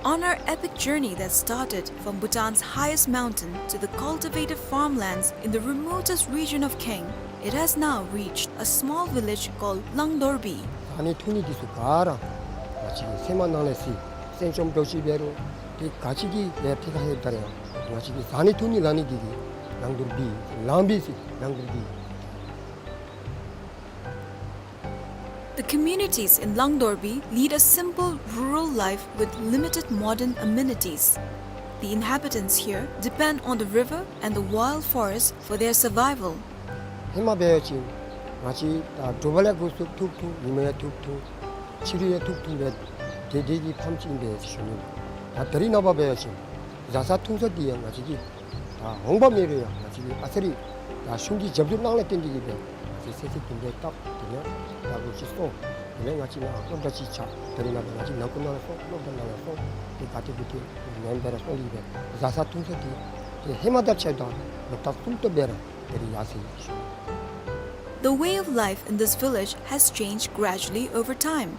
On our epic journey that started from Bhutan's highest mountain to the cultivated farmlands in the remotest region of Kaeng, it has now reached a small village called Langdorbi. ཟ་ནི་འཐུང་ནི་འདི་ཚུ་ག་ར་ང་བཅས་ཀྱི་སེམས་ནང་ལས་སི་སེམས་ཅན་ལུ་ཅིག་འབད་རུང་ཏེ་ག་ཅི་གི་ལས་ཏེ་ག་ཧེ་ད་རེ་ཡང་ང་བཅས་ཀྱི་ཟ་ནི་འཐུང་ནི་ལ་ནི་འདི་གིས་ལང་དོར་བི་ལང་བི་ཟེར་ལང་དོར་བི། The communities in Langdorbi lead a simple rural life with limited modern amenities. The inhabitants here depend on the river and the wild forest for their survival. ཧེ་མ་འབད་བ་ཅིན་ང་བཅས་ད་དྲོ་པ་ལས་འགོ་བཙུགས་ཐུག་ཐུག་ཉི་མ་ཡང་ཐུག་ཐུག་ཕྱི་རུ་ཡང་ཐུག་ཐུག་སྦེ་དེ་དེ་གི་ཕམ་ཅིག་ཨིན་པས་ཟེར་ཞུ་ནི། ད་ད་རིས་ནངས་པ་འབད་བ་ཅིན་བཟའ་ཚང་འཐུང་ས་འདི་ཡང་ང་བཅས་ཀྱི་ད་འོང་འབབ་མེད་རུང་ཡང་ང་བཅས་ཀྱི་ཨ་ཙི་རེ་ད་གཞུང་གིས་རྒྱབ་སྐྱོར་གནང་ལས་བརྟེན་ཏེ་གིས་སྦེ་ང་བཅས་ཚེ་ཚད་དེ་འདྲ་བཏབ། དེ་ནས་ད་ལོ་ཅིག་སོང་། དེ་ལས་ང་བཅས་ནཱ་སློབ་གྲྭ་ཅིག་ཆགས། ད་རིས་ནངས་པ་ང་བཅས་ནང་ཁུལ་ནང་ལས་སོང་སློབ་གྲྭ་ནང་ལས་སོང་། དེ་ག་ཏེ་གུ་ཏེ་ནེམ་སྦེ་ར་སོང་ཡི་སྦེ་བཟའ་ཚང་འཐུང་ས་འདི་ཏེ་ཧེ་མ་དང་ཕྱདཔ་ད་ལོག་ལྟ་གསུམ་ཏོག་སྦེ་ར་ད་རིས་ཡར་སོ་ཡི་ཟེར་ཞུ་ནི། The way of life in this village has changed gradually over time.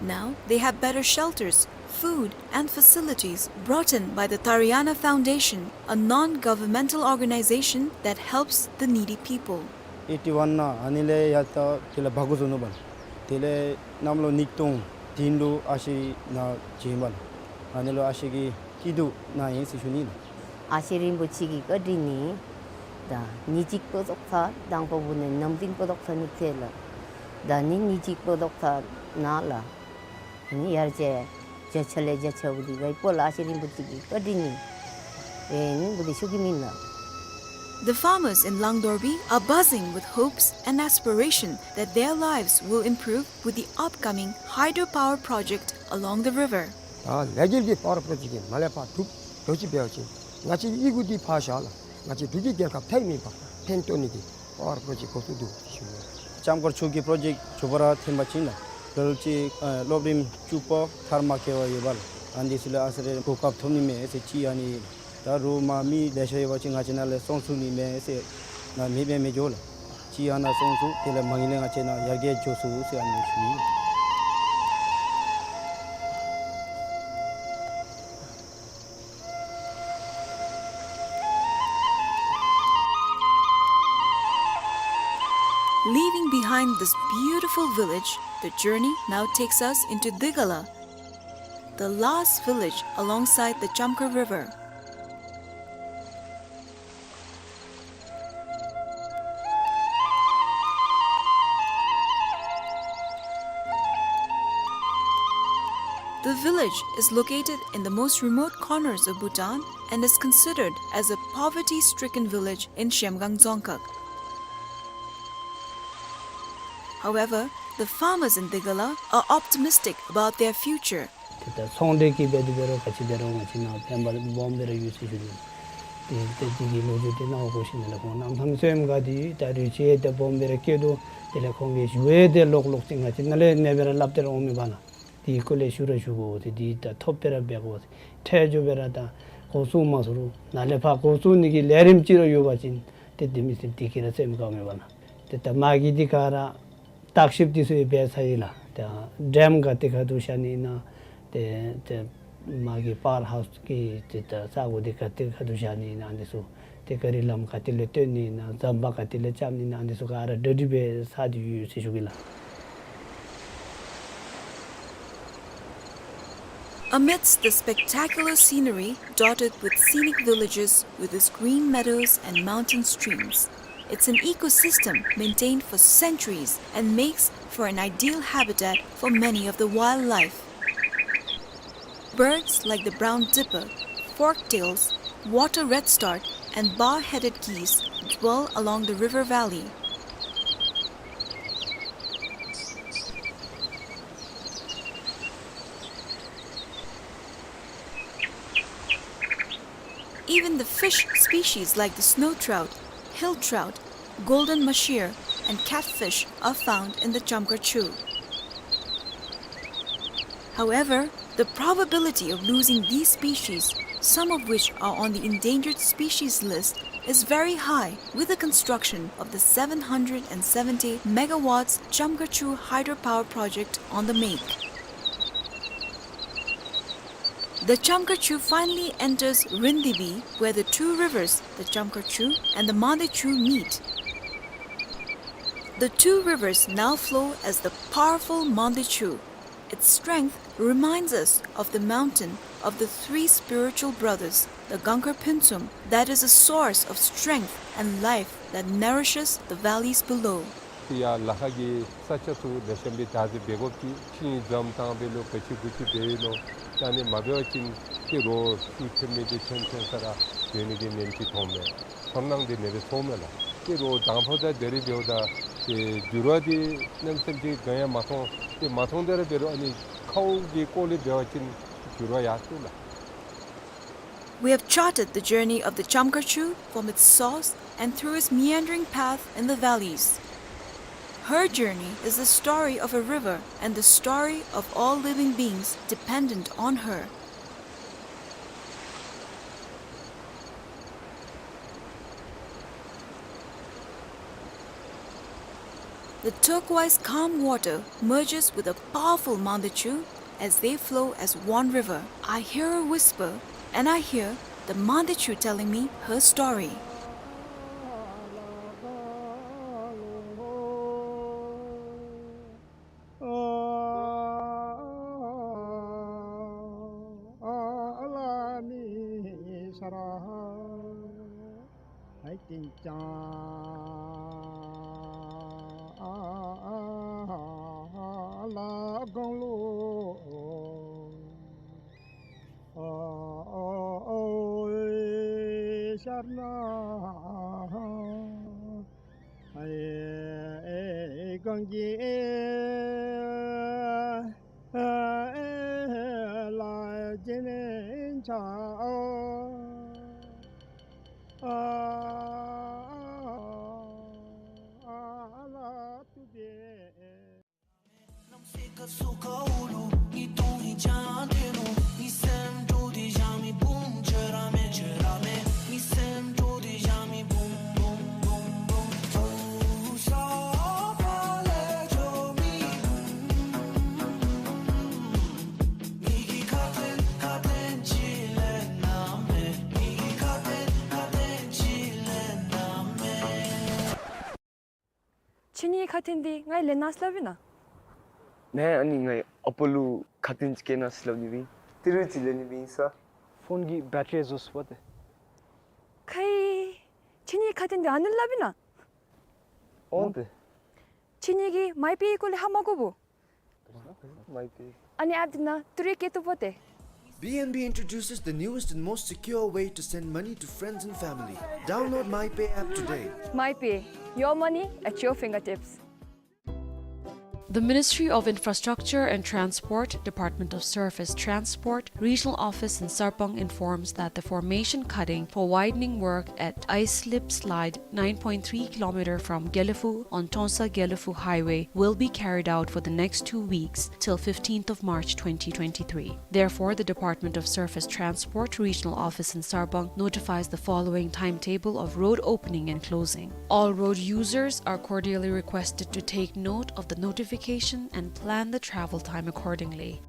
Now they have better shelters, food, and facilities brought in by the Taraiyana Foundation, a non-governmental organization that helps the needy people. ཨེ་ཊི་ཝན་ནང་ཨ་ནི་ལས་ཡར་ད་དེ་ལས་འབག་འགྱོ་ནུག་པ་ལགས། དེ་ལས་གནམ་ལོ་ཉིས་སྟོང་བདུན་ལུ་ཨ་ཞེ་ནཱ་བྱོན་པ་ལགས། ཨ་ནི་ལུ་ཨ་ཞེ་གིས་སྐྱིད་སྡུག་གནང་ཡི་ཟེར་ཞུ་ནི་ལགས། ཨ་ཞེ་རིན་པོ་ཆེ་གི་བཀའ་དྲིན་ནི་ད་ཉིནམ་གཅིག་པོ་ཙོགས་ཚར་དང་པ་བུ་ནི་ནམ་རིམ་པོ་ཙོགས་ཚར་ནི་ཚེ་ལགས། ད་ནི་ཉིནམ་གཅིག་པོ་ཙོགས་ཚར་ནཱ་ལགས། ནི་ཡར་ཅིག་བརྒྱ་ཆ་ལས་བརྒྱ་ཆ་བུ་འདི་ག་ཡི་པོ་ལགས། ཨ་ཞེ་རིན་པོ་ཆེ་གི་བཀའ་དྲིན་ནི་ཨེ་ནི་བུ་འདི་ཤུགས་ཀྱིས་མེན་ལགས། The farmers in Langdorbi are buzzing with hopes and aspiration that their lives will improve with the upcoming hydropower project along the river. ད་ལས་འགུལ་གྱི་པ་ཝར་པྲོ་ཇེཀཊ་གི་མ་ལས་ཕར་གྲུབ་འགྱོ་ཅི་འབད་བ་ཅིན་ང་བཅས་ཀྱི་ཡི་གུ་འདི་ཕར་བཞག་ལགས། ང་བཅས་འབྲུག་གི་རྒྱལ་ཁབ་ཐད་མེད་པར་ཕན་ཐོགས་ནི་གི་པ་ཝར་པྲོ་ཇེཀཊ་འགོ་བཙུགས་འདུག་ཟེར་ཞུ་ནི། ལྕམ་མགར་མཆོག་གི་པྲོ་ཇེཀཊ་མཇུག་བསྡུ་ར་ཐོན་པ་ཅིན་ལགས་ལོ་ལོ་ཅིག་ཨེ་སློབ་རིམ་བཅུ་པ་མཐར་མ་འཁྱོལ་བར་ཡོད་པ་ལགས། ཨ་ནི་འདི་ཚུ་ལུ་ཨ་ཙི་རེ་གོ་སྐབས་ཐོབ་ནི་མས་ཟེར་ཅིག་ཨ་ནི་ད་རུང་མ་མི་ལེ་ཤ་ཡོད་པ་ཅིན་ང་བཅས་ནཱ་ལས་སོང་ཚུགས་ནི་མས་ཟེར་ནཱ་མེད་པས་མི་འགྱོ་ལགས། ཅིག་ཨ་ནཱ་སོང་ཚུགས་དེ་ལས་མ་ངེས་ལས་ང་བཅས་ནཱ་ཡར་རྒྱས་འགྱོ་ཚུགས་ཟེར་ཨ་ནི་ཞུ་ནི། Leaving behind this beautiful village, the journey now takes us into Digala, the last village alongside the Chamkar River. The village is located in the most remote corners of Bhutan and is considered as a poverty-stricken village in Zhemgang Dzongkhag. However, the farmers in Digala are optimistic about their future. ཏེ་ད་ཚོང་འབྲེལ་གྱི་འབད་དེ་འབད་རུང་ག་ཅི་འབད་རུང་ང་བཅས་ནཱ་ཕན་པ་སྦོམ་སྦེ་ར་ཡོད་ཟེར་ཞུ་ནི། ཏེ་ཏེ་དེ་གི་ལོ་རྒྱུས་དེ་ནཱ་འོ་གོ་ཤེས་ནི་ལགས། ཁོང་གནམ་ཐང་ཚུ་ཡང་དགའ་སྟེ་ད་རུང་ཅིག་ཏེ་སྦོམ་སྦེ་ར་སྐྱེས་འདུག། དེ་ལས་ཁོང་གིས་ཞུ་ཡང་ཏེ་ལོག་ལོག་ཅིག་ང་བཅས་ནཱ་ལས་ཨ་ནེ་སྦེ་ར་སླབ་སྟེ་ར་འོང་མི་འབདཝ་ལགས། དེ་གི་སྐོར་ལས་ཞུ་ར་ཞུ་དགོ་ཟེར། དེ་ད་ཐོབ་སྦེ་ར་འབད་དགོ་ཟེར། ཁྲལ་འགྱོ་སྦེ་ར་ད་འགོ་བཙུགས་མ་ཚུགས་རུང་ནཱ་ལས་ཕར་འགོ་བཙུགས་ནི་གི་ལས་རིམ་ཅིག་ར་ཡོད་པ་ཅིན་ཏེ་དེ་མི་སེར་དེ་གིས་ར་སེམས་དགའ་མི་འབདཝ་ལགས། ཏེ་ད་མ་གི་དེ་ག་ར་བརྟག་ཞིབ་དེ་ཚུ་ཡང་འབད་ཚར་ཡི་ལགས། ཏེ་ཌེམ་ག་ཏེ་ག་ཏེ་བཞག་ནི་ཨིན་ན། ཏེ་ཏེ་མ་གི་པ་ཝར་ཧའུསི་གི་ཏེ་ད་ས་གོ་དེ་ག་ཏེ་ག་ཏེ་བཞག་ནི་ཨིན་ན་འདི་ཚུ། ཏེ་ག་རི་ལམ་ག་ཏེ་ལས་བཏོན་ནི་ཨིན་ན། ཟམ་པ་ག་ཏེ་ལས་རྐྱབ་ནི་ཨིན་ན། འདི་ཚུ་ག་ར་གྲ་སྒྲིག་འབད་ཚར་ཏེ་ཡོད་ཟེར་ཞུ་གེ་ལགས། Amidst the spectacular scenery dotted with scenic villages with its green meadows and mountain streams, it's an ecosystem maintained for centuries and makes for an ideal habitat for many of the wildlife. Birds like the brown dipper, forktails, water redstart, and bar-headed geese dwell along the river valley. Even the fish species like the snow trout, hill trout, golden mahseer, and catfish are found in the Chamkar Chu. However, the probability of losing these species, some of which are on the endangered species list, is very high with the construction of the seven hundred and seventy megawatts Chamkar Chu hydropower project on the make. The Chamkar Chu finally enters Rindibi, where the two rivers, the Chamkar Chu and the Mande Chu, meet. The two rivers now flow as the powerful Mande Chu. Its strength reminds us of the mountain of the three spiritual brothers, the Gangkhar Phuntsum, that is a source of strength and life that nourishes the valleys below. ཡར་ལ་ཁ་གི་ས་ཆ་ཚུ་ལེགས་ཤོམ་སྦེ་བདག་འཛིན་འབད་དགོཔ་ཅིག་ཆིངས་ཡིག་འཛོམས་བཏང་སྦེ་ལོ་ག་ཅི་གུ་ཅི་འབད་ཡི་ལོ། ད་ཨ་ནི་མ་འབད་བ་ཅིན་ཏེ་རོགས་ཚུ་ཐོན་མི་འདི་ཐོན་ཐོན་ས་ར་འབད་ནི་གི་ཉེན་ཅིག་མཐོངམ་མས། ཚོར་སྣང་འདི་ཨ་ནེ་སྦེ་ཚོརཝ་མས་ལགས། ཏེ་རོགས་དང་ཕུ་དང་དེ་རིགས་འབདཝ་ད་ཏེ་འགྱུར་བ་འདི་གནམ་མེད་ས་མེད་ཅིག་གང་ཡང་མ་མཐོང་། ཏེ་མ་མཐོང་དེ་ར་འབད་རུང་ཨ་ནི་ཁཝ་གི་སྐོར་ལས་འབད་བ་ཅིན་འགྱུར་བ་ཡར་སོང་ལགས། We have charted the journey of the Chamkar Chu from its source and through its meandering path in the valleys. Her journey is the story of a river and the story of all living beings dependent on her. The turquoise calm water merges with the powerful Mande Chu as they flow as one river. I hear a whisper, and I hear the Mande Chu telling me her story. ཁྱེད་གཉིས་ཁ་ཐུག་འདི་ང་ལེན་གནང་ཟེར་སླབ་ཨིན་ན། ནཱ་ཨ་ནི་ང་ཨ་པ་ལུ་ཁ་ཐུག་ཅིག་བསྐྱལ་གནང་ཟེར་སླབ་ནི་སྦེ་ཨིན། ཏི་རུ་ཅིག་ལེན་ནི་སྦེ་ཨིན་ས། ཕོན་གྱི་བེ་ཊི་རི་རྫོགས་སོ་པ་ཏེ། ཁྱེད་གཉིས་ཁ་ཐུག་འདི་ཨ་ནི་སླབ་ཨིན་ན། འོང་ཏེ། ཁྱེད་གཉིས་ཀྱིས་མའི་པེ་ཡི་སྐོར་ལས་ཧ་མ་གོ་བོ། མའི་པེ། ཨ་ནི་ཨེཔ་འདི་ནང་ཏི་རུ་བསྐྱལ་བཏུབ་པ་ཏེ། B N B introduces the newest and most secure way to send money to friends and family. Download MyPay app today. MyPay, your money at your fingertips. The Ministry of Infrastructure and Transport, Department of Surface Transport, Regional Office in Sarpang informs that the formation cutting for widening work at Ice Slip Slide nine point three kilometer from Gelephu on Tongsa-Gelephu Highway will be carried out for the next two weeks till fifteenth of March twenty twenty-three. Therefore, the Department of Surface Transport Regional Office in Sarpang notifies the following timetable of road opening and closing. All road users are cordially requested to take note of the notification and plan the travel time accordingly.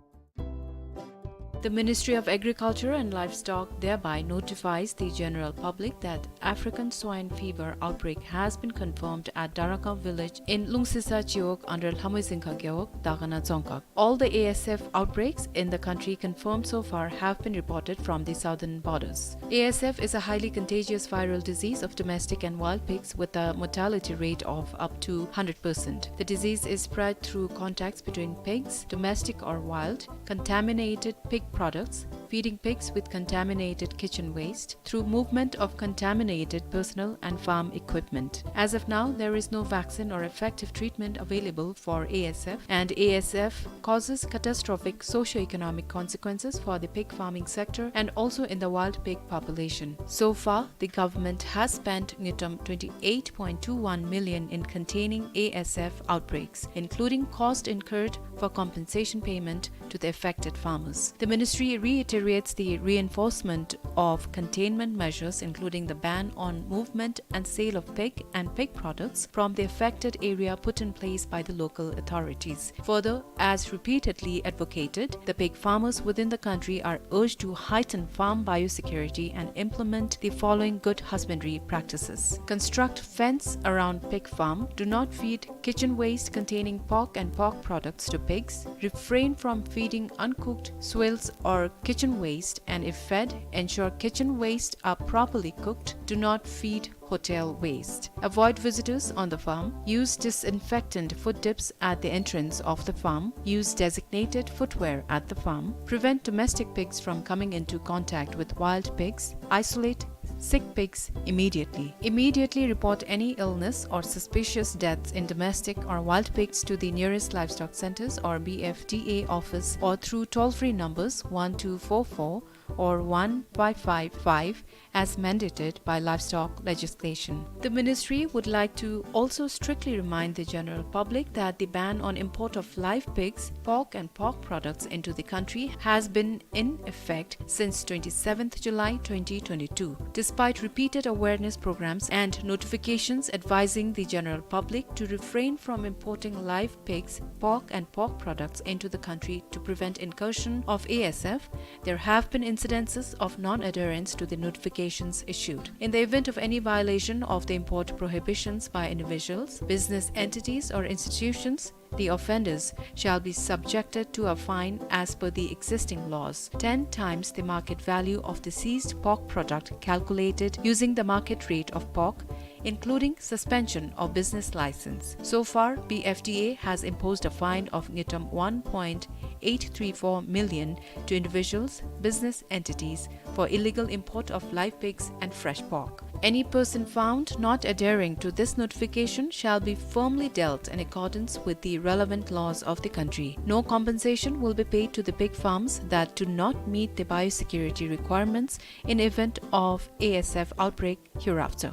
The Ministry of Agriculture and Livestock thereby notifies the general public that African swine fever outbreak has been confirmed at Daraka village in Lungsisa Chiwog under Lhamoizingkha Gewog, Dagana Dzongkhag. All the A S F outbreaks in the country confirmed so far have been reported from the southern borders. A S F is a highly contagious viral disease of domestic and wild pigs with a mortality rate of up to hundred percent. The disease is spread through contacts between pigs, domestic or wild, contaminated pig products, feeding pigs with contaminated kitchen waste, through movement of contaminated personnel and farm equipment. As of now, there is no vaccine or effective treatment available for A S F, and A S F causes catastrophic socio-economic consequences for the pig farming sector and also in the wild pig population. So far, the government has spent ngultrum twenty-eight point two one million in containing A S F outbreaks, including cost incurred for compensation payment to the affected farmers. The ministry reiterates the reinforcement of containment measures, including the ban on movement and sale of pig and pig products from the affected area put in place by the local authorities. Further, as repeatedly advocated, the pig farmers within the country are urged to heighten farm biosecurity and implement the following good husbandry practices. Construct fence around pig farm. Do not feed kitchen waste containing pork and pork products to pigs. Refrain from feeding uncooked swills or kitchen waste, and if fed, ensure kitchen waste are properly cooked. Do not feed hotel waste. Avoid visitors on the farm. Use disinfectant foot dips at the entrance of the farm. Use designated footwear at the farm. Prevent domestic pigs from coming into contact with wild pigs. Isolate sick pigs immediately. Immediately report any illness or suspicious deaths in domestic or wild pigs to the nearest livestock centers or B F D A office or through toll-free numbers one two four four or one five five five as mandated by livestock legislation. The ministry would like to also strictly remind the general public that the ban on import of live pigs, pork and pork products into the country has been in effect since twenty-seventh July twenty twenty-two. Despite repeated awareness programs and notifications advising the general public to refrain from importing live pigs, pork and pork products into the country to prevent incursion of A S F, there have been incidences of non-adherence to the notifications issued. In the event of any violation of the import prohibitions by individuals, business entities or institutions, the offenders shall be subjected to a fine as per the existing laws, ten times the market value of the seized pork product calculated using the market rate of pork, including suspension of business license. So far, B F D A has imposed a fine of ngultrum one point eight three four million to individuals, business entities for illegal import of live pigs and fresh pork. Any person found not adhering to this notification shall be firmly dealt in accordance with the relevant laws of the country. No compensation will be paid to the pig farms that do not meet the biosecurity requirements in event of A S F outbreak hereafter.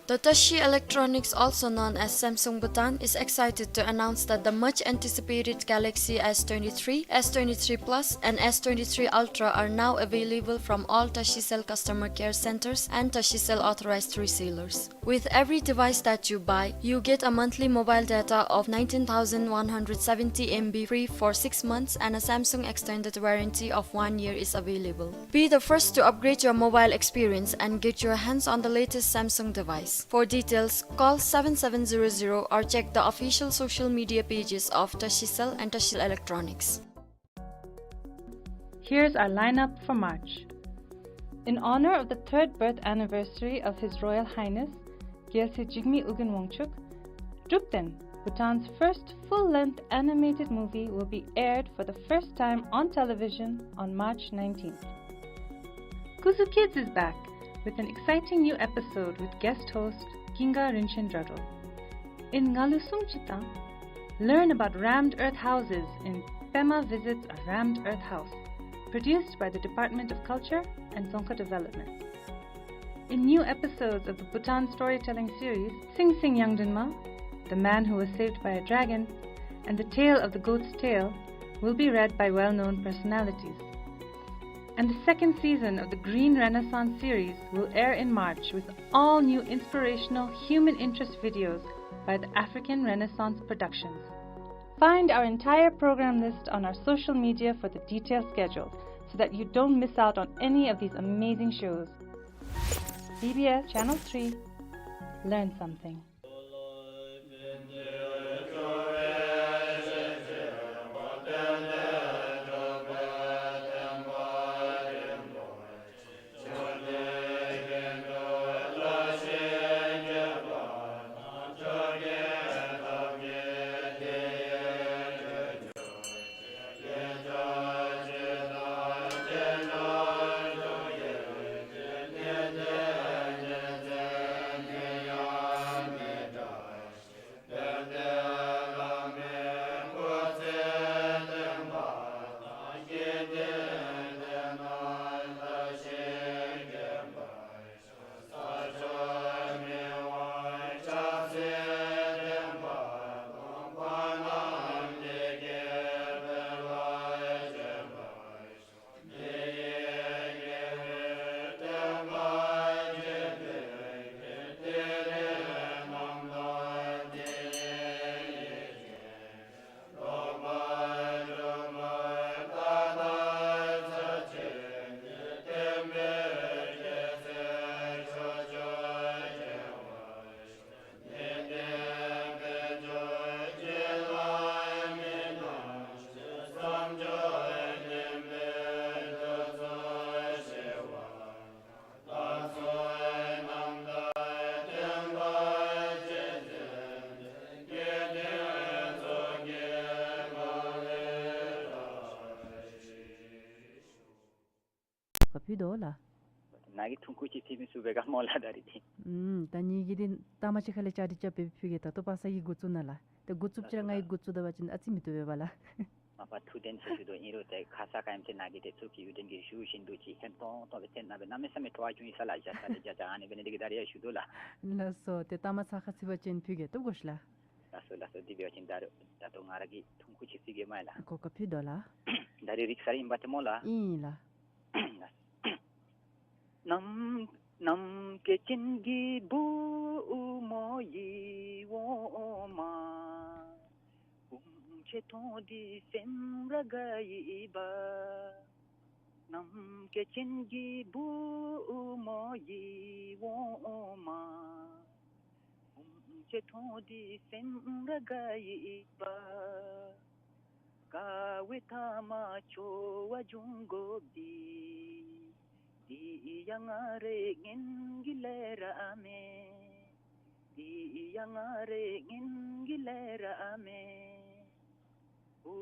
The Tashi Electronics, also known as Samsung Bhutan, is excited to announce that the much anticipated Galaxy S twenty-three, S twenty-three Plus, and S twenty-three Ultra are now available from all Tashicell customer care centers and Tashicell authorized resellers. With every device that you buy, you get a monthly mobile data of nineteen thousand one hundred seventy M B free for six months, and a Samsung extended warranty of one year is available. Be the first to upgrade your mobile experience and get your hands on the latest Samsung device. For details, call seven seven zero zero or check the official social media pages of Tashicell and Tashicell Electronics. Here's our lineup for March. In honor of the third birth anniversary of His Royal Highness Gyalse Jigme Ugin Wangchuck, Drupten, Bhutan's first full-length animated movie, will be aired for the first time on television on March nineteenth. Kuzu Kids is back with an exciting new episode with guest host Ginga Rinchen Dradro. In Ngalu Sungchi Tang, learn about rammed earth houses in Pema Visits a Rammed Earth House, produced by the Department of Culture and Dzongkha Development. In new episodes of the Bhutan storytelling series, Sing Sing Yangdrunma, The Man Who Was Saved by a Dragon, and The Tale of the Goat's Tail will be read by well-known personalities. And the second season of the Green Renaissance series will air in March with all new inspirational human interest videos by the African Renaissance Productions. Find our entire program list on our social media for the detailed schedule so that you don't miss out on any of these amazing shows. B B S Channel three. Learn something. ག་ཕུལ་དོ་ལགས། ནཱ་གིས་ཐུང་ཀུ་ཅིག་ཕུལ་མི་ཚུགས་པས་ག་སྨོ་ལགས་ད་རིས་འདི། ཨུམ། ད་ངེ་གི་འདི་ལྟག་མ་ཅིག་ཁ་ལས་བཅར་ཏེ་རྐྱབ་སྦེ་ཕུལ་གེ། ད་ལྟོ་པ་སངས་ཀྱིས་འགོ་བཙུགས་གནང་ལགས། ཏེ་འགོ་བཙུགསཔ་ཅིག་ར་ང་གིས་འགོ་བཙུགས་ད་པ་ཅིན་ཨ་ཙི་མི་བཏུབ་པས་པ་ལགས། མ་པ་ཐུགས་བདེན་ཟེར་ཞུ་དོ། ཨིན་རུང་ཏེ་ཁ་ཙ་ཁ་ཉིནམ་ཅིག་ནཱ་གིས་ཏེ་ཚུར་གི་ཡུལ་དོན་གྱི་ཞུ་བཞིན་དུ་ཅིག་ཧན་ཏོང་ཏོ་སྦེ་ཏེ་ནཱ་སྦེ་གནམ་མེད་ས་མེད་སྤྲོ་བ་བྱུང་ཡི་ས་ལགས། བཞག་ས་ལས་བཞག་བཞག་ཨ་ནི་འབད་ནི་འདི་གིས་ད་རིས་ཡང་ཞུ་དོ་ལགས། ལགས་སོ། ཏེ་ལྟག་མ་ཚགས་ཁར་ཚུད་པ་ཅིན་ཕུལ་གེ། བཏུབ་གོ་ཤིག་ལགས། ལགས་སོ་ལགས་སོ། དེ་འབད་བ་ཅིན་ད་རུང་ད་ལྟོ་ང་ར་གིས་ཐུང་ཀུ་ཅིག་ཕུལ་གེ་སྨོ་ལགས། གོ་ག་ཕུལ་དོ་ལགས། ད་རིས་རིག་གསར་ཨིན་པས་ཏེ་སྨོ་ལགས། ཨིན་ལགས། ནམ་མཁའ་ཅན་གྱི་བུ་མོ་ཡིད་འོང་མ། བུམོ་ཁྱོད་མཐོང་དུས་སེམས་ར་དགའ་ཡི་པ། ནམ་མཁའ་ཅན་གྱི་བུ་མོ་ཡིད་འོང་མ། བུམོ་ཁྱོད་མཐོང་དུས་སེམས་ར་དགའ་ཡི་པ། དགའ་བའི་མཐའ་མ་སྐྱོ་བ་འབྱུང་དགོཔ་འདི། འདི་ཡང་ང་རའི་ངན་གྱི་ལས་ར་མེན། འདི་ཡང་ང་རའི་ངན་གྱི་ལས་ར་མེན། བུ་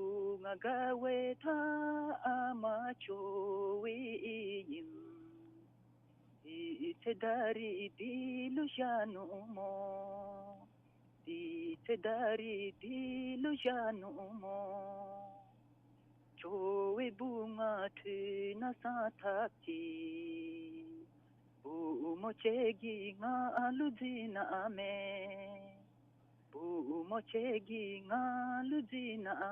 ང་དགའ་བའི་མཐའ་མ་སྐྱོ་བའི་ཨིནམ། དེ་ཚེ་ད་རིས་འདི་ལུ་བཞག་ནུག་སྨོ། དེ་ཚེ་ད་རིས་འདི་ལུ་བཞག་ནུག་སྨོ། སྐྱོ་བའི་བུ་ང་ཁྲོས་ནས་སངས་ཐག་ཅིག། བུ་མོ་ཁྱོད་ཀྱིས་ང་ལུ་བརྫུས་ནི་མེན། བུ་མོ་ཁྱོད་ཀྱིས་ང་ལུ་བརྫུས་ནི་མེན།